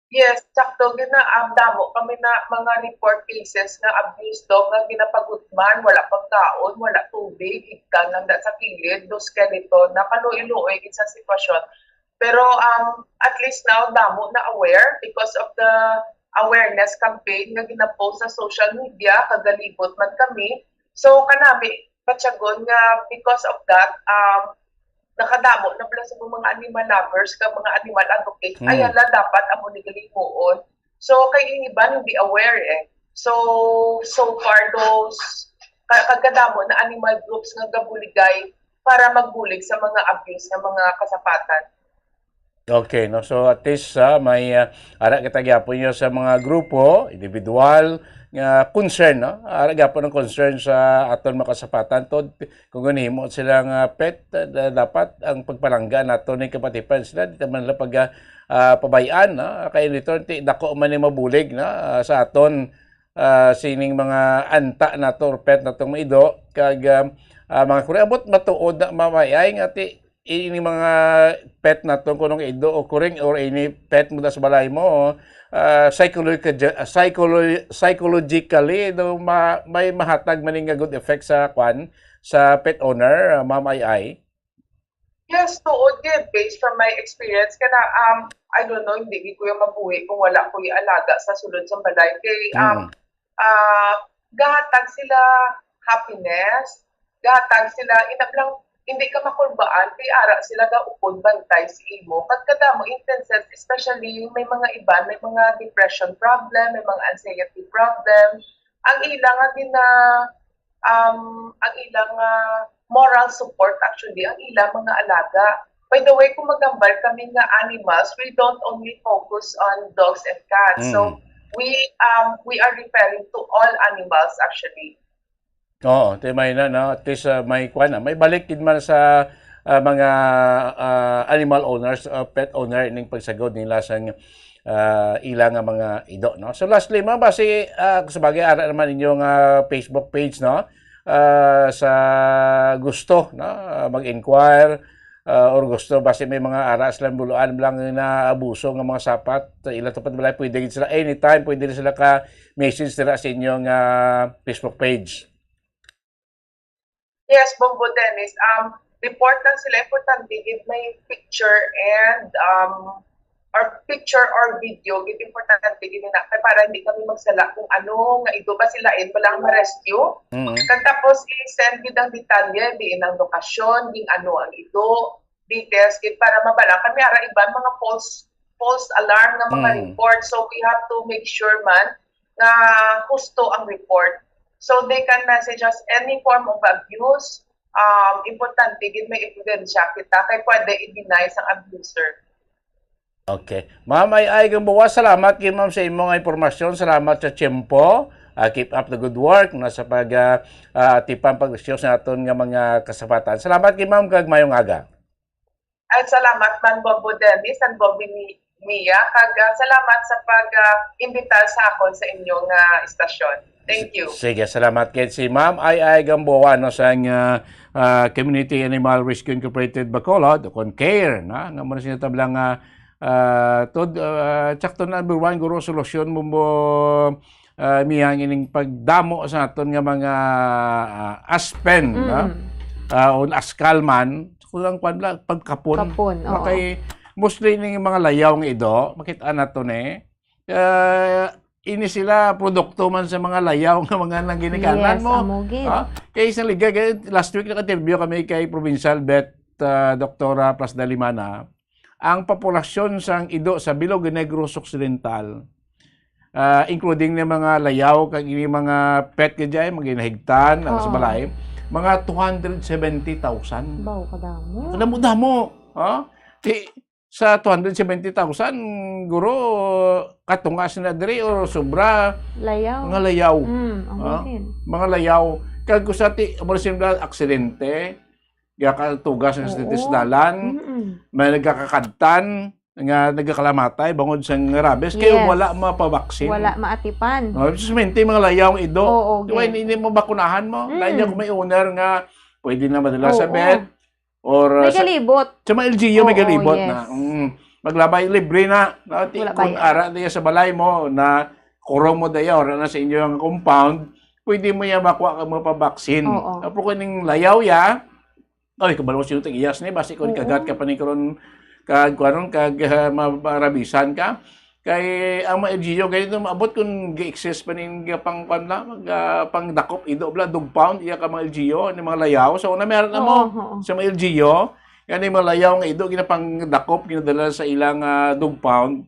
Yes, sakto. Gina-, um, damo kami na mga report cases nga abuse dog nga ginapagutman, wala pagkaon, wala tubig, higtan lang da sa kilid, do skeleton, nakaluoy-luoy gid sa sitwasyon. Pero, um, at least now, damo na aware because of the awareness campaign nga gina-post sa social media, kagalibot man kami. So, kanami, patyagon nga because of that, um, nakadamo na pala sa mga animal lovers, kag mga animal advocates, Mm. ay, hala, dapat amo ni galing muon. So, kay yung iba hindi aware eh. So, so far, those, ka-, kagkadamo na animal groups nga gabuligay para magbulig sa mga abuse nga mga kasapatan. Okay, no? So, at least, ah, may, ah, ara kita gyapon niyo sa mga grupo, individual, nga concern, no? Ara gyapon ang concern sa aton mga kasapatan. To, kung ginhimo sila nga pet, ah, da-, dapat ang pagpalangga nato ni kapatipan sila, di naman nila pag, ah, ah, pabayaan, no? Kay in return, ti, dako man ni mabulig, no? Ah, sa aton, ah, sining mga anta nato or pet natong maido, kag, ah, ah, mga kuri, abot matuod na mamayay nga ti, ini mga pet naton, kuno nga ido o kuring or any pet mo sa balay mo, ah, psychologica-, psycholo-, psychologically, no, ma-, may mahatag man nga good effect sa kwan, sa pet owner, ah, Ma'am Ai Ai? Yes, tuod gid, based from my experience, kana, um, I don't know, hindi gid ko yung mabuhi kung wala ko yung alaga sa sulod sa balay. Kay, um, Mm. ah, gahatag sila happiness, gahatag sila, inap lang, hindi ka makurbaan, kay ara sila gaupod bantay sa imo. Kag kadamo instances, especially may mga iban, may mga depression problem, may mga anxiety problem. Ang ila nga gina-, um, ang ilang, ah, moral support, actually, ang ilang mga alaga. By the way, kung maghambal kami nga animals, we don't only focus on dogs and cats. So, Mm. we, um, we are referring to all animals, actually. Oo, ti may na, no? At least, ah, may kwan na. May balik gid man sa, ah, mga, ah, animal owners, ah, pet owner, ining pagsagod nila sang, ah, ila nga mga ido, no? So, lastly, ma'am, basi, ah, sa bagay, ara naman inyong, ah, Facebook page, no? Ah, sa gusto, no? Ah, mag-inquire, ah, or gusto, basi may mga ara sila buluan lang na abuso nga mga sapat, ila tupad balay, pwede gid sila anytime, pwede rin sila ka-message dira sa inyong, ah, Facebook page. Yes, Bombo Dennis. Um, report lang sila, importante gid may picture and, um, or picture or video, gid importante gid na kay para hindi kami magsala kung ano nga ido ba sila, eh, wala ang ma-rescue. Mm. Kag tapos i-send gid ang detalye, diin ang lokasyon, diin ano ang ido, details gid para mabala kami ara iban mga false, false alarm nga mga Mm. report. So we have to make sure man nga husto ang report. So they can message us any form of abuse. Um, importante gid may ebidensya kita kay pwede i-deny sang abuser. Okay. Ma'am Ai Ai Gamboa, salamat kay ma'am sa imo nga impormasyon. Salamat sa tiyempo. Ah, keep up the good work na sa pag, ah, ah, atipang pag-rescue sa aton nga mga kasapatan. Salamat kay ma'am kag mayong aga. Ay, salamat man, Bombo Dennis and Bombi Mi-, Mia. Kag, ah, salamat sa pag, ah, imbita sa akon sa inyong, ah, istasyon. Thank you. Sige, salamat kay si Ma'am Ai Ai Gamboa, no, sang, ah, ah, Community Animal Rescue Incorporated Bacolod, o kon care, na, nga muna sinatablang, ah, ah, tod-, ah, tsakto na, number one, guro, solusyon mo mo, ah, Mia, ang ining pagdamo sa aton nga mga, ah, aspen, Mm. no? Ah, o askal man, kulang kwan lang, pagkapon. Kapon, No, oo. kay mostly ning mga layaw nga ido, makita nato ni. Ah, ini sila produkto man sa mga layaw nga mga nang ginikanan Yes, mo. amo gid. Ah, kay isang liga, kay last week naka-interview kami kay Provincial Vet, ah, Doktora Plasda Limana. Ang populasyon sang ido sa Bilog Negros Occidental, ah, including ni mga layaw kag ini mga pet gid ay, mga ginahigtan, ang sa Oo. balay, mga two hundred seventy thousand. Baw, kadamo. Kadamo-damo, ha? Ti-, sa two hundred seventy thousand, guro, katungas na diri or sobra Layaw. mga layaw. Mm, ang Ha? Mga layaw. Kag usa ti, amo sila aksidente, gakatugas nga Oo. sa dalan, Mm-mm. may nagakakadtan, nga nagakalamatay bangod sa rabies, kay Yes. wala mapabaksin. Wala maatipan. Oh, just maintain mga layaw ang ido. Oo, Di ba, okay. hindi, hindi mo bakunahan mo? Mm. Dahil niya kung may owner nga pwede na madala sa Oo. vet, or, May uh, sa, galibot. sa mga L G U, may Oo, galibot yes. na. Mm. Maglabay, libre na. Na, ti-, Wala kung bayad. ara niya sa balay mo, na kurong mo daya, or na sa inyo ang compound, pwede mo yan makuha ka mo pabaksin. Oo. Apo ko ning layaw ya, ay, kabalo sino tag-iyas ni, basi kung Oo. kagat ka pa ni karon, kag, kuwaron, kag, ah, ma-, marabisan ka. Kay ang mga L G U, ganito, maabot kung gi-excess pa ning pang, kwan na, mag, ah, pang dakop, ido bla, dog pound, iya ka mga L G U, ni mga layaw. So, una, meron na Oo, mo oo. sa mga L G U, yan yung mga layaw nga ido, ginapang dakop, ginadala sa ilang, ah, dog pound.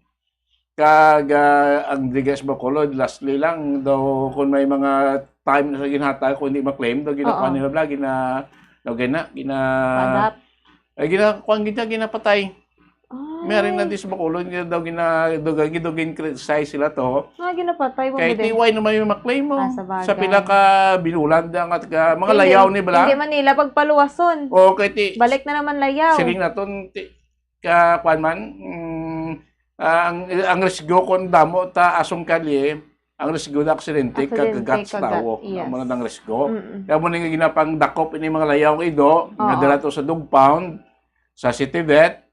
Kag, ah, ang Drigas Bacolod, lastly lang, daw kung may mga time na sa ginhatag, kung hindi ma-claim, daw ginakuha Oo. nila bla, gina-, daw gina-, gina-, Padap. ay, gina-, kuwan gid niya, ginapatay. Ay. Meron na di sa Bacolod, nga daw gina-, daw gagi-, daw gin-criticize sila to. Nga ginapatay, Kay wala din. T Y naman yung ma-claim mo. Ah, sa bagay. Sa pila ka binulan, da, nga taga, mga Hindi, layaw ni bala. hindi man nila pagpaluwason. O, kay ti-, Balik na naman layaw. siling naton, ti-, ka, kwan man, mm, ah, ang, ang risgo kung damo ta asong kalye, ang risgo na aksidente, Aksidente, kagagat sa kagat, tawo. yes. Ang mga nang risgo. Mm-mm. Kaya mo na nga ginapangdakop ini mga layaw nga ido, nga Oo. dala to sa dog pound, sa City Vet,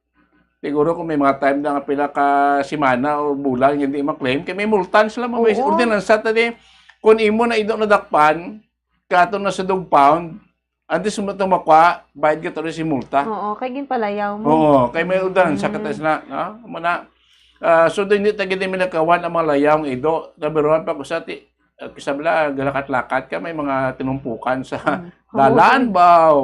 siguro kung may mga time na nga pila ka semana o bulan nga hindi ma-claim, kay may multan sila, mga Oo. ordinansa ta di, kung imo na ido nadakpan, kato na sa dog pound, antes mo ito makuha, bayad ka tuloy si multa. Oo, kay ginpalayaw mo. Oo, kay may ordinansa ka Mm. tayo na, no? Muna, ah, so, hindi tayo gini minakawan ang mga layaw nga ido. Number one pa ko sa ti-, ah, kisabla, galakat-lakat ka, may mga tinumpukan sa Mm. dalan, Hamuton. baw.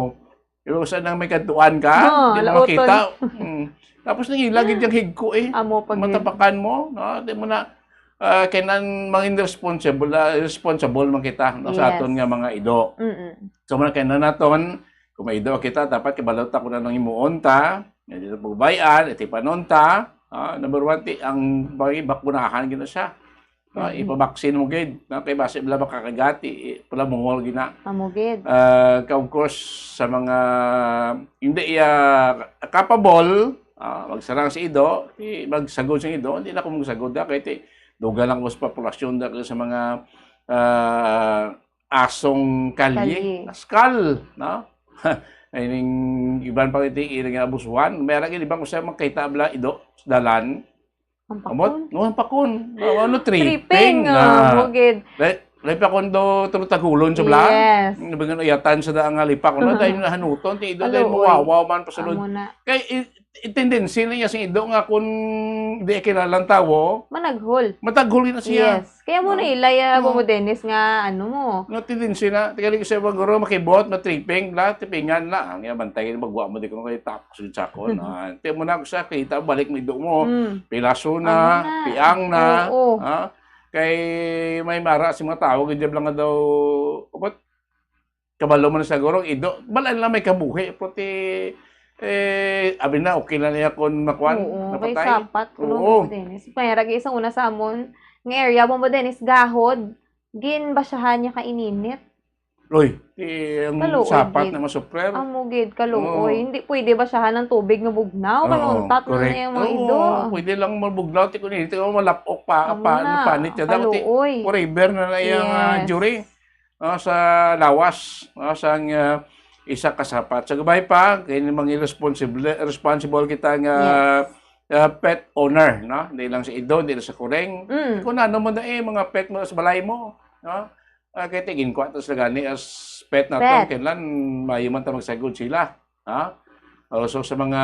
Pero sa nang may kadtuan ka, Oo, di mo lauton. makita. Mm. Tapos nangilagid yung higko eh. Amo pa gid. Matapakan mo, no? Di mo na, ah, kainan mangin responsible, ah, responsible man kita, no, sa Yes. aton nga mga ido. Mm-mm. So, muna kainan naton, kung may ido kita, dapat kabalo ta kung anong himuon ta, nga di ta pagbayan, itipanon ta. Ah, number one, ti-, ang may bakunahan, gina siya. Ah, Mm. ipabaksin mo gid, no? Kay basi bala makakagati, eh, pala mungol gina. Amo gid. Ah, ka-, of course, sa mga hindi iya capable, ah, magsarang sa ido, eh, magsagod sa ido, hindi na ko magsagod na, kay ti-, dugang lang ko sa populasyon na sa mga, ah, asong kalye. Kalye. Askal, no? Ay, ning iban pa iti ira nga abusuhan. May ra gid iban ko sa makita bala ido sa dalan. Ang Ambot? Pakon. No, ang pakon. Oh, ano, tripping, Tripping, ah, ah. Bugid. Lay, lay pakon do, tulo tagulon sa bala. Yes. Nabangan uyatan sa daan nga lipak, no? Dahil nahanuton, ti ido, dahil Kaluoy. Muwawaw man pasulod. Amo na. Kay, i-, i-, tendency na niya sa ido nga kung di kilalang tawo, Managhol. mataghol na siya. Yes. Kaya mo No? na ilay, ah, No. Bobo Dennis nga, ano mo. No, tendency na. Tiga ko sa ibang guro, makibot, matripping, bla, trippingan na. Ang iya, bantay, magwa mo, di ko kayo tapos yun sa ako. Ah, tiyan mo na ako sa kita, balik mo ido mo. Mm. Pilaso na, Amo na. piang na. Oo. Ha? Kay may mara si mga tao, ganyan lang nga daw, upot, kabalo mo na siguro, ido, bala lang may kabuhi, puti, eh, abi na, okay na niya kung makuan, Oo, kay napatay. sapat, kuno, Oo. Bobo Dennis. Kaya ragi isang una sa amon, nga area, Bobo Dennis, gahod, ginbasyahan niya ka ininit. Uy, ti-, ang Kaluoy sapat gid. na masuprer. Amo gid, kaluoy. Oo. Hindi pwede basyahan ng tubig nga bugnaw, kay Oo, mauntat na correct. niya yung mga Oo, ido. pwede lang mabugnaw, ti kundi, ti malapok pa, Amo pa, na, panit siya. Dapat, ti-, kaluoy. forever na na yung, ah, Yes. jury, no, sa lawas, no, sang, ah, isa ka sapat. Sa gabay pa, kay mga responsible, responsible kita nga, Yes. ah, pet owner, no? Hindi lang sa ido, hindi lang sa kureng. Mm. Kung ano mo na eh, mga pet mo sa balay mo, no? Ah, kay tigin ko ato sila gani as pet naton, Pet. kailan mayo man ta magsagod sila, ha? Oh, so sa mga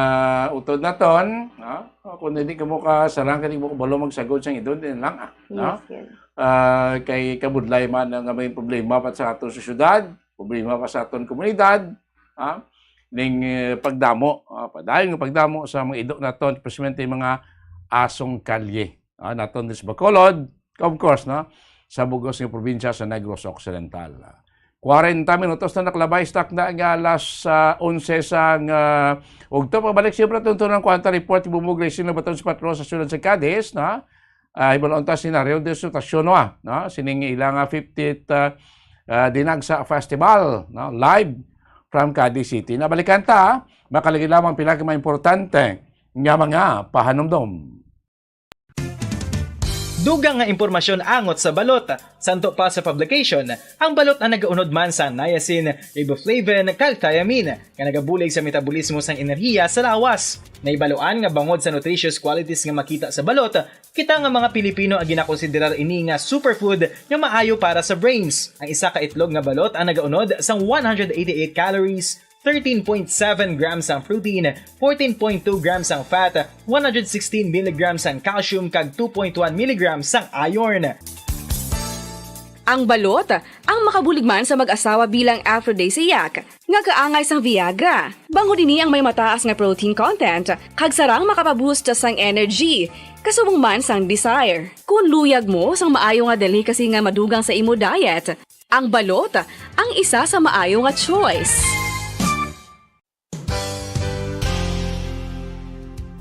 utod naton, ha? Oh, kung hindi ka mo kasarang, kay di mo kabalo magsagod sang ido, din lang, ah, no? Yes, yes. Ah, kay kabudlay man ang may problema pa sa aton sa syudad, problema pa sa aton komunidad, ha? Ning, eh, pagdamo, ah, padayon nga pagdamo sa mga ido naton, especially mga asong kalye. Ah, naton din sa Bacolod, of course, no? Sa bugos nga probinsya sa Negros Occidental. Kwarenta minutos na nakalabay, stock na nga alas, ah, onse sang, ah, ugto. Pabalik siyempre itong tunang kwanta report, ibumugay sino baton sa patrol sa siyudad sa Cadiz, no? Ah, hibalon ta si Nario de Sutacion, no? Sining ilang, ah, fiftieth, ah, ah, Dinagsa Festival, no? Live from Cadiz City. Nabalikan ta, makalagi lamang pila ka mga importante nga mga pahanumdom. Dugang nga impormasyon angot sa balot. Santo pa sa publication, ang balot ang nagaunod man sa niacin, riboflavin, kag thiamine, nga nagabulig sa metabolismo sang enerhiya sa lawas. Naibaluan nga bangod sa nutritious qualities nga makita sa balot, kita nga mga Pilipino ang ginakonsiderar ini nga superfood nga maayo para sa brains. Ang isa ka itlog nga balot ang nagaunod sang one hundred eighty-eight calories, thirteen point seven grams ang protein, fourteen point two grams ang fat, one hundred sixteen milligrams ang calcium, kag two point one milligrams ang iron. Ang balot, ang makabulig man sa mag-asawa bilang aphrodisiac, nga kaangay sang Viagra. Bangod ini ang may mataas nga protein content, kag sarang makapaboost sang energy, kasubong man sang desire. Kung luyag mo sang maayo nga delicacy nga madugang sa imo diet, ang balot ang isa sa maayo nga choice.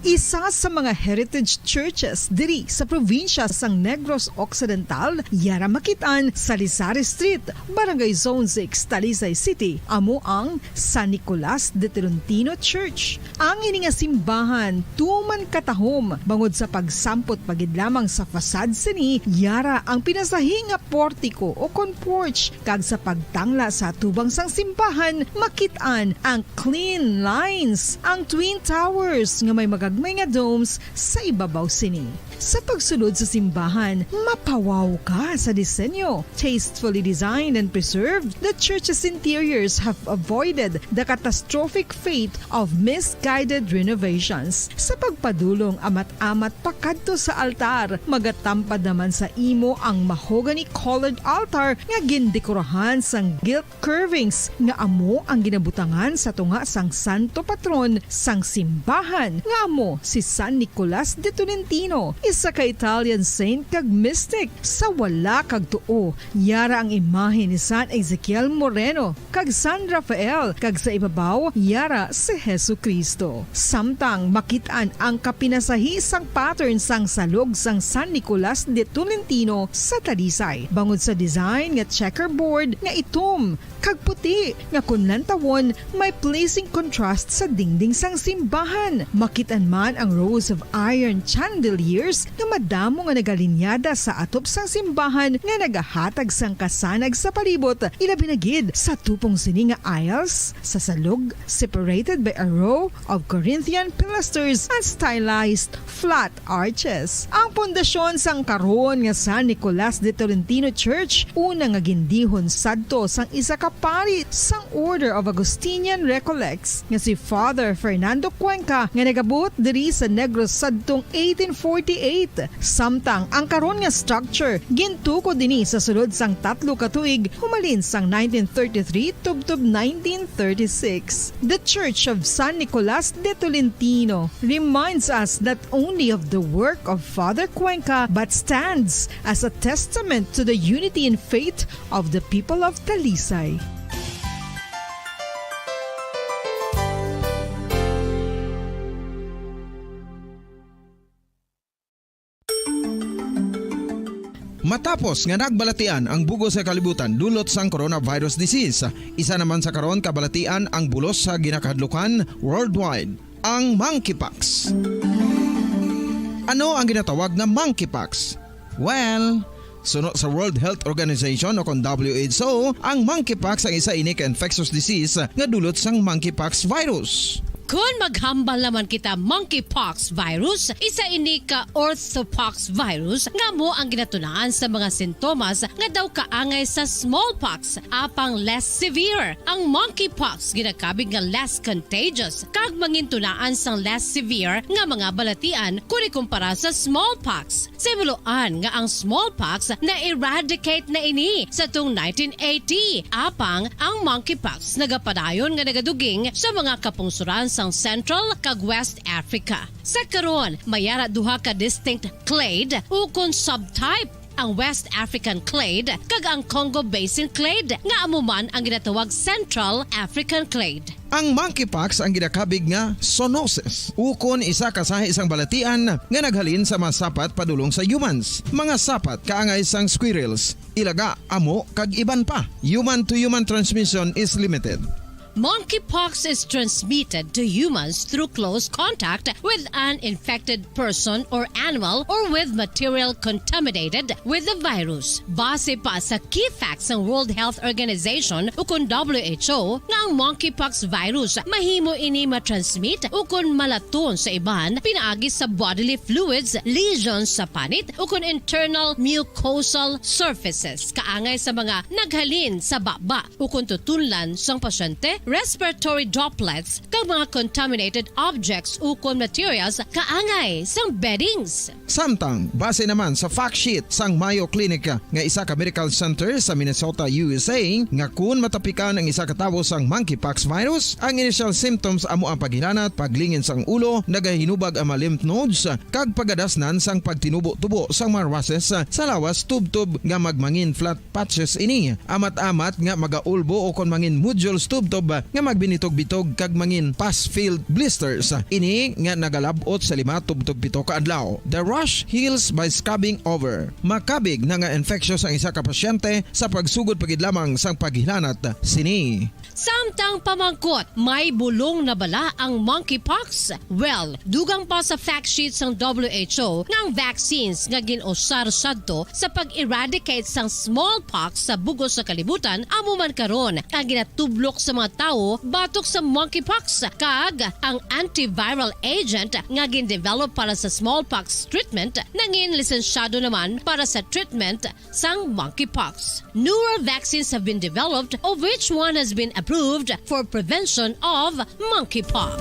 Isa sa mga heritage churches diri sa probinsya sang Negros Occidental, yara makit-an sa Lisari Street, Barangay Zone six, Talisay City, amo ang San Nicolas de Tolentino Church. Ang ini nga simbahan tuman katahom bangod sa pagsampot pa gid lamang sa facade sini, yara ang pinasahi nga portiko o kon porch, kag sa pagtangla sa atubang sang simbahan, makit-an ang clean lines, ang twin towers nga may magagmay nga domes sa ibabaw sini. Sa pagsulod sa simbahan, mapawaw ka sa disenyo. Tastefully designed and preserved, the church's interiors have avoided the catastrophic fate of misguided renovations. Sa pagpadulong amat-amat pakadto sa altar, magatampad naman sa imo ang mahogany-colored altar nga gindekorahan sang gilt curvings nga amo ang ginabutangan sa tunga sang santo patron sang simbahan, nga amo si San Nicolas de Tolentino, isa ka Italian saint kag mystic. Sa wala kag tuo, yara ang imahe ni San Ezekiel Moreno kag San Rafael, kag sa ibabaw, yara si Jesu-Cristo. Samtang makit-an ang kapinasahi sang pattern sang salog sang San Nicolas de Tolentino sa Talisay, bangod sa design nga checkerboard nga itom kag puti nga kon lantawon may pleasing contrast sa dingding sang simbahan. Makit-an man ang rows of iron chandeliers nga madamo nga nagalinyada sa atop sang simbahan nga nagahatag sang kasanag sa palibot, ilabi na gid sa tupong sini nga aisles sa salog, separated by a row of Corinthian pilasters and stylized flat arches. Ang pundasyon sang karon nga San Nicolas de Tolentino Church, una nga gindihon sadto sang isa ka pari sang Order of Augustinian Recollects nga si Father Fernando Cuenca, nga nagabot diri sa Negros sadtong eighteen forty-eight. Samtang ang karon nga structure gintukod ini sa sulod sang tatlo ka tuig, humalin sang nineteen thirty-three tubtob nineteen thirty-six. The Church of San Nicolas de Tolentino reminds us not only of the work of Father Cuenca, but stands as a testament to the unity in faith of the people of Talisay. Matapos nga nagbalatian ang bug-os nga kalibutan dulot sang coronavirus disease, isa naman sa karon kabalatian ang bulos sa ginakahadlukan worldwide, ang monkeypox. Ano ang ginatawag nga monkeypox? Well, suno sa World Health Organization o kon W H O, ang monkeypox ang isa ini ka infectious disease nga dulot sang monkeypox virus. Kon maghambal naman kita monkeypox virus, isa ini ka orthopox virus nga amo ang ginatunaan sa mga sintomas nga daw kaangay sa smallpox, apang less severe. Ang monkeypox ginakabig nga less contagious kag mangintunaan sang less severe nga mga balatian kon ikumpara sa smallpox. Sa himuloan nga ang smallpox na-eradicate na ini sa tung nineteen eighty, apang ang monkeypox nagapadayon nga nagaduging sa mga kapungsoran sang Central kag West Africa. Sa karon, may ara duha ka distinct clade ukon subtype, ang West African clade kag ang Congo Basin clade, nga amo man ang ginatawag Central African clade. Ang monkeypox ang ginakabig nga zoonosis, ukon isa ka sahi sang balatian nga naghalin sa mga sapat padulong sa humans. Mga sapat kaangay sang squirrels, ilaga, amo, kag iban pa. Human to human transmission is limited. Monkeypox is transmitted to humans through close contact with an infected person or animal or with material contaminated with the virus. Base pa sa key facts sang World Health Organization ukon W H O nga ang monkeypox virus mahimo ini matransmit ukon malaton sa iban pinaagi sa bodily fluids, lesions sa panit ukon internal mucosal surfaces kaangay sa mga naghalin sa baba ukon tutunlan sang pasyente, respiratory droplets, kag mga contaminated objects ukon materials kaangay sang beddings. Samtang, base naman sa fact sheet sang Mayo Clinic nga isa ka medical center sa Minnesota, U S A, nga kun matapikan ang isa ka tawo sang monkeypox virus, ang initial symptoms amo ang paghilanat, paglingin sang ulo, nagahinubag ang mga lymph nodes, kag pagadasnan sang pagtinubo-tubo sang mga rushes sa lawas tubtob nga magmangin flat patches ini. Amat-amat nga magaulbo o kon mangin nodules tubtob nga magbinitog-bitog kag mangin pus-filled blisters. Ini nga nagalab-ot sa lima tubtob pito ka adlaw. The rash heals by scrubbing over. Makabig na nga infection sang isa ka pasyente sa pagsugod pa gid lamang sang paghilanat sini. Samtang pamangkot, may bulong na bala ang monkeypox? Well, dugang pa sa fact sheet sang W H O nga ang vaccines nga gin-usar sadto sa pag-eradicate sang smallpox sa bug-os nga kalibutan amo man karon ang ginatublok sa mga tawo batok sa monkeypox, kag ang antiviral agent nga gin-develop para sa smallpox treatment nangin lisensyado naman para sa treatment sang monkeypox. Newer vaccines have been developed, of which one has been approved for prevention of monkeypox.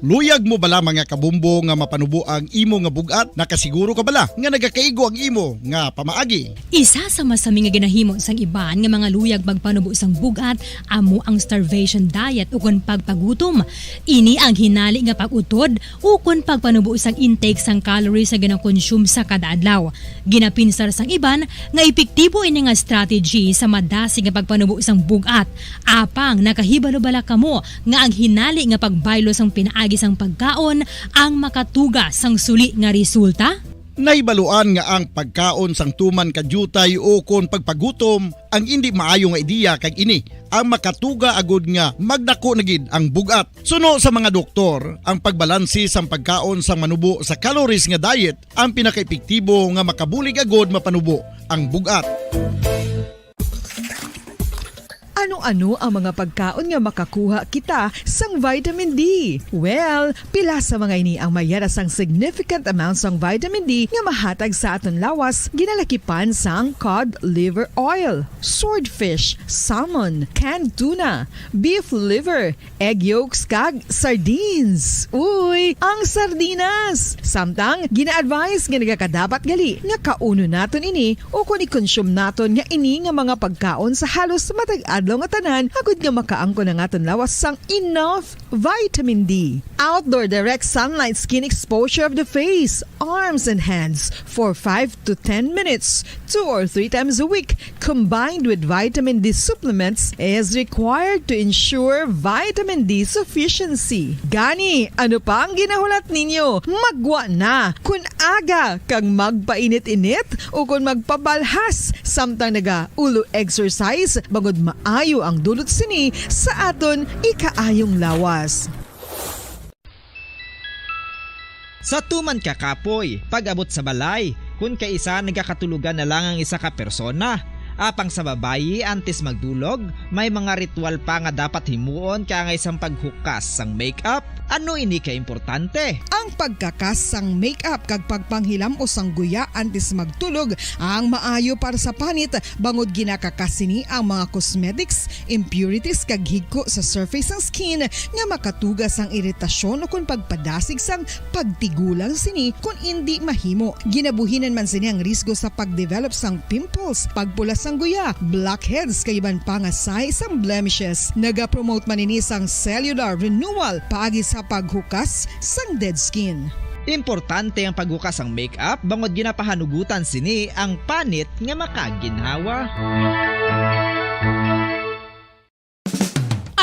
Luyag mo bala, mga kabumbo, nga mapanubo ang imo nga bug-at? Nakasiguro ka bala nga nagakaigo ang imo nga pamaagi? Isa sa masami nga ginahimo sang iban nga mga luyag magpanubo sang bug-at amo ang starvation diet ukon pagpagutom. Ini ang hinali nga pag-utod ukon pagpanubo sang intake sang calories nga gina-consume sa kada adlaw. Ginapinsar sang iban nga epektibo ini nga strategy sa madasig nga pagpanubo sang bug-at. Apang nakahibalo bala kamo nga ang hinali nga pagbaylo sang pinaagi sang pagkaon ang makatuga sang suli nga resulta? Nahibaluan nga ang pagkaon sang tuman ka diutay ukon pagpagutom ang indi maayo nga ideya, kag ini ang makatuga agud nga magdako na gid ang bug-at. Suno sa mga doktor, ang pagbalanse sang pagkaon sang manubo sa calories nga diet ang pinakaepektibo nga makabulig agud mapanubo ang bug-at. Ano-ano ang mga pagkaon nga makakuha kita sang vitamin D? Well, pila sa mga ini ang mayara sang significant amount sang vitamin D nga mahatag sa aton lawas, ginalakipan sang cod liver oil, swordfish, salmon, canned tuna, beef liver, egg yolks, kag sardines. Uy, ang sardinas! Samtang gina-advise nga nagakadapat gali nga kaunon naton ini ukon i-consume naton nga ini nga mga pagkaon sa halos matag adlaw nga tanan, agud nga makaangkon ang aton lawas sang enough vitamin D. Outdoor direct sunlight skin exposure of the face, arms, and hands for five to ten minutes, two or three times a week, combined with vitamin D supplements, is required to ensure vitamin D sufficiency. Gani, ano pa ang ginahulat ninyo? Maggwa na! Kun aga kag magpainit-init ukon magpabalhas samtang naga-ulo exercise, bangod maayo ang dulot sini sa aton ikaayong lawas. Sa tuman ka kapoy, pag-abot sa balay, kun kaisa nagakatulogan na lang ang isa ka persona. Apang sa babayi, antes magdulog, may mga ritual pa nga dapat himuon kaangay sang paghukas sang makeup. Ano ini ka importante? Ang pagkakas sang makeup kag pagpanghilam-os sang guya antes magtulog ang maayo para sa panit, bangod ginakakas sini ang mga cosmetics, impurities, kag higko sa surface sang skin nga makatuga sang iritasyon ukon pagpadasig sang pagtigulang sini kon indi mahimo. Ginabuhinan man sini ang risgo sa pagdevelop sang pimples, pagpula sang guya, blackheads, kag iban pa nga sahi sang blemishes. Nagapromote man ini sang cellular renewal paagi sa paghukas sang dead skin. Importante ang paghukas sang makeup bangod ginapahanugutan sini ang panit nga makaginhawa.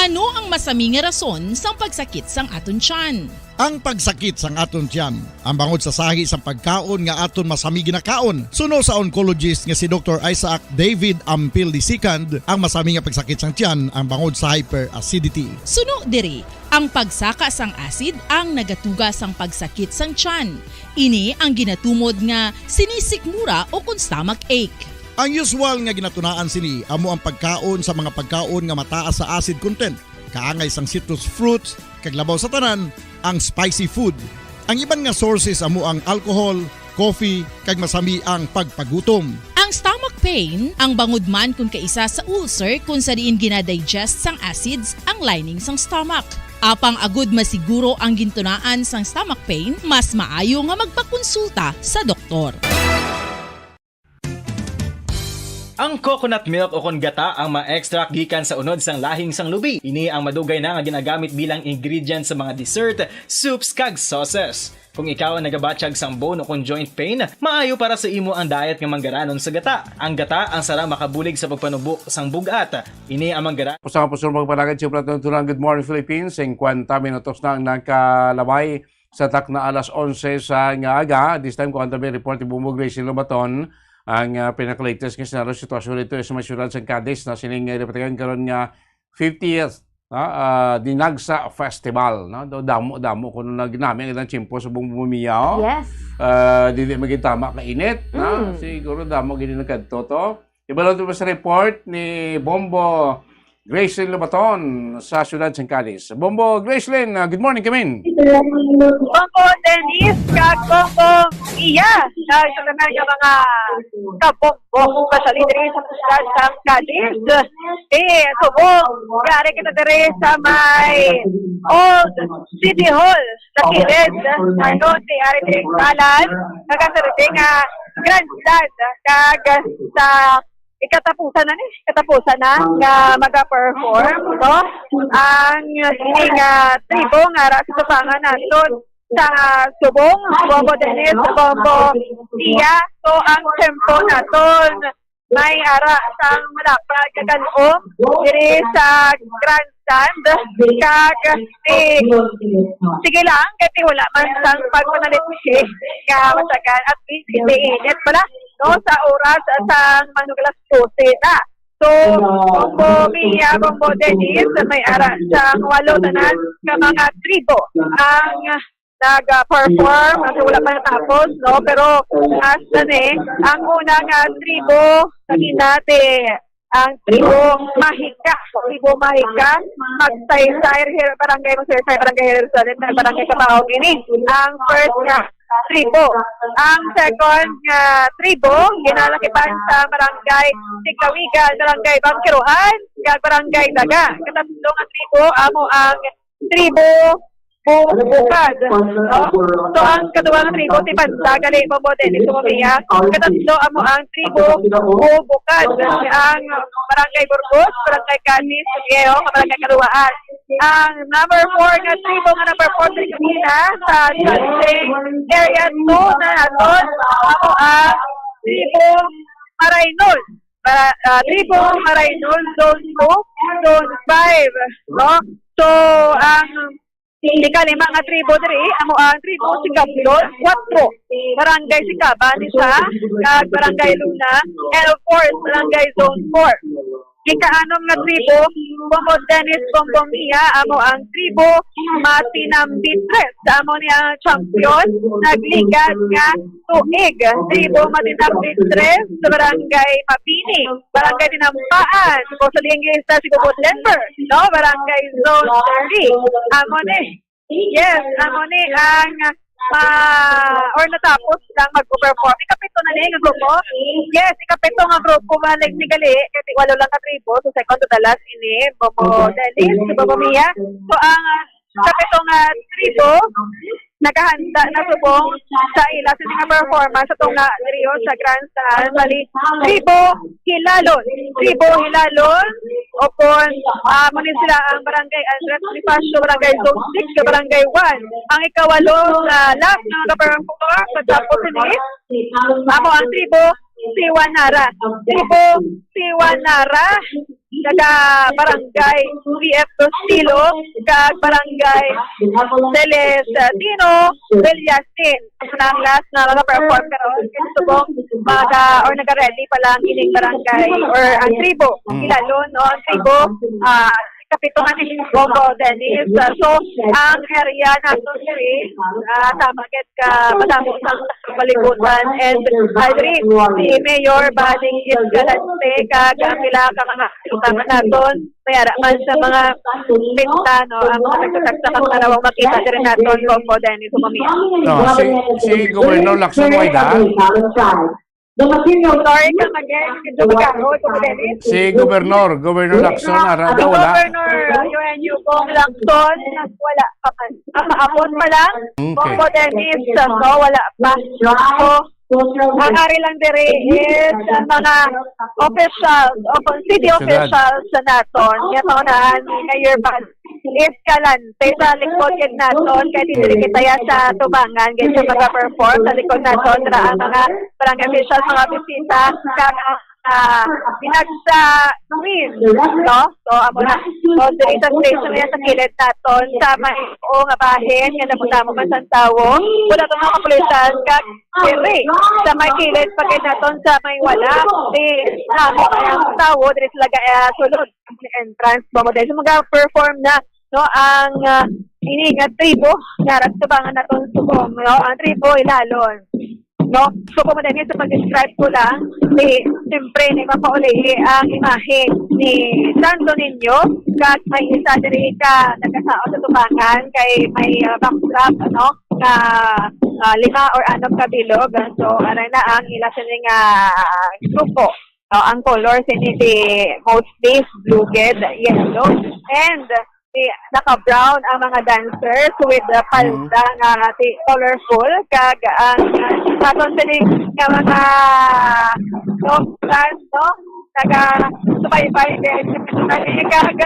Ano ang masami nga rason sang pagsakit sang aton tiyan? Ang pagsakit sang aton tiyan, ang bangod sa sahi sang pagkaon nga aton masami ginakaon. Suno sa oncologist nga si Doktor Isaac David Ampil the second, ang masami nga pagsakit sang tiyan ang bangod sa hyperacidity. Suno diri, ang pagsaka sang acid ang nagatuga sang pagsakit sang tiyan. Ini ang ginatumod nga sinisikmura ukon stomach ache. Ang usual nga ginatunaan sini amo ang pagkaon sa mga pagkaon nga mataas sa acid content, kaangay sang citrus fruits, kag labaw sa tanan, ang spicy food. Ang iban nga sources amo ang alcohol, coffee, kag masami ang pagpagutom. Ang stomach pain, ang bangod man kun kaisa sa ulcer kun sa diin ginadigest sang acids ang lining sang stomach. Apang agud masiguro ang gintunaan sang stomach pain, mas maayo nga magpakonsulta sa doktor. Ang coconut milk o kon gata ang ma-extract gikan sa unod sang lahing sang lubi. Ini ang madugay na nga ginagamit bilang ingredient sa mga dessert, soups, kag sauces. Kung ikaw ang nagabatyag sang bone o kon joint pain, maayo para sa imo ang diet nga manggaranon sa gata. Ang gata ang sarang makabulig sa pagpanubo sang bug-at. Ini ang manggara- Pusa nga puso magpanagad, siyempre, tuntunan. Good morning, Philippines. Singkwenta minutos na ang nakalabay sa takna alas onse sa nga aga. This time, kuwan tabi report ni Bumbo Gracie Lobaton. Ang, ah, pinaka-latest nga senaryo, sitwasyon dito sa may siyudad sa Cadiz na sining, ah, napatagan karon nga fiftieth, ah, ah, Dinagsa Festival, no? Do, damo-damo kuno na ginami ang ilang tiyempo sa Bumbo Mia, oh. Yes. Ah, dili maging tama ka init, no? Mm. Siguro damo gini nagkadto to. Iba lang ito sa report ni Bombo Gracelyn Lobaton sa siyudad sang Cadiz. Bombo Gracelyn, ah, good morning, kamin. Bombo Dennis, kag Bombo Iya, kag sa tanan nga mga kabombo, especially diri sa siyudad sang Cadiz. Eh, subong, yari kita diri sa may Old City Hall, sa kilid, ano, si Ari Balan, nagkasarili nga grandstand, kag sa ikatapusan na ni, katapusan na nga maga-perform, no? Ang, ah, tribo nga ara sa tubangan naton sa subong, Bombo Dennis, Bombo Tia. So, ang tempo naton may ara sang malapad nga kan-om diri sa grandstand, kag, eh, sige lang, kay wala man sang pagpanalitsi nga matagal, at least, hindi init pala, no, sa oras sang mga alas dose na. So, Bombo Mia, Bombo Dennis, may ara sang walo tanan ka mga tribo ang nag-perform, kasi wala pa natapos, no? Pero, as na ni, ang una nga tribo, kanina, ti, ang tribo Mahika, tribo Mahika, Magsaysay, Her-, Barangay Magsaysay, Barangay Jerusalem, kag Barangay Kabaong ini. Ang first nga tribo. Ang second nga tribo, ginalakipan sa Barangay Tiglawigan, Barangay Bangkiruhan, kag Barangay Daga. Katatlo nga tribo, amo ang tribo Bu-, Bukad, no? So, ang kaduha nga tribo, si Banda, gali, Bombo Dennis, Bombo Mia. Katatlo, amo ang tribo Bu-, Bukad, ang Barangay Burgos, Barangay Cadiz, Viejo, Barangay Kaluwaan. Ang number four nga tribo nga nag-perform diri kanina sa dancing area two na naton, amo ang tribo Maraynol. Para, ah, tribo Maraynol, Zone two, Zone five, no? So, ang ikalima nga tribo diri, amo ang tribo Sicablon, kuwatro, Barangay Sicaban, isa, kag Barangay Luna, and of course, Barangay Zone four. Ikaanom nga tribo, Bombo Dennis, Bombo Mia, amo ang tribo Matinambitres. Amo ni ang champion, nagligat nga tuig. Tribo Matinambitres sa Barangay Mabini, Barangay Tinampaan, kung sa English na si Bubot Lemper, no? Barangay Zone three. Amo ni. Yes, amo ni ang, ah, or natapos lang mag-perform. Ikapito na ni nga grupo. Yes, ikapito nga grupo, balik ni gali, kay walo lang ka tribo, so second to the last ini, Bombo Dennis, Bombo Mia. So, ang, ah, ikapito nga tribo, nagahanda na subong sa ila sini nga performance sa tunga diri sa Grand Sal, bali, tribo Hilalon. Tribo Hilalon, o kon, ah, amo ni sila ang Barangay Andres Bonifacio, Barangay Zone six, Barangay one. Ang ikawalo na last nga nag-perform pagkatapos ini, amo ang tribo Siwanara. Tribo Siwanara, taga Barangay V F Dos Tilo, kag Barangay Celestino Villasin. Ang last na nag-perform karon, kay subong maga or nag-ready pa lang ining barangay or ang tribo. Mm. Hilalon, no? Ang tribo, ah, kapito nga ni Bombo Dennis. Ah, so, ang area nato diri, ah, tama gid ka, madamo sa balibutan. And, ah, diri, si Mayor Bading Escalante, kag ang pila ka mga kasama naton, may ara man sa mga pinta, no, ang mga nagtatagsa kang tarawang makita diri naton, Bombo Dennis, Bombo Mia. No, si, si Governor Lacson, way da? Sorry, come again. Medyo magkahoy, Bombo Dennis. Si Governor, Governor Lacson, ara daw, wala? Governor Eugenio Bong Lacson, wala pa man. Ah, maabot pa lang. Okay. Bombo Dennis, so, wala pa. So, Ang ari lang diri is ang mga officials, o city officials sa naton, nga pangunahan ni Mayor Bal Escalante sa likod gid naton, kay diri kita ya sa tubangan, gid siya mag-perform sa likod naton, dira ang mga barangay officials, mga bisita, kag ang, ah, binagsa queen, no? So, amo na. So, diri sa station niya sa kilid naton, sa may, o nga bahin, nga nabutamo man sa tawo, wala tong mga kapulisan, kag diri, sa may kilid, pagkay naton sa may wala, di, amo ang tawo, diri sila ga, ah, sulod ang entrance, ba mo dahil mag-perform na, no, ang, ah, ini nga tribo nga ragtubangan naton subong, no, ang tribo Ilalon, no. So, kung madali sa pag-describe ko lang, di, siyempre, ni mapauli ang imahe ni Santo Niño, kag may isa diri ka nagasaot sa tubangan kay may, ah, backdrop, ano, ka, ah, lima or anom ka bilog. So, aray na ang ila sini nga grupo. So, ang color sini di mostly blue kid, yellow, and di naka-brown ang mga dancers with the palda nga di colorful, kag ang, ah, aton sini nga mga soft dance, no? Naga subaybay din. Kag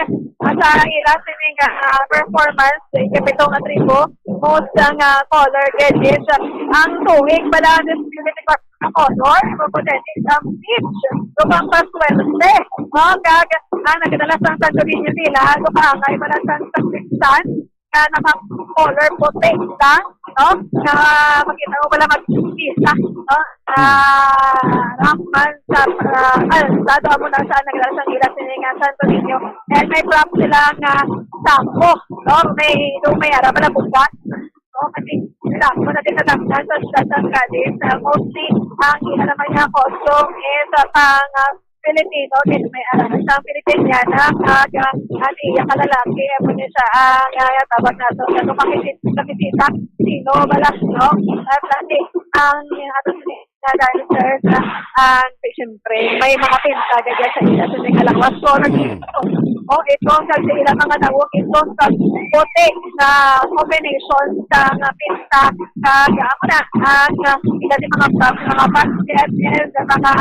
sa ila sini nga, ah, performance, ikapito nga tribo, most ang, ah, color gid is ang tuig pala, this beautiful color, imo po din is ang peach. Lubang pa swerte, no? Kag ang nagdala sang Santo Niño nila, lubangay pala sang sakristan, nga naka-color puti lang, no? Nga makita mo pala mag-isa, no? Ah, Rahman sa, ah, alsa, doon mo na saan nagdala sang ila sini nga Santo Niño. And may prop sila nga sako, no? May, doon may ara pala bugat. No? Kasi sako na din natanggal sa siyudad sang Cadiz. Ah, mostly, ang ila naman nga costume is, ah, pang, ah, Filipino, kay may ara na siyang Filipiniana, kag, ah, ang iya ka lalaki, amo ni siya ang, ah, tawag nato, sa mga makikit-, makikita, sino, balas, no? At lagi, ang ato nga dancers, ah, ang, siyempre, may mga pinta, gaya sa ila, sa may kalawas. So, nag-, Mm. o, ito, kag sa ila mga nawong, ito, sa puti na combination sa mga pinta, kag, ah, amo na, ang, ah, ila di mga, mga basket, and mga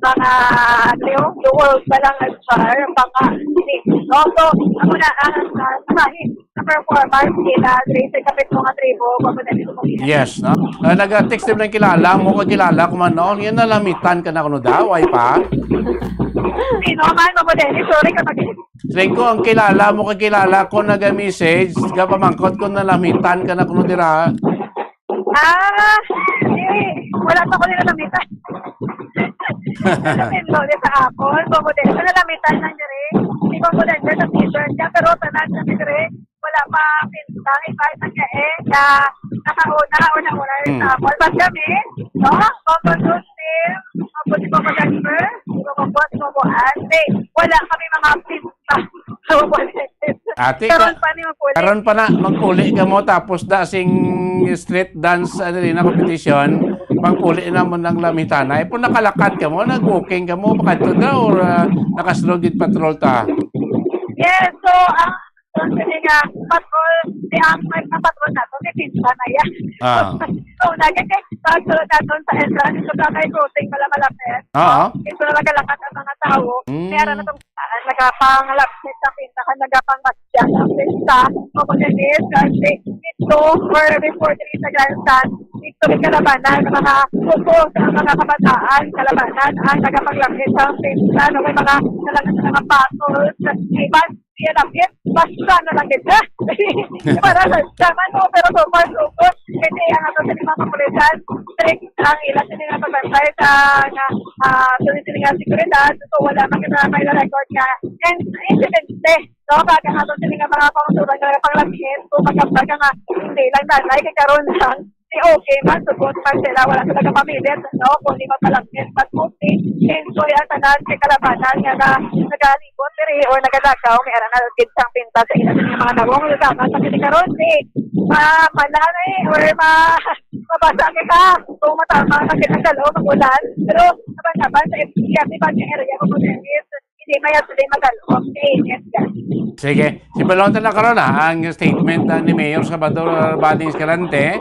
mga Leo, Duol, Balangan, Char, mga Snake. No? So, amo na ang, ah, sahi sa performance nila, diri sa kapit mga tribo, kung ano dito kung Yes, no? Ah, nag-text din ng kilala mo ko, kilala ko man, no? Yan nalamitan ka na kuno daw, ay pa? Sino man, Mamo Dennis? Sorry ka mag- Siling ko, ang kilala mo, kakilala ko, naga-message, gapamangkot ko, nalamitan ka na kuno dira. Ah, eh, wala pa ko nila namita. Sa Mindole sa akon, Bongo Denver, nalamitan lang diri. Di Bongo Denver sa T-shirt niya, pero tanan sa diri, wala pa pinta. Iba sa niya eh, na nakauna o nauna rin Hmm. sa akon. Basta kami, no? Bongo News Team, Bongo, di Bongo Denver, di Bongo Buwan, di Bongo Buwan. Di, wala kami mga pinta. Ate, karon ka-, pa ni magpuli. Karon pa na, magpuli ka mo, tapos da sing street dance, ano rin na competition, magpuli na mo ng lamitanay. Kung nakalakad ka mo, nag-walking ka mo, pakadto ka, or, ah, nakasulod gid patrol ta? Yes, so, ang, ang sini nga, patrol, si ang, may patrol na to, may pinta na yan. Ah. So, lagi kay, pagsulod naton sa entrance, so, sa may crossing, pala malapit. Ah, ah. Ito na nagalakat ang mga tao. Mm. Kaya na itong Ah, nagapanglapit sa pinta, nagapangbatya sa pinta. Ako na din, kasi ito, or before diri sa grandstand, ito may kalabanan, mga kuko sa mga kabataan, kalabanan, ang nagapanglapit sa pinta, no, may mga, talaga sa mga battles, iban, siya lapit, basta na lang ito. Para sa, sa man, no, pero so far, so good. Kasi ang ato sa mga kapulisan, strict ang ila sa mga pagbantay sa, nga, ah, sa sila nga seguridad, so wala man kita may record nga in-, insidente, no? Kag ang ato sila nga mga kauturan nga panglabhit, so magkambal ka nga, hindi lang nanay, kay karon lang, di okay man, sugot man sila, wala sila kapamilit, no? Kung di magpalabhit, but mostly, enjoy ang tanan kay kalabanan nga na, nagalibot diri or nagalakaw, may aranal gid sang pinta sa ila sa mga nawong, dapat sa kini karon, di, ma-, malanay or ma-, mabasa kita. Kung matama, kasi ang dalaw, magulan. Pero, naman-naman sa F P F, di ba, sa area ko, hindi may at hindi magalo. Okay, yes, yes. Sige. Si Balota na karon, ah, ang statement, ah, ni Mayor Salvador Balding Escalante,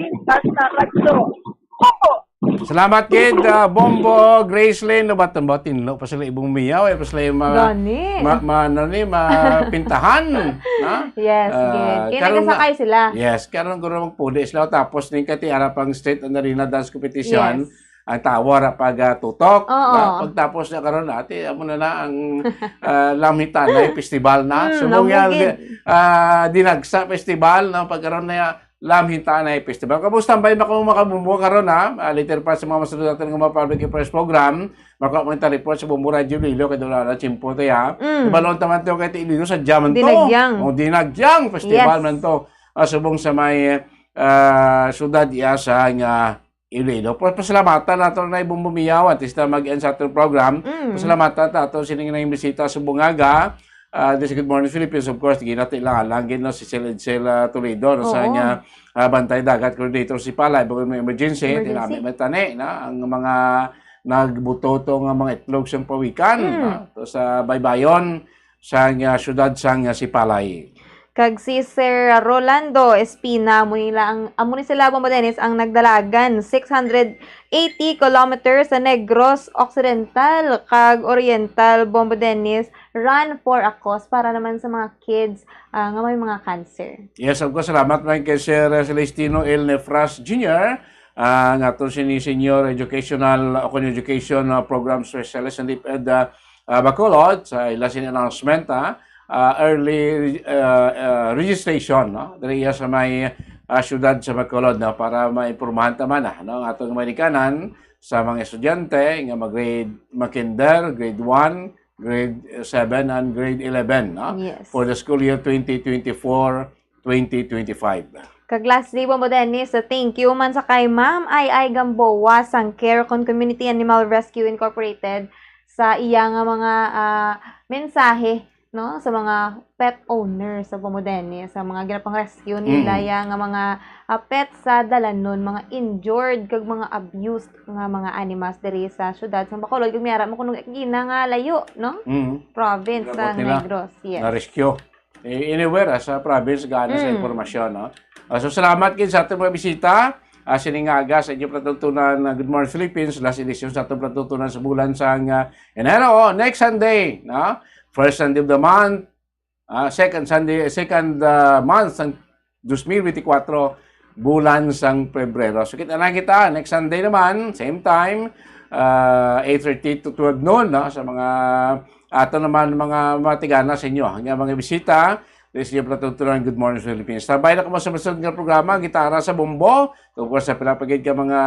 Basta Radyo. Bombo! Salamat gid, ah, Bombo, Gracelyn, no, ba't, ba't tinlo pa sila ibong miyaw, eh, pa sila yung mga Gani. ma-, ma-, ano ni, mapintahan, ha? Yes, Ah, gid. Kaya karon na, nagasakay sila. Yes, karon guro magpuli sila, tapos ning katiara pang State and Arena Dance Competition, Yes. ang tawa ra pag, ah, tutok, Oo. na, pagtapos na karon, ate, amo na na ang, ah, Lamhitanay Festival na. Mm, Subong amo yan, gid. ah, Dinagsa Festival, no, pagkaron na Lamhitanay Festival. Kamusta ang bay na kung makabumbo karon, ha? Ah, later pa sa mga masunod natin nga mga public affairs program, makuha mo yung report sa Bumbo Radyo Iloilo, kay Dora Chimpo, te, ha? Mm. Ibalon taman to kay Iloilo sa Diamond to. Dinagyang. O, Dinagyang Festival Yes. man to. Ah, subong sa may, ah, syudad iya sa nga Iloilo. Pa-, pasalamatan nato na ibong bumiyaw, at least na mag-end sa ating program. Mm. Pasalamatan ta ato sining nang bisita sa Bungaga. Ah, this Good Morning Philippines, of course, ginati lang, lang gid, no, si Sel Edsel, ah, Toledo, no, sa Oo. niya, ah, Bantay Dagat Coordinator si Palay, bukod may emergency, Emergency. tinami matani, na, ang mga nagbutoto nga mga itlog sa pawikan, Mm. ah, to sa baybayon, sa nga syudad sa nga Sipalay. Kag si Sir Rolando Espina, amo nila ang, amo ni sila, Bombo Dennis, ang nagdalagan six hundred eighty kilometers sa Negros Occidental kag Oriental, Bombo Dennis, Run for a Cause para naman sa mga kids, ah, nga may mga cancer. Yes, of course. Salamat man kay Sir Celestino L. Nefras Junior, ah, nga to sini Senior Educational o Education, ah, Program Specialist sa DepEd, ah, ah, Bacolod, sa ila sini announcement, ah, ah, early, ah, ah, registration, no? Diri iya sa may, ah, syudad sa Bacolod, no? Para maimpormahan ta man, ah, no? Ang atong mga ginikanan sa mga estudyante nga mag-grade, mag-kinder, grade one, grade seven, and grade eleven, no? Yes. For the school year twenty twenty-four, twenty twenty-five. Kag lastly, Bombo Dennis, thank you man sa kay Ma'am Ai Ai Gamboa sang Care Con Community Animal Rescue Incorporated sa iya nga mga, ah, mensahe, no, sa mga pet owners sa Bombo Dennis, sa mga ginapang-rescue nila Mm. iya nga mga, ah, pet sa dalanon, mga injured kag mga abused nga mga animals diri sa syudad sa Bacolod. Kag may ara mo kuno gina nga layo, no? Mm. Province Abot sa nila. Negros. Yes. Na-rescue. Eh, anywhere, ah, sa province, gana sa Mm. impormasyon, no? Ah, so, salamat gid sa ating mga bisita. Ah, sining nga aga sa inyong palatuntunan, ah, Good Morning Philippines, last edition sa atong palatuntunan sa bulan sang, ah, Enero. Oh, next Sunday, no? First Sunday of the month, ah, second Sunday, second, ah, month sang dos mil binte y kuatro, bulan sang Pebrero. So, kita na kita next Sunday naman, same time, ah, eight thirty to twelve noon, no? Sa mga ato naman mga, mga tigana sa inyo, nga mga bisita, this is your Platong Turan, Good Morning Philippines. Sabay na kamo sa masunod nga programa, Gitara sa Bombo. Of course, sa pila pa gid ka mga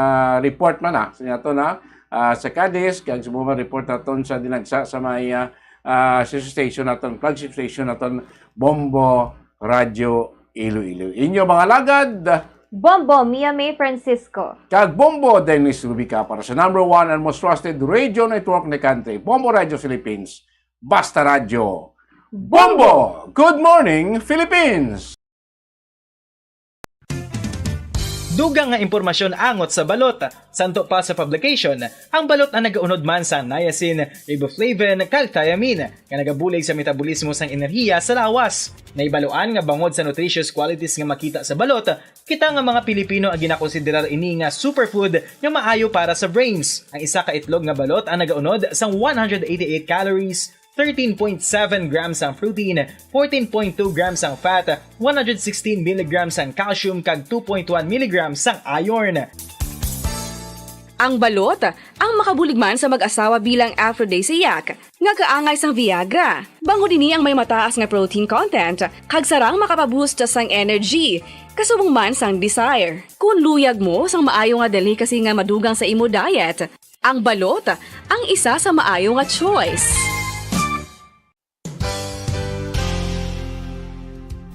report man, ah, sa inyo to na, ah, sa Cadiz, kag sa mga report naton sa Dinagsa, sa may, ah, ah, sa station naton, flagship station naton, Bombo Radyo Iloilo. Inyo mga lagad, Bombo Mia May Francisco. Kag Bombo Dennis Rubica para sa number one and most trusted radio network in the country, Bombo Radio Philippines. Basta Radyo. Bombo! Good morning, Philippines! Dugang nga impormasyon angot sa balot. Santo pa sa publication, ang balot ang nagaunod man sang niacin, riboflavin, kag thiamine, nga nagabulig sa metabolismo sang enerhiya sa lawas. Naibaluan nga bangod sa nutritious qualities nga makita sa balot, kita nga mga Pilipino ang ginakonsiderar ini nga superfood nga maayo para sa brains. Ang isa ka itlog nga balot ang nagaunod sang one hundred eighty-eight calories, thirteen point seven grams ang protein, fourteen point two grams ang fat, one hundred sixteen milligrams ang calcium, kag two point one milligrams ang iron. Ang balot, ang makabulig man sa mag-asawa bilang aphrodisiac, nga kaangay sang Viagra. Bangod ini ang may mataas nga protein content, kag sarang makapaboost sang energy, kasubong man sang desire. Kung luyag mo sang maayo nga delicacy nga madugang sa imo diet, ang balot, ang isa sa maayo nga choice.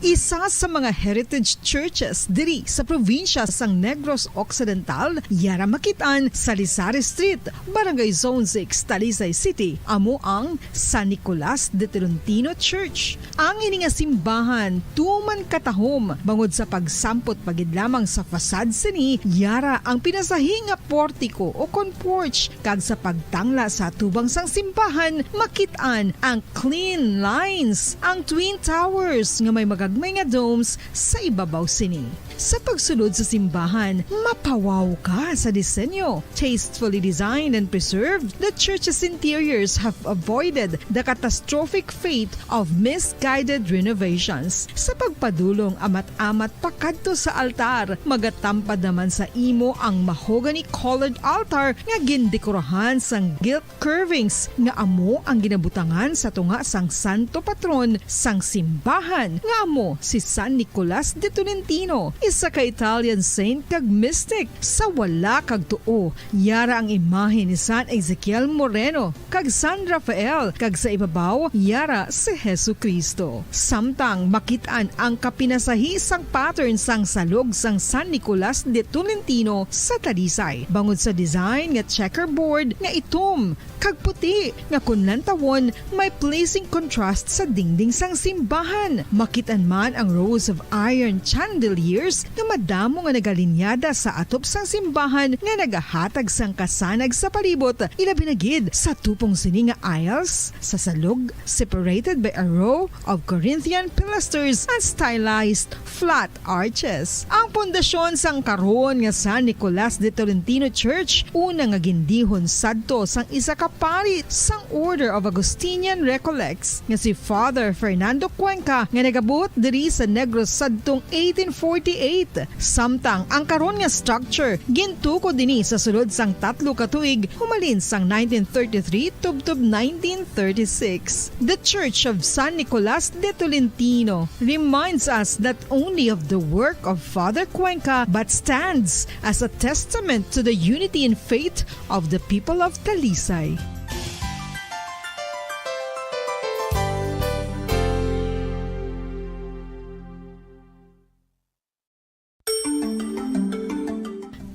Isa sa mga heritage churches diri sa probinsya sang Negros Occidental, yara makit-an sa Lisari Street, Barangay Zone six, Talisay City, amo ang San Nicolas de Tolentino Church. Ang ini nga simbahan tuman katahom bangod sa pagsampot pa gid lamang sa facade sini, yara ang pinasahi nga portiko o kon porch, kag sa pagtangla sa atubang sang simbahan, makit-an ang clean lines, ang twin towers nga may magagmay nga domes sa ibabaw sini. Sa pagsulod sa simbahan, mapawaw ka sa disenyo. Tastefully designed and preserved, the church's interiors have avoided the catastrophic fate of misguided renovations. Sa pagpadulong amat-amat pakadto sa altar, magatampad naman sa imo ang mahogany-colored altar nga gindekorahan sang gilt curvings nga amo ang ginabutangan sa tunga sang santo patron sang simbahan, nga amo si San Nicolas de Tolentino, isa ka Italian saint kag mystic. Sa wala kag tuo, yara ang imahe ni San Ezekiel Moreno kag San Rafael, kag sa ibabaw yara si Jesu-Cristo. Samtang makit-an ang kapinasahi sang pattern sang salog sang San Nicolas de Tolentino sa Talisay, bangod sa design nga checkerboard nga itom kag puti nga kon lantawon may pleasing contrast sa dingding sang simbahan. Makit-an man ang rows of iron chandeliers nga madamo nga nagalinyada sa atop sang simbahan nga nagahatag sang kasanag sa palibot, ilabi na gid sa tupong sini nga aisles sa salog, separated by a row of Corinthian pilasters and stylized flat arches. Ang pundasyon sang karon nga San Nicolas de Tolentino Church, una nga gindihon sadto sang isa ka pari sang Order of Augustinian Recollects nga si Father Fernando Cuenca, nga nagabot diri sa Negros sadtong eighteen forty-eight. Samtang ang karon nga structure gintukod dinhi sa sulod sang tatlo ka tuig, humalin sang nineteen thirty-three tubtob nineteen thirty-six. The Church of San Nicolas de Tolentino reminds us not only of the work of Father Cuenca, but stands as a testament to the unity in faith of the people of Talisay.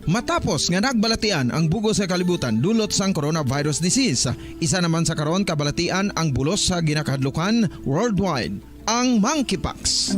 Matapos nga nagbalatian ang bug-os nga kalibutan dulot sang coronavirus disease, isa naman sa karon kabalatian ang bulos sa ginakahadlukan worldwide, ang monkeypox.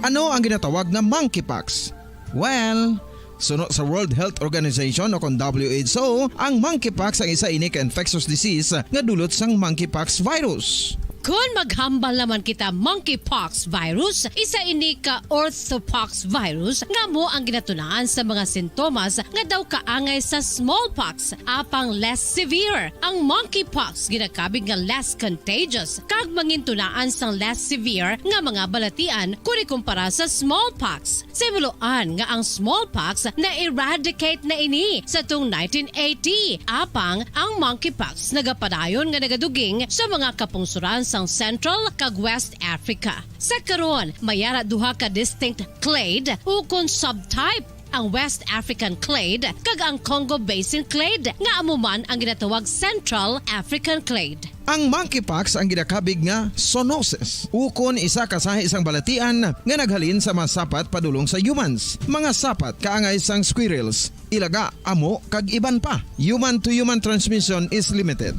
Ano ang ginatawag nga monkeypox? Well, suno sa World Health Organization o kon W H O, ang monkeypox ang isa ini ka infectious disease nga dulot sang monkeypox virus. Kon maghambal naman kita monkeypox virus, isa ini ka orthopox virus nga amo ang ginatunaan sa mga sintomas nga daw kaangay sa smallpox, apang less severe. Ang monkeypox ginakabig nga less contagious kag mangintunaan sang less severe nga mga balatian kon ikumpara sa smallpox. Sa himuloan nga ang smallpox na-eradicate na ini sa tung nineteen eighty, apang ang monkeypox nagapadayon nga nagaduging sa mga kapungsoran sang Central kag West Africa. Sa karon, may ara duha ka distinct clade ukon subtype, ang West African clade kag ang Congo Basin clade, nga amo man ang ginatawag Central African clade. Ang monkeypox ang ginakabig nga zoonosis, ukon isa ka sahi sang balatian nga naghalin sa mga sapat padulong sa humans, mga sapat kaangay sang squirrels, ilaga, amo, kag iban pa. Human-to-human transmission is limited.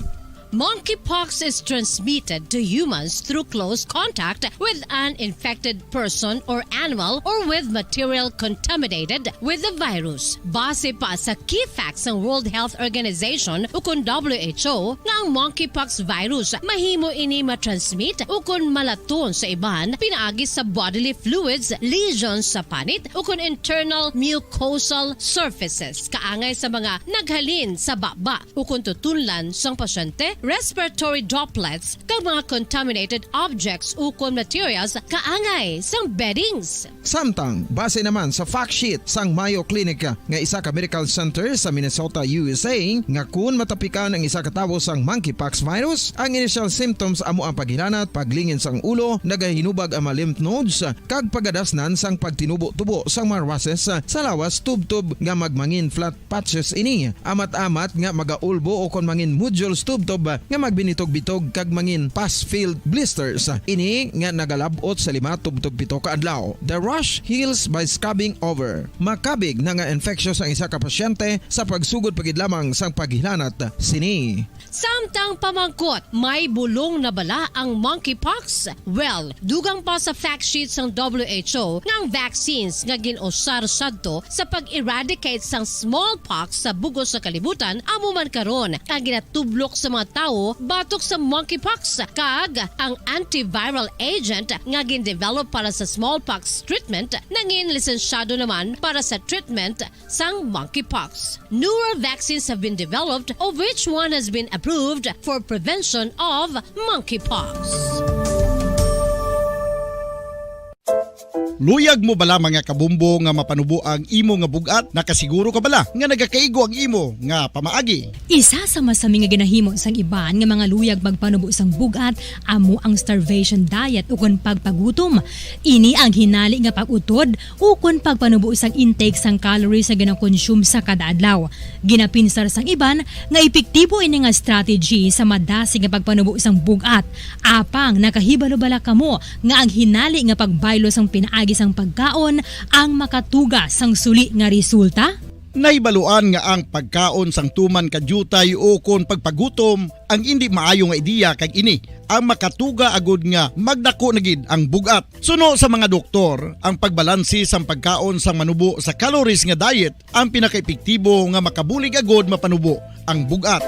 Monkeypox is transmitted to humans through close contact with an infected person or animal or with material contaminated with the virus. Base pa sa key facts sang World Health Organization ukon W H O nga ang monkeypox virus mahimo ini matransmit ukon malaton sa iban pinaagi sa bodily fluids, lesions sa panit ukon internal mucosal surfaces kaangay sa mga naghalin sa baba ukon tutunlan sang pasyente, respiratory droplets, kag mga contaminated objects ukon materials kaangay sang beddings. Samtang, base naman sa fact sheet sang Mayo Clinic nga isa ka medical center sa Minnesota, U S A, nga kun matapikan ang isa ka tawo sang monkeypox virus, ang initial symptoms amo ang paghilanat, paglingin sang ulo, nagahinubag ang mga lymph nodes, kag pagadasnan sang pagtinubo-tubo sang mga rushes sa lawas tubtob nga magmangin flat patches ini, amat-amat nga magaulbo ukon mangin nodules tubtob nga magbinitog-bitog kag mangin pus-filled blisters. Ini nga nagalab-ot sa lima tubtob pito ka adlaw. The rash heals by scrubbing over. Makabig na nga infectious ang isa ka pasyente sa pagsugod pa gid lamang sang paghilanat sini. Samtang pamangkot, may bulong na bala ang monkeypox? Well, dugang pa sa fact sheet sang W H O nga ang vaccines nga gin-usar sadto sa pag-eradicate sang smallpox sa bug-os nga kalibutan amo man karon ang ginatublok sa mga tawo batok sa monkeypox, kag ang antiviral agent nga gin-develop para sa smallpox treatment nangin lisensyado naman para sa treatment sang monkeypox. Newer vaccines have been developed, of which one has been approved for prevention of monkeypox. Luyag mo bala, mga kabumbo, nga mapanubo ang imo nga bug-at? Nakasiguro ka bala nga nagakaigo ang imo nga pamaagi? Isa sa masami nga ginahimo sang iban nga mga luyag magpanubo sang bug-at amo ang starvation diet ukon pagpagutom. Ini ang hinali nga pag-utod ukon pagpanubo sang intake sang calories nga ginakonsume sa kada adlaw. Ginapinsar sang iban nga epektibo ini nga strategy sa madasig nga pagpanubo sang bug-at. Apang nakahibalo bala kamo nga ang hinali nga pagbaylo sang pinaagi sang pagkaon ang makatuga sang suli nga resulta? Nahibaluan nga ang pagkaon sang tuman ka diutay ukon pagpagutom ang indi maayo nga ideya, kag ini ang makatuga agud nga magdako na gid ang bug-at. Suno sa mga doktor, ang pagbalanse sang pagkaon sang manubo sa calories nga diet ang pinakaepektibo nga makabulig agud mapanubo ang bug-at.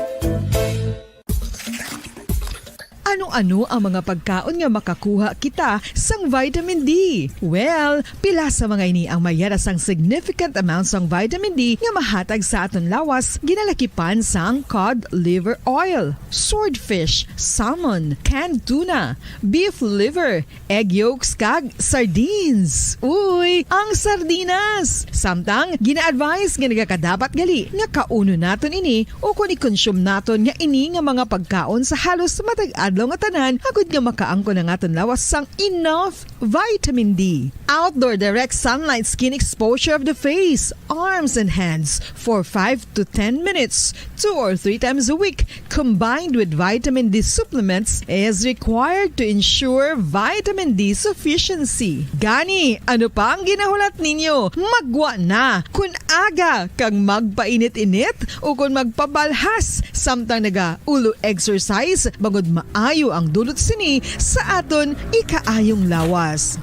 Ano-ano ang mga pagkaon nga makakuha kita sang vitamin D? Well, pila sa mga ini ang mayara sang significant amount sang vitamin D nga mahatag sa aton lawas, ginalakipan sang cod liver oil, swordfish, salmon, canned tuna, beef liver, egg yolks, kag sardines. Uy, ang sardinas! Samtang gina-advise nga nagakadapat gali nga kaunon naton ini ukon i-consume naton nga ini nga mga pagkaon sa halos matag adlaw nga tanan, agud nga makaangkon ang aton lawas sang enough vitamin D. Outdoor direct sunlight skin exposure of the face, arms, and hands for five to ten minutes, two or three times a week, combined with vitamin D supplements, is required to ensure vitamin D sufficiency. Gani, ano pa ang ginahulat ninyo? Maggwa na! Kun aga kag magpainit-init ukon magpabalhas samtang naga-ulo exercise, bangod maayo ang dulot sini sa aton ikaayong lawas.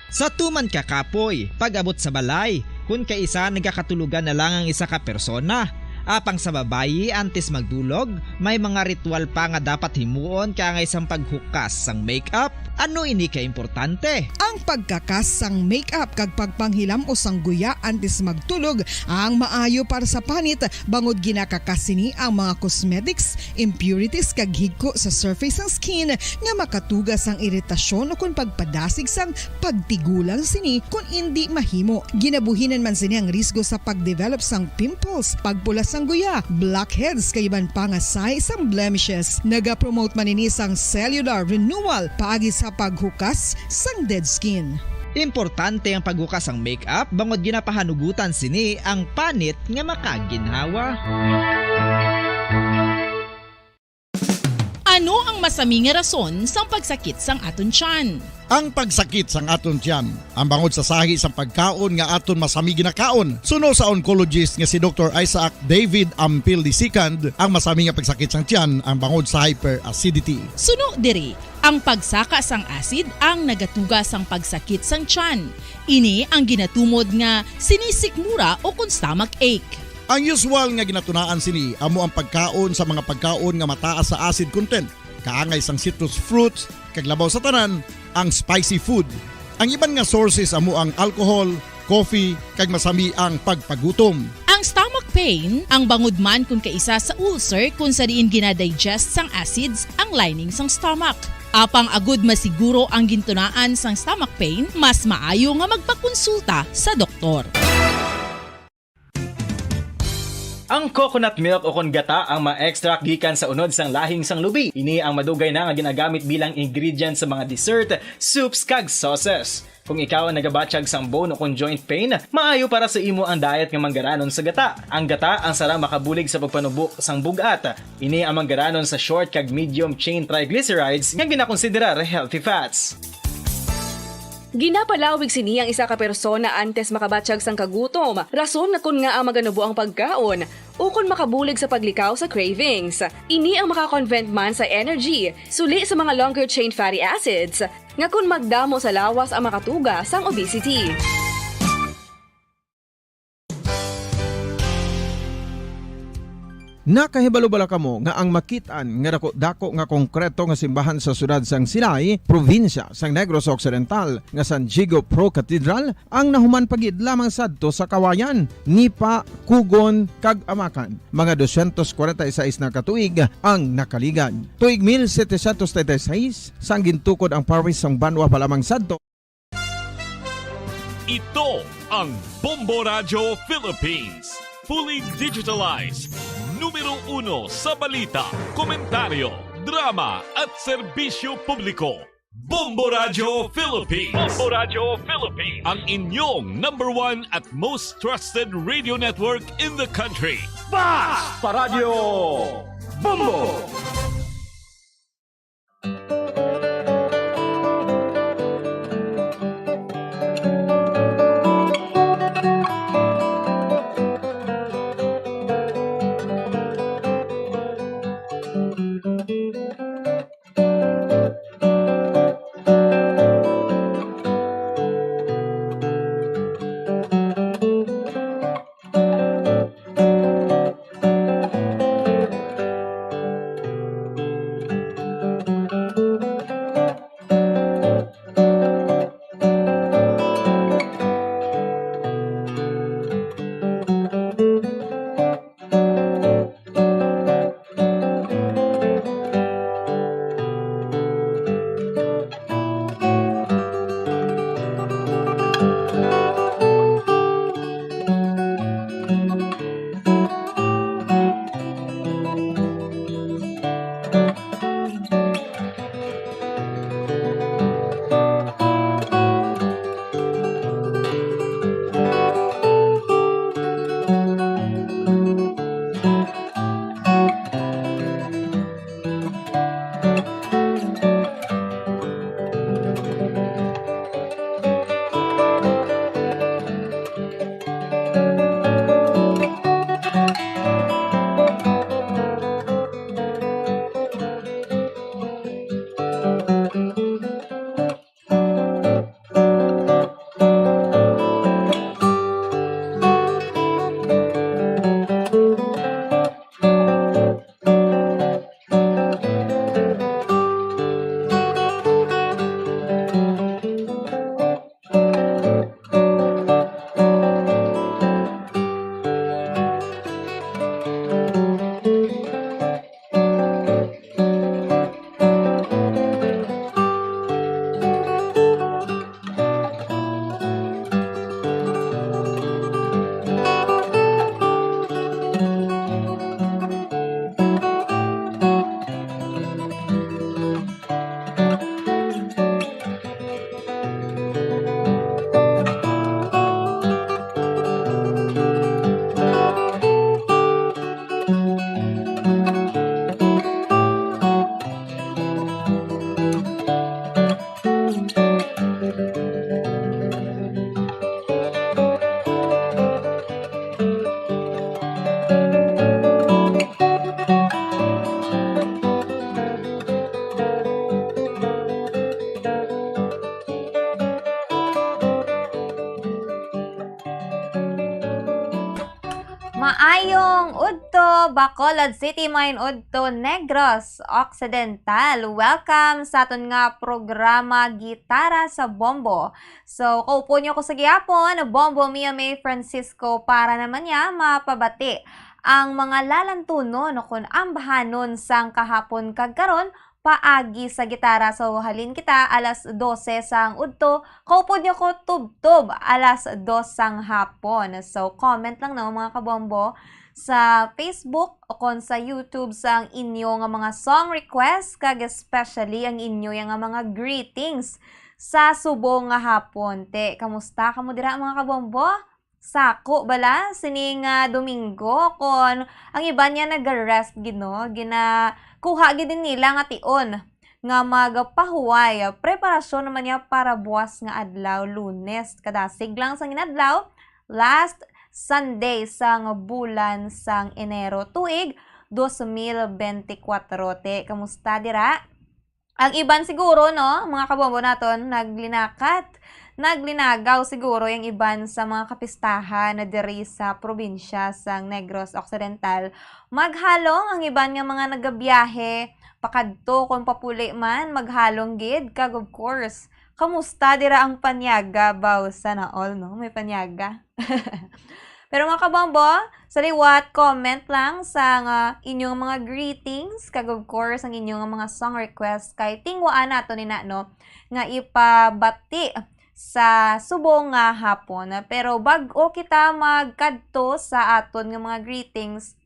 Sa tuman ka kapoy, pag-abot sa balay, kun kaisa nagakatulogan na lang ang isa ka persona. Apang sa babayi, antes magdulog, may mga ritual pa nga dapat himuon kaangay sang paghukas sang makeup. Ano ini ka importante? Ang pagkakas sang makeup kag pagpanghilam-os sang guya antes magtulog ang maayo para sa panit, bangod ginakakas sini ang mga cosmetics, impurities, kag higko sa surface sang skin nga makatuga sang iritasyon ukon pagpadasig sang pagtigulang sini kon indi mahimo. Ginabuhinan man sini ang risgo sa pagdevelop sang pimples, pagpula sang guya, blackheads, kag iban pa nga sahi sang blemishes. Nagapromote man ini sang cellular renewal paagi sa paghukas sang dead skin. Importante ang paghukas sang makeup bangod ginapahanugutan sini ang panit nga makaginhawa. Ano ang masami nga rason sang pagsakit sang aton tiyan? Ang pagsakit sang aton tiyan ang bangod sa sahi sang pagkaon nga aton masami ginakaon. Suno sa oncologist nga si Doktor Isaac David Ampil the second, ang masami nga pagsakit sang tiyan ang bangod sa hyperacidity. Suno diri, ang pagsaka sang acid ang nagatuga sang pagsakit sang tiyan. Ini ang ginatumod nga sinisikmura ukon stomach ache. Ang usual nga ginatunaan sini amo ang pagkaon sa mga pagkaon nga mataas sa acid content, kaangay sang citrus fruits, kag labaw sa tanan, ang spicy food. Ang iban nga sources amo ang alcohol, coffee, kag masami ang pagpagutom. Ang stomach pain ang bangod man kun kaisa sa ulcer, kun sa diin ginadigest sang acids ang lining sang stomach. Apang agud masiguro ang gintunaan sang stomach pain, mas maayo nga magpakonsulta sa doktor. Ang coconut milk o kon gata ang ma-extract gikan sa unod sang lahing sang lubi. Ini ang madugay na nga ginagamit bilang ingredient sa mga dessert, soups, kag sauces. Kung ikaw ang nagabatyag sang bone o kon joint pain, maayo para sa imo ang diet nga manggaranon sa gata. Ang gata ang sarang makabulig sa pagpanubo sang bug-at. Ini ang manggaranon sa short kag medium chain triglycerides nga ginakonsiderar healthy fats. Ginapalawig sini ang isa ka persona antes makabatyag sang kagutom, rason nga kon ngaa maganubo ang pagkaon, ukon makabulig sa paglikaw sa cravings. Ini ang maka-convert man sa energy, suli sa mga longer chain fatty acids, nga kon magdamo sa lawas ang makatuga sang obesity. Nakahibalo bala kamo nga ang makit-an nga dako-dako nga konkreto nga simbahan sa siyudad sang Silay, probinsya sang Negros Occidental, nga San Diego Pro Cathedral, ang nahuman pa gid lamang sadto sa Kawayan, Nipa, Cogon, kag Amacan? Mga dosyentos kwarenta y seis na ka tuig ang nakaligad. Tuig mil setecientos treinta y seis, sang gintukod ang parish sang banwa pa lamang sadto. Ito ang Bombo Radyo Philippines. Fully digitalized. Numero uno sa balita, komentaryo, drama at serbisyo publiko. Bombo Radyo Philippines. Bombo Radyo Philippines. Ang inyong number one at most trusted radio network in the country. Basta Radyo Bombo! Maayong udto, Bacolod City, maayong udto, Negros Occidental. Welcome sa aton nga programa, Gitara sa Bombo. So, kaupo niyo ko sa gihapon, Bombo Mia May Francisco, para naman niya mapabati ang mga lalantunon o kun ambahanon sang kahapon kag karon paagi sa gitara. So, halin kita alas dose sang udto, kaupod niyo ko tubtob alas dos sang hapon. So, comment lang, no, mga kabombo, sa Facebook o kon sa YouTube sang inyo nga mga song request, kag especially ang inyo nga mga greetings sa subong nga hapon. Te, kamusta kamo dira, mga kabombo? Sako bala sini nga Domingo, kon ang iban niya naga-rest gid, no? Ginakuha gid din nila nga tion nga magpahuway. Preparasyon naman niya para buwas nga adlaw, Lunes. Kadasig lang sang inadlaw, last Sunday sang bulan sang Enero, tuig dos mil bente kwatro. Te, kamusta dira? Ang iban siguro, no, mga kabombo naton, naglinakat. Naglinagaw siguro yung iban sa mga kapistahan na diri sa probinsya sang Negros Occidental. Maghalong ang iban nga mga nagabiyahe, pakadto kon papuli man, maghalong gid. Kag of course, kamusta dira ang panyaga? Baw, sana all, no? May panyaga. Pero mga kabombo, sa liwat, comment lang sa nga inyong mga greetings, kag of course, ang inyong mga song request, kay tingwaan nato ni na, no, nga ipabati sa subong nga hapon. Pero bag-o kita magkadto sa aton nga mga greetings,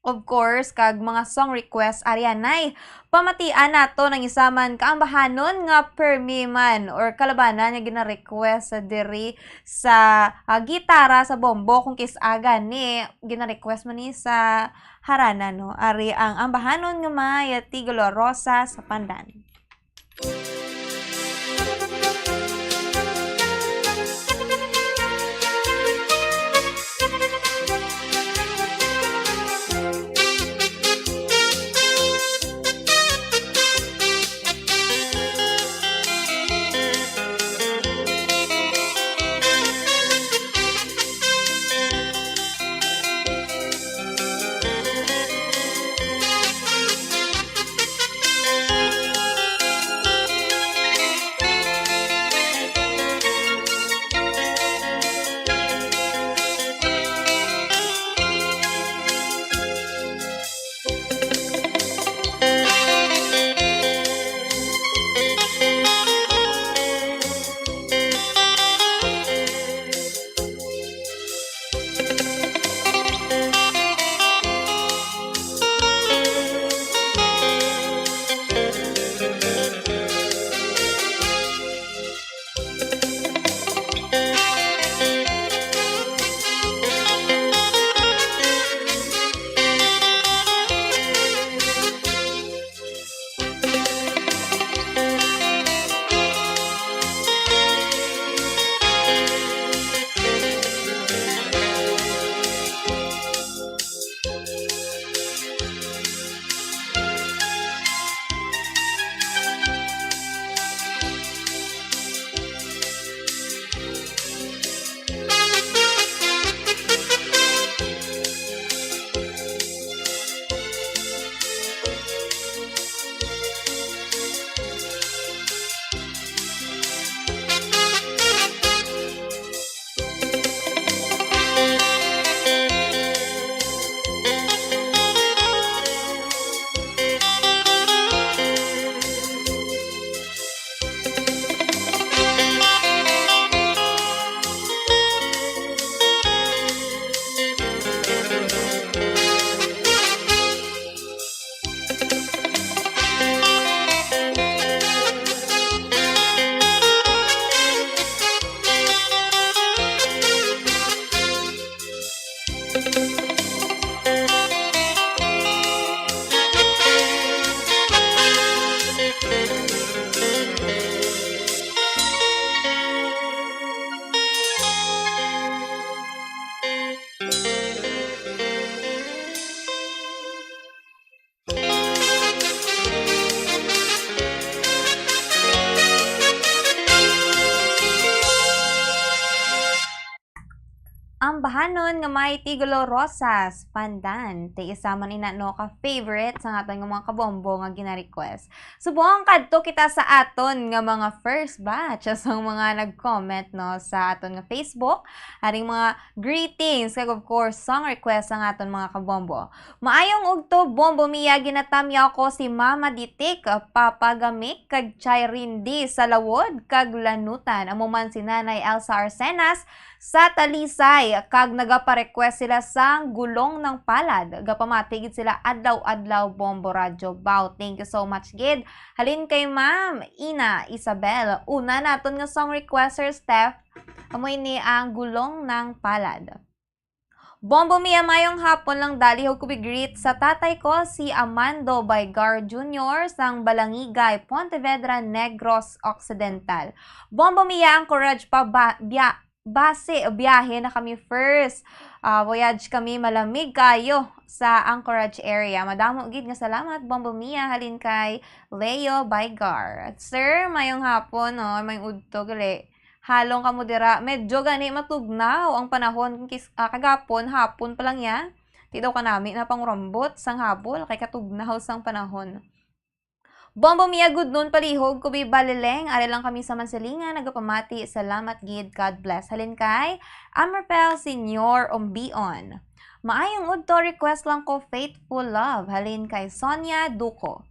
of course, kag mga song request, ari anay, pamatian nato ang isa man kaambahanon nga permi man or kalabanan nga gina-request diri sa, ah, gitara sa bombo, kung kis-a gani gina-request man ni sa harana, no? Ari ang ambahanon nga may Tigulo Rosa sa Pandan. Bahanon nga may tigulo rosas, pandan. Ti isa man ina, no, ka favorite sa aton nga mga kabombo nga gina-request. Subong kadto kita sa aton nga mga first batch sa mga nag-comment, no, sa aton nga Facebook. Aring mga greetings, kag of course, song request sa aton mga kabombo. Maayong udto, Bombo Mia, ginatamyaw ko si Mama Ditik, Papa Gamik, kag Chay Rindy sa Lawod, kag Lanutan. Amo man si Nanay Elsa Arcenas sa Talisay, kag nagapa-request sila sang Gulong ng Palad. Gapamati gid sila adlaw-adlaw, Bombo Radyo. Baw, thank you so much gid. Halin kay Ma'am Ina Isabel. Una naton nga song requester, Steph, amo ini ang Gulong ng Palad. Bombo Mia, mayong hapon lang, dali ho ko bi-greet sa tatay ko, si Amando Baygar Junior, sang Balangigay, Pontevedra, Negros Occidental. Bombo Mia, ang courage pa ba, biya, base, biyahe na kami first. Ah, voyage kami, malamig kayo sa Anchorage area. Madamo gid nga salamat, Bombo Mia, halin kay Leo Baygar. Sir, mayong hapon, no? Mayong udto, gali. Halong kamo dira. Medyo gani matugnaw ang panahon kis-, ah, kagapon, hapon pa lang ya. Ti daw kanami na pangurambot sang habol kay katugnaw sang panahon. Bombo Mia, good noon, palihog ko bi Baleleng. Ari lang kami sa Mansilingan, nagapamati. Salamat gid. God bless. Halin kay Amrapel Senior Umbion. Maayong udto, request lang ko Faithful Love. Halin kay Sonia Duco.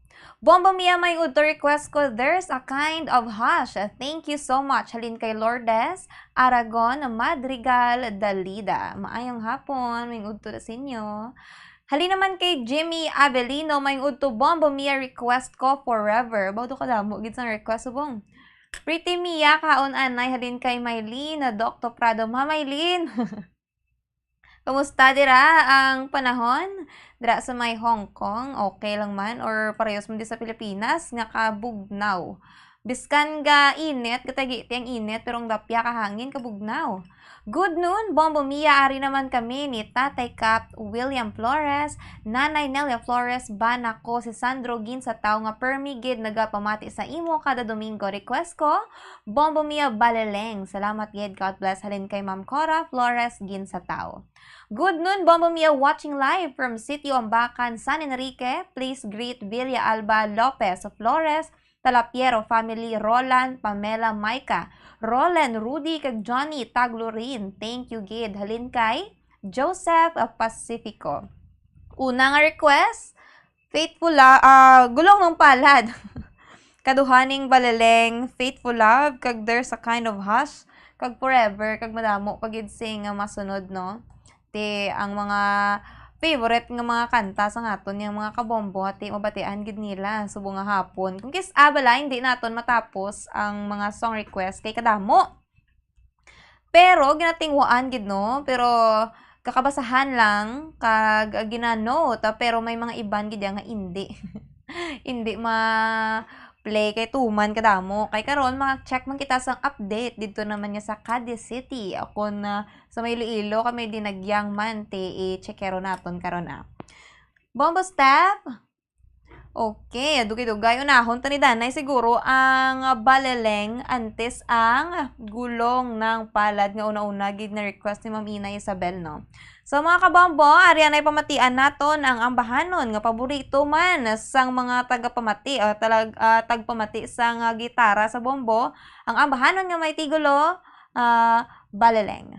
Bombo Mia, may udto request ko, There's a Kind of Hush. Thank you so much. Halin kay Lourdes Aragon Madrigal Dalida. Maayong hapon, may udto na sa inyo. Halin naman kay Jimmy Avelino, may udto, Bombo Mia, request ko Forever. Baw, do kadamo gid sang request, subong. Pretty Mia, kaon anay, halin kay Mylene, Doctor Prado. Ma Mylene! Kumusta dira ang panahon? Dira sa may Hong Kong, okay lang man? Or parehas man di sa Pilipinas, nga kabugnaw? Biskan ga init, gatagiti ang init, pero ang dapya ka hangin, kabugnaw. Good noon, Bombo Mia, ari naman kami ni Tatay Kap William Flores, Nanay Nelia Flores, bana ko si Sandro Ginsatao nga permi gid nagapamati sa imo kada Domingo. Request ko, Bombo Mia Baleleng. Salamat gid. God bless. Halin kay Ma'am Cora Flores Ginsatao. Good noon, Bombo Mia, watching live from Sitio Ambacan, San Enrique. Please greet Villa Alba Lopez Flores, Talapiero family, Roland, Pamela, Micah, Roland, Rudy, kag Johnny Taglurin. Thank you gid. Halin kay Joseph, ah, Pacifico. Una nga request, Faithful La-, ah, Gulong ng Palad. Kaduhaning Baleleng, Faithful Love, kag There's a Kind of Hush, kag Forever, kag madamo pa gid sing, ah, masunod, no? Ti ang mga favorite nga mga kanta sa aton nga mga kabombo, ti mabatian gid nila subong nga hapon. Kung kis-a bala, hindi naton matapos ang mga song request kay kadamo. Pero ginatingwaan gid, no? Pero kakabasahan lang, kag, ah, gina-note, ah, pero may mga iban gid nga indi. Indi ma-play kay tuman kadamo. Kay karon, ma-check man kita sang update didto naman nga sa Cadiz City. Ako na sa may Iloilo, kami dinagyang man, ti i-checkero naton karon, ah. Bombo Steph? Okay, dugay-dugay. Unahon ta ni Danay siguro ang, ah, Baleleng antes ang Gulong ng Palad nga una-una gid na request ni Ma'am Ina Isabel, no? So, mga kabombo, ari anay pamatian naton ang ambahanon nga paborito man sang mga tagapamati o talag-, ah, tagpamati sang, ah, gitara sa bombo, ang ambahanon nga may tigulo, ah, Baleleng.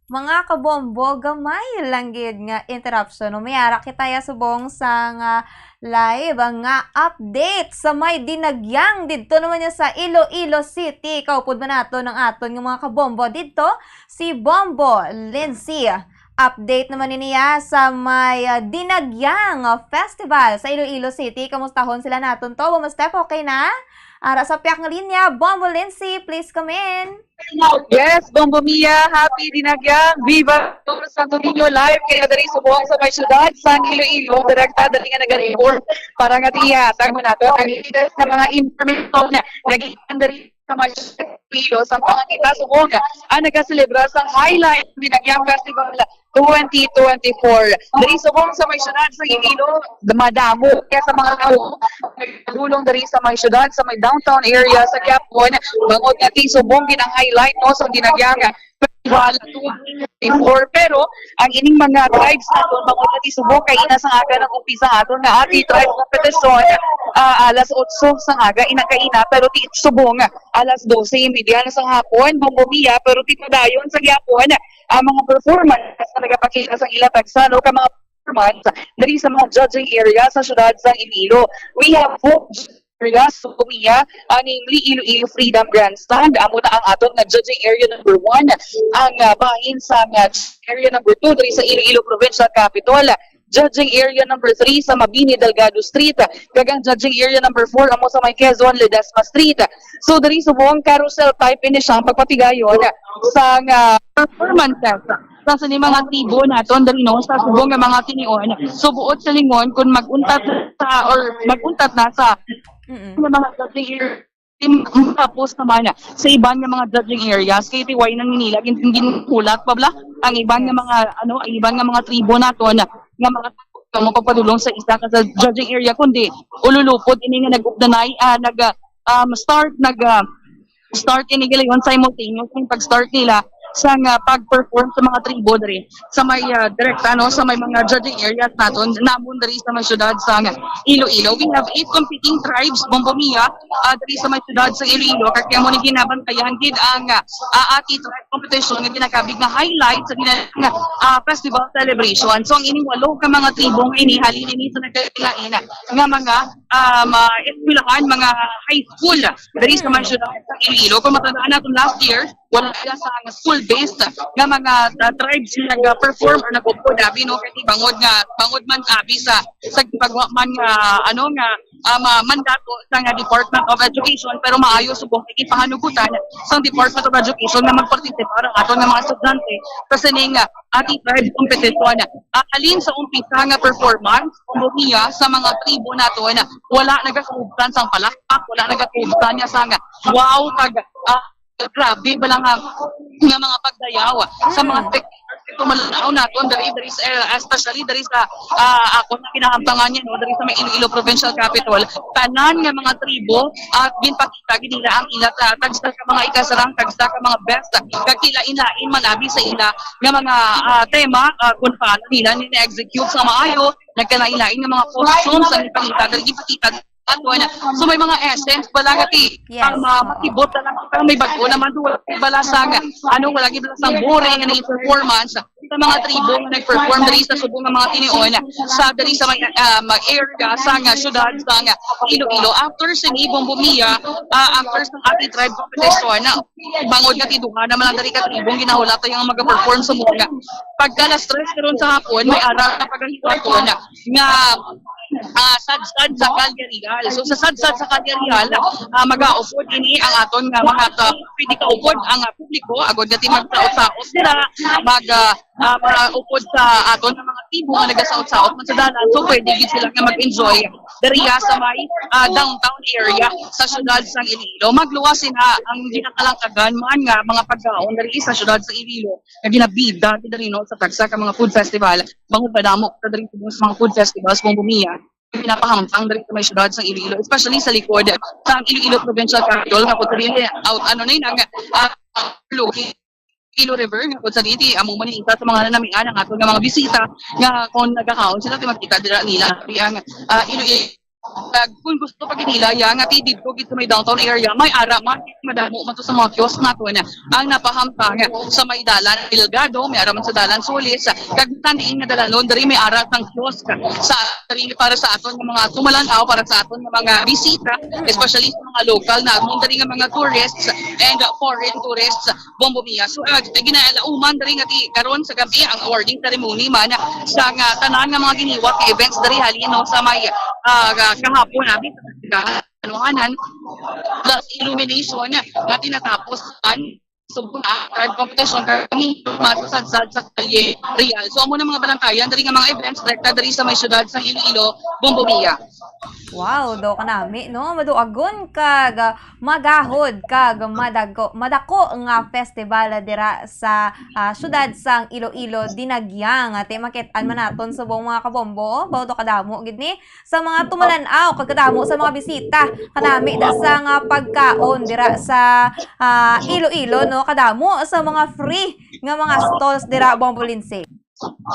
Mga kabombo, gamay lang gid nga interruption, no? May ara kita ya subong sang live nga update sa may Dinagyang didto naman niya sa Iloilo City. Kaupod man naton ang aton nga mga kabombo didto, si Bombo Lindsay. Update naman ni niya sa may, ah, Dinagyang Festival sa Iloilo City. Kamustahon sila naton to. Bombo Steph, okay na? Ara sa piyak nga linya, Bombo Lindsay, please come in. Yes, Bombo Mia, happy Dinagyang, Viva Tour Santo Niño live kaya diri subong sa may syudad sang Iloilo, direkta diri nga naga-report para nga ihatag mo nato ang latest nga mga information nga gikan diri sa may syudad sang Iloilo sa mga kita subong ang nagaselebra sang Highlight Dinagyang Festival twenty twenty-four. Diri subong sa may syudad sa Iloilo, madamo kaya sa mga tawo nagdulong diri sa may syudad, sa may downtown area sa Quiapo, bangod nga ti subong gid ang highlight, no, sa Dinagyang Festival twenty twenty-four. Pero ang ining mga tribes naton, bangod nga ti subong kay ina sang aga nag-umpisa aton nga ati tribe competition, ah, alas otso sang aga, ina kaina, pero ti subong alas dose y media na sang hapon, Bombo Mia, pero ti padayon sa gihapon ang mga performance nga nagapakita sang ila tagsa, no, ka mga performance diri sa mga judging area sa syudad sang Iloilo. We have four judging areas, Bombo Mia, ah, namely Iloilo Freedom Grandstand, amo na ang aton nga judging area number one, ang, ah, bahin sa, ah, area number two diri sa Iloilo Provincial Capitol. Judging area number three sa Mabini Delgado Street, kag ang judging area number four amo sa may Quezon Ledesma Street. So diri subong carousel type ini siya ang pagpatigayon sang, ah, performances sa sini mga tribo naton diri, no, sa subong nga mga tinion. So buot sa lingon, kung mag-untat sa, or mag-untat na sa Mm-mm. nga mga judging area, tapos naman sa iban nga mga judging areas, kay tiway nang nila gin- ginhulat pa bala ang iban nga mga, ano, ang iban nga mga tribo naton nga mga nga magpapadulong sa isa ka sa judging area, kundi ululupod ini nga nag-updanay, ah, nag, ah, um, start, nag, ah, start ini gilayon simultaneous ang pag-start nila sa nga pag-perform sa mga tribo diri sa may, ah, direkta, no, sa may mga judging areas naton, namon diri sa may syudad sa Iloilo. We have eight competing tribes, Bombo Mia, ah, diri sa may syudad sa Iloilo, kag kamo ni ginabantayan gid ang, ah, ah, ati tribe competition nga ginakabig nga highlight sa ginang, ah, festival celebration. So ang ining walo ka mga tribo nga ini halin ini sa nagkalain nga mga, ah, mga eskwelahan, mga high school diri sa may syudad sa Iloilo. Kung matandaan natin last year, wala sila sa school-based nga mga, ah, tribes nga nag-perform or nag-upod abi, no, kay bangod nga, bangod man abi sa sa gipagwa man nga, ano, nga, ah, ma- mandato sa nga Department of Education, pero maayo subong ipahanugutan sa Department of Education nga magpartisipar ang aton nga mga estudyante sa sining, ah, ati tribe competition. Ah, halin sa umpisa nga performance, Bombo Mia, sa mga tribo naton, wala nagakubsan sang palakpak, wala nagakubsan niya sang wow, kag, ah, grabe bala nga, nga mga pagdayaw sa mga spectators nga tumalaw naton diri, diri sa, eh, especially diri sa, ah, ako na kinahamtangan niya, no, diri sa may Iloilo Provincial Capitol. Tanan nga mga tribo at ginpakita gid nila ang ila ta- tagsa ka mga ikasarang, tagsa ka mga best, kag kilain-lain man abi sa ila nga mga, ah, tema, ah, kung paano nila ni-execute sa maayo, nagkalain-lain nga mga costumes ang ipakita, dali ipakita aton. So may mga essence bala nga ti Yes, ang mga oo. Makibot na lang, pero may bag-o naman doon. Bala sa, ano, wala gid bala sa boring nga naging performance sa mga tribo nga nag-perform diri sa subong nga mga tinion sa diri sa may, ah, mga area sa nga syudad sa nga Iloilo. After sini, Bombo Mia, ah, after sa ati tribe competition, na bangod nga ti duha naman ang diri ka tribo ang ginahulat nga mag-perform sa mga pagka alas tres karon sa hapon, may ara na pagahipon nga, ah, sadsad sa Calle Real. So sa sadsad sa Calle Real, ah, magaupod ini ang aton nga mga ka, pwede kaupod ang, ah, publiko, agod nga ti magsaot-saot sila, mag, ah, ah, magaupod sa aton nga mga tribo nga nagasaot-saot man sa dalan. So pwede gid sila nga mag-enjoy diriya sa may, ah, downtown area sa syudad sang Iloilo. Magluwas sina ang ginakalangkagan man nga mga pagkaon diri sa syudad sa Iloilo nga ginabida diri, no, sa tagsa ka mga food festival. Bangod madamo ka diri sa mga food festivals, Bombo Mia, pinapahampang diri sa may syudad sang Iloilo, especially sa likod sa Iloilo Provincial Capitol, nga kung sabihin, out, ano na yun, ang, ah, Iloilo, Ilo River, nga kung sa diti, amo man yung isa sa mga nanamian ang aton nga mga bisita, nga kung nagakaon sila, ti makita dira nila, ang, ah, Iloilo, kag kung gusto pa gid nila, ya, nga ti didto gid sa may downtown area, may ara man, madamo man to sa mga kiosk naton, ang napahamtang sa may dalan Delgado, may ara man sa dalan Solis, kag bisan diin nga dalanon, diri may ara sang kiosk sa, diri para sa aton nga mga tumalan-aw, para sa aton nga mga bisita, especially sa mga local na, diri nga mga tourists and foreign tourists, Bombo Mia. So, uh, ginalauman diri nga ti karon sa gabi ang awarding ceremony man sa nga tanan nga mga giniwat nga events diri halin, no, sa may, ah, kahapon abi sa ano nga nan, plus illumination nga tinatapos kan subong na, kag kompetisyon kami masasadsad sa Kalye Real. So, amo na mga balantayan diri nga mga events, direkta diri sa may siyudad sa Iloilo, Bombo Mia. Wow, daw kanami, no? Maduagon kag, ah, magahod kag madako, madako nga festival dira sa, ah, siyudad sang Iloilo, Dinagyang. Ate, makit-an man naton subong mga kabombo, oh. Baw daw kadamo gid ni sa mga tumalan-aw kag kadamo sa mga bisita. Kanami da sa nga pagkaon dira sa, ah, Iloilo, no? Kadamo sa mga free nga mga stalls dira, Bombo Lindsay.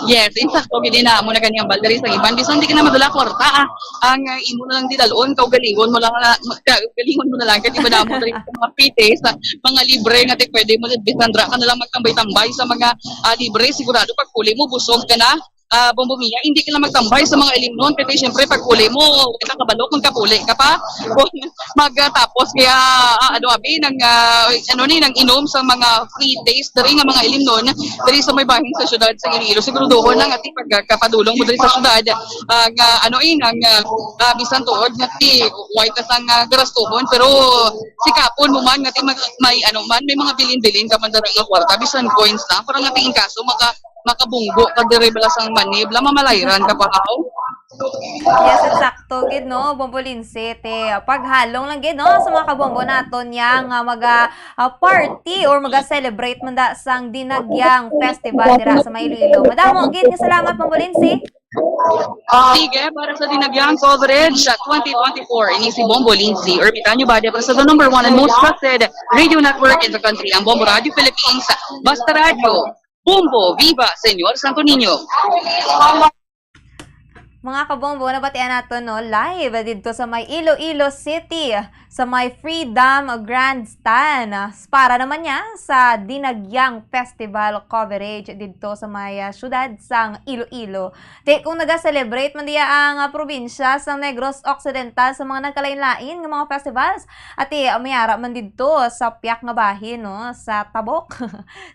Yes, insakto gid na mo na ganyang bal diri sa iban. Bisan di ka na madala kwarta, ah. Ang, ah, imo na lang didalon, kaugalingon mo lang na, kaugalingon mo na lang kay di ba damo diri sa mga free taste, ah, mga libre nga ti pwede mo bisan dra ka na lang magtambay-tambay sa mga, ah, libre, sigurado pag huli mo busog ka na. Ah, Bombo Mia, hindi ka lang magtambay sa mga ilimnon kay siyempre pag huli mo, kita kabalo kung kapuli ka pa. Kung magtapos kaya, ah, ano abi nang, ah, ano ni nang inom sa mga free taste diri nga mga ilimnon diri sa may bahin sa syudad sa Iloilo. Siguraduhon lang ati pagkapadulong mo diri sa syudad, ah, nga ano eh nang, ah, ah, bisan tuod nga ti white na sang, ah, garastuhon pero sikapon mo man nga ti mag-, may ano man may mga bilin-bilin ka man dara nga kwarta bisan coins lang para nga ti in kaso maka makabunggo ka diri bala sang manib la mamalayran ka pa haw. Yes, eksakto gid, no, Bombo Lindsay, te, paghalong lang gid, no, sa mga kabombo naton yang, ah, maga, ah, party or maga-celebrate man da sang Dinagyang Festival dira sa may Iloilo. Madamo gid nga salamat, Bombo Lindsay. Sige, para sa Dinagyang Coverage sa twenty twenty-four, ini si Bombo Lindsay. Ermitanyo Bade para sa the number one and most trusted radio network in the country, ang Bombo Radio Philippines. Basta Radyo. Bombo, viva, Señor Santo Niño! Mga kabombo, nabatian nato, no, live didto sa may Iloilo City, sa may Freedom Grandstand. Para naman niya sa Dinagyang Festival coverage didto sa may, ah, syudad sang Iloilo. Ti kung naga-celebrate man diya ang, ah, probinsya sang Negros Occidental sa mga nagkalain-lain nga mga festivals, ati, ah, may ara man didto sa piyak nga bahin, no, sa Tabok.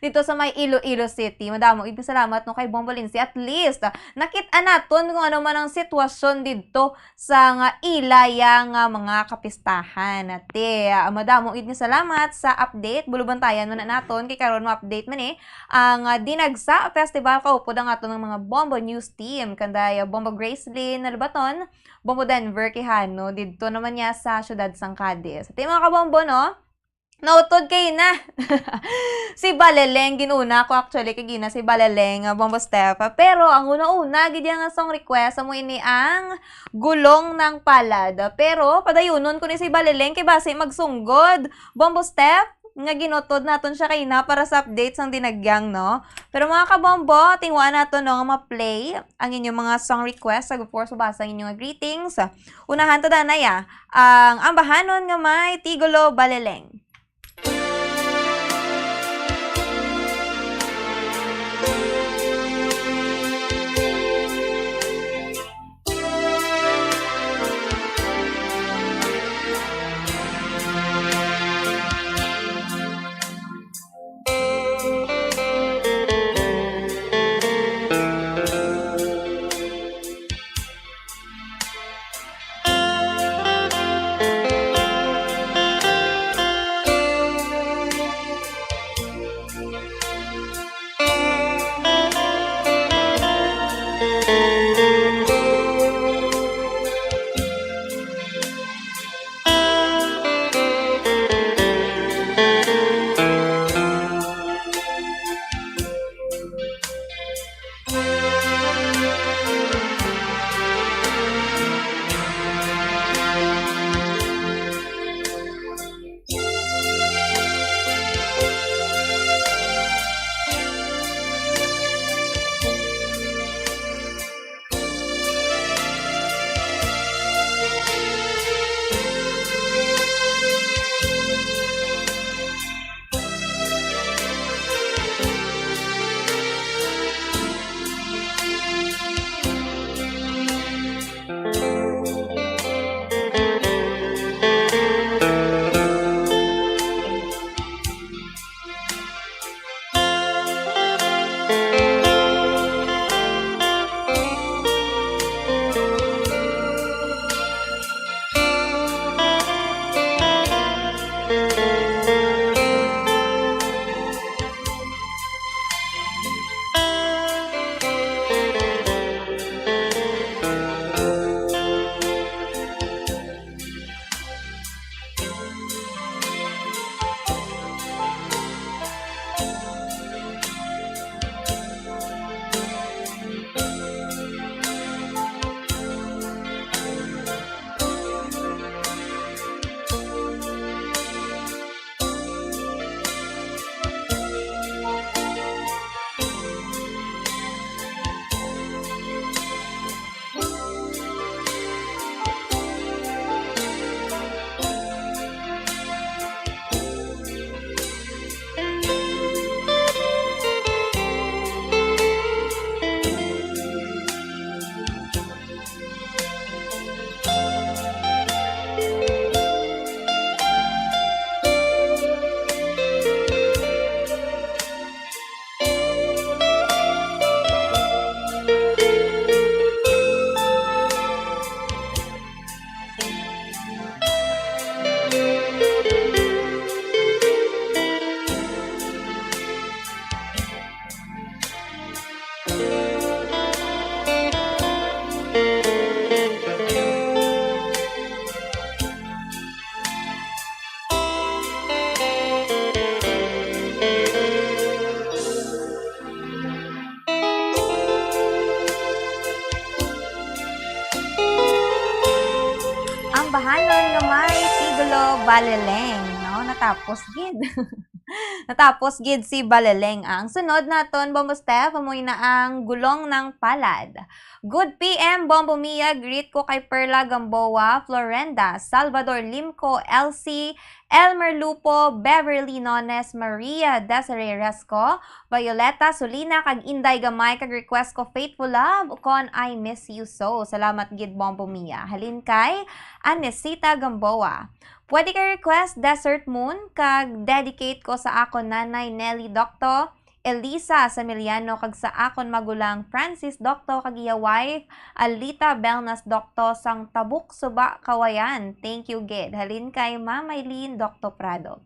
Dito sa may Iloilo City. Madamo gid nga salamat, no, kay Bombo Lindsay. At least, ah, nakit-an naton kung ano man ang sitwasyon didto sa nga ila ya nga mga kapistahan. Ate, ah, madamo gid nga salamat sa update. Bulubantayan man na naton kay karon ma-update man eh ang, ah, Dinagsa Festival kaupod ang aton nga mga Bombo News Team, kanday, ah, Bombo Gracelyn Nalbaton, Bombo Denver Quijano, didto naman niya sa siyudad sang Cadiz. Ate, mga kabombo, no? Nautod kay na. Si Baleleng, ginuna ko actually kay gina si Baleleng, ah, Bombo Steph. Pero ang una-una gid nga song request amo ini ang Gulong ng Palad. Pero padayunon ko ni si Baleleng kay basi magsunggod. Bombo Steph, nga ginutod naton siya kay na para sa update sang Dinagyang, no? Pero mga kabombo, tingwaan nato, no, nga ma-play ang inyong mga song request. Of course, mabasa ang inyong greetings. Unahan ta danay, ah, ang Ambahanon nga may Tigulo Baleleng. Ang bahanon nga may titulo, Baleleng, no? Natapos gid. Natapos gid si Baleleng. Ang sunod naton, Bombo Steph, amoy na ang Gulong ng Palad. Good P M, Bombo Mia, greet ko kay Perla Gamboa, Florenda, Salvador Limco, Elsie, Elmer Lupo, Beverly Nones, Maria Desiree Resco, Violeta Solina, kag Inday Gamay, kag request ko Faithful Love kon I Miss You So. Salamat gid, Bombo Mia. Halin kay Anesita Gamboa. Pwede kay request Desert Moon, kag dedicate ko sa akon nanay Nelly Docto, Elisa Samiliano, kag sa akon magulang Francis Docto kag iya wife Alita Belnas Docto sang Tabuk Suba, Kawayan. Thank you gid. Halin kay Ma'am Eileen Docto Prado.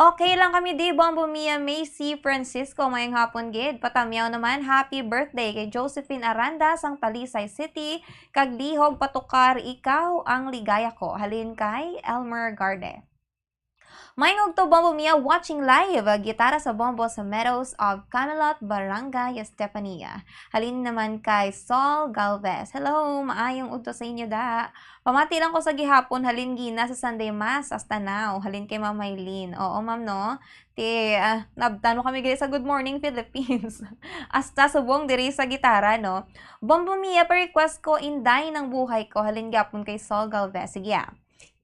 Okay lang kami di, Bombo Mia, Macy Francisco, mayong hapon gid. Patamyaw naman, happy birthday kay Josephine Aranda sang Talisay City, kag lihog patukar, ikaw ang ligaya ko. Halin kay Elmer Garde. Mayong udto, Bombo Mia, watching live, ah, Gitara sa Bombo sa Meadows of Camelot, Barangay Estefania. Halin naman kay Sol Galvez. Hello, maayong udto sa inyo, da. Pamati lang ko sa gihapon, halin gina sa Sunday Mass, hasta now. Halin kay Ma'am Maylin. Oo, ma'am, no? Ti, ah, nabtan mo kami gali sa Good Morning Philippines. Hasta subong diri sa Gitara, no? Bombo Mia, pa-request ko, Inday ng Buhay Ko. Halin gyapon kay Sol Galvez. Sige, ah.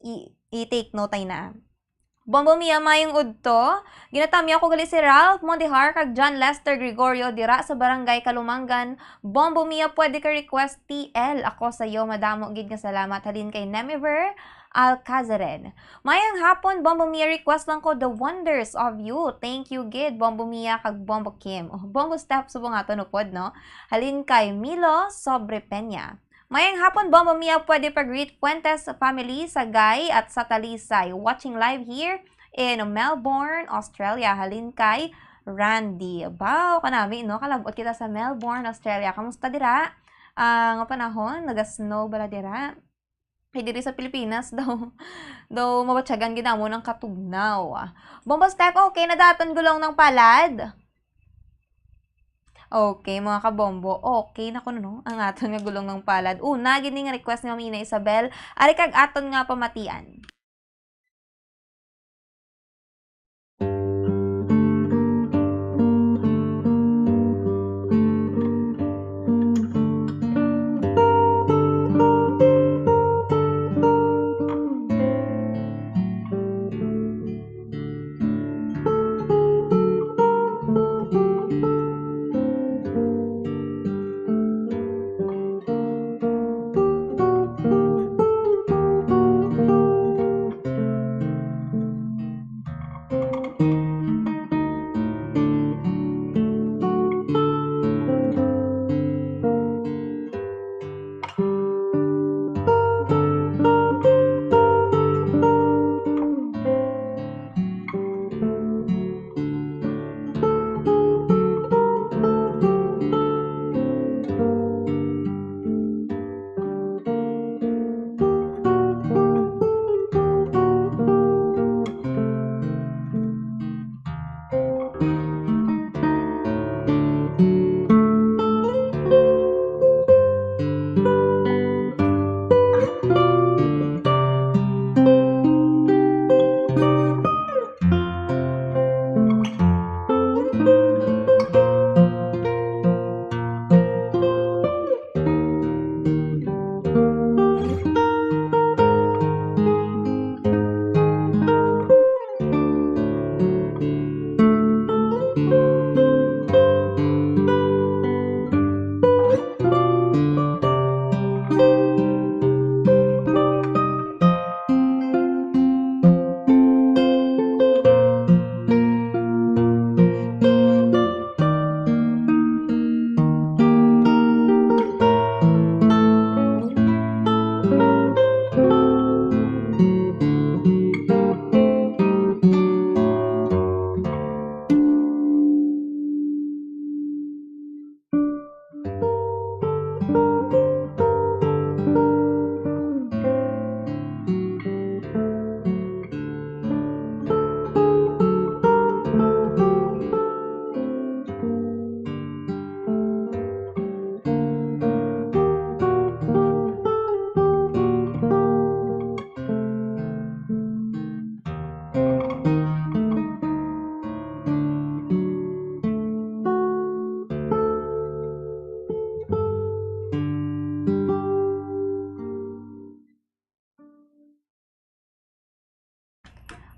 I- i-take note ay na. Bombo Mia, mayong udto. Ginatamyaw ko gali si Ralph Mondihar kag John Lester Gregorio dira sa Barangay Kalumangan. Bombo Mia, pwede ka request T L, Ako Sa'yo. Madamo gid nga salamat. Halin kay Nemiver Alcazaren. Mayang hapon, Bombo Mia, request lang ko The Wonders of You. Thank you gid, Bombo Mia kag Bombo Kim. Oh, Bombo Steph, subong ato nupod, no? Halin kay Milo Sobrepeña. Mayang hapon, Bombo Mia, pwede pa-greet Fuentes family sa Gay at sa Talisay. Watching live here in Melbourne, Australia. Halin kay Randy. Baw, kanami, no? Kalabot kita sa Melbourne, Australia. Kamusta dira? Ah, nga panahon, naga-snow bala dira? Kay diri sa Pilipinas daw, daw mabatyagan gid namon ang katugnaw. Bombo Steph, okay na daton Gulong ng Palad? Okay, mga kabombo, okay na kuno, no? Ang aton nga Gulong ng Palad. Una gid ni nga request ni Ma'am Ina Isabel, ari kag aton nga pamatian.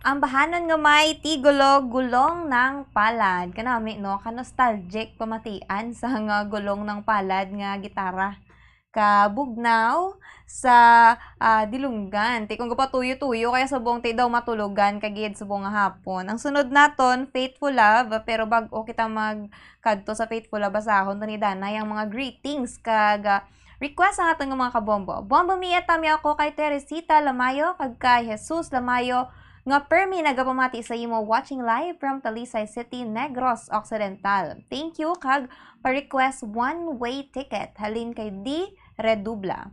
Ambahanon nga may titulo, Gulong ng Palad. Kanami, no? Ka-nostalgic pamatian sa nga Gulong ng Palad nga gitara. Kabugnaw sa, ah, Dilungan. Ti kung gapatuyo-tuyo, kaya subong ti daw matulogan ka gid subong nga hapon. Ang sunod naton, Faithful Love, pero bag-o kita magkadto sa Faithful Love, basahon to ni Danay ang mga greetings kag, ah, request ang aton nga mga kabombo. Bombo Mia, tamyaw ko kay Teresita Lamayo kag kay Jesus Lamayo nga permi nagapamati sa imo, watching live from Talisay City, Negros Occidental. Thank you, kag pa-request one-way ticket halin kay D Redubla.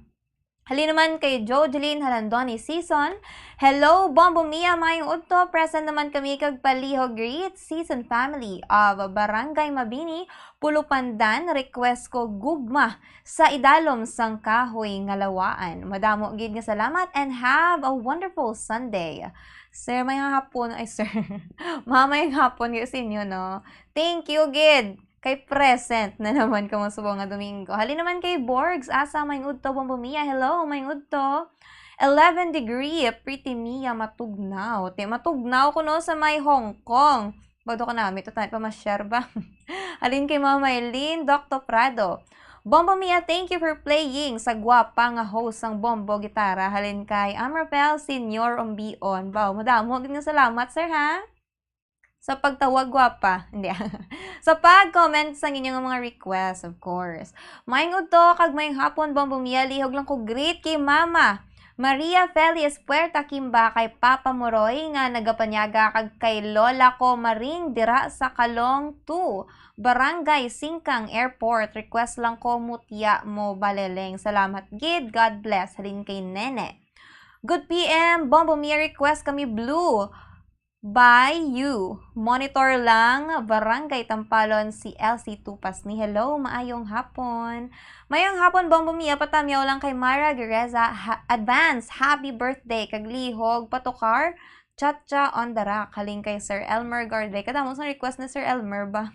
Halin naman kay Jojeline Halandoni Season. Hello, Bombo Mia, maayong udto. Present naman kami kag palihog greet Season family of Barangay Mabini, Pulupandan. Request ko Gugma sa Idalom sang Kahoy nga Lawaan. Madamo gid nga salamat and have a wonderful Sunday. Sir, may hapon, ay, sir. Mamayang hapon kayo sa inyo, no? Thank you gid. Kay present na naman kamo subong nga Domingo. Halin naman kay Borgs, asa may udto, Bombo Mia. Hello, may udto. Eleven degree, Pretty Mia, matugnaw. Ti, matugnaw ko, no, sa may Hong Kong. Bado ka namin, ito tayo pamasyar ba? Halin kay Mama Eileen, Doctor Prado. Bombo Mia, thank you for playing sa gwapa nga host sang Bombo Gitara. Halin kay Amrapel Senior Umbion. Baw, madamo gid nga salamat, sir, ha? Sa pagtawag, gwapa. Hindi. Sa pag-comment sa inyong mga request, of course. Maayong udto kag maayong hapon, Bombo Mia. Lihog lang ko greet kay Mama Maria Feliz Puerta Kimba, kay Papa Moroy nga nagapanyaga, kag kay Lola ko Maring dira sa Kalong two, Barangay Singkang Airport. Request lang ko Mutya Mo Baleleng. Salamat gid. God bless. Halin kay Nene. Good P M, Bombo Mia, request kami Blue by You. Monitor lang, Barangay Tampalon, si Elsie Tupas ni. Hello, maayong hapon. Maayong hapon, Bombo Mia, patamyaw lang kay Mara Guerreza. Ha-, advance, happy birthday. Kag lihog, patukar, Cha-Cha on the Rock. Halin kay Sir Elmer Garde. Kadamo sang request ni Sir Elmer ba?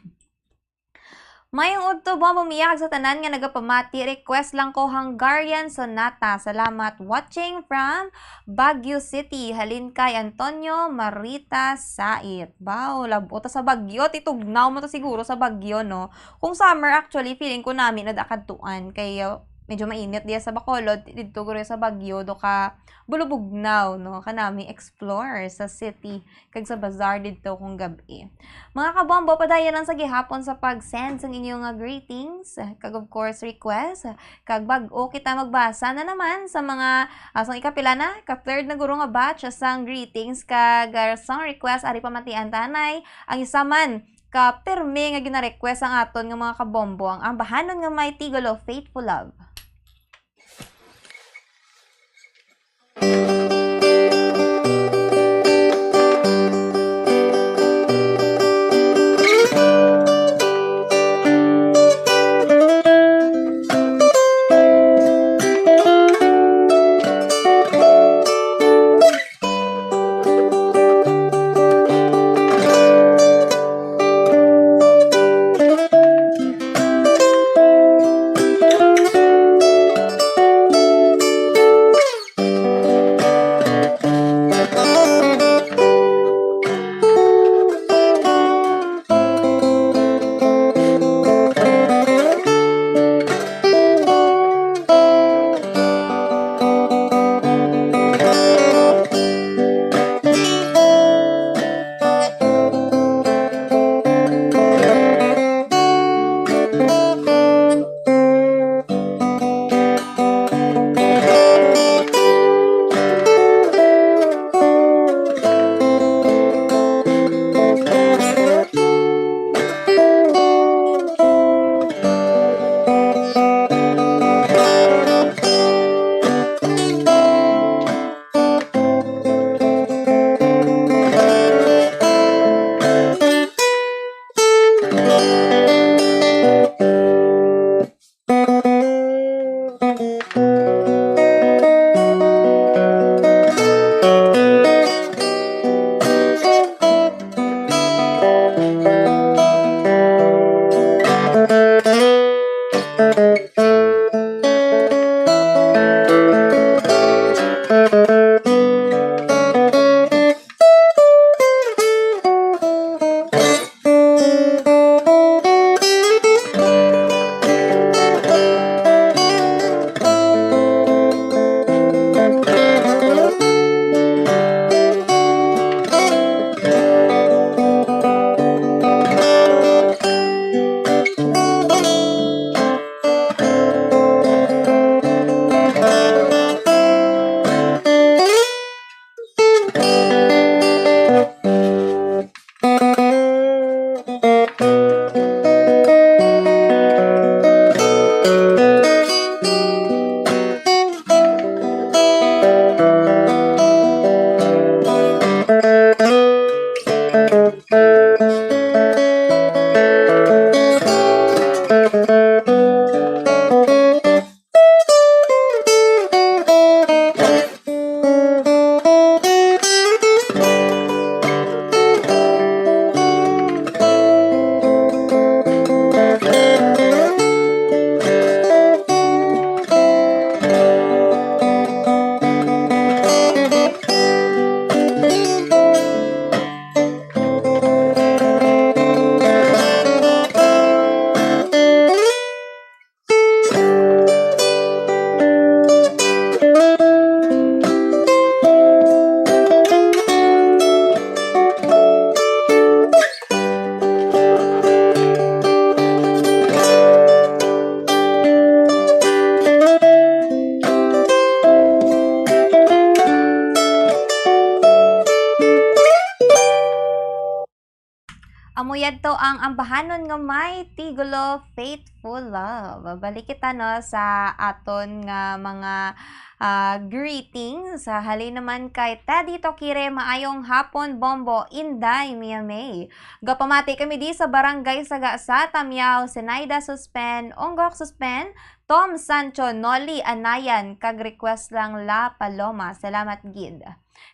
Mayong udto, Bombo Mia, kag sa tanan nga nagapamati, request lang ko Hungarian Sonata. Salamat. Watching from Baguio City. Halin kay Antonio Marita Sait. Baw, lab-o ta sa Baguio. Ti tugnaw mo to siguro sa Baguio, no? Kung summer, actually, feeling ko nami na da kadtuan. Kay, uh, medyo mainit diya sa Bacolod. Didto guro sa Baguio, do ka bulubugnaw, no? Kanami explore sa city kag sa bazaar didto kung gab-i. Mga kabombo, padayon lang sa gihapon sa pag-send sang inyo nga greetings, kag of course, request. Kag bag-o kita magbasa na naman sa mga, ah, sang ikapila na, ka-third na guro nga batch sang greetings kag, ah, sang request, ari pamatian ta anay ang isa man ka pirmi nga gina-request ang aton nga mga kabombo, ang ambahanon nga may titulo, Faithful Love. Amo yadto ang ambahanon nga may titulo Faithful Love. Balik kita, no, sa aton nga mga, ah, greetings. Halin naman kay Teddy Tokire, "Maayong hapon, Bombo, Inday, Mia May. Gapamati kami di sa Barangay Sagasa, Tamiao, Sinaida Suspen, Ongok Suspen, Tom Sancho, Noli Anayan, kag request lang La Paloma. Salamat gid."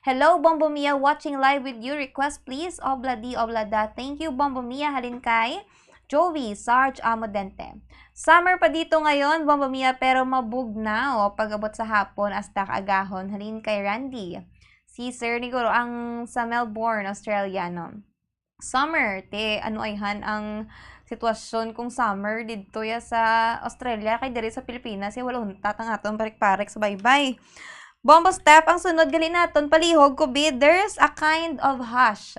"Hello, Bombo Mia, watching live with you. Request, please. Obla di, obla da." Thank you, Bombo Mia. Halin kay Joey Sarge Amodente. "Summer pa dito ngayon, Bombo Mia, pero mabugnaw pag-abot sa hapon hasta kaagahon." Halin kay Randy. Si Sir ni guro ang sa Melbourne, Australia, no? Summer, ti ano ayhan ang sitwasyon kung summer didto ya sa Australia, kay diri sa Pilipinas ya wala untat ang aton parik-parik sa baybay. Bombo Steph, ang sunod gali naton palihog, kubi, "There's a kind of hush."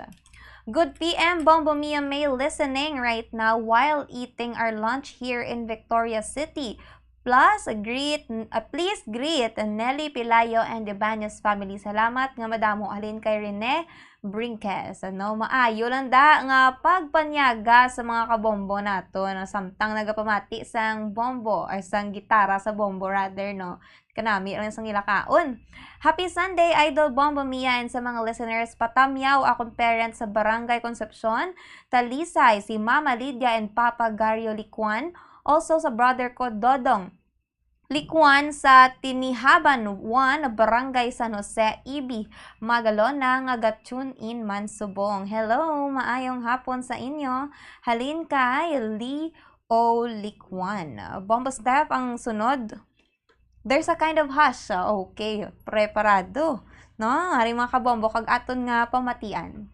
"Good P M, Bombo Mia, May, listening right now while eating our lunch here in Victoria City. Plus, greet, uh, please greet Nelly Pilayo and the Baños family." Salamat nga madamo. Halin kay Rene Brinques. Ano, maayo lang da nga pagpanyaga sa mga kabombo nato, no? Samtang nagapamati sang bombo, or sang gitara sa bombo, rather, no? Kanami lang sang ila kaon. Happy Sunday, Idol Bombo Mia, and sa mga listeners, patamyaw akong parents sa Barangay Concepcion, Talisay, si Mama Lydia and Papa Gario Licuan, also sa brother ko, Dodong Licuan, sa Tinihaban one, Barangay San Jose, Ibi, Magalona, nga ga-tune in man subong. Hello, maayong hapon sa inyo. Halin kay Lee O Licuan. Bombo Steph ang sunod. "There's a kind of hush." Okay, preparado, no? Ari, mga kabombo, kag aton nga pamatian.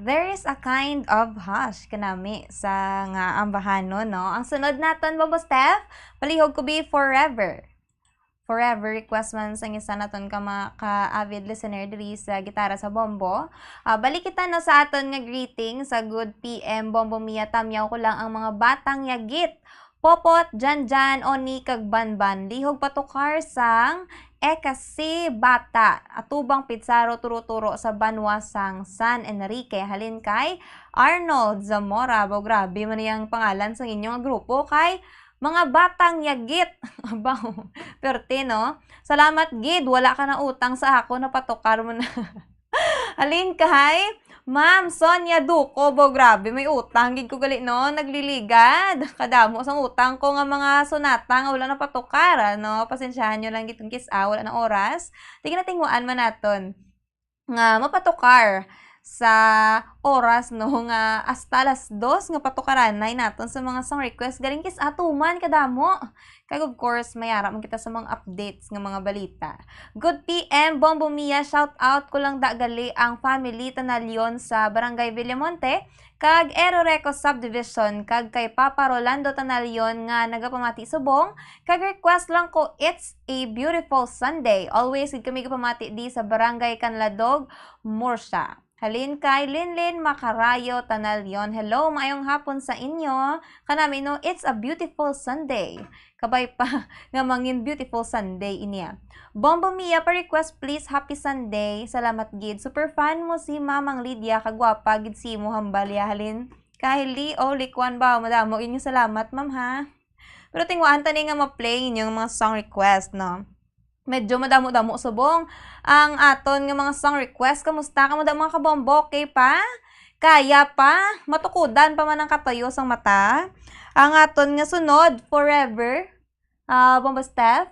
There is a kind of hush kanami sa nga ambahanon, no? Ang sunod naton, Bombo Steph, Palihog Ko Bi Forever. Forever request man sang isa naton ka mga ka-avid listener diri sa Gitara sa Bombo. Ah, balik kita, no, sa aton nga greeting sa Good P M Bombo Mia. Tamyaw ko lang ang mga batang yagit. Popot, Janjan, Oni, kag Banban. Lihog patukar sang Ekasi Bata. Atubang Pizarro, turo-turo sa banwa sang San Enrique. Halin kay Arnold Zamora. Baw, grabe man yang pangalan sang inyo nga grupo kay mga batang yagit. Abaw, perte, no? Salamat gid, wala ka na utang sa ako, napatukar mo na. Halin kay Ma'am Sonia Duco, bo, grabe, may utang gid ko gali, no? Nagliligad. Kadamo sang utang ko nga mga sonata nga wala napatukar, no? Pasensyahan nyo lang gid kung kis-a, wala na oras. Sige na, tingwaan man naton nga mapatukar sa oras, no, nga hasta alas dos nga patukaranay naton sa mga song request. Galing kis-a, tuman kadamo. Kag of course, mayara man kita sa mga updates nga mga balita. Good P M, Bombo Mia, shout out ko lang da gali ang family Tanalion sa Barangay Villamonte, kag Eroreco Subdivision, kag kay Papa Rolando Tanalion nga nagapamati subong, kag request lang ko, It's a Beautiful Sunday. Always gid kami gapamati di sa Barangay Canladog, Murcia. Halin kay Linlin Macarayo Tanalion. Hello, maayong hapon sa inyo. Kanami, no, it's a beautiful Sunday. Kabay pa nga mangin beautiful Sunday inia. Bombo Mia, pa-request please, Happy Sunday. Salamat gid. Super fan mo si Mamang Lydia, kagwapa gid si imo hambal ya, halin. Kylie, oh, likwan ba? Madamo inyo salamat, ma'am, ha? Pero tingwaan ta ni nga ma-play inyong mga song request, no? Medyo madamo-damo subong ang aton nga mga song request. Kamusta kamo da, mga kabombo? Okay pa? Kaya pa? Matukudan pa man ang katayo sang mata. Ang aton nga sunod, Forever. Ah, Bombo Steph?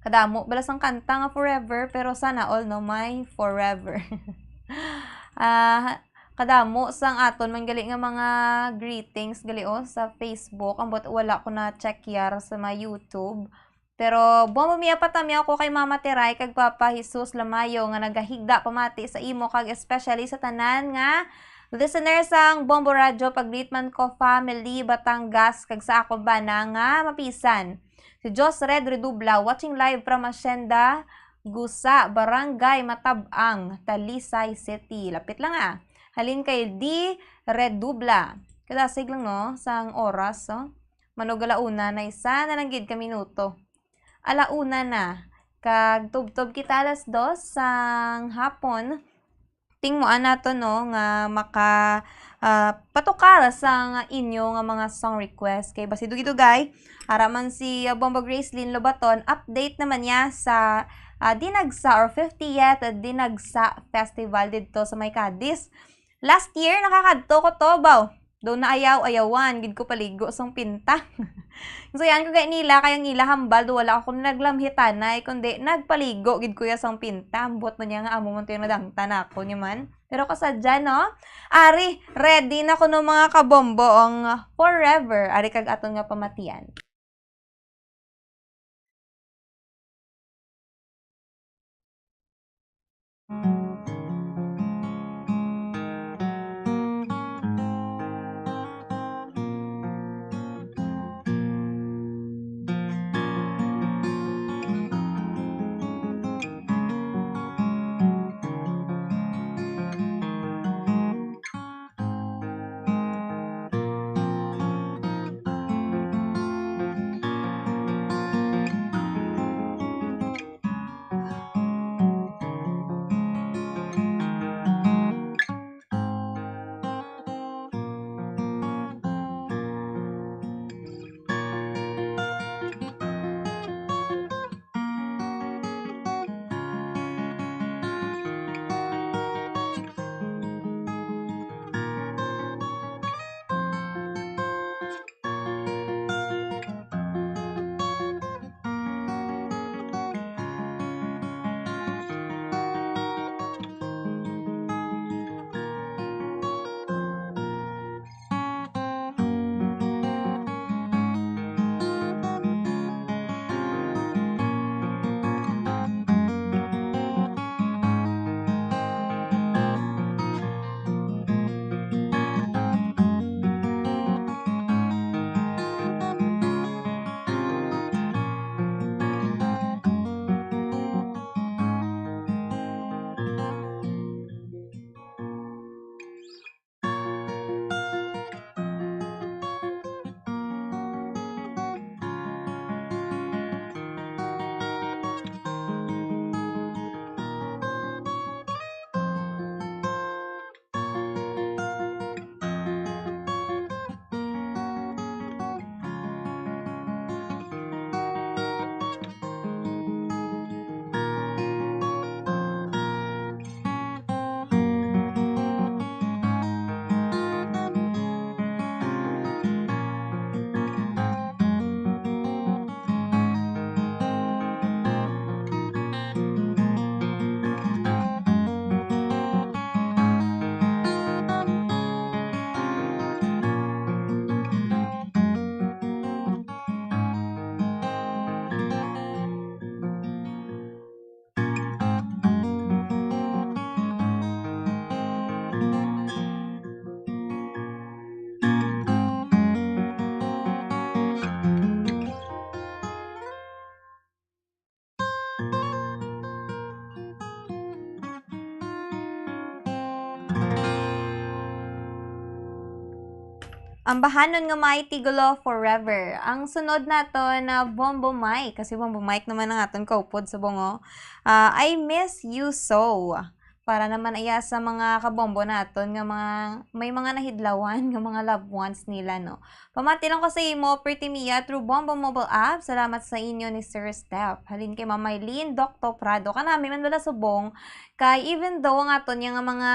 Kadamo bala sang kanta nga Forever, pero sana all, no, may Forever. Ah, kadamo sang aton man gali nga mga greetings gali, oh, sa Facebook. Ambot wala ko na check yar sa mga YouTube. Pero, Bombo Mia, patamyaw ko kay Mama Teray kag Papa Jesus Lamayo nga nagahigda pamati sa imo, kag especially sa tanan nga listener sang Bombo Radyo, pag-greet man ko family Batangas kag sa akon bana nga mapisan. Si Jos Red Redubla, watching live from Hacienda Gusa, Barangay Matab-ang, Talisay City. Lapit lang, ah. Halin kay D Redubla. Kadasig lang, no, sang oras, oh. Manugalauna na, isa na lang gid ka minuto. Alauna na. Kag tubtob kita alas dos sang hapon. Tingmuan nato, no, nga maka, ah, patukar sang inyo nga mga song request. Kay basi dugay-dugay, ara man si, ah, Bombo Gracelyn Lobaton, update naman niya sa, ah, Dinagsa or fiftieth Dinagsa Festival didto sa may Cadiz. Last year, nakakadto ko to, baw. Daw naayaw-ayawan gid ko paligo sang pinta. Suyan ko gani nila, kay ang ila hambal daw wala ako naglamhitanay, kundi nagpaligo gid ko ya sang pinta. Ambot man niya nga amo man to yung nadangtan ako niya man. Pero kasadya, no? Ari, ready na kuno, mga kabombo, ang Forever. Ari kag aton nga pamatian. Ambahanon nga may tigulo forever. Ang sunod nato na Bombo Mike, kasi Bombo Mike naman ang aton kaupod sa bungo. Ah, I miss you so. Para naman iya sa mga kabombo naton nga mga, may mga nahidlawan nga mga loved ones nila, no? Pamati lang ko sa imo, Pretty Mia, through Bombo Mobile App. Salamat sa inyo ni Sir Steph. Halin kay Ma'am Mylene Docto Prado. Kanami man wala subong. Kay even though ang aton nga mga,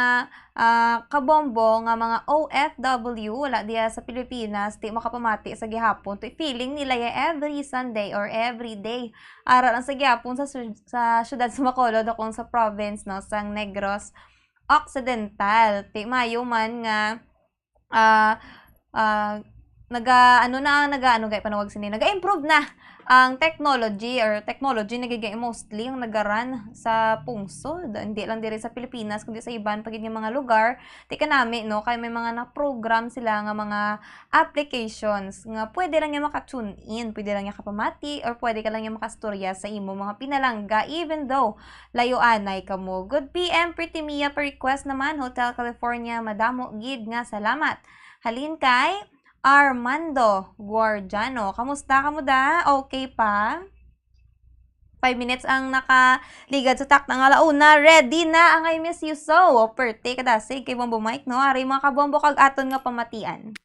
ah, kabombo nga mga O F W, wala diya sa Pilipinas, di makapamati sa gihapon. Ti feeling nila ya every Sunday or every day. Ara lang sa gihapon sa su-, sa syudad sa Bacolod o kung sa province, no, sang Negros Occidental. Ti mayo man nga, ah, ah, naga, ano na, naga, ano gay panawag sini? Naga-improve na ang technology or technology nagiging mostly ang naga-run sa pungsod. Hindi lang diri sa Pilipinas, kundi sa iban pa gid nga mga lugar. Ti kanami, no, kay may mga na-program sila nga mga applications nga pwede lang niya maka-tune in, pwede lang niya kapamati, or pwede ka lang niya makastorya sa imo mga pinalangga, even though layo anay kamo. Good P M, Pretty Mia, pa request naman, Hotel California, madamo gid nga salamat. Halin kay Armando Guardiano. Kamusta kamo da? Okay pa? Five minutes ang nakaligad sa takna nga alauna. Ready na ang I Miss You So. O, perte kadasig kay Bombo Mike, no? Ari mga kabombo kag aton nga pamatian.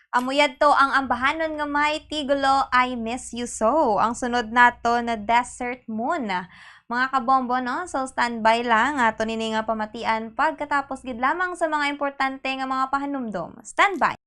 Amo yadto ang ambahanon nga may tigulo, I Miss You So. Ang sunod nato na Desert Moon. Mga kabombo, no? So, standby lang. Ato nini nga pamatian pagkatapos gid lamang sa mga importante nga mga pahanumdom. Standby.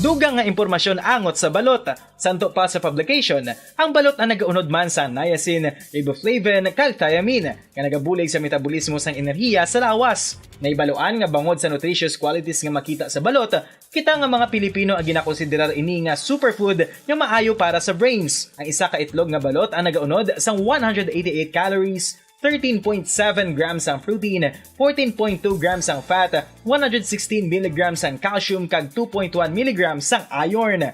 Dugang nga impormasyon angot sa balot. Santo pa sa publication, ang balot ang nagaunod man sa niacin, riboflavin, kag thiamine, nga nagabulig sa metabolismo sang enerhiya sa lawas. Naibaluan nga bangod sa nutritious qualities nga makita sa balot, kita nga mga Pilipino ang ginakonsiderar ini nga superfood nga maayo para sa brains. Ang isa ka itlog nga balot ang nagaunod sang one hundred eighty-eight calories, thirteen point seven grams ang protein, fourteen point two grams ang fat, one hundred sixteen milligrams ang calcium, kag two point one milligrams ang iron.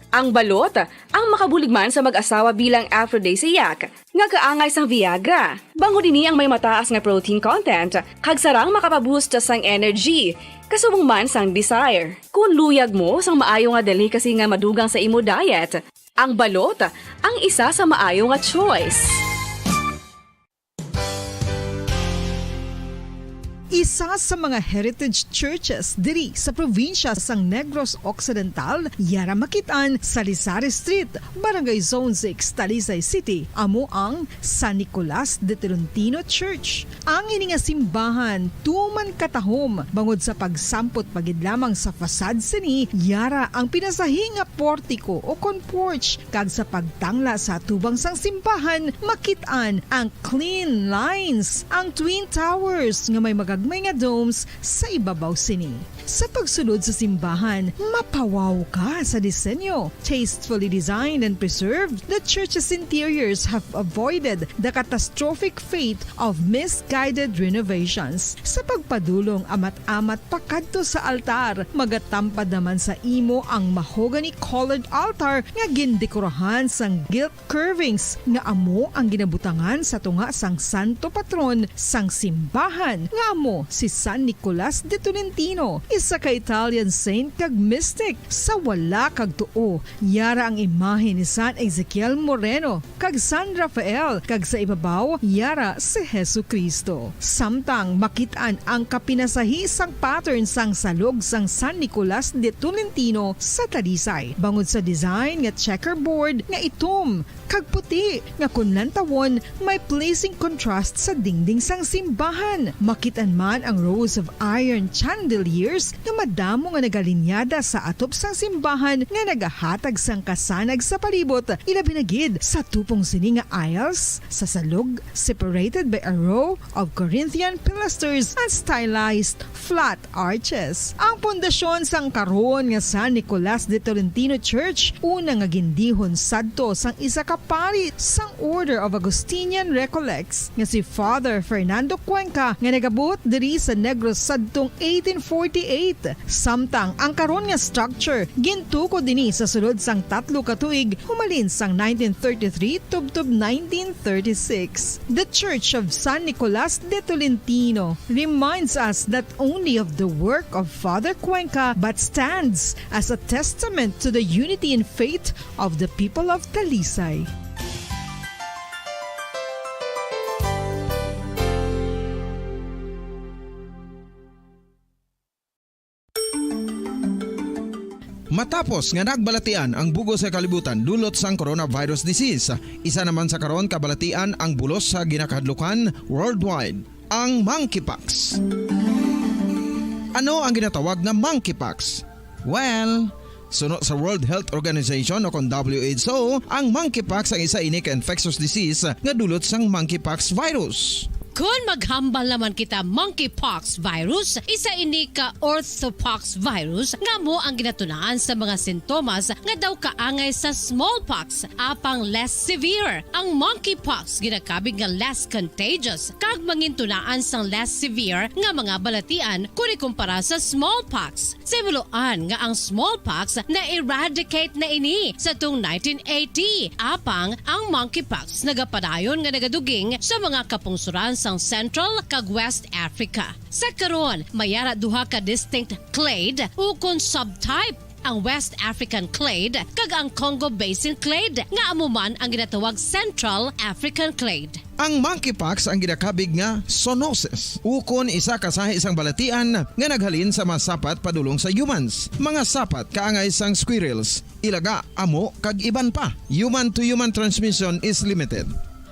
Ang balot ang makabulig man sa mag-asawa bilang aphrodisiac, nga kaangay sang Viagra. Bangod ini ang may mataas nga protein content, kag sarang makapaboost sang energy, kasubong man sang desire. Kung luyag mo sang maayo nga delicacy nga madugang sa imo diet, ang balot ang isa sa maayo nga choice. Isa sa mga heritage churches diri sa probinsya sang Negros Occidental, yara makit-an sa Lisari Street, Barangay Zone six, Talisay City, amo ang San Nicolas de Tolentino Church. Ang ini nga simbahan tuman katahom bangod sa pagsampot pa gid lamang sa facade sini, yara ang pinasahi nga portiko o kon porch, kag sa pagtangla sa atubang sang simbahan makit-an ang clean lines, ang twin towers nga may magagmay nga domes sa ibabaw sini. Sa pagsulod sa simbahan, mapawaw ka sa disenyo. Tastefully designed and preserved, the church's interiors have avoided the catastrophic fate of misguided renovations. Sa pagpadulong amat-amat pakadto sa altar, magatampad naman sa imo ang mahogany-colored altar nga gindekorahan sang gilt curvings nga amo ang ginabutangan sa tunga sang santo patron sang simbahan, nga amo si San Nicolas de Tolentino, isa ka Italian saint kag mystic. Sa wala kag tuo, yara ang imahe ni San Ezekiel Moreno kag San Rafael, kag sa ibabaw yara si Jesu-Cristo. Samtang makit-an ang kapinasahi sang pattern sang salog sang San Nicolas de Tolentino sa Talisay, bangod sa design nga checkerboard nga itom kag puti, nga kon lantawon, may pleasing contrast sa dingding sang simbahan. Makit-an man ang rows of iron chandeliers nga madamo nga nagalinyada sa atop sang simbahan nga nagahatag sang kasanag sa palibot, ilabi na gid sa tupong sini nga aisles sa salog, separated by a row of Corinthian pilasters and stylized flat arches. Ang pundasyon sang karon nga San Nicolas de Tolentino Church, una nga gindihon sadto sang isa ka pari sang Order of Augustinian Recollects nga si Father Fernando Cuenca, nga nagabuot diri sa Negros sadtong eighteen forty-eight. Samtang ang karon nga structure gintukod ini sa sulod sang tatlo ka tuig, humalin sang nineteen thirty-three tubtob nineteen thirty-six. The Church of San Nicolas de Tolentino reminds us not only of the work of Father Cuenca, but stands as a testament to the unity in faith of the people of Talisay. Matapos nga nagbalatian ang bug-os nga kalibutan dulot sang coronavirus disease, isa naman sa karon kabalatian ang bulos sa ginakahadlukan worldwide, ang monkeypox. Ano ang ginatawag nga monkeypox? Well, suno sa World Health Organization o kon W H O, ang monkeypox ang isa ini ka infectious disease nga dulot sang monkeypox virus. Kon maghambal naman kita monkeypox virus, isa ini ka orthopox virus nga amo ang ginatunaan sa mga sintomas nga daw kaangay sa smallpox, apang less severe. Ang monkeypox ginakabig nga less contagious kag mangintunaan sang less severe nga mga balatian kon ikumpara sa smallpox. Sa ibuloan nga ang smallpox na-eradicate na ini sa tung nineteen eighty, apang ang monkeypox nagapadayon nga nagaduging sa mga kapungsoran sang Central kag West Africa. Sa karon, may ara duha ka distinct clade ukon subtype, ang West African clade kag ang Congo Basin clade, nga amo man ang ginatawag Central African clade. Ang monkeypox ang ginakabig nga zoonosis, ukon isa ka sahi sang balatian nga naghalin sa mga sapat padulong sa humans, mga sapat kaangay sang squirrels, ilaga, amo, kag iban pa. Human-to-human transmission is limited.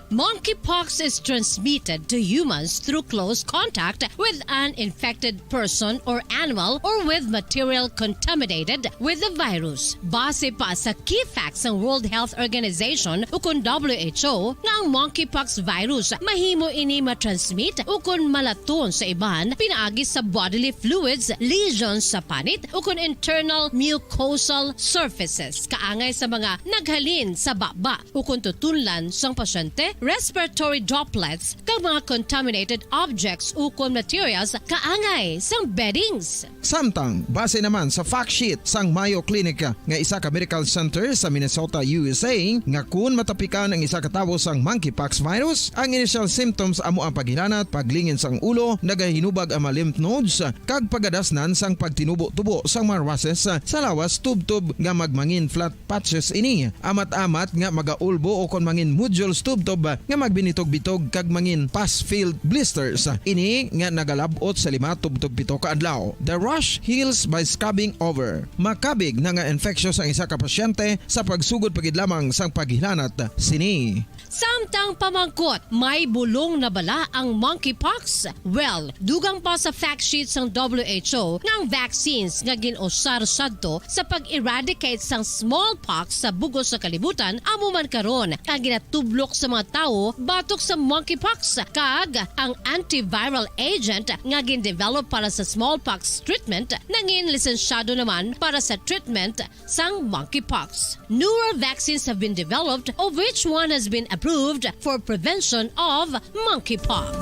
Monkeypox is transmitted to humans through close contact with an infected person or animal or with material contaminated with the virus. Base pa sa key facts sang World Health Organization ukon W H O nga ang monkeypox virus mahimo ini matransmit ukon malaton sa iban pinaagi sa bodily fluids, lesions sa panit ukon internal mucosal surfaces, kaangay sa mga naghalin sa baba ukon tutunlan sang pasyente, respiratory droplets, kag mga contaminated objects ukon materials kaangay sang beddings. Samtang, base naman sa fact sheet sang Mayo Clinic nga isa ka medical center sa Minnesota, U S A, nga kun matapikan ang isa ka tawo sang monkeypox virus, ang initial symptoms amo ang paghilanat, paglingin sang ulo, nagahinubag ang mga lymph nodes, kag pagadasnan sang pagtinubo-tubo sang mga rushes sa lawas tubtob nga magmangin flat patches ini, amat-amat nga magaulbo o kon mangin nodules tubtob nga magbinitog-bitog kag mangin pus-filled blisters. Ini nga nagalab-ot sa lima tubtob pito ka adlaw. The rash heals by scabbing over. Makabig na nga infectious ang isa ka pasyente sa pagsugod pa gid lamang sang paghilanat sini. Samtang pamangkot, may bulong na bala ang monkeypox? Well, dugang pa sa fact sheet sang W H O nga ang vaccines nga gin-usar sadto sa pag-eradicate sang smallpox sa bug-os sa kalibutan amo man karon ang ginatublok sa mga tawo batok sa monkeypox, kag ang antiviral agent nga gin-develop para sa smallpox treatment nangin lisensyado naman para sa treatment sang monkeypox. Newer vaccines have been developed, of which one has been approved for prevention of monkeypox.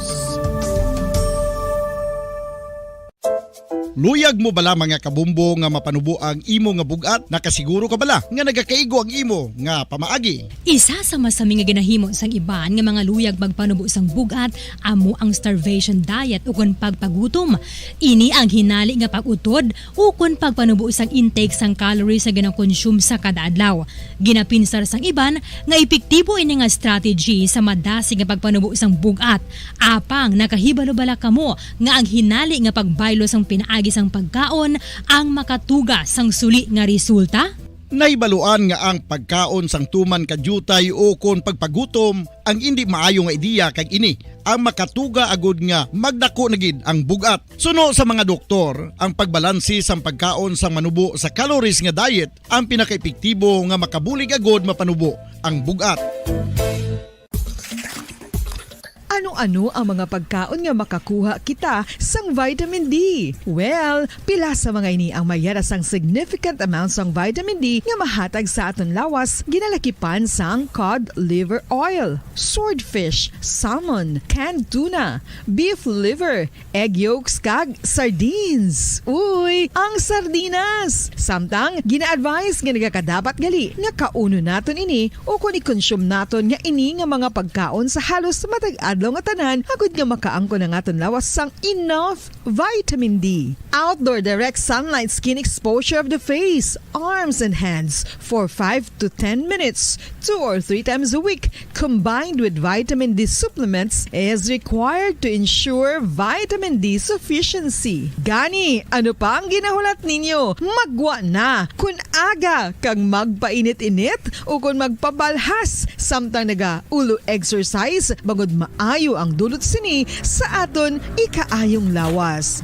Luyag mo bala, mga kabombo, nga mapanubo ang imo nga bug-at? Nakasiguro ka bala nga nagakaigo ang imo nga pamaagi? Isa sa masami nga ginahimo sang iban nga mga luyag magpanubo sang bug-at amo ang starvation diet ukon pagpagutom. Ini ang hinali nga pag-utod ukon pagpanubo sang intake sang calories nga ginakonsume sa kada adlaw. Ginapinsar sang iban nga epektibo ini nga strategy sa madasig nga pagpanubo sang bug-at. Apang nakahibalo bala kamo nga ang hinali nga pagbaylo sang pinaagi sang pagkaon ang makatuga sang suli nga resulta? Nahibaluan nga ang pagkaon sang tuman ka diutay ukon pagpagutom ang indi maayo nga ideya, kag ini ang makatuga agud nga magdako na gid ang bug-at. Suno sa mga doktor, ang pagbalanse sang pagkaon sang manubo sa calories nga diet ang pinakaepektibo nga makabulig agud mapanubo ang bug-at. Ano-ano ang mga pagkaon nga makakuha kita sang vitamin D? Well, pila sa mga ini ang may yara sang significant amount sang vitamin D nga mahatag sa aton lawas, ginalakipan sang cod liver oil, swordfish, salmon, canned tuna, beef liver, egg yolks, kag sardines. Uy, ang sardinas! Samtang, gina-advise nga nagakadapat gali nga kaunon naton ini ukon i-consume naton nga ini nga mga pagkaon sa halos matag adlaw nga tanan, agud nga makaangkon ang aton lawas sang enough vitamin D. Outdoor direct sunlight skin exposure of the face, arms, and hands for five to ten minutes, two or three times a week, combined with vitamin D supplements, is required to ensure vitamin D sufficiency. Gani, ano pa ang ginahulat ninyo? Magwa na! Kun aga kag magpainit-init ukon magpabalhas samtang naga-ulo exercise, bangod maayo ang dulot sini sa aton ikaayong lawas.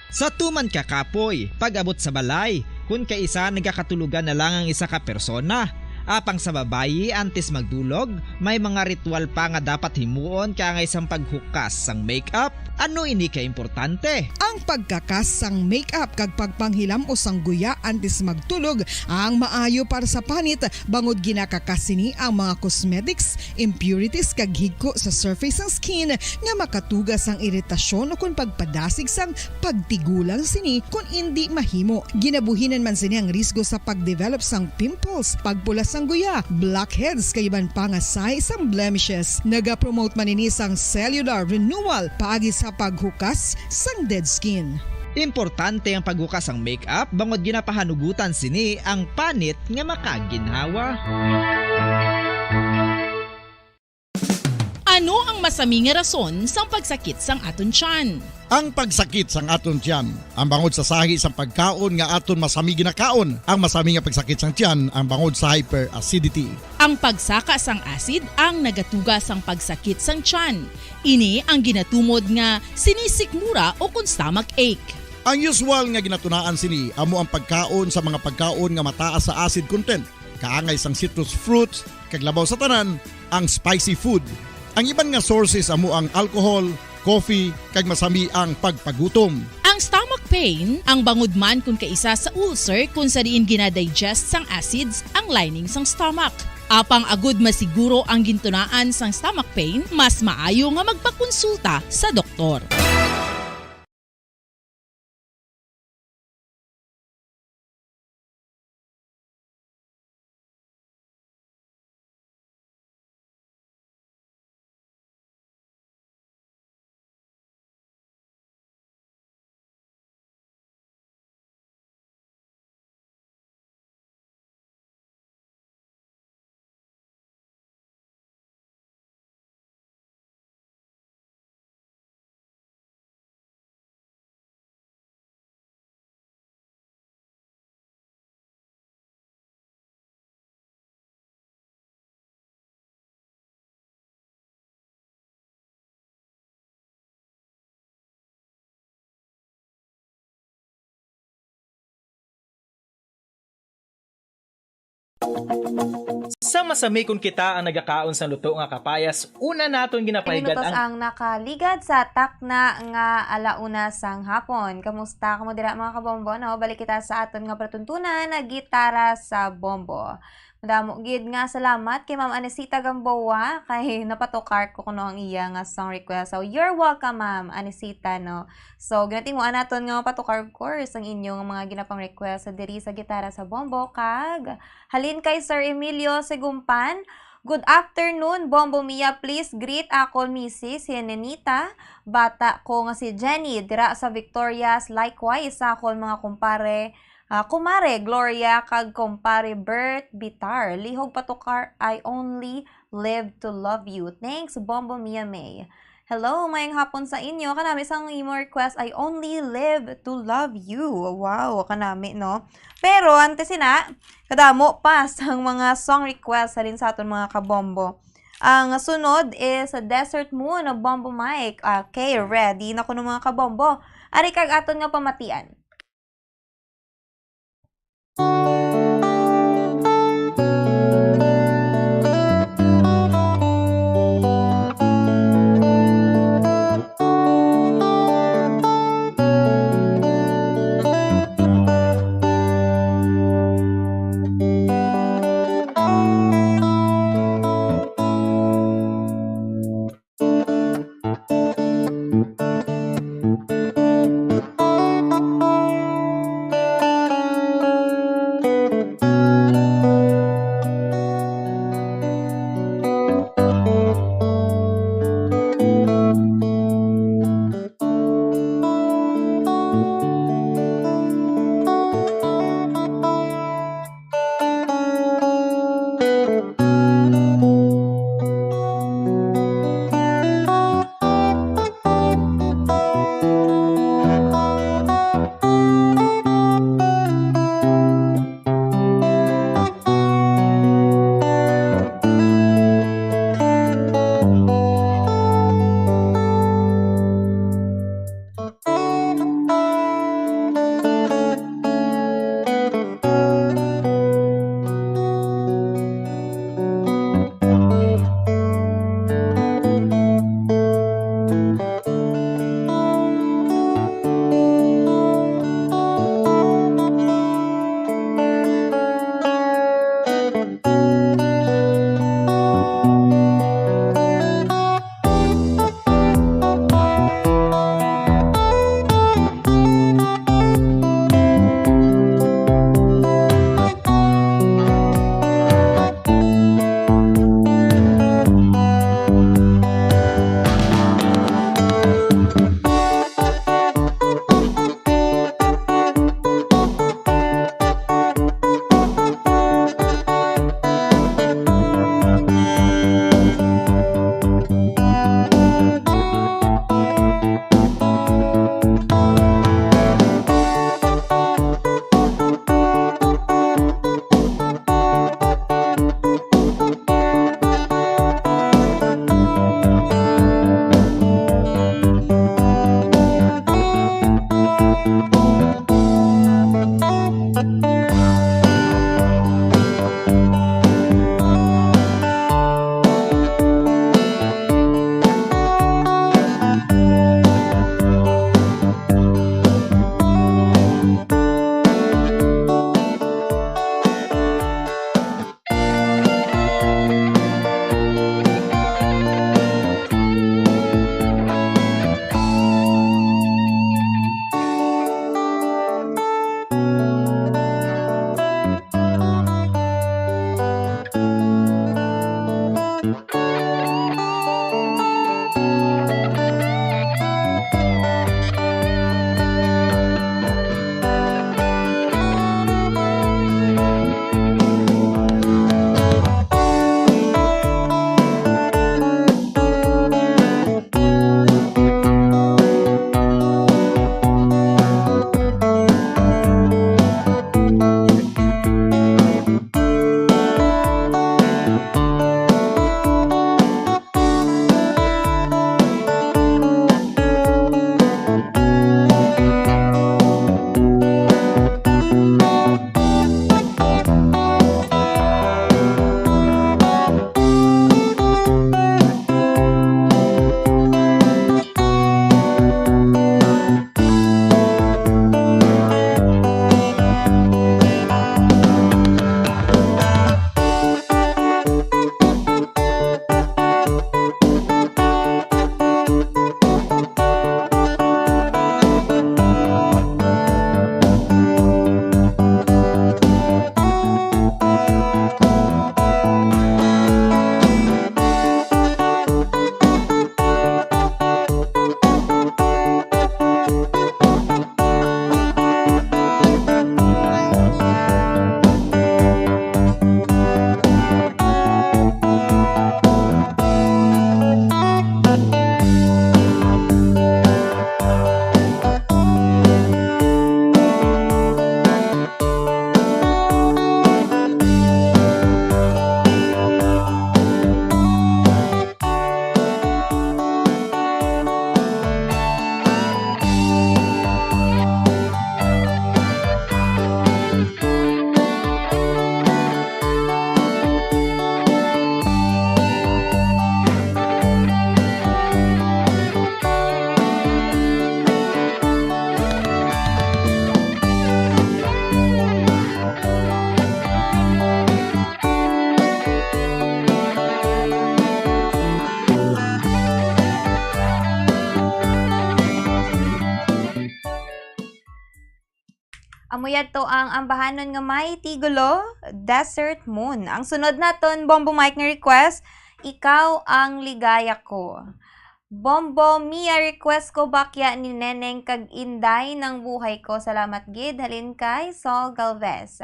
Sa tuman ka kapoy, pag-abot sa balay, kun kaisa nagakatulogan na lang ang isa ka persona. Apang sa babayi, antes magdulog, may mga ritual pa nga dapat himuon kaangay sang paghukas sang makeup. Ano ini ka importante? Ang pagkakas sang makeup kag pagpanghilam-os sang guya antes magtulog ang maayo para sa panit, bangod ginakakas sini ang mga cosmetics, impurities, kag higko sa surface sang skin nga makatuga sang iritasyon ukon pagpadasig sang pagtigulang sini kon indi mahimo. Ginabuhinan man sini ang risgo sa pagdevelop sang pimples, pagpula sang guya, blackheads, kag iban pa nga sahi sang blemishes. Nagapromote man ini sang cellular renewal paagi sa paghukas sang dead skin. Importante ang paghukas sang makeup bangod ginapahanugutan sini ang panit nga makaginhawa. Ano ang masami nga rason sang pagsakit sang aton tiyan? Ang pagsakit sang aton tiyan, ang bangod sa sahi sang pagkaon nga aton masami ginakaon. Ang masami nga pagsakit sang tiyan, ang bangod sa hyperacidity. Ang pagsaka sang acid ang nagatuga sang pagsakit sang tiyan. Ini ang ginatumod nga sinisikmura o kon stomach ache. Ang usual nga ginatunaan sini amo ang pagkaon sa mga pagkaon nga mataas sa acid content, kaangay sang citrus fruits, kag labaw sa tanan, ang spicy food. Ang iban nga sources amo ang alcohol, coffee, kag masami ang pagpagutom. Ang stomach pain, ang bangod man kon kaisa sa ulcer kon sa diin ginadigest sang acids ang lining sang stomach. Apang agud masiguro ang gintunaan sang stomach pain, mas maayo nga magpakonsulta sa doktor. Sa masami kon kita ang nagakaon sang luto nga kapayas, una naton ginapahigan. Minutos ang ang nakaligad sa takna nga alauna sang hapon. Kamusta kamo dira, mga kabombo, no? Balik kita sa aton nga palatuntunan na Gitara sa Bombo. Madamo gid nga salamat kay Ma'am Anisita Gamboa kay napatukar ko kuno ang iya nga song request. So, you're welcome, Ma'am Anisita, no? So, ginatinguan naton nga mapatukar, of course, ang inyong mga ginapang-request sa diri sa Gitara sa Bombo, kag halin kay Sir Emilio Segumpan, "Good afternoon, Bombo Mia. Please greet akon misis si Nenita, bata ko nga si Jenny, dira sa Victorias. Likewise, sa akon mga kumpare, ah, kumare Gloria, kag kumpare Bert Bitar. Lihog patukar, I only live to love you. Thanks, Bombo Mia May." Hello, mayang hapon sa inyo. Kanami sang imo request, "I only live to love you." Wow, kanami, no? Pero antes sina, kadamo pa sang mga song request halin sa aton mga kabombo. Ang sunod is Desert Moon of Bombo Mike. Okay, ready na kuno, mga kabombo. Ari kag aton nga pamatian. Amo yadto ang ambahanon nga may titulo, Desert Moon. Ang sunod naton, Bombo Mike nga request, Ikaw ang Ligaya Ko. Bombo Mia, request ko bakya ni Neneng kag Inday ng Buhay Ko. Salamat gid, halin kay Sol Galvez.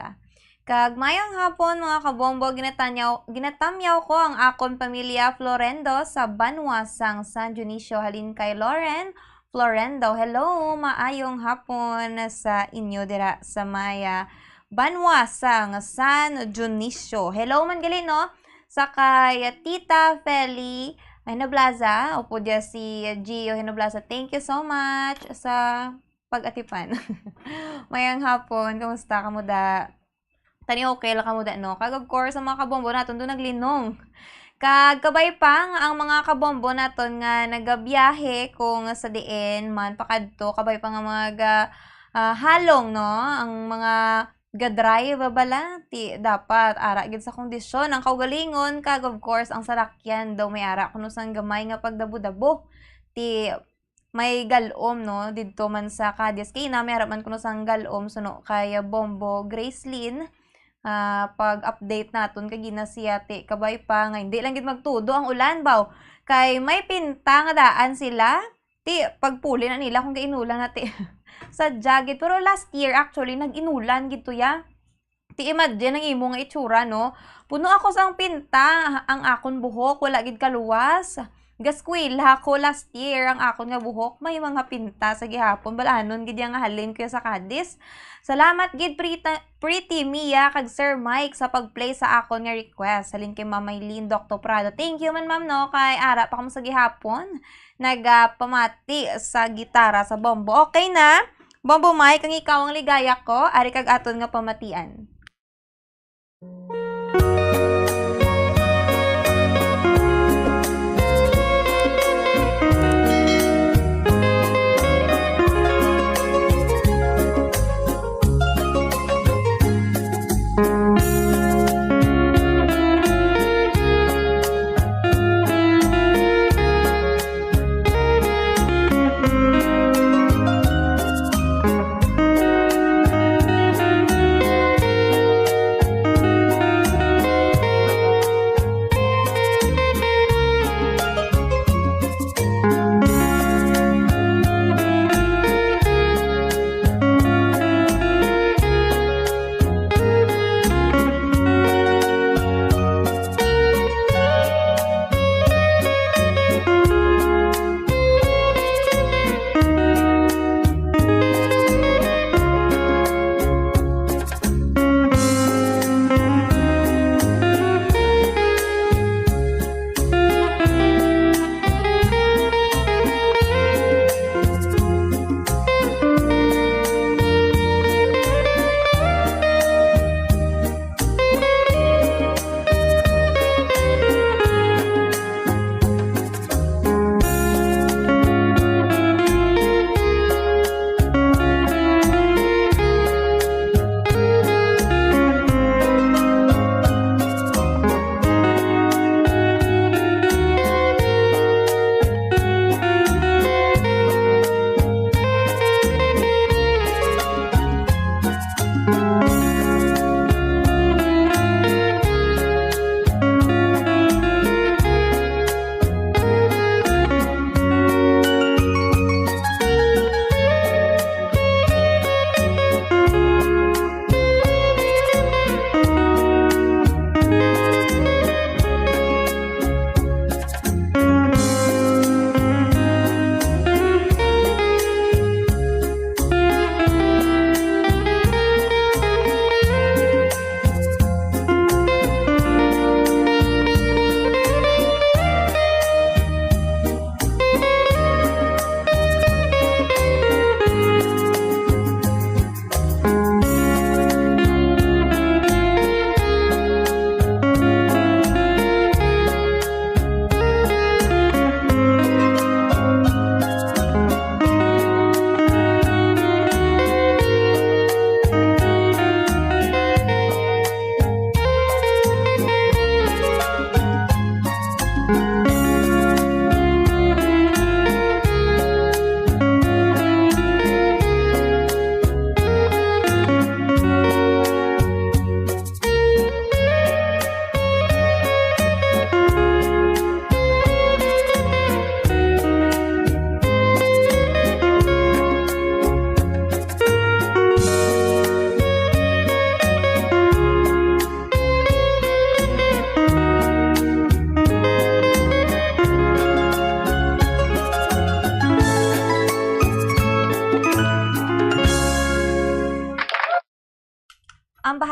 Kag mayong hapon, mga kabombo, ginatanyaw, ginatamyaw ko ang akon pamilya Florendo sa banwa sang San Dionisio, halin kay Lauren Florendo. Hello, maayong hapon sa inyo dira sa may, ah, banwa sang San Dionisio. Hello man gali, no? Sa kay Tita Feli Hinoblaza, upod ya si Gio Hinoblaza. Thank you so much sa pag-atipan. Mayang hapon, kumusta kamo da? Tani okay lang kamo da, no? Kag of course, ang mga kabombo naton do naglinong. Kag kabay pa nga ang mga kabombo naton nga nagabiyahe kung sa diin man pakadto, kabay pa nga mga, ah, halong, no? Ang mga ga-drive bala, ti dapat ara gid sa kondisyon ang kaugalingon, kag of course, ang sarakyan daw may ara kuno sang gamay nga pagdabo-dabo. Ti may gal-om, no, didto man sa Cadiz. Kay ina, may ara man kuno sang gal-om suno kay Bombo Gracelyn. Ah, pag-update naton kay gina siya, ti kabay pa nga hindi lang gid magtudo ang ulan, baw. Kay may pinta nga daan sila, ti pagpuli na nila kung gainulan na, ti. Sadya gid. Pero last year, actually, nag-inulan gid to ya. Ti imagine ang imo nga itsura, no? Puno ako sang pinta, ang akon buhok, wala gid kaluwas. Gaskwela ko last year, ang akon nga buhok may mga pinta sa gihapon. Balanon gid yang halin ko sa Cadiz. Salamat gid, Prita, Pretty Mia kag Sir Mike sa pag-play sa akon nga request. Halin kay Ma'am Maylene Doctor Prado. Thank you man, ma'am, no? Kay ara pa kamo sa gihapon nagapamati sa gitara sa Bombo. Okay na? Bombo Mike, ang Ikaw ang Ligaya Ko, ari kag aton nga pamatian.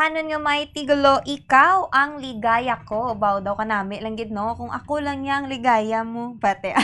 Anon nga may tigulo, "Ikaw ang ligaya ko." Baw daw kanami lang gid, no? Kung ako lang yang ligaya mo. Pati.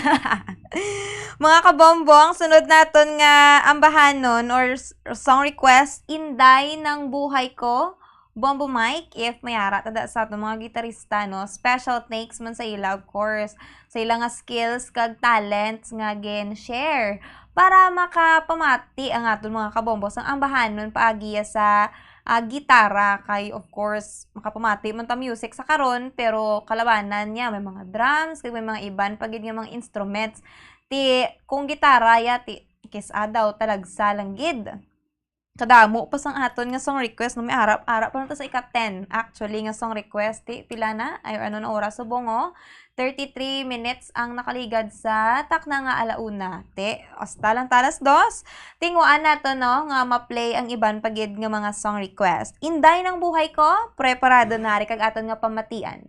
Mga kabombo, ang sunod naton nga ambahanon or s-, song request, "Inday ng Buhay Ko." Bombo Mike, if may ara ta da sa aton mga gitarista, no? Special thanks man sa ila, of course, sa ila nga skills kag talents nga gin-share para makapamati ang aton mga kabombo sang ambahanon paagi sa, ah, gitara. Kay, of course, makapamati man ta music sa karon, pero kalabanan niya, may mga drums, kag may mga iban pa gid nga mga instruments. Ti, kung gitara ya, ti, kis-a daw, talagsa lang gid. Kadamo pa sang aton nga song request, no? May ara, ara pa lang ta sa ika-ten, actually, nga song request. Ti, pila na? Ay, ano na oras? Subong, oh. Thirty-three minutes ang nakaligad sa takna nga ala una. Ti, hasta lang ta alas dos. Tinguan nato, no, nga ma-play ang iban pa gid nga mga song request. "Inday ng Buhay Ko", preparado na ari kag aton nga pamatian.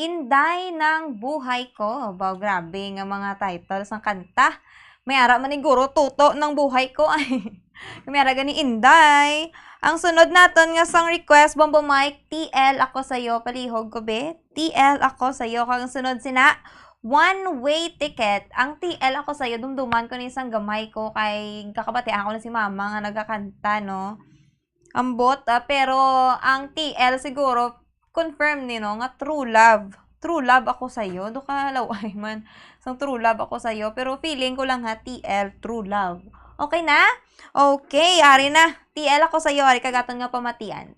Inday ng Buhay Ko. Baw, grabe nga mga titles ang kanta. May ara man ni guro, Tuto ng Buhay Ko. Ay, may ara gani, Inday. Ang sunod naton nga song request, Bombo Mike, "T L Ako Sa'yo." Palihog ko, be. "T L Ako Sa'yo." Kag ang sunod sina, "One Way Ticket." Ang "T L Ako Sa'yo", dumduman ko ni sang gamay ko kay kakabatian ko na si mama nga nagakanta, no? Ambot, ah, pero ang T L siguro, confirm ni, no, nga "True Love." "True Love Ako Sa'yo." Do ka laway man sang "True Love Ako Sa'yo." Pero feeling ko lang ha, T L, "True Love." Okay na? Okay, ari na. "T L Ako Sa'yo", ari kag aton nga pamatian.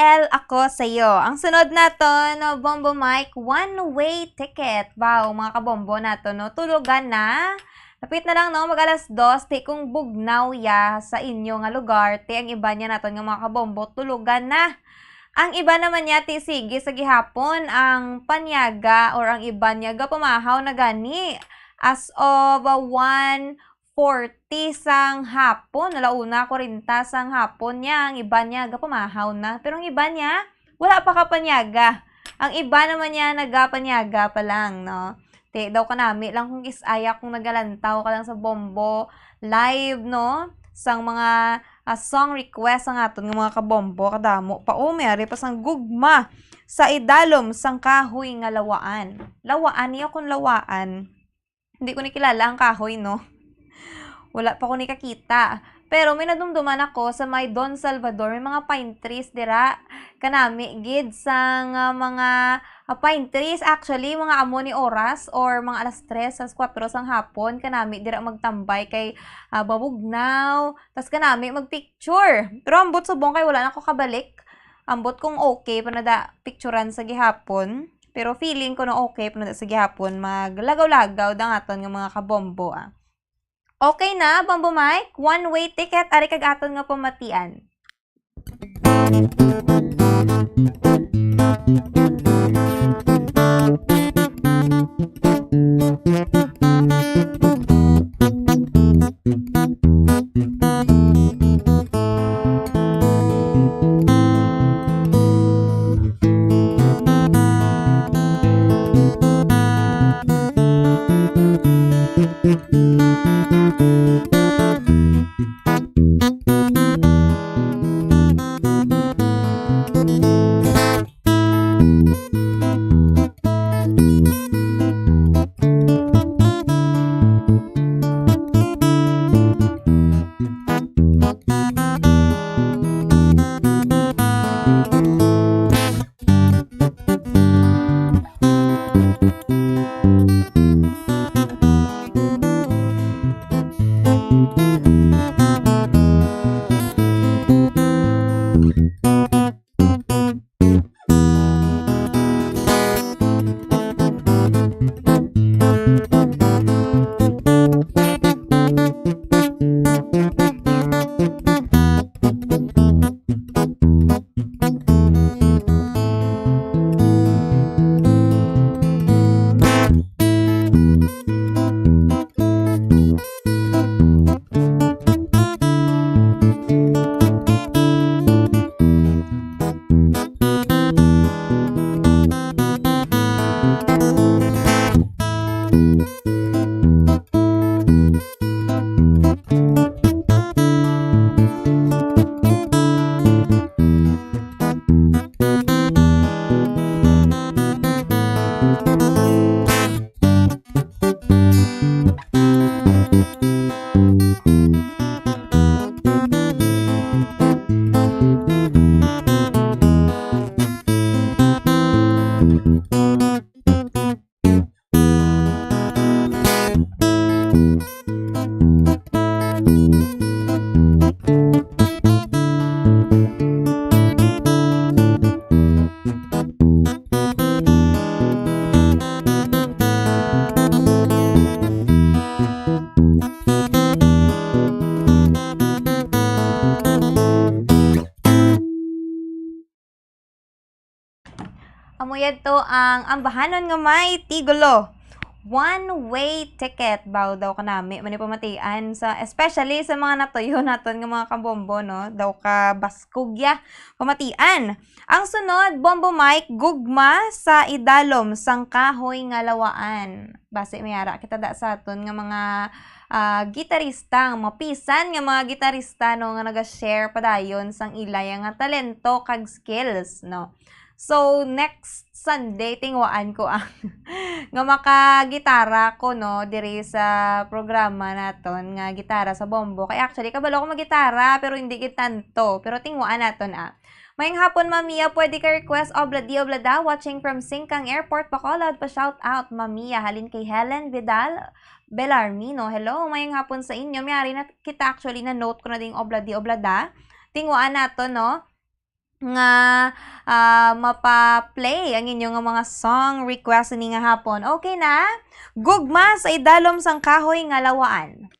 L ako sa iyo. Ang sunod naton, no, Bombo Mike, one-way ticket. Wow, mga kabombo naton, no? Tulugan na. Lapit na lang, no? Mag alas dos, ti kung bugnaw ya sa inyo nga lugar, ti ang iban ya naton nga mga kabombo, tulugan na. Ang iban naman ya, ti sige sa gihapon ang panyaga or ang iban ya gapamahaw na gani. As of, uh, one forty sang hapon, ala una kwarenta sang hapon ya, ang iban ya gapamahaw na. Pero ang iban ya, wala pa kapanyaga. Ang iban naman ya nagapanyaga pa lang, no? Ti, daw kanami lang kung kis-aya kung nagalantaw ka lang sa Bombo Live, no? Sang mga, ah, song request ang aton nga mga kabombo, kadamo pa. O, may ari pa sang gugma sa idalom sang kahoy nga lawaan. Lawaan niya kung lawaan. Hindi ko ni kilala ang kahoy, no? Wala pa ko ni kakita. Pero may nadumduman ako sa may Don Salvador, may mga pine trees dira. Kanami gid sang, ah, mga, ah, pine trees. Actually, mga amo ni oras or mga alas tres, alas kuwatro sang hapon, kanami dira magtambay kay, ah, babugnaw. Tas kanami magpicture. Pero ambot subong kay wala na ko kabalik. Ambot kung okay pa na da picturan sa gihapon. Pero feeling ko na okay pa na da sa gihapon. Maglagaw-lagaw da ang aton nga mga kabombo, ah. Okay na, Bombo Mike? One-way ticket, ari kag aton nga pamatian. Amo yadto ang ambahanon nga may titulo, One-Way Ticket. Baw daw kanami man ni pamatian sa, especially sa mga natuyo naton nga mga kabombo, no? Daw ka baskugya pamatian. Ang sunod, Bombo Mike, gugma sa idalom sang kahoy nga lawaan. Basi may ara kita da sa aton nga mga, ah, gitarista, nga mga pisan nga mga gitarista, no, nga naga-share padayon sang ila nga talento kag skills, no. So, next Sunday, tinguhaan ko ang nga makagitara ko, no, diri sa programa naton nga Gitara sa Bombo. Kay actually, kabalo ko maggitara, pero hindi gid tanto. Pero tinguhaan naton, ah. Mayong hapon, Ma'am Mia. Pwede ka request Obladi Oblada, watching from Singcang Airport, Bacolod. Pa-shout out, Ma'am Mia. Halin kay Helen Vidal Belarmino. Hello, mayong hapon sa inyo. May ari na kita, actually, na-note ko na ding Obladi Oblada. Tinguhaan naton, no? nga, ah, mapa-play ang inyo nga mga song request ini nga hapon. Okay na? Gugma sa idalom sang kahoy nga lawaan.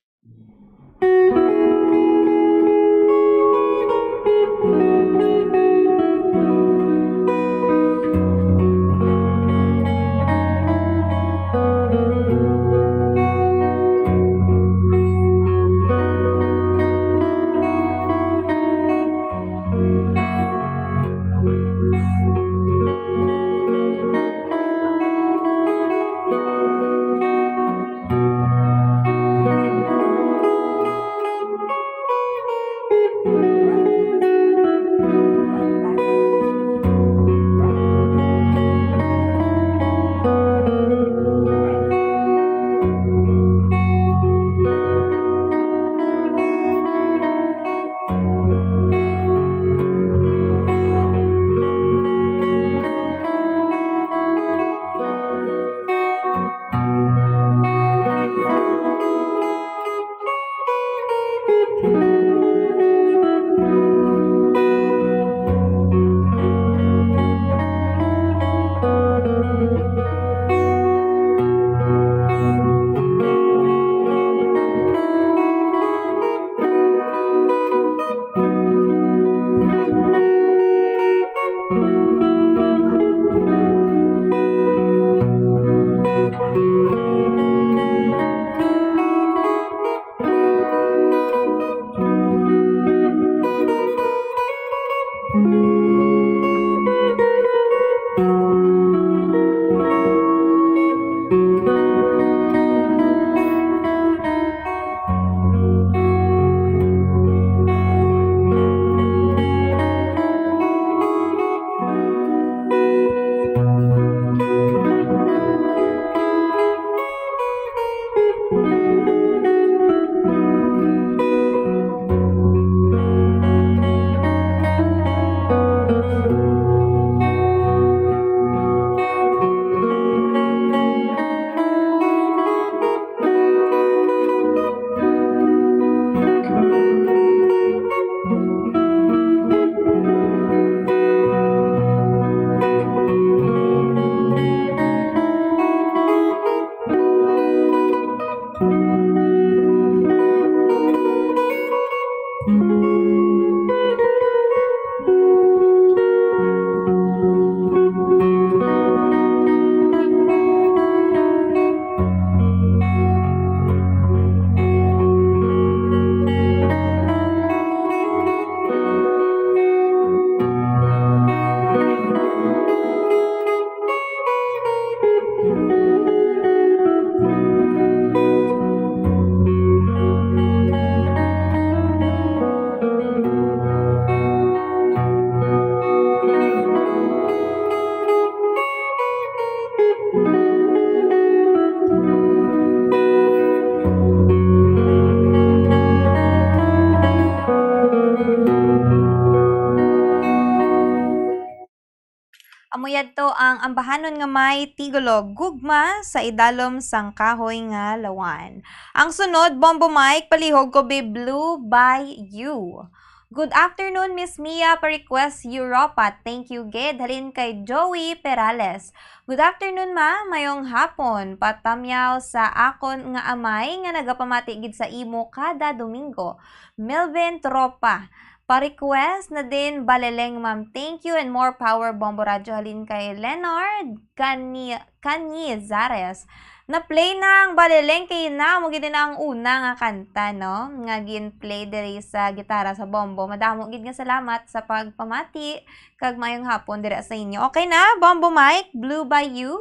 Amo yadto ang ambahanon nga may titulo, Gugma sa Idalom sang Kahoy nga Lawan. Ang sunod, Bombo Mike, palihog ko, Be Blue by You. Good afternoon, Miss Mia. Pa-request Europa. Thank you gid. Halin kay Joey Perales. Good afternoon, ma. Mayong hapon. Patamyaw sa akon nga amay nga nagapamati gid sa imo kada Domingo. Melvin Tropa. Pa-request na din, Baleleng, ma'am. Thank you and more power, Bombo Radyo. Halin kay Leonard Cani-, Canizares. Na-play na ang Baleleng kay na mo gid na ang una nga kanta, no? Nga gin-play diri sa gitara sa Bombo. Madamo gid nga salamat sa pagpamati kag mayong hapon dira sa inyo. Okay na, Bombo Mike, Blue by You?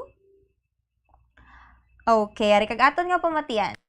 Okay, ari kag aton nga pamatian.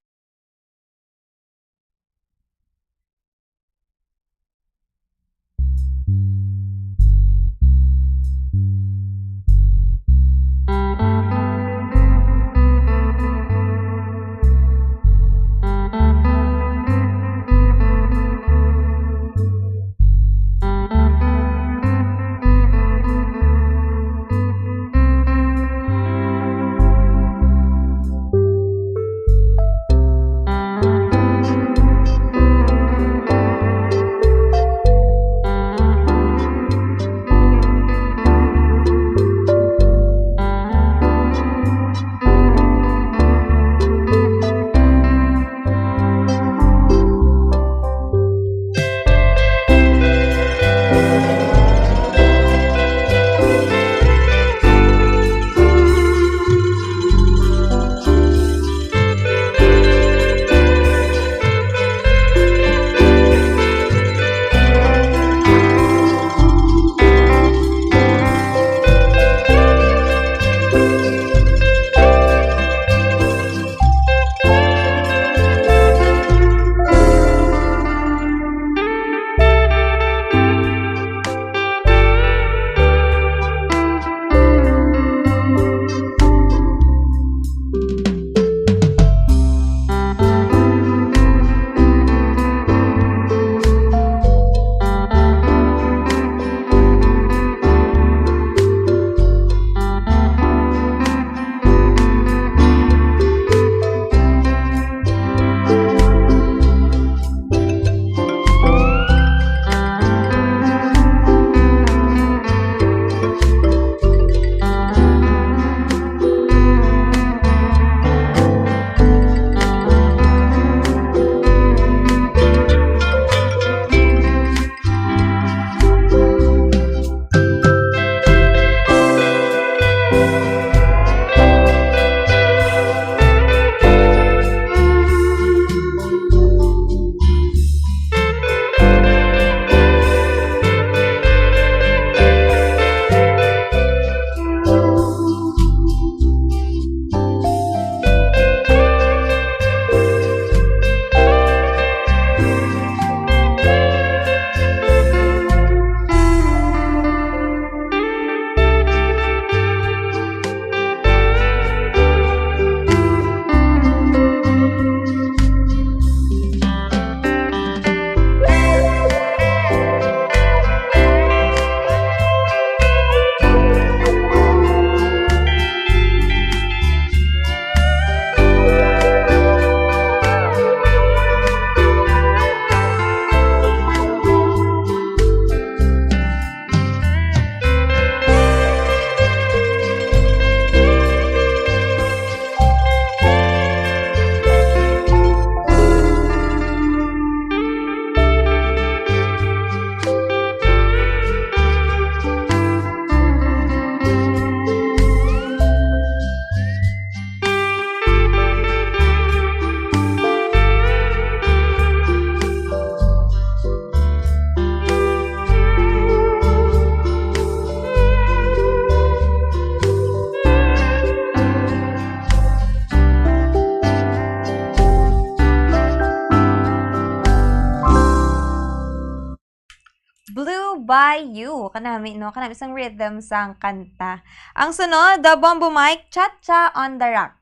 By You. Kanami, no? Kanami sang rhythm sang kanta. Ang sunod, the Bombo Mike, Cha-Cha on the Rock.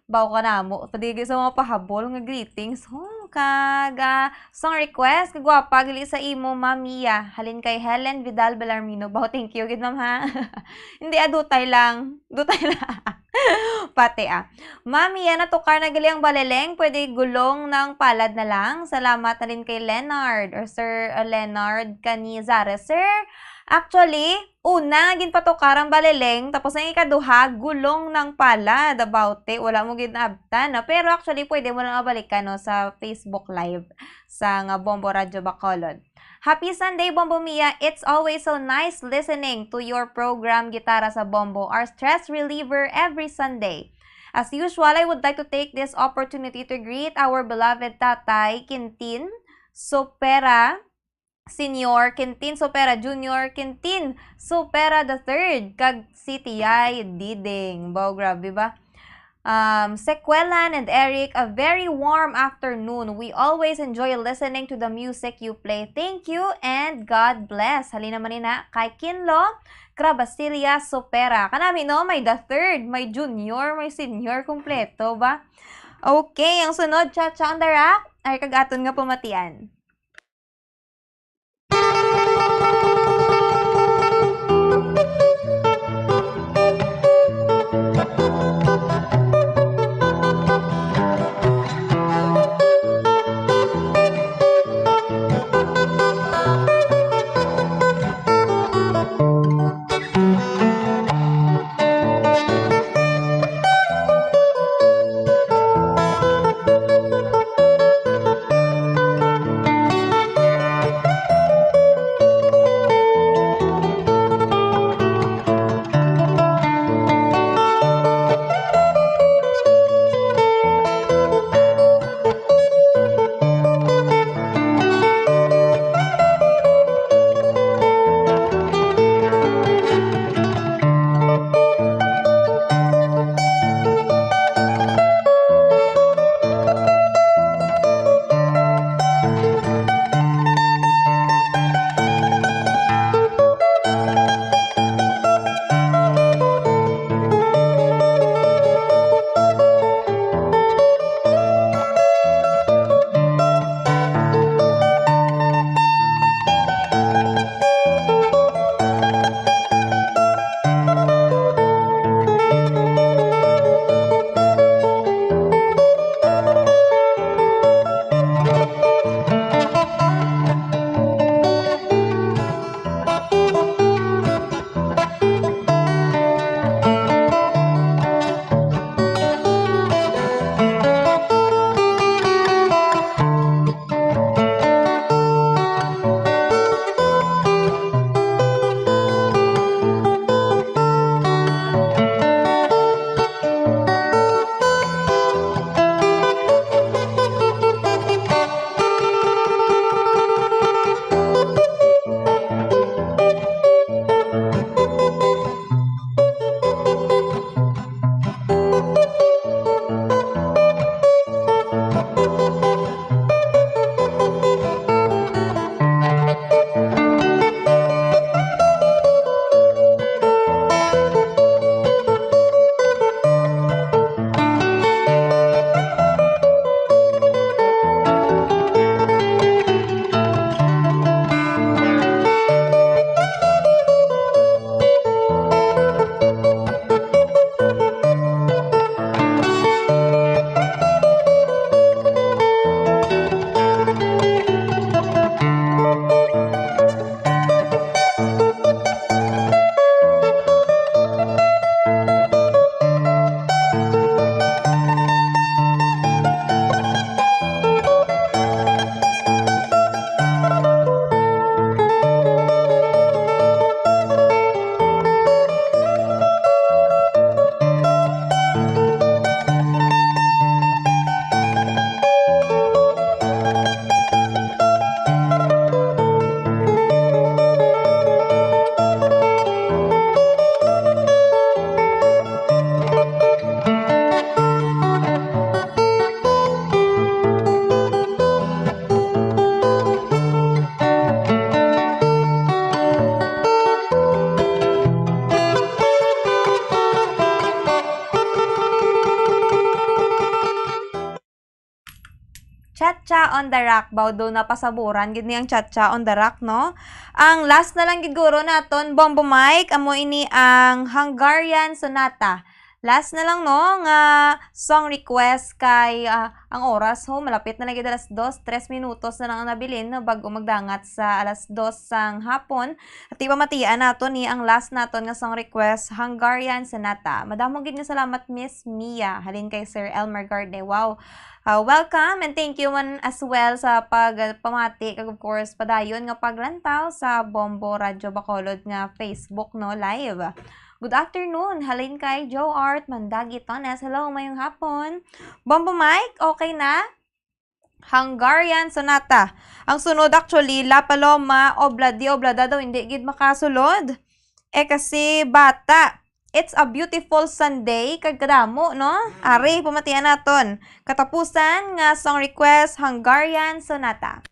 Baw ka namo, padigi sa mga pahabol nga greetings. Oh, kag, ah, song request, kagwapa, gali sa imo, Ma'am Mia. Halin kay Helen Vidal Belarmino. Baw, thank you, gid, ma'am, ha? Hindi, ah, dutay lang. Dutay lang. Pati, ah. Ma'am Mia, natukar na gali ang baleleng. Pwede Gulong ng Palad na lang. Salamat na rin kay Leonard or Sir, uh, Leonard Canizares. Sir, actually, una nga ginpatukar ang baleleng, tapos ang ikaduha, Gulong ng Palad. About it, wala mo gid naabtan, no? Pero actually, pwede mo lang mabalikan, no, sa Facebook Live sa nga Bombo Radyo Bacolod. Happy Sunday, Bombo Mia. It's always so nice listening to your program, Gitara sa Bombo, our stress reliever every Sunday. As usual, I would like to take this opportunity to greet our beloved Tatay Quintin Sopera Senior, Quintin Sopera Junior, Quintin Sopera the third, kag si Tiyay Diding. Baw, grabe ba? Um, Sequelan and Eric, a very warm afternoon. We always enjoy listening to the music you play. Thank you and God bless. Halin naman ni na kay Kinlo Crabasilia Sopera. Kanami, no? May the third, may junior, may senior, kompleto ba? Okay, ang sunod, Cha-Cha on the Rock, ay kag aton nga pamatian. On the Rock, baw do napasaburan gid ni ang Cha-Cha on the Rock, no? Ang last na lang gid guro naton, Bombo Mike, amo ini ang Hungarian Sonata. Last na lang, no, nga song request kay, ah, ang oras, ho, malapit na lang gid alas dos, tres minutos na lang ang nabilin, no, bago magdangat sa alas dos sang hapon. At ipamatian nato ni ang last naton nga song request, Hungarian Sonata. Madamo gid nga salamat, Miss Mia, halin kay Sir Elmer Garde. Wow. Ah, welcome and thank you man as well sa pagpamati kag of course padayon nga paglantaw sa Bombo Radyo Bacolod nga Facebook, no, live. Good afternoon, halin kay Joe Art Mandagi Tones. Hello, mayong hapon. Bombo Mike, okay na? Hungarian Sonata. Ang sunod actually, La Paloma, Obladi, Oblada daw, hindi gid makasulod. Eh, kasi bata. It's a beautiful Sunday, kag kadamo, no? Ari, pamatian naton. Katapusan nga song request, Hungarian Sonata.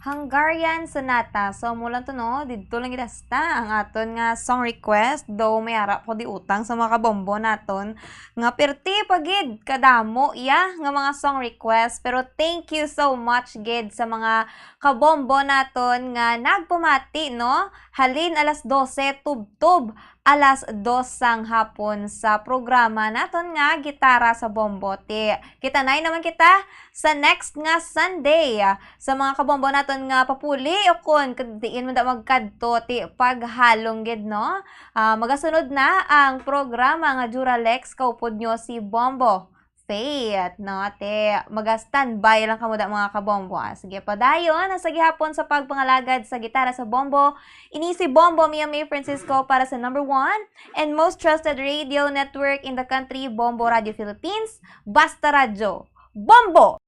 Hungarian Sonata. So, amo lang to, no? Didto lang gid hasta ang aton nga song request. Though may ara pa ko di utang sa mga kabombo naton nga pirti pa gid kadamo iya nga mga song request. Pero thank you so much gid sa mga kabombo naton nga nagpamati, no? Halin alas dose, tubtob alas dos sang hapon sa programa naton nga Gitara sa Bombo. Ti, kita-nay naman kita sa next nga Sunday. Sa mga kabombo naton nga papuli, ukon, kag diin man da magkadto, ti paghalong gid, no? Ah, magasunod na ang programa nga Duralex, kaupod nyo si Bombo Faith, no? Te, maga-standby lang kamo da, mga kabombo, ah. Sige, padayon sa gihapon sa pagpangalagad sa Gitara sa Bombo. Ini si Bombo Mia May Francisco para sa number one and most trusted radio network in the country, Bombo Radio Philippines, Basta Radyo. Bombo!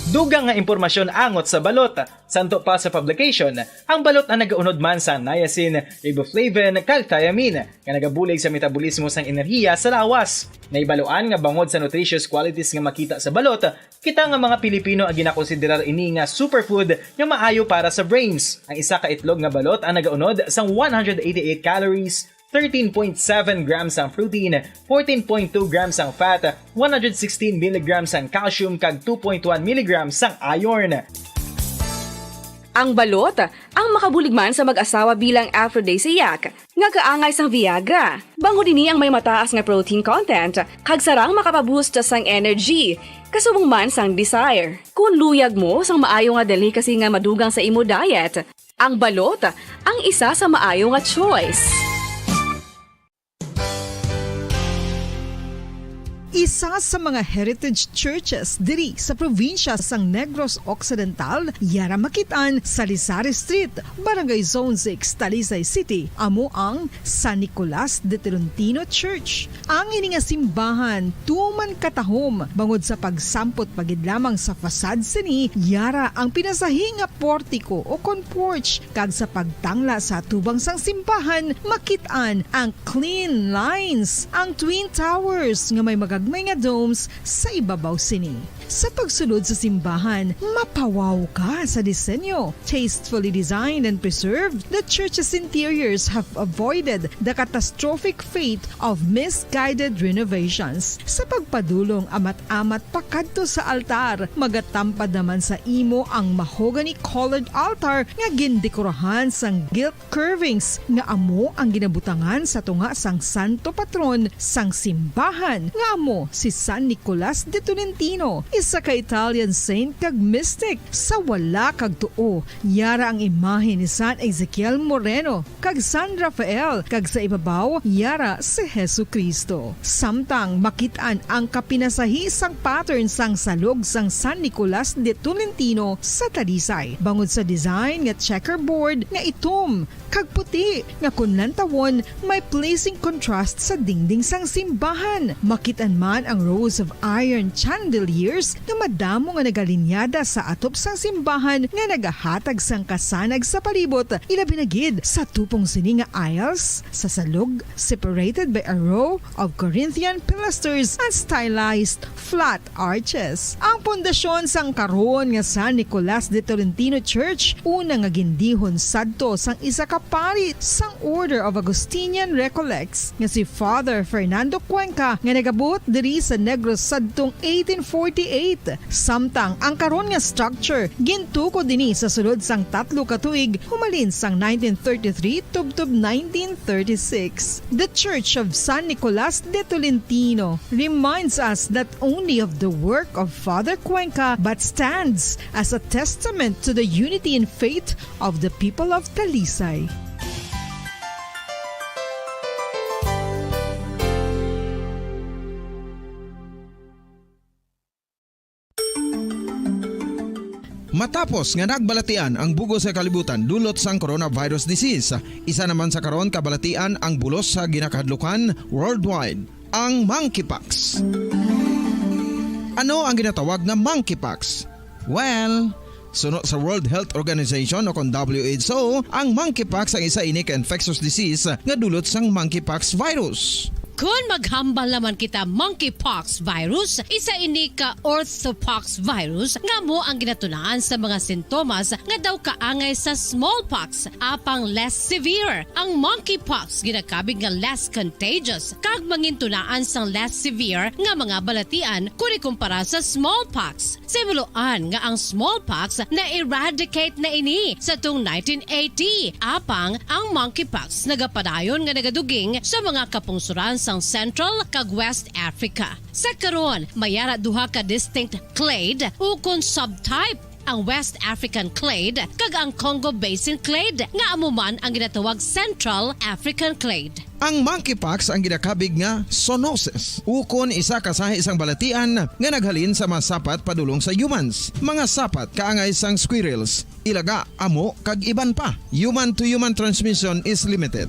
Dugang nga impormasyon angot sa balot. Santo pa sa publication, ang balot ang nagaunod man sa niacin, riboflavin, kag thiamine, nga nagabulig sa metabolismo sang enerhiya sa lawas. Nahibaluan nga bangod sa nutritious qualities nga makita sa balot, kita nga mga Pilipino ang ginakonsiderar ini nga superfood nga maayo para sa brains. Ang isa ka itlog nga balot ang nagaunod sang one hundred eighty-eight calories, thirteen point seven grams ang protein, fourteen point two grams ang fat, one hundred sixteen milligrams ang calcium, kag two point one milligrams ang iron. Ang balot, ang makabulig man sa mag-asawa bilang aphrodisiac, nga kaangay sang Viagra. Bangod ini ang may mataas nga protein content, kag sarang makapaboost sang energy, kasubong man sang desire. Kung luyag mo sang maayo nga delicacy nga madugang sa imo diet, ang balot ang isa sa maayo nga choice. Isa sa mga heritage churches diri sa probinsya sang Negros Occidental, yara makit-an sa Lisari Street, Barangay Zone six, Talisay City, amo ang San Nicolas de Tolentino Church. Ang ini nga simbahan tuman katahom bangod sa pagsampot pa gid lamang sa facade sini, yara ang pinasahi nga portiko o kon porch, kag sa pagtangla sa atubang sang simbahan makit-an ang clean lines, ang twin towers nga may magagmay nga domes sa ibabaw sini. Sa pagsulod sa simbahan, mapawaw ka sa disenyo. Tastefully designed and preserved, the church's interiors have avoided the catastrophic fate of misguided renovations. Sa pagpadulong amat-amat pakadto sa altar, magatampad naman sa imo ang mahogany-colored altar nga gindekorahan sang gilt curvings nga amo ang ginabutangan sa tunga sang santo patron sang simbahan, nga amo si San Nicolas de Tolentino, isa ka Italian saint kag mystic. Sa wala kag tuo, yara ang imahe ni San Ezekiel Moreno kag San Rafael, kag sa ibabaw, yara si Jesu-Cristo. Samtang makit-an ang kapinasahi sang pattern sang salog sang San Nicolas de Tolentino sa Talisay, bangod sa design nga checkerboard nga itom kag puti, nga kon lantawon, may pleasing contrast sa dingding sang simbahan. Makit-an man ang rows of iron chandeliers nga madamo nga nagalinyada sa atop sang simbahan nga nagahatag sang kasanag sa palibot, ilabi na gid sa tupong sini nga aisles sa salog, separated by a row of Corinthian pilasters and stylized flat arches. Ang pundasyon sang karon nga San Nicolas de Tolentino Church, una nga gindihon sadto sang isa ka pari sang Order of Augustinian Recollects nga si Father Fernando Cuenca, nga nagabuot diri sa Negros sadtong eighteen forty-eight. Samtang ang karon nga structure gintukod ini sa sulod sang tatlo ka tuig, humalin sang nineteen thirty-three tubtob nineteen thirty-six. The Church of San Nicolas de Tolentino reminds us not only of the work of Father Cuenca, but stands as a testament to the unity in faith of the people of Talisay. Matapos nga nagbalatian ang bug-os nga kalibutan dulot sang coronavirus disease, isa naman sa karon kabalatian ang bulos sa ginakahadlukan worldwide, ang monkeypox. Ano ang ginatawag nga monkeypox? Well, suno sa World Health Organization o kon W H O, ang monkeypox ang isa ini ka infectious disease nga dulot sang monkeypox virus. Kon maghambal naman kita monkeypox virus, isa ini ka orthopox virus nga amo ang ginatunaan sa mga sintomas nga daw kaangay sa smallpox, apang less severe. Ang monkeypox ginakabig nga less contagious kag mangintunaan sang less severe nga mga balatian kon ikumpara sa smallpox. Sa himuloan nga ang smallpox na-eradicate na ini sa tung nineteen eighty, apang ang monkeypox nagapadayon nga nagaduging sa mga kapungsuran sang Central kag West Africa. Sa karon, may ara duha ka distinct clade ukon subtype, ang West African clade kag ang Congo Basin clade, nga amo man ang ginatawag Central African clade. Ang monkeypox ang ginakabig nga zoonosis, ukon isa ka sahi sang balatian nga naghalin sa mga sapat padulong sa humans, mga sapat kaangay sang squirrels, ilaga, amo, kag iban pa. Human-to-human transmission is limited.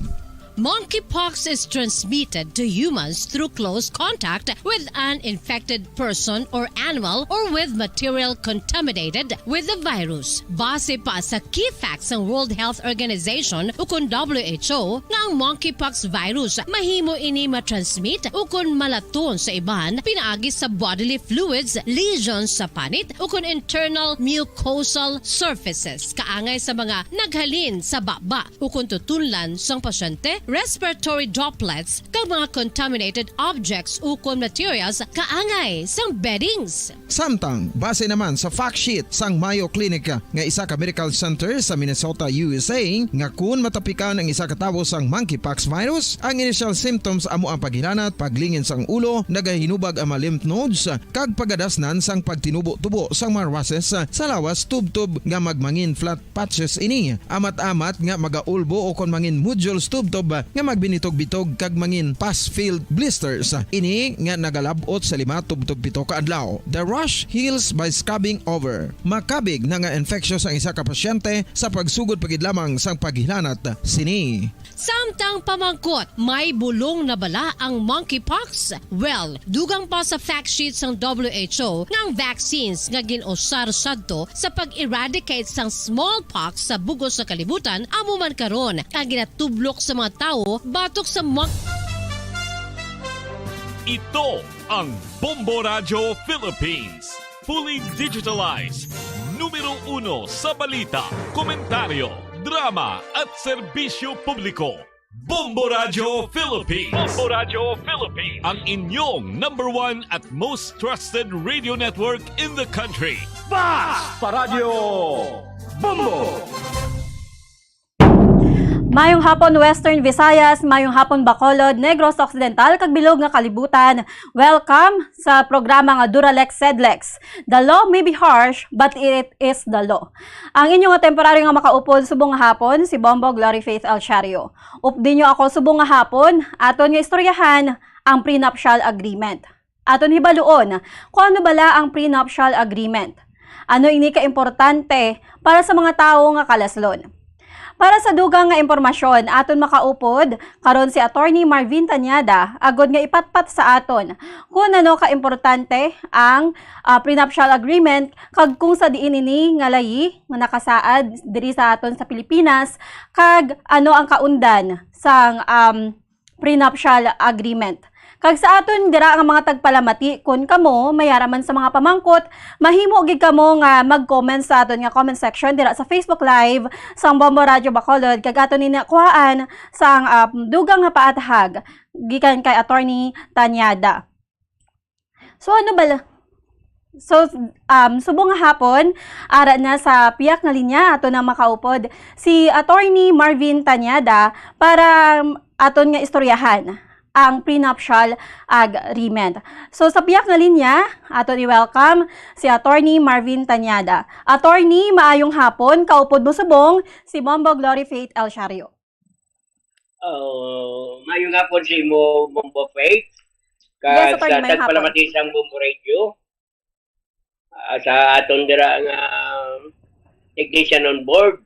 Monkeypox is transmitted to humans through close contact with an infected person or animal or with material contaminated with the virus. Base pa sa key facts sang World Health Organization ukon W H O, nga ang monkeypox virus mahimo ini matransmit ukon malaton sa iban pinaagi sa bodily fluids, lesions sa panit, ukon internal mucosal surfaces kaangay sa mga naghalin sa baba ukon tutunlan sang pasyente, respiratory droplets, kag mga contaminated objects ukon materials kaangay sang beddings. Samtang, base naman sa fact sheet sang Mayo Clinic nga isa ka medical center sa Minnesota, U S A, nga kun matapikan ang isa ka tawo sang monkeypox virus, ang initial symptoms amo ang paghilanat, paglingin sang ulo, nagahinubag ang mga lymph nodes, kag pagadasnan sang pagtinubo-tubo sang mga rushes sa lawas tubtob nga magmangin flat patches ini, amat-amat nga magaulbo ukon mangin nodules tubtob nga magbinitog-bitog kag mangin pus-filled blisters. Ini nga nagalab-ot sa lima tubtob pito ka adlaw. The rash heals by scabbing over. Makabig na nga infectious ang isa ka pasyente sa pagsugod pa gid lamang sang paghilanat sini. Samtang pamangkot, may bulong na bala ang monkeypox? Well, dugang pa sa fact sheet sang W H O nga ang vaccines nga gin-usar sadto sa pag-eradicate sang smallpox sa bug-os nga kalibutan amo man karon ang ginatublok sa mga tawo batok sa mon- Ito ang Bombo Radyo Philippines. Fully digitalized. Numero uno sa balita, komentaryo, drama, at serbisyo publiko. Bombo Radyo Philippines. Bombo Radyo Philippines. Ang inyong number one at most trusted radio network in the country. Basta Radyo Bombo! Mayong hapon, Western Visayas. Mayong hapon, Bacolod, Negros Occidental, kag bilog nga kalibutan. Welcome sa programa nga Duralex Sedlex. The law may be harsh, but it is the law. Ang inyo nga temporaryo nga makaupod subong nga hapon, si Bombo Glory Faith Alciario. Updi nyo ako subong nga hapon, aton nga istoryahan ang prenuptial agreement. Aton hibaluon, kung ano bala ang prenuptial agreement? Ano ini ka importante para sa mga tawo nga kalaslon? Para sa dugang nga impormasyon, aton makaupod karon si Attorney Marvin Tañada, agod nga ipatpat sa aton kung ano ka importante ang, ah, prenuptial agreement kag kung sa diin ini nga layi nga nakasaad diri sa aton sa Pilipinas, kag ano ang kaundan sang, um, prenuptial agreement. Kag sa aton dira nga mga tagpalamati, kun kamo may ara man sa mga pamangkot, mahimo gid kamo nga mag-comment sa aton nga comment section dira sa Facebook Live sang Bombo Radyo Bacolod, kag aton ini kuhaan sang, ah, dugang nga paathag gikan kay Attorney Tañada. So, ano bala? So, um, subong nga hapon, ara na sa piyak nga linya ato na makaupod si Attorney Marvin Tañada para, um, aton nga istoryahan ang prenuptial agreement. So, sa piyak nga linya, aton i-welcome si Attorney Marvin Tañada. Attorney, maayong hapon. Kaupod mo subong si Bombo Glory Faith Alciario. Oh, maayong hapon sa imo, Bombo Faith. Yes, Attorney, sa maayong hapon. Tagpalamati sang Bombo Radio. Ah, sa aton dira nga technician on board.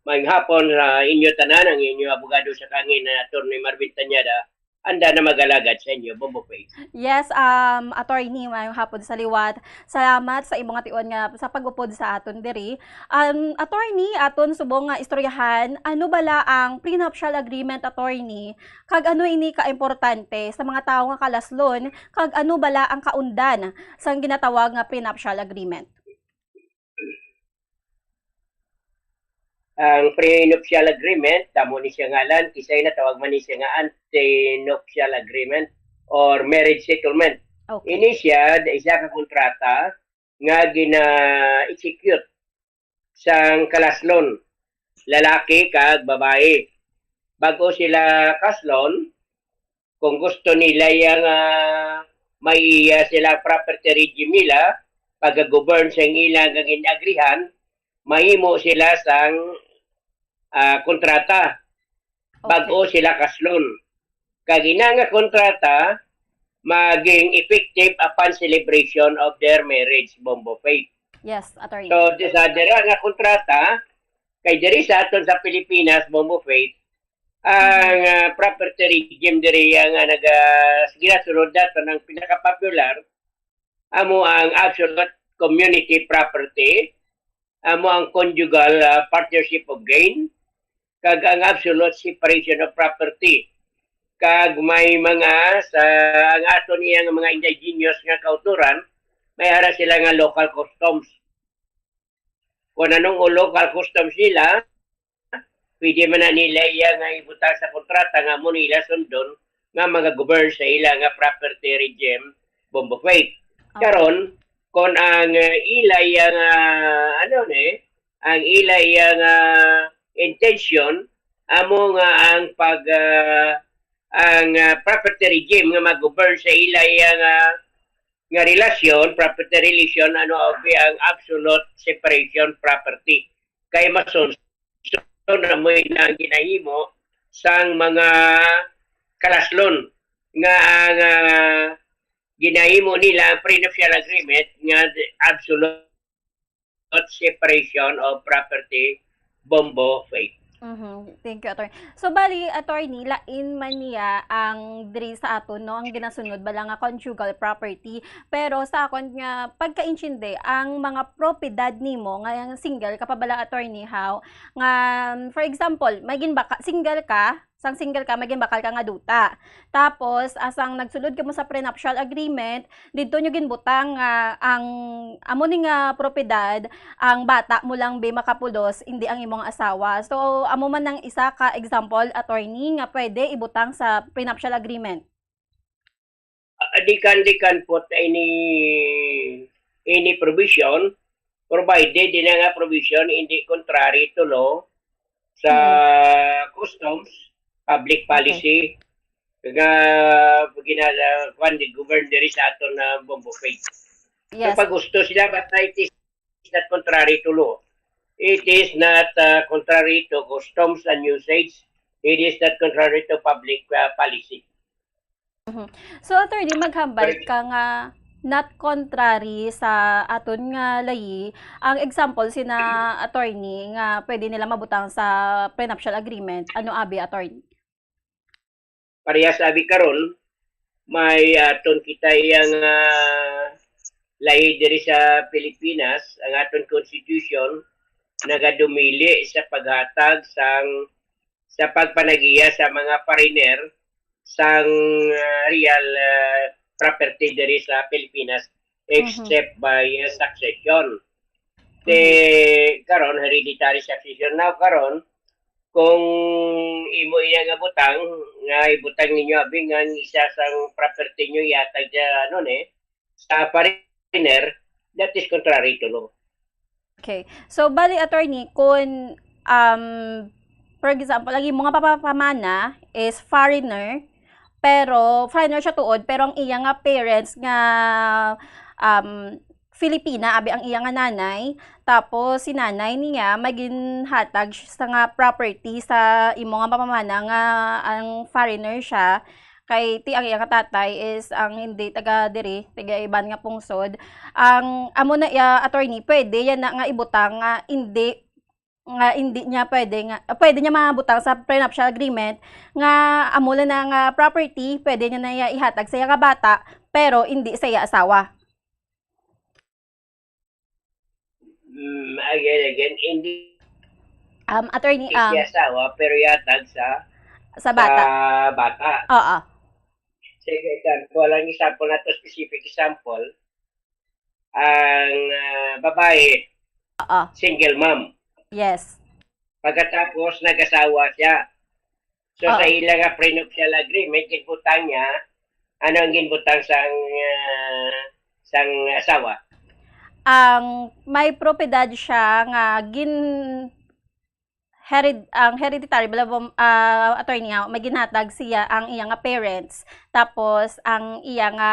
Maayong hapon sa inyo tanan, ang inyo abogado sa kangin na Attorney Marvin Tañada, Handa na mag-alagad sa inyo, Bombo Faith. Yes, um, attorney, maayong hapon sa liwat. Salamat sa imong ation nga sa pag-upod sa aton diri. Um, attorney, aton subong nga istoryahan, ano bala ang prenuptial agreement, attorney? Kag ano ini ka importante sa mga tawo nga kalaslon? Kag ano bala ang kaundan sang ginatawag nga prenuptial agreement? Ang prenuptial agreement, tamo ni siya ngalan, kisay natawag man ni siya nga antenuptial agreement or marriage settlement. Okay. Ini siya isa ka kontrata nga gina-execute sang kalaslon, lalaki kag babayi. Bag-o sila kaslon, kung gusto nila yang, ah, may iya sila property regime nila, pag-govern sa ila nga gin-agrihan, mahimo sila sang, ah, kontrata. Bag-o sila kaslon. Kag ina nga kontrata maging effective upon celebration of their marriage, Bombo Faith. Yes, attorney. So, di sa dira nga kontrata, kay diri sa aton sa Pilipinas, Bombo Faith, ang ah, property regime diri ang ah, naga ginasunod nato ng pinaka-popular amo ang absolute community property, amo ang conjugal ah, partnership of gain, kag ang absolute separation of property. Kag may mga sa ang aton iyang mga indigenous nga kauturan, may ara sila nga local customs. Kung anong local customs nila, pwede man na nila iya nga ibutang sa kontrata nga amo nila sundon nga mga govern sa ila nga property regime, Bombo Faith. Karon, kung ang uh, ila iya nga, ano ni, ang ila iya nga intention, amo nga ang pag, uh, ang uh, property regime nga mag-govern sa ila iya nga, nga relasyon, property relation, ano abi ang absolute separation property. Kay masunsun na mo na ang ginahimo sang mga kalaslon nga ang uh, ginahimo nila ang prenuptial agreement nga absolute separation of property, Bombo Faith. Mhm. Thank you, attorney. So, bali, attorney, lain man niya ang diri sa aton, no, ang ginasunod bala nga conjugal property. Pero sa akon nga pagkaintindi, ang mga propiedad nimo nga single ka pa bala, attorney, how nga, for example, may ginbaka, single ka, sang single ka, may ginbakal ka nga duta. Tapos, asang nagsulod kamo sa prenuptial agreement, didto nyo ginbutang nga ang amo ni nga propiedad, ang bata mo lang bi makapulos, hindi ang imong asawa. So, amo man ang isa ka example, attorney, nga pwede ibutang sa prenuptial agreement. Uh, they can, they can put any, any provision, provided din nga provision hindi contrary to law, sa hmm. customs, public policy, okay. nga ginagawa ni govern diri sa aton na Bombo Faith. Yes. So, pag gusto sila, basta it is not contrary to law. It is not uh, contrary to customs and usage. It is not contrary to public uh, policy. Mhm. So, attorney, maghambal ka nga not contrary sa aton nga layi ang example sina attorney nga pwede nila mabutang sa prenuptial agreement. Ano abi, attorney? Parehas abi karon, may aton kita iya nga layi diri sa Pilipinas, ang aton constitution nagadumili sa paghatag sang sa pagpanagiya sa mga foreigner sang uh, real uh, property diri sa Pilipinas except mm-hmm. by uh, succession. Te, mm-hmm. karon hereditary succession now karon kung imo iya nga butang nga ibutang ninyo abi nga isa sang property nyo ihatag sa ano ni sa foreigner that is contrary to law. Okay. So, bali, attorney, kung, um, for example, ang imong pamana is foreigner, pero foreigner siya tuod, pero ang iya nga parents nga um, Filipina, abi ang iya nga nanay, tapos si nanay niya maginhatag sa nga property sa imo nga pamana nga ang foreigner siya, kay ti ang iya nga tatay is ang hindi taga diri, taga iban nga pungsod. Ang amo na iya attorney, pwede yan na nga ibutang nga hindi nga hindi niya pwede nga, pwede niya mabutang sa prenuptial agreement nga amo lang na nga property, pwede niya na iya ihatag sa iya nga bata, pero hindi sa iya asawa. Mm, again, again, hindi Um, attorney, um, siya asawa, pero yatag sa sa bata. sa bata. Oo. Sige, example, ang example na to, specific example, ang ah, babae, Oo. Single mom. Yes. Pagkatapos, nag-asawa siya. So, Oo. Sa ila nga prenuptial agreement, ginbutang niya, ano ang ginbutang sang, ah, sang asawa? Ang may propiedad siya nga gin hered ang hereditary bala bom- ah, attorney nga may ginhatag siya ang iya nga parents, tapos ang iya nga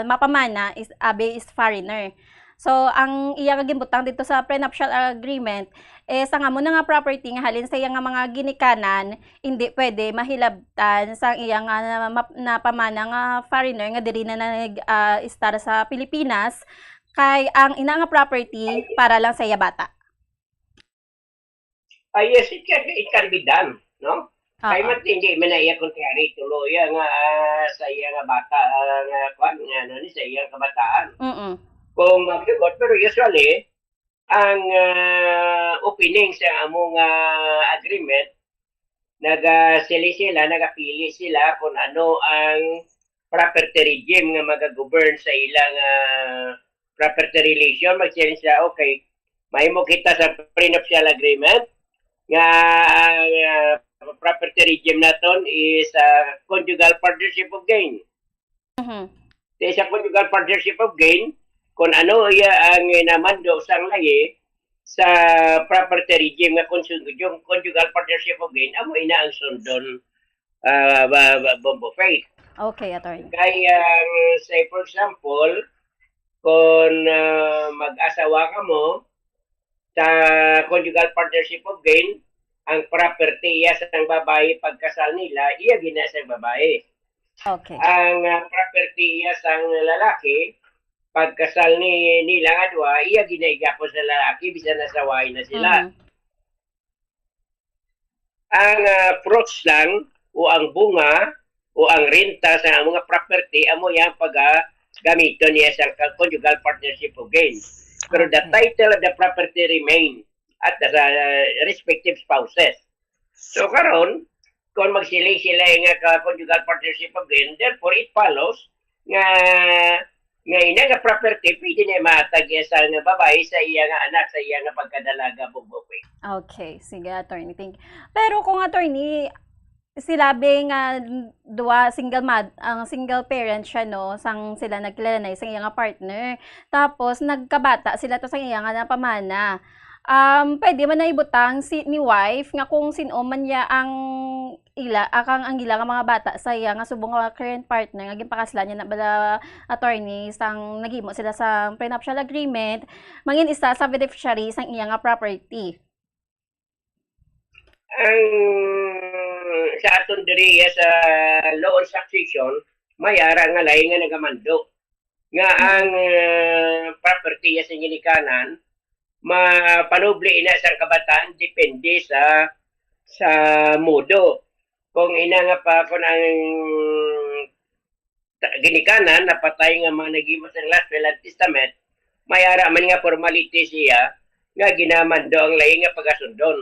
mapamana is abi is foreigner. So ang iya nga ginbutang dito sa prenuptial agreement is ang amo na nga property nga halin sa iya nga mga ginikanan hindi pwede mahilabtan sa iya nga na, map- napamana nga foreigner nga diri na nag ah, estar sa Pilipinas, kay ang ina nga property para lang sa iya bata. Ah, yes, it can, it can be done, no? Kay Oo. man hindi man na iya contrary to law iya nga ah, sa iya nga bata ah, nga kwan nga ano ni sa iya kabataan. Mm. Kung magsugot, pero usually ang ah, opening sa amo nga agreement, nagasili sila, nagapili sila kung ano ang property regime nga magagovern sa ilang ah, property relation. Magsiling sila, okay, mahimo kita sa prenuptial agreement nga ang ah, property regime naton is ah, conjugal partnership of gain. Mhm. Sa isa conjugal partnership of gain, kung ano iya ang namando sang layi sa property regime nga conjugal, conjugal partnership of gain, amo ina ang sundon ah, ba, ba, Bombo Faith. Okay, attorney. Kay ang, say for example, kung ah, mag-asawa ka mo sa conjugal partnership of gain, ang property iya sang babayi pagkasal nila, iya gina sang babayi. Okay. Ang ah, property iya sang lalaki pagkasal ni nila nga duha, iya gina igapon sa lalaki bisan nasawayan na sila. Mhm. Ang ah, fruits lang o ang bunga o ang renta sa mga property amo yang paga gamiton niya sa conjugal partnership of gain. Pero the Okay. title of the property remain at the uh, respective spouses. So karon, kung magsiling sila nga ka conjugal partnership of gain, therefore it follows nga nga ina nga property pwede niya mahatag iya sa nga babayi sa iya nga anak sa iya nga pagkadalaga, Bombo Faith. Okay, sige, attorney. Thank you. Pero kung attorney, sila be nga duwa single mad ang single parent siya, no, sang sila nagkilala na sang iya nga partner. Tapos nagkabata sila to sang iya nga napamana. Um, pwede man na ibutang si ni wife nga kung sin-o man niya ang ila akang ang ila nga mga bata sa iya nga subong nga current partner nga ginpakaslan niya na bala, attorney, sang naghimo sila sa prenuptial agreement, mangin isa sa beneficiary sang iya nga property. Ang sa aton diri sa law on succession, may ara nga lain nga nagamando nga ang uh, property sa ginikanan mapanubli ina sa kabataan depende sa sa mudo. Kung ina nga pa kung ang ginikanan napatay nga mga naghimo sang last will and testament, may ara man nga formality siya nga ginamando ang lain nga pagasundon.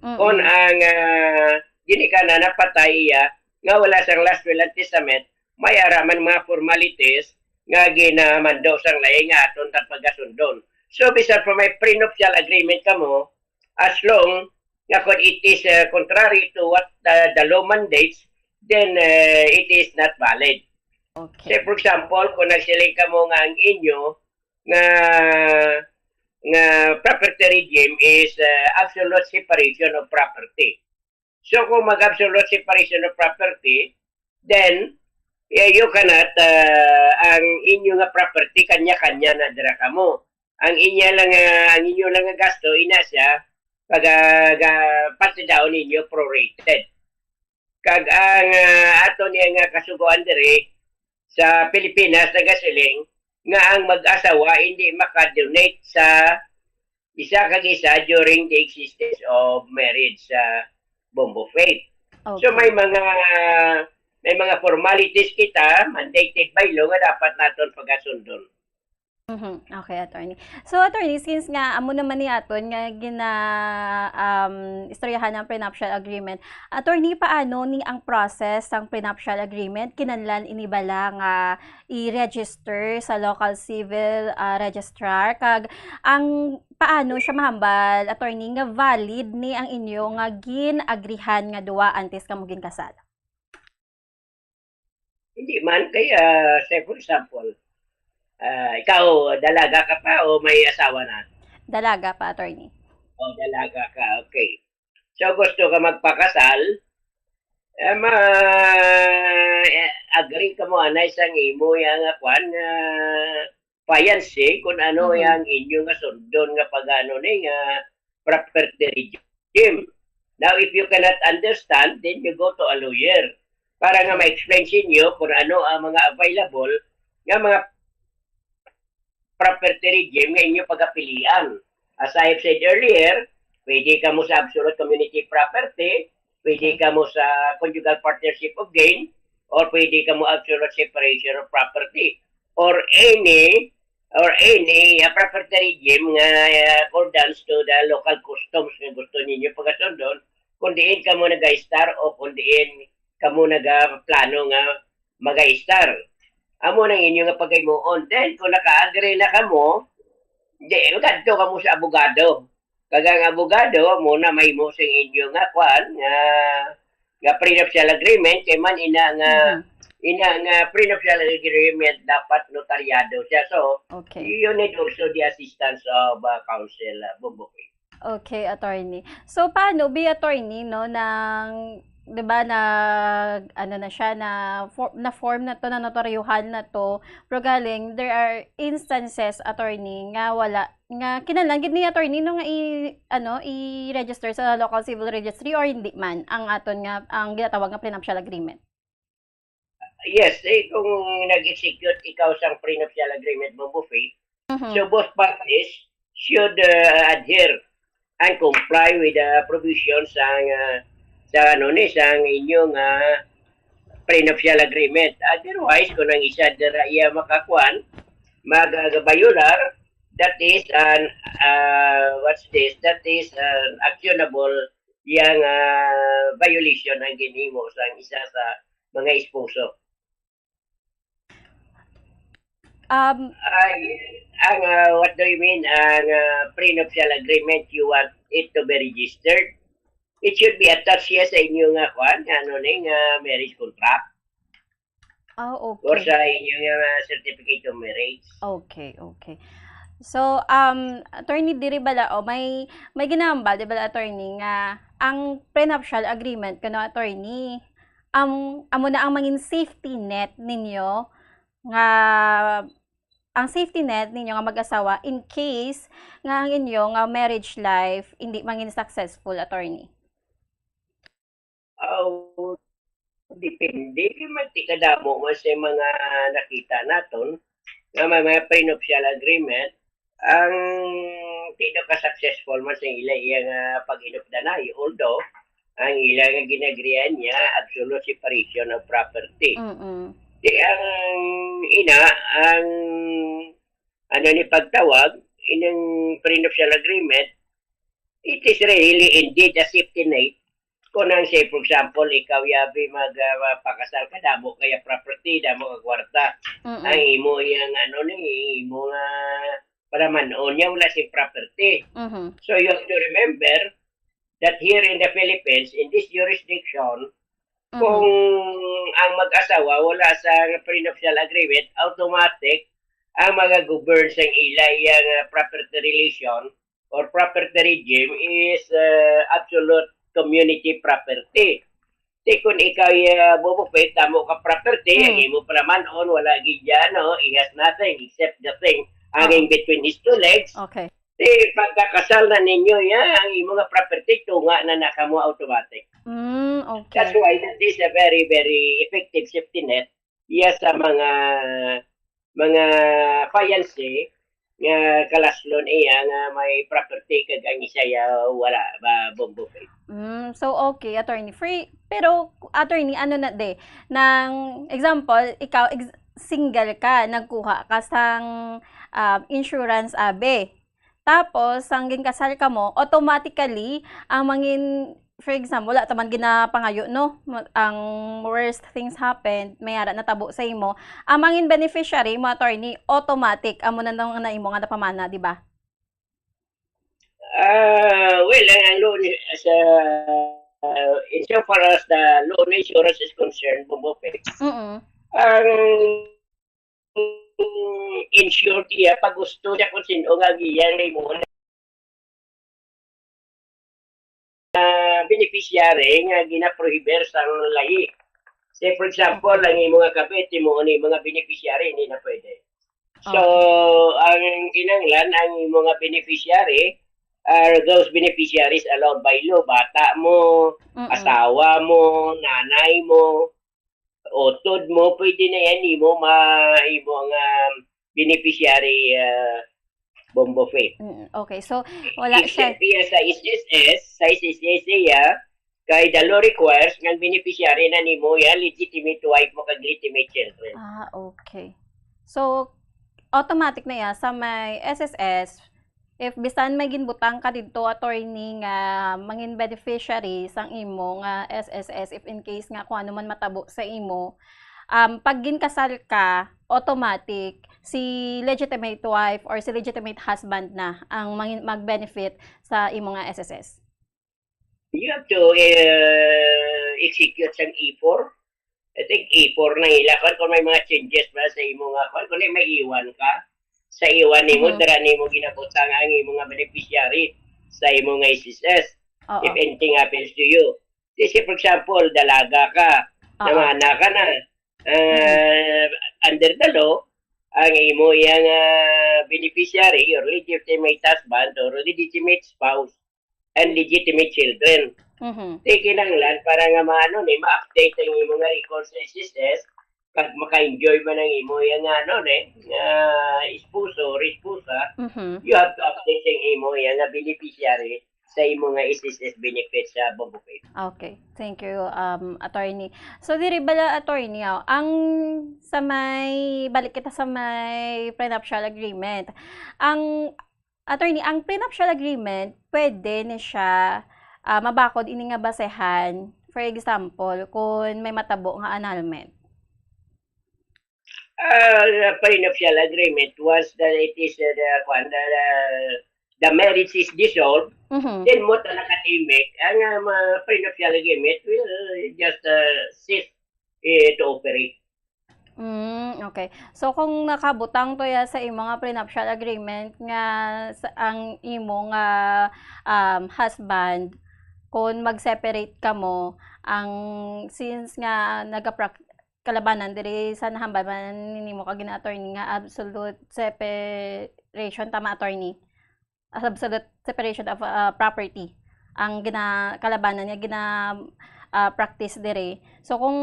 Mm-mm. Kung ang uh, ginikanan napatay iya nga wala sang last will and testament, may ara man mga formalities nga ginamando sang lain nga aton ta pagasundon. So bisan pa may prenuptial agreement kamo, as long nga kung it is uh, contrary to what uh, the law mandates, then uh, it is not valid. Okay. Say for example, kung nagsiling kamo nga ang inyo nga nga property regime is uh, absolute separation of property. So kung mag-absolute separation of property, then yeah, you cannot uh, ang inyo nga property kanya-kanya na dira kamo. Ang inya lang uh, ang inyo lang nga gasto ina siya pag uh, pati daw ninyo prorated. Kag ang uh, ato niya nga kasugoan diri sa Pilipinas nagasiling nga ang mag-asawa hindi maka-donate sa isa kag isa during the existence of marriage sa Bombo Faith. So, Okay. may mga, may mga formalities kita mandated by law nga dapat naton pagasundon. Mhm. Okay, attorney. So, attorney, since nga amo naman ni aton nga gina, um, istoryahan ang prenuptial agreement, attorney, paano ni ang process sang prenuptial agreement? Kinahanglan ini bala nga i-register sa local civil, ah, registrar? Kag ang paano siya mahambal, attorney, nga valid ni ang inyo nga gin-agrihan nga duwa antes kamo ginkasal? Hindi man, kay, ah, say for example, ah, ikaw, dalaga ka pa o may asawa na? Dalaga pa, attorney. O, dalaga ka, okay. So, gusto ka magpakasal, eh, ma-, eh, agree ka mo, anay, sang imo yang, ah, kwan, ah, fiancé, kung ano Mhm. yang inyo nga sundon nga pag-ano ni, nga property regime. Now, if you cannot understand, then you go to a lawyer para nga Mhm. ma-explain sa inyo kung ano ang mga available nga mga property regime nga inyo pagapilian. As I have said earlier, pwede kamo sa absolute community property, pwede Okay. kamo sa conjugal partnership of gain, or pwede kamo absolute separation of property, or any, or any, uh, property regime nga, uh, accordance to the local customs nga gusto ninyo pagasundon, kung diin kamo nag-a-stay o kung diin kamo nagaplano nga mag-a-stay. Amo nang inyo nga paghimuon. Then, kung naka-agree na kamo, di, magadto kamo sa abogado. Kag ang abogado, amo na mahimo sing inyo nga kwan, nga, nga prenuptial agreement, kay man ina nga, Mhm. ina nga prenuptial agreement, dapat notaryado siya. So, Okay. you need also the assistance of, uh, counsel, uh, Bumbuki. Okay, attorney. So, paano bi, attorney, no, nang, di ba, nag, ano na siya, na for-, na-form na to, na notaryuhan na to, pero galing, there are instances, attorney, nga wala, nga kinahanglan gid ni attorney, no, nga i-, ano, i-register sa local civil registry or hindi man ang aton nga, ang ginatawag nga prenuptial agreement? Yes, eh, kung nag-execute ikaw sang prenuptial agreement mo, Buffet, Mhm. so both parties should, uh, adhere and comply with the provisions sang, uh, sa, ano ni, sang inyo nga prenuptial agreement. Otherwise, kung ang isa dira iya makakuan, mag-, uh, violar, that is an, uh, what's this? That is an actionable yang, uh, violation ang ginhimo sang isa sa mga esposo. Um, Ay, ang, uh, what do you mean? Ang, uh, prenuptial agreement, you want it to be registered? It should be attached siya sa inyo nga, kwan, nga ano ni, nga marriage contract. Ah, Or okay. sa inyo nga, uh, certificate of marriage. Okay, okay. So, um, attorney, diri bala, oh, may, may ginahambal, di bala, attorney, nga ang prenuptial agreement, kuno, attorney, um, amo na ang mangin safety net ninyo nga, ang safety net ninyo nga mag-asawa in case nga ang inyo nga marriage life hindi mangin successful, attorney? Oh, depende. Di man ti kadamo man sa mga nakita naton nga may mga prenuptial agreement, ang di daw ka-successful man sa ila, iya nga pag-inupdanay. Although, ang ila nga ginagrihan niya, absolute separation of property. Mm-mm. Di ang ina, ang ano ni pagtawag, ining prenuptial agreement, it is really indeed a safety net. Kung ang, say, for example, ikaw, Yabi, mag, ah, pakasal ka, damo kaya property, damo ka kwarta. Mm-mm. Ang imo yang ano ni, imo nga palaman-on niya, wala si property. Mhm. So, you have to remember that here in the Philippines, in this jurisdiction, Mhm. kung ang mag-asawa wala sa prenuptial agreement, automatic ang mga govern sang ila yang, ah, property relation or property regime is, ah, absolute community property. Ti kung ikaw, ah, bubupit, damo ka property, ang Hmm. imo palaman-on, wala gid dyan, no? He has nothing except the thing hanging Oo. between his two legs. Okay. Ti pagkakasal na ninyo, ya, ang imo nga property, tunga na na kamo automatic. Mm, okay. That's why that is a very, very effective safety net, ya, sa mga, mga fiancé nga kalaslon iya nga may property kag ang isa ya wala ba, Bombo Faith. Mm, so okay, attorney. Free, pero attorney, ano na de, nang example, ikaw ex- single ka, nagkuha ka sang ah, insurance abi. Tapos, sang ginkasal ka mo, automatically, ang mangin, for example, wala ta man ginapangayo, no? Ma- Ang worst things happened, may ara natabo sa imo. Ang mangin beneficiary mo, attorney, automatic, amo na nang na imo nga napamana, di ba? Ah, well, ang, ang loan is, uh, insofar as the loan insurance is concerned, Bombo Faith, Mm-mm. ang insured iya, pag gusto siya kung sino nga giyan na imo na beneficiary nga ginaprohibir sang lahi. Say, for example, ang imo nga kabit, imo ni mga beneficiary, hindi na pwede. So, ang kinahanglan, ang imo nga beneficiary are those beneficiaries allowed by law. Bata mo, Mm-mm. asawa mo, nanay mo, utod mo, pwede na yan imo ma imo nga beneficiary, ah, Bombo Faith. Mm, okay. So, wala siya. Except iya sa S S S, sa S S S iya, kay the law requires nga ang beneficiary na nimo ya legitimate wife mo kag legitimate children. Ah, okay. So, automatic na ya sa may S S S, if bisan may ginbutang ka didto, attorney, nga mangin beneficiary sang imo nga S S S, if in case nga kung ano man matabo sa imo, um, pag ginkasal ka, automatic, si legitimate wife or si legitimate husband na ang mangin-, mag-benefit sa imo nga S S S. You have to uh, execute sang A four. I think A four na ila. Kwan, kung may mga changes ba sa imo nga, kwan, kung may iwan ka, sa iwan nimo, Mhm. dira nimo ginabutang ang imo nga beneficiary sa imo nga S S S. Oo. If anything happens to you. Say, for example, dalaga ka, Oo. namana ka na, uh, under the law, ang imo yang uh, beneficiary, your legitimate husband or legitimate spouse, and legitimate children. Mhm. Di kinahanglan para nga maano ni ma-update ang imo nga record sa S S S, kag maka-enjoy man ang imo yang ano ni uh, esposo or esposa, Mhm. you have to update ang imo yang nga beneficiary sa imo nga S S S benefits sa Bombo Faith. Okay. Thank you, um, attorney. So, diri bala, attorney, oh, ang sa may, balik kita sa may prenuptial agreement. Ang, attorney, ang prenuptial agreement, pwede ni siya ah, mabakod ini nga basehan. For example, kung may matabo nga annulment. Uh, the prenuptial agreement, once that it is uh, the, kwan, the, the marriage is dissolved, Mhm. then mo talaga imik, ang uh, prenuptial agreement will uh, just uh, cease eh, to operate. Mm, okay. So kung nakabutang to ya sa imo nga prenuptial agreement nga sa, ang imo nga um, husband, kung mag-separate kamo, ang since nga nagaprak kalabanan diri sa nahambal man nimo kag gina-attorney nga absolute separation, tama, attorney? Absolute separation of uh, property ang gina kalabanan nga gina uh, practice diri. So kung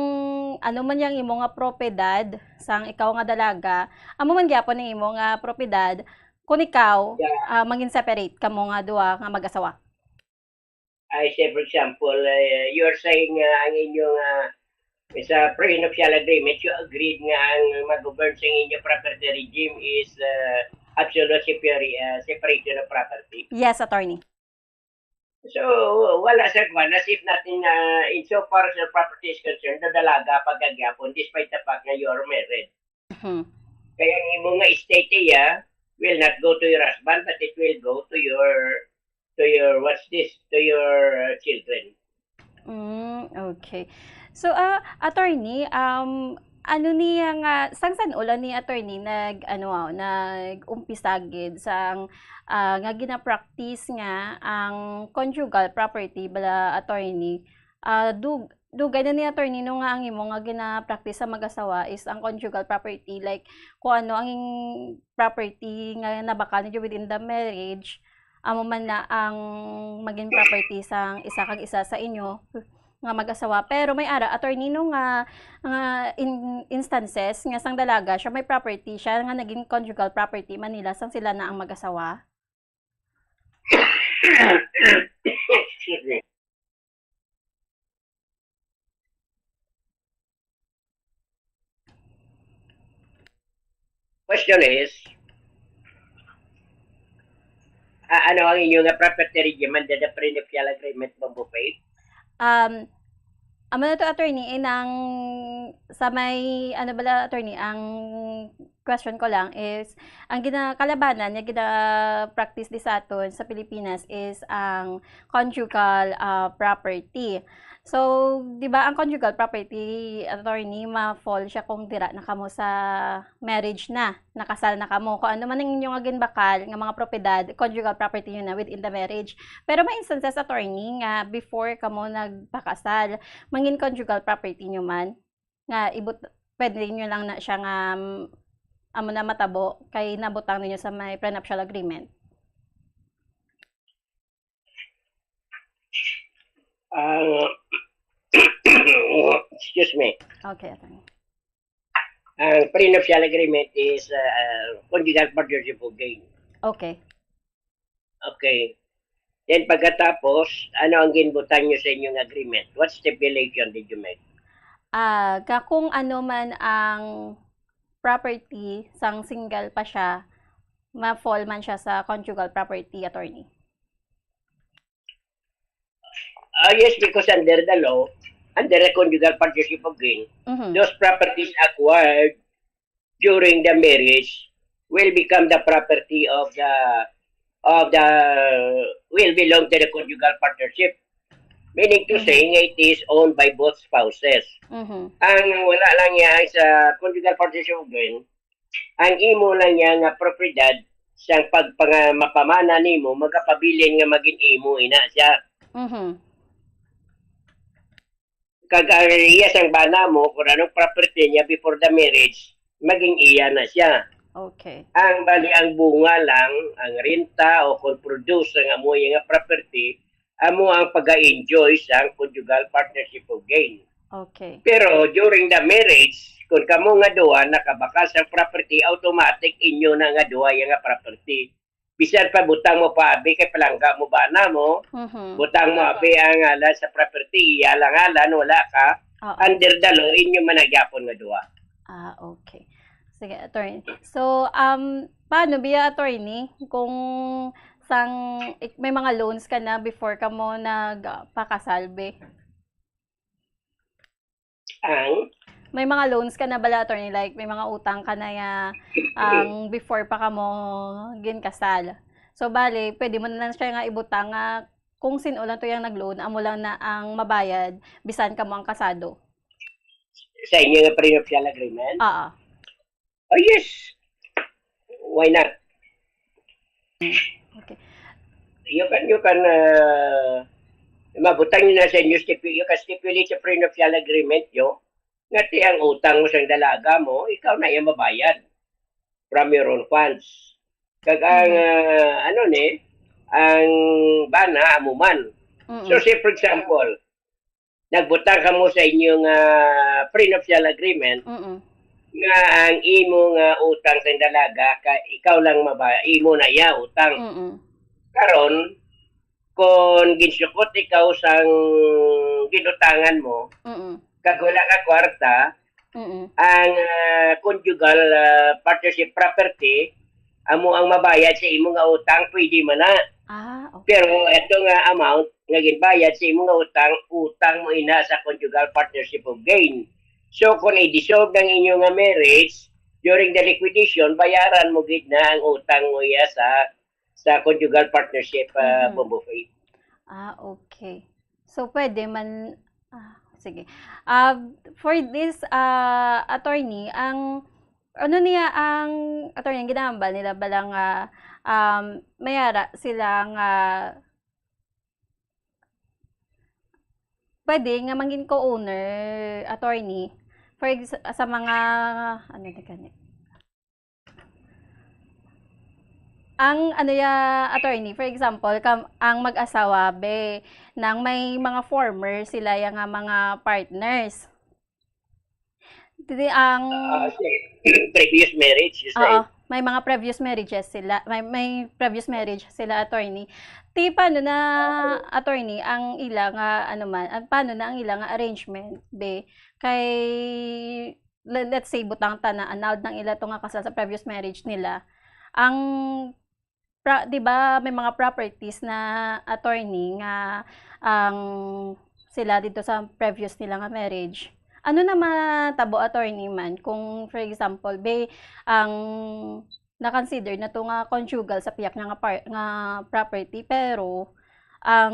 ano man yang imo nga propiedad sang ikaw nga dalaga, amo man gyapon ang imo nga propiedad kung ikaw Yeah. uh, mangin separate kamo nga duha nga mag-asawa. I say, for example, uh, you are saying uh, ang inyong uh, sa prenuptial agreement, you agreed nga ang mag-govern sa inyong property regime is uh, absolute separa- uh, separation of property. Yes, attorney. So, wala sa kwan, as if nothing, uh, insofar as your property is concerned, nadalaga pa gagyapon despite the fact nga you are married. Mhm. Kaya ang imo nga estate iya will not go to your husband, but it will go to your, to your, what's this, to your uh, children. Mm, okay. So, ah, attorney, um, ano niya nga, sang san-o lang ni attorney nag, ano, ah, nag-umpisa gid sang, ah, nga gina-practice nga ang conjugal property bala, attorney? Ah, dug-, dugay na ni attorney no nga ang imo nga gina-practice sa mag-asawa is ang conjugal property, like kung ano ang property nga nabakal niyo within the marriage, amo man na ang maging property sang isa kag isa sa inyo. nga mag-asawa. Pero may ara, attorney, no, nga, nga in-, instances nga sang dalaga siya may property siya nga naging conjugal property man nila sang sila na ang mag-asawa. Excuse me. Question is, ah, ano ang inyo nga property regime under the prenuptial agreement, Bombo Faith? Um, amo na to, attorney, eh, nang sa may, ano bala, attorney, ang question ko lang is, ang ginakalabanan nga gina-practice di sa aton sa Pilipinas is ang conjugal, ah, property. So, di ba, ang conjugal property, attorney, ma-fall siya kung dira na kamo sa marriage na, nakasal na kamo. Kung ano man ang inyo nga ginbakal nga mga propiedad, conjugal property yun na within the marriage. Pero may instances, attorney, nga before kamo nagpakasal, mangin conjugal property nyo man, nga ibut pwede nyo lang na siya nga, mm, amo na matabo kay nabutang ninyo sa may prenuptial agreement. Ang excuse me. Okay, attorney. Ang prenuptial agreement is uh, conjugal partnership of gain. Okay. Okay. Then pagkatapos, ano ang ginbutang nyo sa inyong agreement? What stipulation did you make? Ah, ka kung ano man ang property sang single pa siya, ma-fall man siya sa conjugal property, attorney. Ah, yes, because under the law, under the conjugal partnership of gain, Mhm. those properties acquired during the marriage will become the property of the of the will belong to the conjugal partnership. Meaning to Mhm. say, nga it is owned by both spouses. Mhm. Ang wala lang niya sa conjugal partnership of gain, ang imo lang niya nga propiedad sang pagpanga-, mapamana nimo, magapabilin nga maging imo ina siya. Mhm. Kag ang iya sang bana mo, kung anong property niya before the marriage, maging iya na siya. Okay. Ang bali, ang bunga lang, ang renta o kung produce nga mo nga property, amo ang pag-enjoy sa conjugal partnership of gain. Okay. Pero during the marriage, kung kamo nga duha nakabakal sa property, automatic inyo na nga duha yung nga property. Bisan pa butang mo pa abi kay palangga mo ba na mo, Mhm. butang mo abi ang ngalan sa property, iya lang ngalan, wala ka, Oo. Under the law, inyo man na gyapon nga duha. Ah, okay. Sige, attorney. So, um, paano biya, attorney, kung sang ik- may mga loans ka na before ka mo nagpakasal, be? Ang May mga loans ka na bala, attorney, like may mga utang ka na ya, ang before pa ka mo ginkasal. So, bali, pwede mo na lang siya nga ibutang nga kung sino lang to yung nag-loan, amo lang na ang mabayad, bisan ka mo ang kasado. Sa inyo nga prenuptial agreement? Oo. Oh, yes. Why not? Okay. You can, you can, uh, mabutang nyo na sa inyo, stipu- you can stipulate sa prenuptial agreement nyo nga ti ang utang mo sa dalaga mo, ikaw na yung mabayad from your own funds. Kag ang, Mhm. uh, ano ni, ang bana, amo man. Mm-mm. So, say for example, nagbutang ka mo sa inyong uh, prenuptial agreement Mm-mm. nga ang imo nga utang sa dalaga, ka, ikaw lang maba, imo na iya utang. Mm-mm. Karon, kung ginsukot ikaw sang ginutangan mo, Mm-mm. kag wala ka kwarta, Mm-mm. ang ah, conjugal ah, partnership property, amo ang mabayad sa imo nga utang, pwede man na. Ah, okay. Pero ito nga amount nga ginbayad sa imo nga utang, utang mo ina sa conjugal partnership of gain. So, kung i-dissolve ang inyo nga marriage, during the liquidation, bayaran mo gid na ang utang mo iya sa sa conjugal partnership uh, Mhm. Bombo Faith. Ah, okay. So, pwede man, ah, sige. Ah, for this, ah, attorney, ang, ano niya, ang attorney, ang ginahambal nila ba lang, ah, um, mayara sila nga pwede nga mangin co-owner, attorney, for ex- sa mga, ano na gani? Ang ano ya, attorney, for example, kam ang mag-asawa be, nang may mga former sila ya nga mga partners. Dili ang Ah, sige. Previous marriage, you say? Oo, may mga previous marriages sila, may may previous marriage sila, attorney. Ti paano na, attorney, ang ila nga ano man, ang paano na ang ila nga arrangement be kay le let's say, butang ta na annulled ang ila 'to nga kasal sa previous marriage nila. Ang pra 'di ba may mga properties na, attorney, nga ang sila didto sa previous nila nga marriage. Ano na matabo, attorney, man kung, for example, be ang na-consider na 'to nga conjugal sa piyak niya nga par nga property, pero ang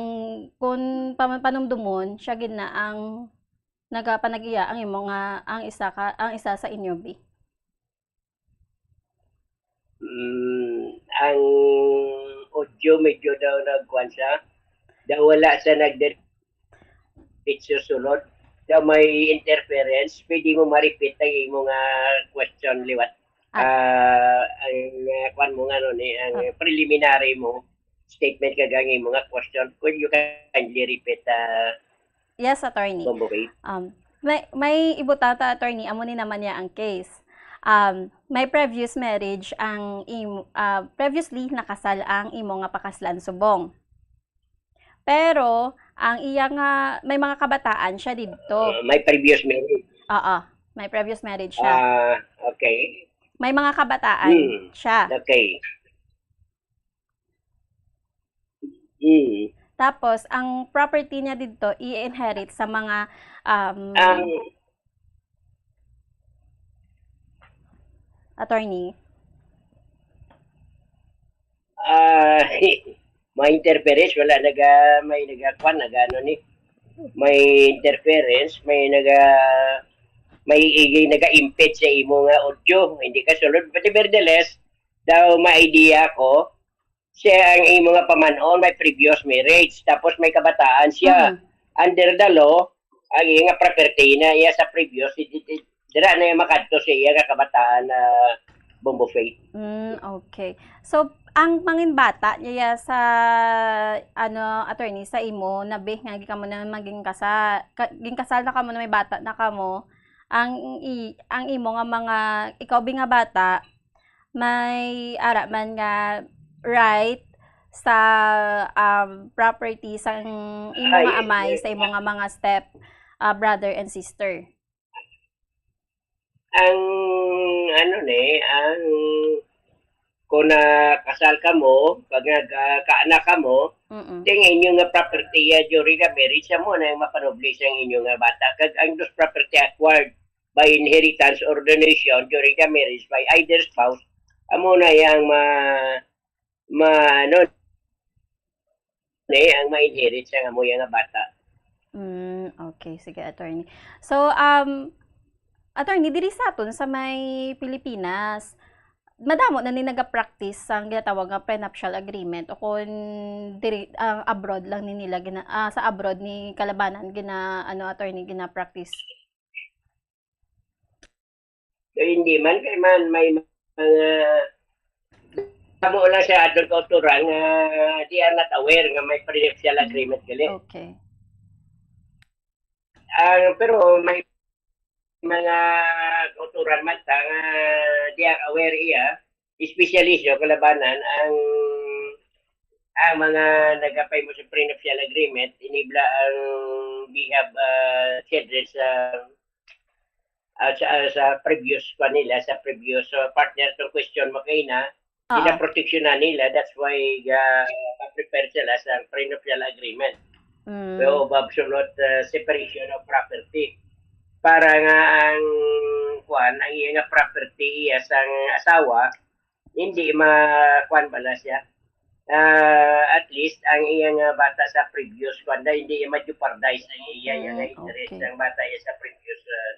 kun pa panumdumon, siya gid na ang nagapanag-iya ang imo nga ang isa ka ang isa sa inyo bi. Mm, ang audio medyo daw nagkuan siya. Daw wala siya nagdiretso sulod. Daw may interference. Pwede mo ma-repeat ang imo nga question liwat. Ah. Ah, ang uh, kuan mo nga no ni ang ah. preliminary mo statement kag ang imo nga question. Could you kindly repeat uh, Yes, attorney. Bombo Bay? Um, may, may ibutata, attorney, amo ni naman niya ang case. Um, may previous marriage ang imo, uh, previously nakasal ang imo nga pakaslan subong. Pero ang iya nga may mga kabataan siya didto. Uh, may previous marriage. Oo, may previous marriage siya. Ah, uh, okay. May mga kabataan hmm. siya. Okay. Mm. Tapos, ang property niya didto i-inherit sa mga um, Ang attorney. Ah, may interference, wala naga may nagakuan, nagano ni. May interference, may naga may igay naga-impede sa imo nga audio, hindi ka sulod. But nevertheless, daw ma-idea ko, siya ang imo nga pamanon, may previous marriage, tapos may kabataan siya. Mm. Under the law, ang iya nga property na iya sa previous, i- i- i- dira na iya makadto sa iya nga kabataan na Bombo Faith. Mm, okay. So, ang mangin bata niya sa ano, attorney, sa imo nabi nga di kamo na maging kasal, ka, ging kasal na kamo na may bata na kamo, ang i, ang imo nga mga ikaw bi nga bata may ara man nga right sa um, property sang imo nga amay, sa imo nga mga step uh, brother and sister. Ang ano ni, ang kung nakasal ka mo, pag nagkaanak ka mo, Mm-mm. ting inyo nga property ya during the marriage sa mo na yung mapanubli sa inyo nga bata. Kag ang dos property acquired by inheritance or donation during the marriage by either spouse, amo na yang ma, ma ano, ni ang ma-inherit sa nga muya nga bata. Mm, okay. Sige, attorney. So, um, attorney, diri sa aton sa may Pilipinas, madamo na ni nagapractice sang ginatawag nga prenuptial agreement o kung diri ang abroad lang ni nila gina, ah, sa abroad ni kalabanan gina ano attorney gina-practice. So, hindi man kay man may mga kamo lang sa aton kauturan nga they are not aware nga may prenuptial agreement gali. Okay. Ang pero may mga kauturan man ta nga they are aware iya, especially sa kalabanan ang ang mga nagapay mo sa prenuptial agreement, inibla ang they have uh, children sa uh, sa, uh, sa previous pa nila, sa previous uh, partner tong question mo kaina, Oo. Ginaproteksyonan nila. That's why uh, prepare sila sa prenuptial agreement. Mm. So, of absolute uh, separation of property. Para nga ang kuan, ang iya nga property iya sang asawa, hindi ma kuan bala siya. Uh, at least ang iya nga bata sa previous kuan, hindi iya ma-jeopardize ang iya mm, nga interest okay. Ang bata iya sa previous uh,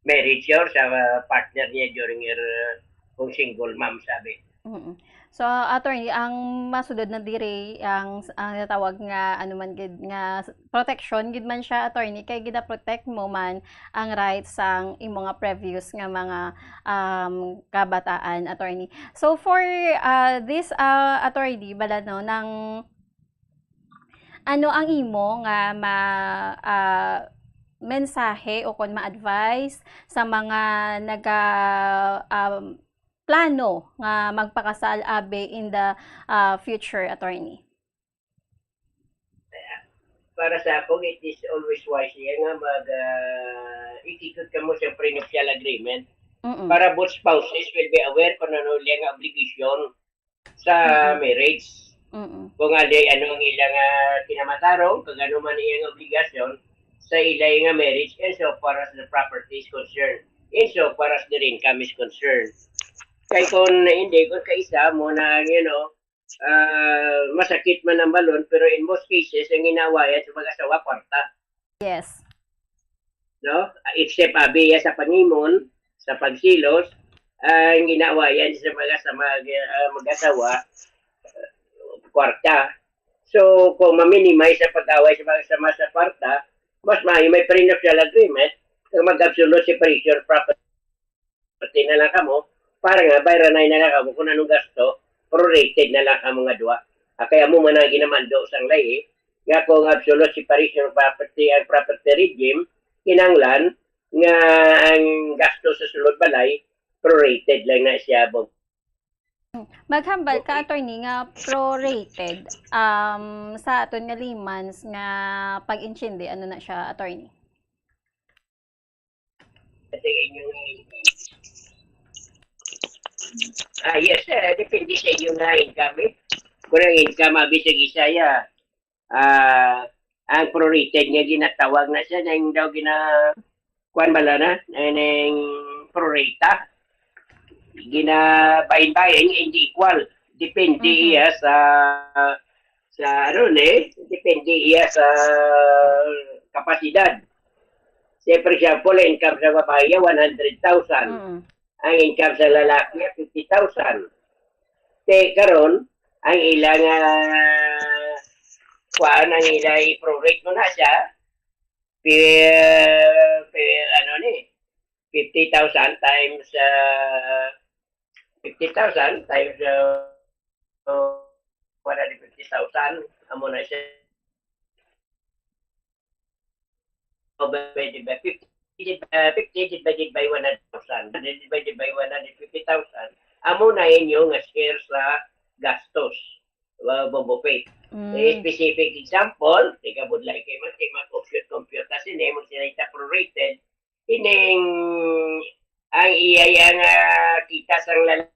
marriage or sa uh, partner niya during her uh, kung single mom, sabi. Mm. So, attorney, ang masulod na diri, ang, ang natawag nga, ano man gid, nga s-, protection gid man siya, attorney, kay gina-protect mo man ang rights sang imo nga previous nga mga, um, kabataan, attorney. So, for, ah, this, ah, attorney, bala, no, nang ano ang imo nga ma-, ah, mensahe o kon ma-advise sa mga naga-, um, plano nga magpakasal abi in the, ah, future, attorney? Para sa ako, it is always wise iya nga mag, ah, ikikot kamo sa prenuptial agreement Mm. para both spouses will be aware kung ano iya nga obligation sa Mm-mm. marriage. Mm-mm. Kung ano, ano ang ilang, ah, kinamatarong, kung ano man iyang obligasyon sa ila nga marriage, and so far as the property is concerned, and so far as the income is concerned. Kay kung hindi, kung kaisa mo na, you know, ah, masakit man ang balon, pero in most cases, ang ginawayan sa mag-asawa, kwarta. Yes. No? Except abi iya sa pangimon, sa pagsilos, ang ginawayan sa mga sa mag, ah, mag-asawa, kwarta. So, kung ma-minimize ang pag-away sa mga sama sa kwarta, mas maayo may prenuptial agreement kag mag-absolute separation of property na lang kamo, para nga bayranay na lang kamo kung anong gasto, prorated na lang kamo nga duha. Ah, kay amo man ang ginamando sang lahi, nga kung absolute separation of property ang property regime, kinahanglan nga ang gasto sa sulod balay, prorated lang na siya, Bob. Maghambal ka, attorney, nga prorated, um, sa aton nga layman's nga pag-intindi, ano na siya, attorney? Sa inyo nga income. Ah, yes, eh, depende sa inyo nga income, eh. Kung ang income, abi sa isa, ya, ah, ang prorated nga ginatawag na siya, na yung daw gina-, kuwan bala na, na yung prorata. Ginabahin-bahin, hindi equal. Depende Mhm. iya sa, sa, ano ni, depende iya sa kapasidad. Say, for example, ang income sa babae, one hundred thousand. Mm. Ang income sa lalaki, fifty thousand. Te, karon, ang ilang, ah, kuan, ang ila i-prorate mo na siya, per, per, ano ni, fifty thousand times, ah, fifty thousand times, ah, one hundred fifty thousand, amo na siya. Divided by fifty, uh, fifty divided by one hundred thousand, divided by one hundred fifty thousand, amo na inyo nga share sa gastos, uh, Bobo Faith. Mm. Eh, specific example, tigabudlay kay man, kay mag-compute-compute ta sini, mo sila ita prorated, ining ang iya, iya nga kita sang lalaki,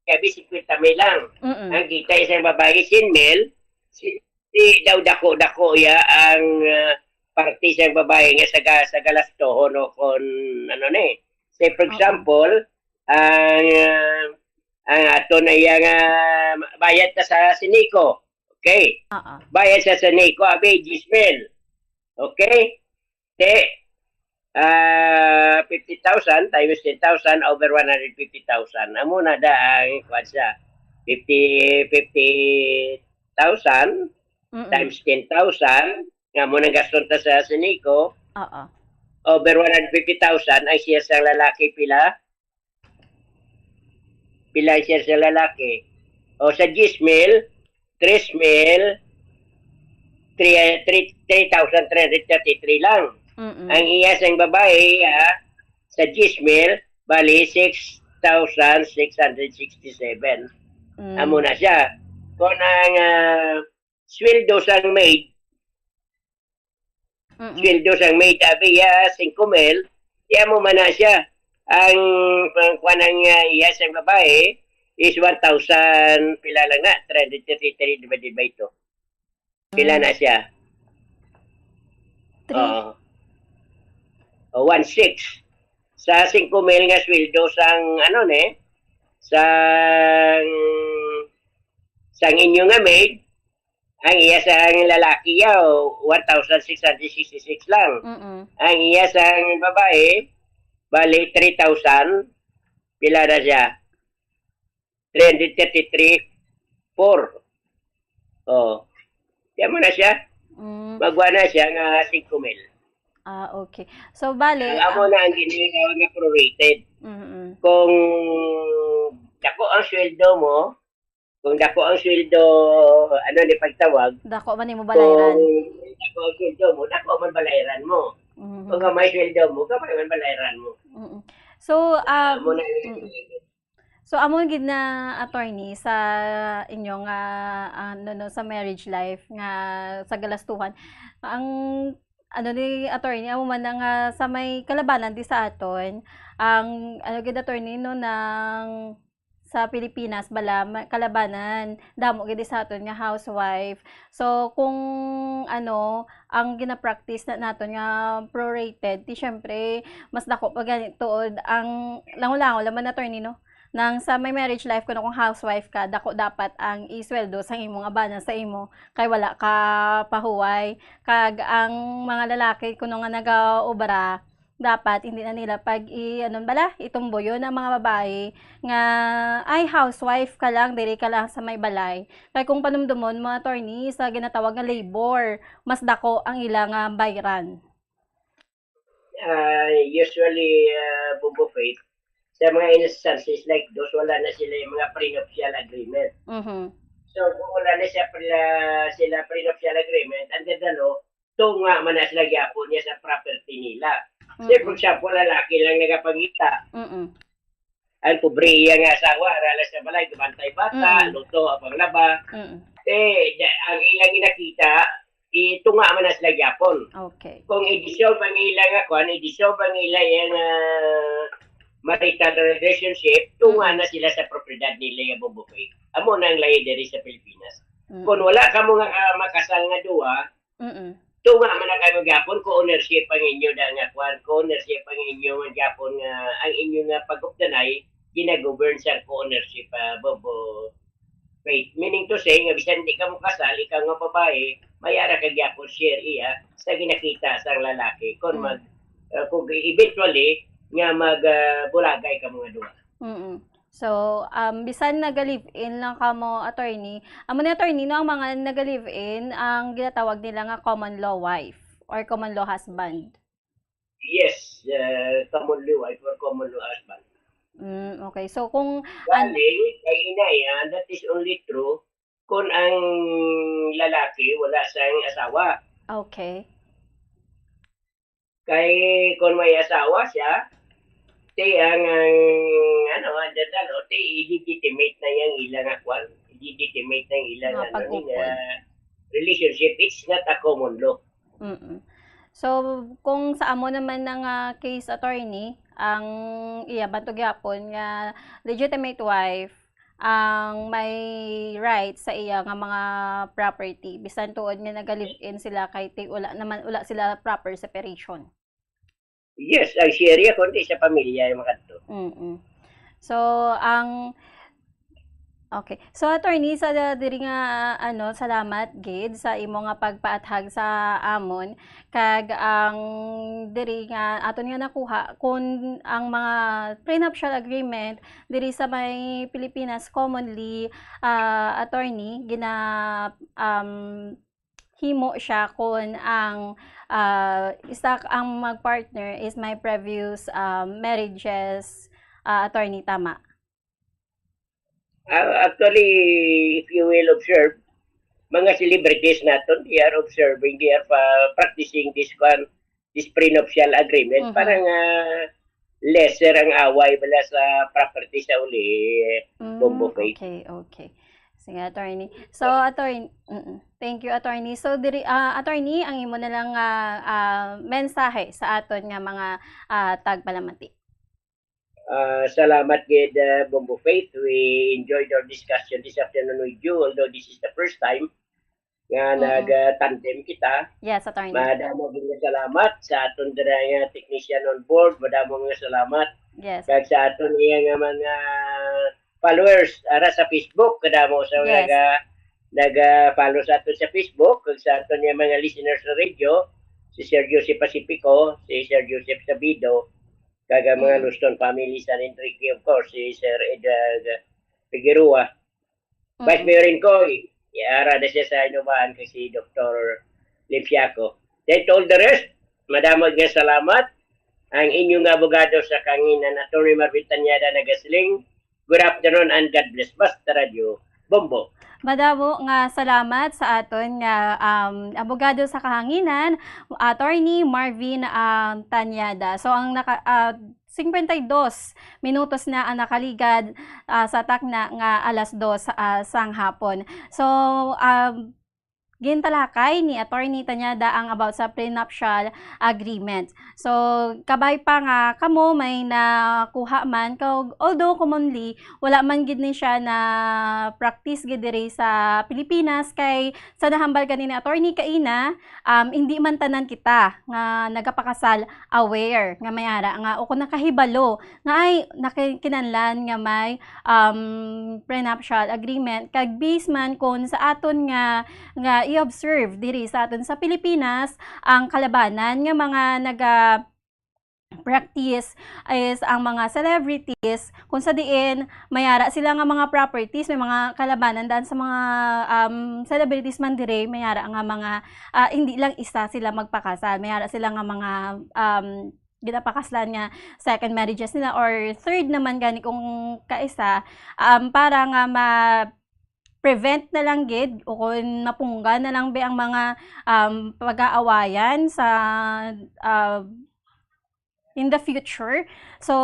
abi, fifty mil lang. Mm-mm. Ang kita sang babae, ten mil, si, si daw dako-dako ya ang, ah, parte sang babae nga sa ga-, sa galastohon o kon ano ni. Say, for Oo. example, ang, ah, ang ato na iya nga bayad ta sa Sinico. Okay? Oo. Bayad sa Sinico, abi, ten mil. Okay? Te, ah, fifty thousand times ten thousand over one hundred fifty thousand. Amo na da ang, kuwan siya, fifty, fifty thousand Mm-mm. times ten thousand, nga mo nang gaston ta sa Sinico, Oo. over one hundred fifty thousand, ang share sang lalaki pila? Pila ang share sa lalaki? O sa ten mil, tres mil, three, three, three thousand three hundred thirty-three lang. Mm-mm. Ang iya sang babae, ah, sa ten mil, bali six thousand six hundred sixty-seven. Mm. Amo na siya. Kung ang, ah, sweldo sang maid, Mm-mm. sweldo sang maid, abi, iya, singko mil, iya mo man na siya. Ang, ang kuwan ang, ah, iya sang babae is one thousand, pila lang na, three hundred thirty-three divided by two. Pila Mm. na siya? Three. Oo. O, one six. Sa singko mil nga sweldo sang, ano ni, sang, sang inyo nga maid, ang iya sang lalaki yaw, one thousand six hundred sixty-six lang. Mm-mm. Ang iya sang babae, bali, three thousand. Pila na siya? three hundred thirty-three four. Oh. Kaya mo na siya, Mm. magwa na siya nga singko mil. Ah, okay. So, bali, Ang amo ah, na ang ginagawa nga prorated. mm-mm. Kung dako ang sweldo mo, kung dako ang sweldo, ano ni pagtawag, Dako man nimo balayran. Kung dako ang sweldo mo, dako man balayran mo. Mhm. Kung gamay sweldo mo, gamay man balayran mo. Mm-mm. So, um, Amo na mm. So, amo gid na, attorney, sa inyo nga, ano, no, sa marriage life nga sa galastuhan. Ang, ano ni attorney, amo man na nga sa may kalabanan di sa aton, ang, ano gid, attorney, no, nang sa Pilipinas bala, ma-, kalabanan, damo gid sa aton nga housewife. So, kung, ano, ang gina-practice na naton nga prorated, di syempre, mas dako pa gani tuod ang langaw-langaw lang man, attorney, no? Nang sa may marriage life, kuno kung housewife ka, dako dapat ang isweldo sa imo nga bana sa imo, kay wala ka pahuway. Kag ang mga lalaki, kuno nga nagaobra, dapat hindi na nila pag i-, ano bala, itumboyon ang mga babae nga, "Ay, housewife ka lang, diri ka lang sa may balay." Kay kung panumdumon mo, attorney, sa ginatawag nga labor, mas dako ang ila nga bayran. Ah, usually, ah, Bombo Faith, sa mga instances like those, wala na sila yung mga prenuptial agreement. Mhm. So, kung wala na siya pala, sila prenuptial agreement, under the law, tunga man na sila gyapon niya sa property nila. Say, for Mm-mm. example, lalaki lang nagapangita. Mm-mm. Ang pobre iya nga asawa, ara lang sa balay, gabantay bata, Mm. luto, ang panglaba. Mm. Eh, da- ang ilang inakita, itunga man na sila gyapon. Okay. Kung i-dissolve ang ilang nga kwan, i-dissolve ang ilang, ah, marital relationship, tunga Mm. na sila sa propiedad nila yung Bombo Faith. Amo na ang lahi diri sa Pilipinas. Mm. Kung wala ka mo nga, ah, makasal nga duha, Mm-mm. tunga man na kayo gyapon, co-ownership ang inyo na nga kwan, co-ownership ang inyo nga gyapon nga, ang inyo nga pag-updanay, ginagovern sa co-ownership, ah, Bombo Faith. Meaning to say, nga bisan di ka mo kasal, ikaw nga babae, may ara ka gyapon share iya sa ginakita sang lalaki. Kung Mm. mag, ah, kung eventually, nga mag, ah, bulagay ka mga duha. Mm-mm. So, um, bisan naga-live-in lang kamo, attorney, amo ni attorney, no, ang mga naga-live-in, ang ginatawag nila nga common law wife or common law husband. Yes, uh, common law wife or common law husband. Mm, okay. So, kung an- Bali, kay inaya, that is only true kung ang lalaki wala sang asawa. Okay. Kay kung may asawa siya, ti ang, ang ano, ang dadalo, ti illegitimate na yang ilang akwan, illegitimate na yang ilang Nga ano, ni, pag-upod. Nga relationship. It's not a common law. Mm-mm. So, kung sa amo naman na nga case, attorney, ang iya bantog yapon nga legitimate wife ang may right sa iya nga mga property, bisan tuod nga naga-live-in sila kay ti-, wala naman, wala sila proper separation. Yes, ang share iya kundi sa pamilya yung mga to. Mm-mm. So, ang Okay. So, attorney, sa da- diri nga, ano, salamat gid sa imo nga pagpaathag sa amon. Kag ang diri nga aton nga nakuha, kun ang mga prenuptial agreement diri sa may Pilipinas, commonly, ah, attorney, gina um, himo siya kun ang, ah, isa ang mag-partner is may previous, ah, marriages, ah, attorney, tama? Ah, actually, if you will observe, mga celebrities naton, they are observing, they are pa practicing this one, this prenuptial agreement Mhm. para nga lesser ang away bala sa property sa uli, Mm, Bombo Faith. Okay, okay. Sige, attorney. So, attorney, mm-mm. Thank you, attorney. So, diri, ah, attorney, ang imo na lang nga, ah, mensahe sa aton nga mga, ah, tagpalamati. Ah, salamat gid, ah, Bombo Faith. We enjoyed our discussion this afternoon with you, although this is the first time nga Mm-mm. nag-tandem kita. Yes, attorney. Madamo gid nga salamat sa aton dira nga technician on board. Madamo nga salamat. Yes. Kag sa aton iya nga mga followers ara sa Facebook, kadamo sa Yes. naga naga-follow sa aton sa Facebook, kag sa aton nga mga listeners sa radio, si Sir Joseph Pacifico, si Sir Joseph Sabido, kag ang mga Mm. Luston family, San Enrique, of course, si Sir Ed, uh, Figueroa. Vice Mm. Mayor Incoy, yara na siya sa inubahan kay si Doktor Limpiaco. Then to all the rest, madamo nga salamat. Ang inyong abogado sa kahanginan, Attorney Marvin Tañada, nagasiling, "Good afternoon and God bless." Basta Radyo Bombo. Madamo nga salamat sa aton nga, um, abogado sa kahanginan, Attorney Marvin, um, Tañada. So, ang naka-, ah, singkwenta y dos minutos na ang nakaligad, ah, sa takna nga alas dos, ah, sang hapon. So, um, gintalakay ni Attorney Tañada ang about sa prenuptial agreement. So, kabay pa nga kamo may nakuha man, kag although commonly, wala man gid ni siya na practice gid diri sa Pilipinas, kay sa nahambal gani ni Attorney kaina, um, hindi man tanan kita nga nagapakasal aware nga may ara nga o kung nakahibalo nga ay naki-, kinahanglan nga may, um, prenuptial agreement, kag based man kon sa aton nga, nga i-observe diri sa aton sa Pilipinas, ang kalabanan nga mga naga practice is ang mga celebrities, kung sa diin may ara sila nga mga properties, may mga kalabanan daan sa mga, um, celebrities man diri, may ara nga mga, ah, hindi lang isa sila magpakasal, may ara sila nga mga, um, ginapakaslan nga second marriages nila or third naman gani kung kaisa, um, para nga ma-prevent na lang gid o kung mapunggan na lang bi ang mga, um, pag-aawayan sa, ah, in the future. So,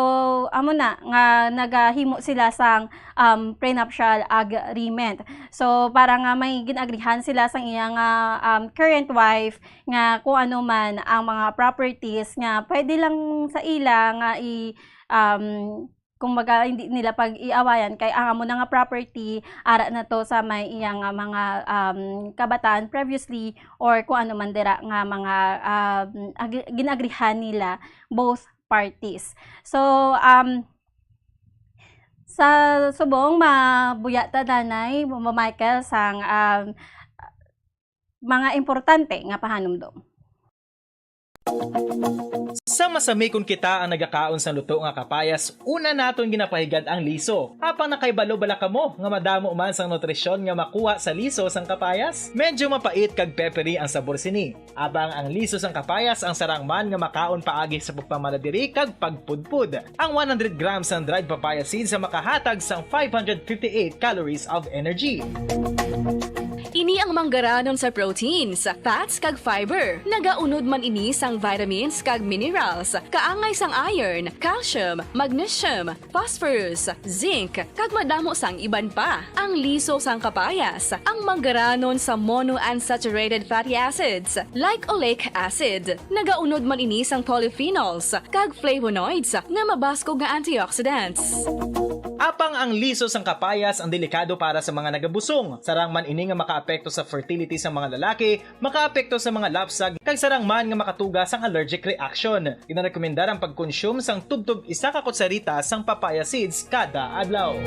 amo na nga nagahimo sila sang, um, prenuptial agreement. So, para nga may gin-agrihan sila sang iya nga, um, current wife nga kung ano man ang mga properties nga pwede lang sa ila nga i-, um, kumbaga, hindi nila pag-iawayan kay ang amo na nga property, ara na to sa may iya nga mga, um, kabataan previously or kung ano man dira nga mga, um, ag-, gin-agrihan nila both parties. So, um, sa subong, mabuya ta, Danay, Ma-, Michael, sang, um, mga importante nga pahanumdom. Sa masamikon kita ang nagakaon sang luto nga kapayas, una naton ginapahigad ang liso. Apang nakahibalo bala kamo nga madamo man sang nutrisyon nga makuha sa liso sang kapayas? Medyo mapait kag peppery ang sabor sini. Apang ang liso sang kapayas ang sarang man nga makaon paagi sa pagpamala diri kag pagpudpod. Ang one hundred grams sang dried papaya seeds ang makahatag sang five hundred fifty-eight calories of energy. Ini ang manggaranon sa proteins, fats, kag fiber. Nagaunod man ini sang vitamins kag minerals, kaangay sang iron, calcium, magnesium, phosphorus, zinc, kag madamo sang iban pa. Ang liso sang kapayas, ang manggaranon sa monounsaturated fatty acids, like oleic acid. Nagaunod man ini sang polyphenols kag flavonoids nga mabaskog nga antioxidants. Apang ang liso sang kapayas ang delikado para sa mga nagabusong. Sarang man ini nga makaapekto sa fertility sa mga lalaki, makaapekto sa mga lapsag, kag sarang man nga makatuga sang allergic reaction. Ginarekomendar ang pagkonsume sang tubtob isa ka kutsarita sang papaya seeds kada adlaw.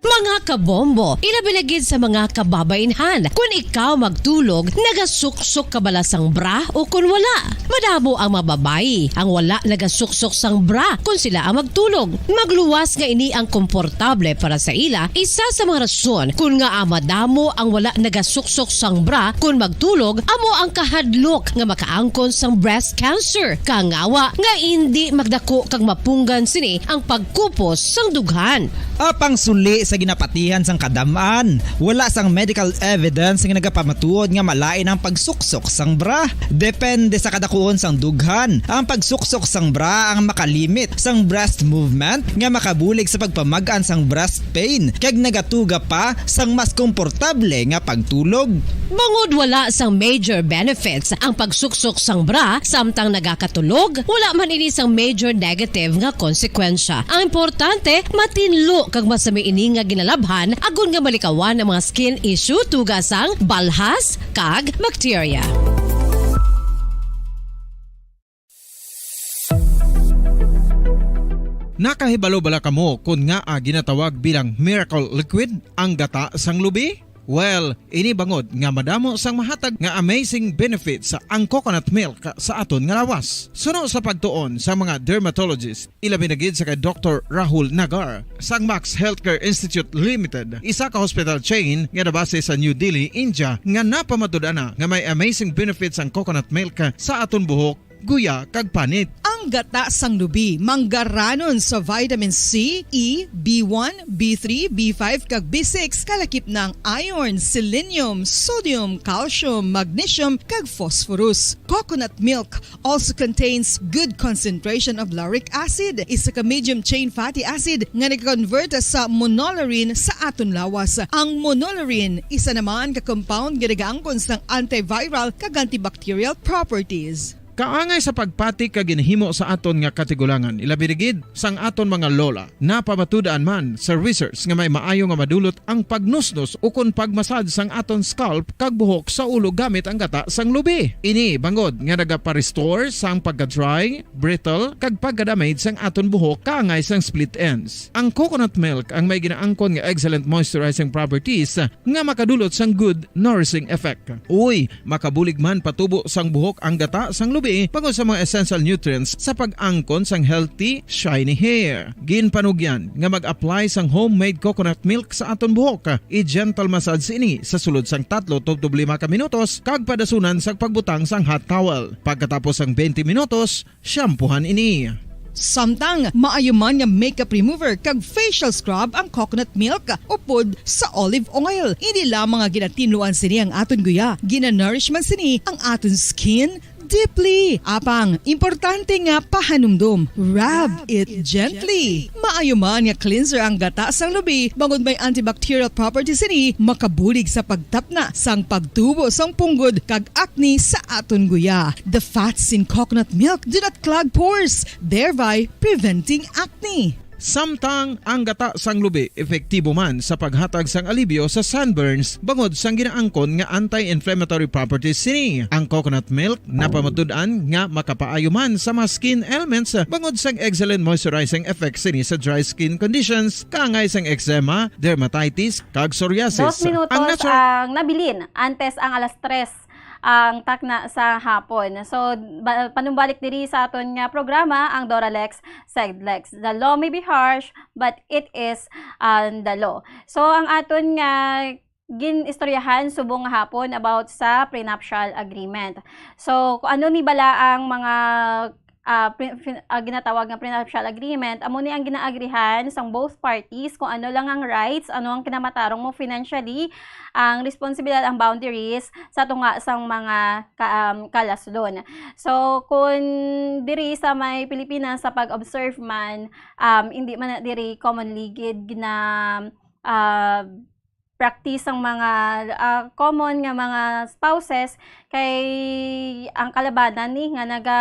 Mga kabombo, ilabi na gid sa mga kababainhan, kun ikaw magtulog, nagasuksok ka bala sang bra o kun wala? Madamo ang mga babayi ang wala nagasuksok sang bra kun sila ang magtulog. Magluwas nga ini ang komportable para sa ila, isa sa mga rason kun ngaa madamo ang wala nagasuksok sang bra kun magtulog amo ang kahadlok nga makaangkon sang breast cancer. Kangawa nga indi magdako kag mapunggan sini ang pagkupos sang dughan. Apang suli sa ginapatihan sang kadam-an, wala sang medical evidence nga nagapamatuod nga malain ang pagsuksok sang bra. Depende sa kadakuon sang dughan, ang pagsuksok sang bra ang makalimit sang breast movement nga makabulig sa pagpamag-an sang breast pain, kag nagatuga pa sang mas komportable nga pagtulog. Bangod wala sang major benefits ang pagsuksok sang bra samtang nagakatulog, wala man ini sang major negative nga konsekwensya. Ang importante, matinlo kag masami ini nga ginalabhan agod nga malikawan ang mga skin issue tuga sang balhas kag bakterya. Nakahibalo bala kamo kon ngaa ginatawag bilang miracle liquid ang gata sang lubi? Well, ini bangod nga madamo sang mahatag nga amazing benefits ang coconut milk sa aton nga lawas. Suno sa pagtuon sa mga dermatologist, ilabi na gid sa kay Doktor Rahul Nagar sang Max Healthcare Institute Limited, isa ka hospital chain nga nabase sa New Delhi, India, nga napamatud-an na nga may amazing benefits ang coconut milk sa aton buhok, guya, kag panit. Ang gata sang lubi manggaranon sa vitamin C, E, B one, B three, B five, kag B six, kalakip na ang iron, selenium, sodium, calcium, magnesium, kag phosphorus. Coconut milk also contains good concentration of lauric acid, isa ka medium chain fatty acid nga nag-convert sa monolaurin sa aton lawas. Ang monolaurin, isa naman ka compound nga nagaangkon sang antiviral kag antibacterial properties. Kaangay sa pagpati kag ginhimo sa aton nga katigulangan, ilabi na gid sang aton mga lola. Napamatud-an man sa research nga may maayo nga madulot ang pagnusnos ukon pagmasad sang aton scalp kag buhok sa ulo gamit ang gata sang lubi. Ini bangod nga nagapa-restore sang pagka-dry, brittle, kag pagka-damage sang aton buhok kaangay sang split ends. Ang coconut milk ang may ginaangkon nga excellent moisturizing properties nga makadulot sang good nourishing effect. Uy, makabulig man patubo sang buhok ang gata sang lubi bangod sa mga essential nutrients sa pag-angkon sang healthy, shiny hair. Ginpanugyan nga mag-apply sang homemade coconut milk sa aton buhok. I-gentle massage ini sa sulod sang tatlo tubtob lima ka minutos kag padasunan sang pagbutang sang hot towel. Pagkatapos sang twenty minutos, shampoohan ini. Samtang maayo man nga makeup remover kag facial scrub ang coconut milk upod sa olive oil. Hindi lamang nga ginatinluan sini ang aton guya, ginanourish man sini ang aton skin deeply. Apang, importante nga pahanumdom, rub it gently. Maayo man nga cleanser ang gata sang lubi, bangod may antibacterial properties sini, makabulig sa pagtapna sang pagtubo sang punggod kag acne sa aton guya. The fats in coconut milk do not clog pores, thereby preventing acne. Samtang ang gata sang lubi epektibo man sa paghatag sang alibyo sa sunburns bangod sang ginaangkon nga anti-inflammatory properties sini. Ang coconut milk napamatud-an nga makapaayo man sa mga skin ailments bangod sang excellent moisturizing effect sini sa dry skin conditions, kaangay sang eczema, dermatitis, kag psoriasis. Dos minutos ang natu- ang nabilin antes ang alas tres ang takna sa hapon. So, ba- panumbalik diri sa aton nga programa, ang Doralex Sedlex. The law may be harsh, but it is, uh, the law. So, ang aton nga gin-istoryahan subong nga hapon about sa prenuptial agreement. So, kung ano ni bala ang mga, ah, pre- fin- ah, ginatawag nga prenuptial agreement, amo ni ang ginaagrihan sang both parties kung ano lang ang rights, ano ang kinamatarong mo financially, ang responsibilidad, ang boundaries sa tunga sang mga ka- um, kalaslon. So, kung diri sa may Pilipinas, sa pag-observe man, um, hindi man na diri commonly gid gina- ah, practice ang mga, ah, common nga mga spouses, kay ang kalabanan ni nga naga,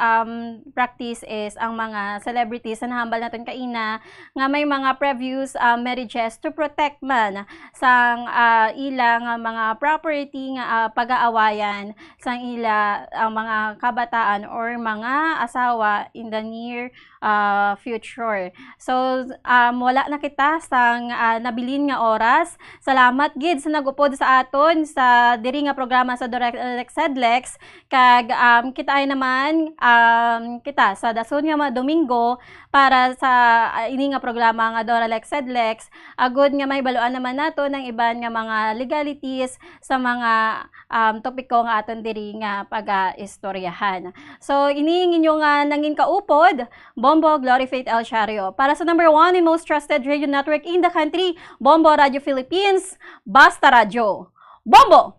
um, practice is ang mga celebrities na nahambal naton kaina nga may mga previous, ah, marriages to protect man sang, ah, ila nga mga property nga, ah, pag-aawayan sang ila ang mga kabataan or mga asawa in the near ah, future. So, um, wala na kita sang, ah, nabilin nga oras. Salamat gid sa nag-upod sa aton sa diri nga programa sa Direct Alex Sedlex. Kag, um, kita ay naman, um, kita sa dason nga mga Domingo para sa, ah, ini nga programa nga Doralex Sedlex. Agod nga may baluan naman nato ng iban nga mga legalities sa mga, um, topiko nga aton diri nga pag-istoryahan. So, ini ang inyo nga nangin kaupod, Bombo Glory Faith El Shario. Para sa number one and most trusted radio network in the country, Bombo Radio Philippines, Basta Radyo. Bombo!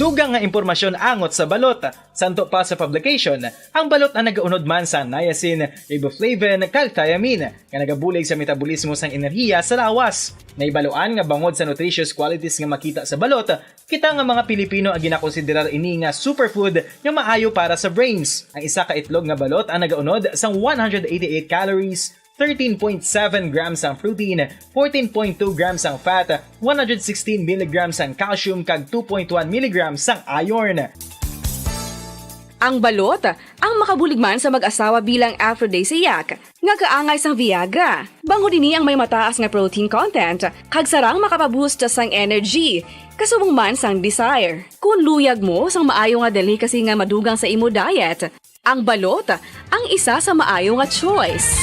Dugang nga impormasyon angot sa balot. Santo pa sa publication, ang balot ang nagaunod man sa niacin, riboflavin, kag thiamine, nga nagabulig sa metabolismo sang enerhiya sa lawas. Nahibaluan nga bangod sa nutritious qualities nga makita sa balot, kita nga mga Pilipino ang ginakonsiderar ini nga superfood nga maayo para sa brains. Ang isa ka itlog nga balot ang nagaunod sang one hundred eighty-eight calories, thirteen point seven grams ang protein, fourteen point two grams ang fat, one hundred sixteen milligrams ang calcium, kag two point one milligrams ang iron. Ang balot, ang makabulig man sa mag-asawa bilang aphrodisiac, nga kaangay sang Viagra. Bangod ini ang may mataas nga protein content, kag sarang makapaboost sang energy, kasubong man sang desire. Kung luyag mo sang maayo nga delicacy nga madugang sa imo diet, ang balot ang isa sa maayo nga choice.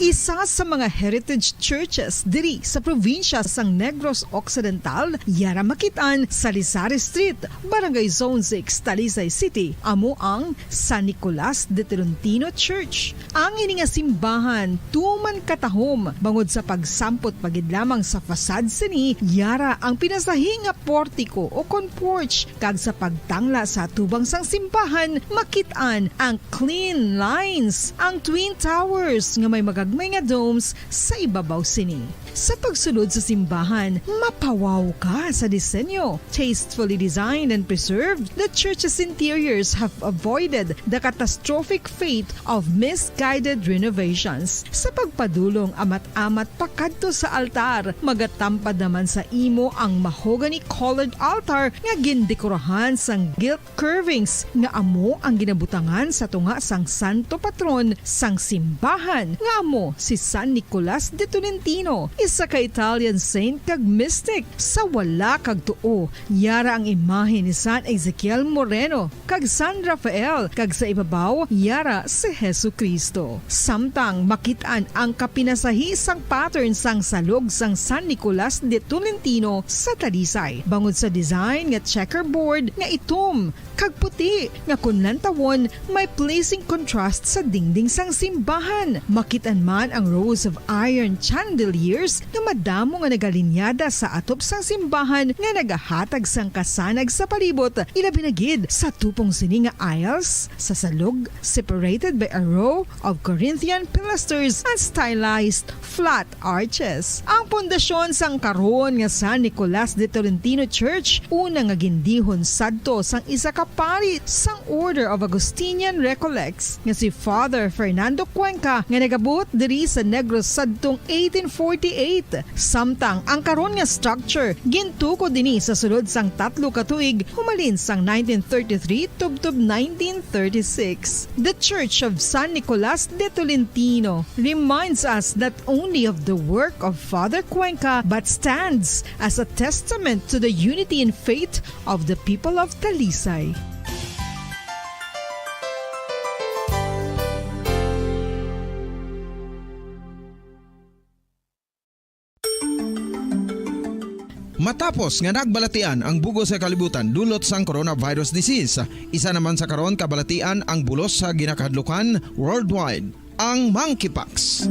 Isa sa mga heritage churches diri sa probinsya sang Negros Occidental, yara makit-an sa Lisari Street, Barangay Zone six, Talisay City, amo ang San Nicolas de Tolentino Church. Ang ini nga simbahan tuman katahom bangod sa pagsampot pa gid lamang sa facade sini, yara ang pinasahi nga portiko o kon porch, kag sa pagtangla sa atubang sang simbahan, makit-an ang clean lines, ang twin towers nga may magagmay nga domes sa ibabaw sini. Sa pagsulod sa simbahan, mapawaw ka sa disenyo. Tastefully designed and preserved, the church's interiors have avoided the catastrophic fate of misguided renovations. Sa pagpadulong amat-amat pakadto sa altar, magatampad naman sa imo ang mahogany-colored altar nga gindekorahan sang gilt curvings nga amo ang ginabutangan sa tunga sang santo patron sang simbahan, nga amo si San Nicolas de Tolentino, isa ka Italian saint kag mystic. Sa wala kag tuo, yara ang imahe ni San Ezekiel Moreno kag San Rafael, kag sa ibabaw, yara si Jesu-Cristo. Samtang makit-an ang kapinasahi sang pattern sang salog sang San Nicolas de Tolentino sa Talisay, bangod sa design nga checkerboard nga itom kag puti nga kon lantawon may pleasing contrast sa dingding sang simbahan. Makit-an man ang rows of iron chandeliers nga madamo nga nagalinyada sa atop sang simbahan nga nagahatag sang kasanag sa palibot, ilabi na gid sa tupong sini nga aisles sa salog, separated by a row of Corinthian pilasters and stylized flat arches. Ang pundasyon sang karon nga San Nicolas de Tolentino Church, una nga gindihon sadto sang isa ka pari sang Order of Augustinian Recollects, nga si Father Fernando Cuenca, nga nagabuot diri sa Negros sadtong eighteen forty-eight. Samtang ang karon nga structure gintukod ini sa sulod sang tatlo ka tuig, humalin sang nineteen thirty-three tubtob nineteen thirty-six. The Church of San Nicolas de Tolentino reminds us not only of the work of Father Cuenca but stands as a testament to the unity in faith of the people of Talisay. Matapos nga nagbalatian ang bug-os nga kalibutan dulot sang coronavirus disease, isa naman sa karon kabalatian ang bulos sa ginakahadlukan worldwide, ang monkeypox.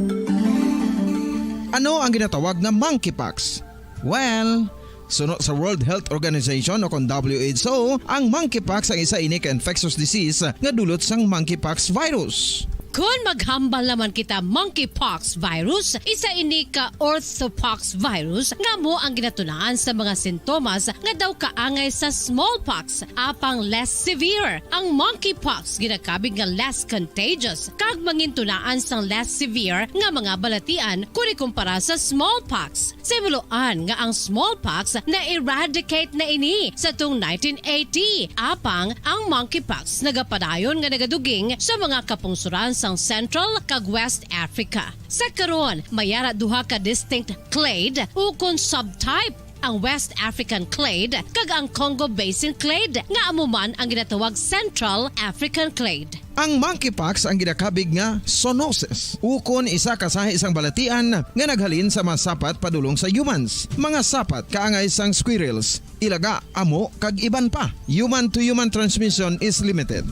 Ano ang ginatawag nga monkeypox? Well, suno sa World Health Organization o kon W H O, ang monkeypox ang isa ini ka infectious disease nga dulot sang monkeypox virus. Kon maghambal naman kita, monkeypox virus, isa ini ka orthopox virus nga amo ang ginatunaan sa mga sintomas nga daw kaangay sa smallpox, apang less severe. Ang monkeypox ginakabig nga less contagious kag mangintunaan sang less severe nga mga balatian kon ikumpara sa smallpox. Sa himuloan nga ang smallpox na-eradicate na ini sa tung nineteen eighty, apang ang monkeypox nagapadayon nga nagaduging sa mga kapungsoran sang Central kag West Africa. Sa karon, may ara duha ka distinct clade ukon subtype, ang West African clade kag ang Congo Basin clade, nga amo man ang ginatawag Central African clade. Ang monkeypox ang ginakabig nga zoonosis, ukon isa ka sahi sang balatian nga naghalin sa mga sapat padulong sa humans, mga sapat kaangay sang squirrels, ilaga, amo, kag iban pa. Human-to-human transmission is limited.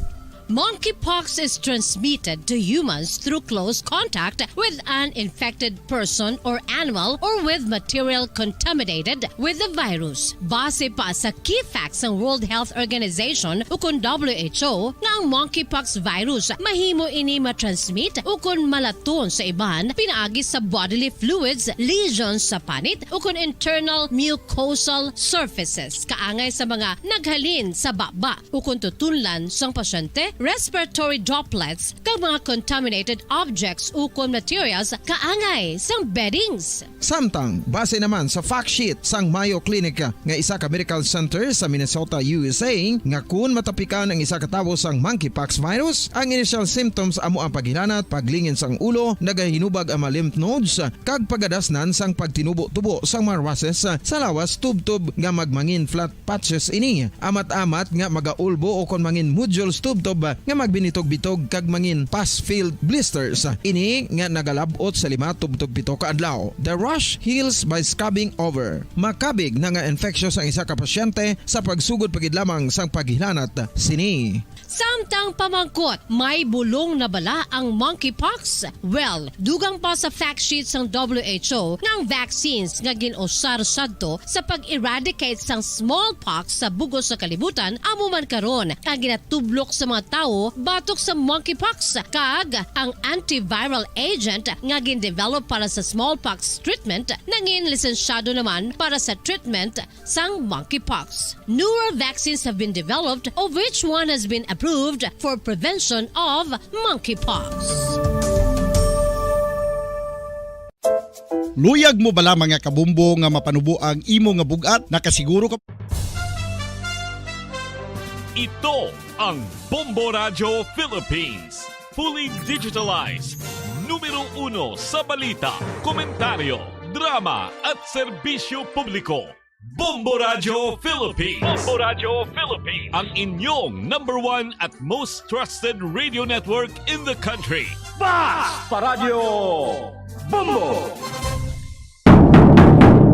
Monkeypox is transmitted to humans through close contact with an infected person or animal or with material contaminated with the virus. Base pa sa key facts sang World Health Organization ukon W H O nga ang monkeypox virus mahimo ini matransmit ukon malaton sa iban pinaagi sa bodily fluids, lesions sa panit ukon internal mucosal surfaces kaangay sa mga naghalin sa baba ukon tutunlan sang pasyente respiratory droplets, kag mga contaminated objects ukon materials kaangay sang beddings. Samtang, base naman sa fact sheet sang Mayo Clinic nga isa ka medical center sa Minnesota, U S A, nga kun matapikan ang isa ka tawo sang monkeypox virus, ang initial symptoms amo ang paghilanat, paglingin sang ulo, nagahinubag ang mga lymph nodes, kag pagadasnan sang pagtinubo-tubo sang mga rushes sa lawas, tubtob nga magmangin flat patches ini, amat-amat nga magaulbo o kon mangin nodules tubtob nga magbinitog-bitog kag mangin pus-filled blisters. Ini nga nagalab-ot sa lima tubtob pito ka adlaw. The rash heals by scabbing over. Makabig na nga infectious ang isa ka pasyente sa pagsugod pa gid lamang sang paghilanat sini. Samtang pamangkot, may bulong na bala ang monkeypox? Well, dugang pa sa fact sheet sang W H O nga ang vaccines nga gin-usar sadto sa pag-eradicate sang smallpox sa bug-os nga kalibutan amo man karon ang ginatublok sa mga tawo batok sa monkeypox, kag ang antiviral agent nga gin-develop para sa smallpox treatment nangin lisensyado naman para sa treatment sang monkeypox. Newer vaccines have been developed, of which one has been approved for prevention of monkeypox. Luyag mo bala, mga kabombo, nga mapanubo ang imo nga bug-at? Nakasiguro ka? Ito ang Bombo Radyo Philippines. Fully digitalized. Numero uno sa balita, komentaryo, drama, at serbisyo publiko. Bombo Radyo Philippines. Bombo Radyo Philippines. Ang inyong number one at most trusted radio network in the country. Bas pa Radyo Bombo!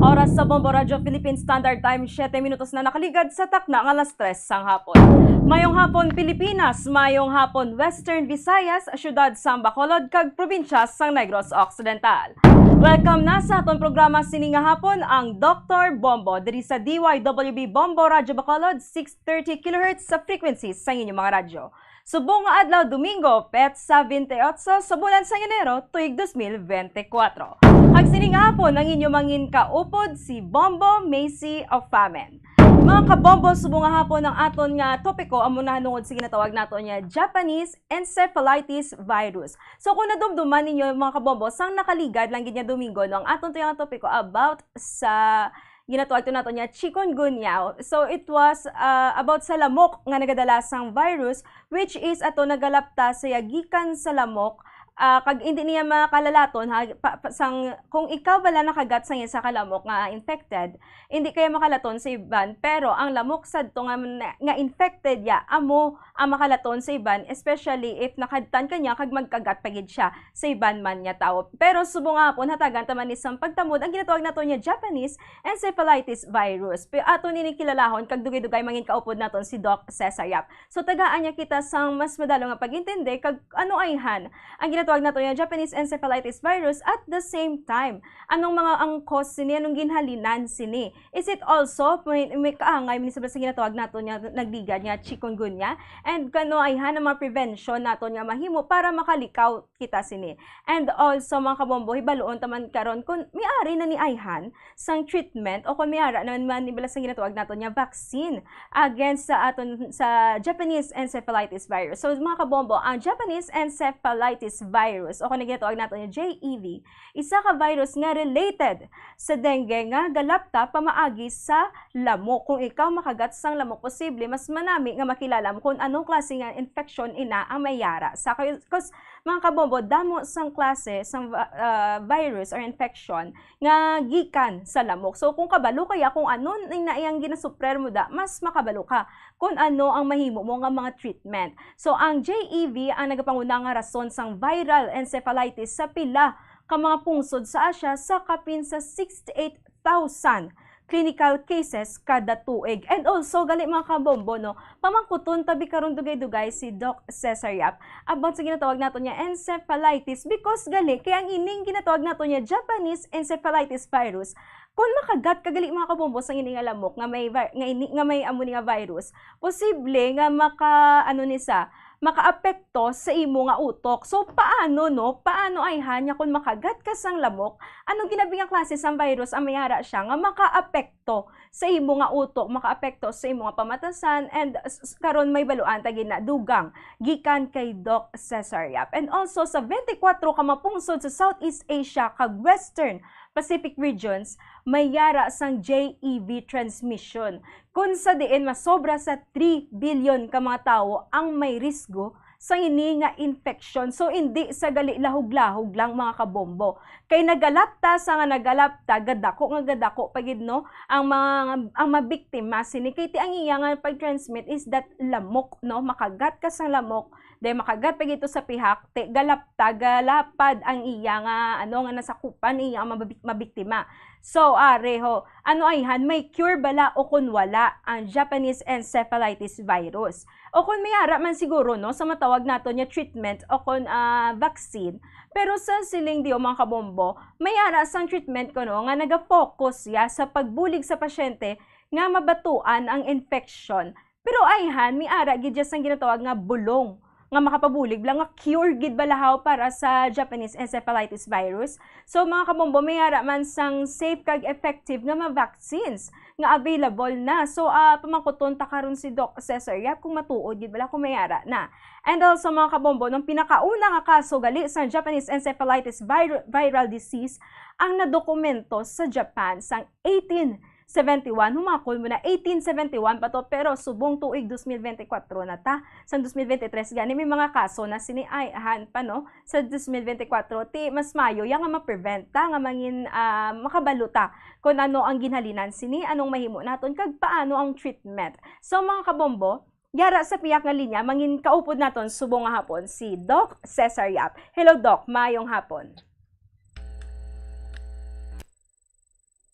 Oras sa Bombo Radyo Philippines Standard Time, siyete minutos na nakaligad sa takna nga alas tres sang hapon. Mayong hapon, Pilipinas. Mayong hapon, Western Visayas, siyudad sang Bacolod, kag probinsya sang Negros Occidental. Welcome na sa aton programa sini nga hapon, ang Doktor Bombo, diri sa D Y W B Bombo Radyo Bacolod, six thirty kilohertz sa frequency sang inyong mga radyo. Subong nga adlaw, Domingo, petsa twenty-eight sa bulan sang Enero, tuig dos mil bente kuwatro. Kag sini nga hapon, ang inyo mangin kaupod, si Bombo Macy Ofamen. Mga kabombo, subong nga hapon, ang aton nga topiko amo na hanungod sa ginatawag nato nga Japanese encephalitis virus. So, kung nadumduman ninyo, mga kabombo, sang nakaligad lang gid nga Domingo, no, ang aton to nga topiko about sa ginatawag to nato nga chikungunya. So, it was, uh, about sa lamok nga nagadala sang virus, which is ato nagalapta siya gikan sa lamok, ah, kag hindi niya makalalaton, ha, pa, pa, sang, kung ikaw bala nakagat sang isa ka lamok nga infected, hindi kaya makalaton sa iban, pero ang lamok sadto nga, nga infected ya, amo ang makalaton sa iban, especially if nakadtan ka niya kag magkagat pa gid siya sa iban man nga tawo. Pero subong nga hapon, hatagan ta man ni sang pagtamod ang ginatawag nato nga Japanese encephalitis virus. Pero ato nini kilalahon kag dugay-dugay mangin kaupod naton si Doc Cesar Yap. So, tagaan niya kita sang mas madalo nga pag-intindi kag ano ayhan ang ginatawag nato nga Japanese encephalitis virus. At the same time, anong mga ang cause sini? Anong ginhalinan sini? Is it also may, may kaangay man sa ginatawag nato nga nagligad nga chikungunya? And kano ayhan ang mga prevention nato nga mahimo para makalikaw kita sini? And also, mga kabombo, hibaluon ta man karon kung may ari na ni ayhan sang treatment o kung may ara naman man nibala sa ginatawag nato nga vaccine against sa aton sa Japanese encephalitis virus. So, mga kabombo, ang Japanese encephalitis virus o kung ginatawag nato nga J E V, isa ka virus nga related sa dengue nga galapta pamaagi sa lamok. Kung ikaw makagat sang lamok, posible mas manami nga makilala mo kung anong klase nga infection ina ang may ara sa kayo. 'Cause, mga kabombo, damo sang klase sang va-, ah, virus or infection nga gikan sa lamok. So, kung kabalo kaya kung ano na iyang ginasuprer mo da, mas makabalo ka kung ano ang mahimo mo nga mga treatment. So, ang J E V ang nagapanguna nga rason sang viral encephalitis sa pila ka mga pungsod sa Asia sa kapin sa sixty-eight thousand clinical cases kada tuig. And also, gali, mga kabombo, no, pamangkuton tabi karon dugay-dugay si Doc Cesar Yap about sa ginatawag nato nga encephalitis, because gali kay ang ining ginatawag nato nga Japanese encephalitis virus, kung makagat ka gali, mga kabombo, sa ini nga lamok nga may vi-, nga ini, nga may amo ni nga virus, posible nga maka, ano ni sa, makaapekto sa imo nga utok. So, paano, no? Paano ayhan nga kung makagat ka sang lamok, anong ginabi nga klase sang virus ang may ara siya nga makaapekto sa imo nga utok, makaapekto sa imo nga pamatasan, and s-, s-, karon may baluan ta gid na dugang gikan kay Doc Cesar Yap. And also, sa twenty-four ka mga pungsod sa Southeast Asia kag Western Pacific regions, may yara sang J E V transmission, kun sa diin masobra sa three billion ka mga tawo ang may risgo sa ini nga infeksyon. So, hindi sa gali lahog-lahog lang, mga kabombo. Kay nagalapta sa nga nagalapta, gadako nga gadako pa gid, no, ang mga, ang mabiktima sini. Kay ti ang iya nga pag-transmit is that lamok, no, makagat ka sa lamok, then makagat pa gid to sa pihak, ti galapta, galapad ang iya nga, ano, nga nasakupan, iya nga mabik-, mabiktima. So, areho, ano ayhan, may cure bala o kun wala ang Japanese encephalitis virus? O kung may ara man siguro, no, sa matawag naton nga treatment o kung, ah, vaccine, pero sa siling diyo, mga kabombo, may ara sang treatment kuno nga naga-focus siya sa pagbulig sa pasyente nga mabatuan ang infection. Pero ayhan, may ara gid siya sang ginatawag nga bulong nga makapabulig bala nga cure gid bala haw para sa Japanese encephalitis virus. So, mga kabombo, may ara man sang safe kag effective nga mga vaccines nga available na. So, ah, pamangkuton ta karon si Doc Cesar Yap kung matuod gid bala kung may ara na. And also, mga kabombo, nung pinakauna nga kaso gali sa Japanese encephalitis vir-, viral disease ang nadokumento sa Japan sang eighteen seventy-one, humakon mo na, eighteen seventy-one pa to, pero subong tuig dos mil benti kwatro na ta. Sang dos mil benti tres gani may mga kaso na sini, ayhan pa, no? Sa dos mil benti kwatro, ti mas maayo ya nga ma-prevent ta, nga mangin, ah, makabalo ta kung ano ang ginhalinan sini, anong mahimo naton, kag paano ang treatment. So, mga kabombo, yara sa pihak nga linya, mangin kaupod naton subong nga hapon si Doc Cesar Yap. Hello, Doc. Maayong hapon.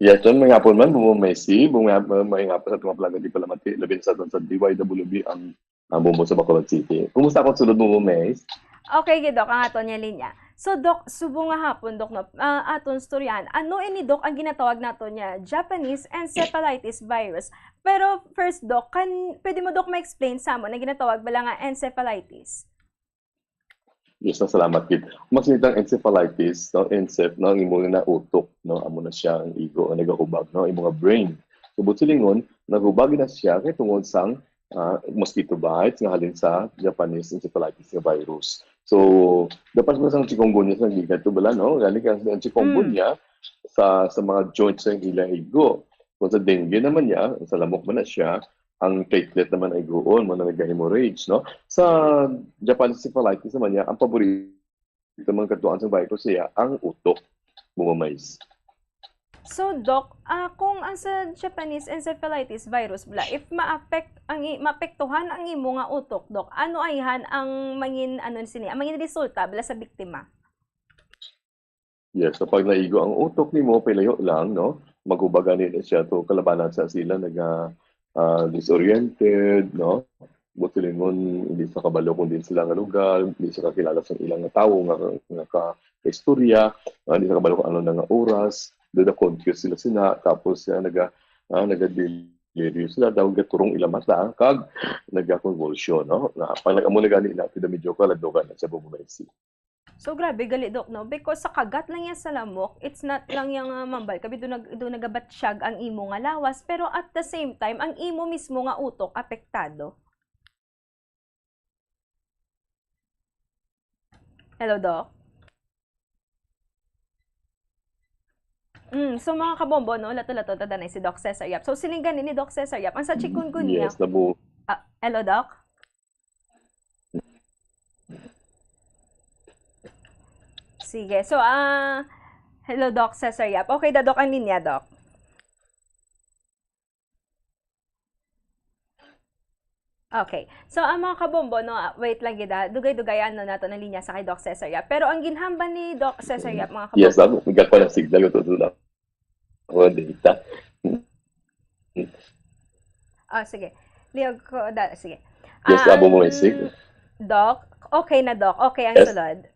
Yes, ma'am. May hapon, ma'am. Bumbo Macy. Bumbo, may hapon sa mga palagan di palamati. Labi na sa aton sa D Y W B ang, ang Bumbo sa Bacolod City. Kumusta akong sulod, Bumbo Macy? Okay gid, Doc, ang aton nga linya. So, Doc, subong nga hapon, Doc, no, ah, aton storyahan. Ano ini, Doc, ang ginatawag naton nga Japanese encephalitis virus? Pero first, Doc, kan, pwede mo, Doc, ma-explain sa amon ang ginatawag bala nga encephalitis? Yes, na salamat gid. Mas nitang encephalitis, no, encep, no, ang imo na utok, no, amo na siya ang igo ang nagahubag, no, imo nga brain. So, buot silingon, naghubag na siya kay tungod sang ah, mosquito bites nga halin sa Japanese encephalitis nga virus. So, dapat mo sang chikungunya sa gikan to bala, no? Gani kay ang chikungunya sa sa mga joints sa ila igo. Kung sa dengue naman niya, sa lamok man na siya, ang platelet naman ay guon mo na nag-hemorrhage, no? Sa Japanese encephalitis naman niya, ang paborito sa mga katuan sa virus siya ang utok, Bumbo Macy. So, Doc, ah, kung ang sa Japanese encephalitis virus bala, if ma-affect ang i-, maapektuhan ang imo nga utok, Doc, ano ayhan ang mangin, ano sini, ang mangin resulta bala sa biktima? Yes, so pag naigo ang utok nimo, pilayo lang, no? Maghubag gani na siya to kalabanan sa sila naga ah, disoriented, no? Buot silingon, hindi sa kabalo kung din sila nga lugar, hindi sa kakilala sa ilang nga tawo nga, nga ka istorya, ah, hindi sa kabalo kung ano na nga oras, doon na confused sila sina, tapos ah, naga ah, naga-delirious sila, daw gaturong ilang mata, kag naga-convulsion, no? Na pag nag-amo na gani na, pida medyo kaladogan na siya, Bumbo Macy. So, grabe gali, Doc, no? Because sa kagat lang niya sa lamok, it's not lang yang uh, mambal ka, do, nag, do nagabatsyag ang imo nga lawas, pero at the same time, ang imo mismo nga utok apektado. Hello, Doc? Mm, so mga kabombo, no, lato-lato ta danay si Doc Cesar Yap. So siling gani ni Doc Cesar Yap, ang sa chikungunya. Yes, nabu. Ah, hello, Doc? Sige. So, ah, hello, Doc Cesar Yap. Okay da, Doc, ang linya, Doc? Okay. So, ang mga kabombo, no, ah, wait lang gid, ah. Dugay-dugayan na nato ang linya sa kay Doc Cesar Yap. Pero ang ginhambal ni Doc Cesar Yap, mga kabombo. Yes, ako, nagkakuha ng signal ko to, to, to. Ako, data. Ah, sige. Liyog ko, da, sige. Yes, abo mo, um, sige. Doc, okay na, Doc. Okay ang yes. Sulod.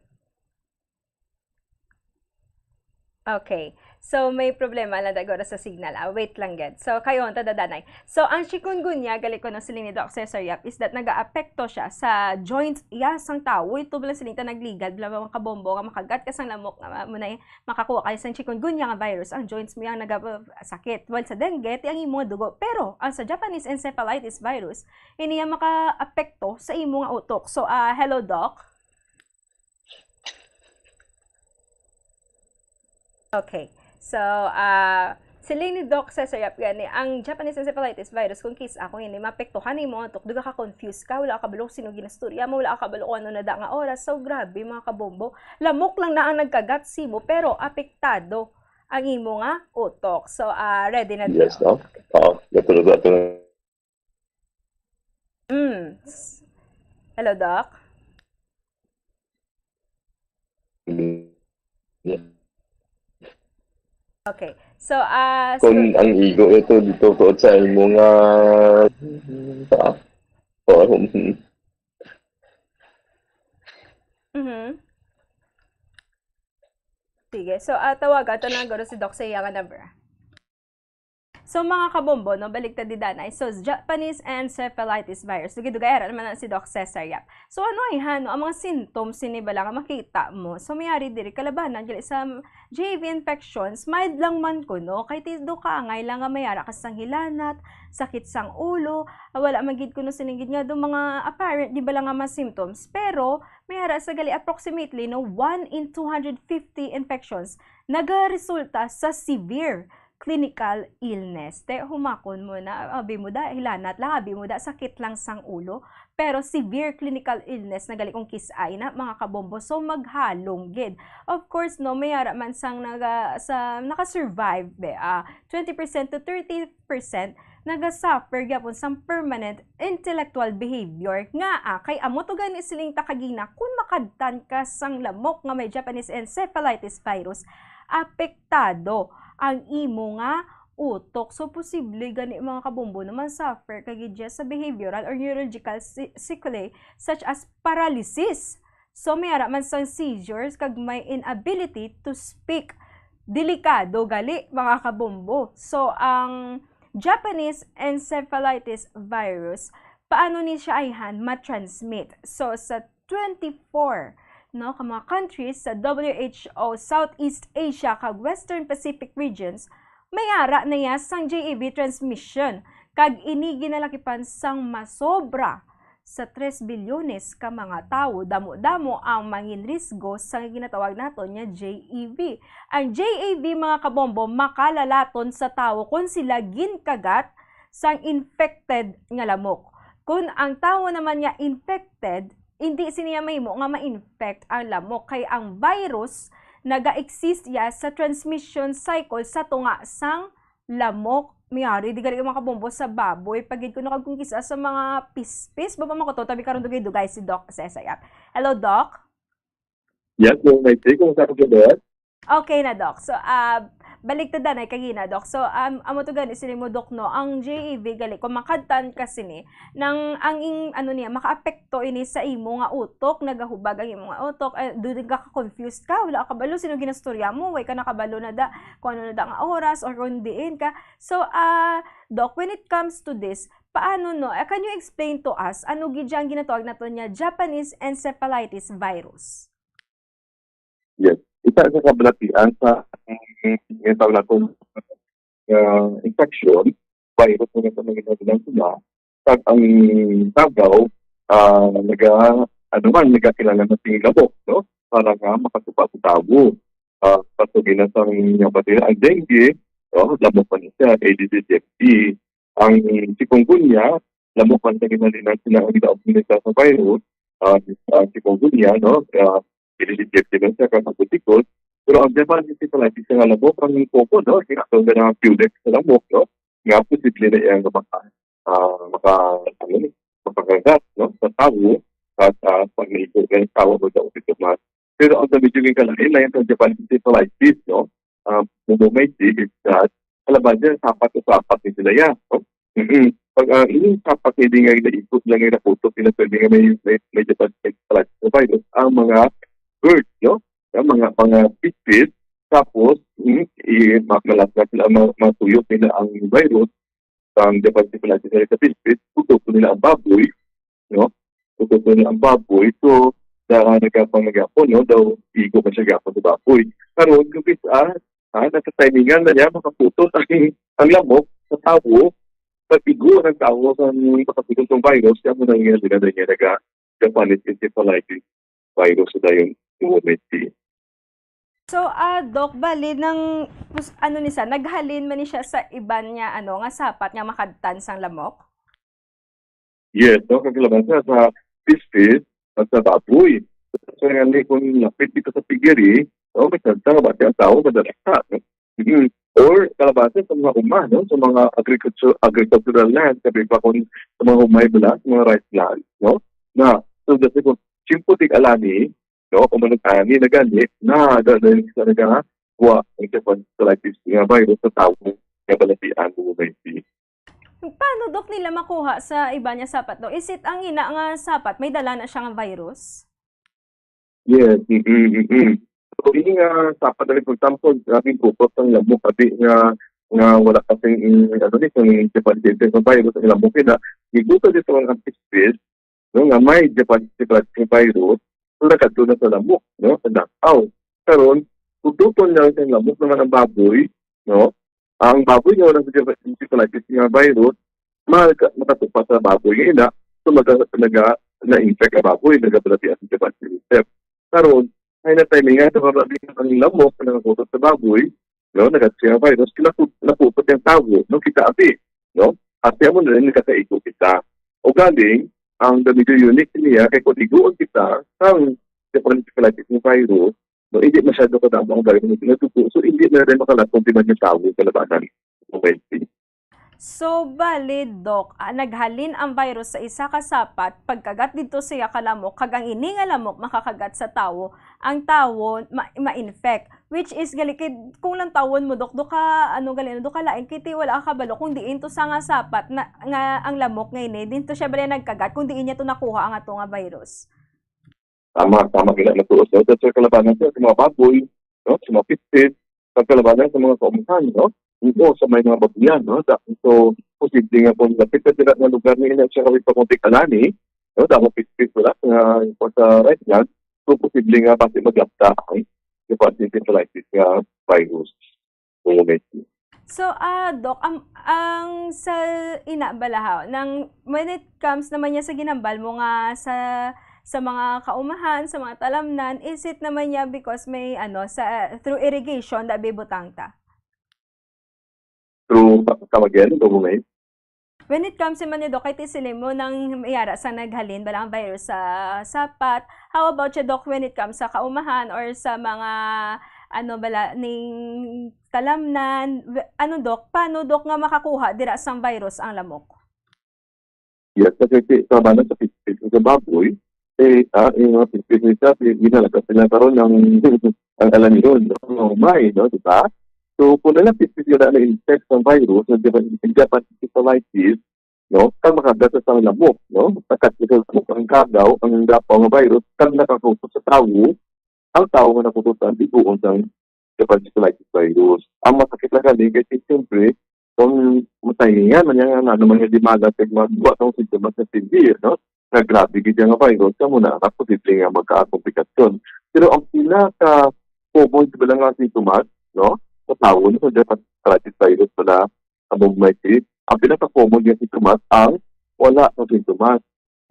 Okay. So, may problema lang dagura sa signal. Ah, wait lang gid. So, kayo, ta dadanay. So, ang chikungunya, gali ko no siling ni Doc Cesar Yap, is that nagaapekto siya sa joints iya sang tawo. Ito lang siling ta nagligad, bla, mga kabombo, nga makagat ka sang lamok, nga mo na makakuha kayo sang chikungunya nga virus, ang joints mo yang nagasakit. Well, sa dengue, ti ang imo nga dugo. Pero, ang sa Japanese encephalitis virus, ini ang makaapekto sa imo nga utok. So, ah, hello, Doc. Okay. So, ah, siling ni Doc Cesar Yap gani, ang Japanese encephalitis virus, kung kis-a, kung ini maapektuhan nimo ang utok, duga ka confused ka, wala ka kabalo kung sino ginastorya mo, wala ka kabalo kung ano na da nga oras. So, grabe, mga kabombo. Lamok lang na ang nagkagat simo, pero apektado ang imo nga utok. So, ah, ready na, Yes, Doc? Doc? Oo. Gatulog, gatulog. Mm. S-, hello, Doc? Mm. Yeah. Okay. So, ah, Kung so ang ego ito dito tuod sa imo nga, ah, oh, Mhm. Sige. So, ah, tawagan to na guro si Doc sa iya nga number. So, mga kabombo, no, balik ta didanay. So, Japanese encephalitis virus. Dugay-dugay, ara naman na si Doc Cesar Yap. So, ano ay, ha, no, ang mga symptoms sini bala nga makita mo? So, mayari diri kalabanan gali sa J A V infections, mild lang man kuno. Kay ti-, do kaangay lang nga mayara ka sang hilanat, sakit sang ulo, ah, wala man gid kuno sining gid nga do mga apparent, di bala nga mga symptoms. Pero, mayara sa gali approximately, no, one in two hundred fifty infections nagaresulta sa severe clinical illness. Te, humakon mo na, abi mo da, hilanat lang, abi mo da, sakit lang sang ulo. Pero severe clinical illness na gali kung kis-ay na, mga kabombo. So, maghalong gid. Of course, no, may ara man sang naga-, sa, naka-survive, be, ah, twenty percent to thirty percent naga-suffer gyapon sang permanent intellectual behavior. Nga, ah, kay amo to gani siling ta kagina, kung makadtan ka sang lamok nga may Japanese encephalitis virus, apektado ang imo nga utok. So, posible gani, mga kabombo, naman suffer ka gid siya sa behavioral or neurological se-, sequelae such as paralysis. So, may ara man sang seizures kag may inability to speak. Delikado gali, mga kabombo. So, ang Japanese encephalitis virus, paano ni siya ayhan ma-transmit? So, sa twenty-four, no, ka mga countries sa W H O, Southeast Asia kag Western Pacific regions, may ara na iya sang J A V transmission, kag ini ginalakipan sang masobra sa tres bilyones ka mga tawo. Damo-damo ang manginrisgo sa ginatawag naton nga J A V. Ang J A V, mga kabombo, makalalaton sa tawo kon sila ginkagat sang infected nga lamok. Kon ang tawo naman nga infected, hindi sini niya mahimo nga ma-infect ang lamok, kay ang virus naga-exist ya sa transmission cycle sa tunga sang lamok. Miyari, di gali ka makabombo sa baboy. Pagid ko na kag kung kisa sa mga pispis. Baba makuto, tabi karon dugay-dugay si Doc sa S I F. Hello, Doc? Yes, Doc Macy, kumusta ka, Doc? Okay na, Doc. So, ah, balik ta danay kagina, Doc. So, um, amo to gani sini mo, Doc, no? Ang J A V gali, kung makadtan ka sini, nang ang ing-, ano niya, makaapekto ini sa imo nga utok, nagahubag ang imo nga utok, eh, dudin ka, ka-confused ka, wala ka kabalo, sino ginastorya mo, way ka nakabalo na da, kung ano na da nga oras, or kung diin ka. So, ah, Doc, when it comes to this, paano, no? Eh, can you explain to us, ano gid ang ginatawag nato niya, Japanese encephalitis virus? Yes. Isa sa kabalatian sa, mm, yung tawag natin, ah, infection, virus na nasa mga bilang sila, pag ang tagaw, ah, naga-, ano man, nagakilala na sing lamok, no? Para nga makasupa sa tawo. Ah, patuloy na sa mga batira, ang dengue, no? Lamok pa niya siya, Aedes aegypti. Ang chikungunya, lamok man sa ginalinan sila ang ginaobinita sa virus, ah, ang chikungunya, no? Ah, Aedes aegypti lang siya, kasabutikon. Pero ang Japanese encephalitis nga lamok, ang koko, no? Kinatawag na ang Culex sa lamok, no? Nga posible na iyang maka-, ah, maka-, ano ni, makakagat, no? Sa tawo, at, ah, pag naigo ng tawo o sa opisyo mas. Pero ang medyo yung kalain na yung sa Japanese encephalitis, no? Ah, Momomaiti is that, kalaban niya, sapat o sapat ni sila yan, no? Mm-mm. Pag, ah, ini sapat, hindi nga inaikot lang yung naputok, yung pwede nga may, may, may Japanese encephalitis sa virus, ang mga birds, no? Ang mga, mga pispis, Tapos, mm, i-, ma-, malaslas sila, ma-, matuyok nila ang virus, ang Japan encephalitis sa pispis, pututon nila ang baboy, no? Pututon nila ang baboy, so, na, nagapang nagyapon, no? Daw, igo man siya gapon sa baboy. Karon, kung kis-, ah, ah, nasa timingan na niya, makaputot ang, ang lamok sa tawo, pag-igo ng tawo sa makaputot ng virus, kaya mo nangyari na niya naga Japanese encephalitis virus sa dayon two oh one C. So, ah, Doc, bali nang pus-, ano ni sa, naghalin man ni siya sa iban niya, ano, nga sapat nga makadtan sang lamok? Yes, no, kag kalabasan sa pispis at sa baboy. Sa nga ni, kung lapit dito sa piggery, no, may chance nga bati ang tawo madalata, no? Mm. Or kalabasan sa mga uma, no, sa mga agriculture, agricultural land, sabi pa kung sa mga humay bala, sa mga rice land, no? Na, so, just kung simple tig alani, no, o manag-ani na gani, na, na, na, na, na, wa ang Japan encephalitis nga virus sa tawo nga balatian mo may si. Paano, Dok, nila makuha sa iba niya sapat, Dok? Is it ang ina nga sapat, may dala na siya nga virus? Yes, mm, mm, mm. So, ini nga sapat na, for example, grabing kupot ang lamok, abi nga, nga wala pa sing, mm, ano ni, sing Japan encephalitis nga virus, ang lamok na, gigusto dito ang antispis, no, nga may Japan encephalitis virus, so nakadto na sa lamok, no, sa dakaw. Karon, tututon lang sa lamok naman ang baboy, no? Ang baboy nga wala sa Japan encephalitis nga virus, maka-, makatupa sa baboy nga ina, so maga-, naga-, na-infect ang baboy, nagabalatian sa Japan encephalitis. Karon, ay na timing nga, ito nga ang lamok nga nakakutot sa baboy, no, nagkadto ang virus, kinaput-, napupot ang tawo, no, kita abi, no? At siya mo na rin nagkakaigo kita. O galing, ang the major unit niya, kay kung iguon kita, ang Japan encephalitis ng virus, no, hindi masyado kadamo ang virus na dugo. So, hindi na rin makalatong di man yung tawo sa labanan. Okay. So, bali, Doc, ah, naghalin ang virus sa isa ka sapat, pagkagat didto siya ka lamok, kag ang ini nga lamok makakagat sa tawo, ang tawo ma-, ma-infect. Which is, gali, kay, kung lantawon mo, Doc, do ka, ano, gali, ano, do ka lain, kay ti wala ka kabalo kung diin to sa nga sapat na, nga ang lamok nga ini, din to siya bali nagkagat, kung diin niya to nakuha ang ato nga virus. Tama, tama gina na tuos, no? Sa kalabanan sa, sa mga baboy, no? Sa mga pispis, sa kalabanan sa mga kaumahan, no? Oo, sa may mga babuyan, no? Sa, so, posible nga kung lapit na sila nga lugar ni ina siya kami pakuntik alani, no? Damo pispis wala nga sa right lang. So, posible nga pati maglapta ang hepatitis encephalitis nga virus. Kung may So, ah, Doc, ang, ang sa ina bala ha, nang when it comes naman niya sa ginhambal mo nga sa, sa mga kaumahan, sa mga talamnan, is it naman niya because may, ano, sa, through irrigation, da bibutang ta? Through, come again, Doc, may? When it comes naman ni Doc, kay ti sila mo nang may ara sa naghalin bala ang virus sa sapat. How about siya, Doc, when it comes sa kaumahan or sa mga, ano bala, ning talamnan? W-, ano, Doc, paano, Doc, nga makakuha dira sang virus ang lamok? Yes, kasi si, sa bana sa pispis sa baboy, eh, ah, yung mga pispis nila, ginalakas nila karon ang, ang alanihon, no? Ang humay, no? Di ba? So, kung na pispis nila na-infect ang virus, na Japan, Japan encephalitis, no? Kag makagat sa sang lamok, no? Makagat sa lamok ang kagaw, ang dapaw nga virus, kag nakakutot sa tawo, ang tawo nga nakutotan, biguon sang Japan encephalitis virus. Ang masakit lang gani, kasi siyempre, kung matahingan man yan, nga ano man yung dimala, kag magbuhat ang sintomas na severe, no? Nga grabe gid nga virus, kamo na, posible nga magkakomplikasyon. Pero ang pinaka-common sa bilang nga sintomas, no? Sa tawo, no? Sa Japan encephalitis virus pala, ang may, ang pinaka-common nga sintomas, ang wala ng sintomas.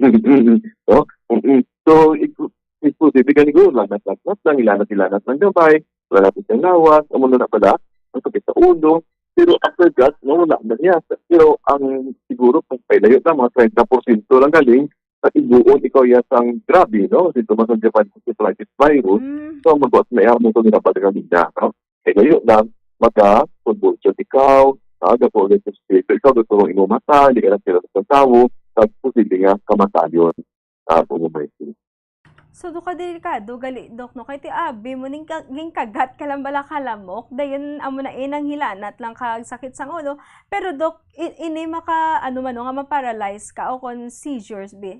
No? Mm-mm. So, it, it could be, gani ko, lagnat-lagnat lang, hilanat-hilanat lang gamay, wala na siyang lawas, amo na pala, ang sakit sa ulo. Pero after that, no, wala na niya. Pero ang siguro, kung pailayo na, mga treinta porsyento lang galing, sa ibuon, ikaw ya sang grabe, no? Sintomas ng Japan encephalitis virus, Mm. so, magwas na iya, mo ito nila balik ang linya, no? Kay layo lang, maka-convulsion ikaw, ah, gapo ulit sa espiritu ikaw, gapo ang imong mata, hindi ka na sila sa tawo, kag posible nga kamatayon, ah, kung may So, do ka delikado, gali, Dok, no? Kay ti abi mo, ning ka-, ning kagat ka lang bala ka lamok, dayon amo na eh, nang hilanat lang kag sakit sang ulo. Pero, Dok, i-, ini maka, ano man, no, nga ma-paralyze ka o kon seizures, bi?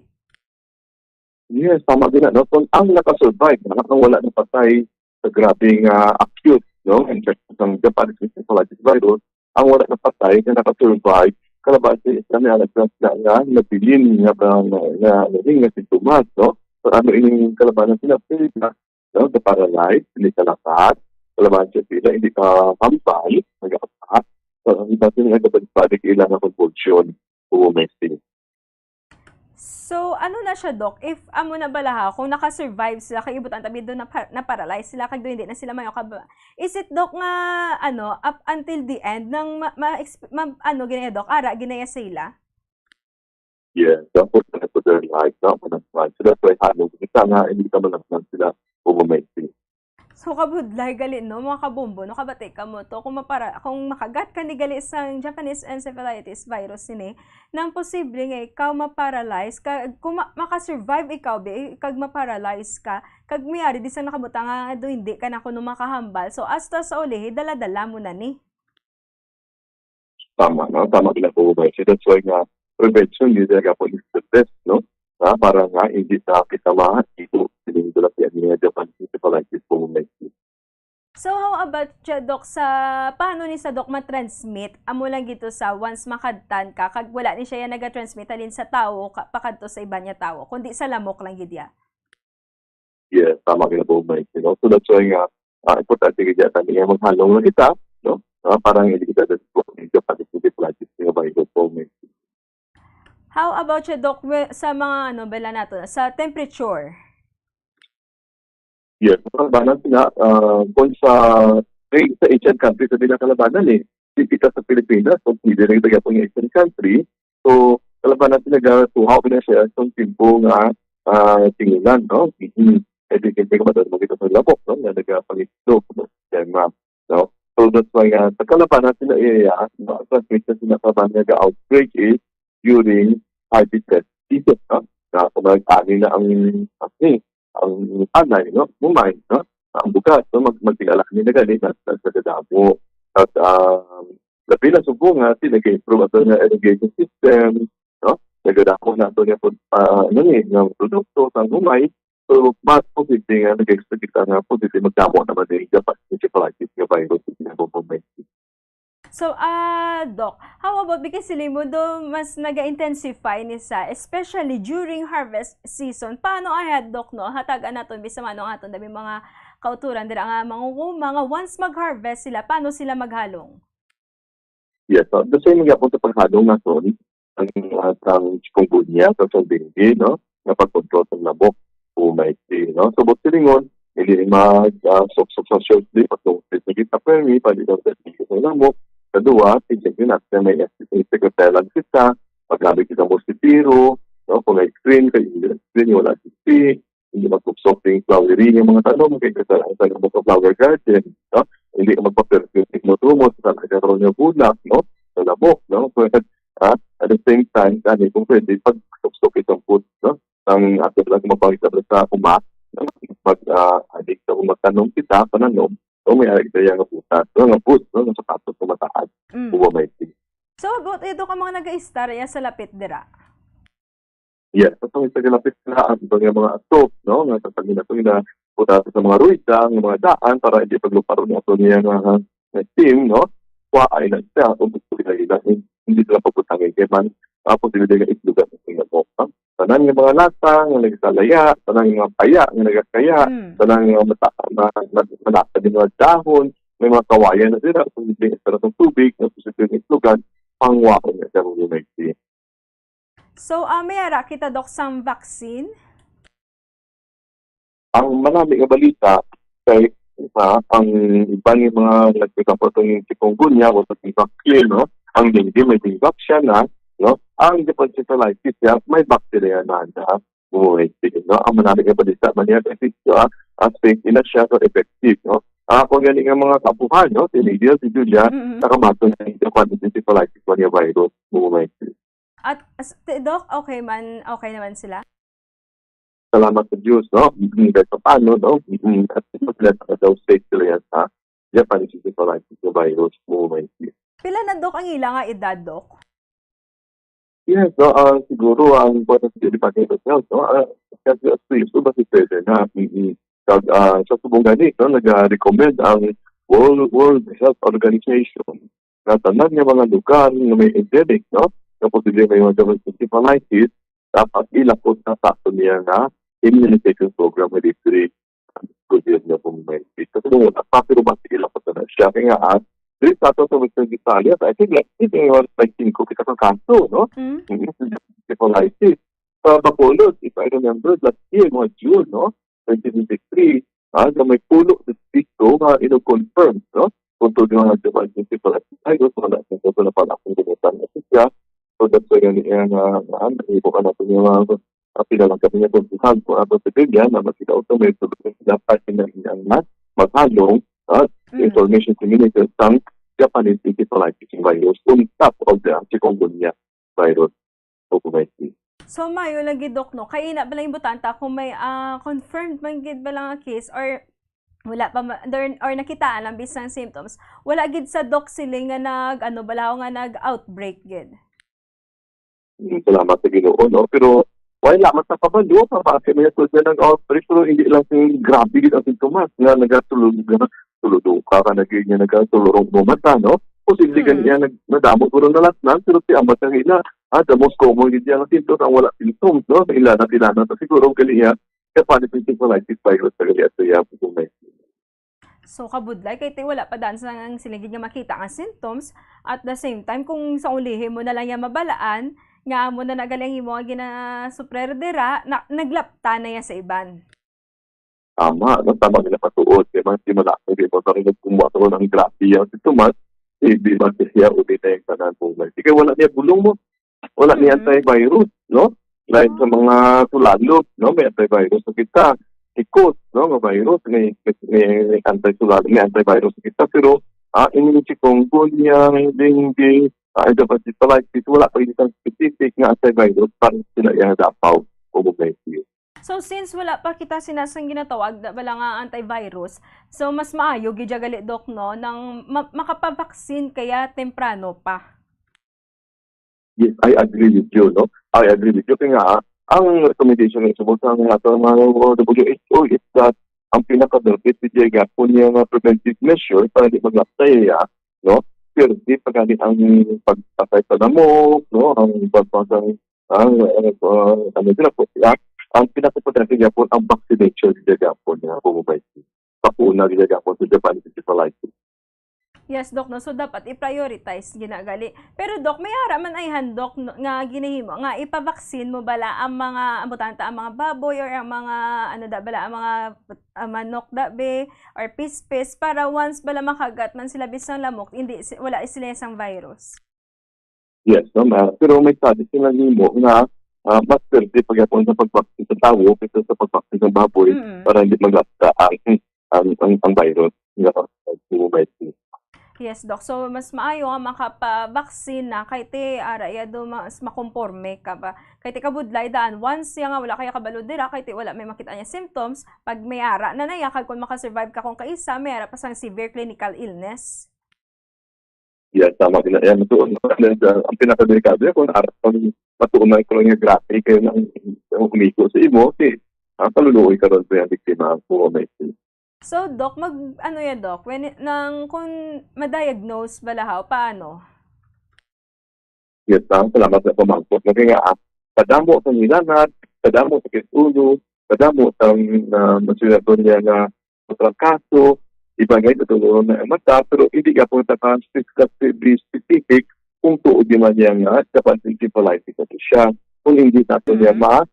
Yes, tama din na, no? Kung ang nakasurvive, na ang wala napatay sa grabing, ah, acute no, infection sang Japanese encephalitis virus, ang wala napatay nga naka-survive, kalabasa sa nga, nga, nga, nga nabilin nga, nga, nga, nga, nga sintomas, no? So, ano ining kalabanan sila? Sila, no? Na-paralyze, hindi ka lakat, kalabanan siya sila, hindi ka hambal, nag-apak. So, ang iba sila nga nagabalik-balik, ilang convulsion, o may sting. So, ano na siya, Doc? If amo na bala ha, kung naka-survive sila, kay ibutang tabi doon na, na-paralyze sila, kag doon hindi na sila mayo kab-, is it, Doc, nga, ano, up until the end, nang ma, ma, ma ano, ginaya, Doc? Ara, ginaya sila? Yes, dapat na po their life, dapat na po. So that's why, halo, kita nga, hindi ka malaglag sila, o may sting. So, kabudlay gali, no, mga kabombo, no, kabati ka mo to. Kung mapara, kung makagat ka ni gali sa Japanese encephalitis virus sini, nang posible nga ikaw ma-paralyze ka, kung ma- maka-survive ikaw, be, kag ma-paralyze ka, kag may ari di sa nakabutang nga do hindi ka na kuno makahambal. So, hasta sa ulihi, dala-dala mo na ni. Tama, no? Tama, ginagawa mo. So, that's why nga, prevention is talaga po is the best, no? Ha? Para nga hindi na kita mahatigo sining tilapia nga Japanese encephalitis po may. So, how about siya, Doc, sa paano ni sa, Doc, ma-transmit? Amo lang gito sa once makadtan ka, kag wala ni siya yan naga-transmit halin sa tawo ka, pakadto sa iban niya tawo, kundi sa lamok lang gid ya. Yes, tama, ginagawa mo, you know? So, that's why nga, ah, importante gid yata niya maghalong lang kita, no? Ah, para nga hindi kita dito, hindi ka pati, hindi pati, hindi ka pati, hindi ka pati, How about siya, Doc, we- sa mga, ano, bala nato, sa temperature? Yes, kalabanan sila, ah, kung sa, kay, sa Asian country, sa pinakalabanan eh, si kita sa Pilipinas, kung pwede rin tayo kung Asian country, so, kalabanan sila, ga, tuhaw na siya, sa timpo nga, ah, tingulan, no? Mhm. Eh, di, hindi ko matawag mo kita sa labok, no? Nga nagpangitlo, no? Yan, ma. No? So, that's why, ah, sa kalabanan sila, eh, ah, ang transmission sila sa mga outbreak is during harvest season, no? Na kung nag-ani na ang, ang, ang anay, no? Mumay, no? Ang bugas, no? Mag, magtingala kami na gani, na, na, nagdadamo. At, um, labi na subong nga, si nag-improve ato nga irrigation system, no? Nagdadamo na ato nga pud, ah, ano ni, nga produkto, sang humay. So, mas posible nga, nag-expect kita nga posible magdamo naman ni Japan, ni Japan, nga virus, nga humay. So, ah, Doc, how about, because sila mo do mas naga-intensify ni sa, especially during harvest season, paano ay, Doc, no? Hatagan naton, bisa man ang aton dami mga kauturan dira nga mangunguma nga once mag-harvest sila, paano sila maghalong? Yes, so the same nga po sa paghalong naton, ang, ah, sang chikungunya, sa, sa dengue, no? Nga pagkontrol sa lamok, o may, no? So, but silingon, hindi mag, ah, sok-sok sa short sleeve, pag nung sleeve na kita, permi, pwede daw sa dengue sa lamok. Sa duwa, sige, yun, at may, may secretary lang kita, paggamit kita mo si tiro, no? Kung may screen, kay screen, wala si hindi magkuksok yung flowery yung mga tanom, kay kasal ang tanom mo sa flower garden, no? Hindi ka magpa-perfume mo tumo sa talaga ron yung bulak, no? Sa lamok, no? So, ah, at the same time, kani kung pwede, pag suksok itong food, no? Ang ato lang mapangita sa uma, no? Pag, ah, adik sa uma, tanom kita, pananom, o may adik na yung butas, no? Nga food, no? Nga sapatos sa mataas, Mm. Uwa may tig. So, about ito ka mga nag-istar ya sa lapit dira. Yes, sa mga tagalapit na ang iba nga mga atop, no? Nga sa pagminato na puta sa mga ruida, ang mga daan para hindi pagluparo na ato niya nga, nga team, no? Kuha ay na siya, kung gusto nila ila, hindi sila pagputangin kay man, ah, posible nga itlugan sa mga bok, no? Tanan nga mga lata nga nagsalaya, tanan nga mga paya nga nagakaya, Mm. tanan nga mata, ma, ma, malata din mga dahon, may mga kawayan na sila, posible nga sa tubig, nga posible nga itlugan, pangwaon nga sa mga team. So, ah, may ara kita, Doc, sang vaccine? Ang manami nga balita kay, ah, ang iban nga mga nagkakapo sa chikungunya o sa T-vaccine, no? Ang dengue, may T-vac siya na, no? Ang encephalitis siya, may bacteria na na buhay, no? Ang manami nga balita man niya kasi siya, ah, safe na siya, so effective, no? Ah, kung gani nga mga kapuhan, no? Si Lydia, si Julia, Mm-mm. Nakamaton na yung encephalitis man niya virus, buhay. At, s- t- Doc, okay man, okay naman sila? Salamat sa Diyos, no? Mm, kahit pa paano, no? Mm, at sila sa daw state sila yan sa Japanese encephalitis na virus, buhay. Pila na, Doc, ang ila nga edad, Doc? Yes, no? Ah, siguro ang importante sa Department of Health, no? Ah, kasi as to issue ba si Pwede na? Mm. Kag, ah, sa subong gani, no? Nag-recommend ang World, World Health Organization, nga tanan nga mga lugar nga may endemic, no, nga posible may mga encephalitis, dapat ilapot na sa ato niya nga immunization program nga libre ang gobyerno kung may. Kasi kung wala pa, pero basta ilapot na na siya. Kaya nga, ah, diri sa ato sa Western Visayas, I think, like, hindi nga, like, singko kita ka kaso, no? Mm. Mm, encephalitis. Sa Bacolod, if I remember, last year, mga June, no? Twenty twenty-three, ah, nga may pulo distrito nga ino-confirm, no? Kung tuod nga nagdabal sa encephalitis virus, wala na sa wala pa akong kalimutan na siya. So, that's why gani, eh, nga, nga, ano, ibo ka natin yung mga, ah, pinalang kami niya kung saan, kung ako sa Biblia, na makita ko may dapat na, na, na, maghalong, ah, Mm. information communication sang Japanese encephalitis virus on top of the chikungunya virus. O kung may So, mayo lagi, Doc, no? Kay ina ba lang yung butanta kung may, ah, confirmed man gid ba lang nga case or wala pa ma-, or, or nakitaan lang bisan symptoms. Wala gid sa doc sila nga nag, ano, balaw nga nag-outbreak gid. Mm, salamat sa Ginoo, no? Pero wala man sa kabalo, mabase man yung tulad ng outbreak, pero hindi lang sing grabe gid ang sintomas nga nagatulog, nga tuludo ka, ka na gid nga nagatulurong mo mata, no? Posible Mm. gani yan, nag-, nadamo, pero nalatnan, pero ti amat ang ila, ah, the most common gid yan ang symptoms, ang wala symptoms, no? Ilana, ilana, ta siguro, gali niya, kaya pwede yung encephalitis virus, sa gali, at sa iya, kung may. So, kabudlay, kay ti wala pa dan sa ang sila gid nga makita nga symptoms. At the same time, kung sa ulihi mo na lang yan mabalaan, nga amo na nagaling imo nga ginasuprer dira, na, naglapta na yan sa iban. Tama, no? Tama nila patuod. Kaya man, di man ako, di mo sa rin kung mo ako ng grabe yung sintomas, eh, di man siya uli na yung tanan kung may. Sige, wala niya bulong mo. Wala niya Mm. antivirus, no? Like sa Ah. mga sulalog, no? May antivirus na kita. Sikos, no? Nga virus, may, may, may anti-sulalog, may antivirus na kita. Pero, ah, yung chikungunya, yung dengue, ah, hepatitis, wala pa yung isang specific nga antivirus para sila yung dapaw, COVID nineteen. So, since wala pa kita sinasang ginatawag na bala nga antivirus, so mas maayo gid siya gali, Doc, no, nang ma-, makapabaksin kaya temprano pa. Yes, I agree with you, no? I agree with you. Kaya nga, ang recommendation nga isubot sa mga, sa mga W H O is that ang pinaka-the best gid gapon niya nga preventive measure para di maglapta ya, no? Pero di pa gani ang pagpatay sa lamok, no? Ang pagpasang, ang, ang, uh, ano sila po, ya? Ang pinaka-importante gapon ang vaccination gid gapon niya, kung may, pakuuna gid gapon sa Japan encephalitis. Yes, Doc, no? So, dapat i-prioritize ginagali. Pero, Doc, may ara man ay handok, no, nga ginahimo, nga ipabaksin mo bala ang mga, ang butanta, ang mga baboy, or ang mga, ano da, bala, ang mga, ah, manok da, be, or pispis, para once bala makagat man sila bisang lamok, hindi si-, wala sila sang virus. Yes, no, ma-, pero may study sila nimo nga, ah, mas pwerte pagyapon sa pagbaksin sa tawo kaysa sa pagbaksin sa baboy Mm. para hindi maglapta ang, ang, ang, ang virus nga COVID nineteen. Yes, Doc. So, mas maayo nga makapabaksin na kay ti ara iya do mas makonporme ka ba. Kay ti kabudlay daan, once siya nga wala kaya kabalo dira, kay ti wala may makita niya symptoms, pag may ara na na iya, kag kung makasurvive ka kung kaisa, may ara pa sang severe clinical illness. Yes, tama din. Ayan, matuon. Ang pinakadelikado yan, kung ara-, kung matuon na ko lang yung grabe kayo ng umiko sa imo, okay. Ang kaluluoy karon po yung biktima, ang COVID nineteen. So, Doc, mag-, ano yan, Doc? When, nang, kung ma-diagnose bala haw, paano? Yes, ma'am. Salamat sa pamangkot. Kasi nga, ah, kadamo sa nilanat, kadamo sa kisulo, kadamo sa, ah, masunod niya nga trangkaso, iba nga ito, tuluron na ang mata, pero hindi ka po naka-, spe-, be specific kung tuod di man niya nga Japanese encephalitis na to siya. Kung hindi nato niya Mm. ma-,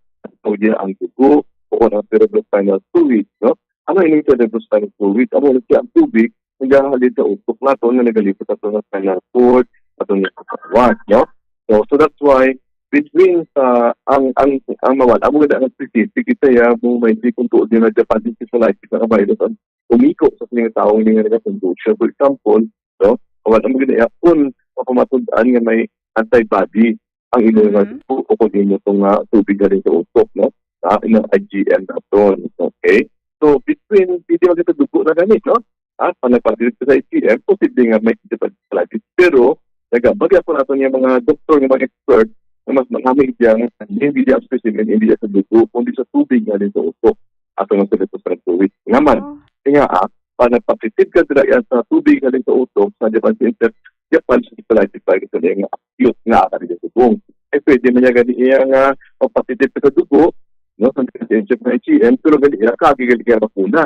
tuod niya ang dugo, o kung ang cerebrospinal fluid, no? Ano ining cerebrospinal fluid? Amo na siya ang tubig, nagahalin sa utok nato, nga nagalibot sa ato nga spinal cord, ato nga katawan, no? So, so that's why, between sa, ang, ang, ang mawala, amo gid ang specific, kita ya, mo may di kung tuod niya nga Japanese encephalitis na virus, ang umiko sa sining tawo nga nagatundo siya. For example, no? Wala mo gid iya kung mapamatud-an nga may antibody ang imo nga Mhm. dugo o kung imo tong, ah, tubig nga rin sa utok, no? Ah, inang I G M naton. Okay? So, between, pwede magkatadugo na gani, no? Ah, pag nagpabilis ka sa I G M, posible nga may encephalitis. Pero, nagabagay ako nato niya mga doktor, nga mga expert, na mas marami diyang, hindi, hindi ang specimen, hindi sa dugo, kundi sa tubig nga rin sa utok. Ato nga sa litos ng tubig. Nga man, Oh. kaya, ah, pa nagpositive ka dira yan sa tubig halin sa utok, sa Japan Center, Japan encephalitis virus na nga acute nga aka dito subong. Eh, pwede man niya gani iya nga magpositive ka sa dugo, no, sa Japan Center nga H E M, pero gani iya kagi gani kaya bakuna,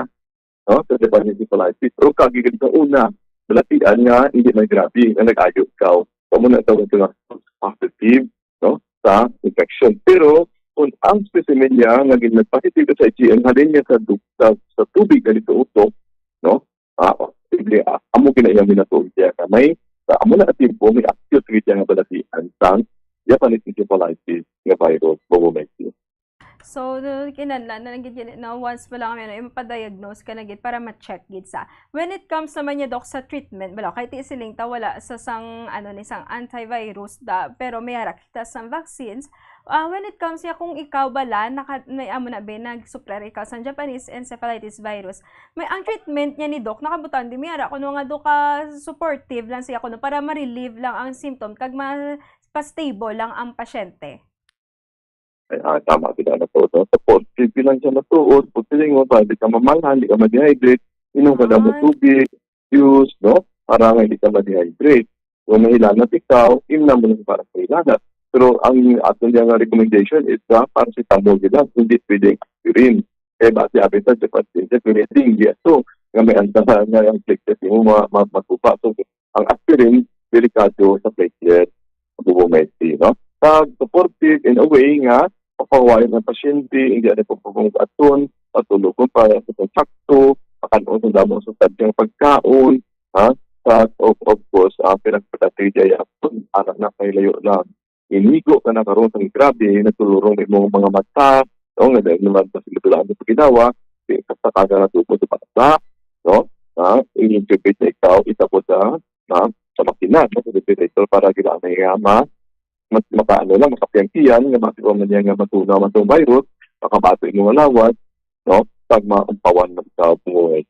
no, sa Japan encephalitis. Pero kagi gani sa una, balatian nga hindi man grabe, nga nag-ayo ikaw. So, muna tawag ito nga positive, no, sa infection. Pero, kung ang specimen niya nga gin-, nag-positive sa H E M, halin niya sa, du- sa, sa tubig na dito utok, no, ah, posible, ah, amo kinaiya minatuon siya nga may, sa amo na timpo, may acute gid siya nga balatian sang Japanese encephalitis nga virus, Bobo Messi. So, no, kinahanglan na lang gid yun, no, once pa lang, ano, yung mapadiagnose ka na gid para ma-check gid sa. When it comes naman niya, Doc, sa treatment, bala, kay ti siling ta wala sa sang, ano, ni sang antivirus da, pero may ara kita sang vaccines. Ah, when it comes niya, kung ikaw bala, naka, may amo na ba, nag-suppress ikaw sa Japanese encephalitis virus, may ang treatment niya ni Doc, nakabutang di may ara, kuno nga do ka supportive lang siya, kuno para ma-relieve lang ang symptom, kag ma-, pa-stable lang ang pasyente. Ay, ah, tama gid na to, no? Sa positive lang siya matuod, pag siling mo, pa, di ka mamalhan, di ka ma-dehydrate, inom ka damo Ay. tubig, juice, no? Para nga hindi ka ma-dehydrate. Kung mahilanat ikaw, imna mo lang para sa hilanat. Pero ang aton niya nga recommendation is the paracetamol gid lang, hindi pwedeng aspirin. Kaya ba si Abita, si Paciente, pwede hindi ito nga may antahan nga ang platelet mo ma, ma, matupa. So, ang aspirin, delikado sa platelet, Bobo Messi, no? Pag supportive in a way nga mapahuwayan ang pasyente, hindi ano pagpupungkaton, patulog mo pa sa sakto, makanon sa damo sa sadyang pagkaon, ha? Sa, of, of course, ang pinagpatatidiay ang anak na kay layo lang. Inigo ka na karon sang grabe, natulurong imong mga mata, no? Nga dahil naman sa sila ang paginawa, di ka sa kanya natubo sa bata, no? Ha? I-incubate na ikaw, isabot sa, ha? Sa makina, no? Sa refrigerator para gila may nga ma, mas makaano lang, makapiyangkiyan, nga masiwa man niya nga matunaw man tong virus, makabato imong lawas, no? Pag maumpawan man sa buhay.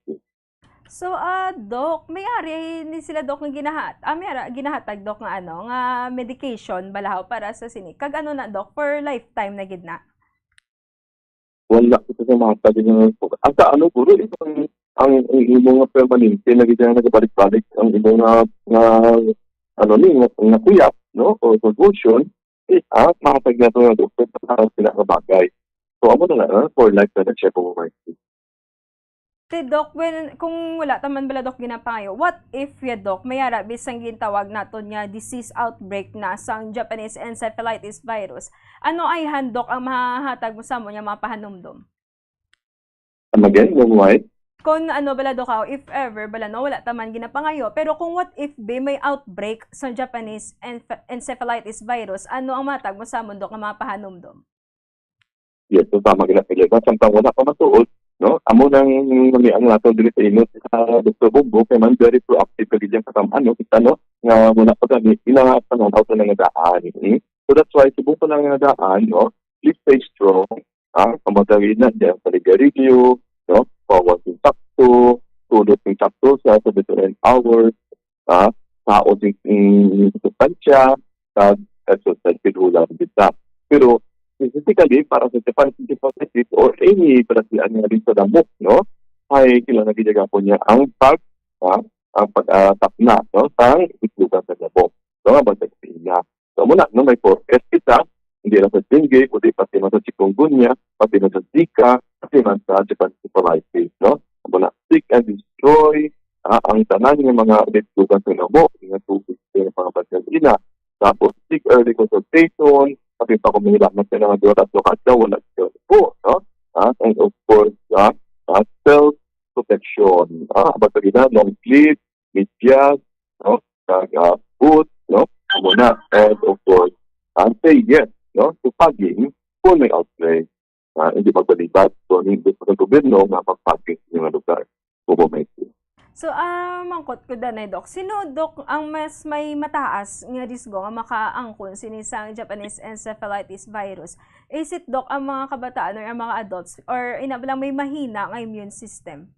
So, ah, Doc, may ari ni sila, Doc, nga ginahat-, ah, may ara-, ginahatag, Doc, nga ano, nga medication, balahaw para sa sini. Kag ano na, Doc, for lifetime na gid na? Wala ko sa mga pwede nga, ang sa ano, guro, ang, ang, ang imo nga permanente na gid nga nagabalik-balik, ang imo nga, nga, ano ni, nga, nga kuyap, no? O convulsion, eh, ah, mahatag na to nga doktor para sa sila nga bagay. So, amo na nga, ah, for life na na siya kung may. Ti, Doc, when, kung wala ta man bala, Doc, ginapangayo, what if ya, Doc, may ara bisang gintawag naton nga disease outbreak na sang Japanese encephalitis virus? Ano ay han, Doc, ang mahahatag mo sa amo nga mga pahanumdom? Come again, Ma'am White? Kung ano bala, Doc, ah, if ever bala, no, wala ta man ginapangayo, pero kung what if be may outbreak sa Japanese enf-, encephalitis virus, ano ang matag mo sa amo, Doc, nga mga pahanumdom? Yes, so tama gina sila. Samtang wala pa matuod, no? Amo nang nami ang nato diri sa inyo sa Doktor Bombo, kay man very proactive ka gid sa kam-, ano, kita, no? Nga wala pa gani, ila nga pananaw sa nangadaan. Hmm? So that's why, subong pa lang nga daan, no? Please stay strong. Ah, kamatayin na, diyan sa ligarilyo, no? Bawal yung takto, tulog yung takto sa, sa between hours, ah, sa o sing, mm, sustansya, sa, sa sustansya, hulang kita. Pero, specifically, para sa Japan, sa Japan, or any, para sa, ano, rin sa damok, no? Ay, kailangan ginagapon niya ang pag, ah, ang pag, ah, tapna, no? Sa itlogan sa damok, no? Ang pagkakiya. So, muna, no, may forecast kita, hindi lang sa dengue, kundi pati man sa chikungunya, pati man sa Zika, pati man sa Japan encephalitis, no? Muna, seek and destroy, ah, ang tanan nga mga ulit dugang sa inabo, nga tubig sa mga pagkaina. Tapos, seek early consultation, pati pa kung may lamat ka na nga duha, tatlo ka adlaw, wala siya po, no? Ah, and of course, ah, ah, self-protection. Ah, basta gina, long sleeve, medyas, no? Kag, ah, boots, no? Muna, and of course, ah, say yes, no? To fogging kung may outbreak. Ah, hindi magbalibad. So, hindi pa sa gobyerno nga mag-fogging sa mga lugar. Bobo Messi. So, ah, mangkot ko danay, Doc. Sino, Doc, ang mas may mataas nga risgo nga makaangkon sini sang Japanese encephalitis virus? Is it, Doc, ang mga kabataan or ang mga adults? Or ina ba lang may mahina nga immune system?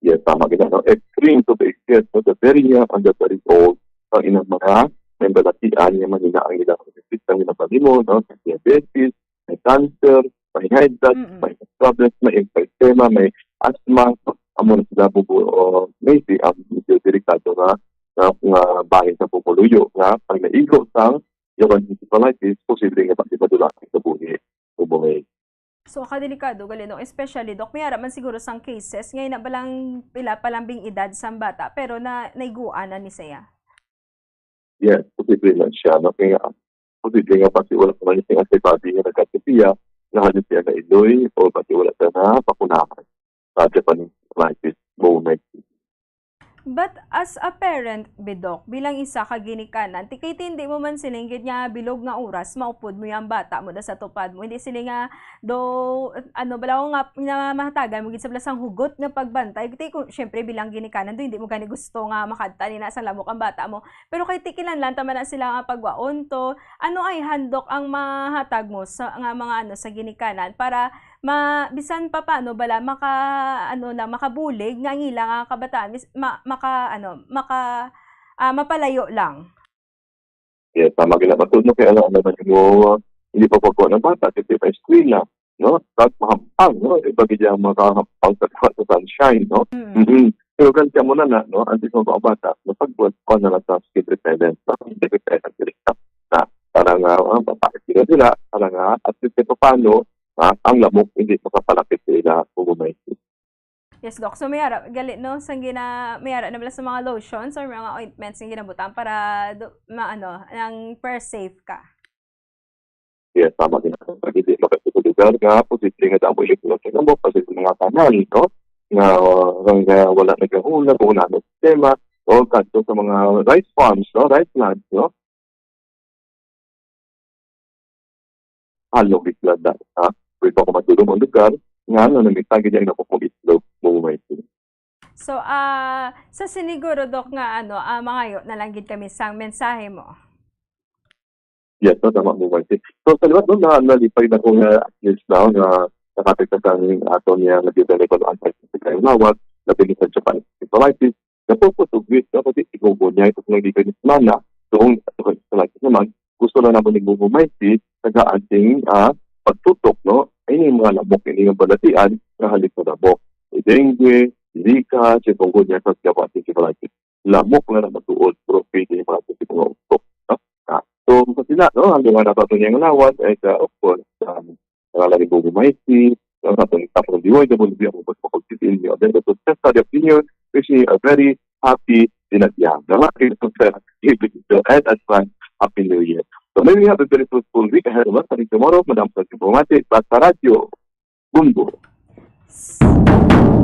Yes, tama gid, no? Extreme to the extent, no? The very young and the very old, ang ilang mga may balatian nga mahina ang ilang system, ilang panimo, no? May diabetes, may cancer, may high blood, Mm-mm. may problems, may emphysema, may asthma, no? Amo na sila, Bubo, o, maybe ang medyo delikado nga, nga, nga bahin sa pumuluyo nga pag naigo sang yawan encephalitis, posible nga pati madula ang kabuhi, Bubo, May. So, kadelikado gali, no? Especially, Doc, may ara man siguro sang cases nga ina ba lang pila pa lang bing edad sang bata, pero na naiguan na ni siya. Yes, posible man siya, no? Kaya, posible nga pati wala pa man yung antibody nga nagkatipia, nga halos siya nailoy, o pati wala siya na bakunahan sa Japanese encephalitis, Bubo, May. But as a parent, Bidok, bilang isa ka ginikanan, ti kay ti hindi mo man siling gid nga bilog nga oras maupod mo yung bata mo da sa tupad mo. Hindi sila nga do, ano, bala ko nga, nga mahatagan mo gid sa bala sang hugot nga pagbantay. Ti, kung, syempre, bilang ginikanan, do, hindi mo gani gusto nga makadta ni na sang lamok ang bata mo. Pero kay ti kinahanglan ta man na sila nga pagwaon to, ano ay handok ang mahatag mo sa nga mga, ano, sa ginikanan para ma bisan pa paano bala maka ano na makabulig nga ang ila nga kabataan mis, ma, maka ano maka ah, mapalayo lang. Yes, tama gina, bato no kay alam naman mo, hindi pa pagkuha ng bata kasi pa eskwela, no? Pag mahampang, no? Iba gid ang makahampang sa, sa sunshine, no? Mm. Mm-hmm. Pero kan siya mo na na, no? Ang isang mga bata, napagbuhat pa na lang sa skin repellent, no? Hindi repellent diri na, na para nga uh, mapakit sila sila, para nga at least pa paano, ah, ang lamok hindi makapalapit sa ila kung may Yes, Doc. So, may ara, gali, no? Sang gina, may ara na bala sa mga lotions or mga ointments nga ginabutang para do, ma, ano, nang per safe ka. Yes, tama din. Pag hindi makasipag lugar nga, posible nga damo yung mga kinamok kasi sa mga kanal, no? Nga, uh, nga wala nagkahuna kung ano ang sistema o kadto sa mga rice farms, no? Rice lands, no? Halong isla da, ha? Pwede ako matulong ang lugar nga nanamita gid ang napupong itlog mo may So, ah, sa siniguro, Doc, nga ano, ah, mangayo na lang gid kami sang mensahe mo. Yes, no, tama mo, Marcy. So, sa liwat, no, na, nalipay na ko nga at least now nga nakapit na sang ato niya nga dito na ito ang sa kayong lawat, na pinisan siya pa ng encephalitis, na po po tugwit, no, kasi igugo niya ito kung hindi kayo semana. So, kung ito kayo sa naman, gusto lang naman ni Bubo Marcy, tagaan sing, ah, pagtutok, no, ay yung mga lamok, ini yung balatian, na halik sa lamok. Dengue, Zika, chikungunya, sa siya pa, encephalitis. Lamok na na matuod, pero pwede yung mga posible nga utok, no? Ah, so, sa sila, no, ang mga nato niyang lawas ay sa, of course, sa mga lagi Bubo Marcy, ang ato ni Tapos D Y W, ang ubos makagsisin niyo. Then, the success study of senior, wishing you a very happy dinadya. The lucky success, and advance Happy New Year. So, may we have a very fruitful week ahead of us. Starting tomorrow, Madam sa Diplomate, Basta Radyo, Bumbo.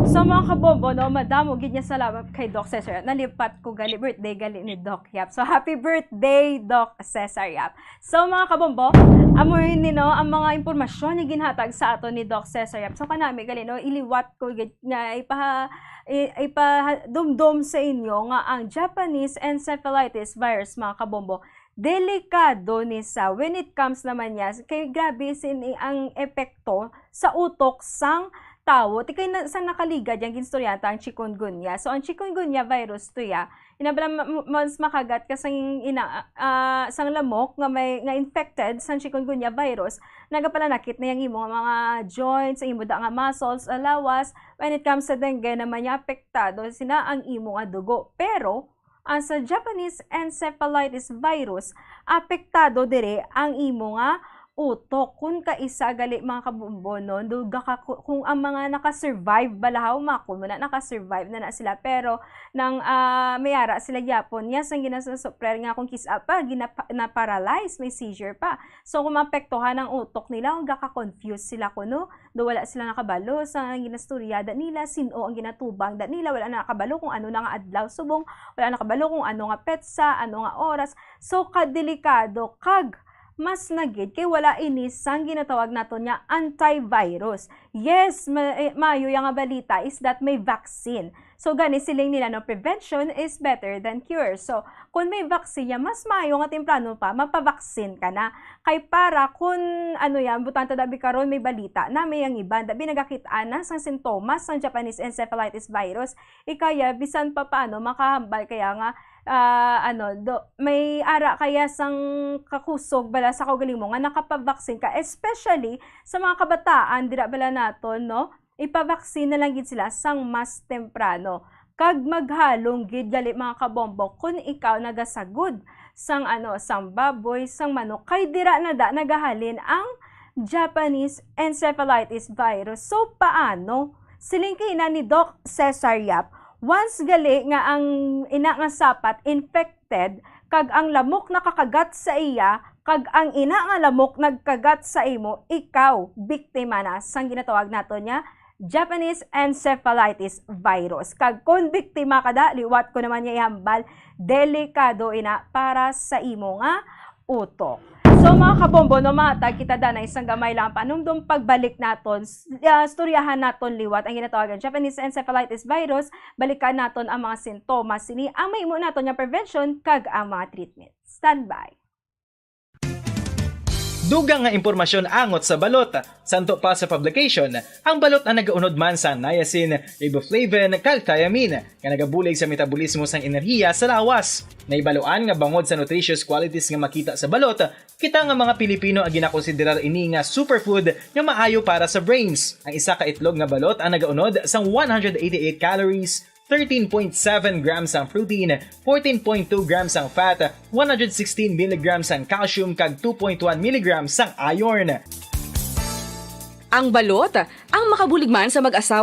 So, mga kabombo, no, madamo gid nga salamat kay Doc Cesar. Nalipat ko gali, birthday gali ni Doc Yap. So, happy birthday, Doc Cesar Yap. So, mga kabombo, amo ni, no, ang mga impormasyon nga ginhatag sa ato ni Doc Cesar Yap. So, kanami gali, no, iliwat ko gid nga ipaha, i, ipadumdom sa inyo nga ang Japanese encephalitis virus, mga kabombo, delikado ni sa when it comes naman niya kay grabe sini ang epekto sa utok sang tawo. Ti kay na, sang nakaligad yang ginstorya ta ang chikungunya. So, ang chikungunya virus to ya, ina bala ma- ma- mas makagat ka sang ina ah, sang lamok nga may nga infected sang chikungunya virus, nagapalanakit na yang imo nga mga joints, ang imo da nga muscles, ah, lawas. When it comes sa dengue naman, ya apektado sina ang imo nga dugo. Pero ang sa Japanese encephalitis virus, apektado dire ang imo nga utok. Kun kaisa gali, mga kabombo, no, duga ka ku- kung ang mga naka-survive balahaw, makon mo na naka-survive na na sila, pero nang ah, may ara sila gyapon, yes, ang ginasasupler nga kung kis-a pa, ginapa- na-paralyze, may seizure pa. So, kung maapektuhan ang utok nila, gaka-confuse sila kuno. Do wala sila nakabalo sa ginastoryada nila, sin-o ang ginatubang da nila, wala na nakabalo kung ano na nga adlaw subong, wala nakabalo kung ano nga petsa, ano nga oras. So, kadelikado kag mas na gid kay wala ini sang ginatawag naton nga antivirus. Yes, ma- eh, maayo ya nga balita is that may vaccine. So, gani siling nila, no, prevention is better than cure. So, kung may vaccine ya, mas maayo nga temprano pa mapavaksin ka na. Kay para kun ano yan, butang ta dabi karon may balita na may ang iban dabi nagakit-an na sang sintomas sang Japanese encephalitis virus. Ikaya bisan pa paano makahambal kaya nga ah, ano, do, may ara kaya sang kakusog bala sa kaugaling mo nga nakapabaksin ka, especially sa mga kabataan dira bala naton, no? ipabaksin na lang gid sila sang mas temprano. Kag maghalong gid gali, mga kabombo, kun ikaw nagasagod sang, ano, sang baboy, sang manok, kay dira na da nagahalin ang Japanese encephalitis virus. So, paano? Siling kina ni Doc Cesar Yap, once gali nga ang ina nga sapat infected, kag ang lamok nakakagat sa iya, kag ang ina nga lamok nagkagat sa imo, ikaw biktima na sang ginatawag nato niya Japanese encephalitis virus. Kag kon biktima ka da, liwat ko naman niya ihambal, delikado ina para sa imo nga utok. So, mga kabombo, no, matag kita danay sang gamay lang panumdom, pagbalik naton, s-, ah, istoryahan naton liwat ang ginatawag nga Japanese encephalitis virus, balikan naton ang mga sintomas sini, ang mahimo naton nga prevention, kag ang mga treatment. Standby. Dugang nga impormasyon angot sa balot. Santo pa sa publication, ang balot ang nagaunod man sa niacin, riboflavin, kag thiamine, nga nagabulig sa metabolismo sang enerhiya sa lawas. Naibaluan nga bangod sa nutritious qualities nga makita sa balot, kita nga mga Pilipino ang ginakonsiderar ini nga superfood nga maayo para sa brains. Ang isa ka itlog nga balot ang nagaunod sang one hundred eighty-eight calories, thirteen point seven grams ang protein, fourteen point two grams ang fat, one hundred sixteen milligrams ang calcium, kag two point one milligrams ang iron. Ang balot, ang makabulig man sa mag-asawa